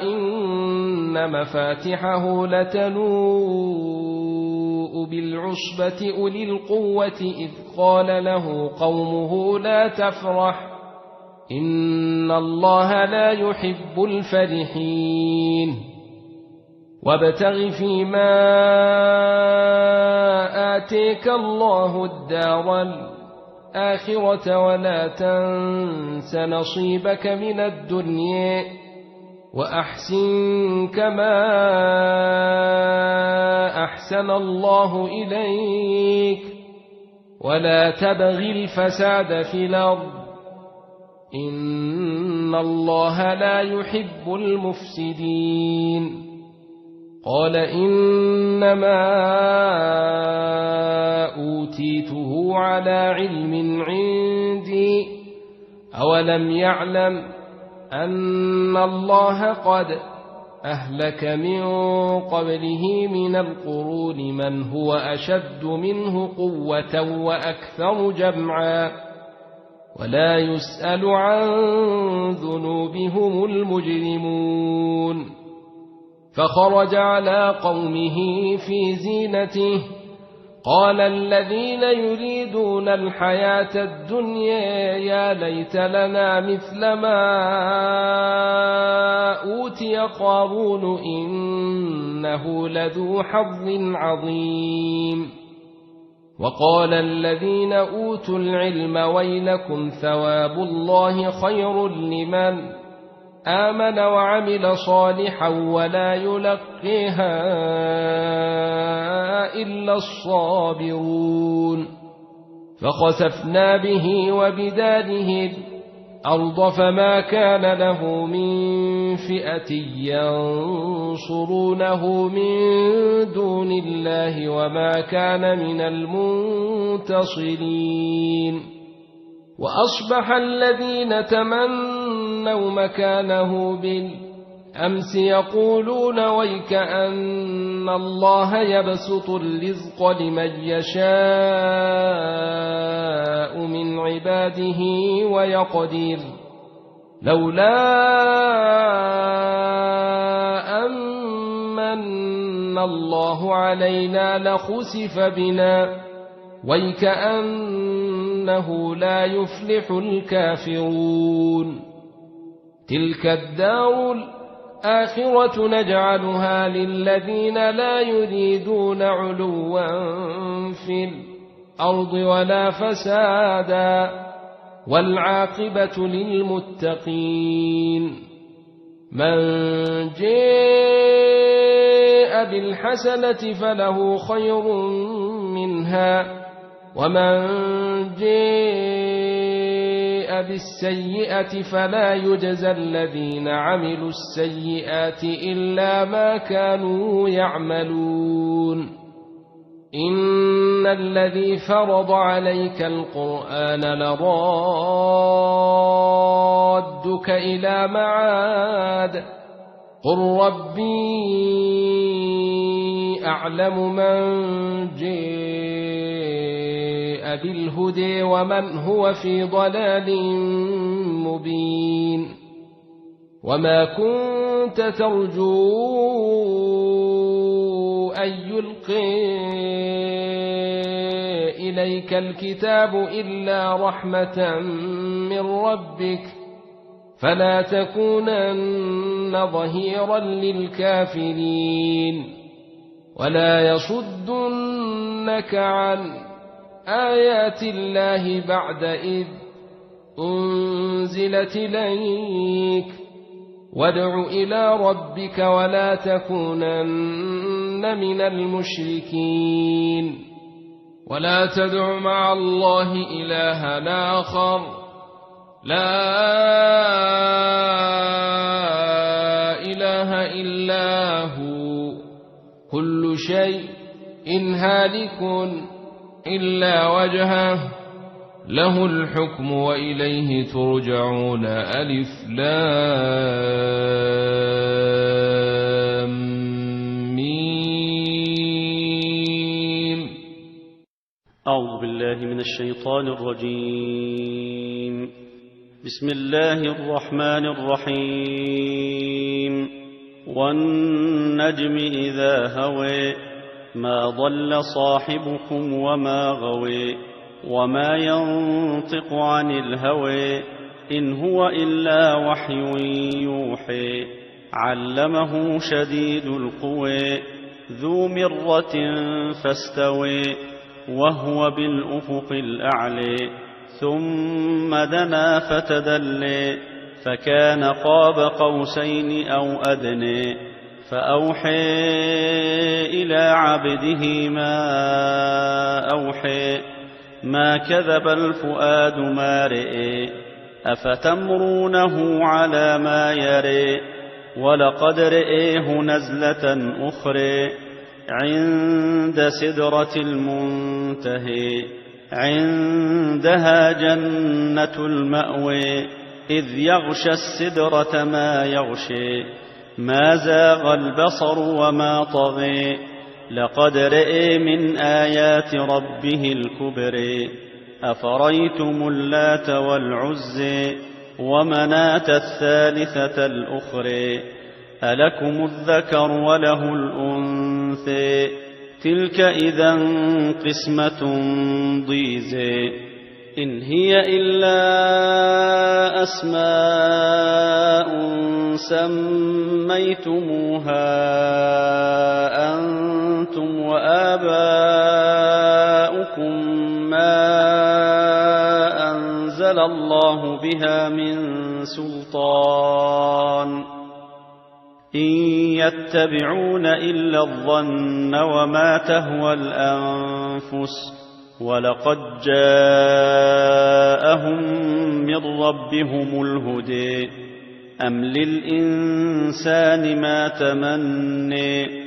إن مفاتحه لتنوء بالعصبة أولي القوة إذ قال له قومه لا تفرح إن الله لا يحب الفرحين. وابتغ فيما آتيك الله الدار الآخرة ولا تنس نصيبك من الدنيا وأحسن كما أحسن الله إليك ولا تبغ الفساد في الأرض إن الله لا يحب المفسدين. قال إنما أوتيته على علم عندي أولم يعلم أن الله قد أهلك من قبله من القرون من هو أشد منه قوة وأكثر جمعا ولا يسأل عن ذنوبهم المجرمون. فخرج على قومه في زينته قال الذين يريدون الحياة الدنيا يا ليت لنا مثل ما أوتي قارون إنه لذو حظ عظيم. وقال الذين أوتوا العلم ويلكم ثواب الله خير لمن آمن وعمل صالحا ولا يلقيها إلا الصابرون. فخسفنا به وبداره الأرض فما كان له من فئة ينصرونه من دون الله وما كان من المنتصرين. وأصبح الذين تمنوا مكانه بالأمس يقولون ويك أن الله يبسط الرزق لمن يشاء من عباده ويقدر لولا أن من الله علينا لخسف بنا ويكأنه لا يفلح الكافرون. تلك الدار الآخرة نجعلها للذين لا يريدون علوا في الأرض ولا فسادا والعاقبة للمتقين. من جاء بالحسنة فله خير منها ومن جاء بالسيئة فلا يجزى الذين عملوا السيئات إلا ما كانوا يعملون. إن الذي فرض عليك القرآن لرادك إلى معاد قل ربي أعلم من جاء بالهدى ومن هو في ضلال مبين. وما كنت ترجو أن يلقي إليك الكتاب إلا رحمة من ربك فلا تكونن ظهيرا للكافرين. ولا يصدنك عن آيات الله بعد إذ أنزلت إليك وادع إلى ربك ولا تكونن من المشركين. ولا تدع مع الله إلها آخر لا إله إلا هو كل شيء هالك إلا وجهه له الحكم وإليه ترجعون. ألف لام ميم. أعوذ بالله من الشيطان الرجيم. بسم الله الرحمن الرحيم. والنجم إذا هوى. ما ضل صاحبكم وما غوى. وما ينطق عن الهوى. إن هو إلا وحي يوحى. علمه شديد القوى. ذو مرة فاستوى. وهو بالأفق الأعلى. ثم دنا فتدلى. فكان قاب قوسين أو أدنى. فأوحى إلى عبده ما أوحى. ما كذب الفؤاد ما رئي. أفتمرونه على ما يري. ولقد رئيه نزلة أخرى. عند سدرة المنتهى. عندها جنة المأوى. إذ يغشى السدرة ما يغشى. ما زاغ البصر وما طغى. لقد رئي من آيات ربه الكبرى. أفريتم اللات والعزى. ومناة الثالثة الأخرى. ألكم الذكر وله الأنثى. تلك إذا قسمة ضيزى. إن هي إلا أسماء سميتموها أنتم وآباؤكم ما أنزل الله بها من سلطان. إن يتبعون إلا الظن وما تهوى الأنفس. ولقد جاءهم من ربهم الهدى. أم للإنسان ما تمنى.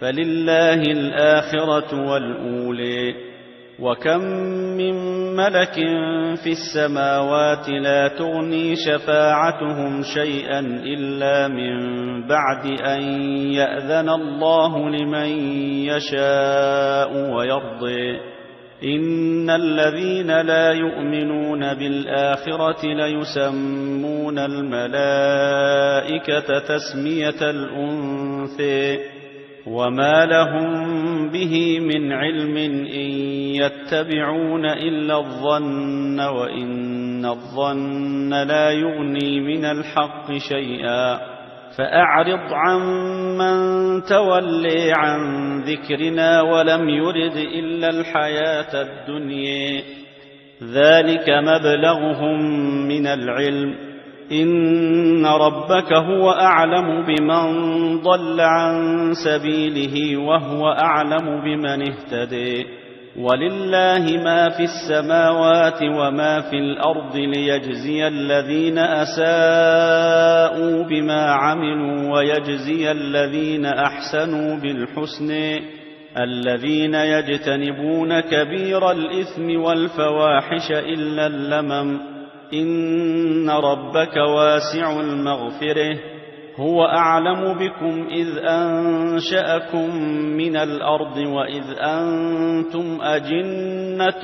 فلله الآخرة والأولى. وكم من ملك في السماوات لا تغني شفاعتهم شيئا إلا من بعد أن يأذن الله لمن يشاء ويرضى. إن الذين لا يؤمنون بالآخرة ليسمون الملائكة تسمية الأنثى. وما لهم به من علم إن يتبعون إلا الظن وإن الظن لا يغني من الحق شيئا. فأعرض عمن تولى عن ذكرنا ولم يرد إلا الحياة الدنيا. ذلك مبلغهم من العلم. إن ربك هو أعلم بمن ضل عن سبيله وهو أعلم بمن اهتدى. ولله ما في السماوات وما في الأرض ليجزي الذين أساءوا بما عملوا ويجزي الذين أحسنوا بالحسنى. الذين يجتنبون كبير الإثم والفواحش إلا اللمم. إن ربك واسع المغفرة. هو أعلم بكم إذ أنشأكم من الأرض وإذ أنتم أجنة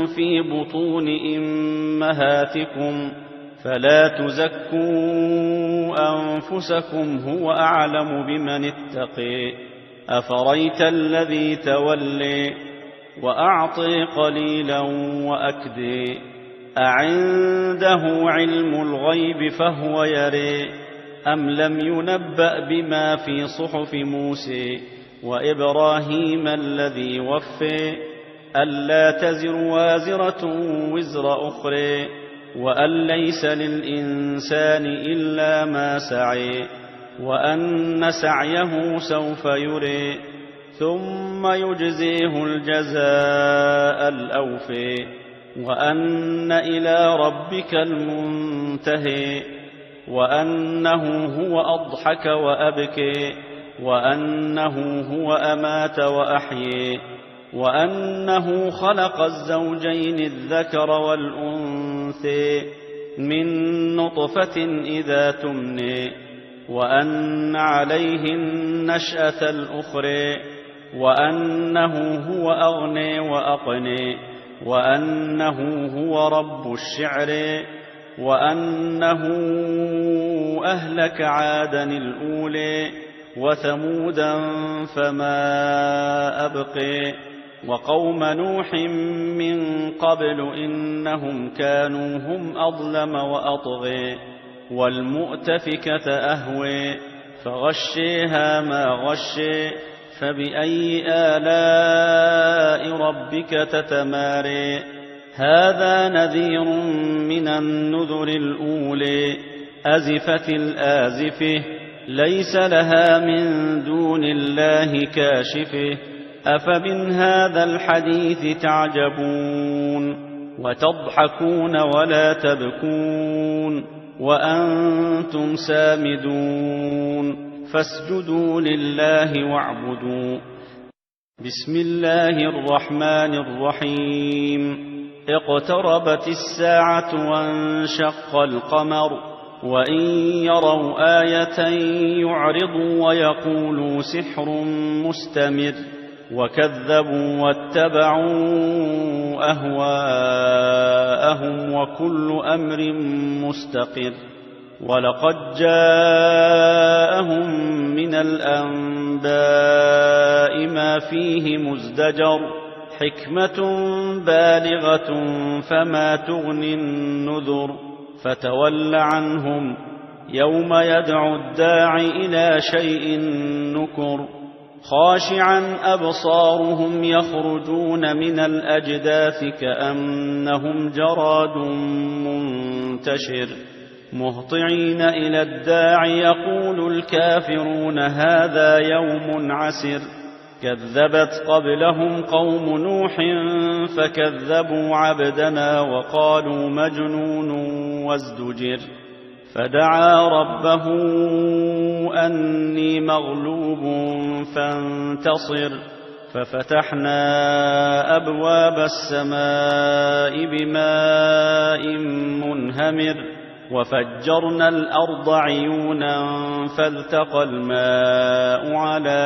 في بطون أمهاتكم. فلا تزكوا أنفسكم هو أعلم بمن اتقى. أفريت الذي تولى وأعطي قليلا وأكدي. أعنده علم الغيب فهو يري. أم لم ينبأ بما في صحف موسى وإبراهيم الذي وفي. ألا تزر وازرة وزر أخرى. وأن ليس للإنسان إلا ما سعي. وأن سعيه سوف يري. ثم يجزيه الجزاء الأوفي. وأن إلى ربك المنتهي. وأنه هو أضحك وأبكي. وأنه هو أمات وأحيي. وأنه خلق الزوجين الذكر والأنثى من نطفة إذا تمنى، وأن عليه النشأة الأخرى، وأنه هو أغنى وأقنى، وأنه هو رب الشعرى، وأنه أهلك عادا الأولى، وثمودا فما أبقى، وقوم نوح من قبل إنهم كانوا هم أظلم وأطغى، والمؤتفكة أهوى، فغشيها ما غشى، فبأي آلاء ربك تتمارى؟ هذا نذير من النذر الأولى، أزفت الآزفة، ليس لها من دون الله كاشفة، أفمن هذا الحديث تعجبون، وتضحكون ولا تبكون، وأنتم سامدون، فاسجدوا لله واعبدوا. بسم الله الرحمن الرحيم. اقتربت الساعة وانشق القمر، وإن يروا آية يعرضوا ويقولوا سحر مستمر، وكذبوا واتبعوا أهواءهم وكل أمر مستقر. ولقد جاءهم من الأنباء ما فيه مزدجر، حكمة بالغة فما تغني النذر، فتول عنهم يوم يدعو الداع إلى شيء نكر، خاشعا أبصارهم يخرجون من الأجداث كأنهم جراد منتشر، مهطعين إلى الداع يقول الكافرون هذا يوم عسر، كذبت قبلهم قوم نوح فكذبوا عبدنا وقالوا مجنون وازدجر، فدعا ربه أني مغلوب فانتصر، ففتحنا أبواب السماء بماء منهمر، وفجرنا الأرض عيونا فالتقى الماء على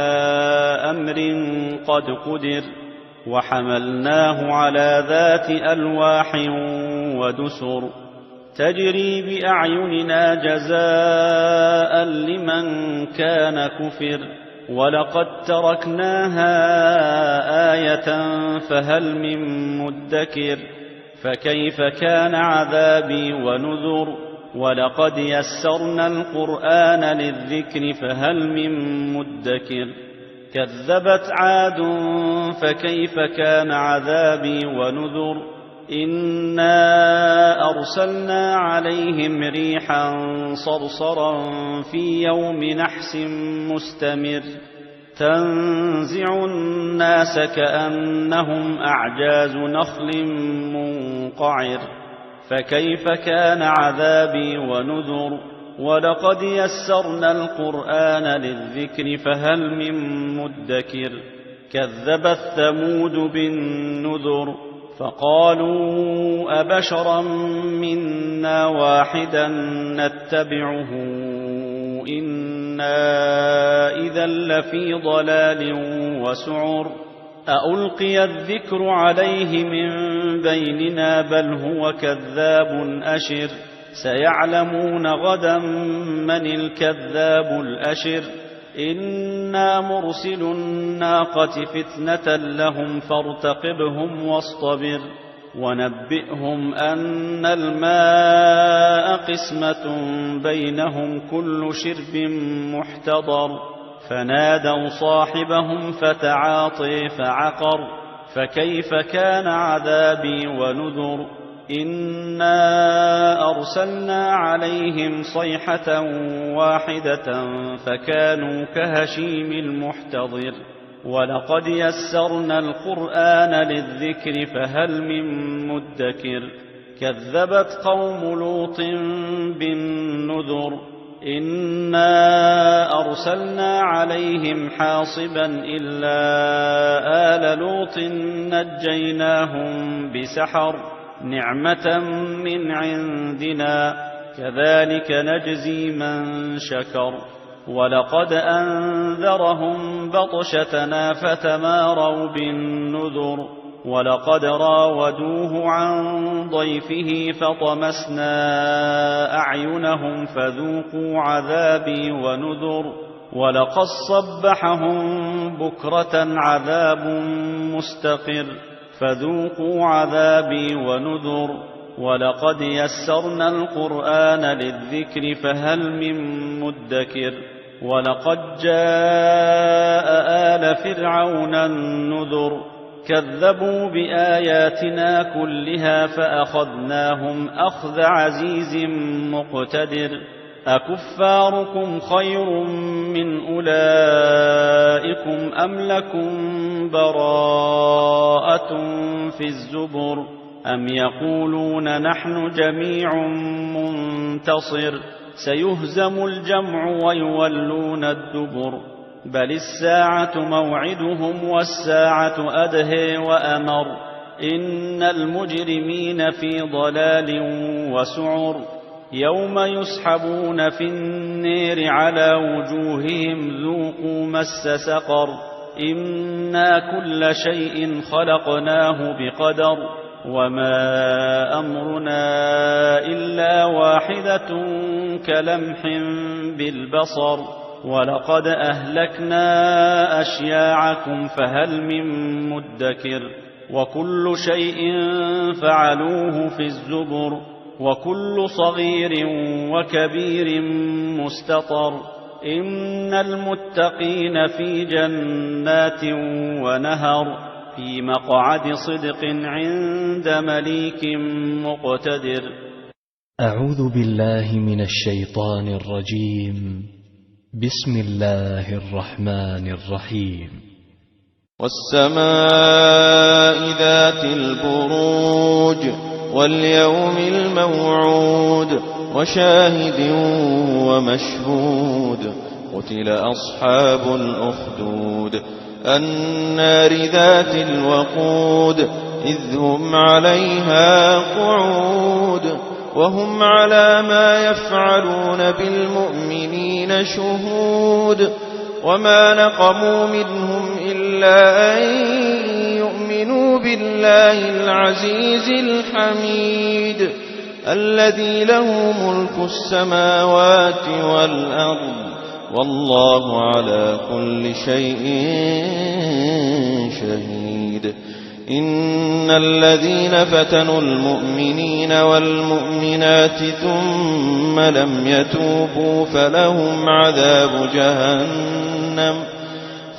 أمر قد قدر، وحملناه على ذات ألواح ودسر، تجري بأعيننا جزاء لمن كان كفر، ولقد تركناها آية فهل من مدكر، فكيف كان عذابي ونذر، ولقد يسرنا القرآن للذكر فهل من مدكر، كذبت عاد فكيف كان عذابي ونذر، إنا أرسلنا عليهم ريحا صرصرا في يوم نحس مستمر، تنزع الناس كأنهم أعجاز نخل منقعر، فكيف كان عذابي ونذر، ولقد يسرنا القرآن للذكر فهل من مدكر، كذبت ثمود بالنذر، فقالوا أبشرا منا واحدا نتبعه إنا إذا لفي ضلال وسعر، أألقي الذكر عليه من بيننا بل هو كذاب أشر، سيعلمون غدا من الكذاب الأشر، إنا مرسلو الناقة فتنة لهم فارتقبهم واصطبر، ونبئهم أن الماء قسمة بينهم كل شرب محتضر، فنادوا صاحبهم فتعاطى فعقر، فكيف كان عذابي ونذر، إنا أرسلنا عليهم صيحة واحدة فكانوا كهشيم المحتضر، ولقد يسرنا القرآن للذكر فهل من مدكر، كذبت قوم لوط بالنذر، إنا أرسلنا عليهم حاصبا إلا آل لوط نجيناهم بسحر نعمة من عندنا كذلك نجزي من شكر. ولقد أنذرهم بطشتنا فتماروا بالنذر. ولقد راودوه عن ضيفه فطمسنا أعينهم فذوقوا عذابي ونذر. ولقد صبحهم بكرة عذاب مستقر. فذوقوا عذابي ونذر. ولقد يسرنا القرآن للذكر فهل من مدكر. ولقد جاء آل فرعون النذر. كذبوا بآياتنا كلها فأخذناهم أخذ عزيز مقتدر. أكفاركم خير من أولئكم أم لكم براءة في الزبر. أم يقولون نحن جميع منتصر. سيهزم الجمع ويولون الدبر. بل الساعة موعدهم والساعة أدهى وأمر. إن المجرمين في ضلال وسعر. يوم يسحبون في النير على وجوههم ذوقوا مس سقر. إنا كل شيء خلقناه بقدر. وما أمرنا إلا واحدة كلمح بالبصر. ولقد أهلكنا أشياعكم فهل من مدكر. وكل شيء فعلوه في الزبر. وكل صغير وكبير مستطر. إن المتقين في جنات ونهر. في مقعد صدق عند مليك مقتدر. أعوذ بالله من الشيطان الرجيم. بسم الله الرحمن الرحيم. والسماء ذات البروج. واليوم الموعود. وشاهد ومشهود. قتل أصحاب الأخدود. النار ذات الوقود. إذ هم عليها قعود. وهم على ما يفعلون بالمؤمنين شهود. وما نقموا منهم إلا أن يؤمنوا بالله العزيز الحميد. الذي له ملك السماوات والأرض. والله على كل شيء شهيد. إن الذين فتنوا المؤمنين والمؤمنات ثم لم يتوبوا فلهم عذاب جهنم،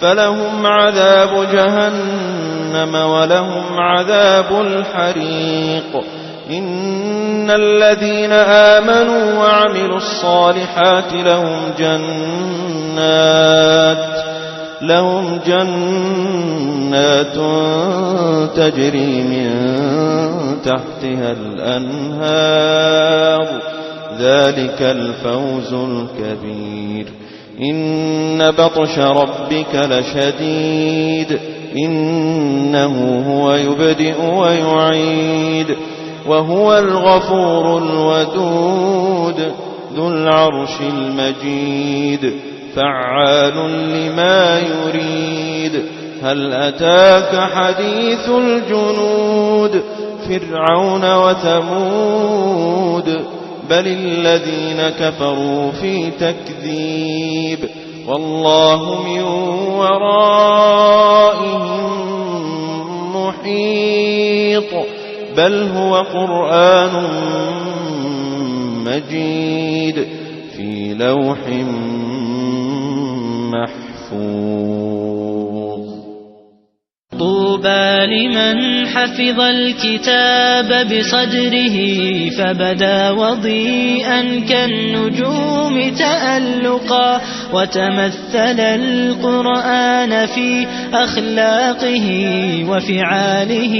فلهم عذاب جهنم ولهم عذاب الحريق. إن الذين آمنوا وعملوا الصالحات لهم جنات، لهم جنات تجري من تحتها الأنهار، ذلك الفوز الكبير. إن بطش ربك لشديد، إنه هو يبدئ ويعيد، وهو الغفور الودود، ذو العرش المجيد، فعال لما يريد. هل أتاك حديث الجنود، فرعون وثمود، بل الذين كفروا في تكذيب، والله من ورائهم محيط، بل هو قرآن مجيد في لوح محفوظ. طوبى لمن حفظ الكتاب بصدره فبدا وضيئا كالنجوم تألقا، وتمثل القرآن في أخلاقه وفعاله،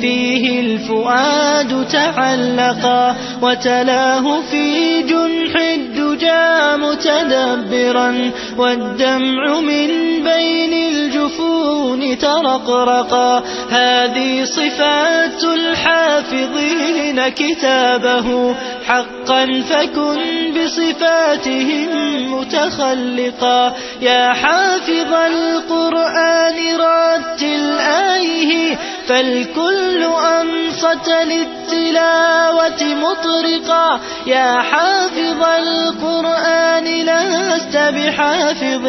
فيه الفؤاد تعلقا، وتلاه في جنح الدجى جاء متدبرا والدمع من بين الجفون ترقرقا. هذه صفات الحافظين كتابه حقا، فكن بصفاتهم متخلقا. يا حافظ القرآن رتل آيه، فالكل أنصت للتلاوة مطرقا. يا حافظ القرآن لست بحافظ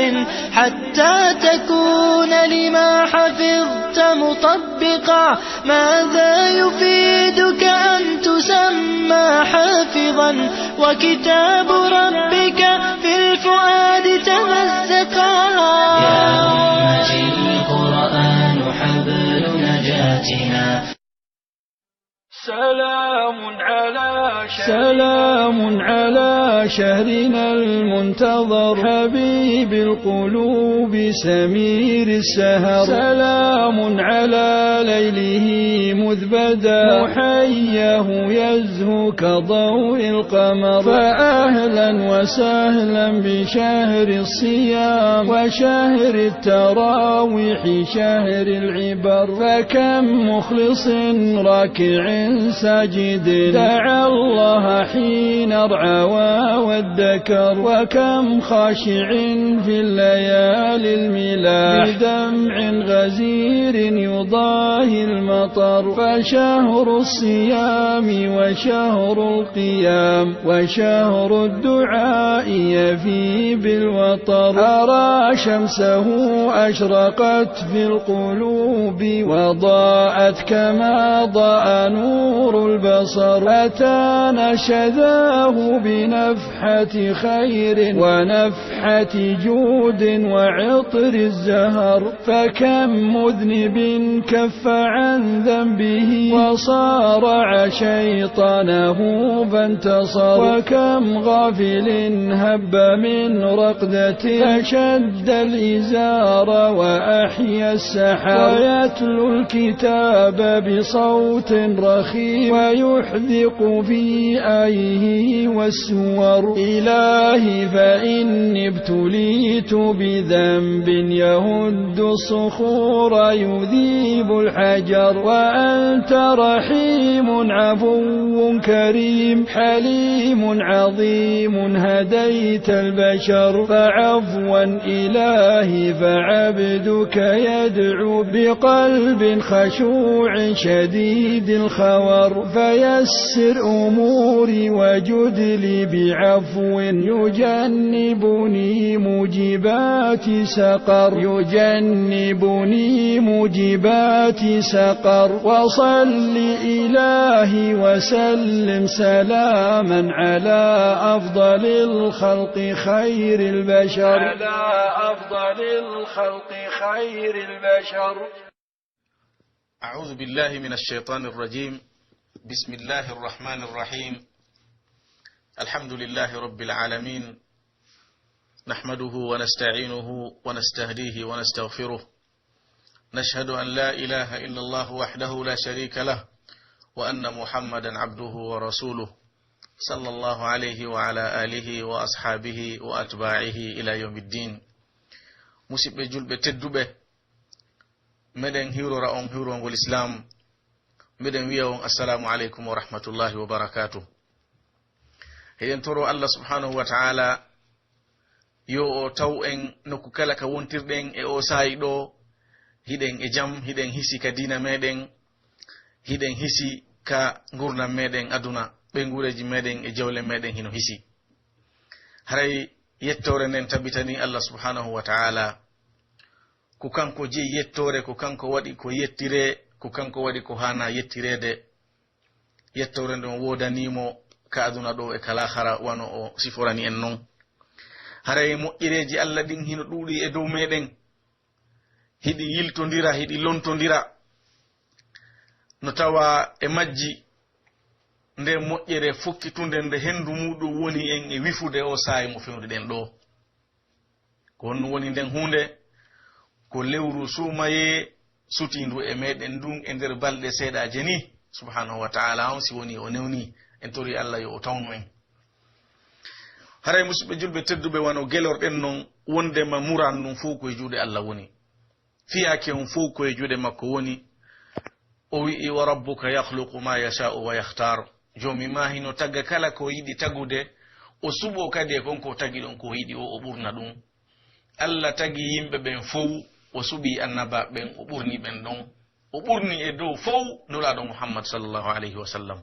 حتى تكون لما حفظت مطبقا. ماذا يفيدك أن تسمى حافظا وكتاب ربك في الفؤاد تمزقا؟ يا أمتي، القرآن حبل نجاتنا. سلام على سلام على شهرنا المنتظر، حبيب القلوب سمير السهر. سلام على ليله مذ بدا، محياه يزهو كضوء القمر. فأهلا وسهلا بشهر الصيام وشهر التراويح، شهر العبر. فكم مخلص راكع ساجد دعا الله حين ارعوى وادكر، وكم خاشع في الليالي الملاح بدمع غزير يضاهي المطر. فشهر الصيام وشهر القيام وشهر الدعاء يفي بالوطر. أرى شمسه أشرقت في القلوب وضاءت كما ضاء نور البصر. أتانا شذاه بنفحة خير ونفحة جود وعطر الزهر. فكم مذنب كف عن ذنبه وصارع شيطانه فانتصر، وكم غافل هب من رقدة فشد الإزار وأحيا السحر، ويتلو الكتاب بصوت رخيم ويحدق في آيه والسور. إلهي فإني ابتليت بذنب يهد الصخور يذيب الحجر، وأنت رحيم عفو كريم حليم عظيم هديت البشر، فعفوا إلهي فعبدك يدعو بقلب خشوع شديد الخور، فيسر أموري وجد لي بعفو يجنبني موجبات سقر، يجنبني موجبات سقر. وصل إلهي وسلم سلاما على أفضل الخلق خير البشر، على أفضل الخلق خير البشر. أعوذ بالله من الشيطان الرجيم. بسم الله الرحمن الرحيم. الحمد لله رب العالمين. نحمده ونستعينه ونستهديه ونستغفره. نشهد أن لا إله إلا الله وحده لا شريك له، وأن محمدا عبده ورسوله، صلى الله عليه وعلى آله وأصحابه وأتباعه إلى يوم الدين. Musidɓe julɓe tedduɓe, meɗen hiwrora on hiwrongol Islaam, meɗen wi'a on, Assalaamu aleykum wa rahmatullahi wa barakaatuh. Hiɗen toro Allah subhaanahu wa ta'ala yo o taw en nokku kala ka wontirɗen e o saa'i ɗo, hiɗen e jam, hiɗen hisi ka diina meɗen, hiɗen hisi ka ngurndan meɗen aduna, ɓeynguureeji meɗen e jawle meɗen hino hisi. Haray yettoore nden tabitani Allah subhaanahu wa ta'ala. Ko kanko jeyi yettoore, ko kanko waɗi ko yettiree, ko kanko waɗi ko haanaa yettireede. Yettoore nden woodanii mo ka aduna ɗoo e ka laakhara, wano o siforani en non. Haray moƴƴereeji Allah ɗin hino ɗuuɗi e dow meɗen, hiɗi yiltondira, hiɗi lontondira. No tawa e majji nden moƴƴere fokkitunde nde hendu muuɗum woni en e wifude o saa'i mo fewndo ɗen ɗoo. Ko honɗum woni nden huunde? Ko lewru suumayee sutiindu e meɗen ndun e nder balɗe seeɗaaje nii, subhaanahu wa ta'ala on, si woni o newnii, en torii Allah yo o tawnu en. Haray, musidɓe julɓe tedduɓe, wano gelorɗen non, wondema muraadu ndun fow ko e juuɗe Alla woni. Fiyaake on fow ko e juuɗe makko woni. O wi'i, "Wa rabbuka yakhluqu ma yasha'u wa yakhtar." Joomi maa hino taga kala ko yiɗi tagude, o suɓoo kadi e kon ko tagi ɗon ko yiɗi o, o ɓurna ɗun. Alla tagi yimɓe ɓen fow, o suɓii annabaaɓe ɓen, o ɓurni ɓen ɗon. O ɓurni e dow fow Nulaaɗo Muhammad sallallahu alayhi wa sallam.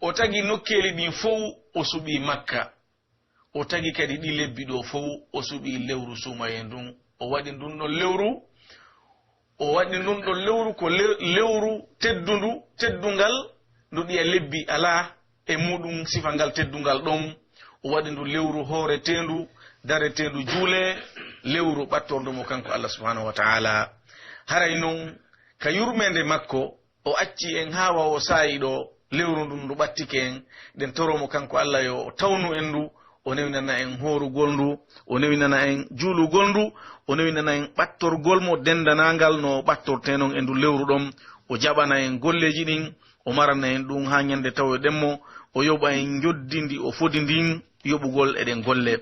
O tagi nokkeeli ɗin fow, o suɓii Makka. O tagi kadi ɗi lebbi ɗoo fow, o suɓii lewru suumayee ndun. O waɗi ndun ɗon lewru, o waɗi ndun ɗon lewru ko le-, lewru teddundu, teddungal, ndu ɗiya lebbi alaa e muɗum sifa ngal teddungal ɗon. O waɗi ndu lewru hooreteendu, dareteendu juulee, lewru ɓattordu mo kanko Allah subhanahu wa ta'ala. Haray non, ka yurmeende makko, o acci en haa wa o saa'i ɗoo, lewru ndun ndu ɓattike en, ɗen toro mo kanko Allah yo o tawnu en ndu, o newinana en hoorugol ndu, o newinana en juulugol ndu, o newinana en ɓattorgol mo dendanaangal no o ɓattortee non e ndu lewru ɗon, o jaɓana en golleeji ɗin, o marana en ɗun haa ñande tawoyɗen mo, o yoɓa en njoddi ndi o fodi ndin yoɓugol eɗen golle.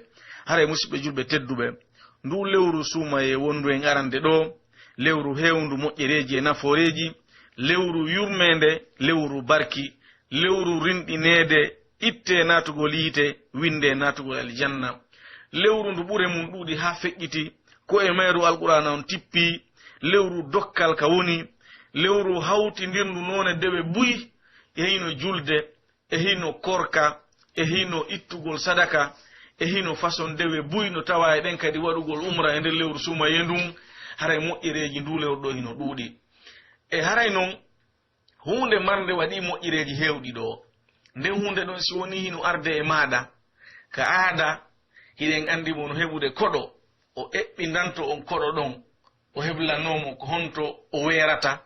Haray, musidɓe julɓe tedduɓe, ndu lewru suumayee wondu en arande ɗoo, lewru heewndu moƴƴereeji e nafooreeji, lewru yurmeende, lewru barki, lewru rinɗineede, ittee naatugol yiite, winndee naatugol aljanna. Lewru ndu ɓure mun ɗuuɗi haa feƴƴiti, ko e mayru Alqur'aana on tippii, lewru dokkal ka woni, lewru hawtindirndu noone dewe buy, e hino julde, e hino korka, e hino ittugol sadaka, e hino façon dewe buy no tawaa e ɗen kadi waɗugol umra e nder lewru suumayee ndun. Haray moƴƴereeji ndu lewru ɗoo hino ɗuuɗi. E haray non, huunde marnde waɗii moƴƴereeji heewɗi ɗoo. Nden huunde ɗon, si wonii hino arde e maaɗa, ka aada, hiɗen anndi mo no heɓude koɗo, o eɓɓindanto on koɗo ɗon, o heblanoo mo ko honto o weerata,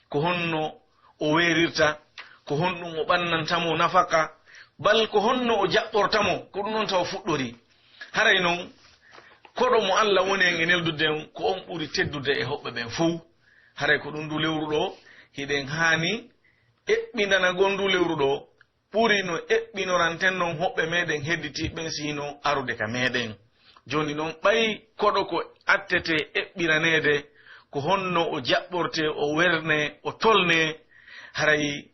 ko honno o weerirta, ko honɗum o ɓannanta mo nafaka, bal ko honno o jaɓɓorta mo, ko ɗum ɗon taw fuɗɗorii. Haray non, koɗo mo Alla woni en e neldude on, ko on ɓuri teddude e hoɓɓe ɓen fow. Haray ko ɗum ndu lewru ɗoo, hiɗen haani eɓɓindanagol ndu lewru ɗoo, ɓuri no eɓɓinoranten non hoɓɓe meɗen hedditiiɓe ɓen si hino arude ka meɗen. Jooni non, ɓay koɗo ko attete eɓɓiraneede, ko honno o jaɓɓortee, o wernee, o tolnee, haray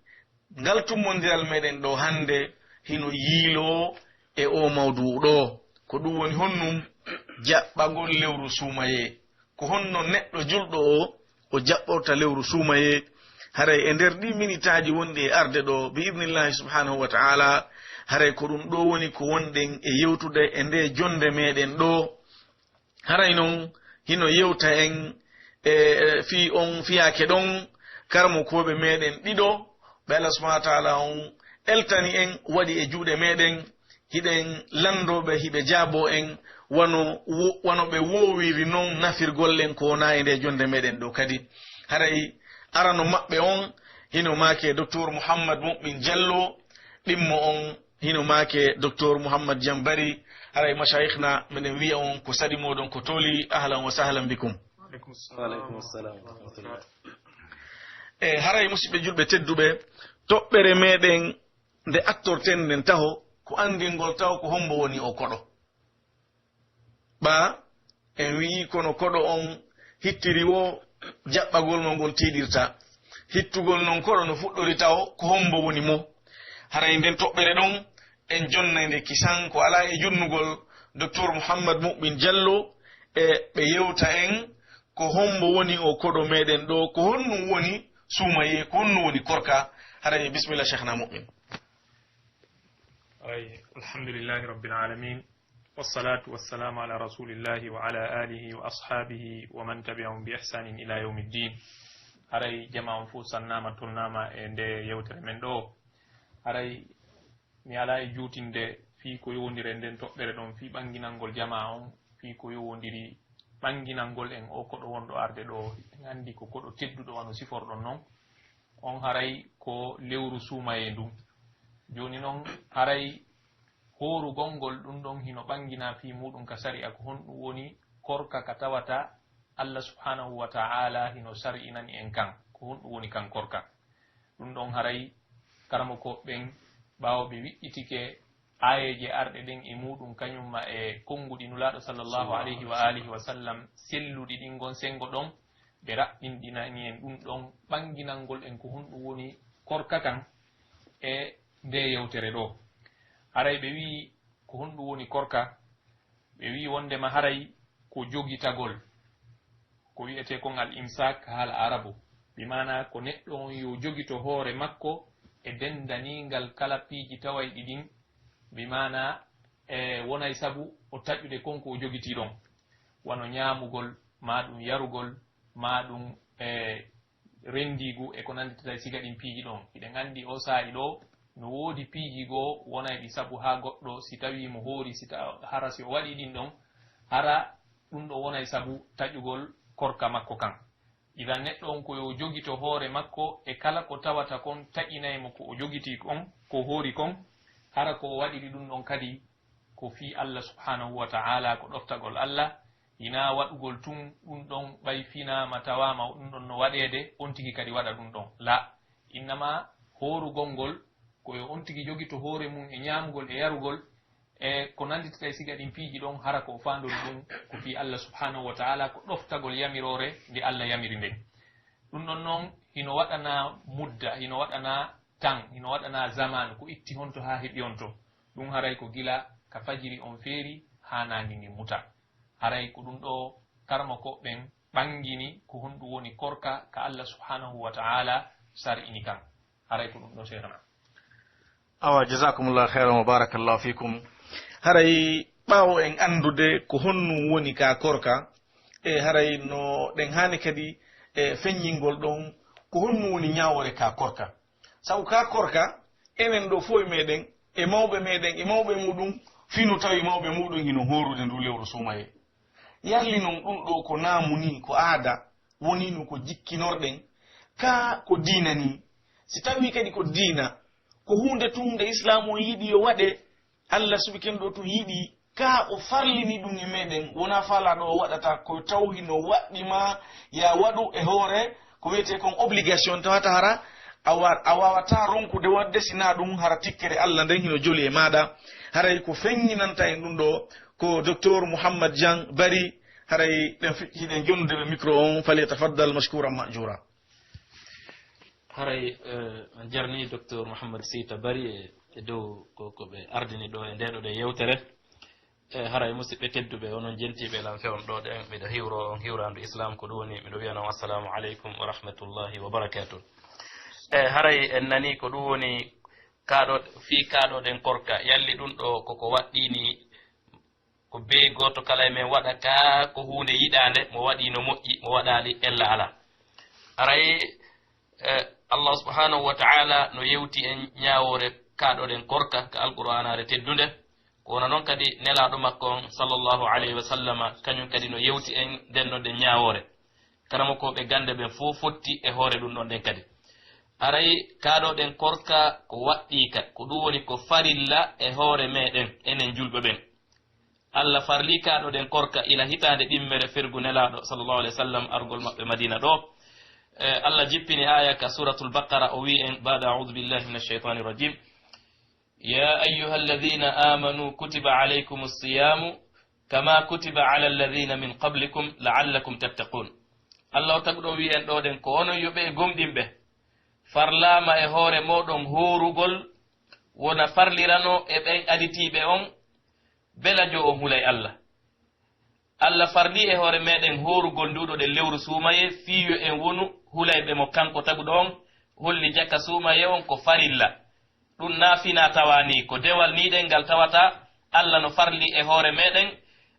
ngal tummondiral meɗen ɗoo hannde hino yiiloo e oo mawduu ɗoo. Ko ɗum woni honnum jaɓɓagol lewru suumayee. Ko honno neɗɗo julɗo o, o jaɓɓorta lewru suumayee? Haray e nder ɗii minitaaji wonɗi e arde ɗoo, bi idnillahi subhanahu wa ta'ala, haray ko ɗum ɗoo woni ko wonɗen e yewtude e ndee jonnde meɗen ɗoo. Haray non hino yewta en e, e fii on fiyaake ɗon, karamokooɓe meɗen ɗiɗo, ɓe Allah subhanahu wa ta'ala on eltani en, waɗi e juuɗe meɗen, hiɗen lanndoo ɓe, hiɓe jaaboo en, wano wo-, wano ɓe woowiri non nafirgol en ko wonaa e ndee jonnde meɗen ɗoo kadi. Haray arano maɓɓe on hino maake Doktor Muhammad Mu'min Jallo, ɗimmo on hino maake Doktor Muhammad Jambari. Haray mashayikhna, meɗen wi'a on ko saɗi mooɗon ko tooli, ahlan wa sahlan bikum. Wa alaikum salam wa rahmatullah. E haray, musidɓe julɓe tedduɓe, toɓɓere meɗen nde attorten nden taho, ko anndingol taho ko hombo woni o koɗo. Ɓaa, en wi'i kono koɗo on hittiri wo jaɓɓagol mo ngol tiiɗirta. Hittugol non koɗo no fuɗɗori taho, ko hombo woni mo? Haray nden toɓɓere ɗon, en jonnay nde kisan, ko alaa e jonnugol Doktor Muhammad Mu'min Jallo, e ɓe yewta en ko hombo woni o koɗo meɗen ɗoo, ko honɗum woni suumayee, ko honɗum woni korka. Haray, bismillah, Cheikhna Mu'min. Ay, alhamdulillahi rabbil alamin. Wassalatu wassalamu ala rasulillahi wa ala alihi wa ashabihi wa man tabi'ahum bi ihsanin ila yawmiddin. Haray jamaa on fow sannaama, tolnaama e nde yewtere men ɗoo. Haray mi alaa e juutinde fii ko yowondiri e nden toɓɓere ɗon, fii ɓanginangol jamaa on, fii ko yowondiri ɓanginangol en oo koɗo wonɗo arde ɗoo. En anndi ko koɗo tedduɗo wano siforɗon non. On haray ko lewru suumayee ndun. Jooni non, haray hoorugol ngol, ɗun ɗon hino ɓanginaa fii muuɗum ka sari'a. Ko honɗum woni korka ka tawata Allah subhanahu wa ta'ala hino sari'inani en kan? Ko honɗum woni kan korka? Ɗun ɗon haray karamokooɓe ɓen, ɓaawo ɓe wiɗɗitike Aayeeje arɗe ɗen e muɗum, kañum ma e konnguɗi Nulaaɗo sallallahu alayhi wa alihi wa sallam, selluɗi ɗin ngon senngo ɗon, ɓe raɓɓinɗinani en ɗum ɗon ɓannginangol en ko honɗum woni korka kan e nde yewtere ɗoo. Haray ɓe wi'i, ko honɗum woni korka? Ɓe wi'i wonndema haray ko jogitagol, ko wi'etee kon al imsak haala arabu, bi maana ko neɗɗo on yo jogito hoore makko e denndaniingal kala piiji tawayɗi ɗin, bi maana e wonay sabu o taƴude kon ko o jogitii ɗon, wano ñaamugol, maa ɗum yarugol, maa ɗum e renndiigu e ko nannditata e siga ɗin piiji ɗon. Hiɗen anndi oo saa'i ɗoo, no woodi piiji goo wonayɗi sabu haa goɗɗo, si tawii mo hoori, si ta-, hara si o waɗii ɗin ɗon, hara ɗum ɗon wonay sabu taƴugol korka makko kan. Idan neɗɗo on ko yo jogito hoore makko e kala ko tawata kon taƴinay mo ko o jogitii kon, ko hoori kon, hara ko o waɗiri ɗum ɗon kadi ko fii Allah subhanahu wa ta'ala, ko ɗoftagol Allah, hinaa waɗugol tun ɗum ɗon ɓay finaama tawaama ɗum ɗon no waɗeede, on tigi kadi waɗa ɗum ɗon. La, innama hoorugol ngol ko yo on tigi jogito hoore mum e ñaamugol e yarugol e ko nannditata e siga ɗin piiji ɗon, hara ko o faandori ɗum ko fii Allah subhanahu wa ta'ala, ko ɗoftagol yamiroore nde Allah yamiri nden. Ɗum ɗon non hino waɗana mudda, hino waɗana tan, hino waɗana zaman, ko itti honto haa heɓi honto. Ɗum haray ko gila ka fajiri on feeri haa naange ngen muta. Haray ko ɗum ɗoo karamokooɓe ɓen ɓanngini ko honɗum woni korka ka Allah subhanahu wa ta'ala sar'ini kan. Haray ko ɗum ɗoo, Seydina. Awa, jazakumullahu khairan wa barakallahu fikum. Haray ɓaawo en anndude ko honɗum woni ka korka, e haray no ɗen haani kadi e feññingol ɗon ko honɗum woni ñaawoore ka korka. Sabu ka korka, enen ɗoo fof e meɗen, e mawɓe meɗen, e mawɓe muɗum, fino tawi mawɓe muɗum hino hoorude ndu lewru suumayee. Yalli non ɗum ɗoo ko naamu nii, ko aada, woni no ko jikkinorɗen, ka ko diina nii. Si tawii kadi ko diina, ko huunde tun nde Islaamu on yiɗi yo waɗe, Allah subhanahu ɗoo tun yiɗi, ka o farlini ɗum e meɗen, wonaa faalaa ɗo o waɗata, ko taw hino waɗɗi ma ya waɗu e hoore, ko wiyetee kon obligation, tawata hara a wa-, a waawataa ronkude waɗde, sinaa ɗum hara tikkere Allah nden hino joli e maaɗa. Haray ko feññinanta en ɗum ɗoo, ko Docteur Mouhammad Jean Bari, haray ɗen fi-, hiɗen jonnude ɓe micro on, falyatafaddal mashkuran ma'jura. Haray, eh, on jarni Docteur Mouhammad Sita Bari e, e dow ko, ko ɓe ardini ɗoo e ndee ɗoo ɗe yewtere. Eh, haray musidɓe tedduɓe, onon jentiiɓe lan fewndo ɗoo ɗen, miɗo hiwro on hiwraandu Islam, ko ɗum woni, miɗo wi'ana on assalamu aleykum wa rahmatullahi wa barakatuh. Eh, haray en nani ko ɗum woni kaaɗo, fii kaaɗo ɗen korka, yalli ɗum ɗoo ko ko waɗɗii nii, ko bee gooto kala e men waɗa ka ko huunde yiɗaande, mo waɗii no moƴƴi, mo waɗaali ella alaa. Haray, eh, Allah subhanahu wa ta'ala no yewti en ñaawoore kaaɗo ɗen korka ka Alqur'aanaare teddunde. Ko wona non kadi Nelaaɗo makko on, sallallahu alayhi wa sallama, kañum kadi no yewti en nden ɗon ɗen ñaawoore. Karamokooɓe gannde ɓen fow fotti e hoore ɗum ɗon ɗen kadi. Haray kaaɗo ɗen korka ko waɗɗii ka, ko ɗum woni ko farilla e hoore meɗen, enen julɓe ɓen. Allah farlii kaaɗo ɗen korka ila hitaande ɗimmere fergu Nelaaɗo, sallallahu alayhi wa sallam, argol maɓɓe Madiina ɗoo. Eh, Allah jippini aaya ka Suuratul Baqara, o wi'i en, ba'da a'udhu billahi minash shaytanir rajim, يا أيها الذين آمنوا كتب عليكم الصيام كما كتب على الذين من قبلكم لعلكم تتقون. Allah o taguɗo wi'i en ɗoo ɗen, ko onon yo ɓe gomɗinɓe, farlaama e hoore mooɗon hoorugol, wona farlirano e ɓen aditiiɓe on, bela jo on hulay Allah. Allah farlii e hoore meɗen hoorugol nduuɗo ɗen lewru suumayee, fii yo en wonu hulayɓe mo kanko taguɗo on, holli jaka suumayee on ko farilla. Ɗum naa finaa tawaa nii, ko dewal nii ɗen ngal tawata Allah no farlii e hoore meɗen,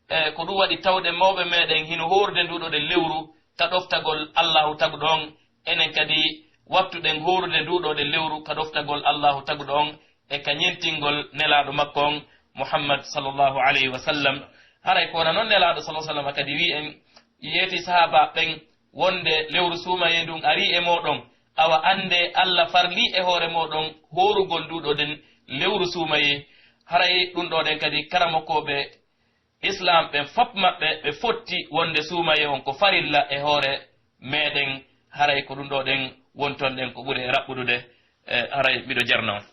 e ko ɗum waɗi tawde mawɓe meɗen hino hoorude nduuɗo ɗen lewru ka ɗoftagol Allahu taguɗo on, enen kadi wattuɗen hoorude nduuɗo ɗen lewru ka ɗoftagol Allahu taguɗo on, e ka ñentingol Nelaaɗo makko on, Muhammad sallallahu alayhi wa sallam. Haray ko wona non Nelaaɗo sallallahu alayhi wa sallam kadi wi'i en, yeeti sahaaba ɓen wonde lewru suumayee ndun arii e mooɗon, awa anndee Allah farlii e hoore mooɗon hoorugol nduuɗo ɗen lewru suumayee. Haray ɗum ɗoo ɗen kadi karamokooɓe Islaam ɓen fop maɓɓe ɓe fotti wonde suumayee on ko farilla e hoore meɗen, haray ko ɗum ɗoo ɗen wonton ɗen ko ɓuri e raɓɓuɗude, e haray miɗo jarna on.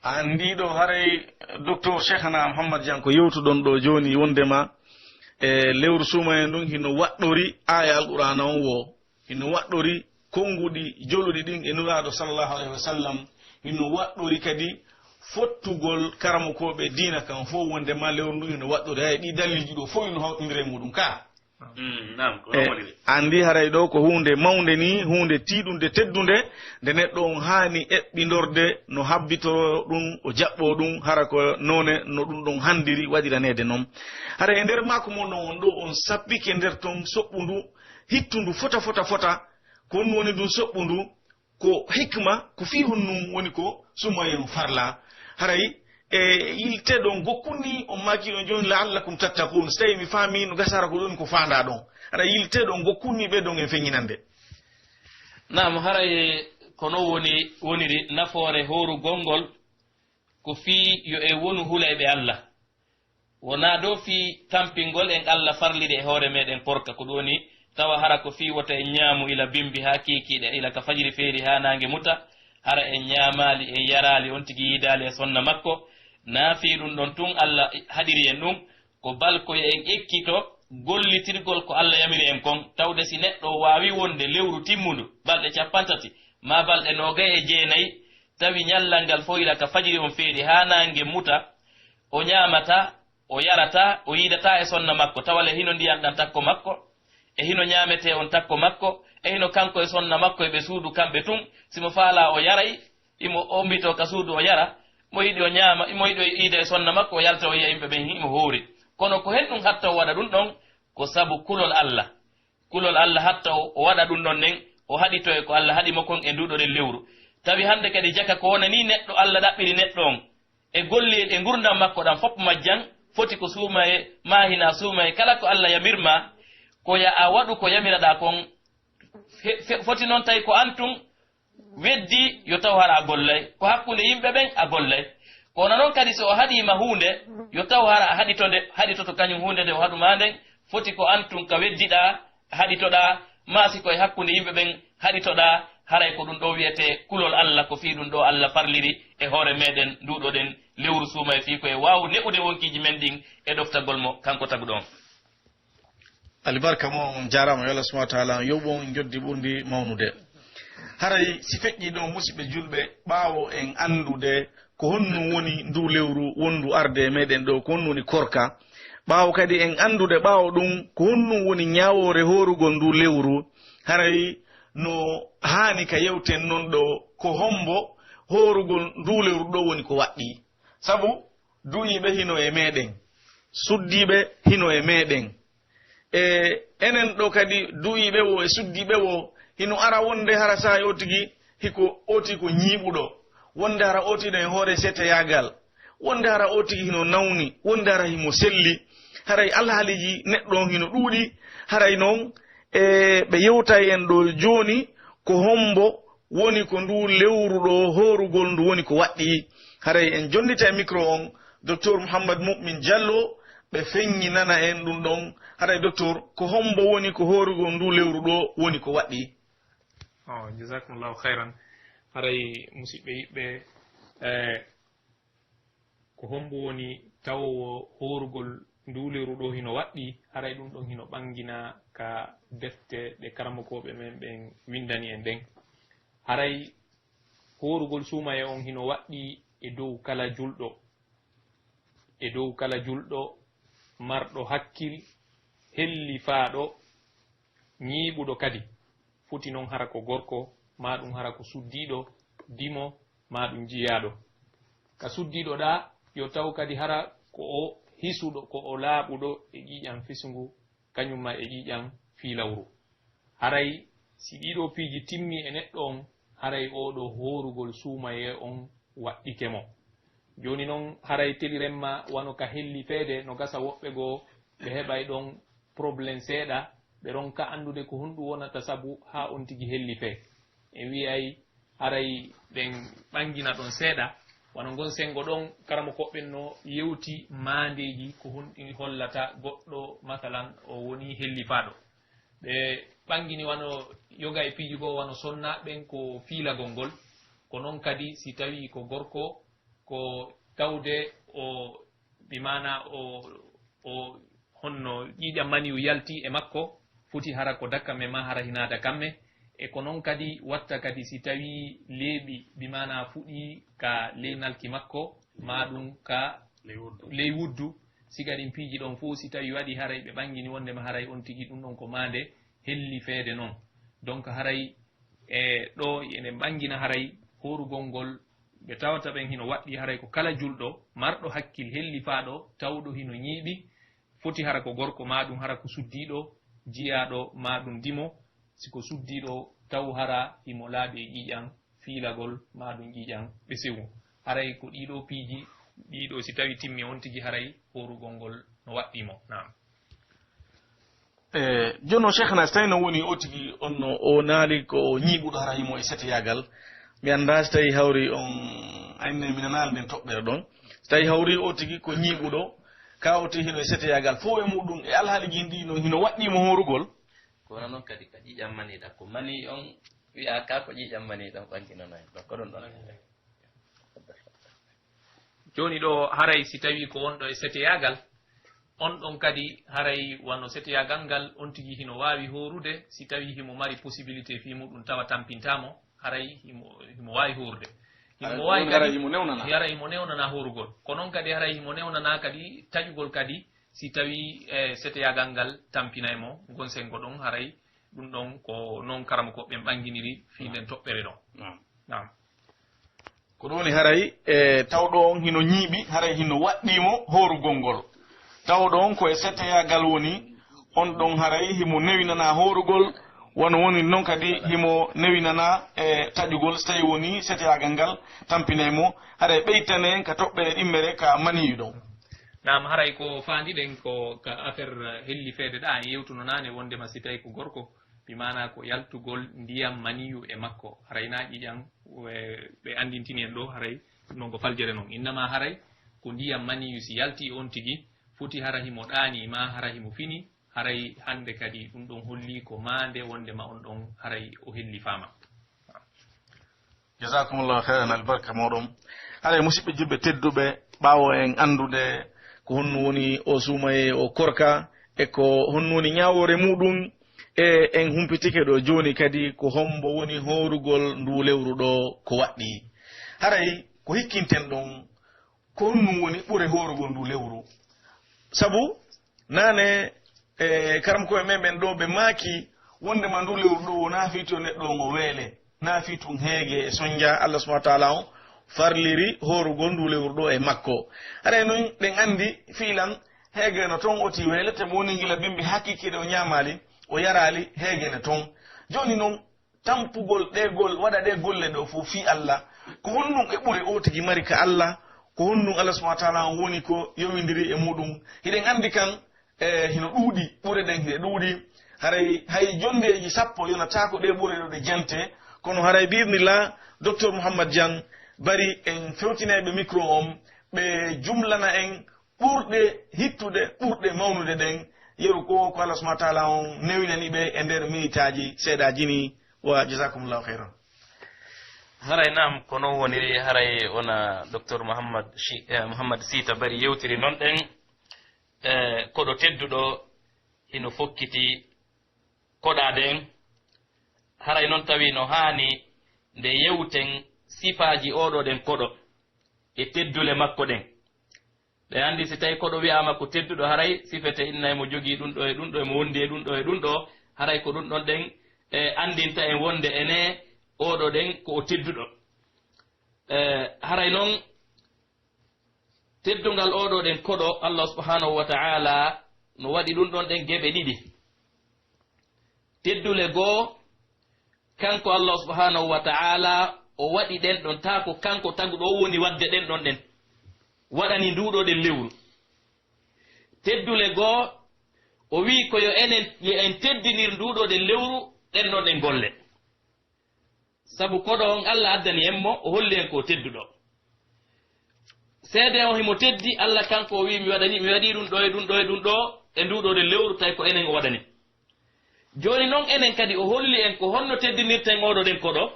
An ndiɗo haray Docteur Cheikhana Mouhammad Diagne ko yewtuɗon ɗo jooni wondema e lewru suumaye ndun hino waɗɗori aaya Alqur'aana on wo, hino waɗɗori konnguɗi joluɗi ɗin e Nulaaɗo sallallahu alayhi wa sallam, hino waɗɗori kadi fottugol karamokooɓe diina kan fof wondema lewru ndun hino waɗɗori. Hay ɗi dalilji ɗo fof hino hawtindira e muɗum ka. Mm, naam, ko E, ɗon woni de. Anndi haray ɗo ko huunde mawnde ni, huunde tiiɗunde, teddunde, nde neɗɗo on haani eɓɓindorde no habbitoro ɗum, o jaɓɓoo ɗum, hara ko noone no ɗum ɗon hanndiri waɗiraneede non. Haray e nder maako mon ɗon on ɗo, on sappike nder ton soɓɓundu, hittundu fota, fota, fota, ko honɗum woni ndun soɓɓundu, ko hikma, ko fii honɗum woni ko sumaye on farla. Haray e yilteɗon gokkun ni, on maaki on jooni, "La'allakum tattaqun." So tawi mi faami no gasa hara ko ɗon ko faandaa ɗon. Haray yilteɗon gokkun ni ɓe ɗon en feññinande. Naam, haray ko non woni, woniri nafoore hoorugol ngol, ko fii yo en wonu hulayɓe Alla. Wonaa dow fii tampingol en Alla farliri e hoore meɗen korka, ko ɗum woni tawa hara ko fii wota en ñaamu ila bimbi haa kiikiiɗe, ila ka fajiri feeri haa naange muta, hara en ñaamaali, en yaraali, on tigi yiidaali e sonna makko, naa fii ɗum ɗon tun Alla haɗiri en ɗum, ko bal ko yo en ekkito gollitirgol ko Alla yamiri en kon, tawde si neɗɗo waawi wonde lewru timmundu, balɗe cappanɗe tati, maa balɗe noogay e jeenay, tawi ñallal ngal fow ila ka fajiri on feeri haa naange muta, o ñaamataa, o yarataa, o yiidataa e sonna makko, tawa le hino ndiyan ɗan takko makko, e hino ñaametee on takko makko, e hino kanko e sonna makko e ɓe suudu kamɓe tun, si mo faalaa o yaray, imo ombitoo ka suudu o yara, mo yiɗi o ñaama, mo yiɗi o yiida e sonna makko, o yalta o yi'a yimɓe ɓen himo hoori. Kono ko hen ɗun hatta o waɗa ɗun ɗon, ko sabu kulol Alla. Kulol Alla hatta o, o waɗa ɗun ɗon nden, o haɗitoo e ko Alla haɗi mo kon e nduu ɗoo ɗen lewru. Tawi hande kadi jaka ko wonanii neɗɗo, Alla ɗaɓɓiri neɗɗo on e golli e ngurndan makko ɗan fof majjan, foti ko suumaye, maa hinaa suumaye, kala ko Alla yamir maa, ko ya a waɗu ko yamiraɗaa kon, fe-, fe-, foti non tawi ko an tun, weddi, yo taw hara a gollay. Ko hakkunde yimɓe ɓen a gollay. Kono non kadi, so o haɗii ma huunde, yo taw hara a haɗito nde, haɗitoto kañum huunde nde o haɗu maa nden. Foti ko an tun ka weddiɗaa, haɗitoɗaa, maa si ko e hakkunde yimɓe ɓen haɗitoɗaa, haray ko ɗum ɗoo wi'etee kulol Alla, ko fii ɗum ɗoo Alla farliri e hoore meɗen nduu ɗoo ɗen lewru suumaye fii ko e waawu ne'ude wonkiiji men ɗin e ɗoftagol mo kanko taguɗo on. Alibarka mo, on jaaraama, yo Allah subhanahu wa taala yoɓu on njoddi ɓurndi mawnude. Haray si feƴƴii ɗon, musiɓɓe julɓe, ɓaawo en anndude ko honɗum woni nduu lewru wonndu arde e meɗen ɗoo, ko honɗum woni korka, ɓaawo kadi en anndude ɓaawo ɗum ko honɗum woni ñaawoore hoorugol nduu lewru, haray no haani ka yewten non ɗoo, ko hombo hoorugol nduu lewru ɗoo woni ko waɗɗii? Sabu du'iiɓe hino e meɗen, suddiiɓe hino e meɗen. E enen ɗoo kadi, du'iiɓe wo e suddiiɓe wo, hino ara wonde hara saa'i o tigi hiko o tigi ko ñiiɓuɗo, wonde hara o tigi no e hoore seteyaagal, wonde hara o tigi hino nawni, wonde hara himo selli. Haray alhaaliiji neɗɗo on hino ɗuuɗi, haray non e ɓe yewtay en ɗoo jooni ko hombo woni ko nduu lewru ɗoo hoorugol ndu woni ko waɗɗii. Haray en jonnita e micro on Docteur Mouhammad Mu'min Diallo, ɓe feññinana en ɗum ɗon. Haray Docteur, ko hombo woni ko hoorugol nduu lewru ɗoo woni ko waɗɗii? Oh, jazakumullahu khairan. Haray musiɓɓe yiɓɓe, eh, ko hombo woni tawoowo hoorugol nduu lewru ɗoo hino waɗɗii? Haray ɗum ɗon hino ɓanginaa ka defte ɗe karamokooɓe men ɓen winndani en ɗen. Haray hoorugol suumaye on hino waɗɗii e dow kala julɗo, e dow kala julɗo marɗo hakkil, hellifaaɗo, ñiiɓuɗo kadi. Foti non hara ko gorko, maa ɗum hara ko suddiiɗo, dimo, maa ɗum jiyaaɗo. Ka suddiiɗo ɗaa, yo taw kadi hara ko o hisuɗo, ko o laaɓuɗo e ƴiiƴan fisungu, kañum maa e ƴiiƴan fiilawru. Haray si ɗii ɗoo piiji timmii e neɗɗo on, haray oo ɗoo hoorugol suumayee on waɗɗike mo. Jooni non, haray teliren ma wano ka hellifeede, no gasa woɓɓe goo ɓe heɓay ɗon problème seeɗa, ɓe ronka anndude ko honɗum wonata sabu haa on tigi hellifee. En wi'ay haray ɗen ɓangina ɗon seeɗa, wano ngon senngo ɗon, karamokooɓe ɓen no yewti maandeeji ko honɗi hollata goɗɗo, masalan, o woni hellifaaɗo. Ɓe ɓangini wano yoga e piiji goo, wano sonnaaɓe ɓen ko fiilagol ngol, ko non kadi si tawii ko gorko, ko tawde o, bi maana o, o honno ƴiiƴam maniyu yalti e makko, foti hara ko dakamme maa hara hinaa dakamme. E ko non kadi watta kadi si tawii leeɓi, bi maana fuɗii ka ley nalki makko, maa ɗum ka ley wuddu, ley wuddu, siga ɗin piiji ɗon fof, si tawii waɗi haray ɓe ɓangini wonndema haray on tigi ɗum ɗon ko maande helli feede non. Donc haray e ɗo eɗen ɓangina haray hoorugol ngol ɓe tawata ɓen hino waɗɗii haray ko kala julɗo marɗo hakkil hellifaaɗo tawɗo hino ñiiɓi, foti hara ko gorko maa ɗum hara ko suddiiɗo, jiyaaɗo maa ɗum dimo, si ko suddiiɗo taw hara himo laaɓi e ƴiiƴan fiilagol maa ɗum ƴiiƴan ɓesewu. Haray ko ɗii ɗoo piiji, ɗii ɗoo si tawii timmi on tigi haray hoorugol ngol no waɗɗii mo. Naam. E jooni o Cheikhna, so tawii no woni o tigi on no o naali ko o ñiiɓuɗo hara himo e seteyaagal, mi anndaa si tawii hawri on aynne mi nanaali nden toɓɓere ɗon. So tawii hawri o tigi ko ñiiɓuɗo, ka o tigi hino e seteyaagal, fow e muɗum e alhaaliiji ɗi no hino waɗɗii mo hoorugol. Ko wona non kadi ka ƴiiƴam manii ɗan, ko manii on wi'aa ka ko ƴiiƴam manii ɗan ɓanginanaa en ɗon, ko ɗum ɗon. Jooni ɗoo haray si tawii ko wonɗo e seteyaagal, on ɗon kadi haray wano seteyaagal ngal on tigi hino waawi hoorude, si tawii himo mari possibilité fii muɗum tawa tampintaa mo, haray himo, himo waawi hoorude. Himo Haray waawi on haray kadi, himo newnanaa. Haray himo newnanaa hoorugol. Ko non kadi haray himo newnanaa kadi taƴugol kadi si tawii e seteyaagal ngal tampinay mo, ngon senngo ɗon haray ɗum ɗon ko non karamokooɓe ɓen ɓanginiri fii nden toɓɓere ɗon. Naam. Naam. Ko ɗum woni haray e tawɗo on hino ñiiɓi, haray hino waɗɗii mo hoorugol ngol. Tawɗo on ko e seteyaagal woni, on ɗon haray himo newinanaa hoorugol, wano woni non kadi himo newinanaa e taƴugol, so tawii wonii seteyaagal ngal tampinay mo, haray ɓeytanee en ka toɓɓere ɗimmere ka maniyu ɗon. Naam, haray ko faandiɗen ko ka affaire hellifeede ɗaa, en yewtuno naane wonndema si tawii ko gorko, bi maanaa ko yaltugol ndiyam maniyu e makko, haray naa ƴiiƴan, e, ɓe anndintini en ɗoo, haray ɗum ɗon ko faljere non. Innama haray ko ndiyam maniyu si yaltii on tigi, foti hara himo ɗaanii maa hara himo fini, haray hannde kadi ɗum ɗon hollii ko maande wonndema on ɗon haray o hellifaama. Jazakumullahu khairan, albarka moɗon. Haray musiɓɓe julɓe tedduɓe, ɓaawo en anndude ko honno woni o suumayee o korka, e ko honno woni ñaawoore muɗum, e en humpitike ɗoo jooni kadi ko hombo woni hoorugol nduu lewru ɗoo ko waɗɗii. Haray ko hikkinten ɗon, ko honɗum woni ɓure hoorugol nduu lewru? Sabu naane e karamokooɓe men ɓen ɗoo ɓe maaki wonndema nduu lewru ɗoo wonaa fii tun neɗɗo on o weele, naa fii tun heege e sonnja, Allah subhanahu wa ta'ala on farliri hoorugol nduu lewru ɗoo e makko. Haray non ɗen anndi fiilan heege no ton oti weele, te mo woni gila bimbi hakikiiɗe o ñaamaali, o yaraali heege no ton. Jooni non tampugol ɗee gol, waɗa ɗee golle ɗoo fow fii Allah, ko honɗum e ɓure oo tigi mari ka Allah? Ko honɗum Allah subhanahu wa ta'ala on woni ko yowindiri e muɗum? Hiɗen anndi kan, e, hino ɗuuɗi, ɓure ɗen hiɗe ɗuuɗi. Haray hay jonndeeji sappo yonataako ɗee ɓure ɗoo ɗe jente, kono haray bi idnillah, Docteur Mouhammad Diagne Barry en fewtinay ɓe micro on, ɓe jumlana en ɓurɗe hittude, ɓurɗe mawnude ɗen, yeru ko, ko Allah subhanahu wa ta'ala on newinani ɓe e nder minitaaji seeɗaaji nii, wa jazakumullahu khairan. Haray naam, ko non woniri, haray wona Docteur Mouhammad Chi-, eh, Mouhammad Siita Bari yewtiri non ɗen, eh, koɗo tedduɗo hino fokkiti koɗaade en. Haray non tawi no haani nde yewten sifaaji ooɗoo ɗen koɗo e teddule makko ɗen. Ɓe anndi si tawi koɗo wi'aama ko tedduɗo, haray sifete inna emo jogii ɗum ɗo e ɗum ɗo, emo wondi e ɗum ɗo e ɗum ɗo, haray ko ɗum ɗon ɗen, e, anndinta en wonde ene ooɗo ɗen ko o tedduɗo. E, haray non teddungal ooɗo ɗen koɗo, Allah subhanahu wa ta'ala no waɗi ɗum ɗon ɗen geɓe ɗiɗi. Teddule goo, kanko Allah subhanahu wa ta'ala o waɗi ɗen ɗon, taa ko kanko taguɗo o woni waɗde ɗen ɗon ɗen, waɗani nduuɗo ɗen lewru. Teddule goo, o wi'i ko yo enen, yo en teddinir nduuɗo ɗen lewru ɗen ɗon ɗen golle. Sabu koɗo on Allah addani en mo, o holli en ko o tedduɗo. Seede on himo teddi, Allah kanko o wi'i mi waɗani, mi waɗii ɗum ɗo e ɗum ɗo e ɗum ɗo e nduuɗo ɗen lewru, tawi ko enen o waɗani. Jooni non enen kadi o holli en ko honno teddinirten ooɗo ɗen koɗo.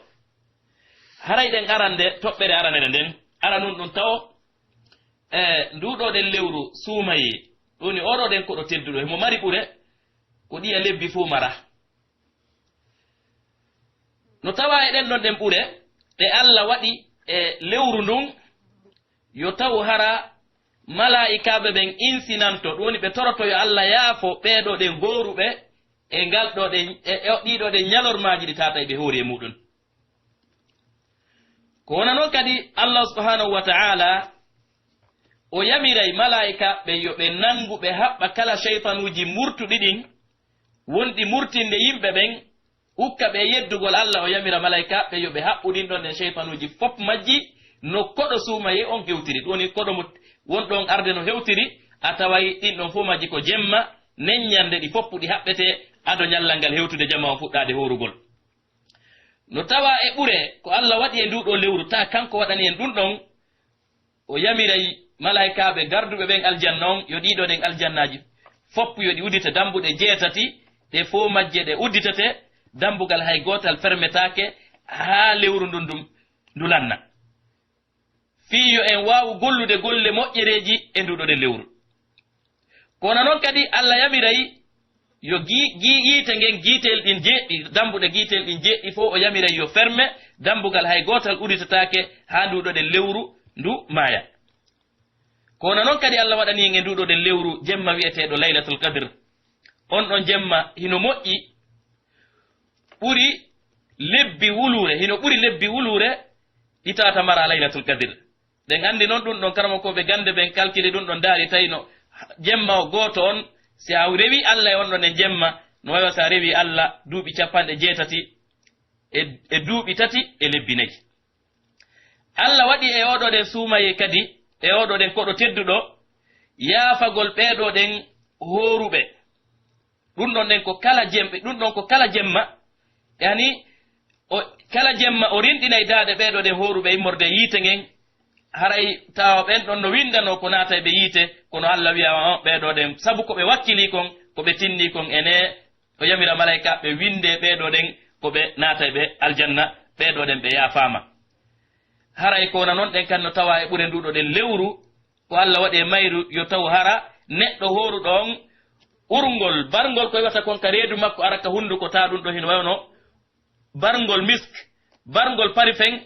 Haray ɗen arande, toɓɓere aranere nden, Aranun ɗun tawo, e nduuɗo ɗen lewru suumayee, ɗun woni oo ɗoo ɗen koɗo tedduɗo, himo mari ɓure ko ɗiya lebbi fuu mara. No tawaa e ɗen ɗon ɗen ɓure ɗe Alla waɗi e lewru ndun, yo taw hara malaa'ikaaɓe ɓen insinanto, ɗun woni ɓe toroto yo Alla yaafo ɓee ɗoo ɗen hooruɓe e ngal ɗoo ɗen, e, e ɗii ɗoo ɗen ɲalormaaji ɗi taata e ɓe hoori e muuɗun. Ko wona non kadi, Allah subhanahu wa ta'ala, o yamiray malaa'ika ɓen yo ɓe nangu, ɓe haɓɓa kala seytanuuji murtuɗi ɗin, wonɗi murtinde yimɓe ɓen, ukka ɓe yeddugol Allah. O yamira malaa'ika ɓen yo ɓe haɓɓu ɗin ɗon ɗen seytanuuji fof majji, no koɗo suumayee on hewtiri. Ɗun woni koɗo mo wonɗo on arde no hewtiri, a taway ɗin ɗon fof majji ko jemma, neññande ɗi fof ɗi haɓɓete, ado ɲallal ngal hewtude jama on fuɗɗaade hoorugol. No tawaa e ɓure ko Alla waɗi e nduu ɗoo lewru, taa kanko waɗani en ɗun ɗon, o yamiray malaa'ikaaɓe garduɓe ɓen aljanna on, yo ɗii ɗoo ɗen aljannaaji fof yo ɗi uddite, dambuɗe jeetati, ɗe fow majje ɗe udditete, dambugal hay gootal fermetaake haa lewru ndun, ndun, ndu lanna. Fii yo en waawu gollude golle moƴƴereeji e nduu ɗoo ɗen lewru. Ko wona non kadi, Alla yamiray yo gi-, gi-, yiite ngen, giiteel ɗin jeeɗiɗi, dambuɗe giiteel ɗin jeeɗiɗi fow, o yamiray yo ferme, dambugal hay gootal udditataake haa nduu ɗoo ɗen lewru ndu maaya. Ko wona non kadi, Alla waɗani en e nduu ɗoo ɗen lewru jemma wi'eteeɗo Laylatul Qadr. On ɗon jemma hino moƴƴi, ɓuri lebbi wuluure, hino ɓuri lebbi wuluure ɗi tawata mara Laylatul Qadr. Ɗen anndi non ɗun ɗon, karamokooɓe gannde ɓen kalkili ɗun ɗon, ndaari tawi no jemma o gooto on, si a rewi Alla e on ɗon e jemma, no wayi wa si a rewi Alla duuɓi capanɗe jeetati e, e duuɓi tati e lebbi nayi. Alla waɗi e oo ɗoo ɗen suumayee kadi, e oo ɗoo ɗen koɗo tedduɗo, yaafagol ɓee ɗoo ɗen hooruɓe. Ɗun ɗon ɗen ko kala jem-, ɗun ɗon ko kala jemma, yani, o, kala jemma o rinɗinay daaɗe ɓee ɗoo ɗen hooruɓe immorde e yiite ngen, haray tawa ɓen ɗon no winndanoo ko naatay ɓe yiite, kono Alla wi'a on ɓee ɗoo ɗen, sabu ko ɓe wakkilii kon, ko ɓe tinnii kon, enee, o yamira malaa'ikaaɓe winndee ɓee ɗoo ɗen ko ɓe naatay ɓe aljanna, ɓee ɗoo ɗen ɓe yaafaama. Haray ko wona non ɗen kan no tawaa e ɓure nduu ɗoo ɗen lewru, ko Alla waɗi e mayru, yo taw hara neɗɗo hooruɗo on, urngol, barngol ko iwata kon ka reedu makko, ara ka hunnduko, taa ɗun ɗoo hino wayno barngol misk, barngol parfum,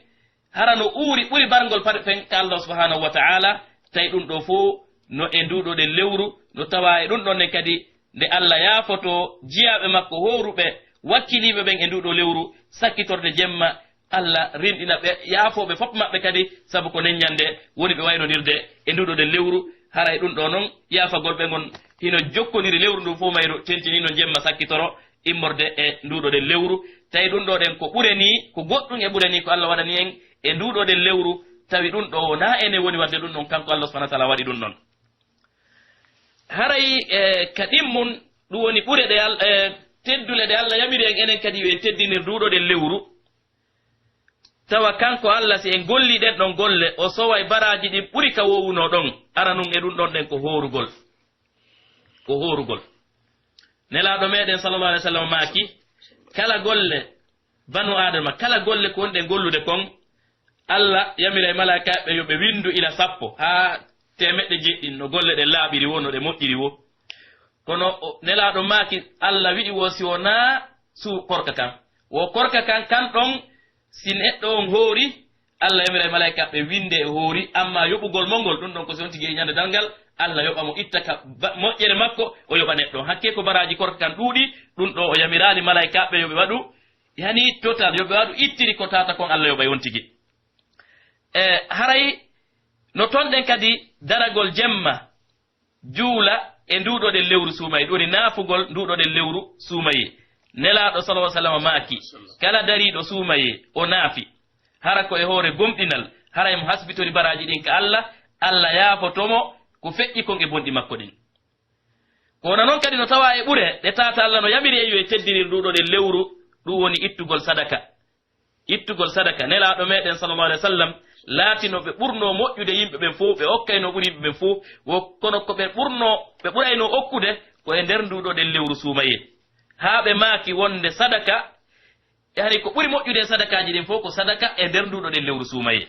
hara no uuri ɓuri barngol parfum ka Allah subhanahu wa ta'ala, tawi ɗun ɗoo fow no e nduu ɗoo ɗen lewru, no tawaa e ɗun ɗon ɗen kadi nde Alla yaafotoo jiyaaɓe makko hooruɓe, wakkiliiɓe ɓen e nduu ɗoo lewru, sakkitorde jemma, Alla rinɗina ɓe, yaafoo ɓe fof maɓɓe kadi, sabu ko neññande woni ɓe waynondirde e nduu ɗoo ɗen lewru. Haray ɗun ɗoo non, yaafagol ɓe ngon hino jokkondiri lewru ndun fow mayru, tentinii no jemma sakkitoro immorde e nduu ɗoo ɗen lewru. Tawi ɗun ɗoo ɗen ko ɓure nii, ko goɗɗun e ɓure nii ko Alla waɗani en e nduu ɗoo ɗen lewru, tawi ɗun ɗoo wonaa enen woni waɗde ɗun ɗon, kanko Alla subhanahu wa ta'ala waɗi ɗun ɗon. Haray, e, ka ɗimmun, ɗun woni ɓure ɗe Al-, e, teddule ɗe Alla yamiri en enen kadi yo en teddinir nduu ɗoo ɗen lewru. Tawa kanko Alla, si en gollii ɗen ɗon golle, o soway baraaji ɗin ɓuri ka woowunoo ɗon. Aranun e ɗun ɗon ɗen ko hoorugol. Ko hoorugol. Nelaaɗo meɗen sallallahu alaihi wasallam maaki, kala golle banu Aadama, kala golle ko wonɗen gollude kon, Alla yamiray malaa'ikaaɓe yo ɓe winndu ila sappo haa teemeɗɗe jeeɗiɗi no golle ɗen laaɓiri woo, no ɗe moƴƴiri woo. Kono o, Nelaaɗo maaki, Alla wi'i woo si wonaa su-, korka kan. Woo korka kan, kan ɗon, si neɗɗo on hoori, Alla yamiray malaa'ikaaɓe winnde e hoori, ammaa yoɓugol mo ngol, ɗun ɗon ko si on tigi e ɲande darngal, Alla yoɓa mo, itta ka ba-, moƴƴere makko, o yoɓa neɗɗo on. Hakkee ko baraaji korka kan ɗuuɗi, ɗun ɗoo o yamiraali malaa'ikaaɓe yo ɓe waɗu, yani total, yo ɓe waɗu ittiri ko tata kon, Alla yoɓay on tigi. E, haray no ton ɗen kadi daragol jemma, juula e nduu ɗoo ɗen lewru suumayee, ɗun woni naafugol nduu ɗoo ɗen lewru suumayee. Nelaaɗo sallallahu alaihi wasallam maaki, kala dariiɗo suumayee, o naafi, hara ko e hoore gomɗinal, haray mo hasbitori baraaji ɗin ka Alla, Alla yaafoto mo ko feƴƴi kon e bonɗi makko ɗin. Ko wona non kadi no tawaa e ɓure ɗe tata Alla no yamiri en yo en teddinir nduu ɗoo ɗen lewru, ɗun woni ittugol sadaka. Ittugol sadaka. Nelaaɗo meɗen sallallahu alaihi wasallam laatino ɓe ɓurnoo moƴƴude yimɓe ɓen fow, ɓe okkayno ɓuri yimɓe ɓen fow, wo kono ko ɓe ɓurnoo, ɓe ɓuraynoo okkude ko e nder nduu ɗoo ɗen lewru suumayee. Haa ɓe maaki wonde sadaka, yani ko ɓuri moƴƴude e sadakaaji ɗin fow ko sadaka e nder nduu ɗoo ɗen lewru suumayee.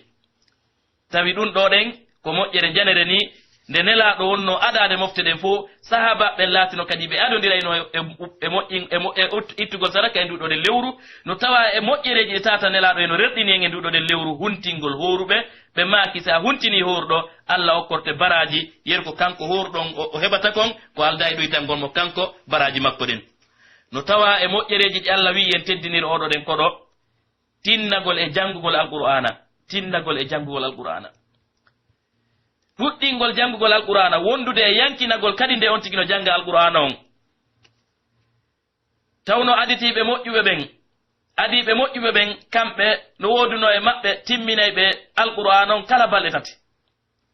Tawi ɗun ɗoo ɗen ko moƴƴere janere nii, nde Nelaaɗo wonnoo adaade mofte ɗen fow, sahaabaaɓe ɓen laatino kadi ɓe adondirayno e, e, e moƴƴin-, e mo-, e ut-, ittugol sadaka e nduu ɗoo ɗen lewru. No tawaa e moƴƴereeji ɗi tawata Nelaaɗo hino rerɗini en e nduu ɗoo ɗen lewru, huntingol hooruɓe, ɓe maaki, si a huntinii hooruɗo, Alla okkorte baraaji, yeru ko kanko hooruɗo on o, o heɓata kon, ko aldaa e ɗuytangol mo kanko baraaji makko ɗin. No tawaa e moƴƴereeji ɗi Alla wi'i en teddinir oo ɗoo ɗen koɗo, tinnagol e janngugol Alqur'aana, tinnagol e janngugol Alqur'aana. Ɗuɗɗingol janngugol Alqur'aana, wondude e yankinagol kadi nde on tigi no jannga Alqur'aana on. Tawno aditiiɓe moƴƴuɓe ɓen, adiiɓe moƴƴuɓe ɓen, kamɓe no woodunoo e maɓɓe timminayɓe Alqur'aana on kala balɗe tati.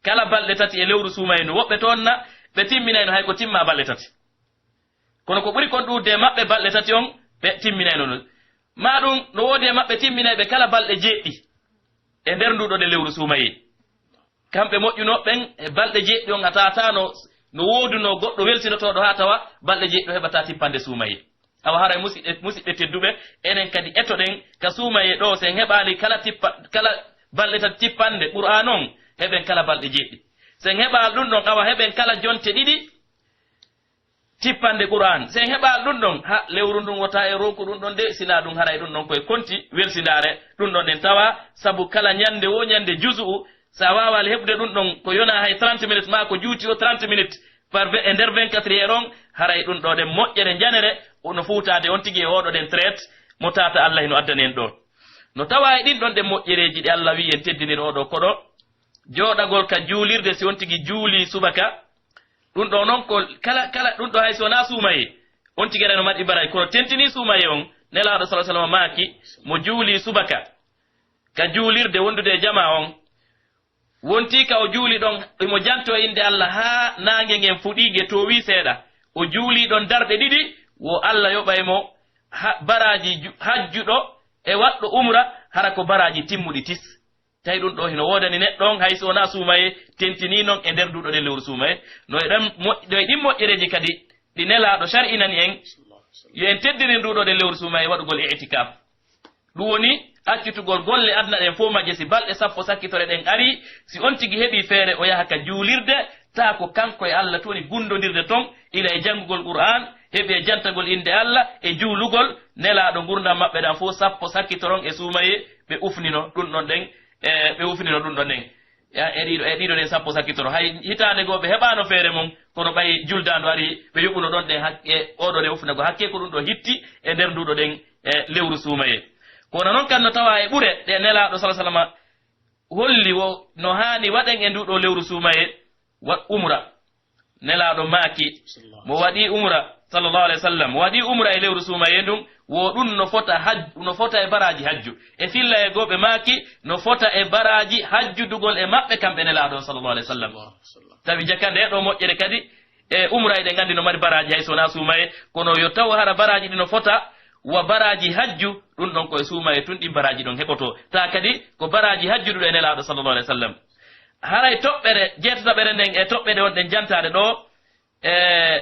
Kala balɗe tati e lewru suumayee ndun. Woɓɓe toon na, ɓe timminayno hay ko timmaa balɗe tati. Kono ko ɓuri kon ɗuuɗude e maɓɓe balɗe tati on, ɓe timminayno ɗun. Maa ɗun no woodi e maɓɓe timminayɓe kala balɗe jeeɗiɗi e nder nduu ɗoo ɗen lewru suumayee. Kamɓe moƴƴunooɓe ɓen, e balɗe jeeɗiɗi on a tawata no, no woodunoo goɗɗo welsinotooɗo haa tawa balɗe jeeɗiɗi o heɓataa tippande suumayee. Awa haray musidɓe, musidɓe tedduɓe, enen kadi etoɗen ka suumayee ɗoo, si en heɓaali kala tippa-, kala balɗe tati tippande Qur'aana on, heɓen kala balɗe jeeɗiɗi. Si en heɓaali ɗun ɗon, awa heɓen kala jonte ɗiɗi tippande Qur'aan. Si en heɓaali ɗun ɗon, ha, lewru ndun wota e ronku ɗun ɗon de, sinaa ɗun haray ɗun ɗon ko e konti welsindaare ɗun ɗon ɗen tawa, sabu kala ñande woo ñande juzu'u, si a waawaali heɓude ɗun ɗon, ko yonaa hay trente minutes maa ko juuti o trente minutes par ve-, e nder vingt-quatre heures on, haray ɗun ɗoo ɗen moƴƴere njanere, o no fuutaade on tigi e oo ɗoo ɗen traite mo tawata Alla hino addani en ɗoo. No tawaa e ɗin ɗon ɗen moƴƴereeji ɗi Alla wi'i en teddinir oo ɗoo koɗo, jooɗagol ka juulirde si on tigi juulii subaka, ɗun ɗoo non ko kala, kala ɗun ɗoo hay si wonaa suumayee, on tigi aɗa no mari baraaji, kono tentinii suumayee on, Nelaaɗo sallallaahu alayhi wa sallam maaki, mo juulii subaka ka juulirde wondude e jamaa on, wontii ka o juuli ɗon, himo jantoo innde Alla haa naange ngen fuɗii, nge toowii seeɗa. O juulii ɗon darɗe ɗiɗi, wo Alla yoɓay mo ha-, baraaji ju-, hajjuɗo e waɗɗo umra, hara ko baraaji timmuɗi tis. Tawi ɗun ɗoo hino woodani neɗɗo on, hay si wonaa suumayee, tentinii non e nder nduu ɗoo ɗen lewru suumayee. No e ɗan mo-, no e ɗin moƴƴereeji kadi, ɗi Nelaaɗo shar'inani en, yo en teddinir nduu ɗoo ɗen lewru suumayee waɗugol i'tikaaf. Ɗun woni accitugol golle aduna ɗen fow majje, si balɗe sappo sakkitore ɗen arii, si on tigi heɓii feere o yaha ka juulirde, taa ko kanko e Alla tun woni gundondirde ton, ila e janngugol Qur'aan, heɓi e jantagol innde Alla, e juulugol, Nelaaɗo ngurndan maɓɓe ɗan fow sappo sakkitoron e suumayee, ɓe ufnino ɗun ɗon ɗen, e ɓe ufnino ɗun ɗon ɗen. Ya, e ɗiɗo, e ɗiɗo ɗen sappo sakkitoro. Hay hitaande goo ɓe heɓaano feere mun, kono ɓay juldaandu ari, ɓe yoɓuno ɗon ɗen hak-, e oo ɗoo ɗen ufnagol. Hakkee ko ɗun ɗoo hitti e nder nduu ɗoo ɗen, e lewru suumayee. Kono non kan no tawaa e ɓure ɗe Nelaaɗo sallallaahu alayhi wa sallam holli wo no haani waɗen e nduu ɗoo lewru suumayee, wa-, umra. Nelaaɗo maaki, mo waɗii umra, sallallaahu alayhi wa sallam, mo waɗii umra e lewru suumayee ndun, wo ɗun no fota haj-, no fota e baraaji hajju. E fillayee goo ɓe maaki, no fota e baraaji hajjudugol e maɓɓe kamɓe Nelaaɗo on, sallallaahu alayhi wa sallam. Tawi jaka ndee ɗoo moƴƴere kadi, e umra eɗen anndi no mari baraaji hay so wonaa suumayee, kono yo taw hara baraaji ɗin no fota wa baraaji hajju, ɗun ɗon ko e suumayee tun ɗin baraaji ɗon heɓotoo. Taa kadi ko baraaji hajjuduɗo e Nelaaɗo, sallallaahu alayhi wa sallam. Haray toɓɓere jeetataɓere nden e toɓɓere wonɗen jantaade ɗoo, e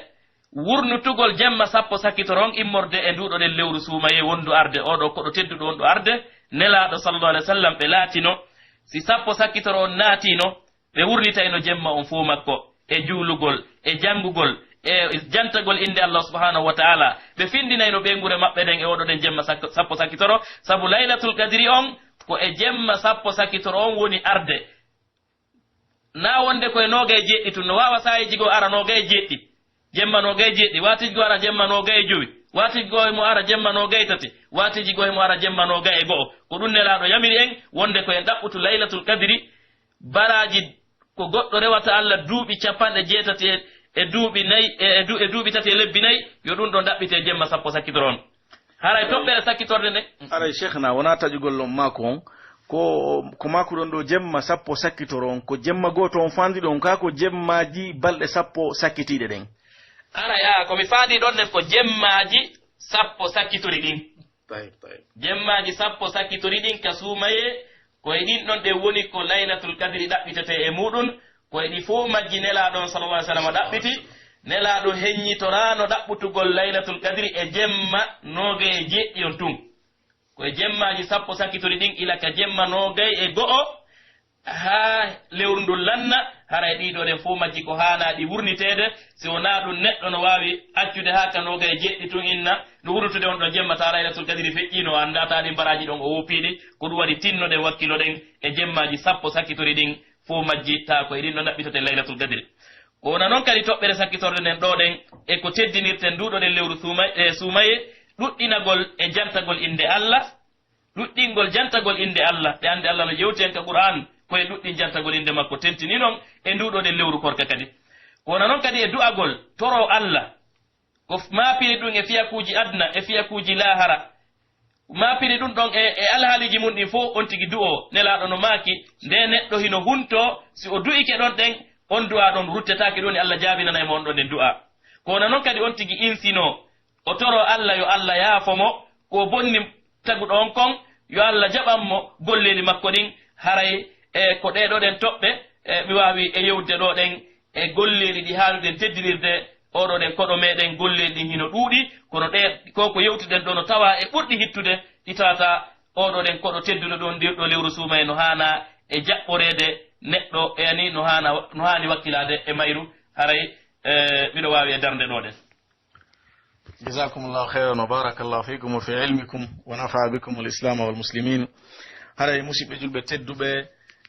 wurnutugol jemma sappo sakkitoro on immorde e nduu ɗoo ɗen lewru suumayee wondu arde, oo ɗoo koɗo tedduɗo wonɗo arde, Nelaaɗo sallallaahu alayhi wa sallam ɓe laatino, si sappo sakkitoro on naatiino, ɓe wurnitayno jemma on fow makko, e juulugol, e janngugol, e jantagol innde Allah subhaanahu wa ta'aalaa. Ɓe findinayno ɓeynguure maɓɓe ɗen e oo ɗoo ɗen jemma sak-, sappo sakkitoro, sabu Laylatul Qadri on ko e jemma sappo sakkitoro on woni arde. Naa wonde ko e noogay e jeeɗiɗi tun, no waawa saa'iiji goo ara noogay e jeeɗiɗi, jemma noogay e jeeɗiɗi, waatiiji goo ara jemma noogay e jowi, waatiiji goo himo ara jemma noogay e tati, waatiiji goo himo ara jemma noogay e go'o. Ko ɗun Nelaaɗo yamiri en, wonde ko en ɗaɓɓutu Laylatul Qadri, baraaji ko goɗɗo rewata Allah duuɓi cappanɗe jeetati e, e duuɓi nayi, e, e du-, e duuɓi tati e lebbi nayi, yo ɗun ɗon ɗaɓɓite jemma sappo sakkitoro on. Haray toɓɓere sakkitorde nden. Aray, Cheikhna, wonaa taƴugol on maako on. Ko, ko maakuɗon ɗoo jemma sappo sakkitoro on, ko jemma gooto on faanduɗon, kaa ko jemmaaji balɗe sappo sakkitiiɗe ɗen? Aray, aa, ko mi faandii ɗon nden ko jemmaaji sappo sakkitori ɗin. Tayib, tayib. Jemmaaji sappo sakkitori ɗin ka suumayee, ko e ɗin ɗon ɗen woni ko Laylatul Qadri ɗaɓɓitetee e muuɗun, ko e ɗi fow majji Nelaaɗo on, sallallaahu alayhi wa sallam, ɗaɓɓiti. Nelaaɗo heññitoraano ɗaɓɓutugol Laylatul Qadri e jemma noogay e jeeɗiɗi on tun. Ko e jemmaaji sappo sakkitori ɗin, ila ka jemma noogay e go'o, haa lewru ndun lanna, haray ɗii ɗoo ɗen fow majji ko haanaa ɗi wurniteede, si wonaa ɗun neɗɗo no waawi accude haa ka noogay e jeeɗiɗi tun inna, no wurnutude on ɗon jemma taa Laylatul Qadri feƴƴiino, o anndaa taa ɗin baraaji ɗon o woopii ɗi, ko ɗun waɗi tinnoɗen wakkiloɗen e jemmaaji sappo sakkitori ɗin fow majji, taa ko e ɗin ɗon ɗaɓɓitoten Laylatul Qadri. Ko wona non kadi toɓɓere sakkitorde nden ɗoo ɗen, e ko teddinirten nduuɗo ɗen lewru suumay-, e suumayee, ɗuɗɗinagol e jantagol innde Alla, ɗuɗɗingol jantagol innde Alla, ɓe anndi Alla no yewti en ka Qur'aan, ko e ɗuɗɗin jantagol innde makko tentini non e nduuɗo ɗen lewru korka kadi. Ko wona non kadi e du'agol, toroo Alla, ko f-, maapini ɗun e fiyakuuji aduna e fiyakuuji laahara, maapini ɗun ɗon e, e alhaaliiji mun ɗin fow, on tigi du'oo. Nelaaɗo no maaki, nde neɗɗo hino huntoo, si o du'ike ɗon ɗen, on du'aa ɗon ruttetaake, ɗun woni Alla jaabinanay mo on ɗon ɗen du'aa. Ko wona non kadi on tigi insinoo, o toroo Alla yo Alla yaafo mo, ko o bonni taguɗo on kon, yo Alla jaɓan mo golleeli makko ɗin, haray e ko ɗee ɗoo ɗen toɓɓe, e mi waawi e yewtude ɗoo ɗen, e golleeli ɗi haanuɗen teddinirde, oo ɗoo ɗen koɗo meɗen, golleeli ɗin hino ɗuuɗi, kono ɗee, ko ko yewtuɗen ɗoo no tawaa e ɓurɗi hittude, ɗi tawata oo ɗoo ɗen koɗo tedduɗo ɗon, ndir ɗoo lewru suumayee no haana e jaɓɓoreede neɗɗo, e ani no haana, no haani wakkilaade e mayru, haray, e, miɗo waawi e darnde ɗoo ɗen. Jazakumullahu khairan wa barakallahu fikum wa fi ilmikum wa nafa'a bikum al-islam wal muslimin. Haray musiɓɓe julɓe tedduɓe,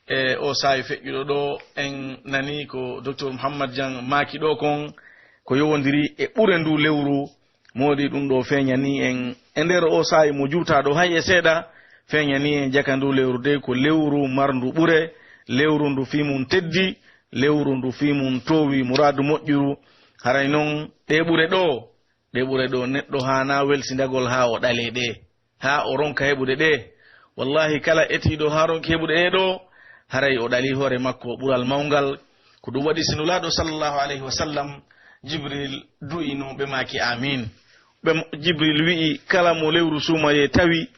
e o saa'i feƴƴuɗo ɗoo, en nani ko Docteur Muhammad Jan maaki ɗoo kon, ko yowondiri e ɓure ndu lewru, moodi ɗun ɗoo feeñani en e nder o saa'i mo juutaaɗo hay e seeɗa, feeñani en jaka ndu lewru de ko lewru marndu ɓure, lewru ndu fii mun teddi, lewru ndu fii mun toowi muraadu moƴƴuru. Haray non ɗee ɓure ɗoo, ɗee ɓure ɗoo neɗɗo haanaa welsindagol haa o ɗalee ɗee, haa o ronka heɓude ɗee. Wallaahi, kala etiiɗo haa ronki heɓude ɗee ɗoo, haray o ɗalii hoore makko ɓural mawngal. Ko ɗun waɗi si Nulaaɗo sallallahu alayhi wa sallam, Jibril du'ino, ɓe maaki, "Aamiin." Ɓe, Jibril wi'i, "Kala mo lewru suumayee tawi,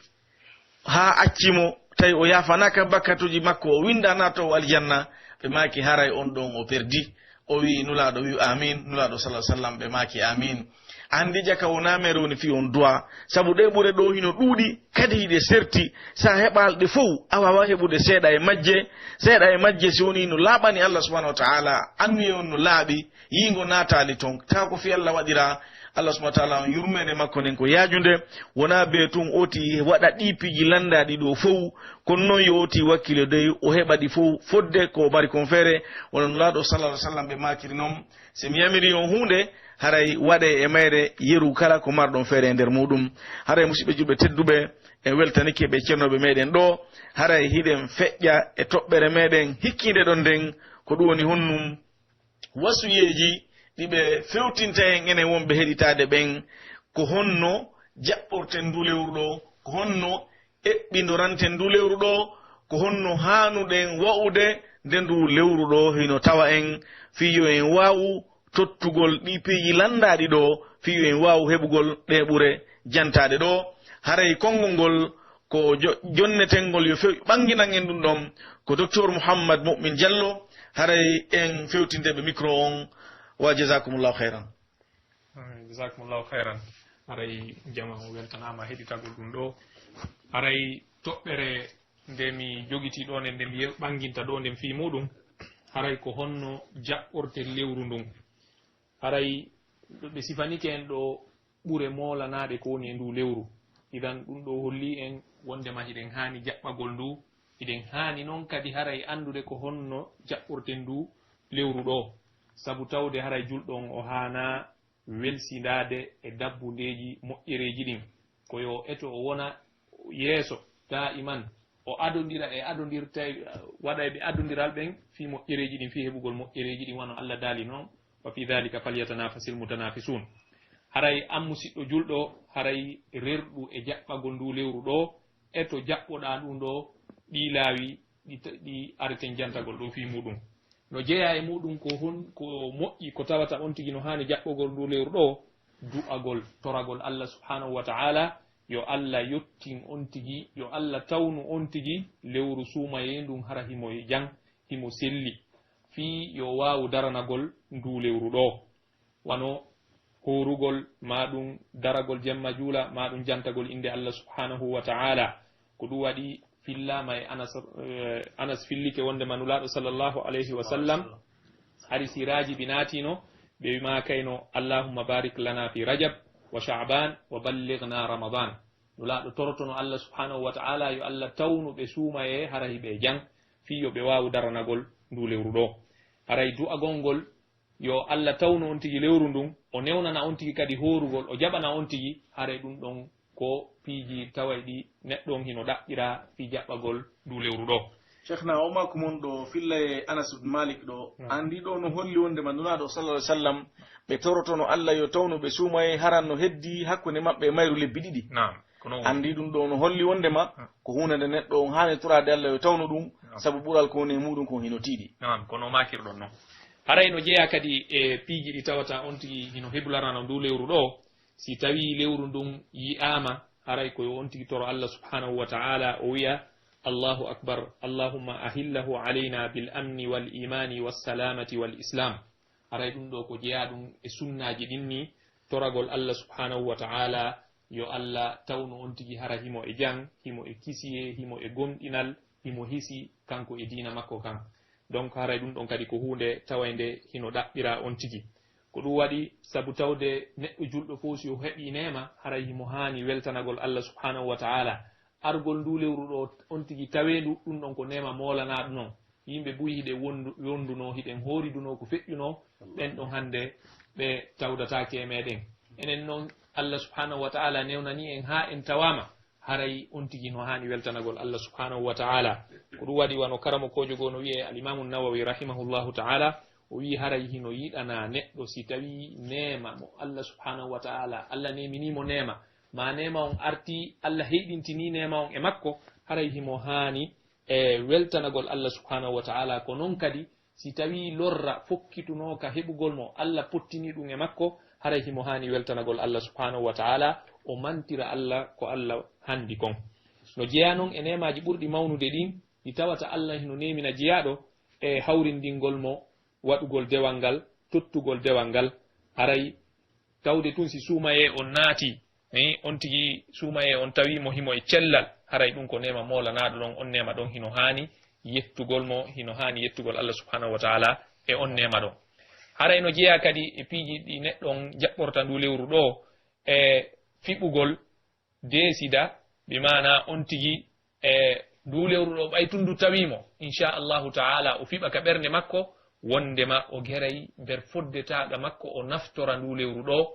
haa acci mo, tawi o yaafanaaka bakkatuuji makko, o winndaa naatoowo aljanna." Ɓe maaki, "Haray on ɗon o perdi." O wi'i, Nulaaɗo wi'i, "Aamiin." Nulaaɗo sallallahu alaihi wasallam ɓe maaki, "Aamiin." Anndi jaka wonaa mere woni fii on du'a, sabu ɗee ɓure ɗoo hino ɗuuɗi, kadi hiɗe serti. Si a heɓaali ɗe fow, a waawaa heɓude seeɗa e majje. Seeɗa e majje, si wonii no laaɓani Allah subhanahu wa ta'ala, anniye on no laaɓi, yiingo naataali ton. Taa ko fii Allah waɗiraa, Allah subhanahu wa ta'ala on yurmeende makko nden ko yaajunde, wonaa bee tun oti waɗa ɗii piiji lanndaaɗi ɗoo fow, kono non yo oti wakkilo dey o heɓa ɗi fow fodde ko o mari kon feere. Wano Nulaaɗo sallallahu alaihi wasallam ɓe maakiri non, si mi yamiri on huunde, haray waɗee e mayre yeru kala ko marɗon feere e nder muuɗum. Haray musiɓɓe julɓe tedduɓe, en weltanike ɓe ceernooɓe meɗen ɗoo, haray hiɗen feƴƴa e toɓɓere meɗen hikkiinde ɗon nden, ko ɗum woni honnum wasuyeeji ɗi ɓe fewtinta en enen wonɓe heɗitaade ɓen, ko honno jaɓɓorten ndu lewru ɗoo, ko honno eɓɓindoranten ndu lewru ɗoo, ko honno haanuɗen wa'ude nde ndu lewru ɗoo hino tawa en, fii yo en waawu tottugol ɗii piiji lanndaaɗi ɗoo, fii yo en waawu heɓugol ɗee ɓure jantaaɗe ɗoo. Haray konngol ngol ko jo-, jonnetengol yo few ɓannginan en ɗum ɗon ko Docteur Mouhammad Moumin Diallo, haray en fewtindeɓe micro on, wa jazakumullahu khairan. Jazakumullahu khairan. Haray jama o weltanaama heɗitagol ɗum ɗo. Haray toɓɓere nde mi jogitii ɗo nden, nde mi yew-, ɓannginta ɗo nden fii muɗum, haray ko honno jaɓɓorte lewru ndun. Haray ɓe sifanike en ɗo ɓure moolanaaɗe ko woni e nduu lewru. Idan ɗum ɗo hollii en wonndema hiɗen haani jaɓɓagol ndu, hiɗen haani non kadi haray anndude ko honno jaɓɓorten nduu lewru ɗo. Sabu tawde haray julɗo on o haanaa welsindaade e dabbundeeji moƴƴereeji ɗin. Ko yo eto o wona yeeso daa'iman, o adondira e adondirta-, waɗa e ɓe adondiral ɓen fii moƴƴereeji ɗin, fii heɓugol moƴƴereeji ɗin, wano Allah daali non, "Wa fi dhalika falyatanafasil mutanafisun." Haray an musiɗɗo julɗo, haray rerɗu e jaɓɓagol nduu lewru ɗoo, eto jaɓɓoɗaa ɗum ɗoo, ɗii laawi ɗi ta-, ɗi areten jantagol ɗoo fii muɗum. No jeyaa e muɗum ko hon-, ko moƴƴi, ko tawata on tigi no haani jaɓɓogol nduu lewru ɗoo, du'agol, toragol Allah subhanahu wa ta'ala, yo Allah yottin on tigi, yo Allah tawnu on tigi lewru suumayee ndun hara himo e jam, himo selli, fii yo waawu daranagol nduu lewru ɗoo. Wano hoorugol, maa ɗum daragol jemma juula, maa ɗum jantagol innde Allah subhanahu wa ta'ala. Ko ɗum waɗi fillaama e Anas, eh, Anas fillike wondema Nulaaɗo sallallahu alayhi wa sallam, hari si raajibi naatino, ɓe wi'ma kayno, "Allahumma barik lana fi Rajab wa Sha'ban wa ballighna Ramadan." Nulaaɗo torotono Allah subhanahu wa ta'ala yo Allah tawnu ɓe suumayee hara hiɓe e jam, fii yo ɓe waawu daranagol nduu lewru ɗoo. Haray du'agol ngol, yo Allah tawnu on tigi lewru ndun, o newnana on tigi kadi hoorugol, o jaɓana on tigi, haray ɗun ɗon ko piiji taway ɗi neɗɗo on hino ɗaɓɓira fii jaɓɓagol nduu lewru ɗoo. Cheikhna, o maaku mon ɗo filla e Anas ibn Malik ɗo, Naam. Anndi ɗo no holli wondema Nulaaɗo sallallahu alaihi wasallam, ɓe torotono Allah yo tawnu ɓe suumayee haran no heddi hakkunde maɓɓe e mayru lebbi ɗiɗi. Naam, ko non woni. Anndi ɗun ɗo no holli wondema Naam. ko huunde nde neɗɗo on haani toraade Allah yo tawnu ɗun, Naam. sabu ɓural ko woni e muɗum kon hino tiiɗi. Naam, ko no maakirɗon non. Haray no jeyaa kadi e piiji ɗi tawata on tigi hino heblarano nduu lewru ɗoo, si tawii lewru ndun yi'aama, haray ko yo on tigi toro Allah subhanahu wa ta'ala, o wi'a, "Allahu akbar, Allahumma ahillahu alayna bil amni wal imani was salamati wal islam." Haray ɗun ɗoo ko jeyaa ɗun e sunnaaji ɗin nii, toragol Allah subhanahu wa ta'ala, yo Allah tawnu on tigi hara himo e jam, himo e kisiyee, himo e gomɗinal, himo hisi kanko e diina makko kan. Donc, haray ɗun ɗon kadi ko huunde tawaynde hino ɗaɓɓira on tigi. Ko ɗun waɗi, sabu tawde neɗɗo julɗo fow si o heɓii neema, haray himo haani weltanagol Allah subhanahu wa ta'ala. Argol nduu lewru ɗoo on tigi tawee ndu, ɗun ɗon ko neema moolanaaɗo non. Yimɓe buy hiɗen wondu-, wondunoo, hiɗen hooridunoo ko feƴƴunoo, ɓen ɗon hannde ɓe tawdataake e meɗen. Enen non, Allah subhanahu wa ta'ala newnanii en haa en tawaama, haray on tigi no haani weltanagol Allah subhanahu wa ta'ala. Ko ɗun waɗi wano karamokoojo goo no wi'ee Al-Imaamu Nawawi rahimahullahu ta'ala, o wi'i haray hino yiɗanaa neɗɗo si tawii neema mo Allah subhanahu wa ta'ala, Allah neeminii mo neema, maa neema on artii, Allah heyɗintinii neema on e makko, haray himo haani e weltanagol Allah subhanahu wa ta'ala. Ko non kadi, si tawii lorra fokkitunoo ka heɓugol mo, Allah pottinii ɗun e makko, haray himo haani weltanagol Allah subhanahu wa ta'ala, o mantira Allah ko Allah handi kon. No jeyaa non e neemaaji ɓurɗi mawnude ɗin, ɗi tawata Allah hino neemina jeyaaɗo e hawrindingol mo waɗugol dewal ngal, tottugol dewal ngal, haray tawde tun si suumayee on naatii, eh, on tigi suumayee on tawii mo himo e cellal, haray ɗun ko neema moolanaaɗo ɗon, on neema ɗon hino haani yettugol mo, hino haani yettugol Allah subhanahu wa ta'ala e on neema ɗon. Haray no jeyaa kadi e piiji ɗi neɗɗo on jaɓɓorta nduu lewru ɗoo, e fiɓugol deesida, bi maanaa on tigi e nduu lewru ɗoo, ɓay tun ndu tawii mo, insha Allahu ta'ala, o fiɓa ka ɓernde makko, wondema o geray nder foddetaaɗo makko, o naftora nduu lewru ɗoo.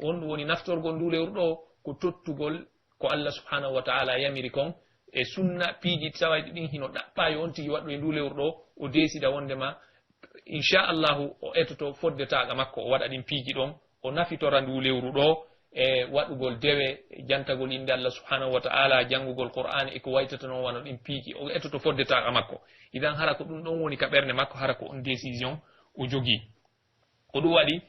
On woni naftorgol nduu lewru ɗoo, ko tottugol ko Allah subhanahu wa ta'ala yamiri kon, e sunna piiji tawayɗi ɗin hino ɗaɓɓaa yo on tigi waɗu e nduu lewru ɗoo, o deesida wondema, insha Allahu, o etoto foddetaaɗo makko, o waɗa ɗin piiji ɗon, o nafitora nduu lewru ɗoo, e waɗugol dewe, jantagol innde Allah subhanahu wa ta'ala, janngugol Qur'aani e ko waytata non wano ɗin piiji, o etoto foddetaaɗo makko. Idan hara ko ɗun ɗon woni ka ɓernde makko, hara ko on décision o jogii. Ko ɗun waɗi,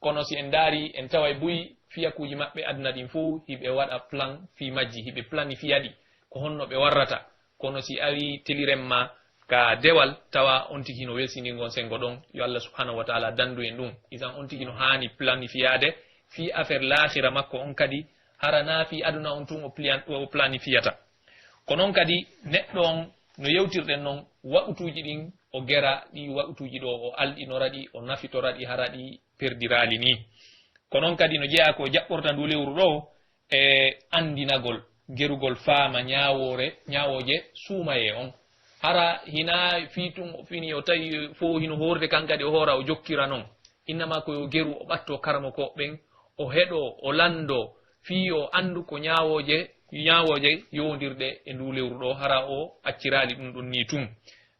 kono si en ndaari, en taway buy fiyakuuji maɓɓe aduna ɗin fow, hiɓe waɗa plan fii majji, hiɓe planifiya ɗi, ko honno ɓe warrata. Kono si awi teliren ma ka dewal, tawa on tigi no welsindingol senngo ɗon, yo Allah subhanahu wa ta'ala dandu en ɗun. Idan on tigi no haani planifiyaade fii affaire laakhira makko on kadi, hara naa fii aduna on tun o plian-, o planifiyata. Ko non kadi neɗɗo on, no yewtirɗen non, waqutuuji ɗin o gera, ɗi waqutuuji ɗoo o alɗinora ɗi, o nafitora ɗi, hara ɗi perdiraali nii. Ko non kadi no jeyaa ko jaɓɓorta nduu lewru ɗoo, e anndinagol, gerugol faama ñaawoore, ñaawooje suumayee on. Hara hinaa fii tun o fini o tawi fow hino hoorde kan kadi o hoora o jokkira non. Innama ko yo geru o ɓatto karamokooɓe ɓen, o heɗoo, o lanndoo, fii yo anndu ko ñaawooje, ñaawooje yowondirɗe e nduu lewru ɗoo, hara o acciraali ɗun ɗon nii tun.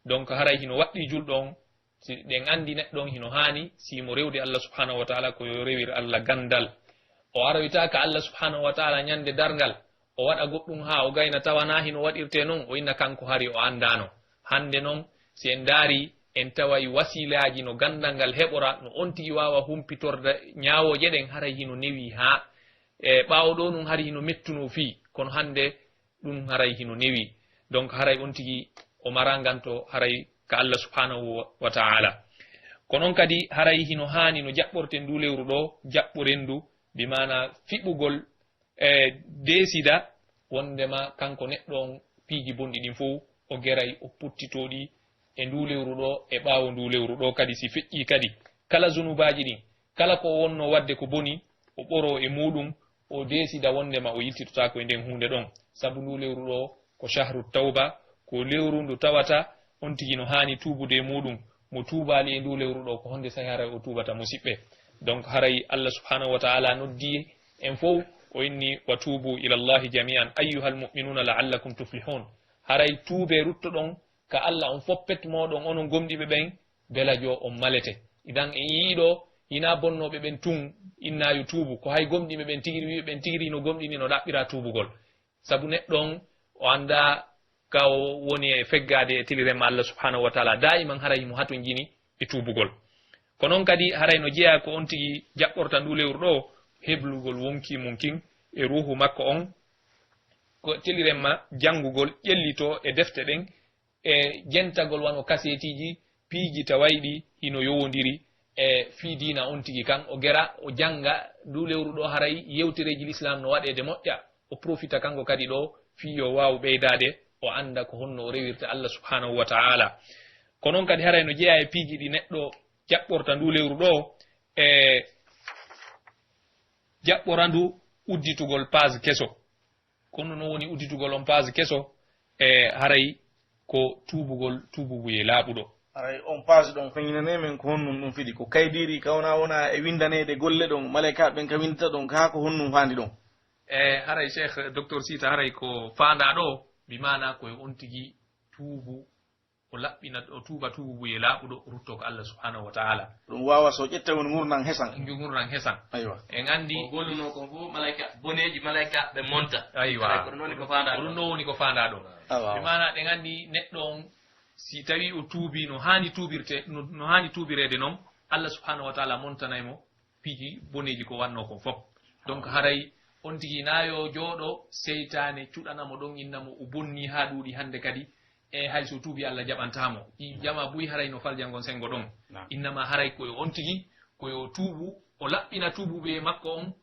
Donc, haray hino waɗɗii julɗo on, si ɗen anndi neɗɗo on hino haani, si mo rewde Allah subhanahu wa ta'ala, ko yo rewir Allah ganndal. O aroyta ka Allah subhanahu wa ta'ala ñande darngal, o waɗa goɗɗun haa o gayna tawa naa hino waɗirtee non, o inna kanko hari o anndaano. Hannde non, si en ndaari, en taway wasiilaaji no ganndal ngal heɓora, no on tigi waawa humpitorde ñaawooje ɗen, haray hino newii haa. E ɓaawo ɗoo nun hari hino mettunoo fii, kono hannde ɗun haray hino newii. Donc haray on tigi o maraa nganto haray ka Allah subhanahu wa, wa ta'ala. Ko non kadi haray hino haani no jaɓɓorten nduu lewru ɗoo, jaɓɓoren ndu, bi maanaa fiɓugol e deesida wondema kanko neɗɗo on piiji bonɗi ɗin fow, o geray, o puttitoo ɗi e nduu lewru ɗoo, e ɓaawo nduu lewru ɗoo kadi, si feƴƴii kadi, kala zunubaaji ɗin, kala ko o wonnoo waɗde ko boni, o ɓoroo e muuɗum, o deesida wonndema o yiltitotaako e nden huunde ɗon. Sabu nduu lewru ɗoo ko shahru tawba, ko lewru ndu tawata on tigi no haani tuubude e muuɗum. Mo tuubaali e nduu lewru ɗoo, ko honde sahi haray o tuubata, musiɓɓe? Donc, haray Allah subhanahu wa ta'ala noddi en fow, o inni: "Wa tuubu ila Allahi jami'an ayyuhal mu'minuna la'allakum tuflihun." Haray tuubee, ruttoɗon ka Allah on foppet mooɗon, onon gomɗiɓe ɓen, belajo on malete. Idan en yi'ii ɗoo, hinaa bonnooɓe ɓen tun innaa yo tuubu, ko hay gomɗiɓe ɓen tigiri, wi'uɓe ɓen tigiri no gomɗini, no ɗaɓɓiraa tuubugol. Sabu neɗɗo on, o anndaa ka o woni e feggaade e tiliremma Allah subhanahu wa ta'ala. Daa'iman haray himo hatonjini e tuubugol. Ko non kadi haray no jeyaa ko on tigi jaɓɓorta nduu lewru ɗoo, heblugol wonkii mun kin e ruuhu makko on, ko tiliremma janngugol, ƴellitoo e defte ɗen, e jentagol wano kaseetiiji, piiji tawayɗi hino yowondiri e fii diina on tigi kan, o gera, o jannga, nduu lewru ɗoo haray yewtereeji Lislaam no waɗeede moƴƴa, o profita kanko kadi ɗoo fii yo waawu ɓeydaade, o annda ko honno o rewirta Allah subhanahu wa ta'ala. Ko non kadi haray no jeyaa e piiji ɗi neɗɗo jaɓɓorta nduu lewru ɗoo, e jaɓɓora ndu udditugol page keso. Kono no woni udditugol on page keso, e haray ko tuubugol tuububuyee laaɓuɗo. Haray on page ɗon, feññinanee men ko honɗun ɗun fidi? Ko kaydiiri ka wona, wona e winndaneede golle ɗon, malaykaaɓe ɓen ka winndata ɗon, kaa ko honɗun faandi ɗon? E haray Cheikh Docteur Sita, haray ko faandaa ɗoo, bi maanaa ko e on tigi tuubu, o laɓɓina, o tuuba tuububuyee laaɓuɗo, o ruttoo ko Allah subhanahu wa ta'ala. Ɗum waawa so ƴetta woni ngurndan hesan. Ngu ngurndan hesan. Aywa. En anndi ko gollunoo kon fof, malaika, boneeji malaika ɓe monta. Aywa. Haray ko ɗum woni ko faandaa ɗoo. Ko ɗum ɗoo woni ko faandaa ɗoo. Awa, awa. Bi maanaa, ɗen anndi neɗɗo on, si tawii o tuubii no haani tuubirte, no, no haani tuubireede non, Allah subhanahu wa ta'ala montanay mo piiji boneeji ko wannoo kon fof. Donc, haray on tigi na yo jooɗo, seytaane cuɗana mo ɗon, inna mo o bonnii haa ɗuuɗi, hannde kadi, e hay so tuubii, Allah jaɓantaa mo. Ɗi jama buy haray no falja ngon senngo ɗon. Naam. Innama haray ko yo on tigi, ko yo tuubu, o laɓɓina tuubuɓe makko on,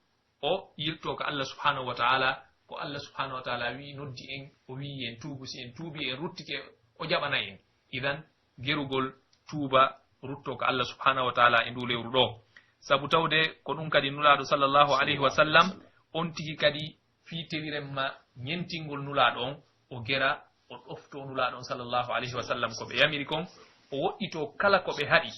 o yiltoo ka Allah subhanahu wa ta'ala, ko Allah subhanahu wa ta'ala wi'i, noddi en, o wi'i en tuubu, si en tuubii, en ruttike, o jaɓanay en. Idan, gerugol tuuba, ruttoo ka Allah subhanahu wa ta'ala e nduu lewru ɗoo. Sabu tawde ko ɗum kadi Nulaaɗo sallallahu alayhi wa sallam, on tigi kadi fii tewiremma ñentingol Nulaaɗo on, o gera, o ɗoftoo Nulaaɗo on sallallahu alayhi wa sallam ko ɓe yamiri kon, o woɗɗitoo kala ko ɓe haɗi,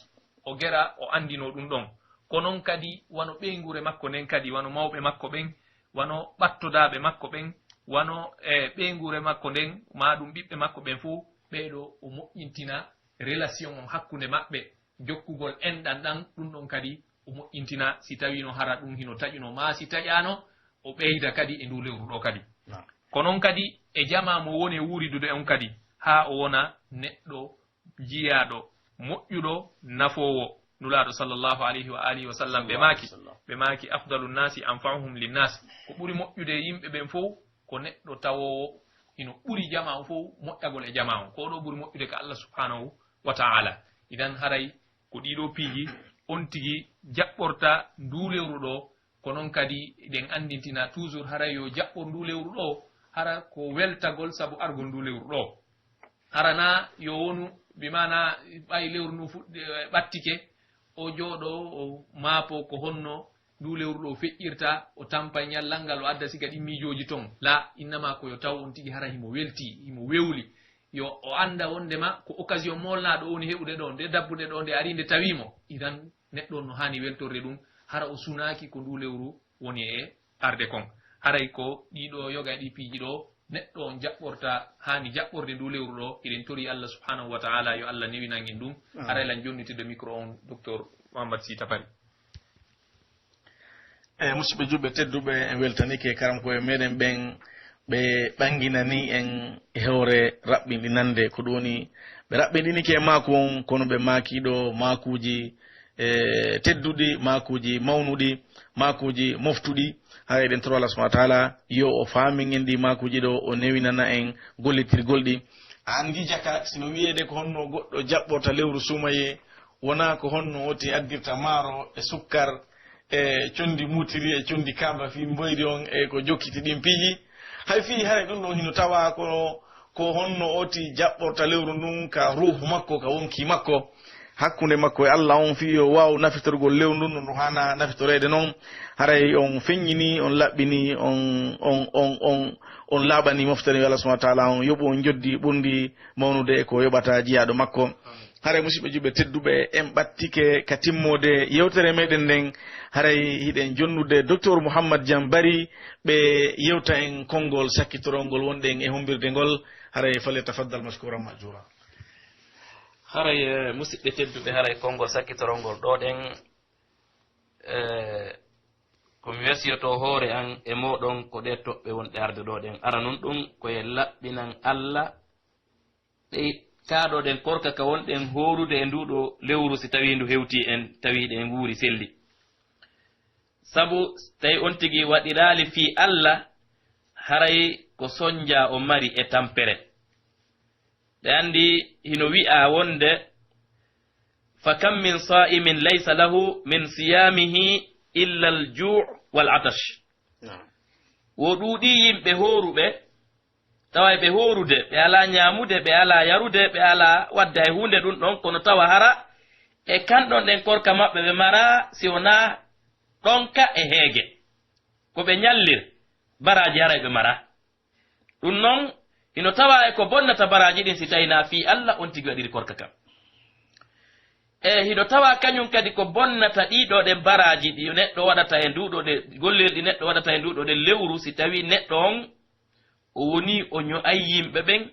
o gera, o anndinoo ɗum ɗon. Ko non kadi wano ɓeynguure makko nden kadi, wano mawɓe makko ɓen, wano ɓattodaaɓe makko ɓen, wano, e, ɓeynguure makko nden, maa ɗum ɓiɓɓe makko ɓen fof, ɓee ɗoo o moƴƴintina relation on hakkunde maɓɓe, jokkugol enɗan ɗan, ɗum ɗon kadi o moƴƴintina, si tawii no hara ɗum hino taƴuno, maa si taƴaano, o ɓeyda kadi e nduu lewru ɗoo kadi. Naam. Ko non kadi e jamaa mo woni e wuuridude on kadi, haa o wona neɗɗo jiyaaɗo, moƴƴuɗo, nafoowo. Nulaaɗo sallallahu alayhi wa alihi wa sallam, ɓe maaki, ɓe maaki, "Afdalu nnaasi anfa'uhum linnaas." Ko ɓuri moƴƴude e yimɓe ɓen fof, ko neɗɗo tawoowo hino ɓuri jamaa on fof moƴƴagol e jamaa on. Ko ɗoo ɓuri moƴƴude ka Allah subhanahu wa ta'ala. Idan haray ko ɗii ɗoo piiji on tigi jaɓɓorta nduu lewru ɗoo, ko non kadi eɗen anndintina toujours haray yo jaɓɓor nduu lewru ɗoo, hara ko weltagol sabu argol nduu lewru ɗoo. Hara na yo wonu, bi maana ɓay lewru ndu fuɗɗi-, ɓattike, o jooɗo, o maapo ko honno nduu lewru ɗoo feƴƴirta, o tampa e ñallal ngal, o adda siga ɗin miijooji ton. La, innama ko yo taw on tigi hara himo welti, himo wewli. Yo o annda wondema ko occasion moolnaaɗo o woni heɓude ɗoo, nde dabbude ɗoo, nde ari nde tawii mo. Idan neɗɗo on no haani weltorde ɗum, hara o sunaaki ko nduu lewru woni e arde kon. Haray ko ɗii ɗoo yoga e ɗii piiji ɗoo, neɗɗo on jaɓɓorta, haani jaɓɓorde nduu lewru ɗoo. Eɗen torii Allah subhanahu wa ta'ala yo Allah newinan en ɗum. Amin. Haray lan jonnitde micro on, Docteur Mouhammad Sy Tapari. E musidɓe juɓɓe tedduɓe, en weltanike karamko'en meɗen ɓen, ɓe ɓanginani en e hoore raɓɓinɗinande. Ko ɗum woni, ɓe raɓɓinɗinike e maaku on, kono ɓe maaki ɗo maakuuji, e, tedduɗi, maakuuji mawnuɗi, maakuuji moftuɗi. Haray eɗen toro Allah subhanahu wa ta'ala yo o faamin en ɗi maakuuji ɗo, o newinana en gollitirgol ɗi. An ngijata, sino wiyeede ko honno goɗɗo jaɓɓorta lewru suumayee, wonaa ko honno woti addirta maaro e sukkar, e condi mutiri, e condi kamba fii mboyri on, e ko jokkiti ɗin piiji. Hay fii, haray ɗum ɗon hino tawa kono, ko honno oti jaɓɓorta lewru ndun ka ruuhu makko, ka wonkii makko, hakkunde makko e Alla on, fii yo waaw nafitorgol lewru ndun no haana nafitoreede non. Haray on feññini, on laɓɓini, on, on, on, on, on laaɓani moftere Alla subhanahu wa taala on, yoɓu on njoddi ɓurndi mawnude e ko yoɓata jiyaaɗo makko. Haray, musiɓɓe juɓɓe tedduɓe, en ɓattike ka timmoode yewtere meɗen nden. Haray hiɗen jonnude Doktor Muhammad Jan Bari, ɓe yewta en konngol sakkitorol ngol wonɗen e humbirde ngol. Haray, falyatafaddal mashkuran ma'jura. Haray, eh, musiɓɓe tedduɓe, haray konngol sakkitorol ngol ɗoo ɗen, eh, ko mi wesiyotoo hoore an e mooɗon ko ɗee toɓɓe wonɗe arde ɗoo ɗen. Aranun ɗun ko e laɓɓinan Alla ɗe kaaɗoɗen korka ka wonɗen hoorude e nduu ɗoo lewru, si tawii ndu hewtii en, tawii ɗen wuuri selli. Sabu tawi on tigi waɗiraali fii Alla, haray ko sonjaa o mari e tampere. Ɓe anndi hino wi'aa wonde, "Fa kam min saa'imin laysa lahu min siyaamihi illa al-juu' wal atash." Naam. Wo ɗuuɗii yimɓe hooruɓe, tawa e ɓe hoorude, ɓe alaa ñaamude, ɓe alaa yarude, ɓe alaa waɗde hay huunde ɗun ɗon, kono tawa hara e kan ɗon ɗen korka maɓɓe ɓe maraa, si wonaa ɗonka e heege. Ko ɓe ñallir, baraaji haray ɓe maraa. Ɗun non, hino tawaa e ko bonnata baraaji ɗin si tawii naa fii Alla on tigi waɗiri korka kan. E hino tawaa kañun kadi ko bonnata ɗii ɗoo ɗen baraaji ɗi neɗɗo waɗata e nduu ɗoo ɗe gollirɗi neɗɗo waɗata e nduu ɗoo ɗen lewru, si tawii neɗɗo on o wonii o ño'ay yimɓe ɓen,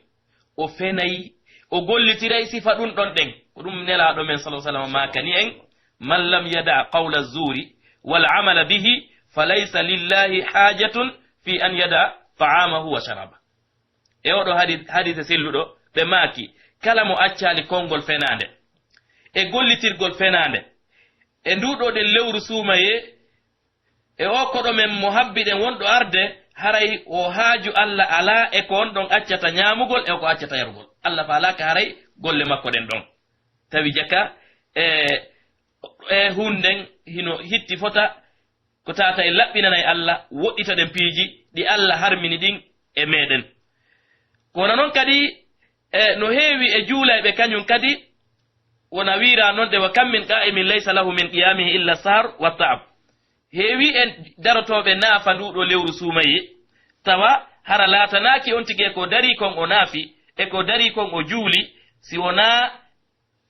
o fenay, o gollitiray sifa ɗun ɗon ɗen. Ko ɗun Nelaaɗo men, sallallahu alaihi wasallam, maakani en, "Man lam yada' qawla zuuri wal amala bihi, fa laysa lillahi haajatun fi an yada' ta'amahu wa sharaba." E oo ɗoo hadi-, hadiise selluɗo, ɓe maaki, kala mo accaali konngol fenaande, e gollitirgol fenaande, e nduu ɗoo ɗen lewru suumayee, e oo koɗo men mo habbiɗen wonɗo arde, haray o haaju Alla alaa e ko on ɗon accata ñaamugol e ko accata yarugol. Alla faalaaka haray golle makko ɗen ɗon. Tawi jaka, e, e hunden hino hitti fota, ko tawata en laɓɓinanay Alla, woɗɗitoɗen piiji ɗi Alla harmini ɗin e meɗen. Ko wano non kadi, e, no heewi e juulayɓe kañun kadi, wona wiira non de, "Wa kam min qaa'imin laysa lahu min qiyaamihi illa sahar wa ta'ab." Heewi en darotooɓe naafa nduu ɗoo lewru suumayee, tawa hara laatanaaki on tigi e ko darii kon o naafi, e ko darii kon o juuli, si wonaa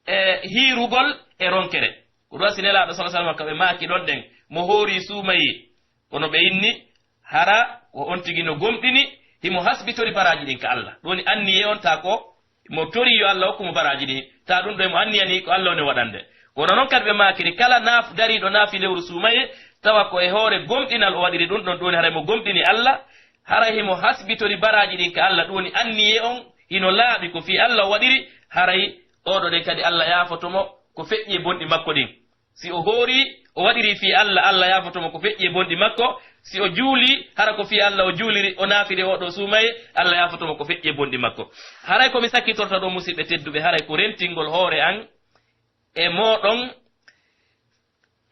e hiirugol e ronkere. Ko ɗun wasi Nelaaɗo, sallallahu alaihi wasallam, ka ɓe maaki ɗon ɗen, mo hoori suumayee, kono ɓe inni, hara ko on tigi no gomɗini, himo hasbitori baraaji ɗin ka Alla. Ɗun woni anniyee on, taa ko mo torii yo Alla hokku mo baraaji ɗin, taa ɗun ɗon mo anniyanii ko Alla woni waɗande. Kono non kadi ɓe maakiri, kala naaf-, dariiɗo naafi lewru suumayee, tawa ko e hoore gomɗinal o waɗiri ɗun ɗon, ɗun woni haray mo gomɗini Alla, haray himo hasbitori baraaji ɗin ka Alla, ɗun woni anniyee on hino laaɓi, ko fii Alla o waɗiri, haray oo ɗoo ɗen kadi Alla yaafoto mo ko feƴƴi e bonɗi makko ɗin. Si o hoori, o waɗiri fii Alla, Alla yaafoto mo ko feƴƴi e bonɗi makko. Si o juuli, hara ko fii Alla o juuliri, o naafiri oo ɗoo suumayee, Alla yaafoto mo ko feƴƴi e bonɗi makko. Haray ko mi sakkitorta ɗoo, musiɓɓe tedduɓe, haray ko rentingol hoore an e mooɗon,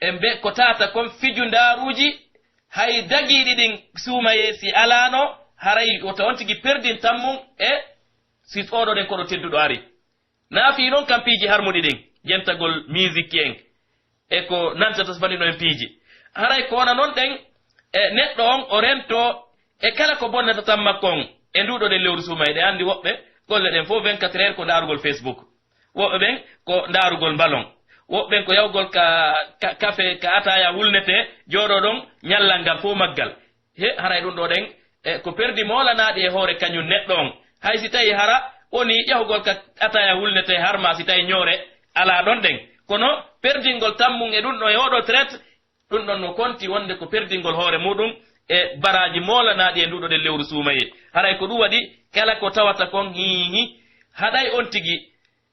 e mbe-, ko tawata kon fijundaaruuji, hay dagiiɗi ɗin suumayee si alaano, haray wota on tigi perdin tammum e si oo ɗoo ɗen koɗo tedduɗo ari. Naa fii non kan piiji harmuɗi ɗin, jentagol miisikki en, e ko nantata so fanino en piiji. Haray ko wona non ɗen, e neɗɗo on o rentoo e kala ko bonnata tan makko on, e nduu ɗoo ɗen lewru suumayee. Ɗe anndi woɓɓe golle ɗen fof vingt-quatre heures ko ndaarugol Facebook. Woɓɓe ɓen ko ndaarugol mbalon. Woɓɓe ɓen ko yahugol ka, ka, kafe, ka ataaya wulnetee, jooɗoo ɗon ñallal ngal fof maggal. He, haray ɗun ɗoo ɗen, e, ko perdi moolanaaɗi e hoore kañun neɗɗo on. Hay si tawii hara wonii yahugol ka ataaya wulnetee har maa si tawii ñoore alaa ɗon ɗen. Kono perdingol tammum e ɗun ɗon e oo ɗoo traite, ɗun ɗon no konti wonde ko perdingol hoore muuɗum e baraaji moolanaaɗi e nduu ɗoo ɗen lewru suumayee. Haray ko ɗun waɗi kala ko tawata kon, hiihi, haɗay on tigi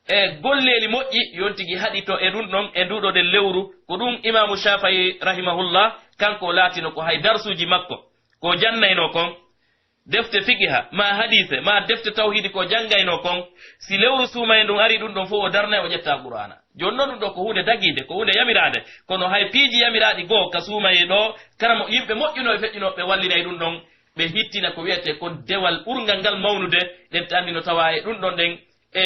e golleeli moƴƴi, yo on tigi haɗito e ɗun ɗon e nduu ɗoo ɗen lewru. Ko ɗun Imaamu Shaafi'i rahimahullah, kanko o laatino ko hay darsuuji makko, ko jannaynoo kon, defte fiqiha, maa hadiise, maa defte tawhiidi ko janngaynoo kon, si lewru suumayee ndun arii ɗun ɗon fow o darnay o ƴetta Qur'aana. Jooni non ɗun ɗoo ko huunde dagiinde, ko huunde yamiraande, kono hay piiji yamiraaɗi goo ka suumayee ɗoo, kala mo yimɓe moƴƴunooɓe feƴƴunooɓe ɓe wallinay ɗun ɗon, ɓe hittina ko wi'etee kon dewal ɓurngal ngal mawnude, ɗen tan anndi no tawaa e ɗun ɗon ɗen, e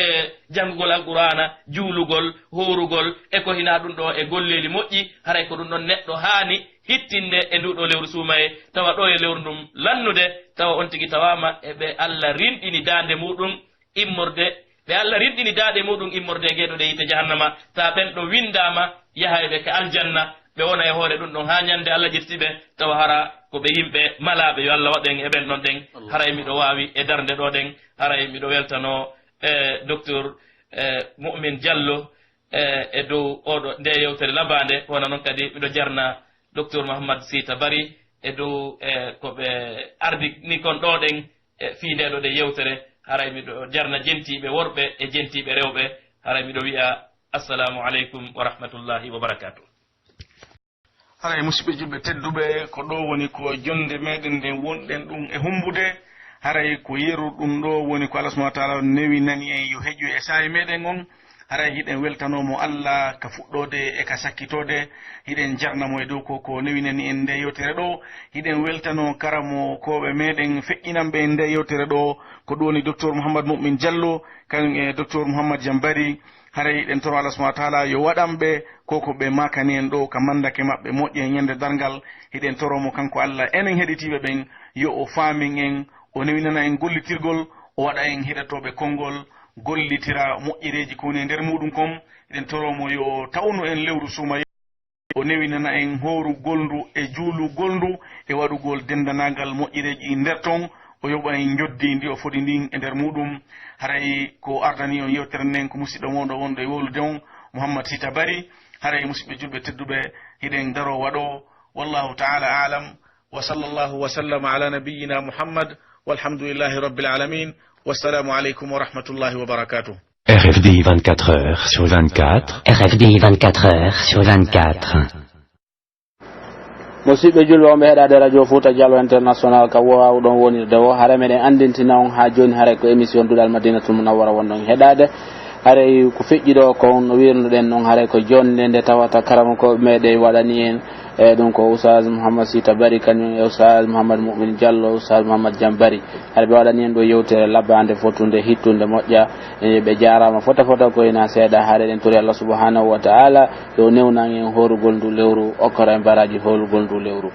janngugol Alqur'aana, juulugol, hoorugol, e ko hinaa ɗun ɗoo e golleeli moƴƴi, haray ko ɗun ɗon neɗɗo haani hittinde e nduu ɗoo lewru suumayee, tawa ɗoo e lewru ndun lannude, tawa on tigi tawaama e ɓe Alla rinɗini daande muuɗun immorde, ɓe Alla rinɗini daande muuɗun immorde e ngee ɗoo ɗe yiite jahannama, tawa ɓen ɗon winndaama yaha e ɓe ka aljanna, ɓe wona e hoore ɗun ɗon haa ñannde Alla ƴefti ɓe, tawa hara ko ɓe yimɓe malaaɓe, yo Alla waɗu en e ɓen ɗon ɗen. Haray miɗo waawi e darnde ɗoo ɗen, haray miɗo weltanoo, eh, Docteur, eh, Mu'min Diallo, eh, e dow oo ɗoo, ndee yewtere labaande, ko wano non kadi miɗo jarna Docteur Mohammad Sita Bari e dow, eh, ko ɓe ardini kon ɗoo ɗen, eh, fii ndee ɗoo ɗen yewtere, haray miɗo jarna jentiiɓe worɓe e jentiiɓe rewɓe, haray miɗo wi'a, Assalamu aleykum wa rahmatullahi wa barakatuh. Haray, musidɓe julɓe tedduɓe, ko ɗoo woni ko jonnde meɗen nden wonɗen ɗun e humbude. Haray ko yeru ɗun ɗoo woni ko Allah subhanahu wa ta'ala newinani en yo heƴu e saa'i meɗen on. Haray hiɗen weltanoo mo Allah ka fuɗɗoode e ka sakkitoode. Hiɗen jarna mo e dow ko, ko newinani en ndee yewtere ɗoo. Hiɗen weltanoo karamokooɓe meɗen feƴƴinanɓe en ndee yewtere ɗoo, ko ɗun woni Docteur Mouhammad Moumin Diallo, kañum e Docteur Mouhammad Jambari. Haray hiɗen toro Allah subhanahu wa ta'ala yo waɗan ɓe ko ko ɓe maakani en ɗoo ka mandake maɓɓe moƴƴe e ñande darngal. Hiɗen toro mo kanko Allah, enen heɗitiiɓe ɓen, yo o faamin en, o newinana en gollitirgol, o waɗa en heɗotooɓe konngol, gollitira moƴƴereeji ko woni e nder muuɗum kon. Hiɗen toro mo yo o tawnu en lewru suumayee, o newinana en hoorugol ndu e juulugol ndu e waɗugol denndanaagal moƴƴereeji ɗi nder ton, o yoɓa en njoddi ndi o fodi ndin e nder muuɗum. Haray ko ardani on yewtere nden ko musiɗɗo mooɗon wonɗo e wowlude on, Mouhammad Sita Bari. Haray, musiɓɓe julɓe tedduɓe, hiɗen daroo waɗoo. Wallahu ta'ala a'lam. Wa sallallahu wa sallama ala nabiyyina Muhammad, walhamdulillahi rabbil alamin. Wassalamu alaikum wa rahmatullahi wa barakatuh. R F D vingt-quatre heures sur vingt-quatre. R F D vingt-quatre heures sur vingt-quatre. Musiɓɓe julɓe on ɓe heɗaade Radio Fouta Diallo International ka waawuɗon wonirde woo, hara meɗen anndintina on haa jooni haray ko émission Duɗal Madinatul Munawwara wonɗon heɗaade. Haray ko feƴƴi ɗoo kon, no wiirnuɗen non, haray ko jonnde nde tawata karamokooɓe meɗen waɗani en, e ɗum ko Oustaz Mouhammad Sita Bari, kañum e Oustaz Mouhammad Moumin Diallo, Oustaz Mouhammad Jam Bari. Haray ɓe waɗani en ɗoo yewtere labaande, fotunde, hittunde, moƴƴa. E ɓe jaaraama fota fota ko hinaa seeɗa. Haray eɗen tori Allah subhanahu wa ta'ala yo newnan en hoorugol ndu lewru, okkora en baraaji hoorugol ndu lewru.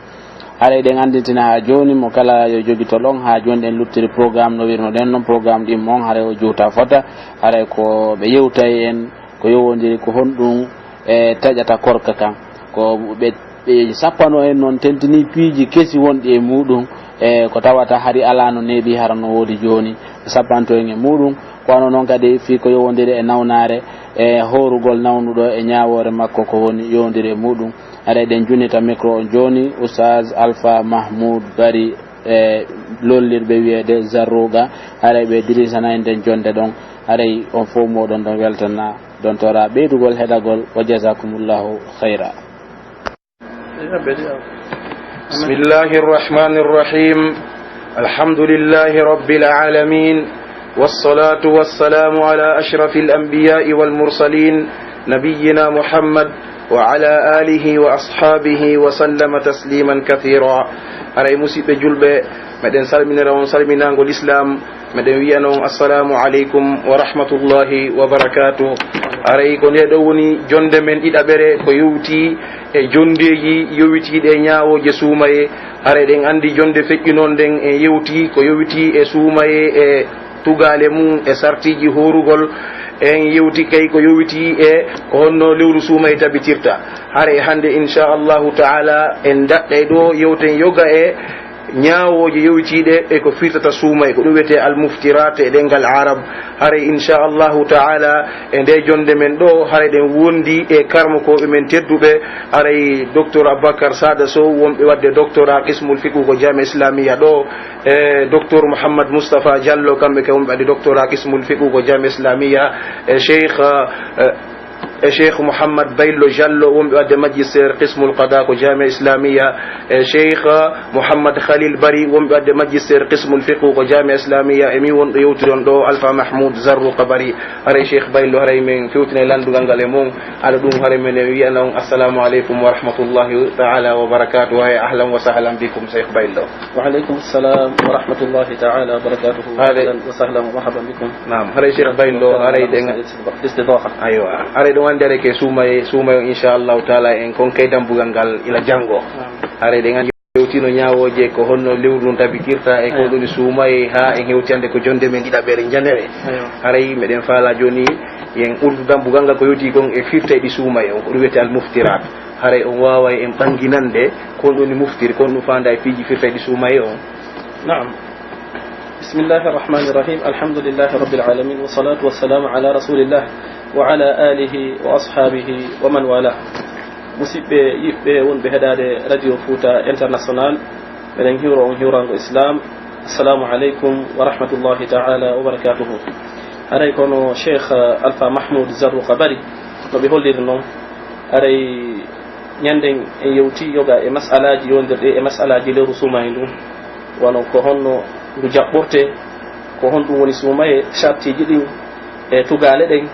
Haray eɗen anndintina haa jooni mo kala yo jogito ɗon, haa jooni ɗen luttiri programme no wirno ɗen non, programme ɗin mon haray o juuta fota, haray ko ɓe yewtay en ko yowondiri ko honɗum e taƴata korka kan. Ko ɓe, ɓe sappano en non tentini piiji kesi wonɗi e muuɗum, e ko tawata hari alaa no neeɓi hara no woodi jooni, ɓe sappanto en e muuɗum. Ko wano non kadi fii ko yowondiri e nawnaare, e hoorugol nawnuɗo e ñaawoore makko ko woni yowondiri e muuɗum. Haray eɗen junnita micro on jooni, Oustaz Alpha Mahmoud Bari, e lollirɓe wiyeede Zarruga. Haray ɓe dirisana en nden jonnde ɗon. Haray on fow mooɗon ɗon weltana, ɗon tora ɓeydugol heɗagol. Wa jazakumullahu khayra. بسم الله الرحمن الرحيم. الحمد لله رب العالمين. والصلاة والسلام على أشرف الأنبياء والمرسلين نبينا محمد وعلى آله وأصحابه وسلم تسليما كثيرا. Haray musiɓɓe julɓe, meɗen salminira on salminaango lislaam, meɗen wi'ana on assalaamu aleykum wa rahmatullahi wa barakaatuh. Haray ko ndee ɗoo woni jonnde men ɗiɗaɓere ko yowti e jonndeeji yowitiiɗi e ñaawooje suumayee. Haray eɗen anndi jonnde feƴƴunoon nden en yewti ko yowiti e suumayee e tugaale mum e sartiiji hoorugol. En yewti kay ko yowiti e ko honno lewru suumayee tabitirta. Haray hannde, inchallahu taala, en daɗɗay ɗoo, yewten yoga e ñaawooje yowitiiɗe e ko firtata suumayee, ko ɗum wiyetee al-muftiraat e ɗemngal Arab. Haray, inchallahu taala, e ndee jonnde men ɗoo, haray eɗen wondi e karamokooɓe men tedduɓe, haray Docteur Aboubacar Sada Sow, wonɓe waɗde doctorat qismul fiqhu ko Jamia Islamia ɗoo, e Docteur Mouhammad Moustapha Diallo, kamɓe kadi wonɓe waɗde doctorat qismul fiqhu ko Jamia Islamia, e Cheikh, eh, E Cheikh Mouhammad Baylo Jallo, wonɓe wadde magistère qismul qada ko Jamia Islamia. E Cheikh Mouhammad Khalil Bari, wonɓe wadde magistère qismul fiqhu ko Jamia Islamia. E min wonɗo yewtiri on ɗo, Alpha Mahmoud Zarruqa Bari. Haray Cheikh Baylo, haray men fewtinay lanndugal ngal e mon. Ala ɗum, haray men wi'ana on assalamu aleykum wa rahmatullahi ta'ala wa barakatuh. Hay ahlan wa sahlan bikum, Cheikh Baylo. Wa aleykum salam wa rahmatullahi ta'ala wa barakatuh. Haray. Ahlan wa sahlan wa marhaban bikum. Naam, haray Cheikh Baylo, haray ɗen. Istidaafa. Aywa, haray ɗum anndi haray ke suumaye, suumaye on, inchallahu taala, en kon kay dambugal ngal ila janngo. Naam. Haray ɗen anndi hewtino ñaawooje ko honno lewru ndun tabikirta e ko Aywa. Ɗum suumaye haa en hewti hannde ko jonde men ɗiɗaɓere njanere. Aywa. Haray meɗen faala jooni yen ɓurdu dambugal ngal ko yewti kon e firtayɗi suumaye on, ko ɗum wiyetee al muftirat. Haray on waaway en ɓanginande ko honɗum woni muftiri, ko honɗum faanda e piiji firtayɗi suumaye on. Naam. بسم الله الرحمن الرحيم. الحمد لله رب العالمين، والصلاة والسلام على رسول الله وعلى آله وأصحابه ومن والاه. Musiɓɓe yiɓɓe wonɓe heɗaade Radio Fouta International, meɗen hiwro on hiwrango Islam. Assalamu aleykum wa rahmatullahi ta'ala wa barakatuhu. Haray kono Cheikh Alpha Mahmoud Zarruqa Bari, no ɓe holliri non, haray ñannden en yewti yoga e mas'alaaji yondirɗi e mas'alaaji lewru suumaye ndun, wano ko honno ndu jaɓɓortee, ko honɗum woni suumaye, shartiiji ɗin e tugaale ɗen.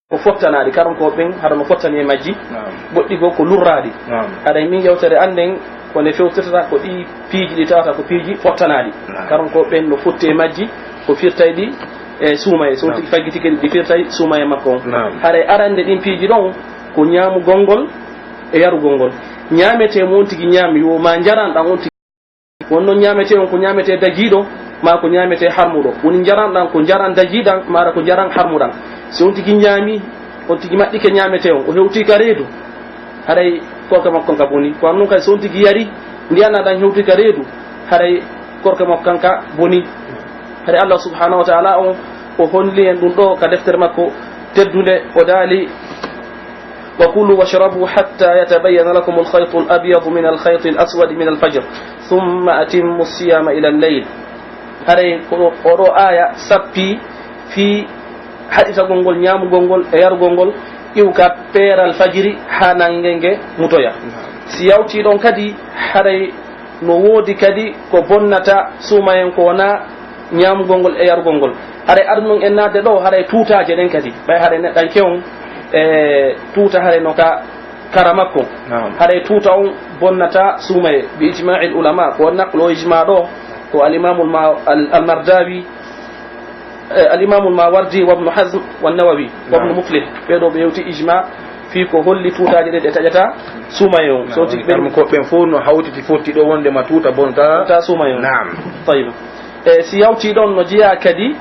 Ko fottanaaɗi, karonkooɓe ɓen hara no fottani e majji. Naam. Goɗɗi goo ko lurraaɗi. Naam. Haray min yewtere an nden ko nde fewtirta ko ɗi piiji ɗi tawata ko piiji fottanaaɗi. Naam. Karonkooɓe ɓen no fotti e majji, ko firtay ɗi e suumaye. So Naam. Tigi faggitike ɗi, ɗi firtay suumaye makko on. Naam. Haray arande ɗin piiji ɗon ko ñaamugol ngol e yarugol ngol. Ñaametee mo on tigi ñaami, yo ma njaran ɗan on tigi. Wonno ñaametee on ko ñaametee dajiiɗo, maa ko ñaametee harmuɗo. Woni njaran ɗan ko njaran dajiiɗan, maara ko njaran harmuɗan. Si on tigi ñaami, on tigi maɗɗike ñaametee on, o hewtii ka reedu, haray korka makko on ka boni. Ko non kadi si on tigi yari, ndiyan ɗan hewtii ka reedu, haray korka makko kan ka boni. Haray Allah subhanahu wa ta'ala on, o holli en ɗum ɗo ka deftere makko teddunde, o daali, وكلوا واشربوا حتى يتبين لكم الخيط الأبيض من الخيط الأسود من الفجر ثم أتموا الصيام إلى الليل. Haray ko ɗo, oo ɗoo aaya sappii fii haɗitagol ngol ñaamugol ngol e yarugol ngol iwka peeral fajiri haa nannge nge mutoya. Si yawtii ɗon kadi, haray no woodi kadi ko bonnata suumayen ko wonaa ñaamugol ngol e yarugol ngol. Haray adunun en naatde ɗoo, haray tuutaaje ɗen kadi. Ɓay haray neɗɗanke on e tuuta haray no ka kara makko. Naam. Haray tuuta on bonnata suumaye, bi ijma'il ulama, ko naqlu o ijma ɗoo, ko al imamul ma-, al-, al-Mardawi, eh, al imamul Mawardi wa Ibn Hazm wa Nawawi wa Ibn Naam. Muflih. Ɓee ɗoo ɓe yewti ijma fii ko holli tuutaaje ɗe ɗe taƴata suumaye on. Naam. So tigi ɓen Karmo ko ɓen fof no hawtiti fotti ɗo wonde ma tuuta bonta. Ta suumaye on. Naam. Tayyib. E si yawtii ɗon no jeyaa kadi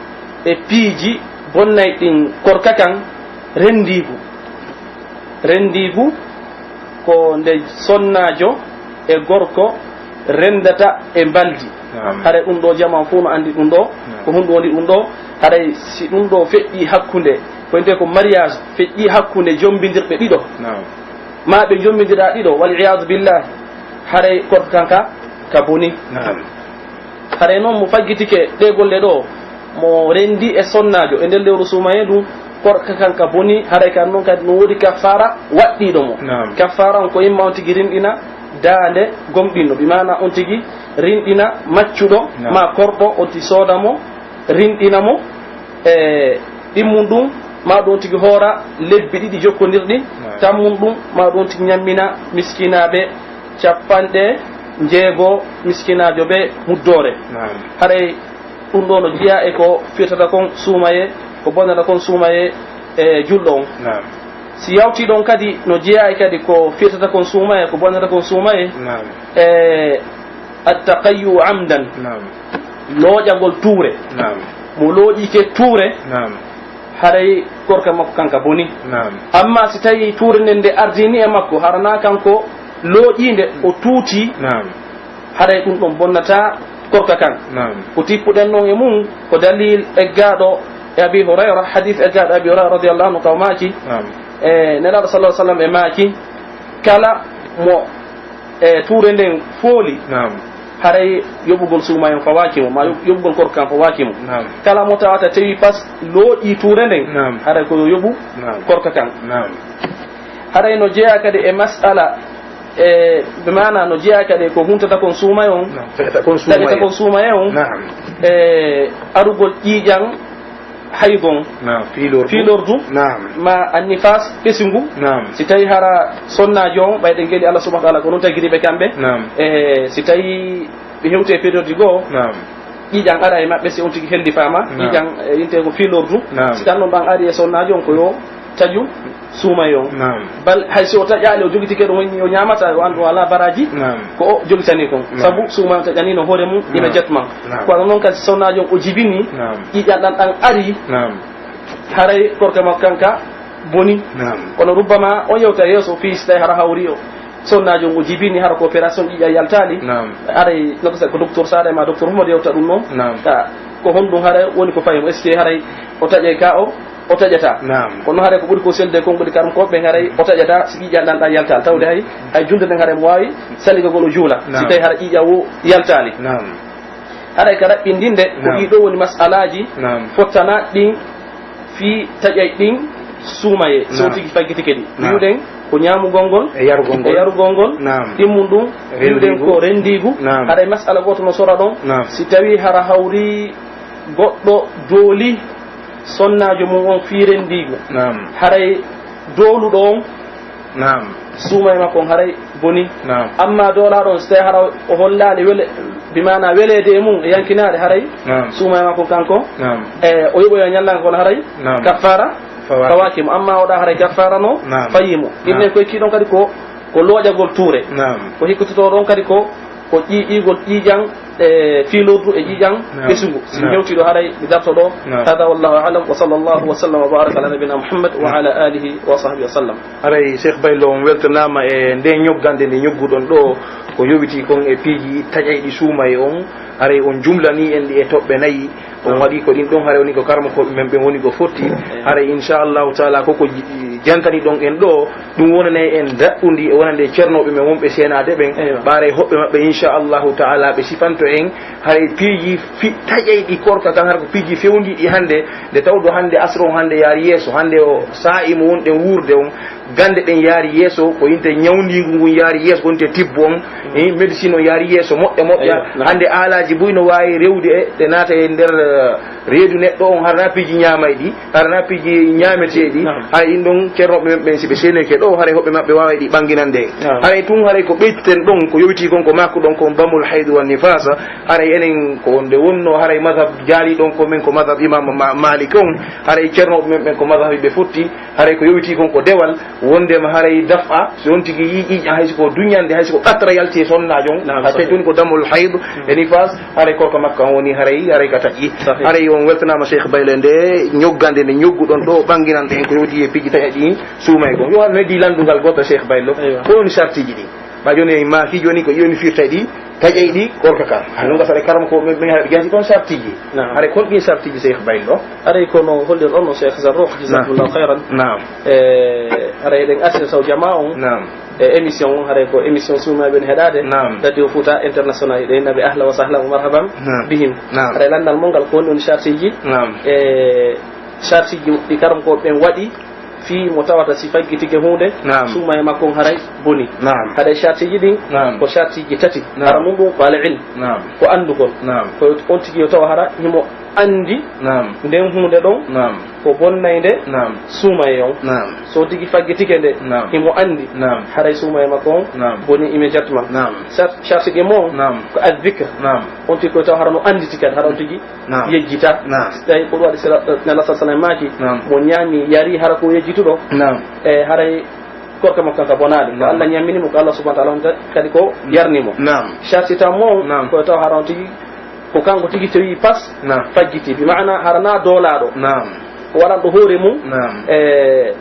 e piiji bonnay ɗin korka kan renndiigu. Renndiigu ko nde sonnaajo e gorko renndata e mbaldi. Naam. Haray ɗum ɗoo jamaa fof no anndi ɗum ɗoo. Naam. Ko honɗum woni ɗum ɗoo? Haray si ɗum ɗoo feƴƴii hakkunde, ko wiyetee ko mariage, feƴƴii hakkunde jommbindirɓe ɗiɗo. Naam. Maa ɓe jommbindiraa ɗiɗo, wal iyaadu billahi. Haray korka kan ka, ka boni. Naam. Haray non mo faggitike ɗee golle ɗoo, mo renndi e sonnaajo e nder lewru suumayee ndun, korka kan ka boni, haray kan non kadi no woodi kaffaara waɗɗiiɗo mo. Naam. Kaffaara on ko imma on tigi rinɗina daande gomɗinɗo, bi maana on tigi rinɗina maccuɗo Naam. maa korɗo, on tigi sooda mo, rinɗina mo, e ɗimmun ɗum, maa ɗum tigi hoora lebbi ɗiɗi jokkondirɗi, Naam. tammun ɗum, maa ɗum tigi ñammina miskinaaɓe capanɗe njeego miskinaajo ɓe muddoore. Naam. Haray ɗum ɗoo no jeyaa e ko firtata kon suumayee, ko bonnata kon suumayee e julɗo on. Naam. Si yawtii ɗon kadi, no jeyaa e kadi ko firtata kon suumayee, ko bonnata kon suumayee, Naam. e attaqayyu amdan, Naam. looƴagol tuure. Naam. Mo looƴike tuure, Naam. haray korka makko kan ka boni. Naam. Amma si tawii tuure nden nde ardini e makko, hara naa kanko looƴiinde, o tuuti, Naam. haray ɗum ɗon bonnataa korka kan. Naam. Ko tippuɗen non e mum, ko dalil eggaaɗo e Abi Hurayra, hadith eggaaɗo e Abi Hurayra radiyallahu anhu, ka o maaki, Naam. e Nelaaɗo sallallahu alaihi wasallam e maaki, kala mo e tuure nden fooli, Naam. haray yoɓugol suumayee on fawaaki mo, maa yoɓ-, yoɓugol korka kan fawaaki mo. Naam. Kala mo tawata tawi pas looƴii tuure nden, Naam. haray ko yo yoɓu Naam. korka kan. Naam. Haray no jeyaa kadi e mas'ala, e, bi maana no jeyaa kadi ko huntata kon suumayee on, Naam. Feƴƴata kon taƴata suumayee. kon suumayee on, Naam. e, arugol ƴiiƴan hayd on, Naam, fiilordu. fiilordu, Naam. maa annifas ɓesungu. Naam. Si tawii hara sonnaajo on, ɓay ɗen geli Allah subhanahu wa ta'ala ko non tagiri ɓe kamɓe. Naam. E, si tawii ɓe hewti e période goo, Naam. ƴiiƴan ara e maɓɓe, si on tigi hellifaama, Naam. ƴiiƴan, e, intee ko fiilordu. Naam. Si tan non ɗan ari e sonnaajo on ko yo taƴu suumayee on. Naam. Bal hay si o taƴaali, o jogitike ɗum, o ñaamata, o anndu o alaa baraaji, Naam. ko o jogitanii kon. Naam. Sabu suumayee on taƴaniino hoore mum, ina Naam. jetma. Naam. Kono non kadi si sonnaajo on o jibinii, Naam. ƴiiƴan ɗan ɗan arii, Naam. haray korka makko kan ka boni. Naam. Kono rubbama on yewta yeeso fii si tawi hara hawri o sonnaajo on o jibini, hara ko opération ƴiiƴan yaltaali. Naam. Haray no ko sa-, ko docteur Saare maa docteur Muhammad yewta ɗum non. Naam. Ka ko honɗum haray woni ko fayi mo? Est-ce que haray o taƴay ka o, o taƴataa? Naam. Kono haray ko ɓuri ko selde kon ɓuri karam ko ɓen haray o taƴataa si ƴiiƴan ɗan ɗan yaltaali. Tawde hay, hay julde nden haray mo waawi saligagol o juula. Si Naam. tawi hara ƴiiƴan wo yaltaali. Naam. Haray ka raɓɓindinde, ko Naam. ɗii ɗoo woni mas'alaaji Naam. fottanaaɗi ɗin fii taƴay ɗin suumayee, so Naam. tigi faggitike ɗi. Naam. Wi'uɗen ko ñaamugol ngol, E yarugol ngol. e yarugol ngol, Naam. ɗimmun ɗum, wi'uɗen Renndiigu. ko renndiigu. Naam. Haray mas'ala gooto no sora ɗon, Naam. si tawii hara hawri goɗɗo dooli sonnaajo mum on fii renndiigu. Naam. Haray dooluɗo on Naam. suumayee makko on haray boni. Naam. Amma doolaaɗo on, si tawii hara o hollaali wele-, bi maana weleede e mum e yankinaare, haray Naam. suumayee makko on kanko, Naam. e, o yoɓoya ñallal ngal, kono haray Naam. kaffaara Fawaaki. fawaaki mo. Amma o ɗa haray kaffaara no Naam. fayi mo. Naam. Innen ko ekki ɗon kadi ko, ko looƴagol tuure. Naam. Ko hikkototoo ɗon kadi ko, ko ƴiiƴigol ƴiiƴan e fiilordu e ƴiiƴan Naam. ɓesungu. Si mi Naam. hewtii ɗo, haray mi darto ɗo. Naam. Hada wallahu a'lam, wa sallallahu wa sallam wa baraka ala nabina Muhammad wa Naam. ala alihi wa sahbihi wa sallam. Haray Cheikh Baylo, on weltanaama e nden ñoggande nde ñogguɗon ɗo, ko yowitii kon e piiji taƴayɗi suumayee on. Haray on jumlanii en ɗi e toɓɓe nayi. On Naam. waɗi ko ɗin ɗon, haray woni ko karamokooɓe men ɓen woni ko fotti. Eey. Haray inchallahu taala ko ko j-, jantani ɗon en ɗo, ɗum wonanay en daɗɗundi e wonande cernooɓe men wonɓe seenaade ɓen, Eywa. ɓaaray hoɓɓe maɓɓe, inchallahu taala, ɓe sifanto en, haray piiji fi-, taƴayɗi korka kan, hara ko piiji fewndiiɗi hannde, nde tawɗo hannde asro on hannde yaari yeeso, hannde o saa'i mo wonɗen wuurde on, gannde ɗen yaari yeeso, ko inte ñawndiingu ngun yaari yeeso, ko inte tibbo on, eh, médecine on yaari yeeso, moƴƴa moƴƴa, Eywa, naam. hannde aalaaji buy no waawi rewde e, ɗe naata e nder, eh, reedu neɗɗo on, hara na piiji ñaamayɗi, hara na piiji ñaameteeɗi, Naam. hay ɗin ɗon ceernooɓe men ɓen, si ɓe seenike ɗo, haray hoɓɓe maɓɓe waaway ɗi ɓanginande. Naam. Haray tun, haray ko ɓeyteten ɗon, ko yowitii kon, ko maaku ɗon, kon damul haydi wan nifaasa, Haray enen ko nde wonno, haray mazhab jaali ɗon ko men ko mazhab Imam Ma-, Malik on, haray ceernooɓe men ɓen ko mazhab ɓe fotti, haray ko yowitii kon ko dewal, wondema haray daf'a, si on tigi yi ƴiiƴan, hay si ko duñande, hay si ko qatra yalti e sonnaajo on, Naam, a sahih. Tawni ko damul hayd, e nifas, haray korka makko on woni haray, haray ka taƴi. Sahih. Haray on weltanaama Cheikh Baylo e nde ñoggande nde ñogguɗon ɗo, ɓanginande en ko yowti e piiji taƴa ɗi, suumay kon. Yo Allah noddi lanndungal goɗɗo Cheikh Baylo, Eywa. Ko woni sartiiji ɗi? Ɓa jooni en maaki jooni ko iwni firtay ɗi, taƴay ɗi, korka ka. Hay non gasare karam ko men, men haɗa jasi kon sartiiji. Naam. Haray kon ɗin sartiiji Cheikh Baylo. Haray kono hollir on no Cheikh Zarruh, jazakumullahu khairan. Naam. E, haray eɗen asira saw jamaa on. Naam. E, émission on, haray ko émission suumayɓe ne heɗaade. Naam. Radio Fouta International, ɗe naɓe ahla wa sahla wa marhaban Naam. Bihim. Naam. Haray lanndal mon ngal ko woni on sartiiji. Naam. E, sartiiji ɗi karam ko ɓen waɗi. Fii mo tawata si faggitike huunde, Naam. Suumaye makko on haray boni. Naam. Haray sartiiji ɗin Naam. Ko sartiiji tati. Naam. Hara mun ɗum ko al ilm. Naam. Ko anndugol. Naam. Ko on tigi yo taw hara himo anndi Naam. Nden huunde ɗon Naam. Ko bonnay nde Naam. Suumaye on. Naam. So tigi faggitike nde Naam. Himo anndi Naam. Haray suumaye makko on Naam. Boni immédiatement. Naam. Sar-, sarti ɗi mo Naam. Ko al dhikr. Naam. On tigi ko taw hara no annditi kadi hara on tigi Naam. Yejjita. Naam. Si tawi ko ɗum waɗi sira, Nala sa sallam maaki, Naam. Mo ñaami, yari, hara ko yejjituɗo. Naam. E haray korka makko kan ka bonaali. Ko Naam. Allah ñammini mo, ko Allah subhanahu wa ta'ala on ta-, kadi ko Mm. yarni mo. Naam. Sarti tan mo, Naam. Ko taw hara on tigi, ko kanko tigi tawi pas, Naam. Fajjiti. Bi ma'ana hara na doolaaɗo. Naam. Ko waɗanɗo hoore mum, Naam. E,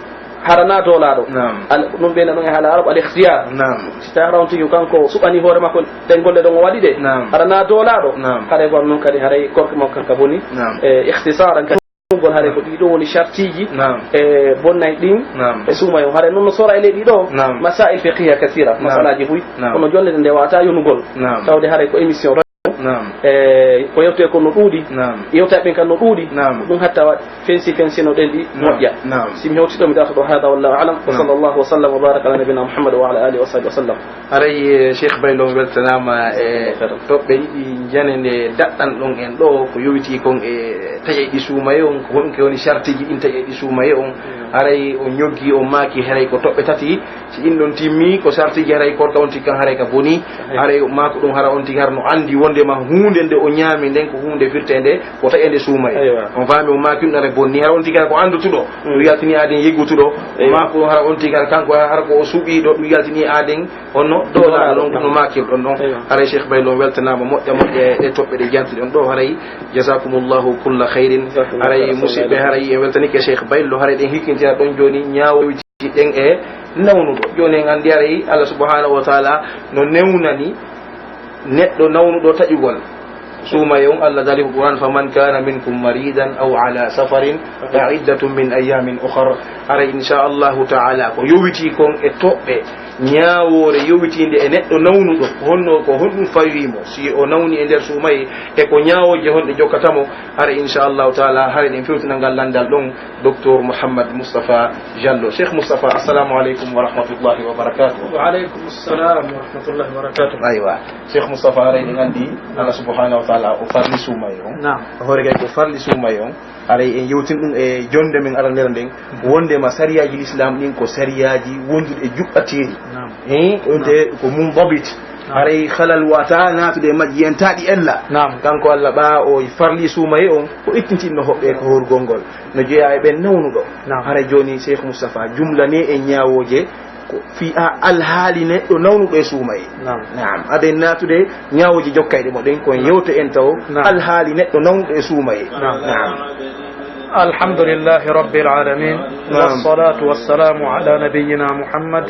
Hara na doolaaɗo. Naam. Al-, ɗum ɓe ɗon e haala Arab al-ikhtiyar. Naam. Si tawi hara on tigi kanko suɓani hoore makko ɗen golle ɗon o waɗi ɗe. Naam. Hara na doolaaɗo. Naam. Haray ko non kadi haray korka makko kan ka boni. Naam. E, ikhtisaran kadi ɗum haray ko ɗiɗo woni shartiiji. Naam. E, bonnay ɗin. Naam. E suumaye on. Haray non no sora e ley ɗiɗo. Naam. Masail fiqhiyya kasira. Naam. Masalaaji buy. Naam. Kono jonde nde wata yonugol. Naam. Tawde haray ko émission Naam. E, ko yewte ko no ɗuuɗi. Naam. Yewta ɓen kan no ɗuuɗi. Naam. Ɗum hatta wa-, fensi fensi no ɗen ɗi Naam. Moƴƴa. Naam. Si mi hewti ɗo mi darta ɗo hada wallahu a'lam. Wa Naam. Sallallahu wa sallam wa baraka ala nabina Muhammad wa ala alihi wa sahbihi wa sallam. Haray, eh, Cheikh Baylo, on weltanaama e toɓɓe ɗiɗi jane nde daɗɗan ɗon en ɗo, ko yowiti kon e taƴay ɗi suumaye on, ko honɗum ke woni shartiiji ɗin taƴay ɗi suumaye on. Haray on ñoggi, on maaki, haray ko toɓɓe tati. Si ɗin ɗon timmi, ko sartiiji haray korka on tigi kan haray ka boni. Sahih. Haray maa ko ɗum hara on tigi hara no anndi wondema huunde nde o ñaami nden ko huunde firteende ko taƴeende suumaye. Aywa. On faami o maaki ɗum hara bonni, hara on tigi hara ko anndutuɗo. Mm. Ɗum yaltini aaden yeggutuɗo. Aywa. Maa ko ɗum hara on tigi hara kanko hara ko o suɓiiɗo, ɗum yaltini aaden honno doolaaɗo ɗon, no maakirɗon ɗon. Aywa. Haray Cheikh Baylo on weltanaama moƴƴa moƴƴa e ɗe toɓɓe ɗe jantuɗen ɗo. Haray jazakumullahu kulla khairin. Jazakumullahu khairan. Haray musidɓe, haray en weltanike Cheikh Baylo, haray ɗen hikkintira ɗon jooni ñaawo ɗen e nawnuɗo. Jooni en anndi haray Allah subhanahu wa ta'ala no newnani neɗɗo nawnuɗo taƴugol suumaye on. Allah daali ko Qur'an, "Faman kana minkum maridan aw ala safarin fa iddatun min ayyamin ukhar." Haray insha Allahu ta'ala ko yowiti kon e toɓɓe ñaawoore yowitiinde e neɗɗo nawnuɗo, ko honno, ko honɗum fawi mo, si o nawni e nder suumaye, e ko ñaawooje honɗe jokkata mo, haray insha Allahu ta'ala, haray ɗen fewtina ngal lanndal ɗon. Docteur Mouhammad Moustapha Diallo. Cheikh Moustapha, assalamu aleykum wa rahmatullahi wa barakatuh. Wa aleykum assalam wa rahmatullahi wa barakatuh. Aywa. Cheikh Moustapha, haray ɗen anndi Allah subhanahu wa ta'ala o farli suumaye on. Naam. Hoore gay ko farli suumaye on. Haray en yewtin ɗum e jonde men aranere nden. Wondema sariyaaji l'islam ɗin ko sariyaaji wonduɗi e juɓɓateeri. Naam. Eh, on te ko mundabit. Naam. Haray halal wata naatude e majji en taɗi ella. Naam. Kanko Allah ɓa o farli suumaye on, ko ittintinno hoɓɓe ko horgol ngol. No jeyaa e ɓen nawnuɗo. Naam. Haray jooni Cheikh Moustapha, jumlane e ñaawooje ko fii a alhaali neɗɗo nawnuɗo e suumaye. Naam. Naam. Aden naatude ñaawooje jokkayɗe mo ɗen, ko en Naam. Yewte en taw Naam. Alhaali neɗɗo nawnuɗo e suumaye. Naam. Naam. الحمد لله رب العالمين. نعم. والصلاة والسلام على نبينا محمد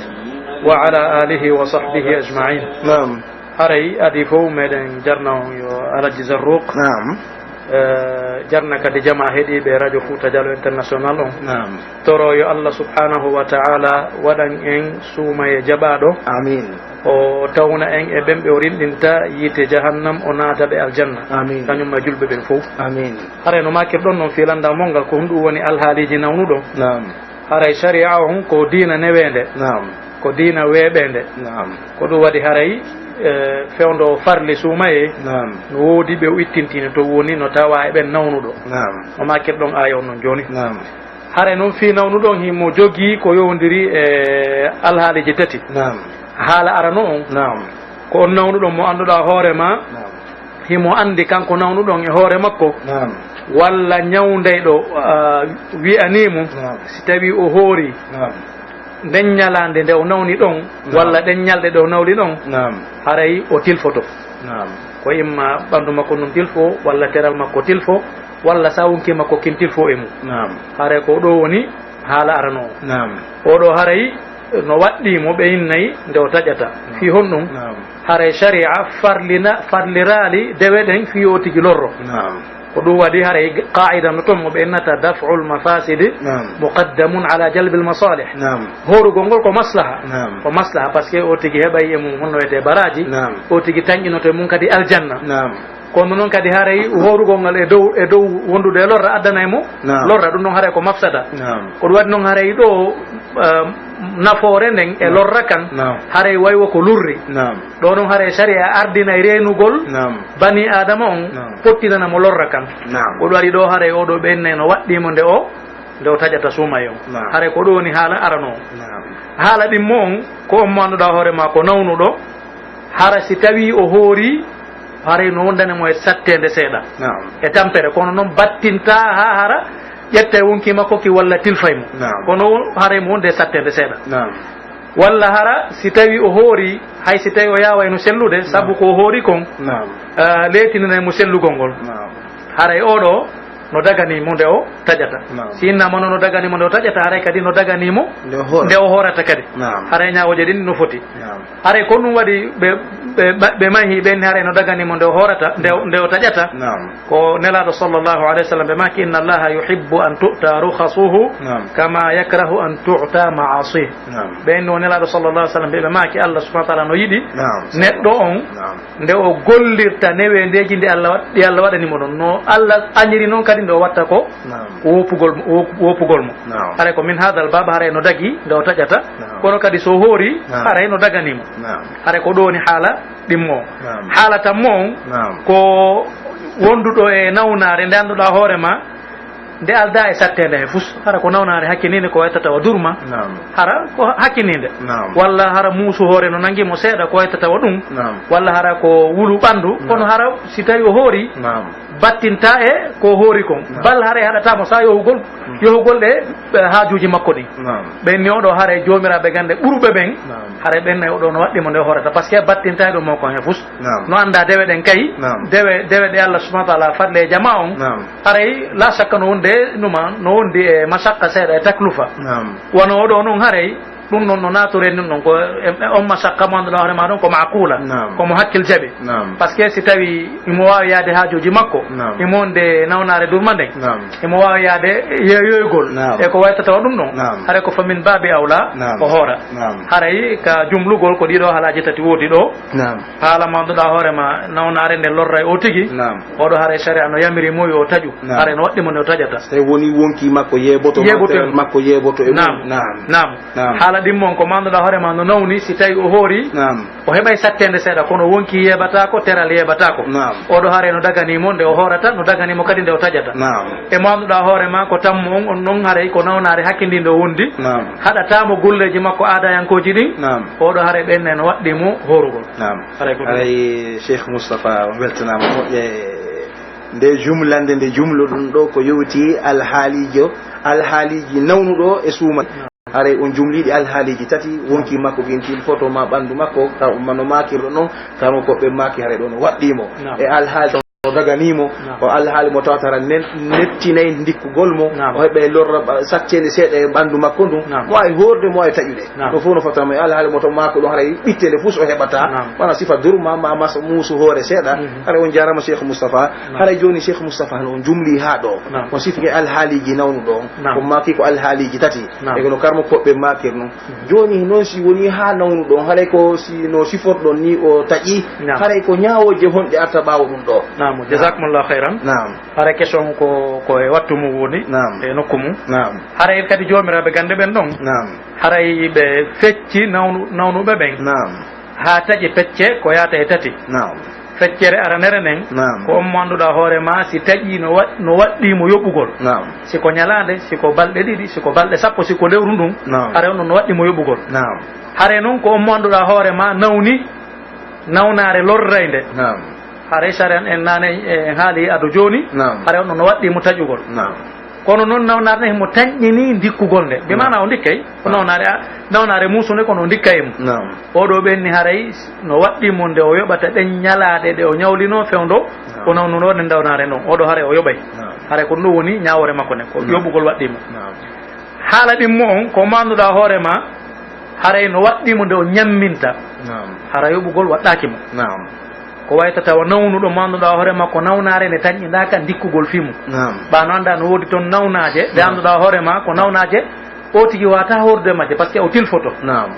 وعلى آله وصحبه أجمعين. Naam. Haray adii fow meɗen jarna on yo Alaji Zarruq. Naam. Eh, jarna kadi jamaa heɗiiɓe Radio Fouta Diallo International on. Naam. Toro yo Allah subhanahu wa ta'ala waɗan en suumaye jaɓaaɗo. Amiin. O tawna en e ɓen ɓe o rinɗinta yiite jahannam, o naata ɓe aljanna. Amiin. Kañum e julɓe ɓen fow. Amiin. Haray no maakirɗon non fii lanndal mon ngal, ko honɗum woni alhaaliiji nawnuɗo? Naam. Haray sariya on ko diina neweende. Naam. Ko diina weeɓeende. Naam. Ko ɗum waɗi haray, eh, fewndo farli suumaye. Naam. No woodi ɓe o ittintini to woni no tawa e ɓen nawnuɗo. Naam. No maakirɗon aaya on non jooni. Naam. Haray non fii nawnuɗo on himo jogii ko yowondiri e alhaaliiji tati. Naam. Haala arano on. Naam. Ko on nawnuɗo mo annduɗaa hoore ma. Naam. Himo anndi kanko nawnuɗo on e hoore makko, Naam. walla ñawndeyɗo, ah, wi'anii mo, Naam. si tawii o hoori Naam. nden ñalaande nde o nawni ɗon, Naam. walla ɗen ñalɗe ɗe o nawni ɗon, Naam. haray o tilfoto. Naam. Ko imma ɓanndu makko ndun tilfo, walla teral makko tilfo, walla sawunki makko kin tilfo e mum. Naam. Haray ko ɗoo woni haala aranoowo. Naam. Oo ɗoo haray no waɗɗii mo ɓe innay nde o taƴata. Naam. Fii honɗun? Naam. Haray sharia farlina, farliraali dewe ɗen fii o tigi lorro. Naam. Ko ɗun waɗi haray qaa'ida no ton mo ɓe innata daf'ul mafasidi Naam. muqaddamun ala jalbil masalih. Naam. Hoorugol ngol ko maslaha. Naam. Ko maslaha, parce que o tigi heɓay e mum honno wiyetee baraaji. Naam. O tigi tanƴinoto e mum kadi aljanna. Naam. Kono non kadi haray hoorugol ngal e dow, e dow wondude e lorra addanay mo Naam. lorra, ɗun non haray ko mafsada. Naam. Ko ɗun waɗi non haray ɗoo, eh, nafoore nden e Naam. lorra kan, Naam. haray way wo ko lurri. Naam. Ɗoo non haray sharia ardinay reenugol Naam. bani Aadama on, Naam. pottinana mo lorra kan. Naam. Ko ɗun waɗi ɗoo haray oo ɗoo ɓe innay no waɗɗii mo nde o, nde o taƴata suumay on. Naam. Haray ko ɗun woni haala aranoowo. Naam. Haala ɗimmo on, ko on mo annduɗaa hoore maa ko nawnuɗo, hara si tawii o hoori, haray no wondani mo e satteende seeɗa. Naam. E tampere, kono non battintaa haa hara ƴetta e wonkii makko ki walla tilfay mo. Naam. Kono haray mo wonde e satteende seeɗa. Naam. Walla hara si tawii o hoori, hay si tawii o yaawayno sellude, sabu Naam. ko o hoori kon, Naam. ah, leetininay mo sellugol ngol. Naam. Haray oo ɗoo no daganii mo nde o taƴata. Naam. Si innaa mo no daganii mo nde o taƴata, haray kadi no daganii mo Nde o hoorata. nde o hoorata kadi. Naam. Haray ñaawooje ɗin no foti. Naam. Haray ko ɗun waɗi ɓe, ɓe, ɓe mahi ɓen, haray no daganii mo nde o hoorata, nde, nde o taƴata. Naam. Ko Nelaaɗo sallallahu alayhi wa sallam ɓe maaki, "Inna Allaha yuhibbu an tu'ta rukhasuhu Naam. kama yakrahu an tu'ta ma'asih." Naam. Ɓen no Nelaaɗo sallallahu alayhi wa sallam ɓe, ɓe maaki, Allah subhanahu wa ta'ala no yiɗi Naam. neɗɗo on Naam. nde o gollirta neweendeeji nde Allah wa-, ɗi Allah waɗani mo ɗon. No Allah añiri non kadi nde o watta ko Naam. ko woppugol mo, wop-, woppugol mo. Naam. Haray ko min hadal baba haray no dagi nde o taƴata. Naam. Kono kadi so hoori, Naam. haray no dagani mo. Naam. Haray ko ɗoo woni haala ɗimmo on. Naam. Haala tammo on Naam. ko wonduɗo e nawnaare nde annduɗaa hoore maa, nde aldaa e satteende he fus. Hara ko nawnaare hakkiniinde ko waytata wa durma. Naam. Hara ko hakkiniinde. Naam. Walla hara muusu hoore no nangi mo seeɗa ko waytata wa ɗun. Naam. Walla hara ko wulu ɓanndu. Naam. Kono hara si tawii o hoori, Naam. battintaa e ko hoori kon. Naam. Bal haray haɗataa mo saa yohugol, Mm. yohugol ɗe, ɓe haajuuji makko ɗin. Naam. Ɓen ni oo ɗoo haray joomiraaɓe gannde ɓuruɓe ɓen, Naam. haray ɓen nay oo ɗoo no waɗɗii mo nde o hoorata. Parce que battintaa e ɗum mo kon he fus. Naam. No anndaa dewe ɗen kay, Naam. dewe, dewe ɗe Allah subhanahu wa ta'ala farle e jamaa on. Naam. Haray la shakka no wonde numa, no wondi e mashaqqa seeɗa e taklufa. Naam. Wano oo ɗoo non haray, ɗum non no naatore ɗum ɗon ko, e, e on mashaqqa mo annduɗaa hoore maa ɗon ko ma'qula, Naam. ko mo hakkil jaɓi. Naam. Parce que si tawi imo waawi yaade haajuuji makko, Naam. imo wonde nawnaare durma nden, Naam. imo waawi yaade yeeyoygol Naam. e ko waytata o ɗum ɗon, Naam. haray ko fa min baabi awla Naam. o hoora. Naam. Haray ka jumlugol ko ɗiɗo haalaaji tati woodi ɗo. Naam. Haala mo annduɗaa hoore maa nawnaare nde lorray o tigi. Naam. Oo ɗoo haray sharia no yamiri mo yo taƴu. Naam. Haray no waɗɗi mo nde o taƴata. So tawi woni wonkii makko yeeboto, Yeeboto. Teral makko yeeboto e mum. Naam. Naam. Naam. Naam. Haala ɗimmo on ko mo annduɗaa hoore maa no nawni, si tawi o hoori, Naam. o heɓay satteende seeɗa, kono wonkii yeebataako, teral yeebataako. Naam. Oo ɗoo haray no daganii mo nde o hoorata, no daganii mo kadi nde o taƴata. Naam. E mo annduɗaa hoore maa ko tammo on, on non haray ko nawnaare hakkindiinde o wondi. Naam. Haɗataa mo golleeji makko aadayankooji ɗin. Naam. Oo ɗoo haray ɓen ne no waɗɗii mo hoorugol. Naam. Haray ko ɗum. Haray Cheikh Moustapha, on weltanaama moƴƴa e nde jumlande nde jumlo ɗum ɗo ko yowti alhaalijo, alhaaliiji nawnuɗo e suuma. Naam. Haray on jumliiɗi alhaaliiji tati, wonkii makko kin tilfoto ma ɓanndu makko, ka, ma no maakirɗo non, kamo ko ɓe maaki haray ɗo no waɗɗii mo. Naam. E alhaali no daganii mo, Naam. o alhaali mo tawata hara nen-, nettinay ndikkugol mo, Naam. o heɓay lorra ba-, sacceende seeɗa e ɓanndu makko ndun, Naam. mo waawi hoorde, mo waawi taƴude. Naam. Ɗum fof no fotata mo e alhaali mo to maako ɗum haray ɓitte nde fof so heɓata, Naam. wona sifa durma ma mas-, muusu hoore seeɗa. Mhm. Haray on jaarama Cheikh Moustapha. Naam. Haray jooni Cheikh Moustapha no on jumlii haa ɗo. Naam. On sifike alhaaliiji nawnuɗo on. Naam. On maaki ko alhaaliiji tati. Naam. E kono karmo koɓɓe maakir non. Mhm. Jooni non si woni haa nawnuɗo on, haray ko si no siforɗon ni o taƴi, Naam. haray ko ñaawooje honɗe arta ɓaawo ɗum ɗo? Naam, Naam. jazakumullahu khairan. Naam. Haray question ko, ko e wattu mum woni, Naam. e nokku mum. Naam. Haray kadi joomiraaɓe gannde ɓen ɗon. Naam. Haray ɓe fecci nawnu-, nawnuɓe ɓen. Naam. Haa taƴi pecce ko yaata e tati. Naam. Feccere aranere nden, Naam. ko on mo annduɗaa hoore maa si taƴi no wa-, no waɗɗii mo yoɓugol. Naam. Si ko ñalaande, si ko balɗe ɗiɗi, si ko balɗe sappo, si ko lewru ndun, Naam. haray on ɗon no waɗɗii mo yoɓugol. Naam. Haray non ko on mo annduɗaa hoore maa nawni nawnaare lorraynde. Naam. Haray sariya en naane, eh, en haali ado jooni. Naam. Haray on no waɗɗii mo taƴugol. Naam. Kono non nawnaare nden himo tanƴinii ndikkugol nde. Bi Naam. maanaa o ndikkay, ko Naam. nawnaare a-, nawnaare muusunde kono o ndikkay mo. Naam. Oo ɗoo ɓenni haray no waɗɗii mo nde o yoɓata ɗen ñalaaɗe ɗe o ñawlinoo fewndo Naam. o nawnunoo ɗen nawnaare non. Oo ɗoo haray o yoɓay. Naam. Haray ko ɗun ɗoo woni ñaawoore makko nden. Ko Naam. yoɓugol waɗɗii mo. Naam. Haala ɗimmo on, ko maanduɗaa hoore maa, haray no waɗɗii mo nde o ñamminta. Naam. Hara yoɓugol waɗɗaaki mo. Naam. Ko wayta tawa nawnuɗo maanduɗaa hoore maa ko nawnaare nde tanƴindaaka ndikkugol fii mun. Naam. Ɓaa no anndaa no woodi ton nawnaaje, ɗe Naam. annduɗaa hoore maa ko nawnaaje, o tigi waawataa hoorude majje, parce que o tilfoto. Naam.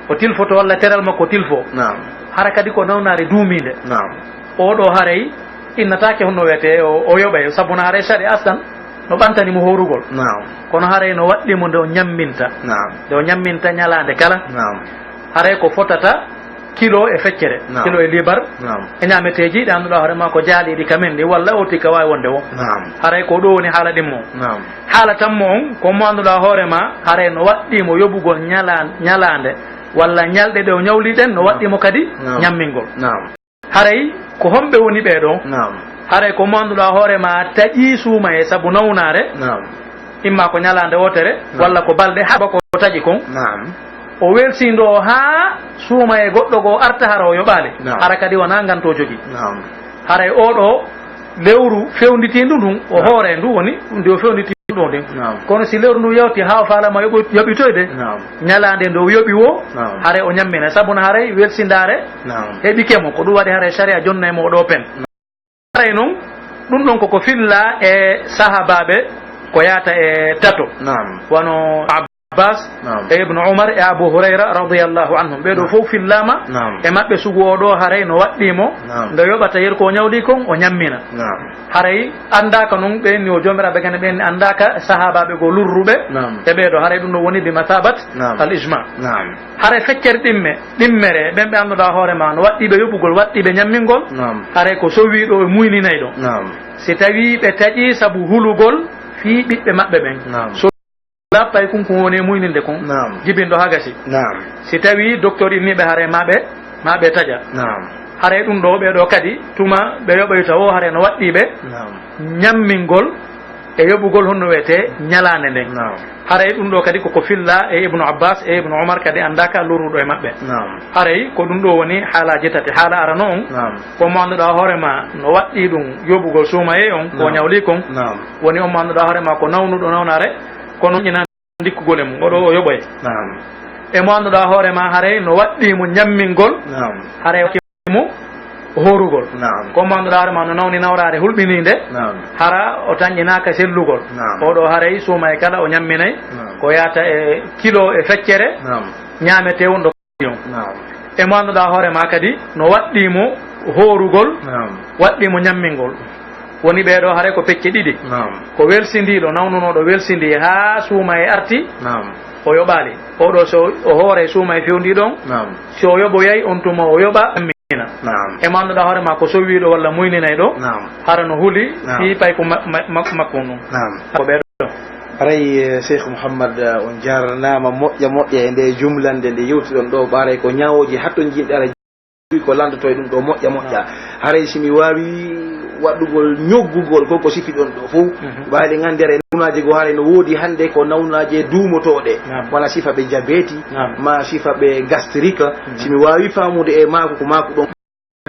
O tilfoto walla teral makko tilfo. Naam. Hara kadi ko nawnaare duumiinde. Naam. Oo ɗoo haray innataake honno wiyetee o, o yoɓay, sabu no haray sariya aslan no ɓantani mo hoorugol. Naam. Kono haray no waɗɗii mo nde o ñamminta. Naam. Nde o ñamminta ñalaande kala. Naam. Haray ko fotata kilo e feccere, Naam. kilo e liibar, Naam. e ñaameteeji ɗi annduɗaa hoore maa ko jaaliiɗi ka men ɗi, walla o tigi ka waawi wonde woo. Naam. Haray ko ɗoo woni haala ɗimmo. Naam. Haala tammo on, ko mo annduɗaa hoore maa, haray no waɗɗii mo yoɓugol ñala-, ñalaande, walla ñalɗe ɗe o ñawli ɗen, no Naam. waɗɗii mo kadi Naam. ñammingol. Naam. Haray ko homɓe woni ɓee ɗoo? Naam. Haray ko mo annduɗaa hoore maa taƴii suumayee sabu nawnaare, Naam. imma ko ñalaande wootere, Naam. walla ko balɗe haɓa ko taƴi kon. Naam. O welsindoo haa suumayee goɗɗo goo arta hara o yoɓaali. Naam. Hara kadi wonaa ngan to jogii. Naam. Haray oo ɗoo lewru fewnditiindu ndun, o Naam. hoore ndu woni nde o fewnditiindu ɗoo ndin. Naam. Kono si lewru ndu yawti haa o faalama yoɓo-, yoɓitoyde, Naam. ñalaande nde o yoɓi woo, Naam. haray o ñammina. Sabu no haray welsindaare Naam. heɓike mo. Ko ɗun waɗi haray sariya jonnay mo oo ɗoo pen. Haray non, ɗun ɗon ko ko fillaa e sahaabaaɓe ko yaata e tato. Naam. Wano Abbas, Naam. e Ibnu Umar, e Abu Hurayra radiyallahu anhum. Ɓee ɗoo Naam. fow fillaama Naam. e maɓɓe sugu oo ɗoo haray no waɗɗii mo Naam. nde yoɓata yeru ko o ñawli kon, o ñammina. Naam. Haray anndaaka non ɓen ni o joomiraaɓe gane ɓen ni anndaaka sahaabaaɓe goo lurruɓe Naam. e ɓee ɗoo. Haray ɗun ɗoo woni bi mathabat Naam. al ijma. Naam. Haray feccere ɗimme, ɗimmere, ɓen ɓe annduɗaa hoore maa no waɗɗii ɓe yoɓugol, waɗɗii ɓe ñammingol. Naam. Haray ko sowii ɗoo e muyninay ɗoo. Naam. Si tawii ɓe taƴii sabu hulugol fii ɓiɓɓe maɓɓe ɓen. Naam. So lappay kun ko woni e muyninde kun. Naam. Jibinɗo haa gasi. Naam. Si tawii doktor inni ɓe haray maa ɓe, maa ɓe taƴa. Naam. Haray ɗun ɗoo ɓee ɗoo kadi tuma ɓe yoɓoyta woo haray no waɗɗii ɓe Naam. ñammingol e yoɓugol honno wiyetee ñalaande nden. Naam. Haray ɗun ɗoo kadi ko ko fillaa e Ibnu Abbas e Ibnu Umar kadi anndaaka lurruɗo e maɓɓe. Naam. Haray ko ɗun ɗoo woni haalaaji tati. Haala arano on, Naam. ko mo annduɗaa hoore maa no waɗɗii ɗun yoɓugol suumayee on, ko Naam. ñawli kon. Naam. Woni on mo annduɗaa hoore maa ko nawnuɗo nawnaare, kono ñina ndikkugol e mun, oo ɗoo o yoɓoy. Naam. E mo annduɗaa hoore maa haray no waɗɗii mo ñammingol, Naam. haray mo hoorugol. Naam. Ko mo annduɗaa hoore maa no nawni nawraare hulɓiniinde, Naam. hara o tanƴinaaka sellugol. Naam. Oo ɗoo haray suumayee kala o ñamminay, Naam. ko yaata e kilo e feccere, Naam. ñaametee wonɗo on. Naam. E mo annduɗaa hoore maa kadi no waɗɗii mo hoorugol, Naam. waɗɗii mo ñammingol. Woni ɓee ɗoo haray ko pecce ɗiɗi. Naam. Ko welsindiiɗo, nawnunooɗo welsindii haa suumayee arti, Naam. o yoɓaali. Oo ɗoo so o hooray suumayee fewndiiɗo on, Naam. si o yoɓoyay on tuma o yoɓa ñammina. Naam. E mo annduɗaa hoore maa ko sowiiɗo walla muyninayɗo, Naam. hara no huli Naam. fii payko ma-, ma-, ma-, makko ndun. Naam. Ko ɓee ɗoo. Haray, eh, Cheikh Mouhammad, eh, on jarnaama moƴƴa moƴƴa e nde jumlande nde yewtuɗon ɗoo, ɓaaray ko ñaawooji hattonjinɗi ara ko lanndotoo e ɗun ɗoo moƴƴa moƴƴa. Haray si mi waawi waɗugol ñoggugol ko ko sifiɗon ɗoo fow, Mhm. ɓaaray ɗen anndi ara e nawnaaje goo haray no woodi hannde ko nawnaaje duumotooɗe, Naam. wano sifa ɓe jabeeti, Naam. maa sifa ɓe gastrique. Mhm. Si mi waawi faamude e maaku ko maaku ɗon.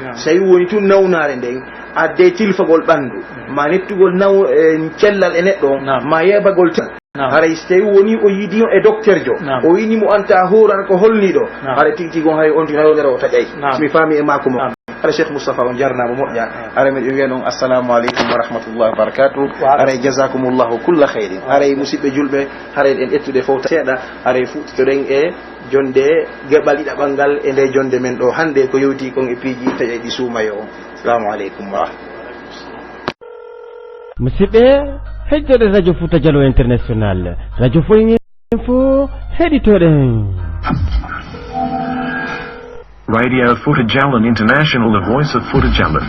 Naam. So tawi woni tun nawnaare nden, adde tilfagol ɓandu, Mm. ma nettugol naw-, e cellal e neɗɗo on, Naam. ma yeɓagol tan. Naam. Haray so tawi woni o yiidi on e doktorjo, Naam. o inni mo anta hooran ko holniiɗo, Naam. haray tigi tigi on hay on tigi nawnaare o taƴay. Naam. So mi faami e maako mo. Naam. Haray Cheikh Moustapha on jarnaama moƴƴa. Naam. Haray miɗo wiya on assalamu aleykum wa rahmatullahi wa barakatuh. Wa aleykum. Haray jazakumullahu kulla khairin. Haray musidɓe julɓe, haray ɗen ƴettude fow seeɗa, haray fuɗɗitoɗen e Jonde geɓal ɗiɗaɓal ngal e nde jonde men ɗoo hannde ko yewti kon e piiji taƴayɗi suumayee on. Salaamu aleykum wa rahmatullaah. Musidɓe, heɗitoɗen Radio Fouta Djallon International, Radio Foyen Info, heɗitoɗen. Radio Fouta Djallon International, the voice of Fouta Djallon.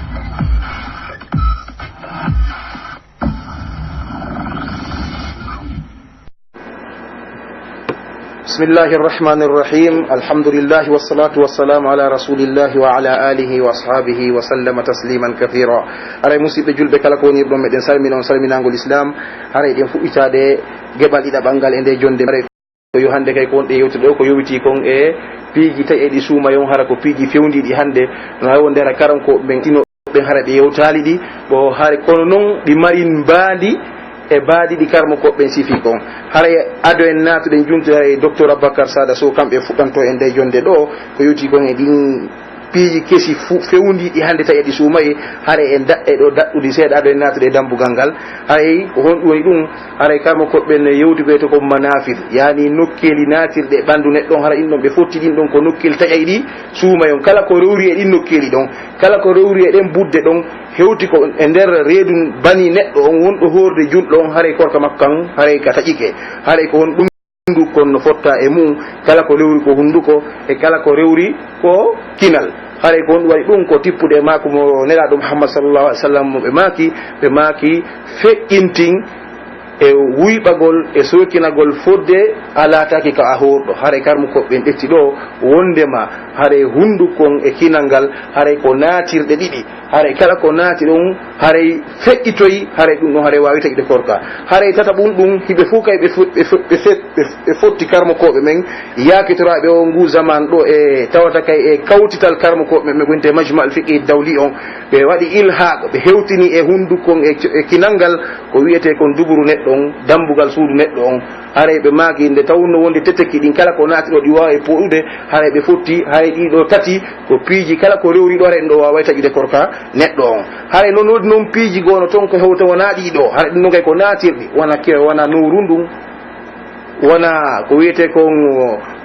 بسم الله الرحمن الرحيم. الحمد لله والصلاة والسلام على رسول الله وعلى آله وأصحابه وسلم تسليما كثيرا. Haray musiɓɓe julɓe kala ko wonirɗon, meɗen salmina on salminangol Islam. Haray ɗen fuɗɗitaade geɓal ɗiɗaɓal ngal e nde jonde. Haray ko yo hande kay ko wonɗen yewtude ɗo, ko yowiti kon e piiji taƴe ɗi suuma yon, hara ko piiji fewndiiɗi hande. No hay wonde hara karam ko ɓen tino ɓen hara ɓe yewtaali ɗi, ɓo hara kono non ɗi mari mbaadi e baadi ɗi karmo ko ɓen sifi kon. Haray ado en naatuɗen jumtude haray Docteur Aboubacar Sada Sow, kamɓe fuɗɗanto en nde jonde ɗo, ko yowti kon e ɗin piiji kesi fu-, fewndiiɗi hande taƴa ɗi suumaye, haray en daɗɗe ɗo daɗɗudi seeɗa ado en naatude e dambugal ngal. Haray ko honɗum woni ɗum? Haray karmo ko ɓen yewti ko wiyete ko manafid, yani nokkeeli naatirɗe ɓandu neɗɗo on, hara ɗin ɗon ɓe fotti ɗin ɗon ko nokkeeli taƴa ɗi suuma yon, kala ko rewri e ɗin nokkeeli ɗon. Kala ko rewri e ɗen budde ɗon, hewti ko e nder reedu bani neɗɗo on wonɗo hoorde julɗo on, haray korka makko kan, haray ka taƴike. Haray ko honɗum? Hunduko kon no fotta e mum, kala ko rewri ko hunduko, e kala ko rewri ko kinal. Haray ko honɗum waɗi ɗum? Ko tippude e maaku mo Nelaaɗo Muhammad sallallahu alaihi wasallam mo ɓe maaki, ɓe maaki feƴƴintin e wuyɓagol e sookinagol fodde a laataaki ka a hoorɗo. Haray karmu ko ɓen ƴetti ɗo wondema haray hunduko on e kinal ngal, haray ko naatirɗe ɗiɗi. Haray kala ko naati ɗon, haray feƴƴitoy, haray ɗum ɗon, haray waawi taƴude korka. Haray tataɓun ɗum, hiɓe fof kay ɓe fo-, ɓe fo-, ɓe fe-, ɓe, ɓe fotti karmokooɓe men, yaakitoraaɓe o ngu zaman ɗo e tawata kay e kawtital karmokooɓe men, ɓe gonti e Majma al Fiqhi Dawli on, ɓe waɗi ilhaaq, ɓe hewtini e hunduko on e, e kinal ngal, ko wi'etee kon duburu neɗɗo on, dambugal suudu neɗɗo on. Haray ɓe maaki nde tawnoo wonde teteki ɗin kala ko naati ɗo ɗi waawi pooɗude, haray ɓe fotti, haray ɗii ɗoo tati ko piiji kala ko rewri ɗo, haray ɗum ɗoo waaway taƴude korka neɗɗo on. Haray non woodi non piiji goo no ton ko hewta wonaa ɗii ɗoo, haray ɗum ɗon kay ko naatirɗi, wona ke-, wona nowru ndun, wona ko wiyetee kon,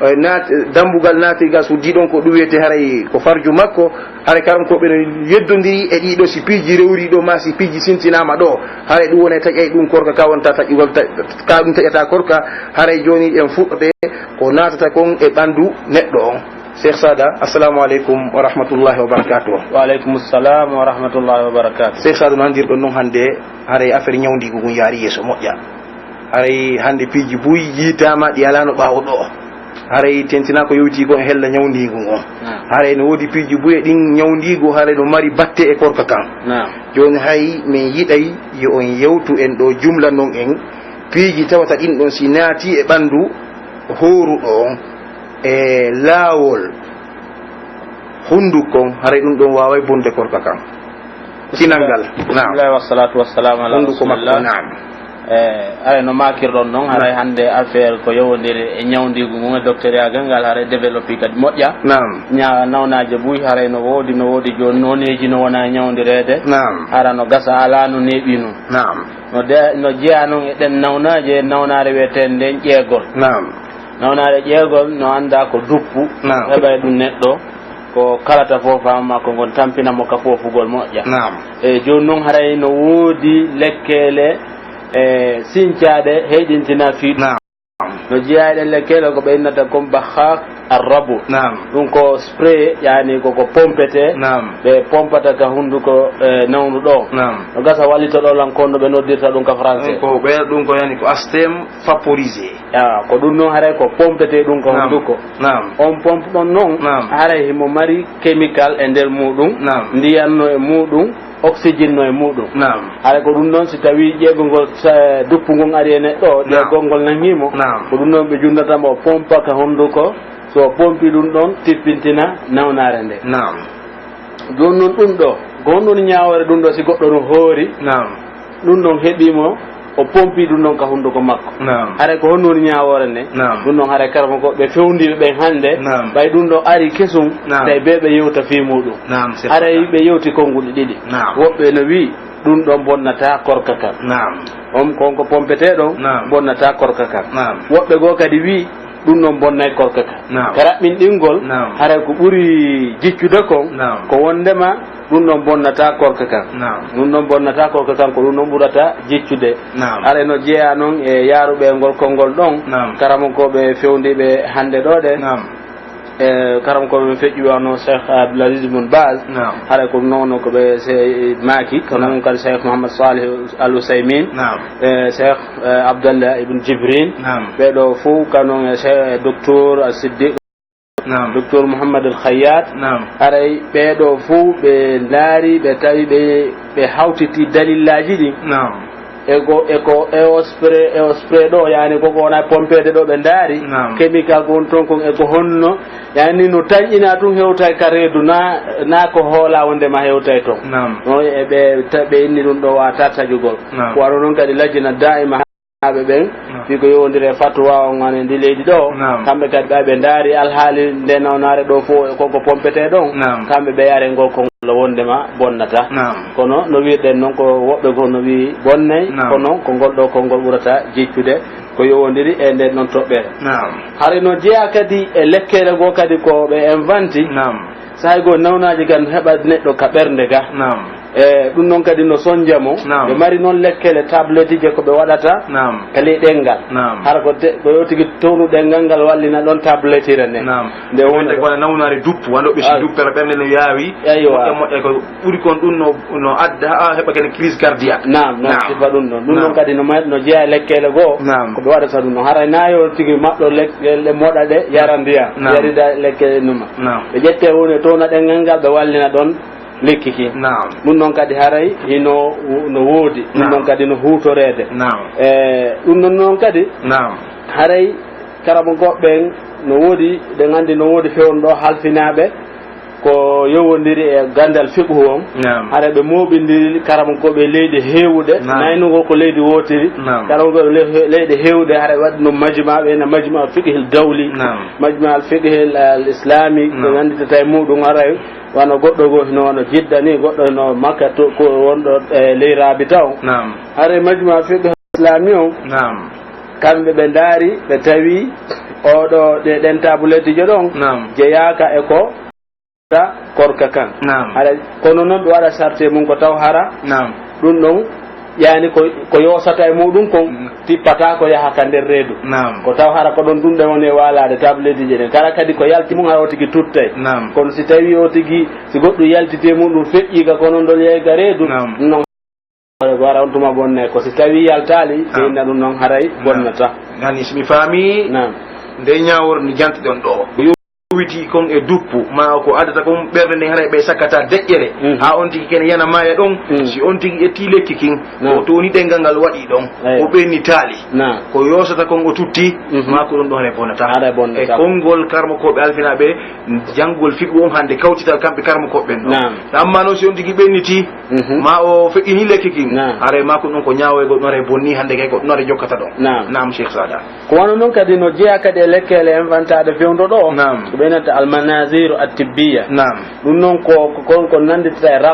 eh, naat-, dambugal naatirgal suddi ɗon ko ɗum wiyetee haray ko farju makko, haray karam ko ɓe no yeddondiri e ɗii ɗoo si piiji rewri ɗoo maa si piiji sintinaama ɗoo, haray ɗum woni taƴay ɗum korka ka wonta taƴugol ta-, ka ɗum taƴata korka, haray jooni en fuɗɗoto ko naatata kon e ɓandu neɗɗo on. Cheikh Sada, assalamu aleykum wa rahmatullahi wa barakatuh. Wa aleykum salam wa rahmatullahi wa barakatuh. Cheikh Sada, no anndirɗon non hannde, haray affaire ñawndiigu ngun yaari yeeso moƴƴa. Haray hannde piiji buy yiitaama ɗi alaano ɓaawo ɗoo. Haray tentinaa ko yowiti kon e hella ñawndiigu ngun. Naam. Haray no woodi piiji buy e ɗin ñawndiigu, haray no mari batte e korka kan. Naam. Jooni hay min yiɗay yo on yewtu en ɗoo, jumla non en piiji tawata ɗin ɗon si naati e ɓanndu hooruɗo on e laawol hunduko on, haray ɗum ɗon waaway bonde korka kan. Kinal ngal. Naam. Bismillah, wassalatu wassalamu ala Hunduko makko, rasulillah. Naam. Eh, haray no maakirɗon non, haray Naam. hannde affaire ko yowondiri e ñawndiigu ngun e docteur yaagal ngal, haray développé kadi moƴƴa. Naam. Ña-, nawnaaje buy, haray no woodi, no woodi jooni nooneeji no wona ñawndireede. Naam. Hara no gasa alaa no neeɓi non. Naam. No de-, no jeyaa non e ɗen nawnaaje, nawnaare wi'eteende nden ƴeegol. Naam. Nawnaare ƴeegol no anndaa ko duppu, Naam. heɓa e ɗum neɗɗo, ko kalata fof faama ko ngon tampina mo ka foofugol moƴƴa. Naam. E jooni non haray no woodi lekkeele, e, sincaaɗe heyɗintina fii ɗum. Naam. No jeyaa e ɗen lekkeele ko ɓe innata kon bahaak arrabu. Naam. Ɗum ko spray, yani ko, ko pompete. Naam. Ɓe pompata ka hunduko, e, nawnuɗo. Naam. No gasa wallito ɗo lan kon no ɓe noddirta ɗum ka français. Ɗum ko ɓe, ɗum ko yani ko astème vaporisé. Ya, ko ɗum non haray ko pompete ɗum ko Naam. hunduko. Naam. On pompe ɗon non Naam. haray himo mari chemical e nder muɗum. Naam. Ndiyan no e muɗum, oxygène no e muɗum. Naam. Haray ko ɗum non si tawi ƴeegol ngol sa-, duppu ngon ari e neɗɗo, Naam. ƴeegol ngol nangimo. Naam. Ko ɗum non ɓe junnata mo pompa ka hunduko. So o pompi ɗum ɗon tippintina nawnaare nde. Naam. Jooni non ɗum ɗo, ko honɗun ñaawoore ɗum ɗo si goɗɗo no hoori? Naam. Ɗum ɗon heɓii mo, o pompi ɗum ɗon ka hunduko makko. Naam. Haray ko honɗun woni ñaawoore nde? Naam. Ɗum ɗon haray karamoko ɓe fewndiiɓe ɓen hannde, Naam. ɓay ɗum ɗo ari kesum, Naam. tawi ɓe ɓe yewta fii muɗum. Naam, c'est Haray vrai. ɓe yewti konguɗi ɗiɗi. Naam. Woɓɓe no wi'i, ɗum ɗon bonnataa korka kan. Naam. On kon ko pompetee ɗon, Naam. bonnataa korka kan. Naam. Woɓɓe goo kadi wi'i, ɗum ɗon bonnay korka kan. Naam. Ka raɓɓinɗingol, Naam. haray ko ɓuri jiccude kon, Naam. ko wondema ɗum ɗon bonnataa korka kan. Naam. Ɗum ɗon bonnataa korka kan, ko ɗum ɗon ɓurata jiccude. Naam. Haray no jeyaa non e yaaruɓe ngol konngol ɗon, Naam. karamokooɓe fewndiiɓe hannde ɗoo ɗen. Naam. E, karam ko ɓe feƴƴi wano Cheikh Abdul Aziz Ibn Baz. Naam. Haray ko noon ko ɓe se-, maaki, ko Naam. noon kadi Cheikh Mohamed Salih Al Uthaymin. Naam. E, Cheikh, e, Abdallah Ibn Jibrin. Naam. Ɓe ɗo fof kanon e Cheikh Docteur Al Siddiq. Naam. Docteur Mohamed Al Khayyat. Naam. Haray ɓe ɗo fof ɓe ndaari, ɓe tawi ɓe, ɓe hawtiti dalillaaji ɗi. Naam. E ko, e ko, e o spray, e o spray ɗo, yani ko ko wona pompeede ɗo ɓe ndaari. Naam. Chemical ko woni toon kon, e ko honno, yani no tanƴina tun hewtay ka reedu, na, na ko hoola wonde ma hewtay toon. Naam. No e ɓe ta-, ɓe inni ɗum ɗo wata taƴugol. Naam. Ko wano noon kadi lajina daa'ima ɓe ɓen, Naam. fii ko yowondiri e fatwa on, wano e ndi leydi ɗo. Naam. Kamɓe kadi ɓay ɓe ndaari alhaali nde nawnaare ɗo fof, e kon ko pompetee ɗon. Naam. Kamɓe ɓe yare ngol kon wonde ma bonnata. Naam. Kono no wi'irɗen non ko woɓɓe goo no wi'i bonnay, Naam. kono ko ngol ɗo konngol ɓurata jiccude ko yowondiri e nden non toɓɓere. Naam. Hari no jeyaa kadi e lekkere goo kadi ko ɓe inventi. Naam. Sahay goo nawnaaji gan heɓa neɗɗo ka ɓernde ga. Naam. E ɗum non kadi no sonja mo. Naam. Ɓe mari non lekkele tablette je ko ɓe waɗata Naam. ka ley ɗenngal. Naam. Hara ko te-, ko yo tigi townu ɗenngal ngal wallina ɗon tablettire nde. Naam. Nde wonde wonata ko wona nawnaare duppu, wano ɓe si Ay. duppere ɓernde no yaawi. Aywa. Moƴƴa moƴƴa ko ɓuri kon ɗum no, no adda haa heɓa kene crise cardiaque. Naam, noon Naam. sifa ɗum ɗon. Ɗum Naam. ɗon kadi no ma-, no jeyaa e lekkele goo. Naam. Ko ɓe waɗata ɗum no. Haray na yo tigi maɗɗo lek-, le moɗa ɗe, yara ndiyam. Naam. Yarida lekkele numa. Naam. Ɓe ƴette huunde towna ɗenngal ngal, ɓe wallina ɗon lekki ki. Naam. Ɗum ɗon kadi haray hino wo-, no woodi. Ɗum Naam. ɗon kadi no huutoreede. Naam. E, ɗum ɗon noon kadi, Naam. haray karamokooɓe ɓen no woodi, ɗen anndi no woodi fewndo halfinaaɓe ko yowondiri e ganndal fiqhu on. Naam. Haray ɓe mooɓindiri karamokooɓe leyɗe heewuɗe, Naam. naynugol ko leydi wootiri. Naam. Karamokooɓe le-, leyɗe heewuɗe, haray waɗi ɗum majma, ɓe na majma fiqhil dawli, Naam. majma al fiqhil al islami, Naam. ɓe annditata e muɗum haray wano goɗɗo goo hino wano Jidda ni, goɗɗo hino Makka to, ko wonɗo e ley Rabita on. Naam. Haray majma fiqh islami on, Naam. kamɓe ɓe ndaari, ɓe tawi oɗo ɗe, ɗen tabulettijo ɗon Naam. jeyaaka e ko ta korka kan. Naam. Haray kono non ɓe waɗa sarte mum ko taw hara Naam. ɗum ɗon yani ko, ko yosata e muɗum kon Mm. tippata ko yaha ka nder reedu. Naam. Ko taw hara ko ɗon ɗum ɗe woni e waalaade tabulettijo ɗen. Kala kadi ko yalti mum hara o tigi tuttay. Naam. Kono si tawi o tigi, si goɗɗum yaltiti e muɗum feƴƴi ka kono ndol yahi ka reedu, Naam. non Wara on tuma bonne ko si tawi yaltaali, Naam. ɓe inna ɗum noon haray Naam. bonnata. Yani, si mi faami, Naam. nde ñaawor ni jantiɗon ɗo. Ko yowiti kon e duppu, ma ko addata kon ɓernde nden haray ɓe sakkata deƴƴere. Mhm. Haa on tigi kene yana maaya ɗon, Mm. si on tigi ƴetti lekki kin, Naam. o toni ɗenngal ngal waɗi ɗon, Eey. o ɓenni taali. Naam. Ko yosata kon o tutti, Mhm. ma ko ɗum ɗo haray bonnata. Haray bonnata. E konngol karmo ko ɓe alfinaaɓe, janngol fiqhu on hannde kawtital kamɓe karmo ko ɓen ɗon. Naam. Amma noon si on tigi ɓenniti, Mhm. ma o feƴƴini lekki kin. Naam. Haray ma ko ɗum ko ñaawoygol ɗum haray bonni hannde kay ko ɗum haray jokkata ɗon. Naam. Naam, Cheikh Sada. Ko wano non kadi no jeyaa kadi e lekkele en fantaaɗe fewndo ɗo. Naam. Ko ɓe nanta almanaziru attibbiya. Naam. Ɗum noon ko, ko, ko, ko nannditata e rab